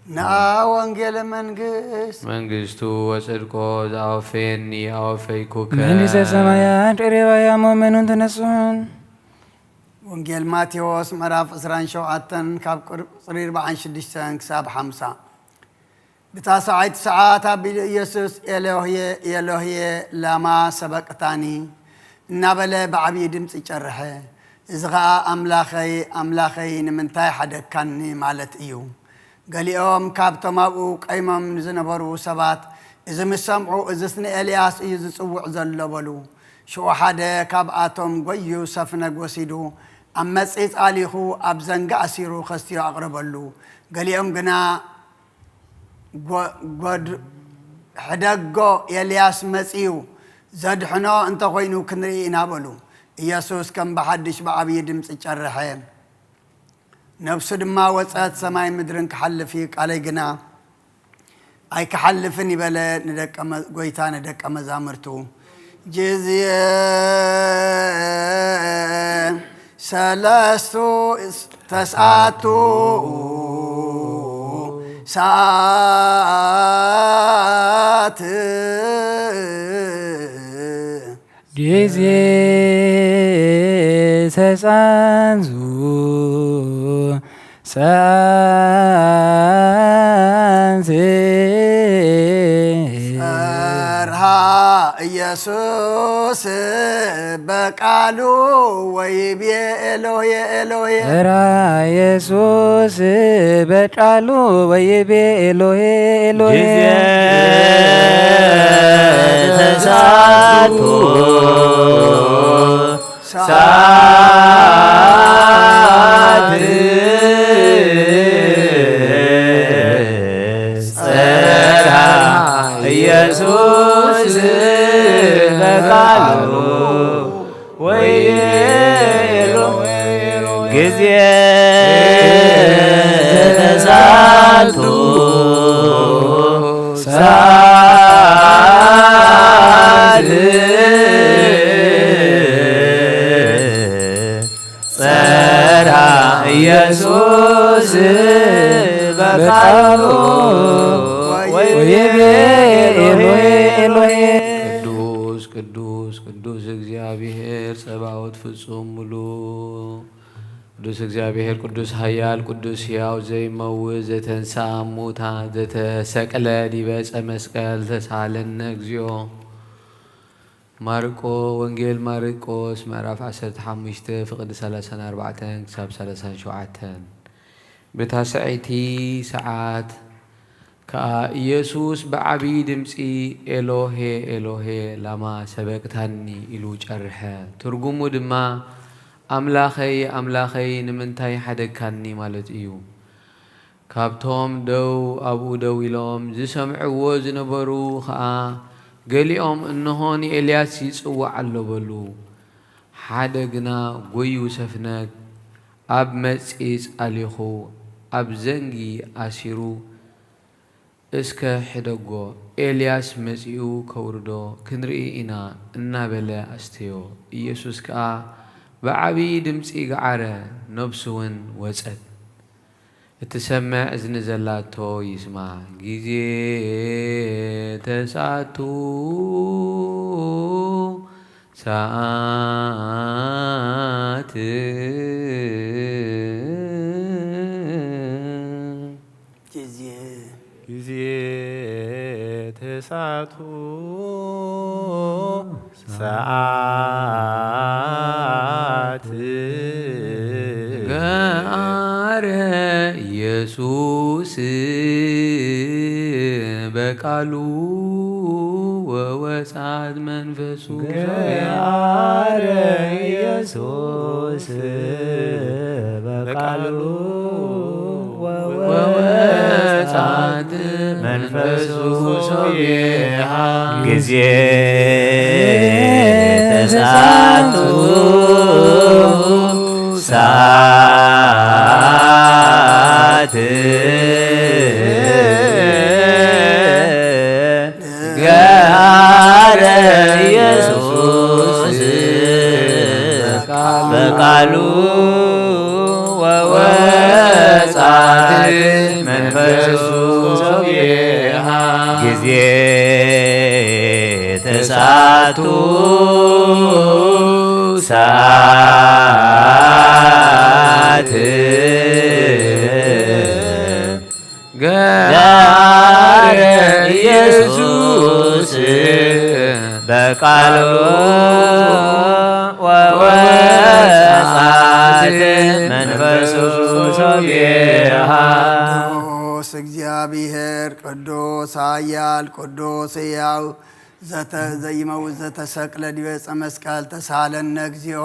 ንኣ ወንጌለ መንግስት። መንግስቱ ወጽድቆ ዘኣወፈየኒ ኣወፈይኩከ። መንግስተ ሰማያት ቀሪባ እያ፣ እሞ መኑን ተነስሑን። ወንጌል ማቴዎስ ምዕራፍ ዕስራን ሸውዓተን ካብ ቁጽሪ ኣርባዓን ሽዱሽተን ክሳብ ሓምሳ። ብታስዓይቲ ሰዓት ኣቢሉ ኢየሱስ፣ ኤሎሄ፣ ኤሎሄ፣ ላማ ሰበቅታኒ? እናበለ ብዓብዪ ድምፂ ጨርሐ። እዚ ኸዓ፣ ኣምላኸይ፣ ኣምላኸይ፣ ንምንታይ ሓደግካኒ? ማለት እዩ። ገሊኦም ካብቶም ኣብኡ ቀይሞም ዝነበሩ ሰባት፣ እዚ ምስ ሰምዑ፣ እዝስ ንኤልያስ እዩ ዝጽውዕ ዘሎ፣ በሉ። ሽዑ ሓደ ካብኣቶም ጎዩ ሰፍነግ ወሲዱ፣ ኣብ መጽኢ ጻሊኹ፣ ኣብ ዘንጊ ኣሲሩ ከስትዮ ኣቕረበሉ። ገሊኦም ግና፣ ጎ-፣ ጎድ-፣ ሕደጎ፣ ኤልያስ መጺኡ፣ ዘድሕኖ እንተኾይኑ ክንርኢ ኢና፣ በሉ። ኢየሱስ ከም ብሓድሽ ብዓብዪ ድምጺ ጨርሐ። ነፍሱ ድማ ወጸት፣ ሰማይ ምድርን ክሓልፍ እዩ፣ ቃለይ ግና ኣይክሓልፍን እዩ፣ በለ ንደቀ መ-፣ ጎይታ ንደቀ መዛሙርቱ። ጊዜ ሰለስቱ ተስዓቱ ሰዓት። ጊዜ ተጻንዙ ጸንዚ። ጸርሃ ኢየሱስ በቃሉ ወይቤ፣ ኤሎሄ፣ ኤሎሄ። ጸርሃ ኢየሱስ በቃሉ ወይቤ፣ ኤሎሄ፣ ኤሎሄ። ጊዜ ተሳቱ ሰዓት። ጸርሃ ኢየሱስ በቃሉ ወይቤ፣ ኤሎሄ፣ ጊዜ ተሳቱ ሰዓት ጸራ ኢየሱስ በቃሉ ወይቤ ኤሎሄ ኤሎሄ። ቅዱስ ቅዱስ ቅዱስ እግዚኣብሔር ጸባኦት ፍጹም ምሉእ። ቅዱስ እግዚኣብሔር ቅዱስ ኃያል ቅዱስ ሕያው ዘይመውት ዘተንሳ ሙታ ዘተሰቅለ ዲበ ዕፀ መስቀል ተሳለነ እግዚኦ። ማርቆ ወንጌል ማርቆስ ምዕራፍ ዓሰርተ ሓሙሽተ ፍቕዲ ሰላሳን ኣርባዕተን ክሳብ ሰላሳን ሸውዓተን። ብታስዐይቲ ሰዓት ከኣ ኢየሱስ ብዓቢ ድምጺ ኤሎሄ ኤሎሄ ላማ ሰበቅታኒ ኢሉ ጨርሐ። ትርጉሙ ድማ ኣምላኸይ ኣምላኸይ ንምንታይ ሓደግካኒ ማለት እዩ። ካብቶም ደው ኣብኡ ደው ኢሎም ዝሰምዕዎ ዝነበሩ ኸኣ ገሊኦም እንሆ ንኤልያስ ይጽዋዕ ኣሎ በሉ። ሓደ ግና ጎዩ ሰፍነግ ኣብ መጺጽ ኣሊኹ ኣብ ዘንጊ ኣሲሩ እስከ ሕደጎ፣ ኤልያስ መጺኡ ከውርዶ ክንርኢ ኢና እናበለ ኣስተዮ። ኢየሱስ ከኣ ብዓቢ ድምጺ ገዓረ፣ ነፍሱ እውን ወጸት። እትሰምዕ እዝኒ ዘላቶ ይስማ። ጊዜ ተስዓቱ ሰዓት። ጊዜ ጊዜ ተስዓቱ ሰዓት። ገአረ ኢየሱስ በቃሉ ወወጻት መንፈሱ። ገአረ ኢየሱስ በቃሉ ወወጻት መንፈሱ ሶብየሃ። ጊዜ ተስዓቱ ሰዓት። ገአረ ኢየሱስ በቃሉ ወወጻት መንፈሱ ሶብየሃ። ጊዜ ተስዓቱ ሰዓት። ገአረ ኢየሱስ በቃሉ ወወጻት መንፈሱ ሶብየሃ። ቅዱስ እግዚኣብሔር ቅዱስ ኃያል ቅዱስ ሕያው ዘተ-፣ ዘይመውት ዘተሰቅለ ዲበ ዕፀ መስቀል ተሳለነ እግዚኦ።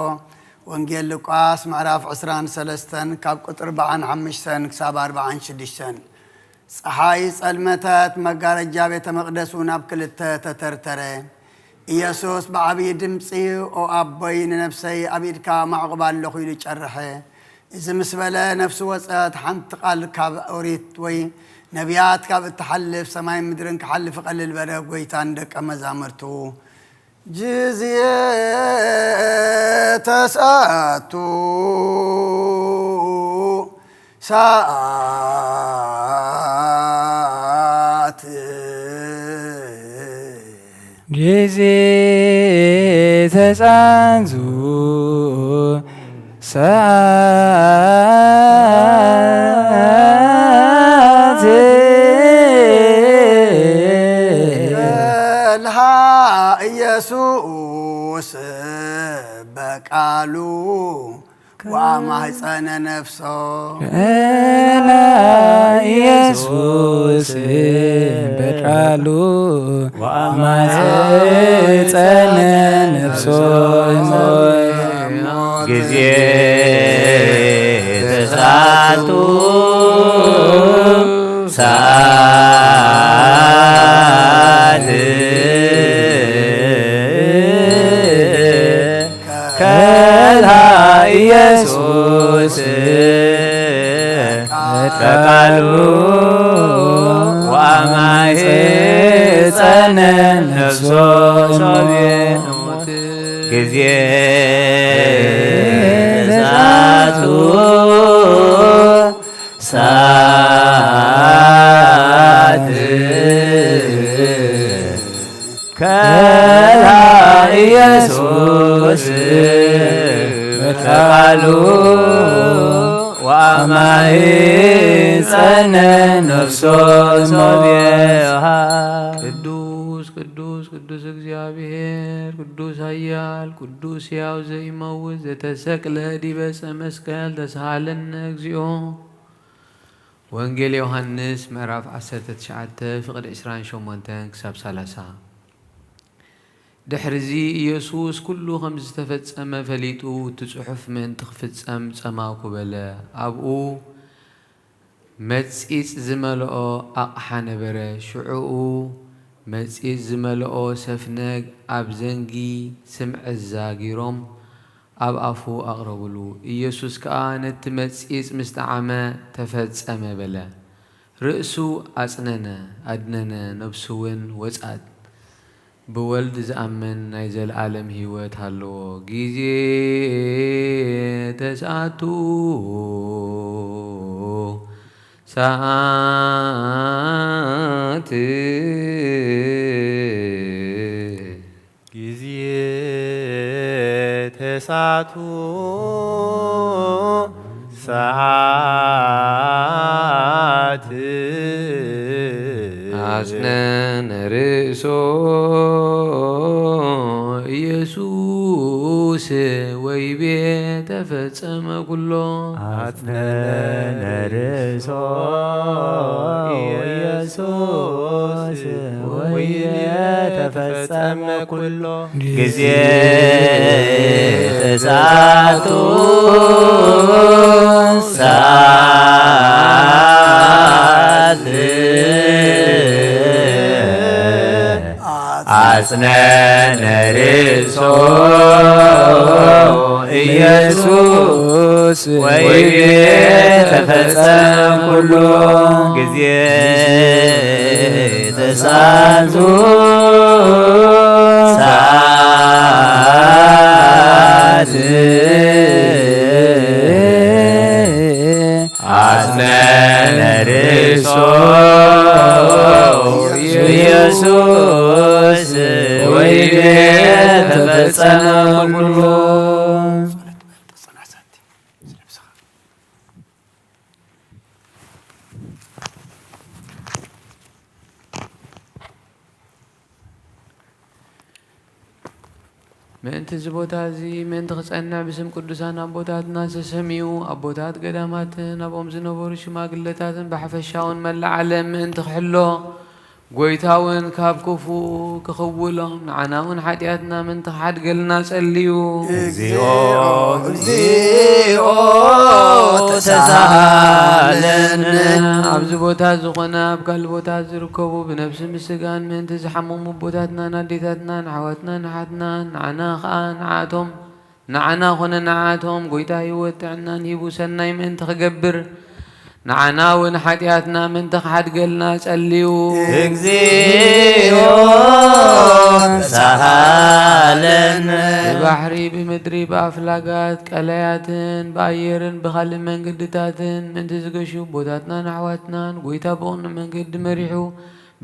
ወንጌል ሉቃስ ምዕራፍ ዕስራን ሰለስተን ካብ ቁጥሪ ኣርብዓን ሓሙሽተን ክሳብ ኣርብዓን ሽዱሽተን። ፀሓይ ጸልመተት፣ መጋረጃ ቤተ መቕደስ እውን ኣብ ክልተ ተተርተረ። ኢየሱስ ብዓብዪ ድምፂ፣ "ኦ ኣቦይ፣ ንነፍሰይ ኣብ ኢድካ ማዕቑባ ኣለኹ" ኢሉ ጨርሐ። እዚ ምስ በለ ነፍሱ ወጸት። ሓንቲ ቃል ካብ ኦሪት ወይ ነቢያት ካብ እትሓልፍ ሰማይን ምድርን ክሓልፍ ይቐልል በለ ጎይታ ንደቀ መዛሙርቱ። ጊዜ ተስዓቱ ሰዓት። ጊዜ ተጻንዙ ሰዓት። በልሃ ኢየሱስ በቃሉ ወአማህፀነ ነፍሶ። በልሃ ኢየሱስ በቃሉ ወአማህፀነ ነፍሶ። ጊዜ ተስዓቱ ሰዓት። ከልሃ ኢየሱስ በቃሉ ወአማይፀነ ነፍሶ ሶቤ ሞት ጊዜ ተሳቱ ሰዓት ከላ ኢየሱስ በቃሉ ወአማይፀነ ነፍሶ ሶቤሃ። ቅዱስ ቅዱስ ቅዱስ እግዚኣብሔር ቅዱስ ኃያል ቅዱስ ሕያው ዘይመውት ዘተሰቅለ ዲበ ዕፀ መስቀል ተስሃለነ እግዚኦ። ወንጌል ዮሃንስ ምዕራፍ ዓሰርተ ትሽዓተ ፍቕዲ ዕስራን ሸሞንተን ክሳብ ሰላሳ። ድሕርዚ ኢየሱስ ኩሉ ከም ዝተፈጸመ ፈሊጡ፣ እቲ ጽሑፍ ምእንቲ ክፍጸም ጸማኩ በለ። ኣብኡ መጺጽ ዝመልኦ ኣቕሓ ነበረ። ሽዑኡ መጺጽ ዝመልኦ ሰፍነግ ኣብ ዘንጊ ስምዕዛ ጊሮም ኣብ ኣፉ ኣቕረቡሉ። ኢየሱስ ከኣ ነቲ መጺጽ ምስ ጠዓመ፣ "ተፈጸመ" በለ። ርእሱ ኣጽነነ፣ ኣድነነ፣ ነፍሱ እውን ወጽኣት። ብወልድ ዝኣምን ናይ ዘለኣለም ህይወት ኣለዎ። ግዜ ተስኣቱ ሰዓት። ግዜ ተስኣቱ ሰዓት። ኣጽነነ ርእሶ ኢየሱስ ወይቤ ተፈጸመ ኩሎ። ኣጽነነ ርእሶ ኢየሱስ ወይቤ ተፈጸመ ኩሎ። ግዜ ተስኣቱ ሰዓት። ኣጽነነ ርእሶ ኢየሱስ ወይቤ ተፈጸመ ኩሉ። ግዜ ተስኣቱ ሰዓት። ኣጽነነ ርእሶ ኢየሱስ ወይቤ ተፈጸመ ኩሉ። ምእንቲ እዚ ቦታ እዚ ምእንቲ ክጸንዕ ብስም ቅዱሳን ኣቦታትና ዝተሰምዩ ኣቦታት ገዳማትን ኣብኦም ዝነበሩ ሽማግለታትን ብሓፈሻውን መላእ ዓለም ምእንቲ ክሕሎ፣ ጎይታ እውን ካብ ክፉእ ክኽውሎም፣ ንዓና እውን ሓጢኣትና ምእንቲ ክሓድገልና ጸልዩ። እግዚኦ፣ እግዚኦ፣ ተሳሃለነ። ኣብዚ ቦታ ዝኾነ ኣብ ካልእ ቦታ ዝርከቡ ብነፍሲ ምስ ስጋን ምእንቲ ዝሓመሙ ኣቦታትናን ኣዴታትናን ኣሕዋትናን ኣሓትናን ንዓና ኸኣ ንዓቶም ንዓና ኾነ ንዓቶም ጎይታ ህይወት ጥዕናን ሂቡ ሰናይ ምእንቲ ክገብር፣ ንዓና እውን ሓጢኣትና ምእንቲ ክሓድገልና ጸልዩ። እግዚኦ ተሳሃለነ። ብባሕሪ፣ ብምድሪ፣ ብኣፍላጋት፣ ቀላያትን፣ ብኣየርን፣ ብኻልእ መንገድታትን ምእንቲ ዝገሹ ኣቦታትናን ኣሕዋትናን ጎይታ ብቕኑዕ መንገዲ መሪሑ፣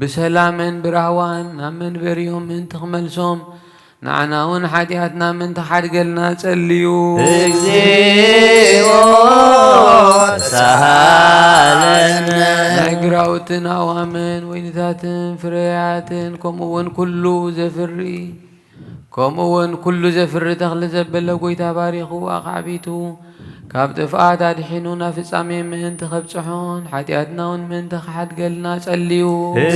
ብሰላምን ብራህዋን ናብ መንበሪኦም ምእንቲ ክመልሶም፣ ንዓና እውን ሓጢኣትና ምእንቲ ሓድገልና ጸልዩ። እግዚኦ ተሳሃለነ። ናይ ግራውትን ኣእዋምን ወይንታትን ፍረያትን፣ ከምኡ እውን ኩሉ ዘፍሪ፣ ከምኡ እውን ኩሉ ዘፍሪ ተኽሊ ዘበለ ጎይታ ባሪኹ ኣኻዕቢቱ፣ ካብ ጥፍኣት ኣድሒኑ ናብ ፍጻሜ ምእንቲ ከብጽሖን ሓጢኣትና እውን ምእንቲ ክሓድገልና ጸልዩ።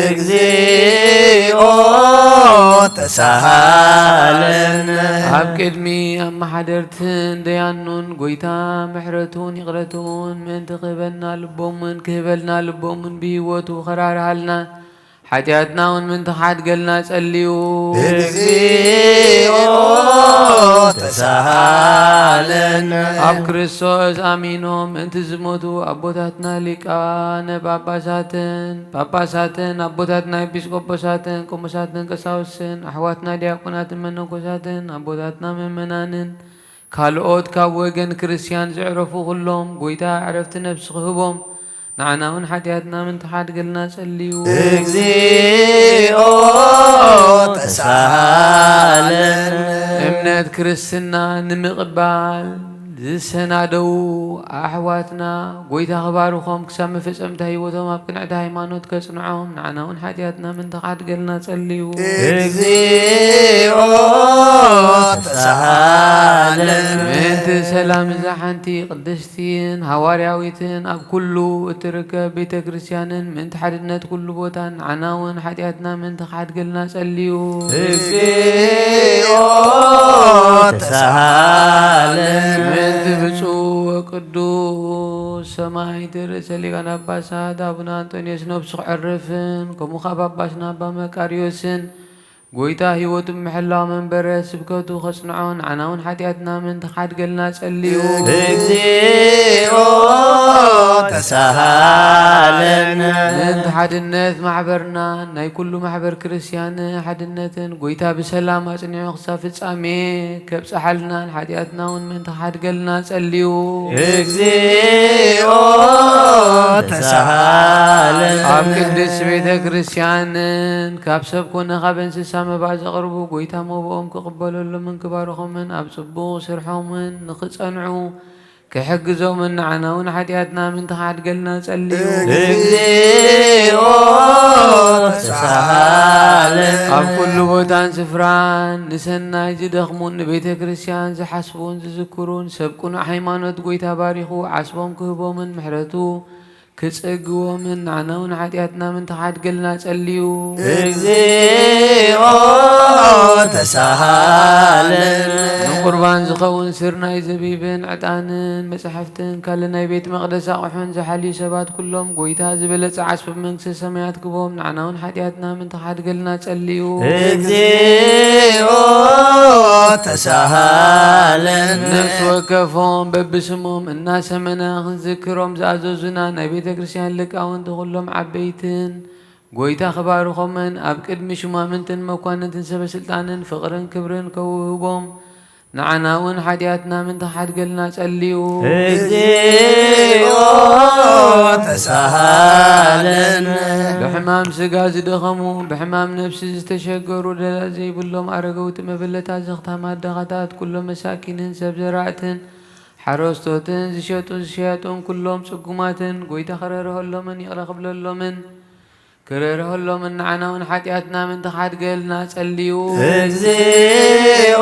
እግዚኦ ተሳሃለነ። ኣብ ቅድሚ ኣመሓደርትን ደያኑን ጎይታ ምሕረቱን ይቕረቱን ምእንቲ ክህበና ልቦምን ክህበልና ልቦምን ብህይወቱ ከራርሃልና ሓጢኣትና እውን ምእንቲ ክሓድገልና ጸልዩ። እግዚኦ ተሳሃለነ። ኣብ ክርስቶስ ኣሚኖም ምእንቲ ዝሞቱ ኣቦታትና ሊቃነ ጳጳሳትን ጳጳሳትን ኣቦታትና ኤጲስቆጶሳትን ቆሞሳትን ቀሳውስትን ኣሕዋትና ዲያቆናትን መነኮሳትን ኣቦታትና ምእመናንን ካልኦት ካብ ወገን ክርስትያን ዘዕረፉ ኩሎም ጎይታ ዕረፍቲ ነፍሲ ክህቦም ንዓና እውን ሓጢኣትና ምእንቲ ክሓድገልና ጸልዩ። እግዚኦ ተሳሃለነ። እምነት ክርስትና ንምቕባል ዝሰናደዉ ኣሕዋትና ጎይታ ክባርኾም ክሳብ መፈጸምታ ህይወቶም ኣብ ቅንዕቲ ሃይማኖት ከጽንዖም ንዓና እውን ሓጢኣትና ምእንቲ ክሓድገልና ጸልዩ። እግዚኦ ተሳሃለነ። ምእንቲ ሰላም እዛ ሓንቲ ቅድስትን ሃዋርያዊትን ኣብ ኩሉ እትርከብ ቤተ ክርስትያንን ምእንቲ ሓድነት ኩሉ ቦታን ንዓና እውን ሓጢኣትና ምእንቲ ክሓድገልና ጸልዩ። እግዚኦ ተሳሃለነ። ምእንቲ ብፁዕ ወቅዱስ ሰማዕት ርእሰ ሊቃነ ጳጳሳት ኣቡነ ኣንጦንዮስ ነብሱ ክዕርፍን ከምኡ ኸዓ ጳጳስና ኣባ መቃርዮስን ጎይታ ህይወቱ ምሕላው መንበረ ስብከቱ ከጽንዖ ንዓና እውን ሓጢኣትና ምእንቲ ክሓድገልና ጸልዩ። እግዚኦ ተሳሃለነ። ምእንቲ ሓድነት ማሕበርና ናይ ኩሉ ማሕበር ክርስትያን ሓድነትን ጎይታ ብሰላም ኣጽኒዑ ክሳብ ፍጻሜ ከብጽሓልናን ሓጢኣትና እውን ምእንቲ ክሓድገልና ጸልዩ። እግዚኦ ተሳሃለነ። ኣብ ቅድስት ቤተ ክርስትያንን ካብ ሰብ ኮነ ካብ እንስሳ መባእ ዘቕርቡ ጎይታ መብኦም ክቕበለሎምን ክባርኾምን ኣብ ጽቡቕ ስርሖምን ንኽጸንዑ ክሕግዞምን ንዓና እውን ሓጢኣትና ምእንቲ ክሓድገልና ጸልዩ። እግዚኦ ተሳሃለነ። ኣብ ኩሉ ቦታን ስፍራን ንሰናይ ዝደኽሙን ንቤተ ክርስትያን ዝሓስቡን ዝዝክሩን ሰብ ቅኑዕ ሃይማኖት ጎይታ ባሪኹ ዓስቦም ክህቦምን ምሕረቱ ክጸግቦምን ንዓና እውን ሓጢኣትና ምእንቲ ክሓድገልና ጸልዩ። እግዚኦ ተሳሃለነ። ንቁርባን ዝኸውን ስርናይ ዘቢብን ዕጣንን መጻሕፍትን ካልእ ናይ ቤት መቕደስ ኣቑሑን ዝሓልዩ ሰባት ኩሎም ጎይታ ዝበለጸ ዓስቢ መንግስተ ሰማያት ክቦም ንዓና እውን ሓጢኣትና ምእንቲ ክሓድገልና ጸልዩ። እግዚኦ ተሳሃለነ። ነፍሲ ወከፎም በብስሞም እናሰመና ክንዝክሮም ዝኣዘዙና ናይ ቤተ ክርስትያን ሊቃውንቲ ኩሎም ዓበይትን ጎይታ ክባርኾምን ኣብ ቅድሚ ሹማምንትን መኳንንትን ሰበ ስልጣንን ፍቕርን ክብርን ከውህቦም ንዓና እውን ሓጢኣትና ምእንቲ ክሓድገልና ጸልዩ። እግዚኦ ተሳሃለነ። ብሕማም ስጋ ዝደኸሙ ብሕማም ነፍሲ ዝተሸገሩ ደላት ዘይብሎም ኣረገውቲ መበለታት ዘኽታማት ድኻታት ኩሎም መሳኪንን ሰብ ዘራእትን ሓረስቶትን ዝሸጡ ዝሸያጡን ኩሎም ጽጉማትን ጎይታ ክረርሀሎምን ይቕረ ክብለሎምን ክረርሀሎምን ንዓና እውን ሓጢኣትና ምእንቲ ክሓድገልና ጸልዩ። እግዚኦ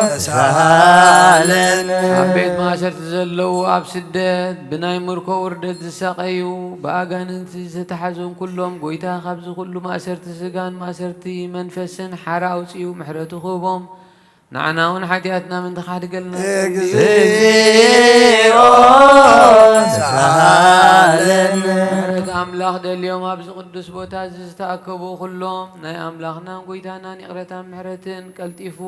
ተሳሃለነ። ኣብ ቤት ማእሰርቲ ዘለዉ ኣብ ስደት ብናይ ምርኮ ውርደት ዝሳቐዩ ብኣጋንንቲ ዝተታሕዙን ኩሎም ጎይታ ካብዚ ኩሉ ማእሰርቲ ስጋን ማእሰርቲ መንፈስን ሓራ ኣውጽኡ ምሕረቱ ክህቦም ንዓና እውን ሓጢኣትና ምእንቲ ክሓድገልና እግዚኦ ተሳሃለነ። ምሕረት ኣምላኽ ደልዮም ኣብዚ ቅዱስ ቦታ እዚ ዝተኣከቡ ኩሎም ናይ ኣምላኽናን ጎይታናን ይቕረታን ምሕረትን ቀልጢፉ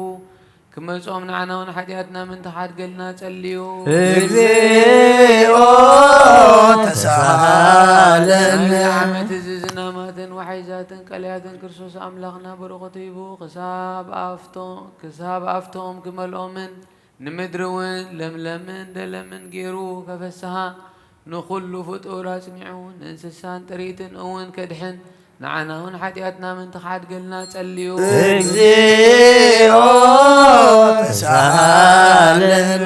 ክመጾም ንዓና እውን ሓጢኣትና ምእንቲ ክሓድገልና ጸልዩ። እግዚኦ ተሳሃለነ። ናይዚ ዓመት እዚ ዝናማትን ዋሕይዛትን ቀለያትን ክርስቶስ ኣምላኽና በረኸቱ ሂቡ ክሳብ ኣፍቶ- ክሳብ ኣፍቶም ክመልኦምን ንምድሪ እውን ለምለምን ደለምን ገይሩ ከፈስሃ ንኹሉ ፍጡር ኣጽኒዑ ንእንስሳን ጥሪትን እውን ከድሕን ንዓና እውን ሓጢኣትና ምእንቲ ክሓድገልና ጸልዩ። እግዚኦ ተሳሃለነ።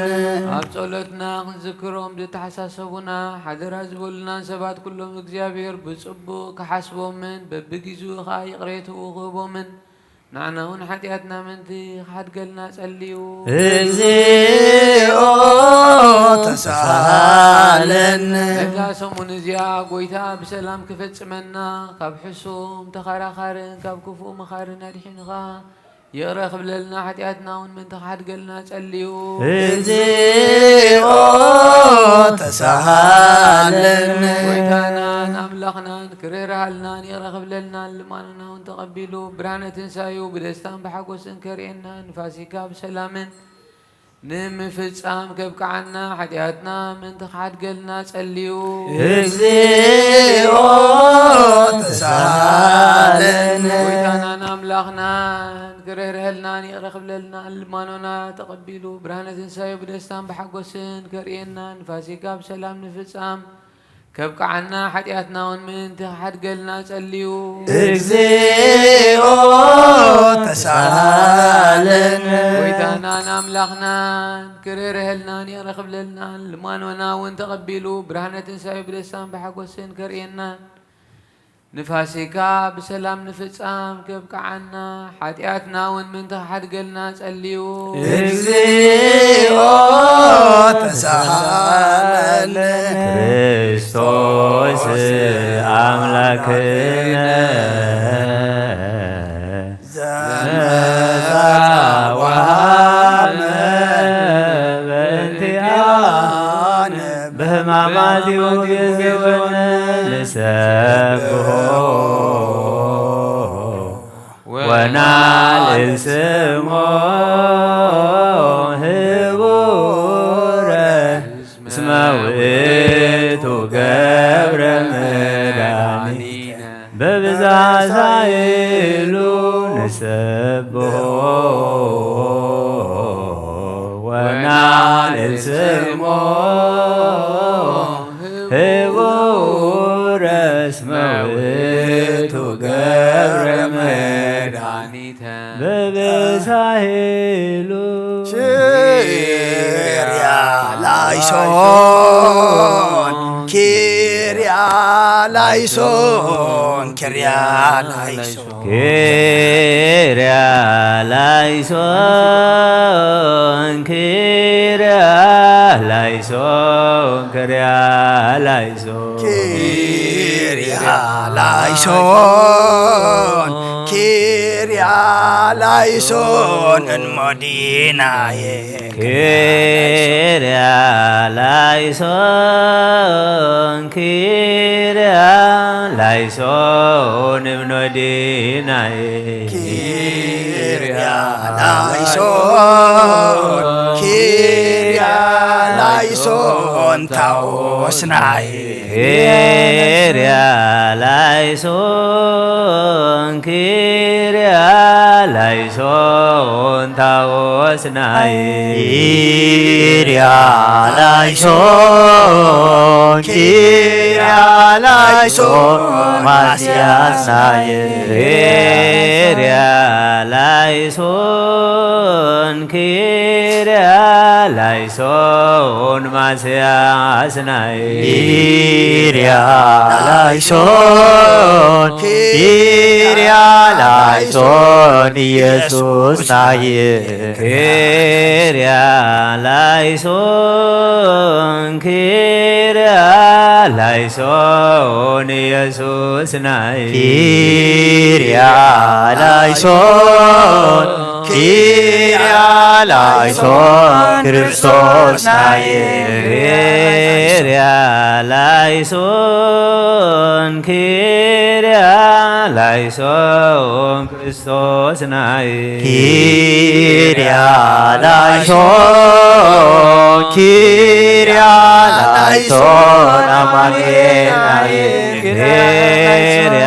ኣብ ጸሎትና ክንዝክሮም ዝተሓሳሰቡና ሓደራ ዝበሉናን ሰባት ኩሎም እግዚኣብሔር ብጽቡቕ ክሓስቦምን በብጊዜኡ ኸኣ ይቕሬትኡ ክህቦምን ንዓና እውን ሓጢኣትና ምእንቲ ክሓድገልና ጸልዩ። እግዚኦ ተሳሃለነ። ነዛ ሰሙን እዚኣ ጎይታ ብሰላም ክፈጽመና ካብ ሕሱም ተኸራኻርን ካብ ክፉእ መኻርን ኣድሒንኻ ይቕረ ክብለልና ሓጢኣትና እውን ምእንቲ ክሓድገልና ጸልዩ። እግዚኦ ተሳሃለነ። ጎይታናን ኣምላኽናን ክርህርሃልናን ይቕረ ክብለልና፣ ልማኖና እውን ተቐቢሉ ብርሃነ ትንሳኤኡ ብደስታን ብሓጎስን ከርእየና፣ ንፋሲካ ብሰላምን ንምፍጻም ከብቅዓና፣ ሓጢኣትና ምእንቲ ክሓድገልና ጸልዩ። እግዚኦ ተሳሃለነ። ጎይታናን ኣምላኽናን ክርህርሀልናን ይቕረ ክብለልናን፣ ልማኖና ተቐቢሉ ብርሃነ ትንሳኤ ብደስታን ብሓጎስን ከርእየናን፣ ንፋሲካ ብሰላም ንፍጻም ከብቅዓና፣ ሓጢኣትና እውን ምእንቲ ክሓድገልና ጸልዩ። እግዚኦ ተሳሃለነ። ጎይታናን ኣምላኽናን ክርህርሀልናን ይቕረ ክብለልናን፣ ልማኖና እውን ተቐቢሉ ብርሃነ ትንሳኤ ብደስታን ብሓጎስን ከርእየናን፣ ንፋሲካ ብሰላም ንፍጻም ከብቅዓና፣ ሓጢኣትና እውን ምእንቲ ክሓድገልና ጸልዩ። እግዚኦ ተሳሃለነ። ክርስቶስ ኣምላክነ ዘመጻ ወሃበ በእንቲኣነ ብህማማቲሁ ጊዜወነ ንሰብሖ ወናልዕል ስሞ ህቡረ እስመ ውእቱ ገብረ መድኃኒነ በብዝኃ ኃይሉ ንሰብሖ ወናልዕል ስሞ ህቡረ እስመ ውእቱ ገብረ መድኃኒነ በብዝኃ ኃይሉ። ኪርያ ላይሶን፣ ኪርያ ላይሶን፣ ኪርያ ላይሶን። ኪርያ ላይሶን፣ ኪርያ ላይሶን፣ ኪርያ ላይሶን። ኪርያ ላይሶን፣ ኪርያ ላይሶን እንሞዲናዬ። ኪርያ ላይሶን፣ ኪርያ ላይሶን እምኖዲናዬ። ኪርያ ላይሶን፣ ኪርያ ላይሶን ታዎስናዬ። ኪርያ ላይሶን፣ ኪርያ ላይሶን ታዎስናዬ። ኪርያ ላይሶን፣ ኪርያ ላይሶን ማስያስናዬ። ኪርያ ላይሶን፣ ኪርያ ላይሶን ማስያስናዬ። ኪርያ ላይሶን፣ ኪርያ ላይሶን ኢየሱስናዬ። ኪርያ ላይሶን፣ ኪርያ ላይሶን ኢየሱስናዬ። ኪርያ ላይሶን፣ ኪርያ ላይሶን ክርስቶስናዬ። ኪርያ ላይሶን፣ ኪርያ ላይሶን ክርስቶስናዬ። ኪርያ ላይሶን፣ ኪርያ ላይሶን ኣማኑኤልናዬ። ኪርያ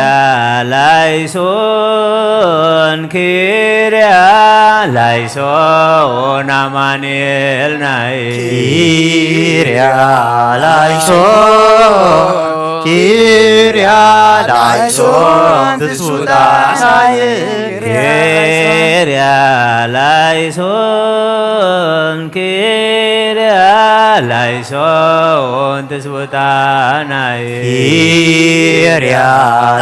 ላይሶን፣ ኪርያ ላይሶን ኣማኑኤልናዬ። ኪርያ ላይሶን፣ ኪርያ ላይሶን ትስውታናዬ። ኪርያ ላይሶን፣ ኪርያ ላይሶን ትስውታናዬ። ኪርያ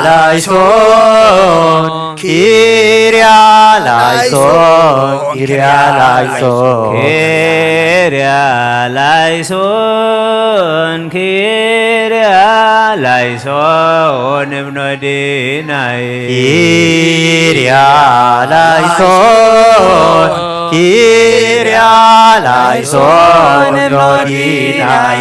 ላይሶን፣ ኪርያ ላይሶን፣ ኪርያ ላይሶን። ኪርያ ላይሶን፣ ኪርያ ላይሶን እምኖዲናዬ። ኪርያ ላይሶን፣ ኪርያ ላይሶን እምኖዲናዬ።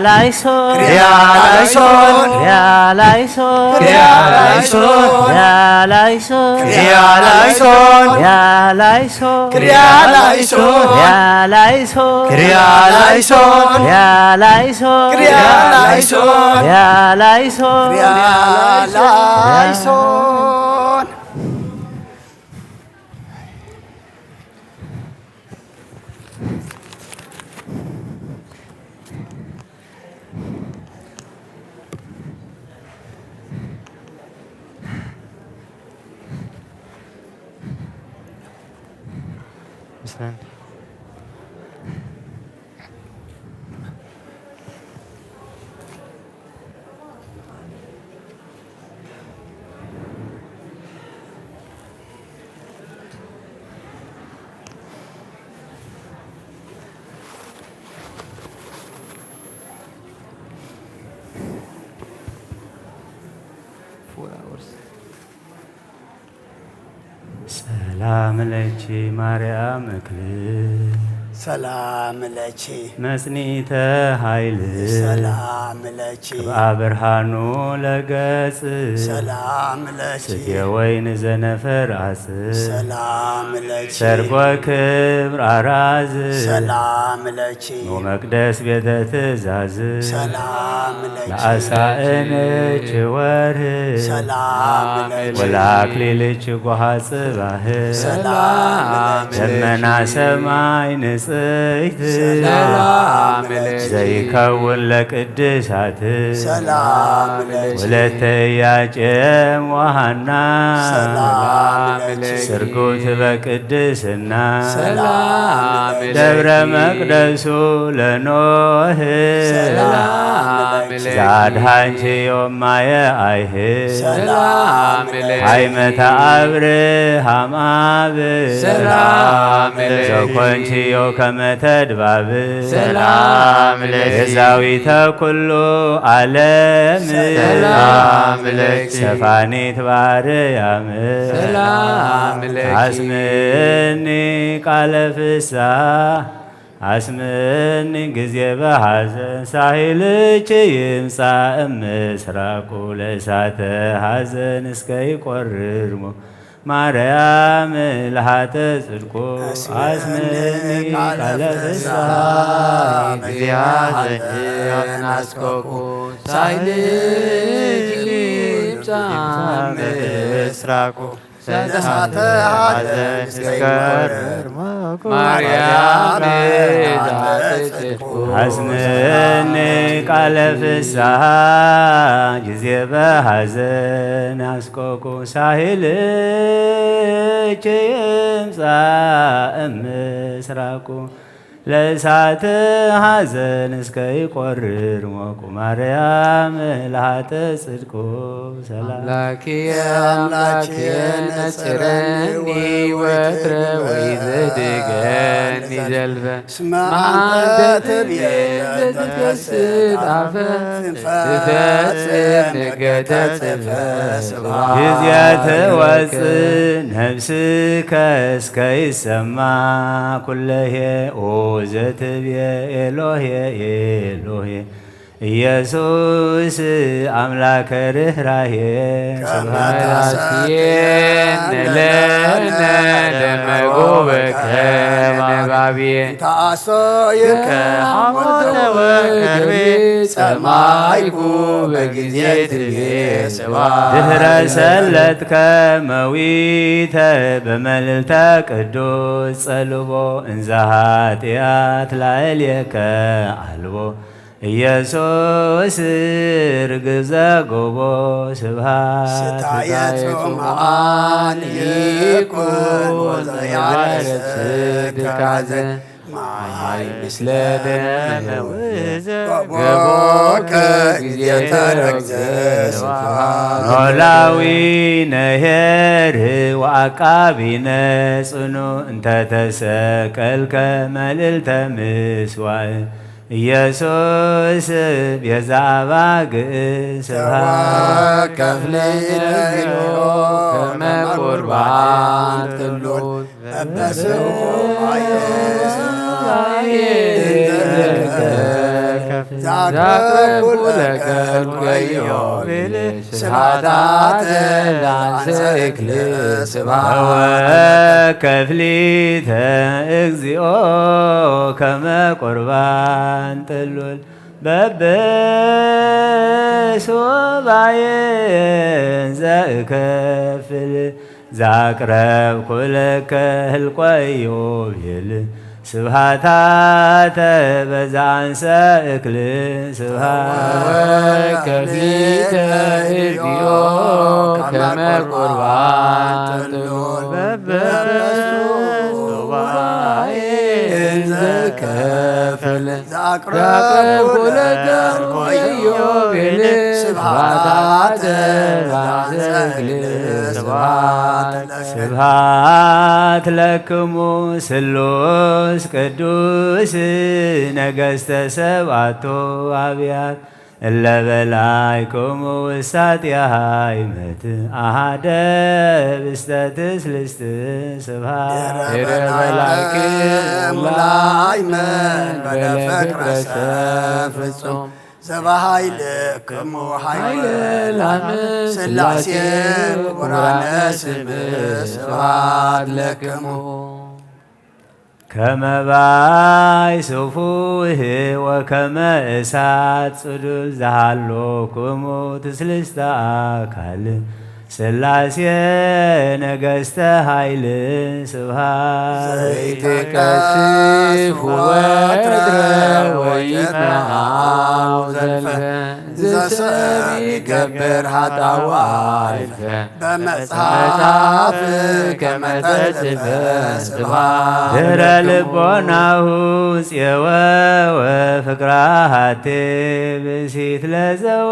ላይሶን፣ ክሪያ ላይሶን፣ ክሪያ ላይሶን፣ ክሪያ ላይሶን፣ ክሪያ ላይሶን፣ ክሪያ ላይሶን፣ ክሪያ ላይሶን፣ ክሪያ ላይሶን፣ ክሪያ ላይሶን፣ ክሪያ ላይሶን፣ ክሪያ ላይሶን፣ ክሪያ ላይሶን፣ ክሪያ ላይሶን፣ ክሪያ ላይሶን። ሰላም ለኪ ማርያም እክል ሰላም ለኪ መጽኒተ ኃይል ሰላም ለኪ ቅብአ ብርሃኑ ለገጽ ሰላም ለኪ ጽጌ ወይን ዘነፈር አጽ ሰላም ለኪ ሰርጎ ክብር አራዝ ሰላም ለኪ ኖ መቅደስ ቤተ ትእዛዝ ሰላም ለኪ ለአሳእንኪ ወርህ ሰላም ለኪ ወለአክሊልኪ ጓሃ ጽባህ ሰላም ለኪ ደመና ሰማይ ንጽሕት ሰላም ለኪ ዘይከውን ለቅድሳት ሰላም ለኪ ወለተ ኢያቄም ወሐና ሰላም ለኪ ስርጉት በቅድስና ሰላም ለኪ ደብረ መቅደሱ ለኖህ ሰላም ለኪ ዛድሃንኪ ዮም ማየ አይህ ሰላም ለኪ ሃይመተ አብርሃም አብ ሰላም ለኪ ዘኮንኪዮ ከመ ተድባብ ሰላም ለኪ ቤዛዊተ ኩሉ ዓለም ሰላም ለኪ ሰፋኒት ባርያም ሰላም ለኪ አስምኒ ቃለ ፍስሐ አስምኒ ጊዜ በሐዘን ሳሂልኪ ይምጻእ ምስራቁ ለእሳተ ሐዘን እስከ ይቆርር ሞ ማርያም ለሃተ ጽድቁ አስምኒ ቃለ ፍስሐ ጊዜ ሐዘን አስቆቁ ሳይልኪ ይብጻም ምስራቁ ለእሳተ ሐዘን እስከ ይወርድ ማርያም ለሃተ ጽድቁ አስምኒ ቃለ ፍስሐ ጊዜ በሐዘን አስቆቁ ሳሂልኪ ይምጻእ ምስራቁ ለእሳት ሐዘን እስከ ይቆርር ሞቁ ማርያም ለሃተ ጽድቁ ሰላም አምላክየ አምላክየ ነጽረኒ ወትረ ወይዘድገኒ ዘልፈ እስመ አንተ ትቤ ዘትከስት አፈ ትፈጽም ነገ ተጽፈ ስብሐት ጊዜ ትወጽእ ነፍስከ እስከ ይሰማ ኩለሄ ኦ ዘትብየ ኤሎሄ ኤሎሄ ኢየሱስ አምላከ ርኅራኄ ስብሐት ከመታስየነ ለነ ለመጎበከ ነባብየ ተአሶ ይከ ሐሞተ ወከርቤ ጸማይኩ በጊዜ ትቤ ስብሐት ድህረ ሰለጥከ መዊተ በመልዕልተ ቅዱስ ጸልቦ እንዘ ኃጢአት ላዕሌከ አልቦ ኢየሱስ ርግብ ዘጎቦ ስብሐት ስታየ ጽሙዓን ይኩን ወዘያረስ ትካዘ ማይ ምስለ ደመ ወዘ ገቦከ ጊዜ ተረግዘ ስብሐት ኖላዊ ነሄር ወአቃቢ ነጽኑ እንተተሰቀልከ መልዕልተ ምስዋዕ ኢየሱስ ቤዛ አባግዕ ስብሐት ተወከፍኒ እግዚኦ ከመ ቁርባን ጥሉል በበስሙ ዛቅረብኩ ለከ ርኮዮ ብል ስብሐታተ ለአንሰ እክል ስብሐት ከፍሊተ እግዚኦ ከመ ቁርባን ጥሉል በበሱባኤ እንዘ እከፍል ዛቅረብኩ ለከ ህልቆ ኢዮቤል ስብሃታተ በዛንሰ እክል ስብሃት ከፍሊተ እድዮ ከመ ቁርባን ጥሉል በበሱባኤ እንዘ ከፍል ዛቅረብኩ ለከ ርኮ ኢዮቤል ስብሃታተ በዛንሰ እክል ስብሃት ስብሃት ለክሙ ስሉስ ቅዱስ ነገስተ ሰብአቱ አብያት እለ በላይክሙ ውሳጢ ሃይመት አሃደ ብስተ ትስልስት ስብሃት ድረ በላይክሙ ላይመን በለ ፍቅረሰ ፍጹም ዘበሃይልክሙ ሃይለ ላም ስላሴ ክቡራነ ስም ስብሃት ለክሙ ከመ ባይ ስፉህ ወከመ እሳት ጽዱል ዘሃሎክሙ ትስልስተ አካል ስላሴ ነገስተ ኃይል ስብሃት ዘይትቀስፍ ወትረ ወይትመሃው ዘልፈ ዘሰብ ይገብር ኃጣው አልፈ በመጽሐፍ ከመ ተጽፈ ስብሃት ድረ ልቦናሁ ጼወ ወፍቅራ ሃቴ ብእሲት ለዘወ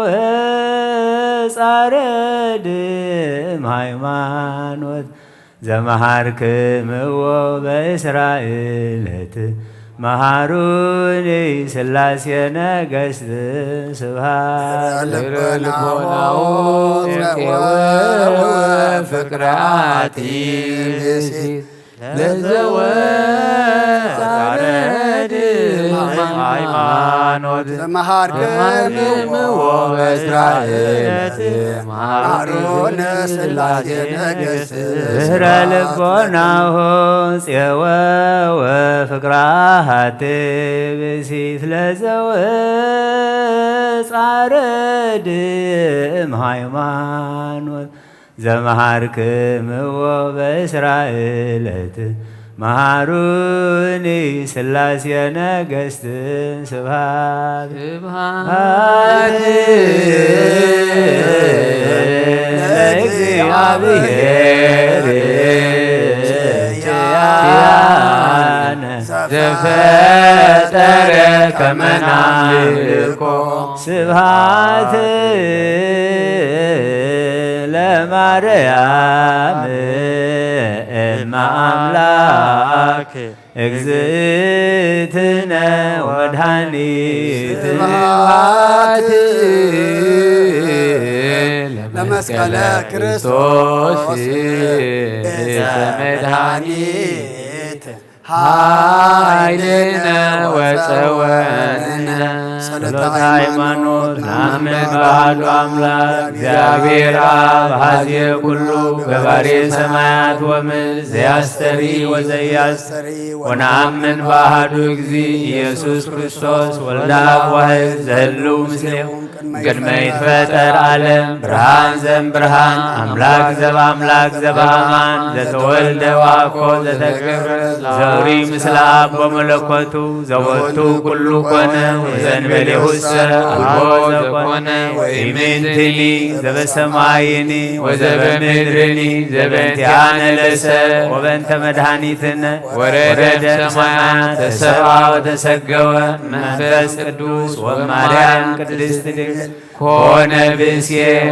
ጻረድም ሃይማኖት ዘመሃርክምዎ በእስራኤለት መሃሩኒ ስላሴ ነገስት ስብሃት ልቦናሁ ፍቅራቲ ለዘወ ጻረድ ሃይማኖት ዘመሃርክምዎ በእስራኤለት መሃሩኒ ስላሴ ነገስት ድህረ ልቦናሁ ጼወ ወፍቅራ ሃቴ ብእሲት ለዘወ ጻረድም ሃይማኖት ዘመሃርክምዎ በእስራኤለት መሃሩኒ ስላሴ ነገስት ስብሃት ስብሃት ለእግዚአብሔር ኪያነ ዘፈጠረ ከመ ናምልኮ ስብሃት ለማርያም እመ አምላክ እግዝእትነ ወመድኃኒት ስብሐት ለመስቀለ ክርስቶስ እፀ መድኃኒት ኃይልነ ወፀወንነ ጸሎተ ሃይማኖት። ናምን በአሐዱ አምላክ እግዚአብሔር አብ ሀዜ ኩሉ ገባሬ ሰማያት ወምድር ዘያስተሪ ወዘያስተሪ ወነአምን በአሐዱ እግዚ ኢየሱስ ክርስቶስ ወልደ አብ ዋሕድ ዘህልው ምስሌው ቅድመ ይትፈጠር ዓለም ብርሃን ዘእምብርሃን አምላክ ዘበአምላክ ዘበአማን ዘተወልደ ወአኮ ዘተገብረ ዘውሪ ምስለ አብ በመለኮቱ ዘወቱ ኩሉ ኮነ ወዘእንበሌሁሰ አልቦ ዘኮነ ወኢምንትኒ ዘበሰማይኒ ወዘበምድርኒ ዘበንቲአነ ለሰ ወበንተ መድኃኒትነ ወረደ ሰማያት ተሰብአ ወተሰገወ መንፈስ ቅዱስ ወማርያም ቅድስት ድንግል ኮነ ብእሴ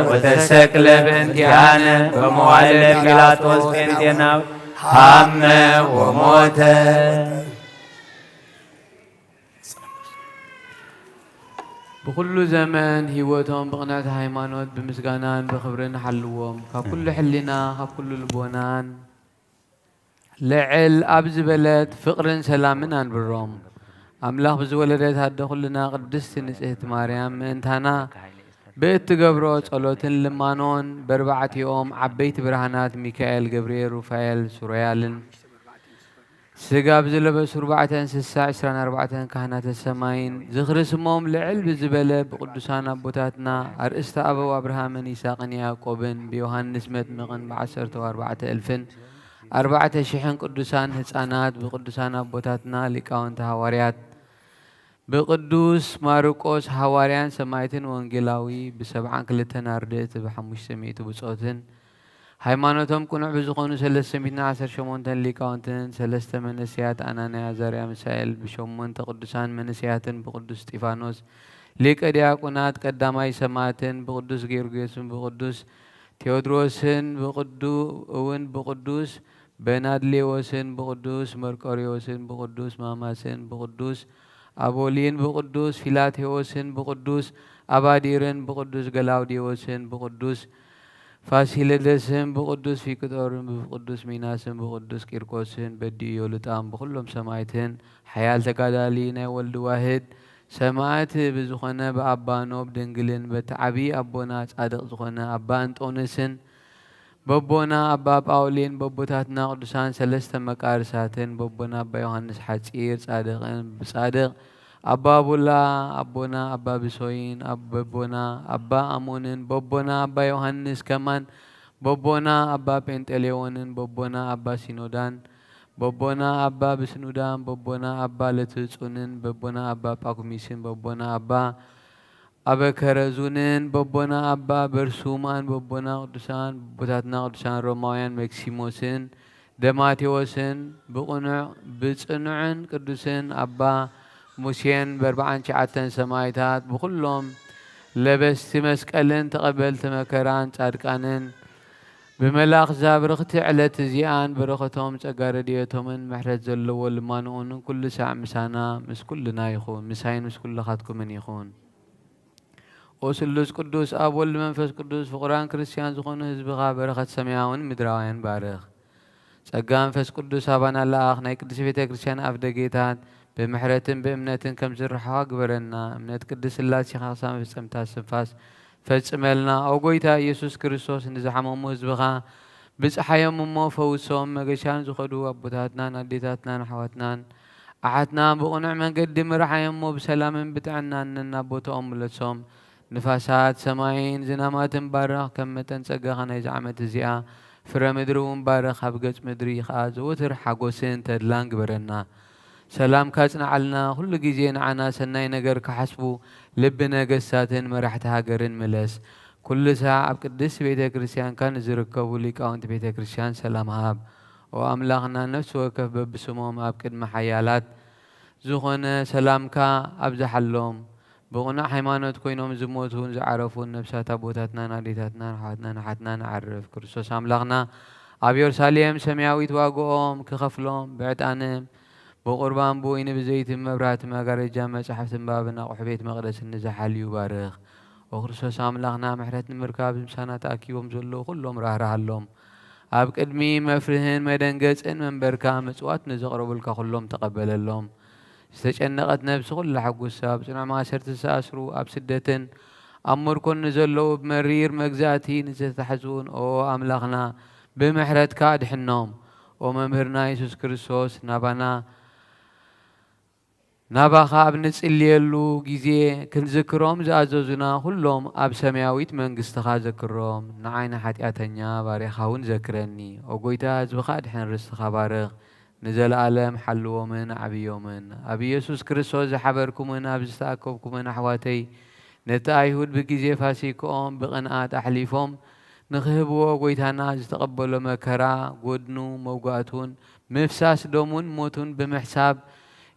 ወተሰቅለ በእንቲአነ በመዋዕለ ጲላጦስ ጴንጤናዊ ሐመ ወሞተ። ብኹሉ ዘመን ህይወቶም ብቕንዕቲ ሃይማኖት ብምስጋናን ብኽብርን ሓልዎም። ካብ ኩሉ ሕሊና፣ ካብ ኩሉ ልቦናን ልዕል ኣብ ዝበለት ፍቕርን ሰላምን ኣንብሮም። ኣምላኽ ብዝወለደት ኣደ ኩልና ቅድስቲ ንጽህቲ ማርያም ምእንታና ብእትገብሮ ጸሎትን ልማኖን በርባዕቲኦም ዓበይቲ ብርሃናት ሚካኤል፣ ገብርኤል፣ ሩፋኤል፣ ሱራያልን ስጋ ብዝለበሱ ኣርባዕተ እንስሳ ዕስራን ኣርባዕተን ካህናተ ሰማይን ዝኽሪ ስሞም ልዕል ብዝበለ ብቅዱሳን ኣቦታትና ኣርእስተ ኣበው ኣብርሃምን ይስሐቅን ያዕቆብን ብዮሃንስ መጥምቅን ብዓሰርተው ኣርባዕተ እልፍን ኣርባዕተ ሽሕን ቅዱሳን ህፃናት ብቅዱሳን ኣቦታትና ሊቃውንቲ ሃዋርያት ብቅዱስ ማርቆስ ሃዋርያን ሰማዕትን ወንጌላዊ ብሰብዓን ክልተን ኣርድእት ብሓሙሽተ ሚእቲ ብጾትን ሃይማኖቶም ቅኑዕ ብዝኾኑ ሰለስተ ሚእትን ዓሰርተ ሸሞንተን ሊቃውንትን ሰለስተ መንእሰያት ኣናንያ፣ ኣዛርያ፣ ሚሳኤል ብሸሞንተ ቅዱሳን መንእሰያትን ብቅዱስ እስጢፋኖስ ሊቀ ዲያቆናት ቀዳማይ ሰማዕትን ብቅዱስ ጊዮርጊስን ብቅዱስ ቴዎድሮስን ብቅዱ እውን ብቅዱስ በናድሌዎስን ብቅዱስ መርቆሬዎስን ብቅዱስ ማማስን ብቅዱስ ኣቦሊን ብቅዱስ ፊላቴዎስን ብቅዱስ ኣባዲርን ብቅዱስ ገላውዴዎስን ብቅዱስ ፋሲለደስን ብቅዱስ ፊቅጦርን ብቅዱስ ሚናስን ብቅዱስ ቂርቆስን በዲዮልጣን ብኩሎም ሰማዕትን ሓያል ተጋዳሊ ናይ ወልድ ዋህድ ሰማዕት ብዝኾነ ብኣባ ኖብ ድንግልን በቲ ዓብዪ ኣቦና ጻድቕ ዝኾነ ኣባ እንጦንስን በቦና ኣባ ጳውሊን በቦታትና ቅዱሳን ሰለስተ መቃርሳትን በቦና ኣባ ዮሃንስ ሓጺር ጻድቕን ብጻድቕ ኣባ ቡላ ኣቦና ኣባ ብሶይን ኣብ በቦና ኣባ ኣሞንን በቦና ኣባ ዮሃንስ ከማን በቦና ኣባ ጴንጠሌዎንን በቦና ኣባ ሲኖዳን በቦና ኣባ ብስኑዳን በቦና ኣባ ለትጹንን በቦና ኣባ ጳኩሚስን በቦና ኣባ ኣበከረዙንን በቦና ኣባ በርሱማን በቦና ቅዱሳን በቦታትና ቅዱሳን ሮማውያን መክሲሞስን ደማቴዎስን ብቕኑዕ ብጽኑዕን ቅዱስን ኣባ ሙሴን በርብዓን ትሽዓተን ሰማይታት ብኹሎም ለበስቲ መስቀልን ተቐበልቲ መከራን ጻድቃንን ብመላእኽቲ ዛብርኽቲ ዕለት እዚኣን በረኸቶም ጸጋ ረድኤቶምን ምሕረት ዘለዎ ልማንኦንን ኩሉ ሳዕ ምሳና ምስ ኩልና ይኹን። ምሳይን ምስ ኩልኻትኩምን ይኹን። ኦ ስሉስ ቅዱስ ኣብ ወልድ መንፈስ ቅዱስ ፍቑራን ክርስትያን ዝኾኑ ህዝብኻ በረኸት ሰማያውን ምድራውያን ባርኽ። ጸጋ መንፈስ ቅዱስ ኣባና ለኣኽ ናይ ቅድስት ቤተ ክርስቲያን ኣፍ ደጌታት ብምሕረትን ብእምነትን ከም ዝርሕቓ ግበረና። እምነት ቅድስት ስላሴኻ ክሳብ መፈጸምታ እስትንፋስ ፈጽመልና። ኦ ጎይታ ኢየሱስ ክርስቶስ ንዝሓመሙ ህዝብኻ ብጽሓዮም እሞ ፈውሶም። መገሻን ዝኸዱ ኣቦታትናን ኣዴታትናን ኣሕዋትናን ኣሓትናን ብቕኑዕ መንገዲ ምርሓዮም እሞ ብሰላምን ብጥዕናን ናብ ቦታኦም ምለሶም። ንፋሳት ሰማይን ዝናማትን ባርኽ፣ ከም መጠን ጸጋኻ ናይዚ ዓመት እዚኣ ፍረ ምድሪ እውን ባርኽ። ኣብ ገጽ ምድሪ ኸኣ ዘወትር ሓጎስን ተድላን ግበረና። ሰላምካ ጽንዓልና፣ ኩሉ ግዜ ንዓና ሰናይ ነገር ክሓስቡ ልቢ ነገስታትን መራሕቲ ሃገርን ምለስ። ኩሉ ሳዕ ኣብ ቅድስቲ ቤተ ክርስቲያንካ ንዝርከቡ ሊቃውንቲ ቤተ ክርስቲያን ሰላም ሃብ። ኦ ኣምላኽና፣ ነፍሲ ወከፍ በብስሞም ኣብ ቅድሚ ሓያላት ዝኾነ ሰላምካ ኣብዝሓሎም። ብቕኑዕ ሃይማኖት ኮይኖም ዝሞቱን ዝዓረፉን ነብሳት ኣቦታትናን ኣዴታትናን ኣሕዋትናን ኣሓትናን ኣዕርፍ። ክርስቶስ ኣምላኽና ኣብ የሩሳሌም ሰማያዊት ዋግኦም ክኸፍሎም ብዕጣንን ብቑርባን ብወይኒ ብዘይትን መብራህቲ መጋረጃን መጻሕፍቲ ምንባብን ኣቑሑ ቤት መቕደስን ንዝሓልዩ ባርኽ። ኦ ክርስቶስ ኣምላኽና ምሕረት ንምርካብ ምሳና ተኣኪቦም ዘለዉ ኩሎም ራህርሃሎም። ኣብ ቅድሚ መፍርህን መደንገጽን መንበርካ ምጽዋት ንዘቕረቡልካ ኩሎም ተቐበለሎም። ዝተጨነቐት ነብሲ ኩላ ሕጉሳ፣ ኣብ ጽኑዕ ማእሰርቲ ዝተኣስሩ፣ ኣብ ስደትን ኣብ ምርኮን ንዘለዉ፣ ብመሪር መግዛእቲ ንዝተታሕዙን፣ ኦ ኣምላኽና፣ ብምሕረትካ ኣድሕኖም። ኦ መምህርና የሱስ ክርስቶስ፣ ናባና፣ ናባኻ ኣብ ንጽልየሉ ግዜ ክንዝክሮም ዝኣዘዙና ኩሎም ኣብ ሰማያዊት መንግስትኻ ዘክሮም። ንዓይ ንሓጢኣተኛ ባርያኻ እውን ዘክረኒ። ኦ ጎይታ፣ ህዝብኻ ኣድሕን፣ ርስትኻ ባርኽ። ንዘለኣለም ሓልዎምን ኣዕብዮምን። ኣብ ኢየሱስ ክርስቶስ ዝሓበርኩምን ኣብ ዝተኣከብኩምን ኣሕዋተይ፣ ነቲ ኣይሁድ ብግዜ ፋሲክኦም ብቕንኣት ኣሕሊፎም ንኽህብዎ፣ ጐይታና ዝተቐበሎ መከራ፣ ጐድኑ፣ መውጋእቱን ምፍሳስ ደሙን ሞቱን ብምሕሳብ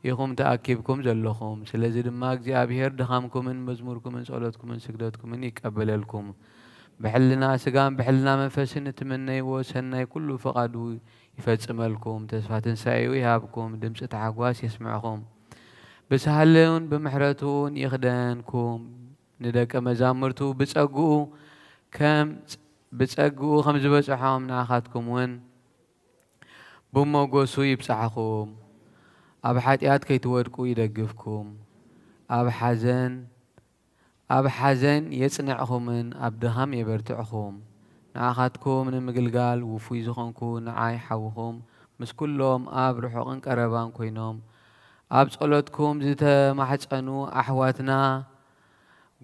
ኢኹም ተኣኪብኩም ዘለኹም። ስለዚ ድማ እግዚኣብሄር ድኻምኩምን መዝሙርኩምን ጸሎትኩምን ስግደትኩምን ይቀበለልኩም። ብሕልና ስጋን ብሕልና መንፈስን እትምነይዎ ሰናይ ኩሉ ፍቓዱ ይፈጽመልኩም፣ ተስፋ ትንሳኤኡ ይሃብኩም፣ ድምጺ ታሕጓስ የስምዕኹም፣ ብሳህሉን ብምሕረቱን ይኽደንኩም። ንደቀ መዛሙርቱ ብጸግኡ ከም፣ ብጸግኡ ከም ዝበጽሖም ንኣኻትኩም እውን ብሞገሱ ይብጽሓኹም። ኣብ ሓጢኣት ከይትወድቁ ይደግፍኩም። ኣብ ሓዘን ኣብ ሓዘን የጽንዕኹምን ኣብ ድኻም የበርትዕኹም። ንዓኻትኩም ንምግልጋል ውፉይ ዝኾንኩ ንዓይ ሓውኹም ምስ ኩሎም ኣብ ርሑቕን ቀረባን ኮይኖም ኣብ ጸሎትኩም ዝተማሕጸኑ ኣሕዋትና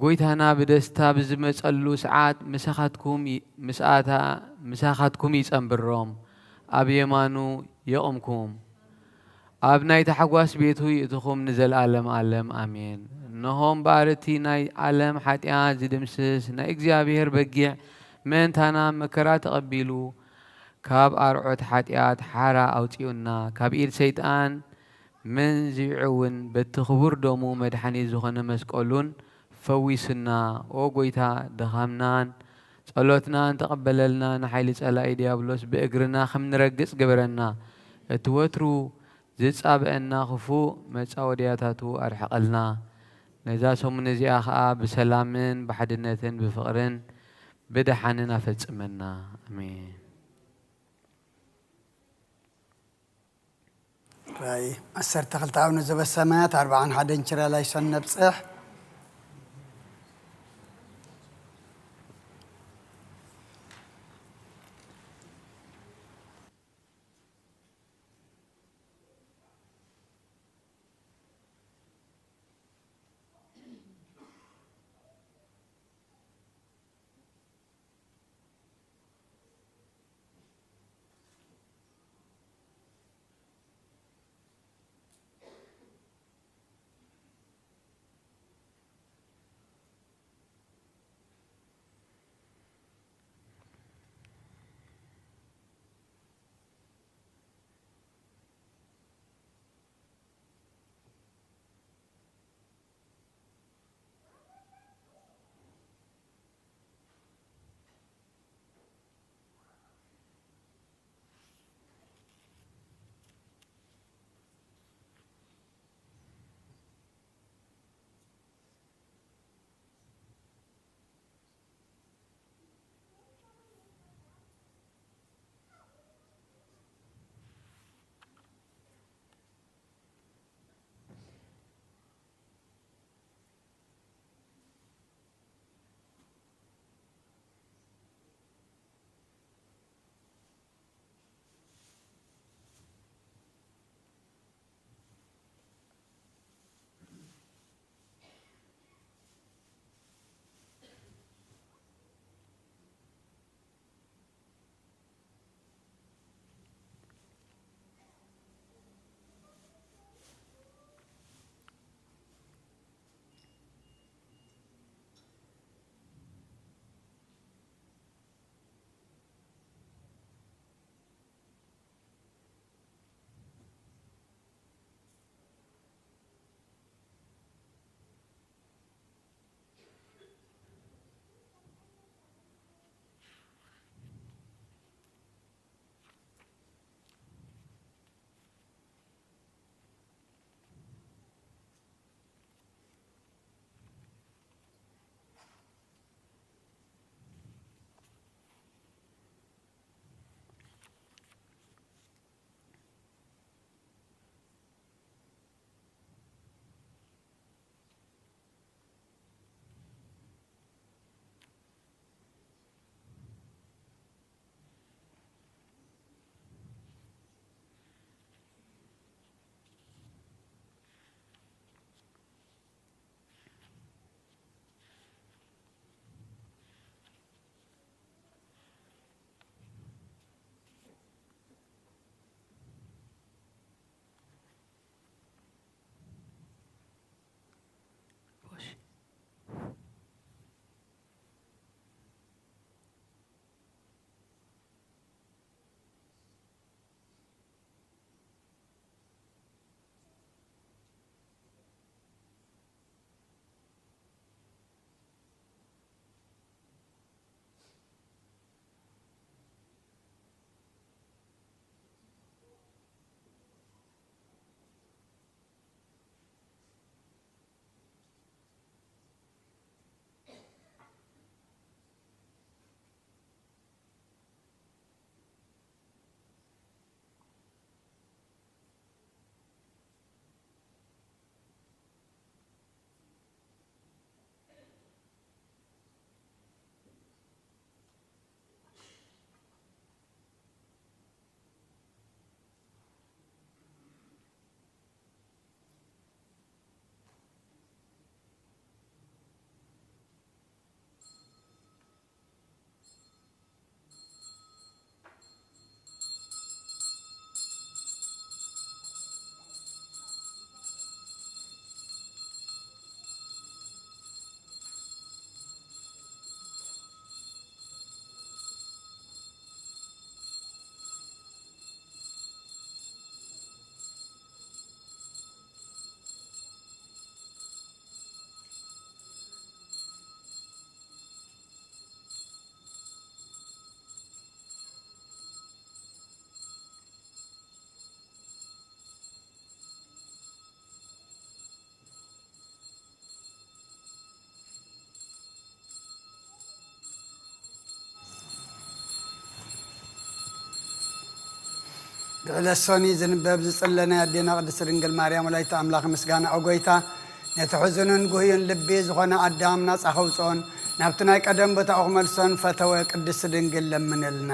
ጎይታና ብደስታ ብዝመጸሉ ሰዓት ምሳኻትኩም ይ-፣ ምስኣታ-፣ ምሳኻትኩም ይጸንብሮም፣ ኣብ የማኑ የቕምኩም። ኣብ ናይ ታሕጓስ ቤቱ ይእትኹም ንዘለኣለም ኣለም ኣሜን። እነሆ እምበኣር እቲ ናይ ዓለም ሓጢኣት ዝድምስስ ናይ እግዚኣብሔር በጊዕ ምእንታና መከራ ተቐቢሉ ካብ ኣርዑት ሓጢኣት ሓራ ኣውጺኡና ካብ ኢድ ሰይጣን መንዚዑ እውን በቲ ክቡር ደሙ መድሓኒት ዝኾነ መስቀሉን ፈዊሱና። ኦ ጎይታ ድኻምናን ጸሎትናን ተቐበለልና። ንሓይሊ ጸላኢ ዲያብሎስ ብእግርና ከም ንረግጽ ግበረና። እቲ ወትሩ ዝጻብአና ክፉእ መጻወድያታቱ ኣርሕቐልና። ነዛ ሰሙን እዚኣ ኸኣ ብሰላምን ብሓድነትን ብፍቕርን ብደሓንን ኣፈጽመና። ኣሜን። ራእይ ዓሰርተ ክልተ ኣቡነ ዘበሰማያት ኣርብዓን ሓደን ችራ ላይሶን ነብጽሕ። ብዕለት ሶኒ ዝንበብ ዝጽለ ናይ ኣዴና ቅድስት ድንግል ማርያም ወላዲተ ኣምላኽ ምስጋና፣ ኦ ጎይታ፣ ነቲ ሕዙንን ጉህዩን ልቢ ዝኾነ ኣዳም ናጻ ከውጽኦን ናብቲ ናይ ቀደም ቦታኡ ክመልሶን ፈተወ። ቅድስት ድንግል ለምንልና።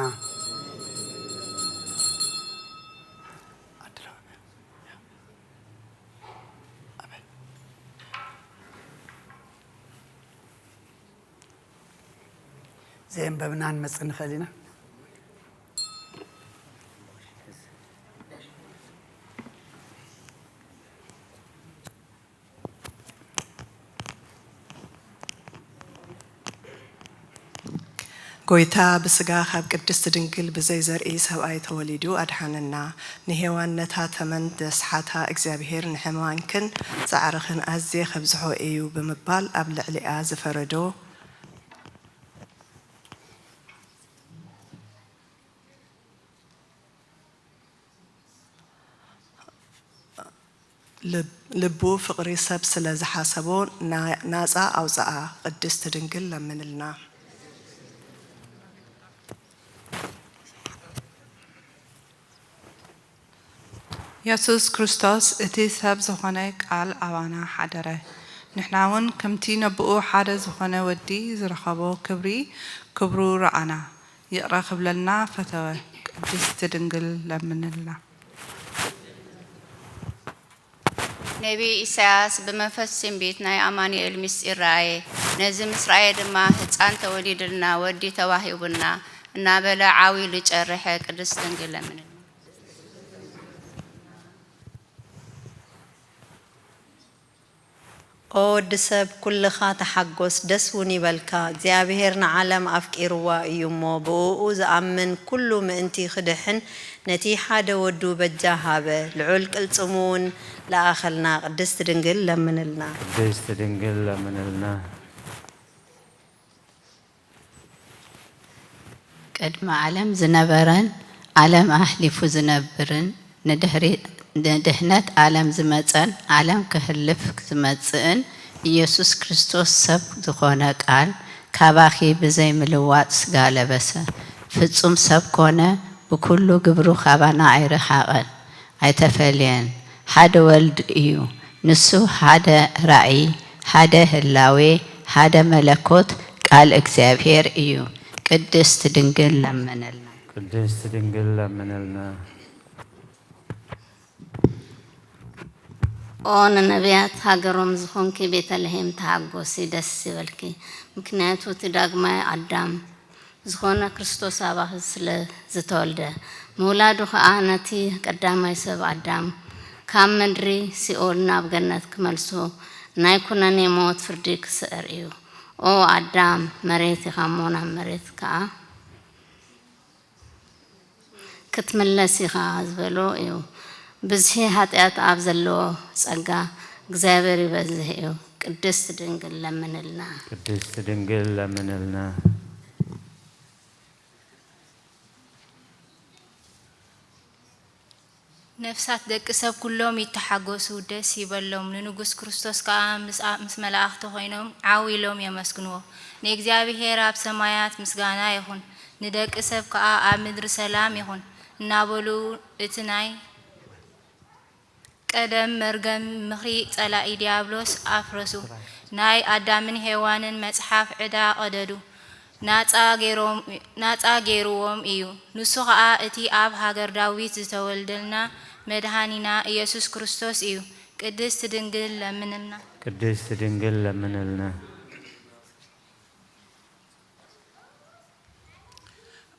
ዘየንበብና ንመጽእ ንኽእል ኢና። ጎይታ ብስጋ ካብ ቅድስት ድንግል ብዘይ ዘርኢ ሰብኣይ ተወሊዱ ኣድሓነና። ንሄዋን ነታ ተመን ዘስሓታ እግዚኣብሔር ንሕማንክን ጻዕርኽን ኣዝየ ከብዝሖ እዩ ብምባል ኣብ ልዕሊኣ ዝፈረዶ ልብ-፣ ልቡ ፍቕሪ ሰብ ስለ ዝሓሰቦ ና-፣ ናጻ ኣውጽኣ። ቅድስት ድንግል ለምንልና። የሱስ ክርስቶስ እቲ ሰብ ዝኾነ ቃል ኣባና ሓደረ። ንሕና እውን ከምቲ ነብኡ ሓደ ዝኾነ ወዲ ዝረኸቦ ክብሪ፣ ክብሩ ረኣና። ይቕረ ክብለልና ፈተወ። ቅድስት ድንግል ለምንልና። ነቢይ ኢሳያስ ብመንፈስ ትንቢት ናይ ኣማኑኤል ምስጢር ረኣየ። ነዚ ምስ ረኣየ ድማ፣ ህጻን ተወሊዱልና፣ ወዲ ተዋሂቡና እናበለ ዓው ኢሉ ጨርሐ። ቅድስት ድንግል ለምንልና። ኦ ወዲ ሰብ፣ ኩልኻ ተሓጎስ፣ ደስ እውን ይበልካ። እግዚኣብሄር ንዓለም ኣፍቂርዋ እዩ እሞ፣ ብእኡ ዝኣምን ኩሉ ምእንቲ ክድሕን፣ ነቲ ሓደ ወዱ በጃ ሃበ። ልዑል ቅልጽሙ እውን ለኣኸልና። ቅድስት ድንግል ለምንልና። ቅድስት ድንግል ለምንልና። ቅድሚ ዓለም ዝነበረን ዓለም ኣሕሊፉ ዝነብርን ንድሕሪ-፣ ንድሕነት ዓለም ዝመጸን ዓለም ክሕልፍ ዝመጽእን ኢየሱስ ክርስቶስ ሰብ ዝኾነ ቃል ካባኺ ብዘይ ምልዋጥ ስጋ ለበሰ። ፍጹም ሰብ ኮነ፣ ብኩሉ ግብሩ ካባና ኣይረሓቐን። ኣይተፈልየን። ሓደ ወልድ እዩ። ንሱ ሓደ ራእይ፣ ሓደ ህላዌ፣ ሓደ መለኮት ቃል እግዚኣብሔር እዩ። ቅድስት ድንግል ለምንልና። ቅድስት ድንግል ለምንልና። ኦ ንነቢያት ሃገሮም ዝኾንኪ ቤተልሔም ተሓጎሲ፣ ደስ ይበልኪ። ምክንያቱ እቲ ዳግማይ ኣዳም ዝኾነ ክርስቶስ ኣባኺ ስለ ዝተወልደ፣ ምውላዱ ኸኣ ነቲ ቀዳማይ ሰብ ኣዳም ካብ ምድሪ ሲኦል ናብ ገነት ክመልሶ፣ ናይ ኩነኔ ሞት ፍርዲ ክስዕር እዩ። ኦ ኣዳም፣ መሬት ኢኻ እሞ ናብ መሬት ከኣ ክትምለስ ኢኻ ዝበሎ እዩ። ብዝሒ ኃጢኣት ኣብ ዘለዎ ጸጋ እግዚኣብሔር ይበዝሕ እዩ። ቅድስት ድንግል ለምንልና። ቅድስት ድንግል ለምንልና። ነፍሳት ደቂ ሰብ ኩሎም ይተሓጎሱ፣ ደስ ይበሎም። ንንጉስ ክርስቶስ ከኣ ምስ፣ ምስ መላእኽቲ ኮይኖም ዓው ኢሎም የመስግንዎ። ንእግዚኣብሔር ኣብ ሰማያት ምስጋና ይኹን፣ ንደቂ ሰብ ከኣ ኣብ ምድሪ ሰላም ይኹን እናበሉ እቲ ናይ ቀደም መርገም ምኽሪ ጸላኢ ዲያብሎስ ኣፍረሱ። ናይ ኣዳምን ሄዋንን መጽሓፍ ዕዳ ቀደዱ። ናጻ ገይሮም፣ ናጻ ገይርዎም እዩ። ንሱ ኸኣ እቲ ኣብ ሃገር ዳዊት ዝተወልደልና መድኃኒና ኢየሱስ ክርስቶስ እዩ። ቅድስት ድንግል ለምንልና። ቅድስት ድንግል ለምንልና።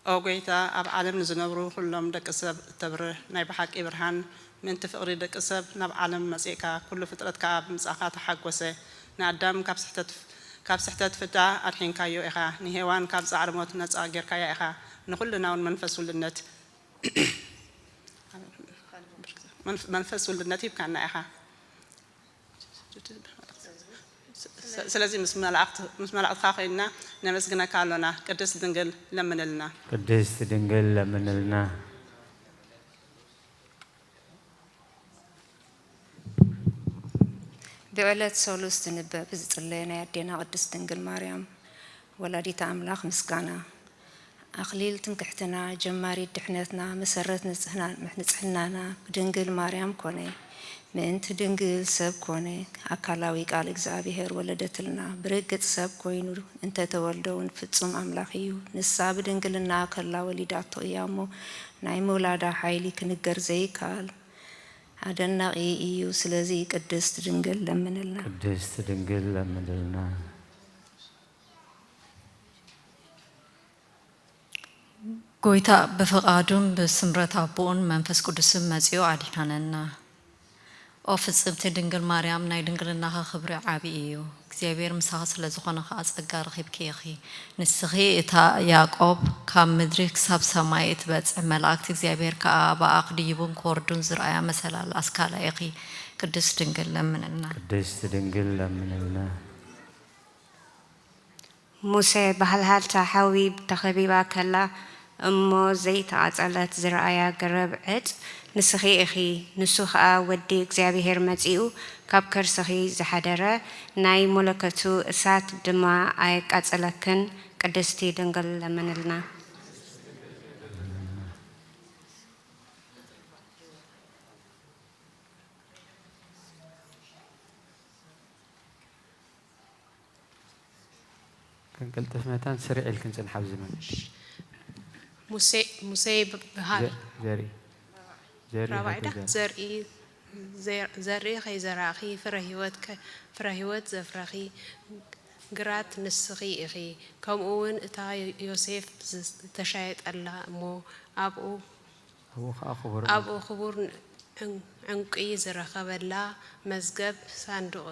ኦ ጐይታ፣ ኣብ ዓለም ንዝነብሩ ኵሎም ደቂ ሰብ እተብርህ ናይ ብሓቂ ብርሃን፣ ምእንቲ ፍቕሪ ደቂ ሰብ ናብ ዓለም መጺእካ፣ ኵሉ ፍጥረት ከኣ ብምጻእካ ተሓጐሰ። ንኣዳም ካብ ስሕተት፣ ካብ ስሕተት ፍዳ ኣድሒንካዮ ኢኻ፣ ንሄዋን ካብ ጻዕሪ ሞት ነጻ ጌርካያ ኢኻ፣ ንኹልና እውን መንፈስ ውልድነት፣ መንፍ-፣ መንፈስ ውልድነት ሂብካና ኢኻ። ስ-፣ ስለዚ ምስ መላእኽት-፣ ምስ መላእኽትኻ ኮይንና ነመስግነካ ኣሎና። ቅድስት ድንግል ለምንልና። ቅድስት ድንግል ለምንልና። ብዕለት ሰሉስ ዝንበብ ዝጽለየ ናይ ኣዴና ቅድስት ድንግል ማርያም ወላዲተ ኣምላኽ ምስጋና። ኣኽሊል ትምክሕትና፣ ጀማሪት ድሕነትና፣ መሰረት ንጽህና-፣ ንጽህናና ብድንግል ማርያም ኮነ። ምእንቲ ድንግል ሰብ ኮነ፣ ኣካላዊ ቃል እግዚኣብሔር ወለደትልና። ብርግጽ ሰብ ኮይኑ እንተተወልደ እውን ፍጹም ኣምላኽ እዩ። ንሳ ብድንግልና ከላ ወሊዳቶ እያ እሞ፣ ናይ ምውላዳ ሓይሊ ክንገር ዘይከኣል ኣደናቒ እዩ። ስለዚ ቅድስት ድንግል ለምንልና። ቅድስት ድንግል ለምንልና። ጎይታ ብፍቓዱን ብስምረት ኣቦኡን መንፈስ ቅዱስን መጺኡ ኣድሓነና። ኦ ፍጽምቲ ድንግል ማርያም፣ ናይ ድንግልናኺ ክብሪ ዓቢ እዩ። እግዚኣብሔር ምሳኺ ስለ ዝኾነ ኸኣ ጸጋ ረኺብኪ ኢኺ። ንስኺ እታ ያዕቆብ ካብ ምድሪ ክሳብ ሰማይ እትበጽሕ፣ መላእክቲ እግዚኣብሔር ከኣ ብኣኣ ክድይቡን ክወርዱን ዝረኣያ መሰላል ኣስካላ ኢኺ። ቅድስት ድንግል ለምንልና። ቅድስት ድንግል ለምንልና። ሙሴ ብሃልሃልታ ሓዊ ተኸቢባ ከላ እሞ ዘይተቓጸለት ዝረኣያ ገረብ ዕጽ ንስኺ ኢኺ። ንሱ ኸኣ ወዲ እግዚኣብሄር መጺኡ ካብ ከርስኺ ዝሓደረ፣ ናይ መለኮቱ እሳት ድማ ኣየቃጸለክን። ቅድስቲ ድንግል ለምንልና። ክንቅልጥፍ መታን ስርዕ ኢልክን ጽንሓ ኣብዚ መንገዲ። ሙሴ፣ ሙሴ ይበሃል። ዘ-፣ ዘርኢ። ዘርኢ ራብዓይ ዳ? ከይዘራ-፣ ዘርኢ፣ ዘር-፣ ዘርኢ ከይዘራእኺ፣ ፍረ ህይወት ከ-፣ ፍረ ህይወት ዘፍረኺ ግራት ንስኺ ኢኺ። ከምኡ እውን እታ ዮሴፍ ዝተሻየጠላ እሞ ኣብኡ ኣብኡ ኸኣ ክቡር ኣብኡ ዕንቁ። ክቡር ዕን-፣ ዕንቁ ዝረኸበላ መዝገብ ሳንዱቕ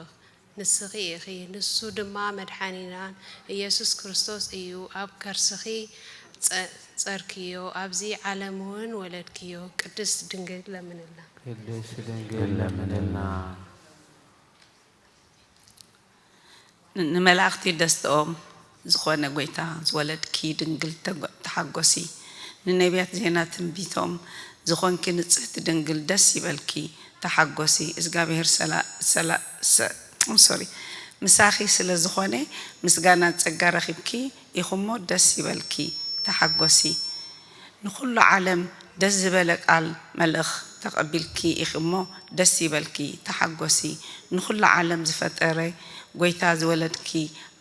ንስኺ ኢኺ። ንሱ ድማ መድሓኒናን ኢየሱስ ክርስቶስ እዩ። ኣብ ከርስኺ ጸ-፣ ጸርክዮ፣ ኣብዚ ዓለም እውን ወለድክዮ። ቅድስት ድንግል ለምንልና። ቅድስት ድንግል ለምንልና። ን-፣ ንመላእኽቲ ደስትኦም ዝኾነ ጐይታ ዝወለድኪ ድንግል ተጎ-፣ ተሓጎሲ። ንነቢያት ዜና ትንቢቶም ዝኾንኪ ንጽህቲ ድንግል ደስ ይበልኪ፣ ተሓጎሲ። እግዚኣብሔር ሰላ-፣ ሰላ-፣ ሰ-፣ ም-፣ ሶሪ፣ ምሳኺ ስለ ዝኾነ ምስጋና ጸጋ ረኺብኪ ኢኹሞ ደስ ይበልኪ፣ ተሓጎሲ። ንኹሉ ዓለም ደስ ዝበለ ቃል መልእኽ ተቐቢልኪ ኢኺ እሞ ደስ ይበልኪ፣ ተሓጎሲ። ንኹሉ ዓለም ዝፈጠረ ጐይታ ዝወለድኪ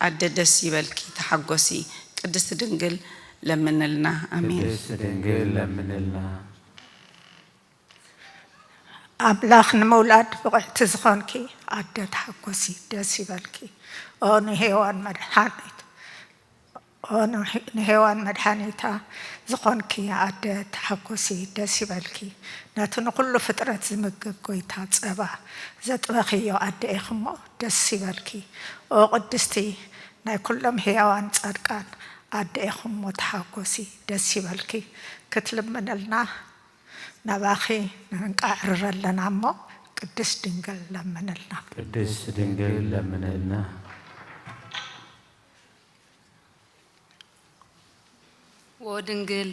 ኣደ ደስ ይበልኪ፣ ተሓጎሲ። ቅድስቲ ድንግል ለምንልና። ኣሜን። ቅድስቲ ድንግል ለምንልና። ኣምላኽ ንምውላድ ብቕዕቲ ዝኾንኪ ኣደ ተሓጎሲ፣ ደስ ይበልኪ። ኦ ንሄዋን መድሓኒት ኦ፣ ንሄ-፣ ንሄዋን መድሓኒታ ዝኾንኪ ኣደ ተሓጎሲ፣ ደስ ይበልኪ። ነቲ ንኹሉ ፍጥረት ዝምግብ ጐይታ ጸባ ዘጥበኽዮ ኣደ ኢኺ እሞ ደስ ይበልኪ። ኦ ቅድስቲ ናይ ኩሎም ህያዋን ጻድቃን ኣደ ኢኺ እሞ ተሓጎሲ፣ ደስ ይበልኪ። ክትልምንልና ናባኺ ንንቃዕርር ኣለና እሞ ቅድስት ድንግል ለምንልና። ቅድስት ድንግል ለምንልና። ዎ ድንግል፣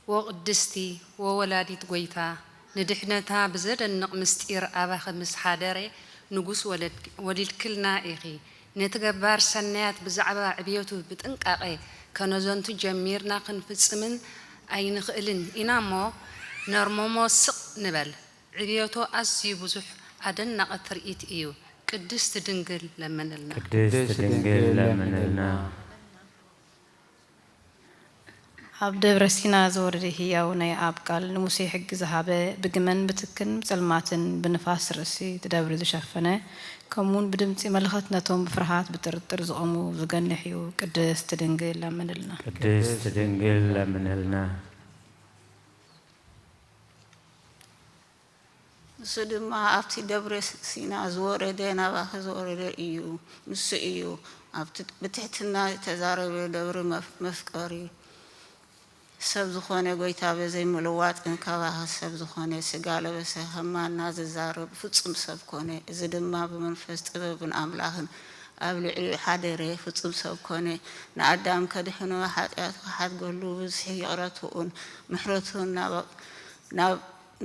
ዎ ቅድስቲ፣ ዎ ወላዲት ጐይታ፣ ንድሕነታ ብዘደንቕ ምስጢር ኣባኺ ምስ ሓደረ፣ ንጉስ ወለድኪ-፣ ወሊድክልና ኢኺ። ነቲ ገባር ሰናያት ብዛዕባ ዕብየቱ ብጥንቃቐ ከነዘንቱ ጀሚርና ክንፍጽምን ኣይንኽእልን ኢና እሞ፣ ነርምሞ ስቕ ንበል። ዕብየቱ ኣዝዩ ብዙሕ ኣደናቒ ትርኢት እዩ። ቅድስት ድንግል ለምንልና። ቅድስት ድንግል ለምንልና። ኣብ ደብረ ሲና ዝወረደ ህያው ናይ ኣብ ቃል ንሙሴ ሕጊ ዝሃበ፣ ብግመን ብትክን ብጸልማትን ብንፋስ ርእሲ እቲ ደብሪ ዝሸፈነ፣ ከምኡውን ብድምጺ መለኸት ነቶም ብፍርሃት ብጥርጥር ዝቖሙ ዝገንሕ እዩ። ቅድስት ድንግል ለምንልና። ቅድስት ድንግል ለምንልና። ንሱ ድማ ኣብቲ ደብረ ሲና ዝወረደ ናባኺ ዝወረደ እዩ። ንሱ እዩ ኣብቲ ብትሕትና ዝተዛረበ ደብሪ መፍ-፣ መፍቀሪ ሰብ ዝኾነ ጐይታ በዘይ ምልዋጥን ካባኺ ሰብ ዝኾነ ስጋ ለበሰ፣ ከም ማና ዝዛረብ ፍጹም ሰብ ኮነ። እዚ ድማ ብመንፈስ ጥበብን ኣምላኽን ኣብ ልዕሊኡ ሓደረ፣ ፍጹም ሰብ ኮነ። ንኣዳም ከድሕኖ፣ ሓጢኣቱ ክሓድገሉ፣ ብዙሕ ይቕረትኡን ምሕረቱን ናብ፣ ናብ፣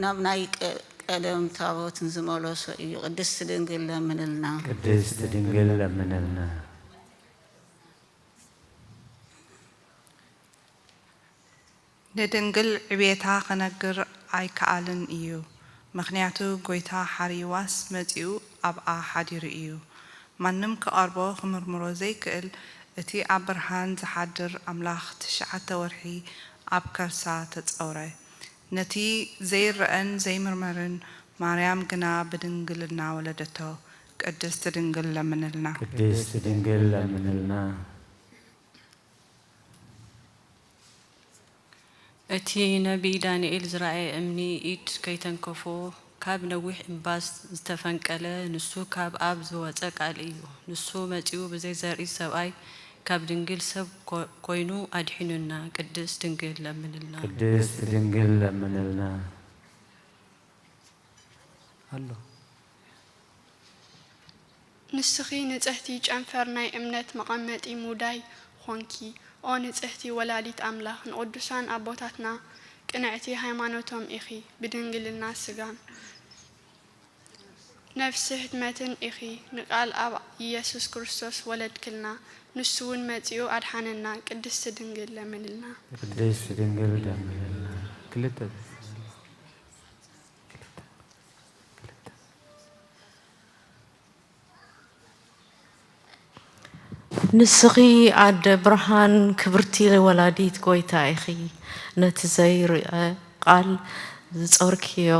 ናብ ናይ ቀ-፣ ቀደም ታቦትን ዝመለሶ እዩ። ቅድስት ድንግል ለምንልና። ቅድስት ድንግል ለምንልና። ንድንግል ዕቤታ ክነግር ኣይከኣልን እዩ፣ ምኽንያቱ ጐይታ ሓርይዋስ መጺኡ ኣብኣ ሓዲሩ እዩ። ማንም ክቐርቦ ክምርምሮ ዘይክእል እቲ ኣብ ብርሃን ዝሓድር ኣምላኽ ትሽዓተ ወርሒ ኣብ ከርሳ ተጸውረ። ነቲ ዘይረኣን ዘይምርመርን ማርያም ግና ብድንግልና ወለደቶ። ቅድስት ድንግል ለምንልና። ቅድስት ድንግል ለምንልና። እቲ ነቢይ ዳንኤል ዝረኣየ እምኒ ኢድ ከይተንከፎ ካብ ነዊሕ እምባ ዝተፈንቀለ፣ ንሱ ካብ ኣፍ ዝወጸ ቃል እዩ። ንሱ መጺኡ ብዘይ ዘርኢ ሰብኣይ ካብ ድንግል ሰብ ኮ-፣ ኮይኑ ኣድሒኑና። ቅድስት ድንግል ለምንልና። ቅድስት ድንግል ለምንልና። ኣሎ። ንስኺ ንጽህቲ ጨንፈር ናይ እምነት መቐመጢ ሙዳይ ኾንኪ። ኦ ንጽህቲ ወላዲት ኣምላኽ፣ ንቕዱሳን ኣቦታትና ቅንዕቲ ሃይማኖቶም ኢኺ፣ ብድንግልና ስጋን ነፍሲ ህድመትን ኢኺ፣ ንቃል ኣብ ኢየሱስ ክርስቶስ ወለድክልና፣ ንሱ እውን መጺኡ ኣድሓነና። ቅድስቲ ድንግል ለምንልና። ቅድስት ድንግል ለምንልና። ክልተ ንስኺ ኣደ ብርሃን ክብርቲ ወላዲት ጐይታ ኢኺ። ነቲ ዘይርአ ቃል ዝጾርክዮ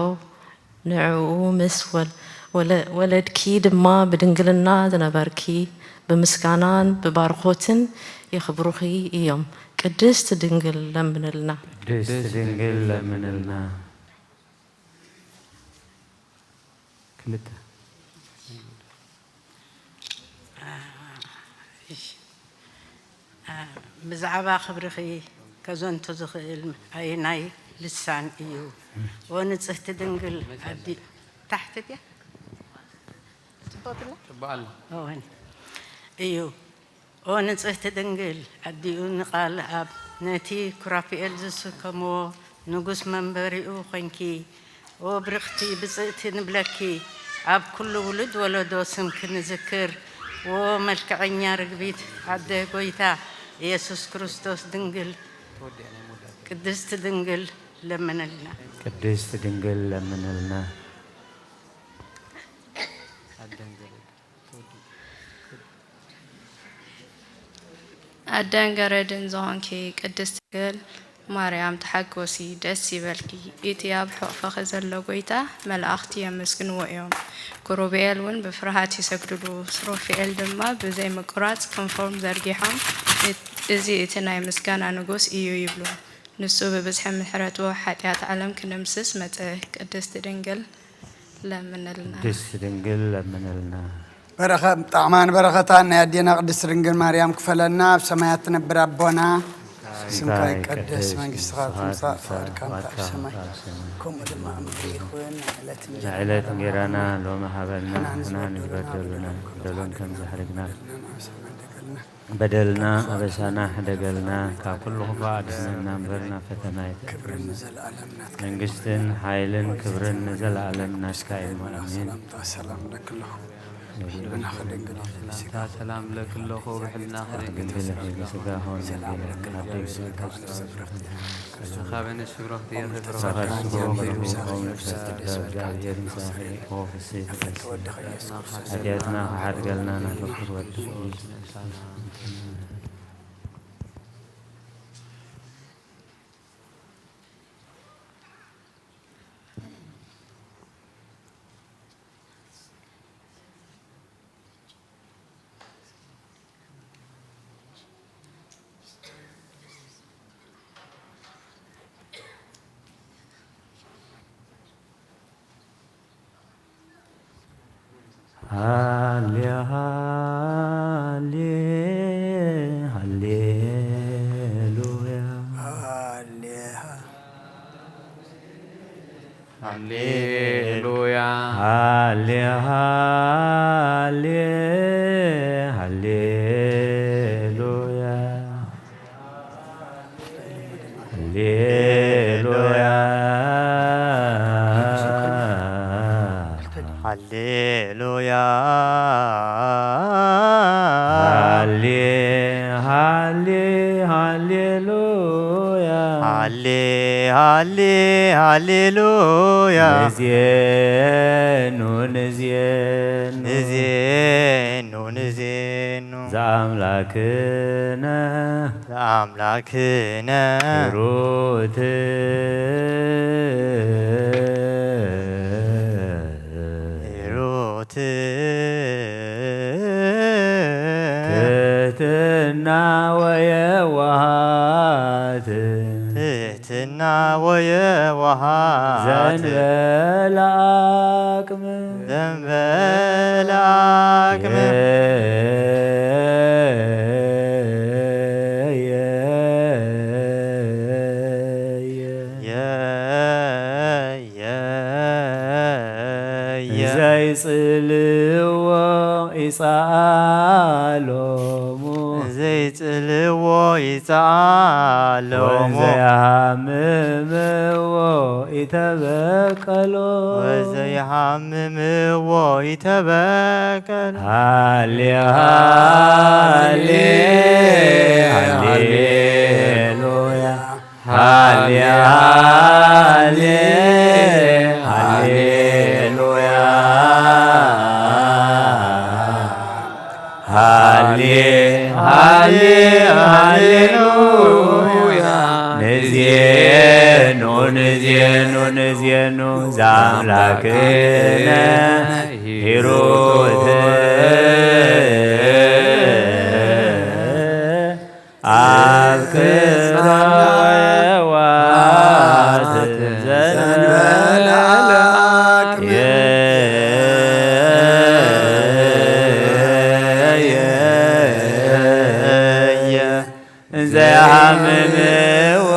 ንዕኡ ምስ ወል-፣ ወለ-፣ ወለድኪ ድማ ብድንግልና ዝነበርኪ ብምስጋናን ብባርኾትን የኽብሩኺ እዮም። ቅድስት ድንግል ለምንልና። ቅድስት ድንግል ለምንልና። ክልተ። ብዛዕባ ክብርኺ ከዘንቱ ዝኽእል ኣየናይ ልሳን እዩ? ኦ ንጽህቲ ድንግል ኣዲ-፣ ታሕቲ ድያ? ጽቡቕ ድላ? ጽቡቕ ኣሎ። እወን። እዩ። ኦ ንጽህቲ ድንግል ኣዲኡ ንቃል ኣብ ነቲ ኩራፍኤል ዝስከምዎ ንጉስ መንበሪኡ ኾንኪ። ኦ ብርኽቲ ብጽእቲ ንብለኪ ኣብ ኩሉ ውሉድ ወለዶ ስምኪ ንዝክር። ኦ መልክዐኛ ርግቢት ኣደ ጎይታ ኢየሱስ ክርስቶስ ድንግል ቅድስቲ ድንግል ለምንልና። ቅድስቲ ድንግል ለምንልና። ኣደን ገረድን ዝኾንኪ ቅድስት ድንግል ማርያም ተሓጎሲ፣ ደስ ይበልኪ። እቲ ኣብ ሕቑፍኺ ዘሎ ጐይታ መላእኽቲ የመስግንዎ እዮም። ክሩቤል እውን ብፍርሃት ይሰግድሉ፣ ሱራፌል ድማ ብዘይ ምቁራጽ ክንፎም ዘርጊሖም፣ "እዚ እቲ ናይ ምስጋና ንጉስ እዩ" ይብሉ። ንሱ ብብዝሒ ምሕረቱ ሓጢኣት ዓለም ክድምስስ መጸ። ቅድስቲ ድንግል ለምንልና። ቅድስት ድንግል ለምንልና። በረኸ-፣ ጣዕማን በረኸታን ናይ ኣዴና ቅድስት ድንግል ማርያም ክፈለና። ኣብ ሰማያት ትነብር ኣቦና፣ ስምካ ይቀደስ፣ መንግስትኻ ትምጻእ፣ ፍቓድካ ኣብ ሰማይ ከምኡ ድማ ኣብ ምድሪ ይኹን። ናይ ዕለት እንጀራና ሎሚ ሃበና፣ ንሕና ንዝበደሉና በደሎም ከም ዘሕርግና በደልና ኣበሳና ሕደገልና፣ ካብ ኩሉ ክፉእ ኣድሕነና እምበር፣ ናብ ፈተና ኣይተእትወና። ክብርን ዘለኣለም ናትካ እዩ። መንግስትን ሓይልን ክብርን ንዘለኣለም ናትካ እዩ። ኣሜን። ሰላምታ ሰላም እብለኪ ኣለኹ፣ ብልብናኺ ድንግል ኢኺ፣ ብስጋኺ ሰላም እብለኪ ኣለኹ፣ ብሕልናኺ ድንግል ኢኺ፣ ብስጋኺ እውን ድንግል ኢኺ። ኣደይ ብስጋኺ እውን ድንግል ኢኺ። ካብ ንሱ ብሩኽቲ ኢኺ፣ ብሩኽ ጸጋ፣ እግዚኣብሔር ምሳኺ፣ ኦ ፍስሕቲ ሓጢኣትና ክሓድገልና ናብ ፍቁር ወድኺ። ሃሌ ሃሌ ሃሌሉያ። ሃሌ ሃሌሉያ። ሃሌ ሃሌ ሃሌሉያ። ሃሌሉያ። ሃሌሉያ። ሃሌ፣ ሃሌ፣ ሃሌሉያ። ሃሌ ሃሌ ሃሌሉያ። ንዜኑ ንዜኑ ንዜኑ ንዜኑ ዘኣምላክነ ዘኣምላክነ ሩት ሩት ትሕትና ወየዋሃት ትሕትና ወየዋሃት ዘንበለ አቅም ዘንበለ አቅም ዘይጽልዎ ይጻሎሙ ዘይጽልዎ ይጻሎሙ ወዘያምምዎ ይተበቀሎ ወዘያምምዎ ይተበቀሎ ሃሌ ሃሌ ሃሌሉያ ሃሌ ሃሌ ሃሌሉያ ሃሌ ሃሌ ሃሌሉያ ንዜኑ ንዜኑ ንዜኑ ዘኣምላክነ ሂሩት ኣብ ክብረዋት ዘንበለ አምላክ ዘያምምዎ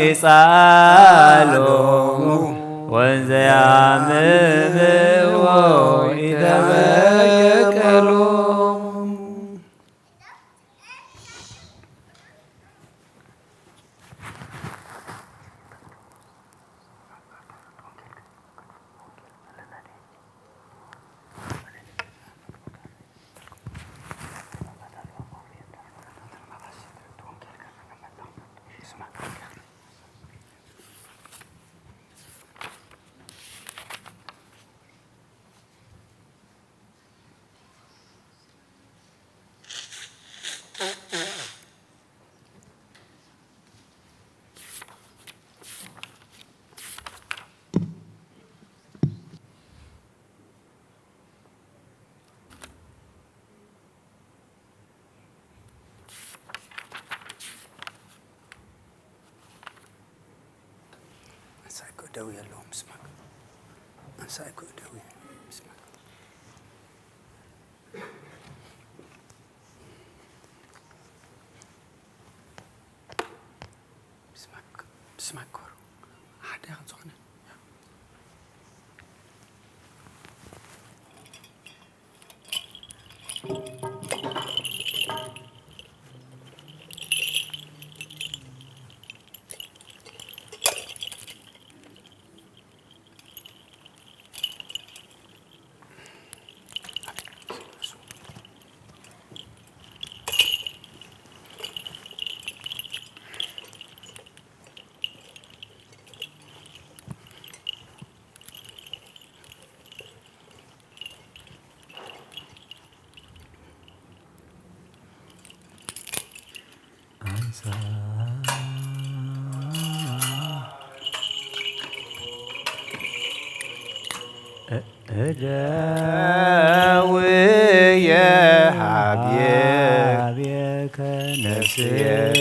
ይጻሎሙ ወዘያምምዎ ይተበቀሎሙ ኣንሳይ እኮ ደው የለውም ምስማክ። ኣንሳይ እኮ ደው የለውም ምስማክ። ምስማክ፣ ምስማክ ኮሩ። ሓደ ከም ዝኾነ። ኣንሳ እደውየ ሃብየ ሃብየከ ነፍስየኒ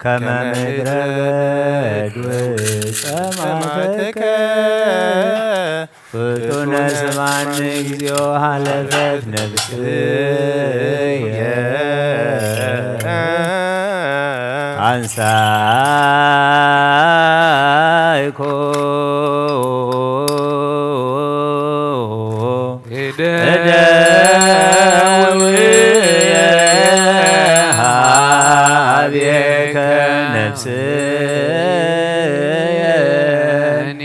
ከመ ምድረ በድ ጸማትከ ፍጡነ ስማኒ እግዚኦ ሃለፈት ነፍስየ አንሳይኮ እደውየ ሃቤከ ነፍስየኒ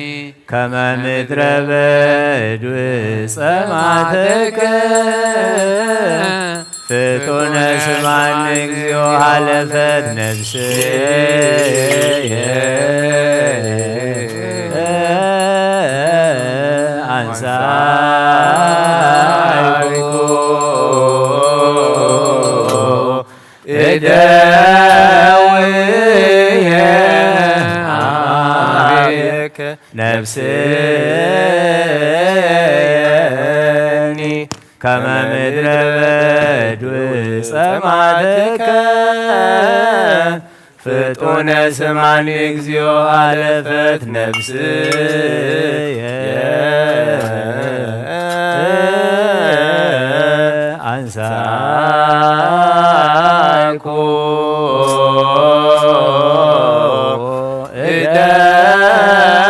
ከመ ምድረ በድ ጸማትከ ፍጡነ ማን እግዚኦ ሓለፈት ነፍስየ ኣንሳይኩ እደውየ ኣቤከ ነፍስየኒ ከመ ምድረ በዱ ጸማትከ ፍጡነ ስማኒ እግዚኦ ሓለፈት ነፍስየ ኣንሳይኩ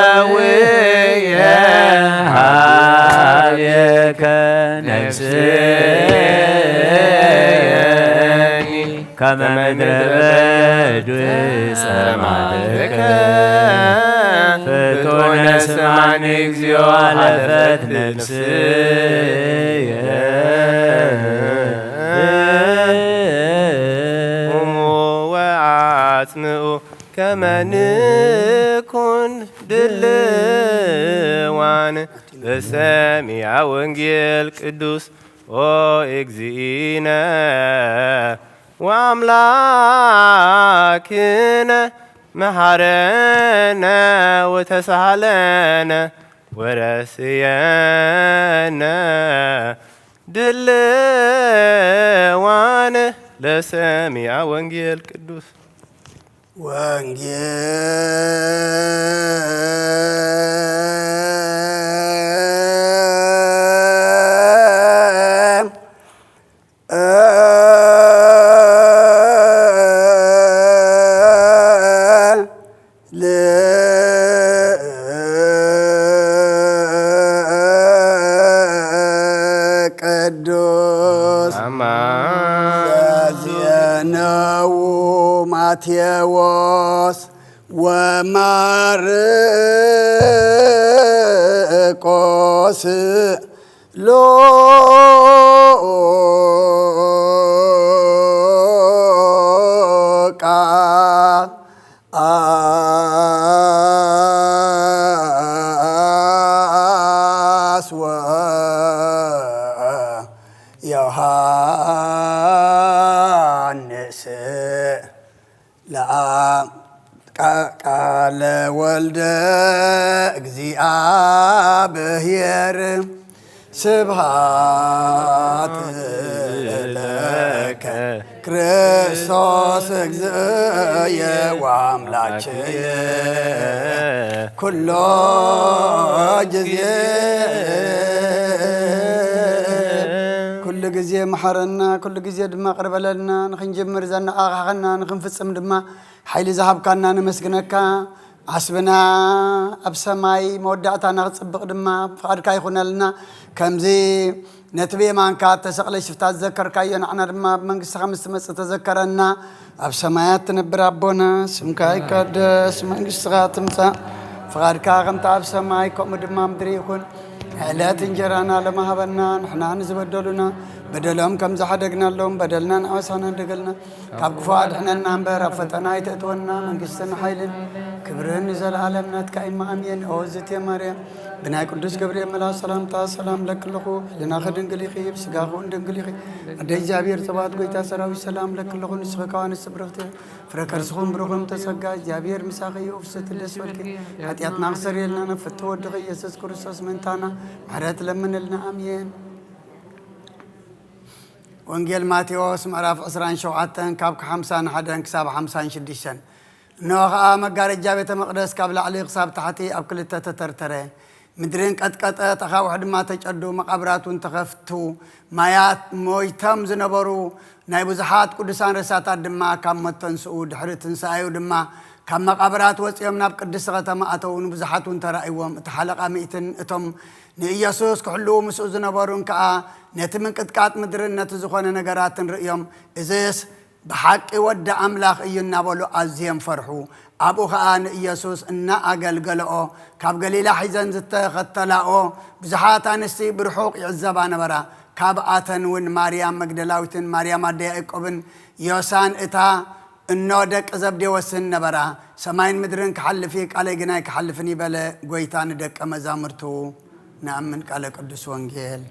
እደውየ ሃቤከ ነፍስየኒ ከመ ምድረ በዱ ጸማትከ ፍጡነ ስማኒ እግዚኦ ሓለፈት ነፍስየ ቁሙ ወአጽምዑ ከመ ንኩን ድልዋን በሰሚዐ ወንጌል ቅዱስ ኦ እግዚእነ ወአምላክነ መሐረነ ወተሳሃለነ ወረስየነ ድልዋን ለሰሚዐ ወንጌል ቅዱስ። ወንጌል ቅዱስ አማ ዘዜነዉ ማቴዎስ ወማርቆስ ሉቃስ ወዮሐንስ ለአብ ቃ- ቃለ ወልደ እግዚአብሔር ስብሐት ለከ ክርስቶስ እግዝእየ ወአምላክየ ኩሎ ጊዜ ኩሉ ግዜ መሐረና፣ ኩሉ ግዜ ድማ ቅርበለልና። ንኽንጅምር ዘነቓቓሕና፣ ንኽንፍጽም ድማ ሓይሊ ዝሃብካና ነመስግነካ። ዓስብና ኣብ ሰማይ፣ መወዳእታና ክጽብቕ ድማ ፍቓድካ ይኹነልና። ከምዚ ነቲ ብየማንካ እተሰቕለ ሽፍታ ዝዘከርካዮ፣ ንዓና ድማ ኣብ መንግስትኻ ምስ ትመጽእ ተዘከረና። ኣብ ሰማያት ትነብር ኣቦና፣ ስምካ ይቀደስ፣ መንግስትኻ ትምጻእ፣ ፍቓድካ ከምቲ ኣብ ሰማይ ከምኡ ድማ ኣብ ምድሪ ይኹን። ዕለት እንጀራና ሎሚ ሃበና፣ ንሕና ንዝበደሉና በደሎም ከም ዝሓደግናሎም በደልና ንዓሳና ንደገልና ካብ ክፉ ኣድሕነና እምበር፣ ኣብ ፈተና ኣይተእትወና፣ መንግስትን ሓይልን ክብርን ንዘለኣለም ናትካ እዩ። ኣሜን። ኦ ዝቴ ማርያም፣ ብናይ ቅዱስ ገብርኤል መልኣክ ሰላምታ ሰላም ለኪ ኣለኹ። ሕልናኺ ድንግል ኢኺ፣ ብስጋኺ እውን ድንግል ኢኺ። ኣደ እግዚኣብሔር፣ ጸባኦት ጎይታ ሰራዊት፣ ሰላም ለኪ ኣለኹ። ንስኺ ከዋንስ ብርኽቲ፣ ፍረ ከርስኹም ብሩኽ ተጸጋ፣ እግዚኣብሔር ምሳኺ እዩ። ፍስሕቲ ደስ በልኪ፣ ሓጢኣትና ክሰርየልና፣ ናብ ፍትሒ ወድኺ ኢየሱስ ክርስቶስ ምእንታና ምሕረት ለምንልና። ኣሜን። ወንጌል ማቴዎስ ምዕራፍ ዕስራን ሸውዓተን ካብ ሓምሳን ሓደን ክሳብ ሓምሳን ሽዱሽተን። እንሆ ኸኣ መጋረጃ ቤተ መቕደስ ካብ ላዕሊ ክሳብ ታሕቲ ኣብ ክልተ ተተርተረ። ምድሪ እንቀጥቀጠት፣ ኣኻውሕ ድማ ተጨዱ፣ መቓብራት እውን ተኸፍቱ። ማያት ሞይቶም ዝነበሩ ናይ ብዙሓት ቅዱሳን ሬሳታት ድማ ካብ ሞት ተንስኡ። ድሕሪ ትንሳኤኡ ድማ ካብ መቓብራት ወጺኦም ናብ ቅድስቲ ከተማ ኣተዉ። ንብዙሓት እውን ተራእይዎም። እቲ ሓለቓ ሚእትን እቶም ንኢየሱስ ክሕልዉ ምስኡ ዝነበሩን ከኣ ነቲ ምንቅጥቃጥ ምድርን ነቲ ዝኾነ ነገራትን ርእዮም፣ "እዝስ ብሓቂ ወዲ ኣምላኽ እዩ" እናበሉ ኣዝዮም ፈርሑ። ኣብኡ ኸኣ ንኢየሱስ እናኣገልገለኦ፣ ካብ ገሊላ ሒዘን ዝተኸተላኦ ብዙሓት ኣንስቲ ብርሑቕ ይዕዘባ ነበራ። ካብኣተን እውን ማርያም መግደላዊትን ማርያም ኣደ ያዕቆብን ዮሳን እታ እኖ ደቂ ዘብዴዎስን ነበራ። ሰማይን ምድርን ክሓልፍ እዩ፣ ቃለይ ግን ኣይክሓልፍን እዩ በለ ጎይታ ንደቀ መዛሙርቱ። ንኣምን ቃለ ቅዱስ ወንጌል።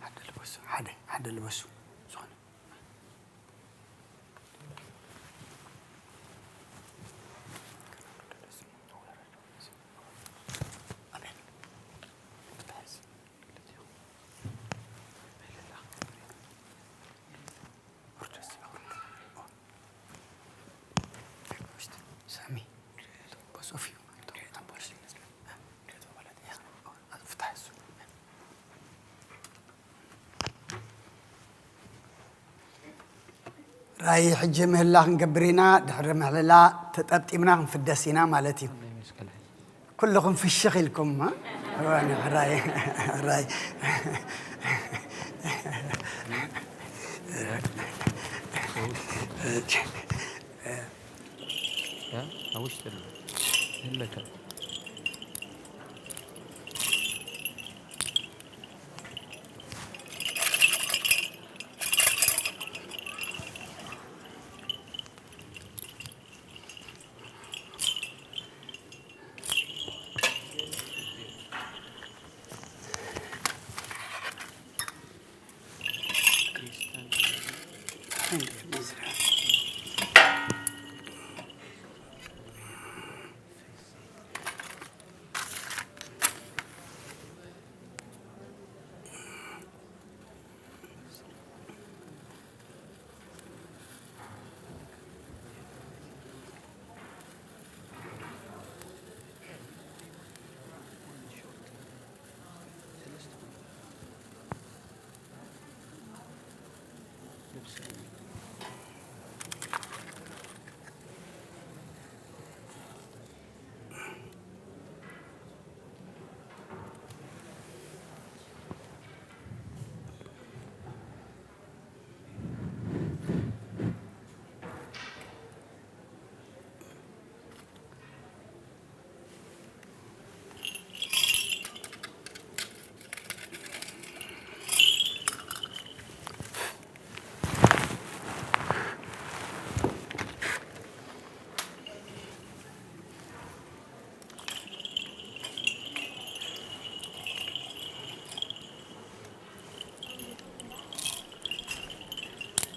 ሓደ ልበሱ፣ ሓደ፣ ሓደ ልበሱ። ዝኾነ። ኣሜን። ሳሚ፣ በሶፊ፣ ፍታሕ እሱ። ራእይ ሕጂ ምህላ ክንገብር ኢና፣ ድሕሪ ምህላ ተጠብጢብና ክንፍደስ ኢና ማለት እዩ። ኩልኹም ፍሽኽ ኢልኩም፣ እ? እዋን፣ ራእይ፣ ራእይ። ያ፣ ኣብ ውሽጢ ኣሎ። ይህለካ።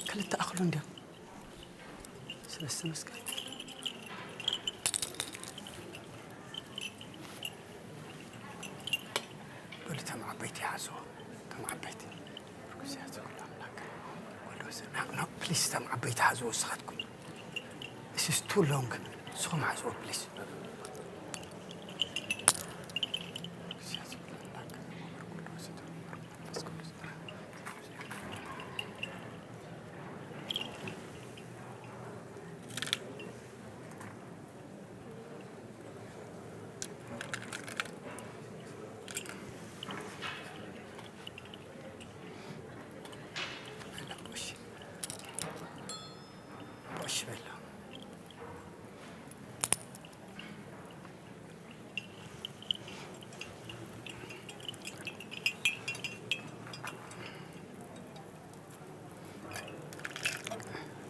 ክልተ ኣኽሉ እንድዮም። ሰለስተ መስቀል። በሉ፣ እቶም ዓበይቲ ይሓዝዎ። እቶም ዓበይቲ። ርኩስ ያዘ ኩሉ ኣምላክ። ወልድ ወዘ-፣ ና-፣ ና-፣ ፕሊስ፣ እቶም ዓበይቲ ሓዝዎ ንስኻትኩም። This is too long። ንስኹም ሓዝዎ ፕሊስ። ርኩስ ያዘ ኩሉ ኣምላክ። ወልድ ወዘ-፣ መንፈስ ቅዱስ።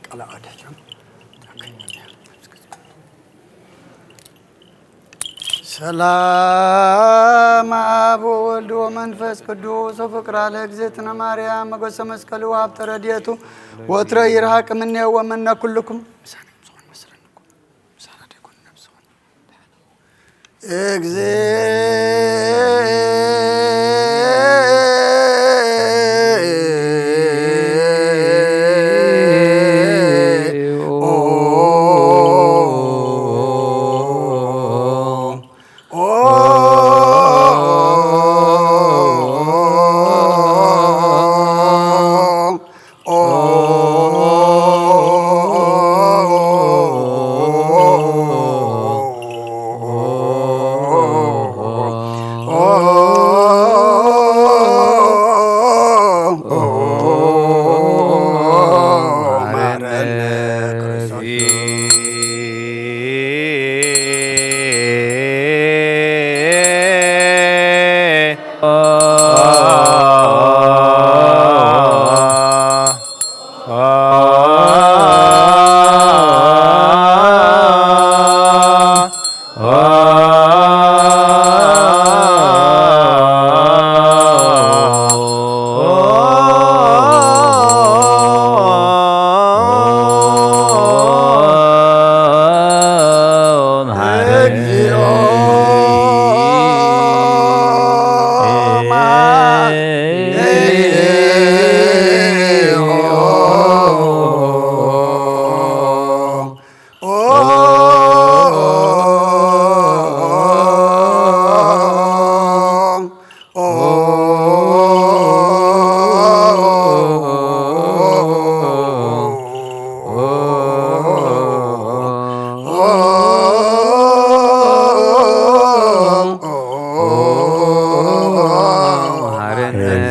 ቃለ ዓዋዲ ሕጆም። ሰላም ኣብ ወወልድ ወመንፈስ ቅዱስ ወፍቅራ ለእግዝእትነ ማርያም መገሰ መስቀሉ ወሀብተ ረድኤቱ ወትረ ይርሃቅ እምኔሁ ወእምነ ኩልኩም። ምሳና ይኹን፣ መስለንኩም። ምሳና ይኹን፣ ነብስኹም። መሐረነ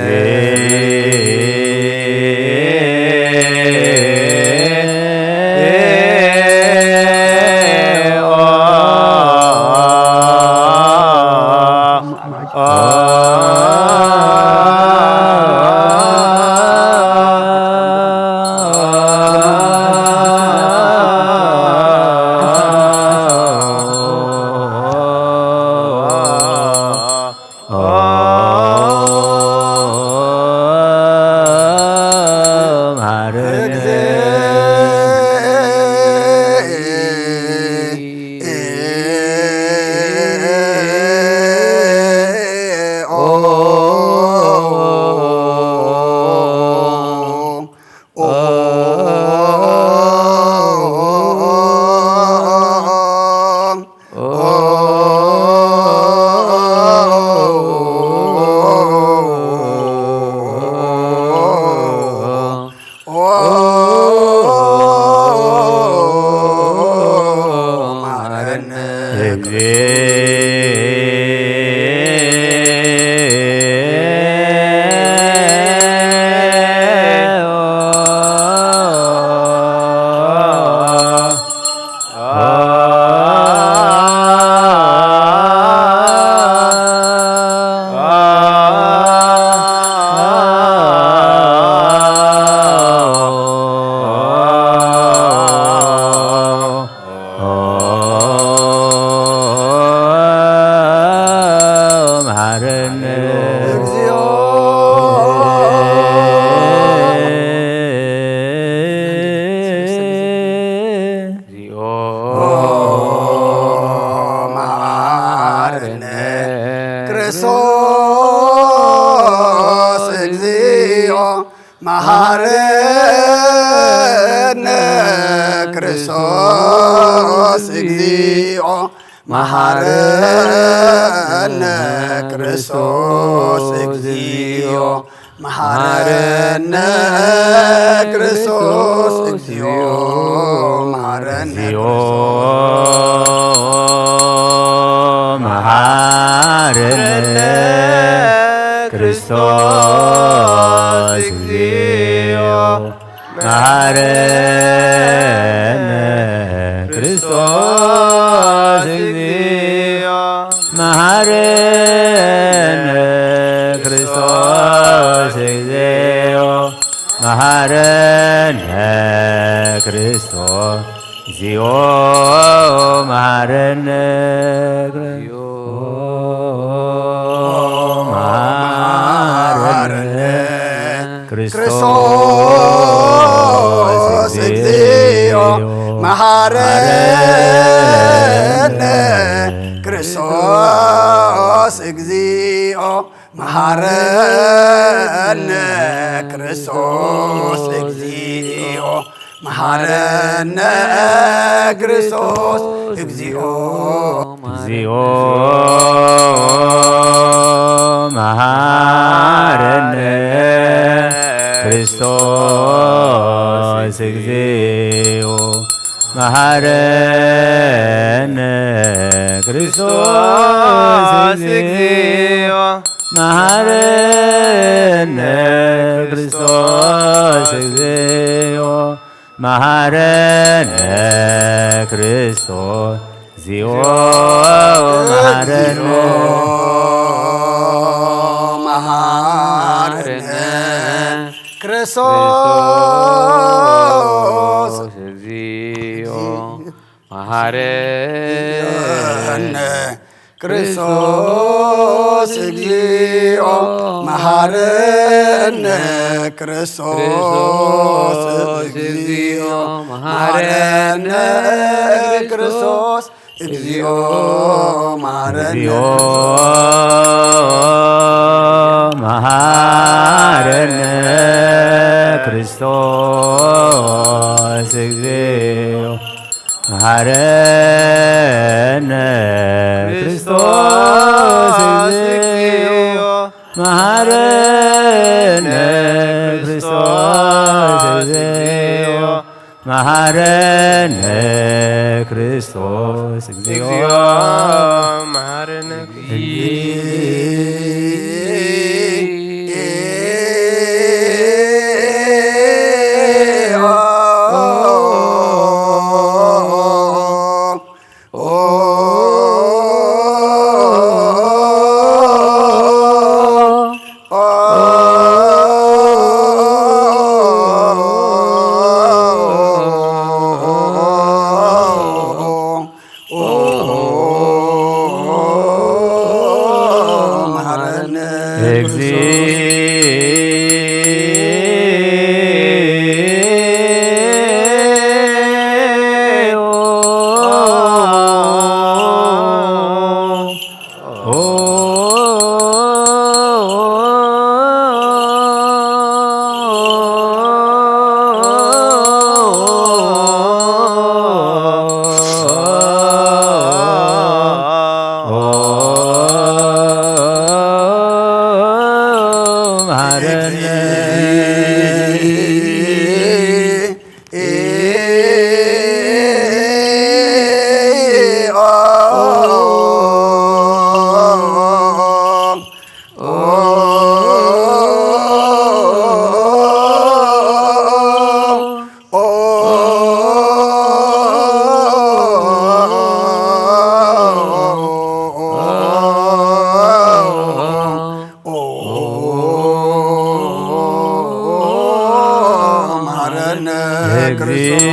መሐረነ እግዚኦ መሐረነ ክርስቶስ እግዚኦ መሐረነ ክርስቶስ እግዚኦ መሐረነ ክርስቶስ እግዚኦ መሐረነ ክርስቶስ እግዚኦ መሐረነ መሐረነ ክርስቶስ እግዚኦ መሐረነ ክርስቶስ እግዚኦ መሐረነ ክርስቶስ እግዚኦ መሐረነ ክርስቶስ እግዚኦ መሐረነ መሐረነ ክርስቶስ እግዚኦ መሐረነ ክርስቶስ እግዚኦ መሐረነ ክርስቶስ እግዚኦ መሐረነ ክርስቶስ እግዚኦ እግዚኦ መሐረነ ክርስቶስ እግዚኦ መሐረነ ክርስቶስ እግዚኦ መሐረነ ክርስቶስ እግዚኦ መሐረነ ክርስቶስ እግዚኦ መሐረነ መሐረነ ክርስቶስ እግዚኦ መሐረነ ክርስቶስ እግዚኦ መሐረነ ክርስቶስ እግዚኦ መሐረነ ክርስቶስ እግዚኦ መሐረነ እግዚኦ መሐረነ ክርስቶስ እግዚኦ መሐረነ ክርስቶስ እግዚኦ መሐረነ ክርስቶስ እግዚኦ መሐረነ ክርስቶስ እግዚኦ መሐረነ እግዚኦ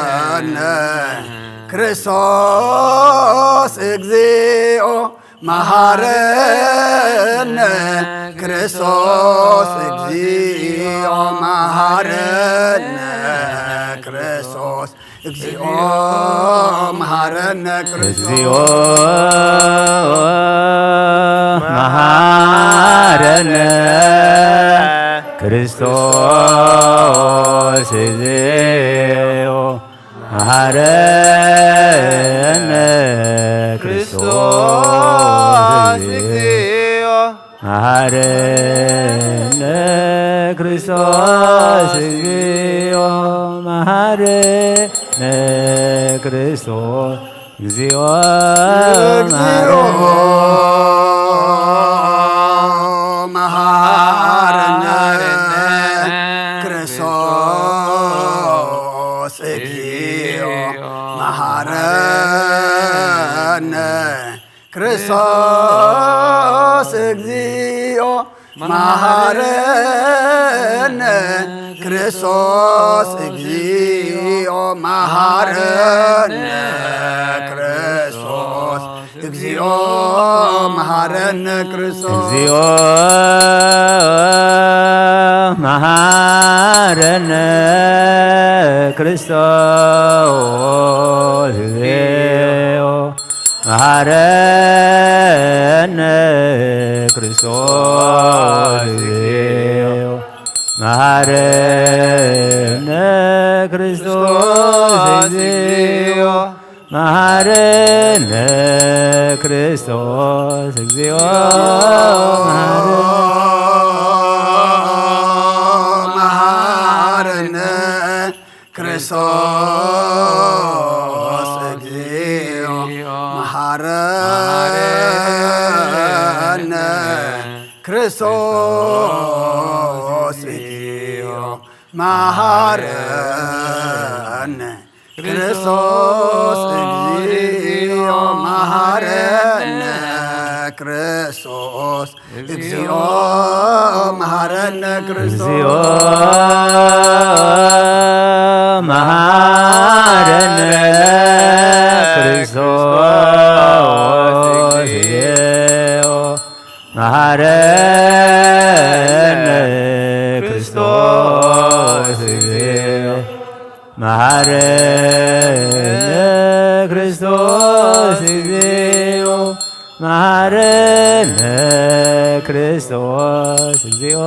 መሃረነ ክርስቶስ እግዚኦ መሃረነ ክርስቶስ እግዚኦ መሃረነ ክርስቶስ እግዚኦ መሃረነ ክርስቶስ መሃረነ ክርስቶስ እግዚኦ መሃረነ ክርስቶስ እግዚኦ መሃረነ ክርስቶስ እግዚኦ መሃረነ ክርስቶስ እግዚኦ መሃረነ መሃረነ ክርስቶስ እግዚኦ መሃረነ ክርስቶስ እግዚኦ መሃረነ ክርስቶስ እግዚኦ መሃረነ ክርስቶስ እግዚኦ መሃረነ ክርስቶስ እግዚኦ መሃረነ ክርስቶስ እግዚኦ መሃረነ ክርስቶስ እግዚኦ መሃረነ ክርስቶስ እግዚኦ መሃረነ ክርስቶስ እግዚኦ መሃረነ ክርስቶስ ክርስቶስ እግዚኦ መሐረነ። ክርስቶስ እግዚኦ መሐረነ። ክርስቶስ እግዚኦ መሐረነ። ክርስቶስ መሐረነ። ክርስቶስ እግዚኦ መሐረነ። ክርስቶስ እግዚኦ መሐረነ። ክርስቶስ እግዚኦ መሐረነ። ክርስቶስ እግዚኦ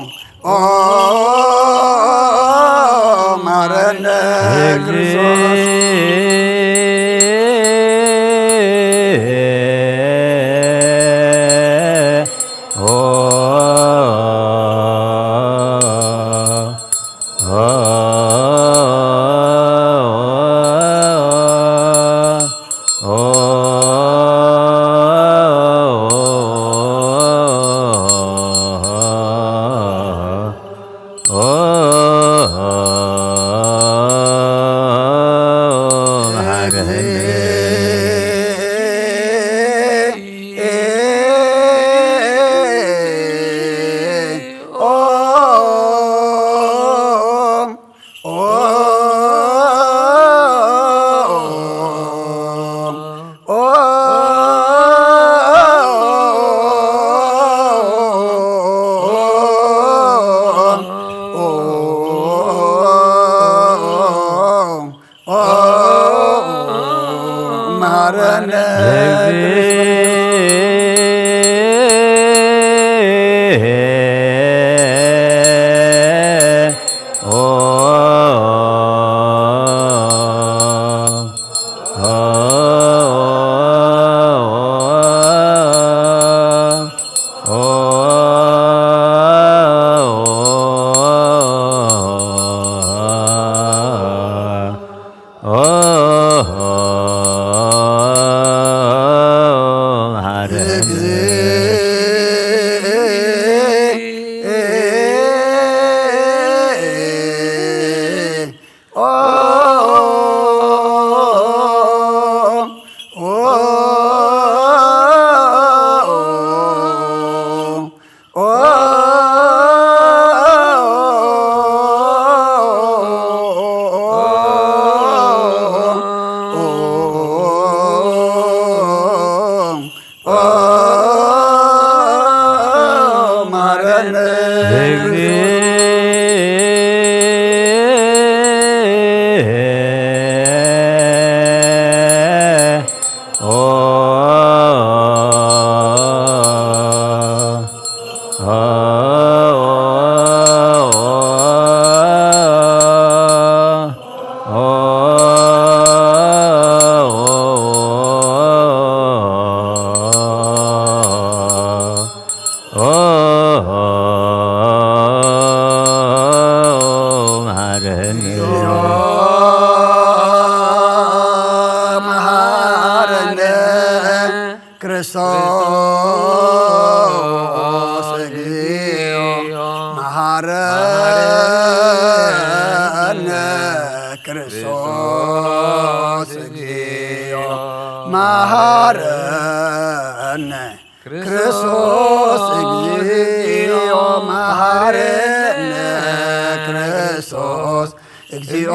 መሐረነ። መሐረነ። ክርስቶስ እግዚኦ መሐረነ። ክርስቶስ እግዚኦ መሐረነ። ክርስቶስ እግዚኦ መሐረነ። ክርስቶስ እግዚኦ መሐረነ። ክርስቶስ እግዚኦ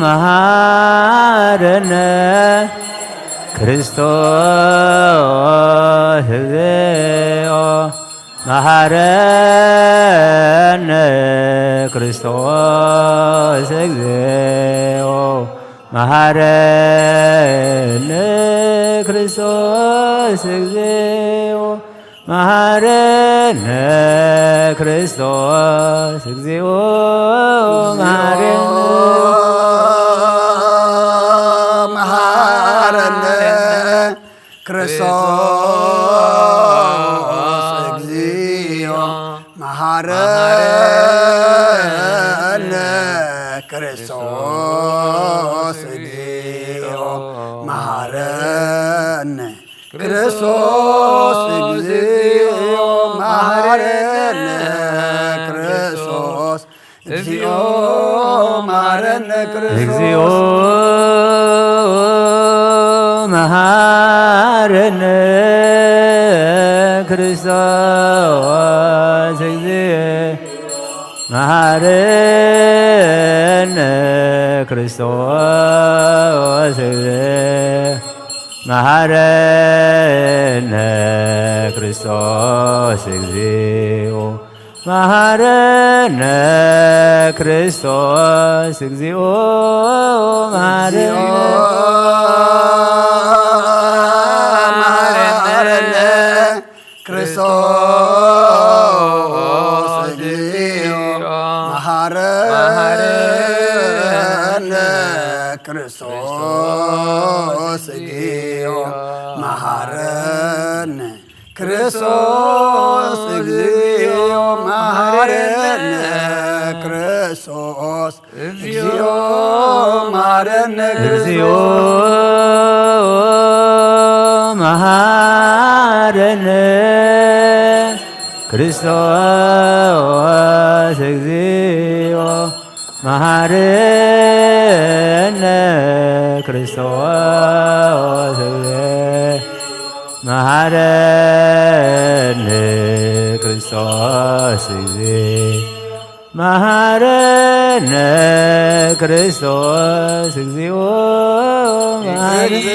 መሐረነ። ክርስቶስ እግዚኦ መሐረነ። ክርስቶስ እግዚኦ መሃረነ ክርስቶስ እግዚኦ፣ መሃረነ ክርስቶስ እግዚኦ፣ መሃረነ። መሃረነ ክርስቶስ እግዚኦ፣ መሃረነ ክርስቶስ እግዚኦ፣ መሃረነ ክርስቶስ እግዚኦ፣ መሃረነ ክርስቶስ እግዚኦ፣ መሃረነ ክርስቶስ። እግዚኦ፣ መሃረነ ክርስቶስ እግዚኦ፣ መሃረነ ክርስቶስ እግዚኦ፣ መሃረነ ክርስቶስ እግዚኦ፣ መሃረነ ክርስቶስ እግዚኦ፣ መሃረነ። መሃረነ ክርስቶስ እግዚኦ፣ መሃረነ ክርስቶስ እግዚኦ፣ መሃረነ ክርስቶስ እግዚኦ፣ መሃረነ ክርስቶስ እግዚኦ፣ መሃረነ እግዚኦ፣ ክርስቶስ። መሃረነ ክርስቶስ እግዚኦ፣ መሃረነ ክርስቶስ እግዚኦ፣ መሃረነ ክርስቶስ እግዚኦ፣ መሃረነ ክርስቶስ እግዚኦ፣ መሃረነ